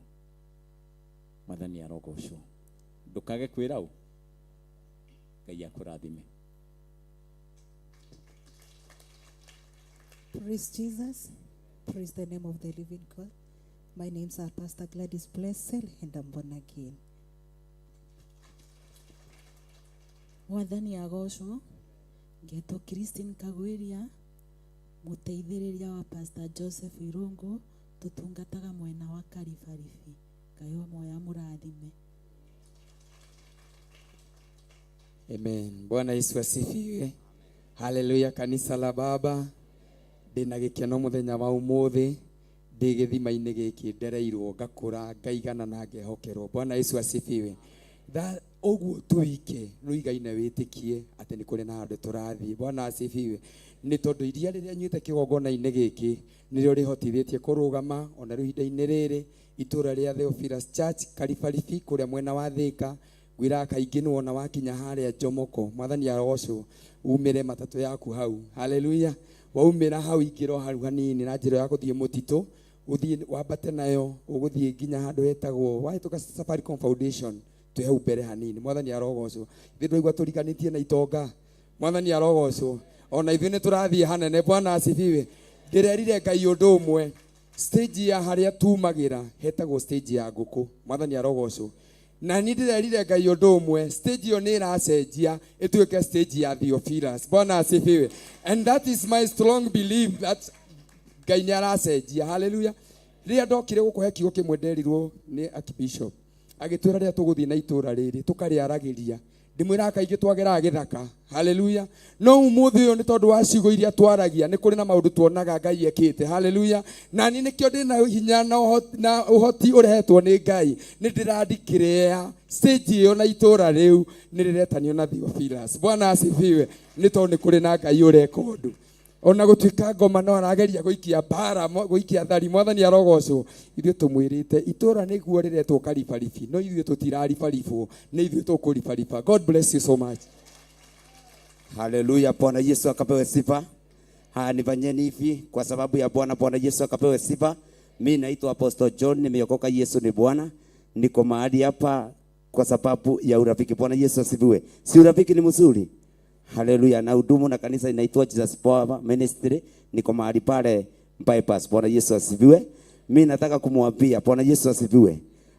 Mwathani arogocwo. Ndũkage kwĩra ũ. Ngai akũrathime. Praise Jesus. Praise the name of the living God. My name's are Pastor Gladys Blessel, and I'm born again. Mwathani agocwo. Ngetwo Christine Kagwiria, muteithĩrĩria wa Pastor Joseph Irungu, tutungataga mwena wa Karibaribi. Ngai wa moya mũrathime. Amen. Bwana Yesu asifiwe. Haleluya. Kanisa la Baba, ndĩna gĩkeno mũthenya wa ũmũthĩ, ndĩ gĩthima-inĩ gĩkĩ ndereirwo, ngakũra, ngaigana na ngehokerwo. Bwana Yesu asifiwe. Ũguo tuike nũigaine wĩtĩkie atĩ nĩ kũrĩ na handũ tũrathiĩ. Bwana asifiwe. Nĩ tondũ iria rĩrĩa nyuĩte kĩgongona-inĩ gĩkĩ nĩrĩo rĩhotithĩtie kũrũgama ona rĩu ihinda-inĩ rĩrĩ itũra rĩa Theophilus Church Karibaribi kũrĩa mwena wa Thĩka. Ngwĩraga kaingĩ nĩ wona wakinya harĩa Jomoko, Mwathani arogocwo, umĩre matatũ yaku hau. Haleluya. Waumĩra hau ingĩra hau hanini na njĩra ya gũthiĩ mũtitũ, ũthiĩ wambate nayo ũgũthiĩ nginya handũ hetagwo wahĩtũka Safaricom Foundation, twĩ hau mbere hanini. Mwathani arogocwo. Ithuĩ ndwaigua tũriganĩtie na itonga. Mwathani arogocwo. Ona ithuĩ nĩ tũrathiĩ hanene. Bwana asifiwe. Ndĩrerire Ngai ũndũ ũmwe, stage ya harĩa tumagĩra hetagwo stage ya ngũkũ. Mwathani arogocwo. Na niĩ ndĩrerire Ngai ũndũ ũmwe, stage ĩyo nĩ ĩracenjia ĩtuĩke stage ya Theophilus. Bwana asifiwe. And that is my strong belief that Ngai nĩ aracenjia. Haleluya. Rĩrĩa ndokire gũkũhe kiugo kĩmwe nderirwo nĩ Archbishop, agĩtwĩra rĩrĩa tũgũthiĩ na itũra rĩrĩ tũkarĩaragĩria. Ndĩmwĩraga kaingĩ twageraga gĩthaka. Haleluya. No ũmũthĩ ũyũ nĩ tondũ wa ciugo iria twaragia nĩ kũrĩ na maũndũ tuonaga Ngai ekĩte. Haleluya. Na niĩ nĩkĩo ndĩna hinya na ũhoti ũrehetwo nĩ Ngai. Nĩ ndĩrandikĩrĩa stage ĩyo na itũra rĩu nĩ rĩretanio na Theophilus. Bwana asifiwe. Nĩ tondũ nĩ kũrĩ na Ngai ũreka ũndũ. Ona gũtuĩka ngoma no arageria gũikia mbara, gũikia thari, Mwathani arogocwo. Ithuĩ tũmwĩrĩte itũra nĩguo rĩretwo Karibaribi, no ithuĩ tũtiraribaribwo, nĩ ithuĩ tũkũribariba. God bless you so much. Haleluya, Bwana Yesu akapewe sifa. Haya, nifanyeni hivi kwa sababu ya Bwana. Bwana Yesu akapewe sifa. Mimi naitwa Apostle John, nimeokoka, Yesu ni Bwana. Niko mahali hapa kwa sababu ya urafiki. Bwana Yesu asifiwe. Si urafiki ni mzuri? Haleluya. Na hudumu na kanisa inaitwa Jesus Power Ministry. Niko mahali pale bypass. Bwana Yesu asifiwe. Mimi nataka kumwambia Bwana Yesu asifiwe.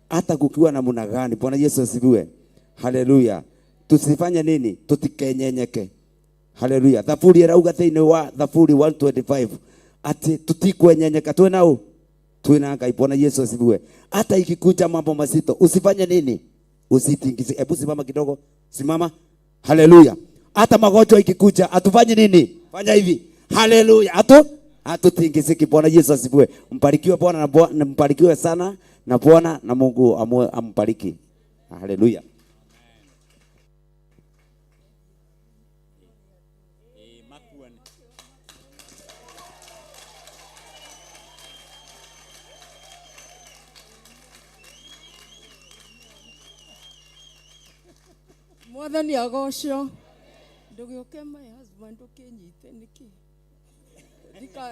Hata kukiwa na namna gani, Bwana Yesu asifiwe. Haleluya. Tusifanye nini? Tutikenyenyeke. Haleluya. Thaburi ĩrauga thĩinĩ wa Thaburi 125 ati tutikwenyenyeka. Twĩ na ũ? Twĩ na Ngai. Bwana Yesu asifiwe. Hata ikikuja mambo mazito, usifanye nini? Usitingize. Hebu simama kidogo. Simama. Haleluya. Hata magonjwa ikikuja, atufanye nini? Fanya hivi. Haleluya. Hatutingiziki. Bwana Yesu asifiwe. Mbarikiwe Bwana na Bwana, mbarikiwe sana na Bwana na Mungu ambariki. Haleluya. Mwathani agocwo. Ndũgĩũke my husband ũkĩnyite nĩkĩ?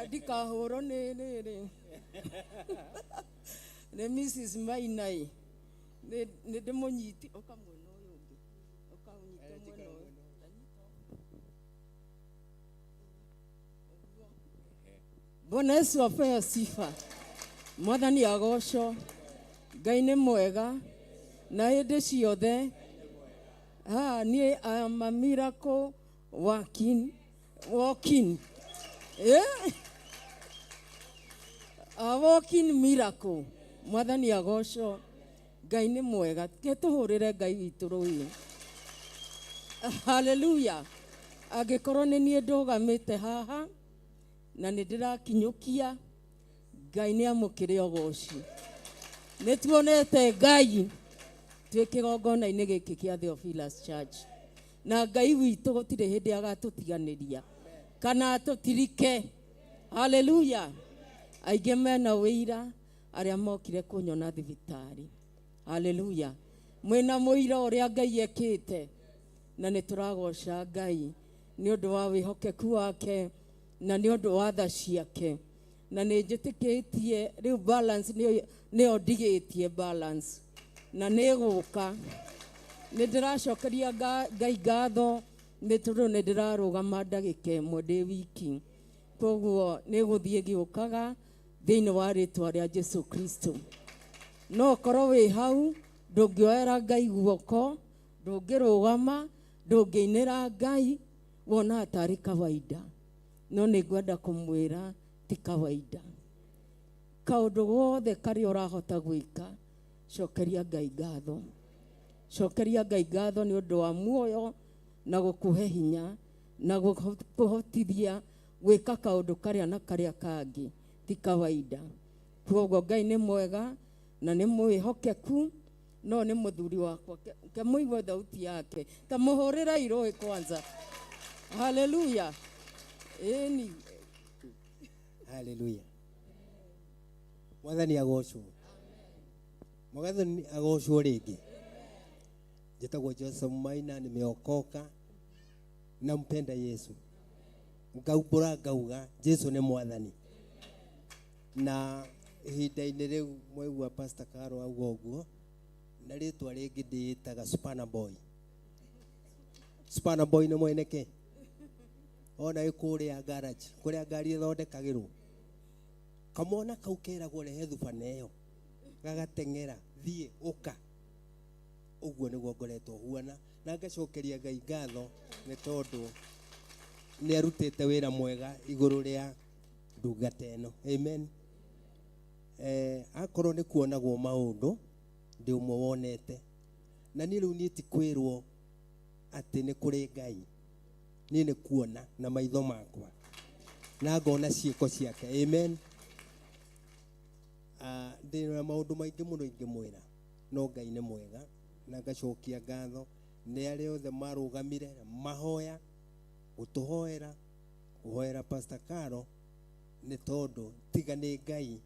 Ndikahũrwo nĩ rĩrĩ. Nĩ Mrs. Maina ĩ. Nĩ ndĩmũnyiti, ũka mwena ũyũ ũngĩ. Ũka ũnyite mwena ũyũ. Bwana Yesu apewe sifa. Mwathani agocwo. Ngai nĩ mwega na hĩndĩ ciothe. Niĩ I am a miracle working, walking. A walking miracle. Mwathani agocwo. Ngai nĩ mwega. Ke tũhũrĩre Ngai witũ rũĩ. Hallelujah. Angĩkorwo nĩ niĩ ndũgamĩte haha, Na nĩ ndĩrakinyũkia Ngai nĩ amũkĩre ũgoci. Nĩ tuonete Ngai twĩ kĩgongona-inĩ gĩkĩ kĩa Theophilus Church. Na Ngai witũ gũtirĩ hĩndĩ agatũtiganĩria kana atũtirike. Haleluya. Aingĩ mena wĩira arĩa mokire kũnyona thibitarĩ. Haleluya. Mwĩna mũira ũrĩa Ngai ekĩte na nĩ tũragoca Ngai nĩ ũndũ wa wĩhokeku wake na nĩ ũndũ wa tha ciake. Na nĩ njĩtĩkĩtie rĩu balance nĩyo ndigĩtie balance na nĩ gũka. Nĩ ndĩracokeria Ngai ngatho nĩ tondũ nĩ ndĩrarũgama ndagĩka ĩmwe ndĩ wiki. Koguo nĩ gũthiĩ gĩũkaga thĩinĩ wa rĩtwa rĩa Jesu Kristo. No ũkorwo wĩ hau ndũngĩoera Ngai guoko, ndũngĩrũgama, ndũngĩinĩra Ngai, wona tarĩ kawaida. No nĩ ngwenda kũmwĩra ti kawaida. Kaũndũ gothe karĩa ũrahota gwĩka, cokeria Ngai ngatho. Cokeria Ngai ngatho nĩ ũndũ wa muoyo na gũkũhe hinya na gũkũhotithia gwĩka kaũndũ karĩa na karĩa kangĩ ti kawaida. Koguo Ngai nĩ mwega na nĩ mwĩhokeku, no nĩ mũthuri wakwa. Ke mũigue thauti yake, ta mũhũrĩre irũĩ kwanza. Haleluya. Ĩni. Haleluya. Mwathani agocwo. Mwathani agocwo rĩngĩ. Njĩtagwo Joseph Maina, nimeokoka, nampenda Yesu. Ngaumbũra ngauga Jesu nĩ mwathani. Na ihinda-inĩ rĩu mwaigua Pastor Caro auga ũguo, na rĩtwa rĩngĩ ndĩĩtaga Spana Boy. Spana Boy nĩ mweneke. Ona ĩ kũrĩa garage, kũrĩa ngari ĩthondekagĩrwo. Kamwana kau keragwo rehe thubana ĩyo, gagateng'era, thiĩ, ũka. Ũguo nĩguo ngoretwo huana, na ngacokeria Ngai ngatho nĩ tondũ nĩ arutĩte wĩra mwega igũrũ rĩa ndungata ĩno. Amen. Akorwo nĩ kuonagwo maũndũ, ndĩ ũmwe wonete. Na niĩ rĩu niĩ ti kwĩrwo atĩ nĩ kũrĩ Ngai. Niĩ nĩ kuona na maitho makwa. Na ngona ciĩko ciake. Amen. Ndĩ na maũndũ maingĩ mũno ingĩmwĩra, no Ngai nĩ mwega na ngacokia ngatho nĩ arĩa othe marũgamire mahoya gũtũhoera, kũhoera Pastor Caro nĩ tondũ tiga nĩ Ngai,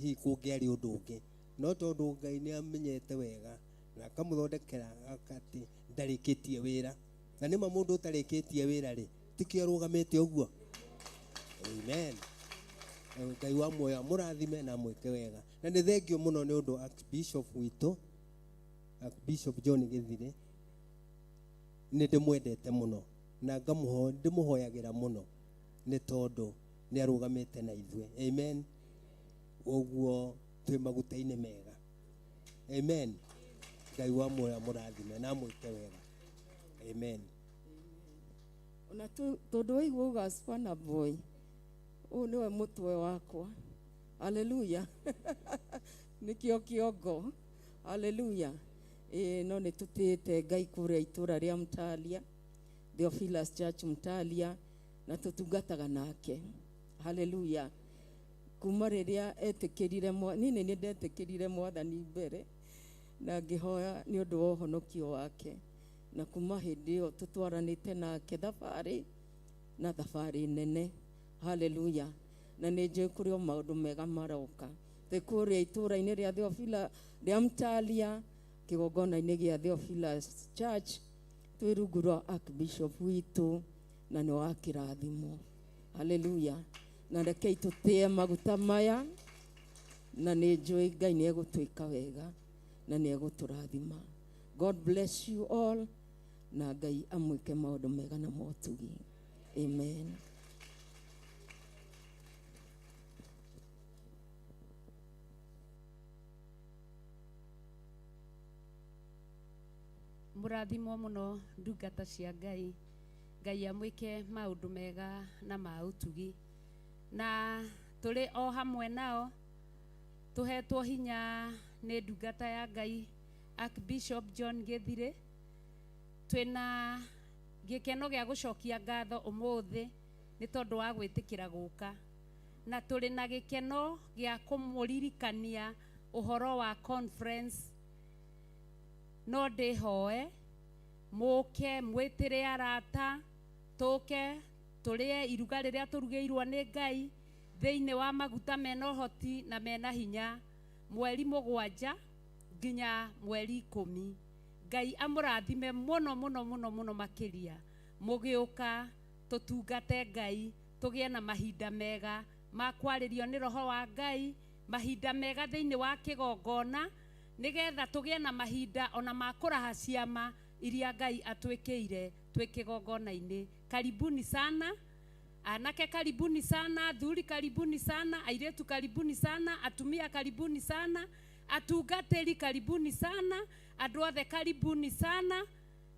hihi kũngĩarĩ ũndũ ũngĩ, no tondũ Ngai nĩ amenyete wega na akamũthondekera atĩ ndarĩkĩtie wĩra. Na nĩma mũndũ ũtarĩkĩtie wĩra rĩ, tikĩo arũgamĩte ũguo. Amen. Ngai wa muoyo amũrathime na amwĩke wega. Na nĩ thengio mũno nĩ ũndũ Archbishop witũ, Archbishop John Gĩthirĩ, nĩ ndĩmwendete mũno na ndĩmũhoyagĩra mũno nĩ tondũ nĩ arũgamĩte na ithuĩ. Amen. Ũguo twĩ maguta-inĩ mega. Amen. Ngai wa muoyo amũrathime na amwĩke wega. Amen. Ona tondũ waigua uga Spana Boy, ũyũ nĩwe mũtwe wakwa. Haleluya. Nĩkĩo kĩongo. Haleluya. No nĩ tũtĩĩte Ngai kũrĩa itũũra rĩa Mtalia, Theophilus Church Mtalia, na tũtungataga nake. Haleluya. Kuma rĩrĩa etĩkĩrire niĩ nĩ ndetĩkĩrire mwathani mbere na ngĩhoya nĩ ũndũ wa ũhonokio wake, na kuma hĩndĩ ĩyo tũtwaranĩte nake thabarĩ na thabarĩ nene. Haleluya. Na nĩ njũĩ kũrĩ o maũndũ mega maroka. Twĩ kũrĩa itũũra-inĩ rĩa Theophilus rĩa Mtalia, kĩgongona-inĩ gĩa Theophilus Church, twĩ rungu rwa Archbishop witũ na nĩ wa kĩrathimo. Haleluya. Na rekei tũtĩe maguta maya, na nĩ njũĩ Ngai nĩ egũtwĩka wega na nĩ egũtũrathima. God bless you all, na Ngai amwĩke maũndũ mega na motugi. Amen. Mũrathimwo mũno ndungata cia Ngai. Ngai amwĩke maũndũ mega na ma ũtugi. Na tũrĩ o hamwe nao tũhetwo hinya nĩ ndungata ya Ngai Archbishop John Gĩthirĩ. Twĩna gĩkeno gĩa gũcokia ngatho ũmũthĩ Nĩ tondũ wa gwĩtĩkĩra gũka. Na tũrĩ na gĩkeno gĩa kũmũririkania ũhoro wa conference. No ndĩhoe mũke mwĩtĩre arata tũke tũrĩe iruga rĩrĩa tũrugĩirwo nĩ Ngai thĩinĩ wa maguta mena ũhoti na mena hinya mweri 7 nginya mweri 10. Ngai amũrathime mũno mũno mũno mũno makĩria. Mũgĩũka tũtungate Ngai, tũgĩe na mahinda mega ma kwarĩrio nĩ roho wa Ngai, mahinda mega thĩinĩ wa kĩgongona, nĩgetha tũgĩe na mahinda ona ma kũraha ciama iria Ngai atwĩkĩire twĩ kĩgongona-inĩ. Karibuni sana anake, karibuni sana athuri, karibuni sana airĩtu, karibuni sana atumia, karibuni sana atungatĩri, karibuni sana andũ othe, karibuni sana.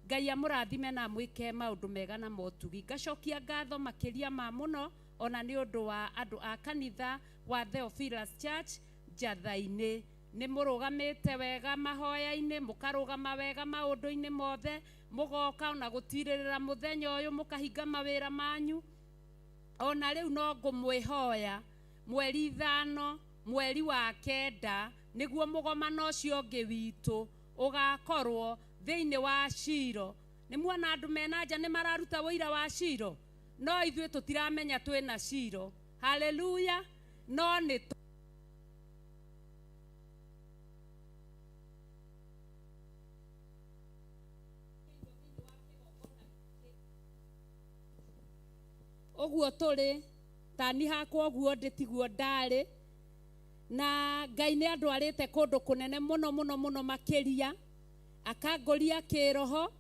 Ngai amũrathime na amwĩke maũndũ mega na motugi. Ngacokia ngatho makĩria ma mũno ona nĩ ũndũ wa andũ a kanitha wa Theophilus Church Njatha-inĩ. Nĩ mũrũgamĩte wega mahoya-inĩ, mũkarũgama wega maũndũ-inĩ mothe, mũgoka ona gũtirĩrĩra mũthenya ũyũ, mũkahinga mawĩra manyu. Ona rĩu no ngũmwĩhoya mweri 5 mweri wa 9 nĩguo mũgomano ũcio ũngĩ witũ ũgakorwo thĩinĩ wa Shilo. Nĩ muona andũ mena nja nĩ mararuta wũira wa Shilo, no ithuĩ tũtiramenya twĩna Shilo. Haleluya. No nĩ ũguo tũrĩ tani hakwa ũguo ndĩ tiguo ndarĩ, na Ngai nĩ andwarĩte kũndũ kũnene mũno mũno mũno makĩria, akangũria kĩroho,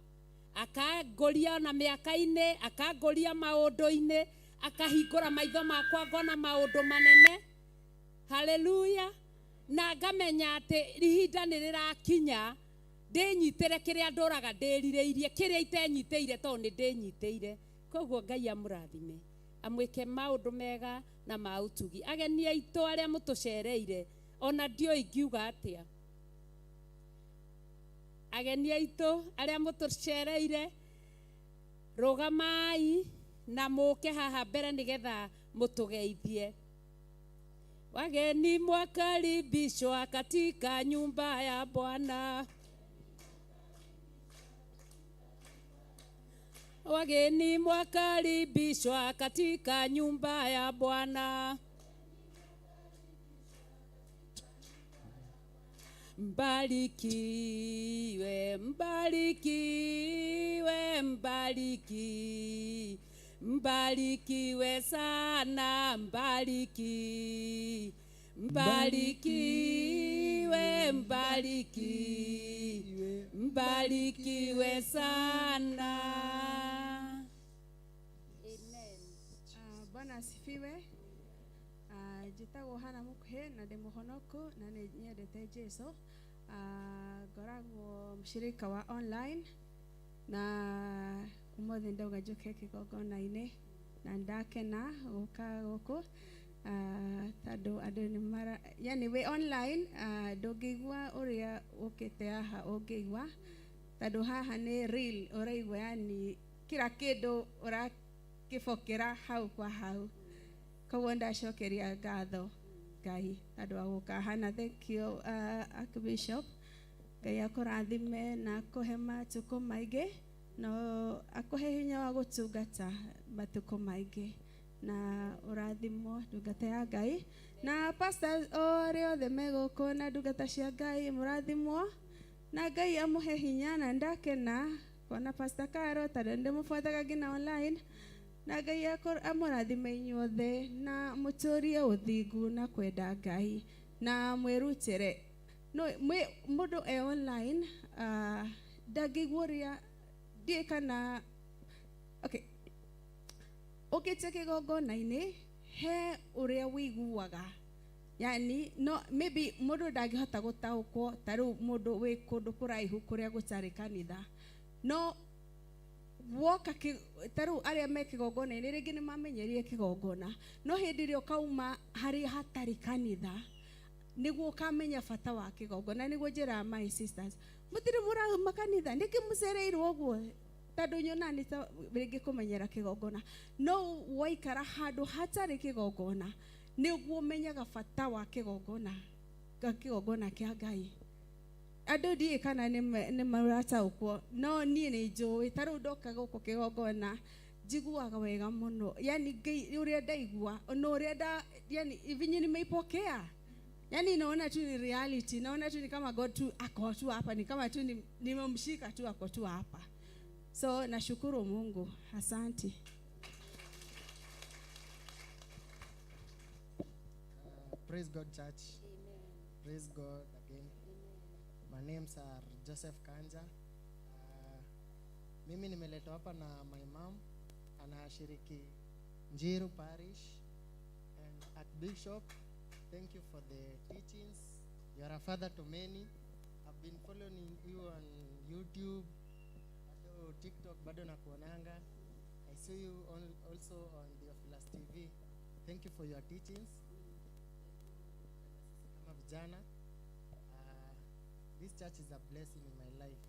akangũria ona mĩaka-inĩ, akangũria maũndũ-inĩ, akahingũra maitho makwa ngona maũndũ manene. Haleluya. Na ngamenya atĩ ihinda nĩ rĩrakinya ndĩnyitĩre kĩrĩa ndũraga ndĩrirĩirie, kĩrĩa itenyitĩire tondũ nĩ ndĩnyitĩire. Koguo Ngai amũrathime, amwĩke maũndũ mega na ma ũtugi. Ageni aitũ arĩa mũtũcereire, ona ndiũĩ ingiuga atĩa. Ageni aitũ arĩa mũtũcereire, rũgamai na mũke haha mbere nĩgetha mũtũgeithie. Wageni mwakaribishwa katika nyumba ya Bwana. Wageni mwakaribishwa katika nyumba ya Bwana. Mbarikiwe, mbarikiwe, mbariki, mbarikiwe sana, mbariki, mbarikiwe, mbariki, mbarikiwe sana. Amen. Bwana asifiwe. Njĩtagwo Hana Mũkuhĩ na ndĩ mũhonoku na nĩ nyendete Jesu. Ngoragwo mshirika wa online na ũmũthĩ ndauga njũke kĩgongona-inĩ na ndakena gũka gũkũ, tondũ andũ nĩ mara, yani wĩ online, ndũngĩigua ũrĩa ũkĩte haha ũngĩigua, tondũ haha nĩ real ũraigua, yani kila kĩndũ ũrakĩbokera hau kwa hau. Koguo ndacokeria ngatho Ngai tondũ wa gũka haha. Thank you, Archbishop. Ngai akũrathime na akũhe matukũ maingĩ, no akũhe hinya wa gũtungata matukũ maingĩ, na ũrathimwo ndungata ya Ngai na pastors arĩa othe me gũkũ na ndungata cia Ngai mũrathimwo na Ngai amũhe hinya. Na ndakena kuona Pastor Caro tondũ ndĩmũbuataga nginya online, na Ngai amũrathime inyuothe na mũtũrie ũthingu na kwenda Ngai na mwĩrutĩre. No mũndũ e online, ndangĩigua ũrĩa ndiĩ kana okay, ũkĩte kĩgongona-inĩ he ũrĩa wĩiguaga, yani no maybe mũndũ ndangĩhota gũtaũkwo ta rĩu mũndũ wĩ kũndũ kũraihu kũrĩa gũtarĩ kanitha, no woka ta rĩu arĩa me kĩgongona-inĩ rĩngĩ nĩ mamenyerie kĩgongona, no hĩndĩ ĩrĩa ũkauma harĩa hatarĩ kanitha nĩguo ũkamenya bata wa kĩgongona. Nĩguo njĩraga my sisters, mũtirĩ mũrauma kanitha nĩkĩ mũcereirwo ũguo? Tondũ nyona nĩ ta rĩngĩ kũmenyera kĩgongona, no waikara handũ hatarĩ kĩgongona nĩguo ũmenyaga bata wa kĩgongona kĩgongona kĩa Ngai. Andũ ndiũĩ kana nĩ marataũkwo, no niĩ nĩ njũĩ. Ta rĩu ndoka gũkũ kĩgongona njiguaga wega mũno, yani Ngai ũrĩa ndaigua na ũrĩa nda, yani vinye nimeipokea, yani naona tu ni reality, naona tu ni kama God tu ako tu hapa, ni kama tu nimemshika tu ako tu hapa. So nashukuru Mungu, asante. Praise God, church. Amen. Praise God again. Amen. My names are Joseph Kanja. Mimi nimeletwa hapa na my mom, anashiriki Njiru Parish, and at Bishop, thank you for the teachings. You are a father to many. I've been following you on YouTube, bado TikTok, bado nakuonanga. I see you also on Theophilus TV. Thank you for your teachings. Kama vijana, this church is a blessing in my life.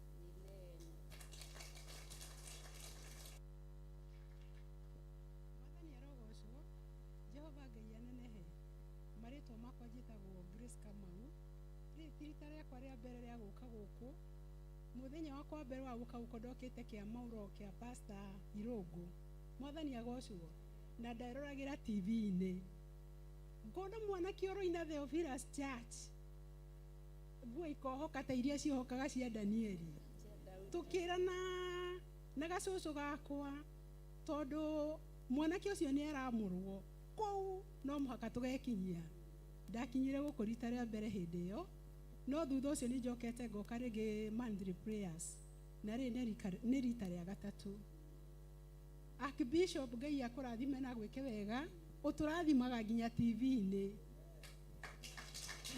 Mwathani arogocwo, Jehova Ngai anenehe. Marĩtwa makwa njĩtagwo Grace Kamau. Rĩrĩ ti rita rĩakwa rĩa mbere rĩa gũka gũkũ. Mũthenya wakwa wa mbere wa gũka gũkũ ndokĩte kĩa Mauro kĩa Pastor Irũngũ. Mwathani agocwo. Na nderoragĩra TV-inĩ. Ngona mwanake ũroina Theophilus Church. Nguo ikohoka ta iria cihokaga cia Danieli. Tũkĩrana na gacũcũ gakwa tondũ mwanake ũcio nĩ aramũrwo kũu no mũhaka tũgekinyia. Ndakinyire gũkũ rita rĩa mbere hĩndĩ ĩyo, no thutha ũcio nĩ njokete ngoka rĩngĩ monthly prayers, na rĩrĩ nĩ rita rĩa gatatũ. Archbishop Ngai akũrathime na gwĩke wega, ũtũrathimaga nginya TV-inĩ.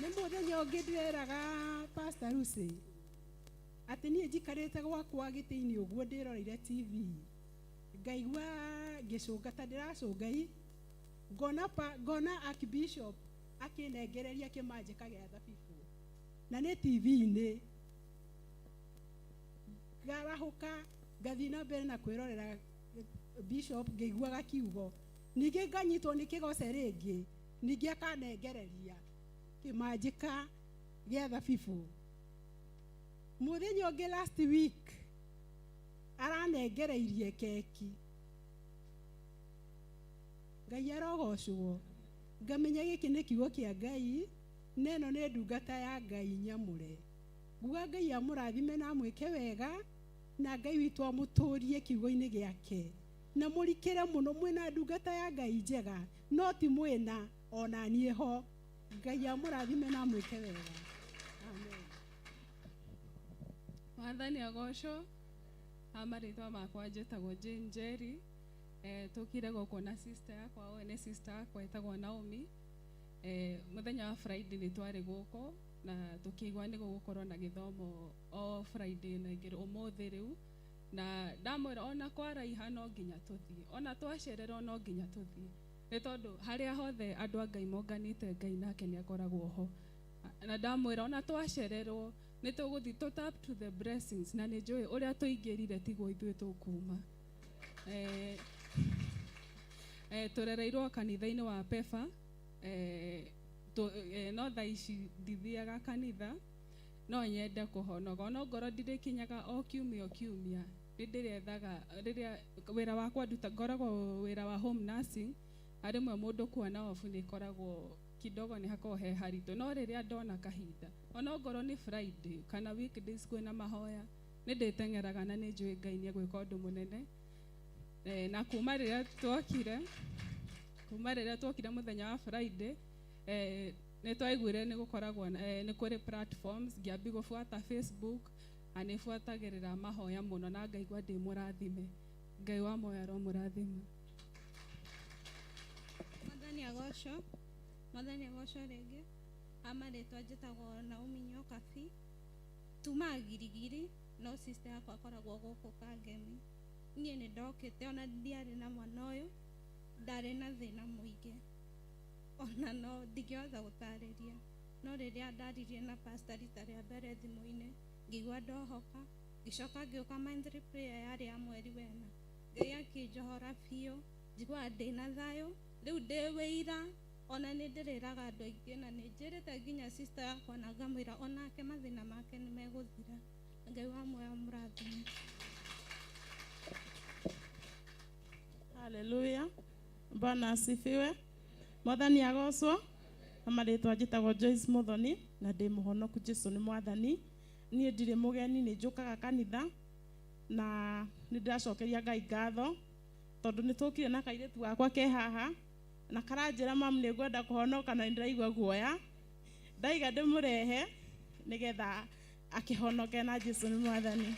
Nĩ mũthenya ũngĩ ndĩreraga Pastor Lucy atĩ niĩ njikarĩte gwakwa gĩtĩ-inĩ ũguo ndĩroreire TV, ngaigua ngĩcũnga ta ndĩracũnga i, ngona Archbishop akĩnengereria kĩmanjĩka gĩa thabibũ, na nĩ TV-inĩ. Ngarahũka ngathiĩ na mbere na kwĩrorera Bishop ngĩiguaga kiugo, ningĩ nganyitwo nĩ kĩgoce rĩngĩ, ningĩ akanengereria kĩmanjĩka gĩa thabibũ. Mũthenya ũngĩ last week aranengereirie keki. Ngai arogocwo. Ngamenya gĩkĩ nĩ kiugo kĩa Ngai, na ĩno nĩ ndungata ya Ngai nyamũre. Nguga Ngai amũrathime na amwĩke wega, na Ngai witũ amũtũrie kiugo-inĩ gĩake. Na mũrikĩre mũno mwĩna ndungata ya Ngai njega, no ti mwĩna ona niĩ ho. Ngai amũrathime na amwĩke wega. Amen. Mwathani agocwo. Marĩtwa makwa njĩtagwo Jane Njeri. Tũkire gũkũ na sister yakwa, ũyũ nĩ sister yakwa ĩtagwo Naomi. Mũthenya wa Friday nĩ twarĩ gũkũ na tũkĩigua nĩ gũgũkorwo na gĩthomo o Friday na ĩngĩ ũmũthĩ rĩu, na ndamwĩra ona kwaraiha no nginya tũthiĩ, ona twacererwo no nginya tũthiĩ, nĩ tondũ harĩa hothe andũ a Ngai monganĩte Ngai nake nĩ akoragwo ho. Na ndamwĩra ona twacererwo nĩ tũgũthiĩ tũ tap to the blessings, na nĩ njũĩ ũrĩa tũingĩrire tiguo ithuĩ tũkuma. Tũrereirwo kanitha-inĩ wa Pefa, no thaa ici ndithiaga kanitha, no nyende kũhonoka ona ngorwo ndirĩkinyaga o kiumia o kiumia, nĩ ndĩrethaga rĩrĩa wĩra wakwa nduta, ngoragwo wĩra wa home nursing, rĩmwe mũndũ kuona obu nĩ ĩkoragwo kidogo nĩ hakoragwo he haritũ, no rĩrĩa ndona kahinda ona ngorwo nĩ Friday kana weekdays kwĩna mahoya nĩ ndĩteng'eraga na nĩ njũĩ Ngai nĩ egwĩka ũndũ mũnene. Na kuma rĩrĩa twokire mũthenya wa Friday, nĩ twaiguire nĩ gũkoragwo nĩ kũrĩ platforms, ngĩambia gũbuata Facebook na nĩ buatagĩrĩra mahoya mũno na ngaigua ndĩ mũrathime. Ngai wa muoyo aromũrathima. Mwathani agocwo. Mwathani agocwo rĩngĩ. Marĩtwa njĩtagwo Naomi Nyokabi, tumaga Girigiri, no sister yakwa akoragwo gũkũ Kangemi. Niĩ nĩ ndokĩte ona ndiarĩ na mwana ũyũ, ndarĩ na thĩna mũingĩ, ona no ndingĩhota gũtarĩria, no rĩrĩa ndaririe na pastor rita rĩa mbere thimũ-inĩ, ngĩigua ndohoka, Ngĩcoka ngĩũka monthly prayer yarĩ ya mweri wena. Ngai akĩnjohora biũ, njiguaga ndĩna thayũ, rĩu ndĩ wĩira, ona nĩ ndĩrĩraga andũ aingĩ na nĩ njĩrĩte nginya sister yakwa na ngamwĩra onake mathĩna make nĩ megũthira. Ngai wa muoyo amũrathime. Haleluya. Bwana asifiwe. Mwathani agocwo. Na marĩtwa njĩtagwo Joyce Muthoni na ndĩ mũhonoku. Jesu nĩ mwathani. Niĩ ndirĩ mũgeni, nĩ njũkaga kanitha na nĩ ndĩracokeria Ngai ngatho tondũ nĩ tũkire na kairĩtu gakwa ke haha na karanjĩra mamu nĩ ngwenda kũhonoka na nĩ ndĩraigua guoya. Ndaiga ndĩmũrehe nĩgetha akĩhonoke na Jesu nĩ mwathani.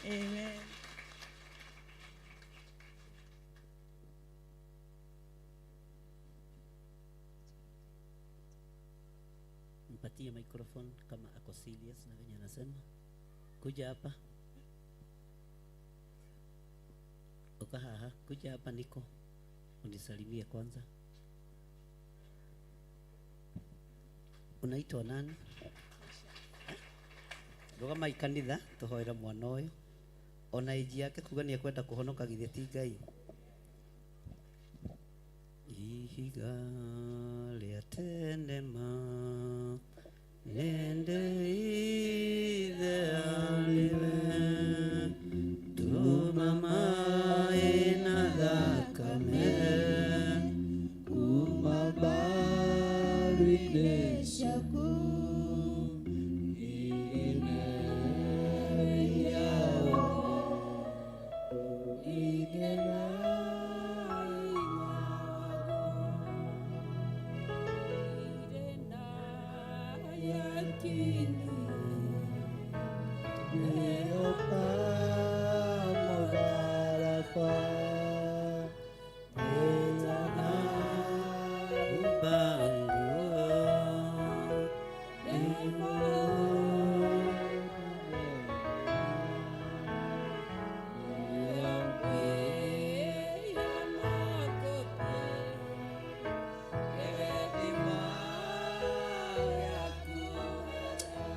Amen. Mpatie microphone kama ako serious na venye anasema. Kuja hapa. Uka haha, kuja hapa niko. Unisalimie kwanza. Unaitwa nani? Rũgama ikanitha tũhoere mwana ũyũ. Ona ĩji yake kuga nĩ ekwenda kũhonoka githĩ ti Ngai. Ihiga rĩa tene ma nende ithe arĩwe tũma maĩ na thakame kuma mbaru-inĩ ciaku.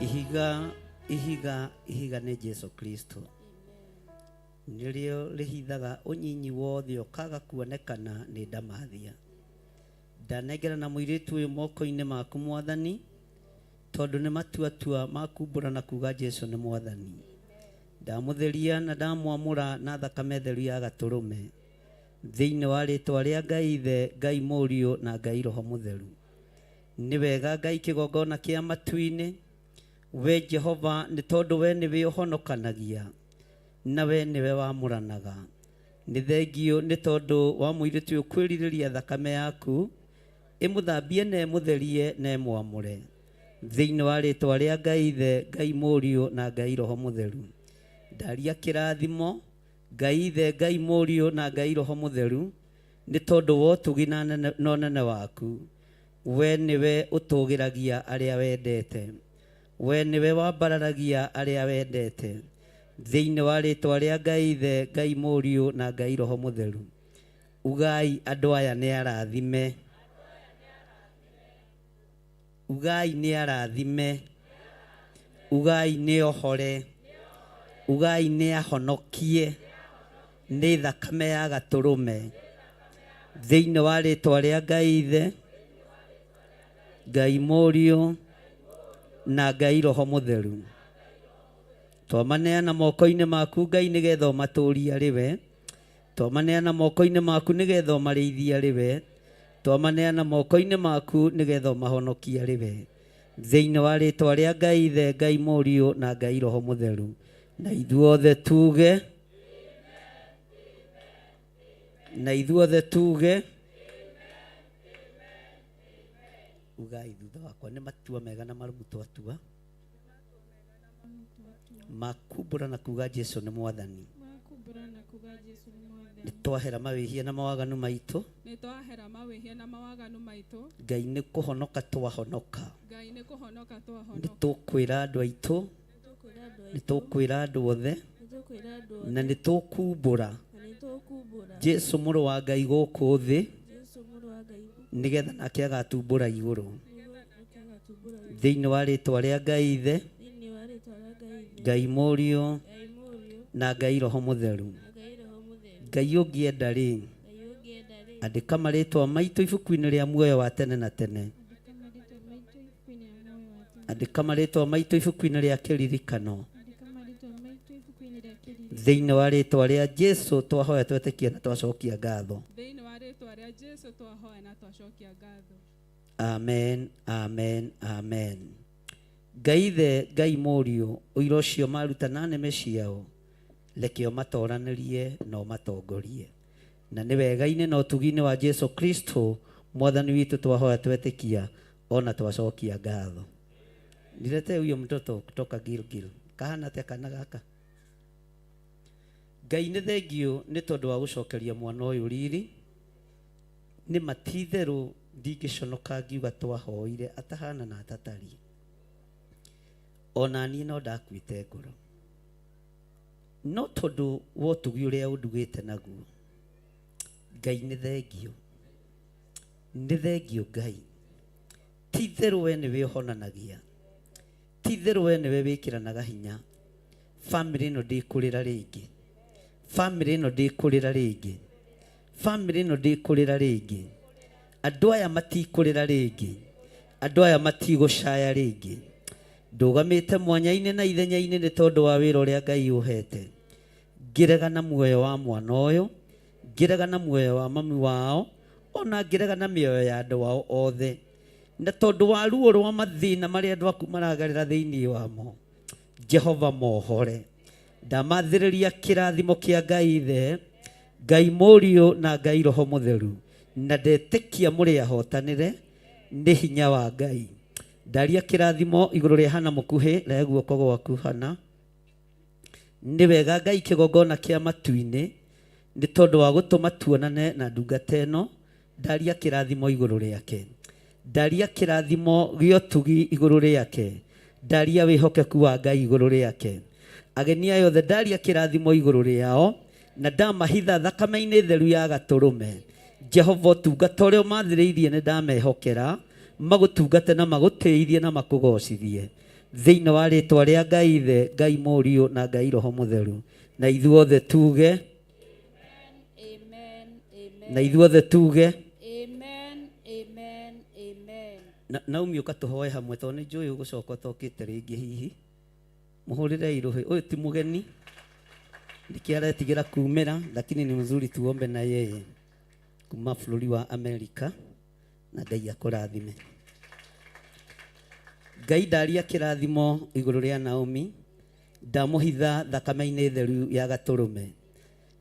Ihiga, ihiga, ihiga nĩ Jesu Kristo. Nĩrĩo rĩhithaga ũnyinyi wothe ũkaga kuonekana nĩ ndamathia. Ndanengera na mũirĩtu ũyũ moko-inĩ maku mwathani, tondũ nĩ matuatua makumbũra na kuga Jesu nĩ mwathani. Ndamũtheria na ndamwamũra na thakame theru ya gatũrũme thĩinĩ wa rĩtwa rĩa Ngai Ithe, Ngai Mũriũ na Ngai Roho Mũtheru. Nĩ wega Ngai kĩgongona kĩa matu-inĩ, we Jehova nĩ tondũ we nĩwe ũhonokanagia na we nĩwe wamũranaga. Nĩ thengio nĩ tondũ wa mũirĩtu ũyũ kwĩrirĩria thakame yaku ĩmũthambie na ĩmũtherie na ĩmwamũre thĩinĩ wa rĩtwa rĩa Ngai Ithe, Ngai Mũriũ na Ngai Roho Mũtheru. Ndaria kĩrathimo Ngai Ithe, Ngai Mũriũ na Ngai Roho Mũtheru nĩ tondũ wa ũtugi na ũnene waku. We nĩwe ũtũgĩragia arĩa wendete, we nĩwe wambararagia arĩa wendete thĩinĩ wa rĩtwa rĩa Ngai Ithe, Ngai Mũriũ na Ngai Roho Mũtheru. Ugai andũ aya nĩ arathime. Ugai nĩ arathime. Ugai nĩ ohore. Ugai nĩ ahonokie nĩ thakame ya gatũrũme thĩinĩ wa rĩtwa rĩa Ngai Ithe, Ngai Mũriũ na Ngai Roho Mũtheru. Twamaneana moko-inĩ maku Ngai nĩgetha ũmatũrie arĩ we. Twamaneana moko-inĩ maku nĩgetha ũmarĩithie arĩ we. Twamaneana moko-inĩ maku nĩgetha ũmahonokie arĩ we thĩinĩ wa rĩtwa rĩa Ngai Ithe, Ngai Mũriũ na Ngai Roho Mũtheru. Na ithuothe tuge, na ithuothe tuge, ugai thutha wakwa nĩ matua mega na marũmu twatua makumbũra na kuga Jesu nĩ mwathani. Nĩ twahera mawĩhia na mawaganu maitũ. Nĩ twahera mawĩhia na mawaganu maitũ. Ngai nĩ kũhonoka twahonoka. Ngai nĩ kũhonoka twahonoka. Nĩ tũkwĩra andũ aitũ, nĩ tũkwĩra andũ othe, na nĩ tũkumbũra Jesu mũrũ wa Ngai gũkũ thĩ nĩgetha nake agatumbũra igũrũ thĩinĩ wa rĩtwa rĩa Ngai Ithe, Ngai Mũriũ na Ngai Roho Mũtheru. Ngai ũngĩenda rĩ, andĩka marĩtwa maitũ ibuku-inĩ rĩa muoyo wa tene na tene. Andĩka marĩtwa maitũ ibuku-inĩ rĩa kĩririkano. Thĩinĩ wa rĩtwa rĩa Jesu twahoya twetĩkia na twacokia ngatho. Thĩinĩ wa rĩtwa rĩa Jesu twahoya na twacokia ngatho. Amen, amen, amen. Ngai Ithe, Ngai Mũriũ, ũira ũcio maruta na nĩmĩ ciao, reke ũmatoranĩrie na ũmatongorie. Na nĩ wega-inĩ na ũtugi-inĩ wa Jesu Kristo mwathani witũ twahoya twetĩkia ona twacokia ngatho. Niletee huyo mtoto kutoka Gilgil. Kahana atĩa kana gaka? Ngai nĩ thengiũ nĩ tondũ wa gũcokeria mwana ũyũ riri. Nĩ ma ti itherũ ndingĩconoka ngiuga twahoire atahana na atatariĩ. Ona niĩ no ndakuĩte ngoro. No tondũ wa ũtugi ũrĩa ũndugĩte naguo, Ngai nĩ thengiũ. Nĩ thengiũ Ngai. Ti itherũ we nĩwe ũhonanagia. Ti itherũ we nĩwe wĩkĩranaga hinya. Bamĩrĩ ĩno ndĩkũrĩra rĩngĩ. Bamĩrĩ ĩno ndĩkũrĩra rĩngĩ. Bamĩrĩ ĩno ndĩkũrĩra rĩngĩ. Andũ aya matikũrĩra rĩngĩ. Andũ aya matigũcaya rĩngĩ. Ndũgamĩte mwanya-inĩ na ithenya-inĩ nĩ tondũ wa wĩra ũrĩa Ngai ũhete. Ngĩrega na muoyo wa mwana ũyũ, ngĩrega na muoyo wa mami wao, ona ngĩrega na mĩoyo ya andũ ao othe. Na tondũ wa ruo rwa mathĩna marĩa andũ aku maragerera thĩinĩ wamo, Jehova mohore. Ndamathĩrĩria kĩrathimo kĩa Ngai Ithe, Ngai Mũriũ na Ngai Roho Mũtheru. Na ndetĩkia mũrĩ ahotanĩre nĩ hinya wa Ngai. Ndaria kĩrathimo igũrũ rĩa Hana mũkuhĩ, rehe guoko gwaku Hana. Nĩ wega Ngai kĩgongona kĩa matu-inĩ nĩ tondũ wa gũtũma tuonane na ndungata ĩno. Ndaria kĩrathimo igũrũ rĩake. Ndaria kĩrathimo gĩa ũtugi igũrũ rĩake. Ndaria wĩhokeku wa Ngai igũrũ rĩake. Ageni aya othe ndaria kĩrathimo igũrũ rĩao na ndamahitha thakame-inĩ theru ya gatũrũme. Jehova ũtungata ũrĩa ũmathĩrĩirie nĩ ndamehokera, magũtungate na magũtĩithie na makũgocithie. Thĩinĩ wa rĩtwa rĩa Ngai Ithe, Ngai Mũriũ na Ngai Roho Mũtheru. Na ithuothe tuge. Amen, amen. Na ithuothe tuge. Amen, amen, amen. Naomi ũka tũhoe hamwe tondũ nĩ njũĩ ũgũcoka ũtokĩte rĩngĩ hihi. Mũhũrĩrei rũhĩ. Ũyũ ti mũgeni. Nĩkĩo aretigĩra kumĩra, lakini ni mzuri tuombe na yeye. Kuma bũrũri wa Amerika na Ngai akũrathime. Ngai ndaria kĩrathimo igũrũ rĩa Naomi, ndamũhitha thakame-inĩ theru ya gatũrũme.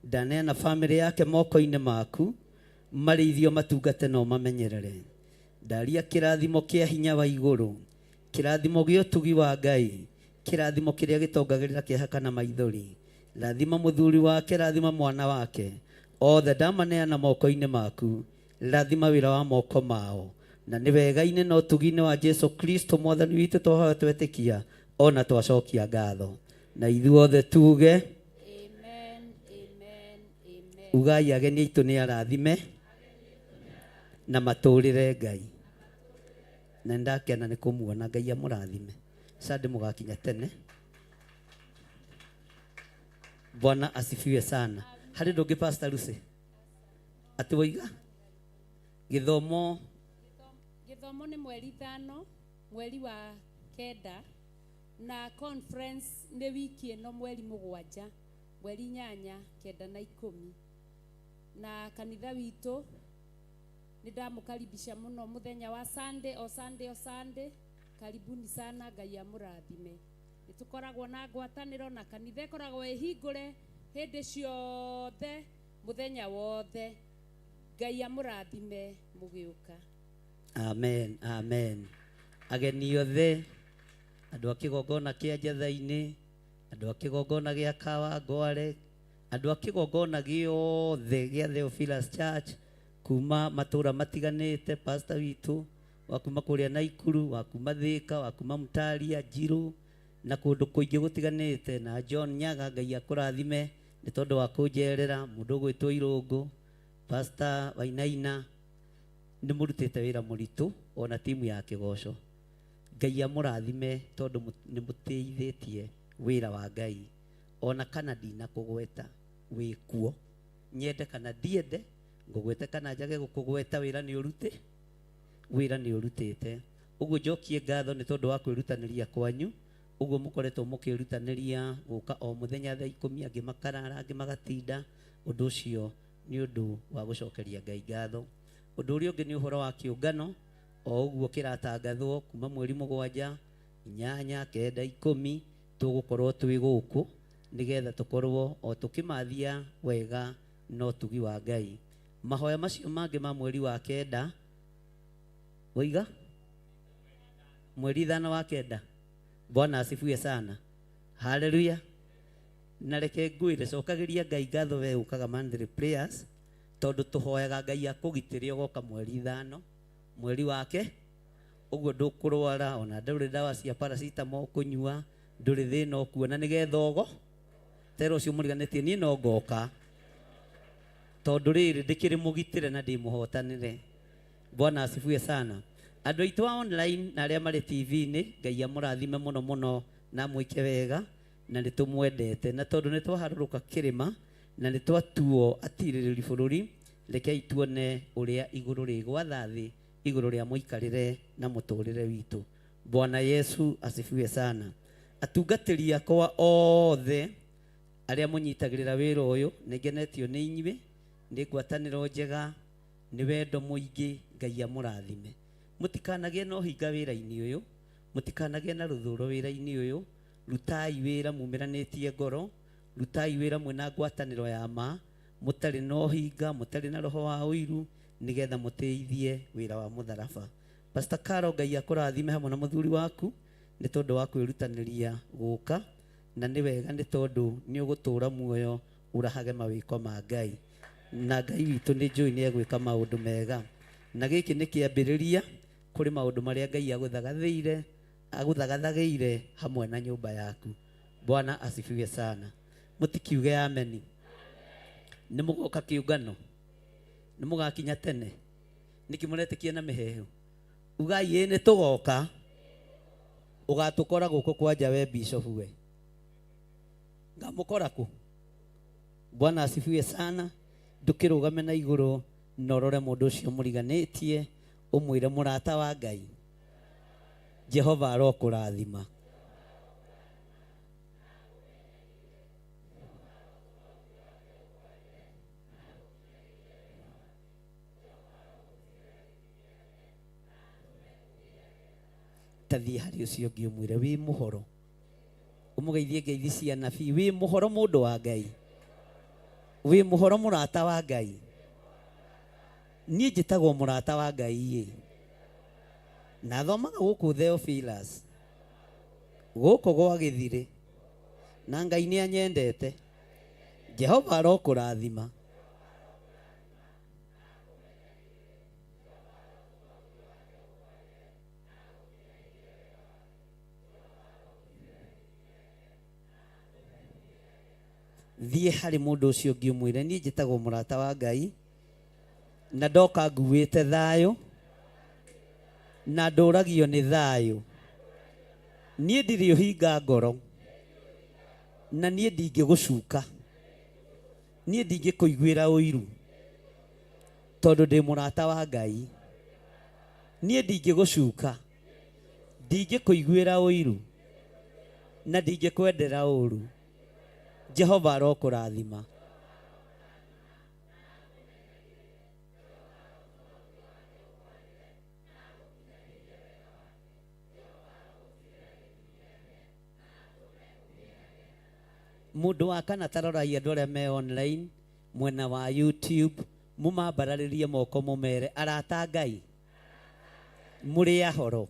Ndaneana bamĩrĩ yake moko-inĩ maku, marĩithio matungate na ũmamenyerere. Ndaria kĩrathimo kĩa hinya wa igũrũ, kĩrathimo gĩa ũtugi wa Ngai, kĩrathimo kĩrĩa gĩtongagĩrĩra kĩeha kana maithori. Rathima mũthuri wake, rathima mwana wake, othe ndamaneana moko-inĩ maku. Rathima wĩra wa moko mao. Na nĩ wega-inĩ na ũtugi-inĩ wa Jesu Kristo mwathani witũ twahoya twetĩkia ona twacokia ngatho. Na ithuothe tuge. Amen, amen, amen. Ugai ageni aitũ nĩ arathime na matũrĩre Ngai. Na ndakena nĩ kũmuona. Ngai amũrathime. Sande mũgakinya tene. Bwana asifiwe sana. Harĩ ndũngĩ Pastor Lucy? Atĩ woiga gĩthomo. Gĩthomo nĩ mweri 5, mweri wa 9, na conference nĩ wiki ĩno mweri 7, mweri 8, 9 na 10. Na kanitha witũ nĩ ndamũkaribisha mũno mũthenya wa Sunday, o Sunday, o Sunday. Karibuni sana, Ngai amũrathime. Nĩ tũkoragwo na ngwatanĩro na kanitha ĩkoragwo ĩhingũre hĩndĩ ciothe, mũthenya wothe. Ngai amũrathime mũgĩũka. Amen, amen. Ageni othe, andũ a kĩgongona kĩa Njatha-inĩ, andũ a kĩgongona gĩa Kawangware, andũ a kĩgongona gĩothe gĩa Theophilus Church kuma matũra matiganĩte, pastor witũ wa kuma kũrĩa Naikuru, wa kuma Thika, wa kuma Mutaria, Njiru na kũndũ kũingĩ gũtiganĩte, na John Nyaga, Ngai akũrathime nĩ tondũ wa kũnjerera, mũndũ ũgwĩtwo Irũngũ, Pastor Wainaina, nĩ mũrutĩte wĩra mũritũ ona timu ya kĩgoco. Ngai amũrathime tondũ nĩ mũtĩithĩtie Wĩra wa Ngai ona kana ndinakũgweta wĩ kuo, nyende kana ndiende, ngũgwete kana njage gũkũgweta, wĩra nĩ ũrutĩ wĩra nĩ ũrutĩte. Ũguo njokie ngatho nĩ tondũ wa kwĩrutanĩria kwanyu, ũguo mũkoretwo mũkĩrutanĩria gũka o mũthenya thaa 10, angĩ makarara, angĩ magatinda. Ũndũ ũcio nĩ ũndũ wa gũcokeria Ngai ngatho. Ũndũ ũrĩa ũngĩ nĩ ũhoro wa kĩũngano, o ũguo kĩratangathwo kuma mweri 7, 8, 9, 10, tũgũkorwo twĩ gũkũ nĩgetha tũkorwo o tũkĩmathia wega na ũtugi wa Ngai. Mahoya macio mangĩ ma mweri wa 9, waiga mweri 5 wa 9. Bwana asifiwe sana, haleluya. Na reke ngwĩre, cokagĩria Ngai ngatho we ũkaga monthly prayers, tondũ tũhoyaga Ngai akũgitĩre ũgoka mweri 5, mweri wake ũguo ndũkũrwara, ona ndũrĩ ndawa cia paracetamol ũkũnyua, ndũrĩ thĩna ũkuona, nĩgetha ũgo tera ũcio mũriganĩtie niĩ no ngoka, tondũ rĩrĩ ndĩkĩrĩ mũgitĩre na ndĩmũhotanĩre. Bwana asifiwe sana. Andũ aitũ a online na arĩa marĩ TV-inĩ, Ngai amũrathime mũno mũno na amwĩke wega, na nĩ tũmwendete, na tondũ nĩ twaharũrũka kĩrĩma na nĩ twatuo atirĩrĩri bũrũri, rekei tuone ũrĩa igũrũ rĩgwatha thĩ igũrũ rĩa mũikarĩre na mũtũrĩre witũ. Bwana Yesu asifiwe sana. Atungatĩri akwa othe arĩa mũnyitagĩrĩra wĩra ũyũ, nĩ ngenetio nĩ inyuĩ, nĩ ngwatanĩro njega, nĩ wendo mũingĩ. Ngai amũrathime. Mũtikanagĩe na ũhinga wĩra-inĩ ũyũ, mũtikanagĩe na rũthũro wĩra-inĩ ũyũ. Rutai wĩra mumĩranĩtie ngoro, rutai wĩra mwĩna ngwatanĩro ya ma, mũtarĩ na ũhinga, mũtarĩ na roho wa ũiru, nĩgetha mũteithie wĩra wa mũtharaba. Pastor Caro, Ngai akũrathime hamwe na mũthuri waku nĩ tondũ wa kwĩrutanĩria gũka, na nĩ wega nĩ tondũ nĩ ũgũtũra muoyo ũrahage mawĩko ma Ngai, na Ngai witũ nĩ njũĩ nĩ egwĩka maũndũ mega. Na gĩkĩ nĩ kĩambĩrĩria kũrĩ maũndũ marĩa Ngai agũthagathagĩire hamwe na nyũmba yaku. Bwana asifiwe sana. Mũtikiuge ameni. Nĩ mũgoka kĩũngano, nĩ mũgakinya tene, nĩkĩ mũretĩkia na mĩheehũ? Ugai ĩĩ nĩ tũgoka. Ũgatũkora gũkũ kwanja we bishop we, ngamũkora kũ? Bwana asifiwe sana. Ndũkĩrũgame na igũrũ na ũrore mũndũ ũcio mũriganĩtie, ũmwĩre mũrata wa Ngai, Jehova arokũrathima. Ta thiĩ harĩ ũcio ũngĩ ũmwĩre wĩ mũhoro, ũmũgeithie ngeithi cia nabii, wĩ mũhoro mũndũ wa Ngai, wĩ mũhoro mũrata wa Ngai. Niĩ njĩtagwo mũrata wa Ngai ĩ, na thomaga gũkũ Theophilus, gũkũ gwa Gĩthirĩ, na Ngai nĩ anyendete. Jehova arokũrathima. Thiĩ harĩ mũndũ ũcio ũngĩ ũmwĩre niĩ njĩtagwo mũrata wa Ngai, na ndoka nguĩte thayũ, na ndũragio nĩ thayũ. Niĩ ndirĩ ũhinga ngoro, na niĩ ndingĩgũcuka, niĩ ndingĩkũiguĩra ũiru, tondũ ndĩ mũrata wa Ngai. Niĩ ndingĩgũcuka, ndingĩkũiguĩra ũiru, na ndingĩkwendera ũru. Jehova arokũrathima. Mũndũ wa kana tarorai andũ arĩa me online mwena wa YouTube, mũmambararĩrie moko mũmere arata Ngai, mũrĩ ahoro,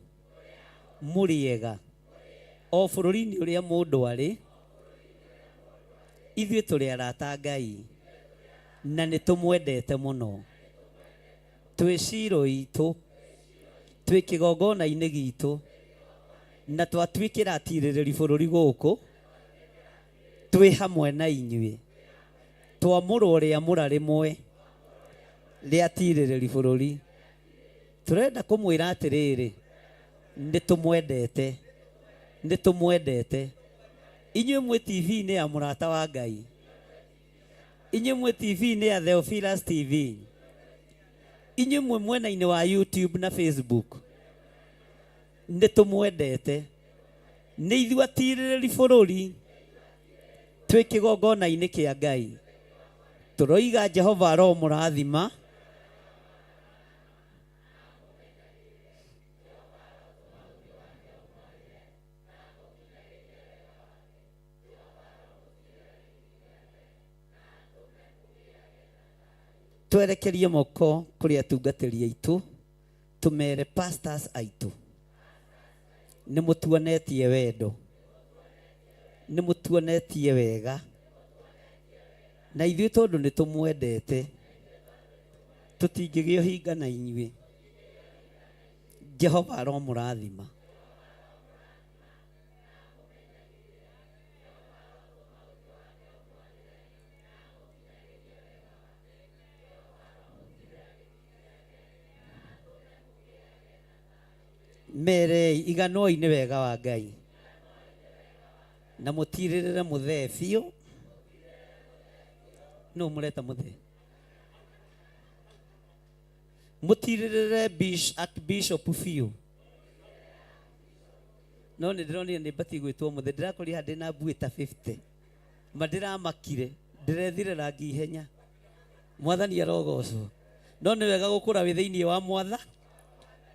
mũrĩ ega, o bũrũri-inĩ ũrĩa mũndũ arĩ, ithuĩ tũrĩ arata Ngai na nĩ tũmwendete mũno. Twĩ ciro itũ, twĩ kĩgongona-inĩ gitũ, na twatuĩkĩra atirĩrĩri bũrũri gũkũ, twĩ hamwe na inyuĩ. Twamũrwo rĩamũra rĩmwe rĩa atirĩrĩri bũrũri. Tũrenda kũmwĩra atĩrĩrĩ, nĩ tũmwendete, nĩ tũmwendete. Inyuĩ mwĩ TV-inĩ ya mũrata wa Ngai, inyuĩ mwĩ TV-inĩ ya Theophilus TV, inyuĩ mwĩ mwena-inĩ wa YouTube na Facebook, nĩ tũmwendete. Nĩ ithuĩ atirĩrĩri bũrũri twĩ kĩgongona-inĩ kĩa Ngai, tũroiga Jehova aromũrathima. Twerekerie moko kũrĩ atungatĩri aitũ, tũmere pastors aitũ nĩ mũtuonetie wendo, nĩ mũtuonetie wega, na ithuĩ tondũ nĩ tũmwendete tũtingĩgĩa ũhinga na inyuĩ. Jehova aromũrathima. Merei iganoi nĩ wega wa Ngai na mũtirĩrĩre mũthee biũ. Nũ mũreta mũthee? Mũtirĩrĩre Archbishop biũ. No nĩ ndĩronire nĩ batiĩ gwĩtwo mũthee, ndĩrakorire haha ndĩna mbuĩ ta 50 ma ndĩramakire, ndĩrethire rangi ihenya. Mwathani arogocwo. No nĩ wega gũkũra wĩ thĩinĩ wa mwatha,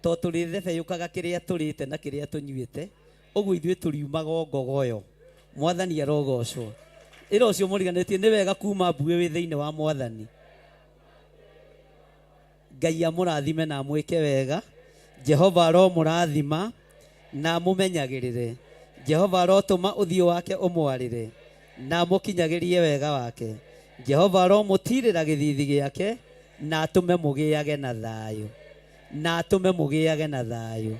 to tũrĩthebeyũkaga kĩrĩa tũrĩte na kĩrĩa tũnyuĩte, ũguo ithuĩ tũriumaga o ngogoyo. Mwathani arogocwo. Ĩra ũcio mũriganĩtie nĩ wega kuma mbuĩ wĩ thĩinĩ wa mwathani. Ngai amũrathime na amwĩke wega. Jehova aromũrathima na amũmenyagĩrĩre. Jehova arotũma ũthiũ wake ũmwarĩre na amũkinyagĩrie wega wake. Jehova aromũtirĩra gĩthithi gĩake na atũme mũgĩage na thayũ, na atũme mũgĩage na thayũ.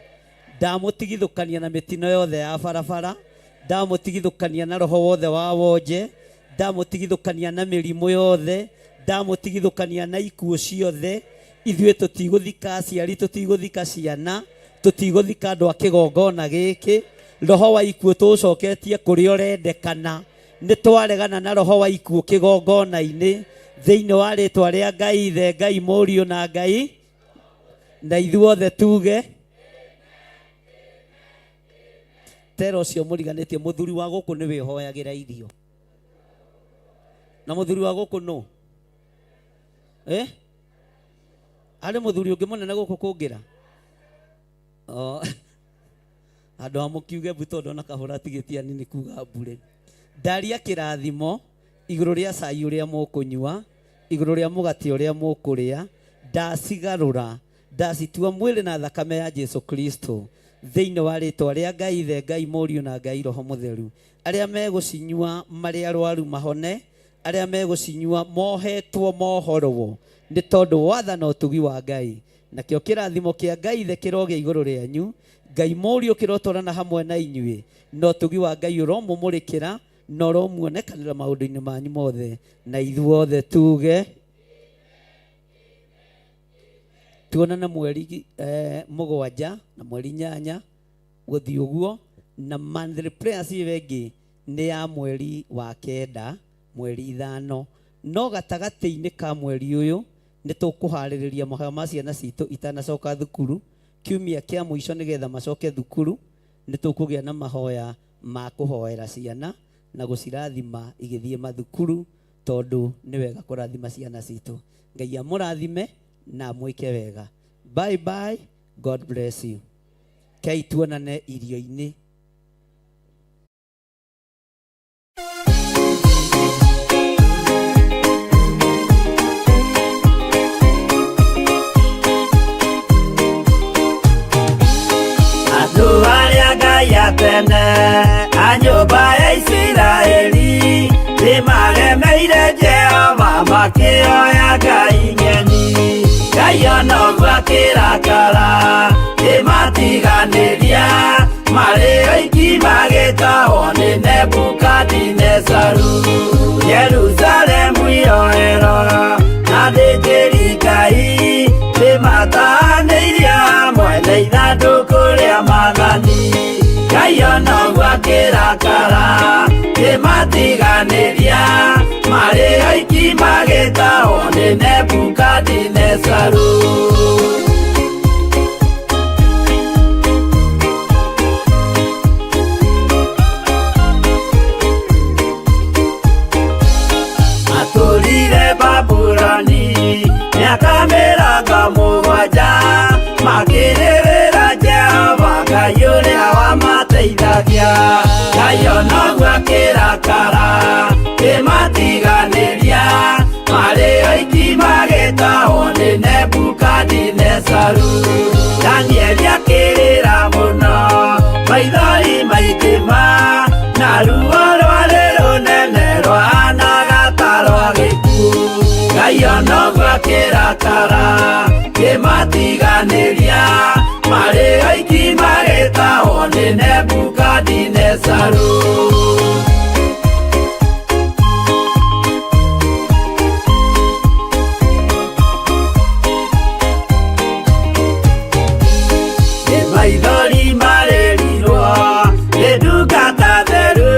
Ndamũtigithũkania na mĩtino yothe ya barabara, ndamũtigithũkania na roho wothe wa wonje, ndamũtigithũkania na mĩrimũ yothe, ndamũtigithũkania na ikuũ ciothe. Ithuĩ tũtigũthika aciari, tũtigũthika ciana, tũtigũthika andũ a kĩgongona gĩkĩ. Roho wa ikuũ tũũcoketie kũrĩa ũrendekana. Nĩ twaregana na roho wa ikuũ kĩgongona-inĩ thĩinĩ wa rĩtwa rĩa Ngai Ithe, Ngai Mũriũ na Ngai, na ithuothe tuge tera ũcio mũriganĩtie. Mũthuri wa gũkũ nĩ wĩhoyagĩra irio, na mũthuri wa gũkũ nũ? Harĩ mũthuri ũngĩ mũnene gũkũ kũngĩra? Andũ a mũkiuge mbu tondũ ona kahũra tigĩtie anini kuga mbure. Ndaria kĩrathimo igũrũ rĩa cai ũrĩa mũkũnyua, igũrũ rĩa mũgate ũrĩa mũkũrĩa, ndacigarũra ndacitua mwĩrĩ na thakame ya Jesu Kristo thĩinĩ wa rĩtwa rĩa Ngai Ithe, Ngai Mũriũ na Ngai Roho Mũtheru. Arĩa megũcinyua marĩ arwaru mahone, arĩa megũcinyua mohetwo mohorwo, nĩ tondũ watha na ũtugi wa Ngai. Nakĩo kĩrathimo kĩa Ngai Ithe kĩrogĩa igũrũ rĩanyu, Ngai Mũriũ kĩrotwarana hamwe na inyuĩ, na ũtugi wa Ngai ũromũmũrĩkĩra na ũromuonekanĩra maũndũ-inĩ manyu mothe, na ithuothe tuge tuonane mweri 7 na mweri 8 gũthiĩ ũguo. Na monthly prayers ĩyo ĩngĩ nĩ ya mweri wa 9 mweri 5, no gatagatĩ-inĩ ka mweri ũyũ nĩ tũkũharĩrĩria mahoya ma ciana citũ itanacoka thukuru kiumia kĩa mũico, nĩgetha macoke thukuru. Nĩ tũkũgĩa na mahoya ma kũhoera ciana na gũcirathima igĩthiĩ mathukuru, tondũ nĩ wega kũrathima ciana citũ. Ngai amũrathime na amwĩke wega. Bye bye, God bless you. Kei tuonane irio-inĩ. Andũ arĩa Ngai atene a nyũmba ya Isiraeli nĩmaremeire Jehova makĩoya ngai ng'eni. Ngai ona ũguo akĩrakara kĩmatiganĩria, marĩ oiki magĩtahwo nĩ Nebukadinezaru. Jerusalemu iroero na athĩnjĩri Ngai nĩmatanĩirio hamwe na ithandũkũ rĩa maathani. Ngai ona ũguo akĩrakara magĩtahwo nĩ Nebukadinezaru. Matũrire Babuloni mĩaka 70, makĩrĩrĩra Jehova Ngai ũrĩa wamateithagia. Ngai onoguo akĩrakara kĩmatiganĩria, marĩ oiki magĩtahwo nĩ Nebukadinezaru. Danieli akĩrĩra mũno, maithori maingĩ ma, na ruo rwarĩ rũnene rwahanaga ta rwa gĩkuũ. Ngai onoguo akĩrakara kĩmatiganĩria, marĩ oiki magĩtahwo nĩ Nebukadinezaru. Maithori marĩrirwo nĩ ndungata theru,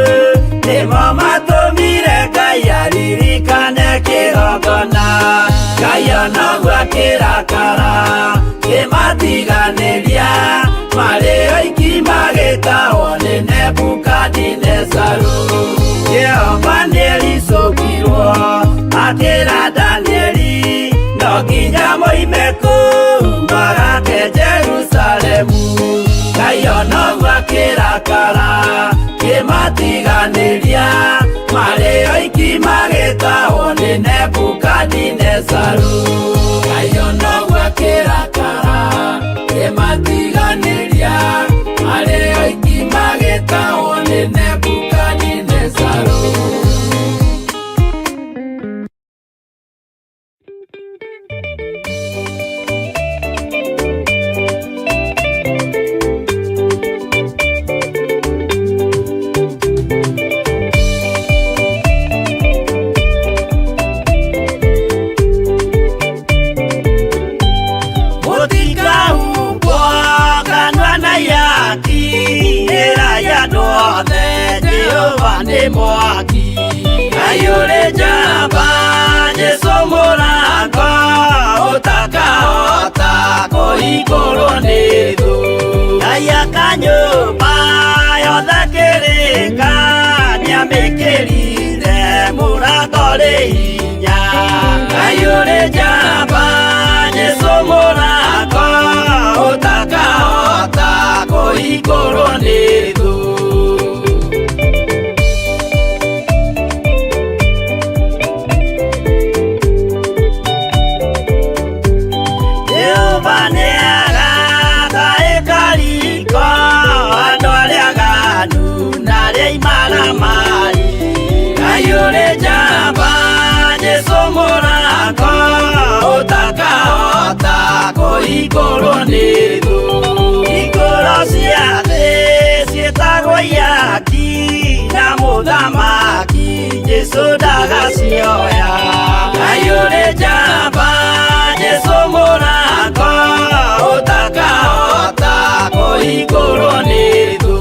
nĩmo matũmire Ngai aririkane kĩgongona. Ngai onoguo akĩrakara kĩmatiganĩria, marĩ oiki magĩtahwo nĩ Nebukadinezaru. Jehova nĩericũkirwo akĩra Danieli, no nginya moime kũu magake Jerusalemu. Ngai onoguo akĩrakara kĩmatiganĩria, marĩ oiki magĩtahwo nĩ Nebukadinezaru. Ngai onoguo akĩrakara kĩmatiganĩria, marĩ oiki magĩtahwo nĩ Nebukadinezaru. Jehova nĩ mwaki, Ngai ũrĩ njamba, Jesũ mũrango ũtakahota kũhingũrwo nĩ thũ. Ngai aka nyũmba yothe kĩrĩka, nĩamĩkĩrire mũrango rĩ hinya. Ngai ũrĩ njamba, Jesũ mũrango ũtakahota kũhingũrwo nĩ thũ. Mũrango ũtakahota kũhingũrwo nĩ thũ. Hingũro cia thĩ ciĩtagwo ihaki, na mũthamaki Jesũ ndagacioya. Ngai ũrĩ njamba, Jesũ mũrango ũtakahota kũhingũrwo nĩ thũ.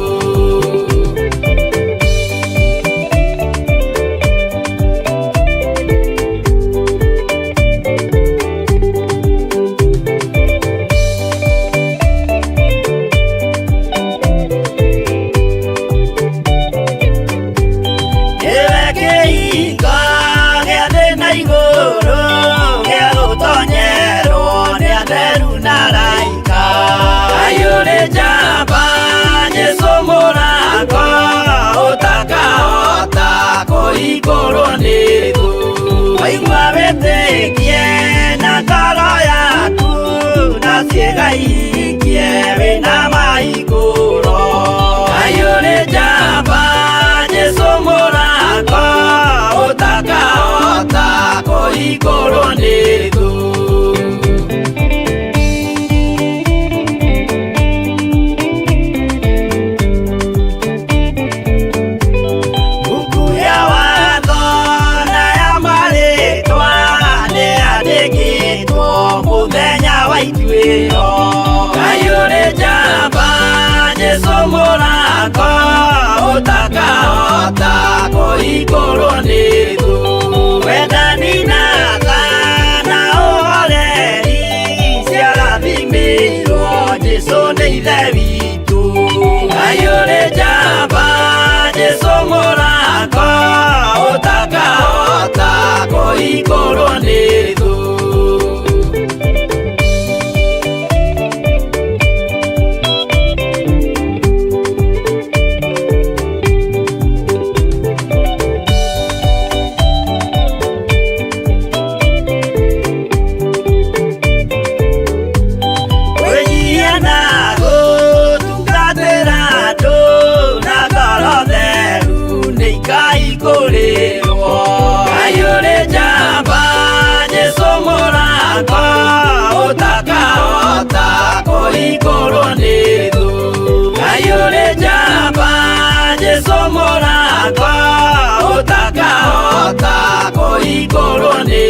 Kũhingũrwo nĩ thũ. Waigua wĩtĩkie na ngoro yaku, na ciĩga ihingie wĩna mahingũro. Ngai ũrĩ njamba, Jesũ mũrango ũtakahota kũhingũrwo nĩ thũ. Ngai ũrĩ njamba, Jesũ mũrango ũtakahota kũhingũrwo nĩ thũ. Wendani na kũhingũrwo nĩ thũ. Kwĩnyihia na gũtungatĩra andũ na ngoro theru nĩ ikaihingũrĩrwo. Ngai ũrĩ njamba, Jesũ mũrango ũtakahota kũhingũrwo nĩ thũ. Ngai ũrĩ njamba, Jesũ mũrango ũtakahota kũhingũrwo nĩ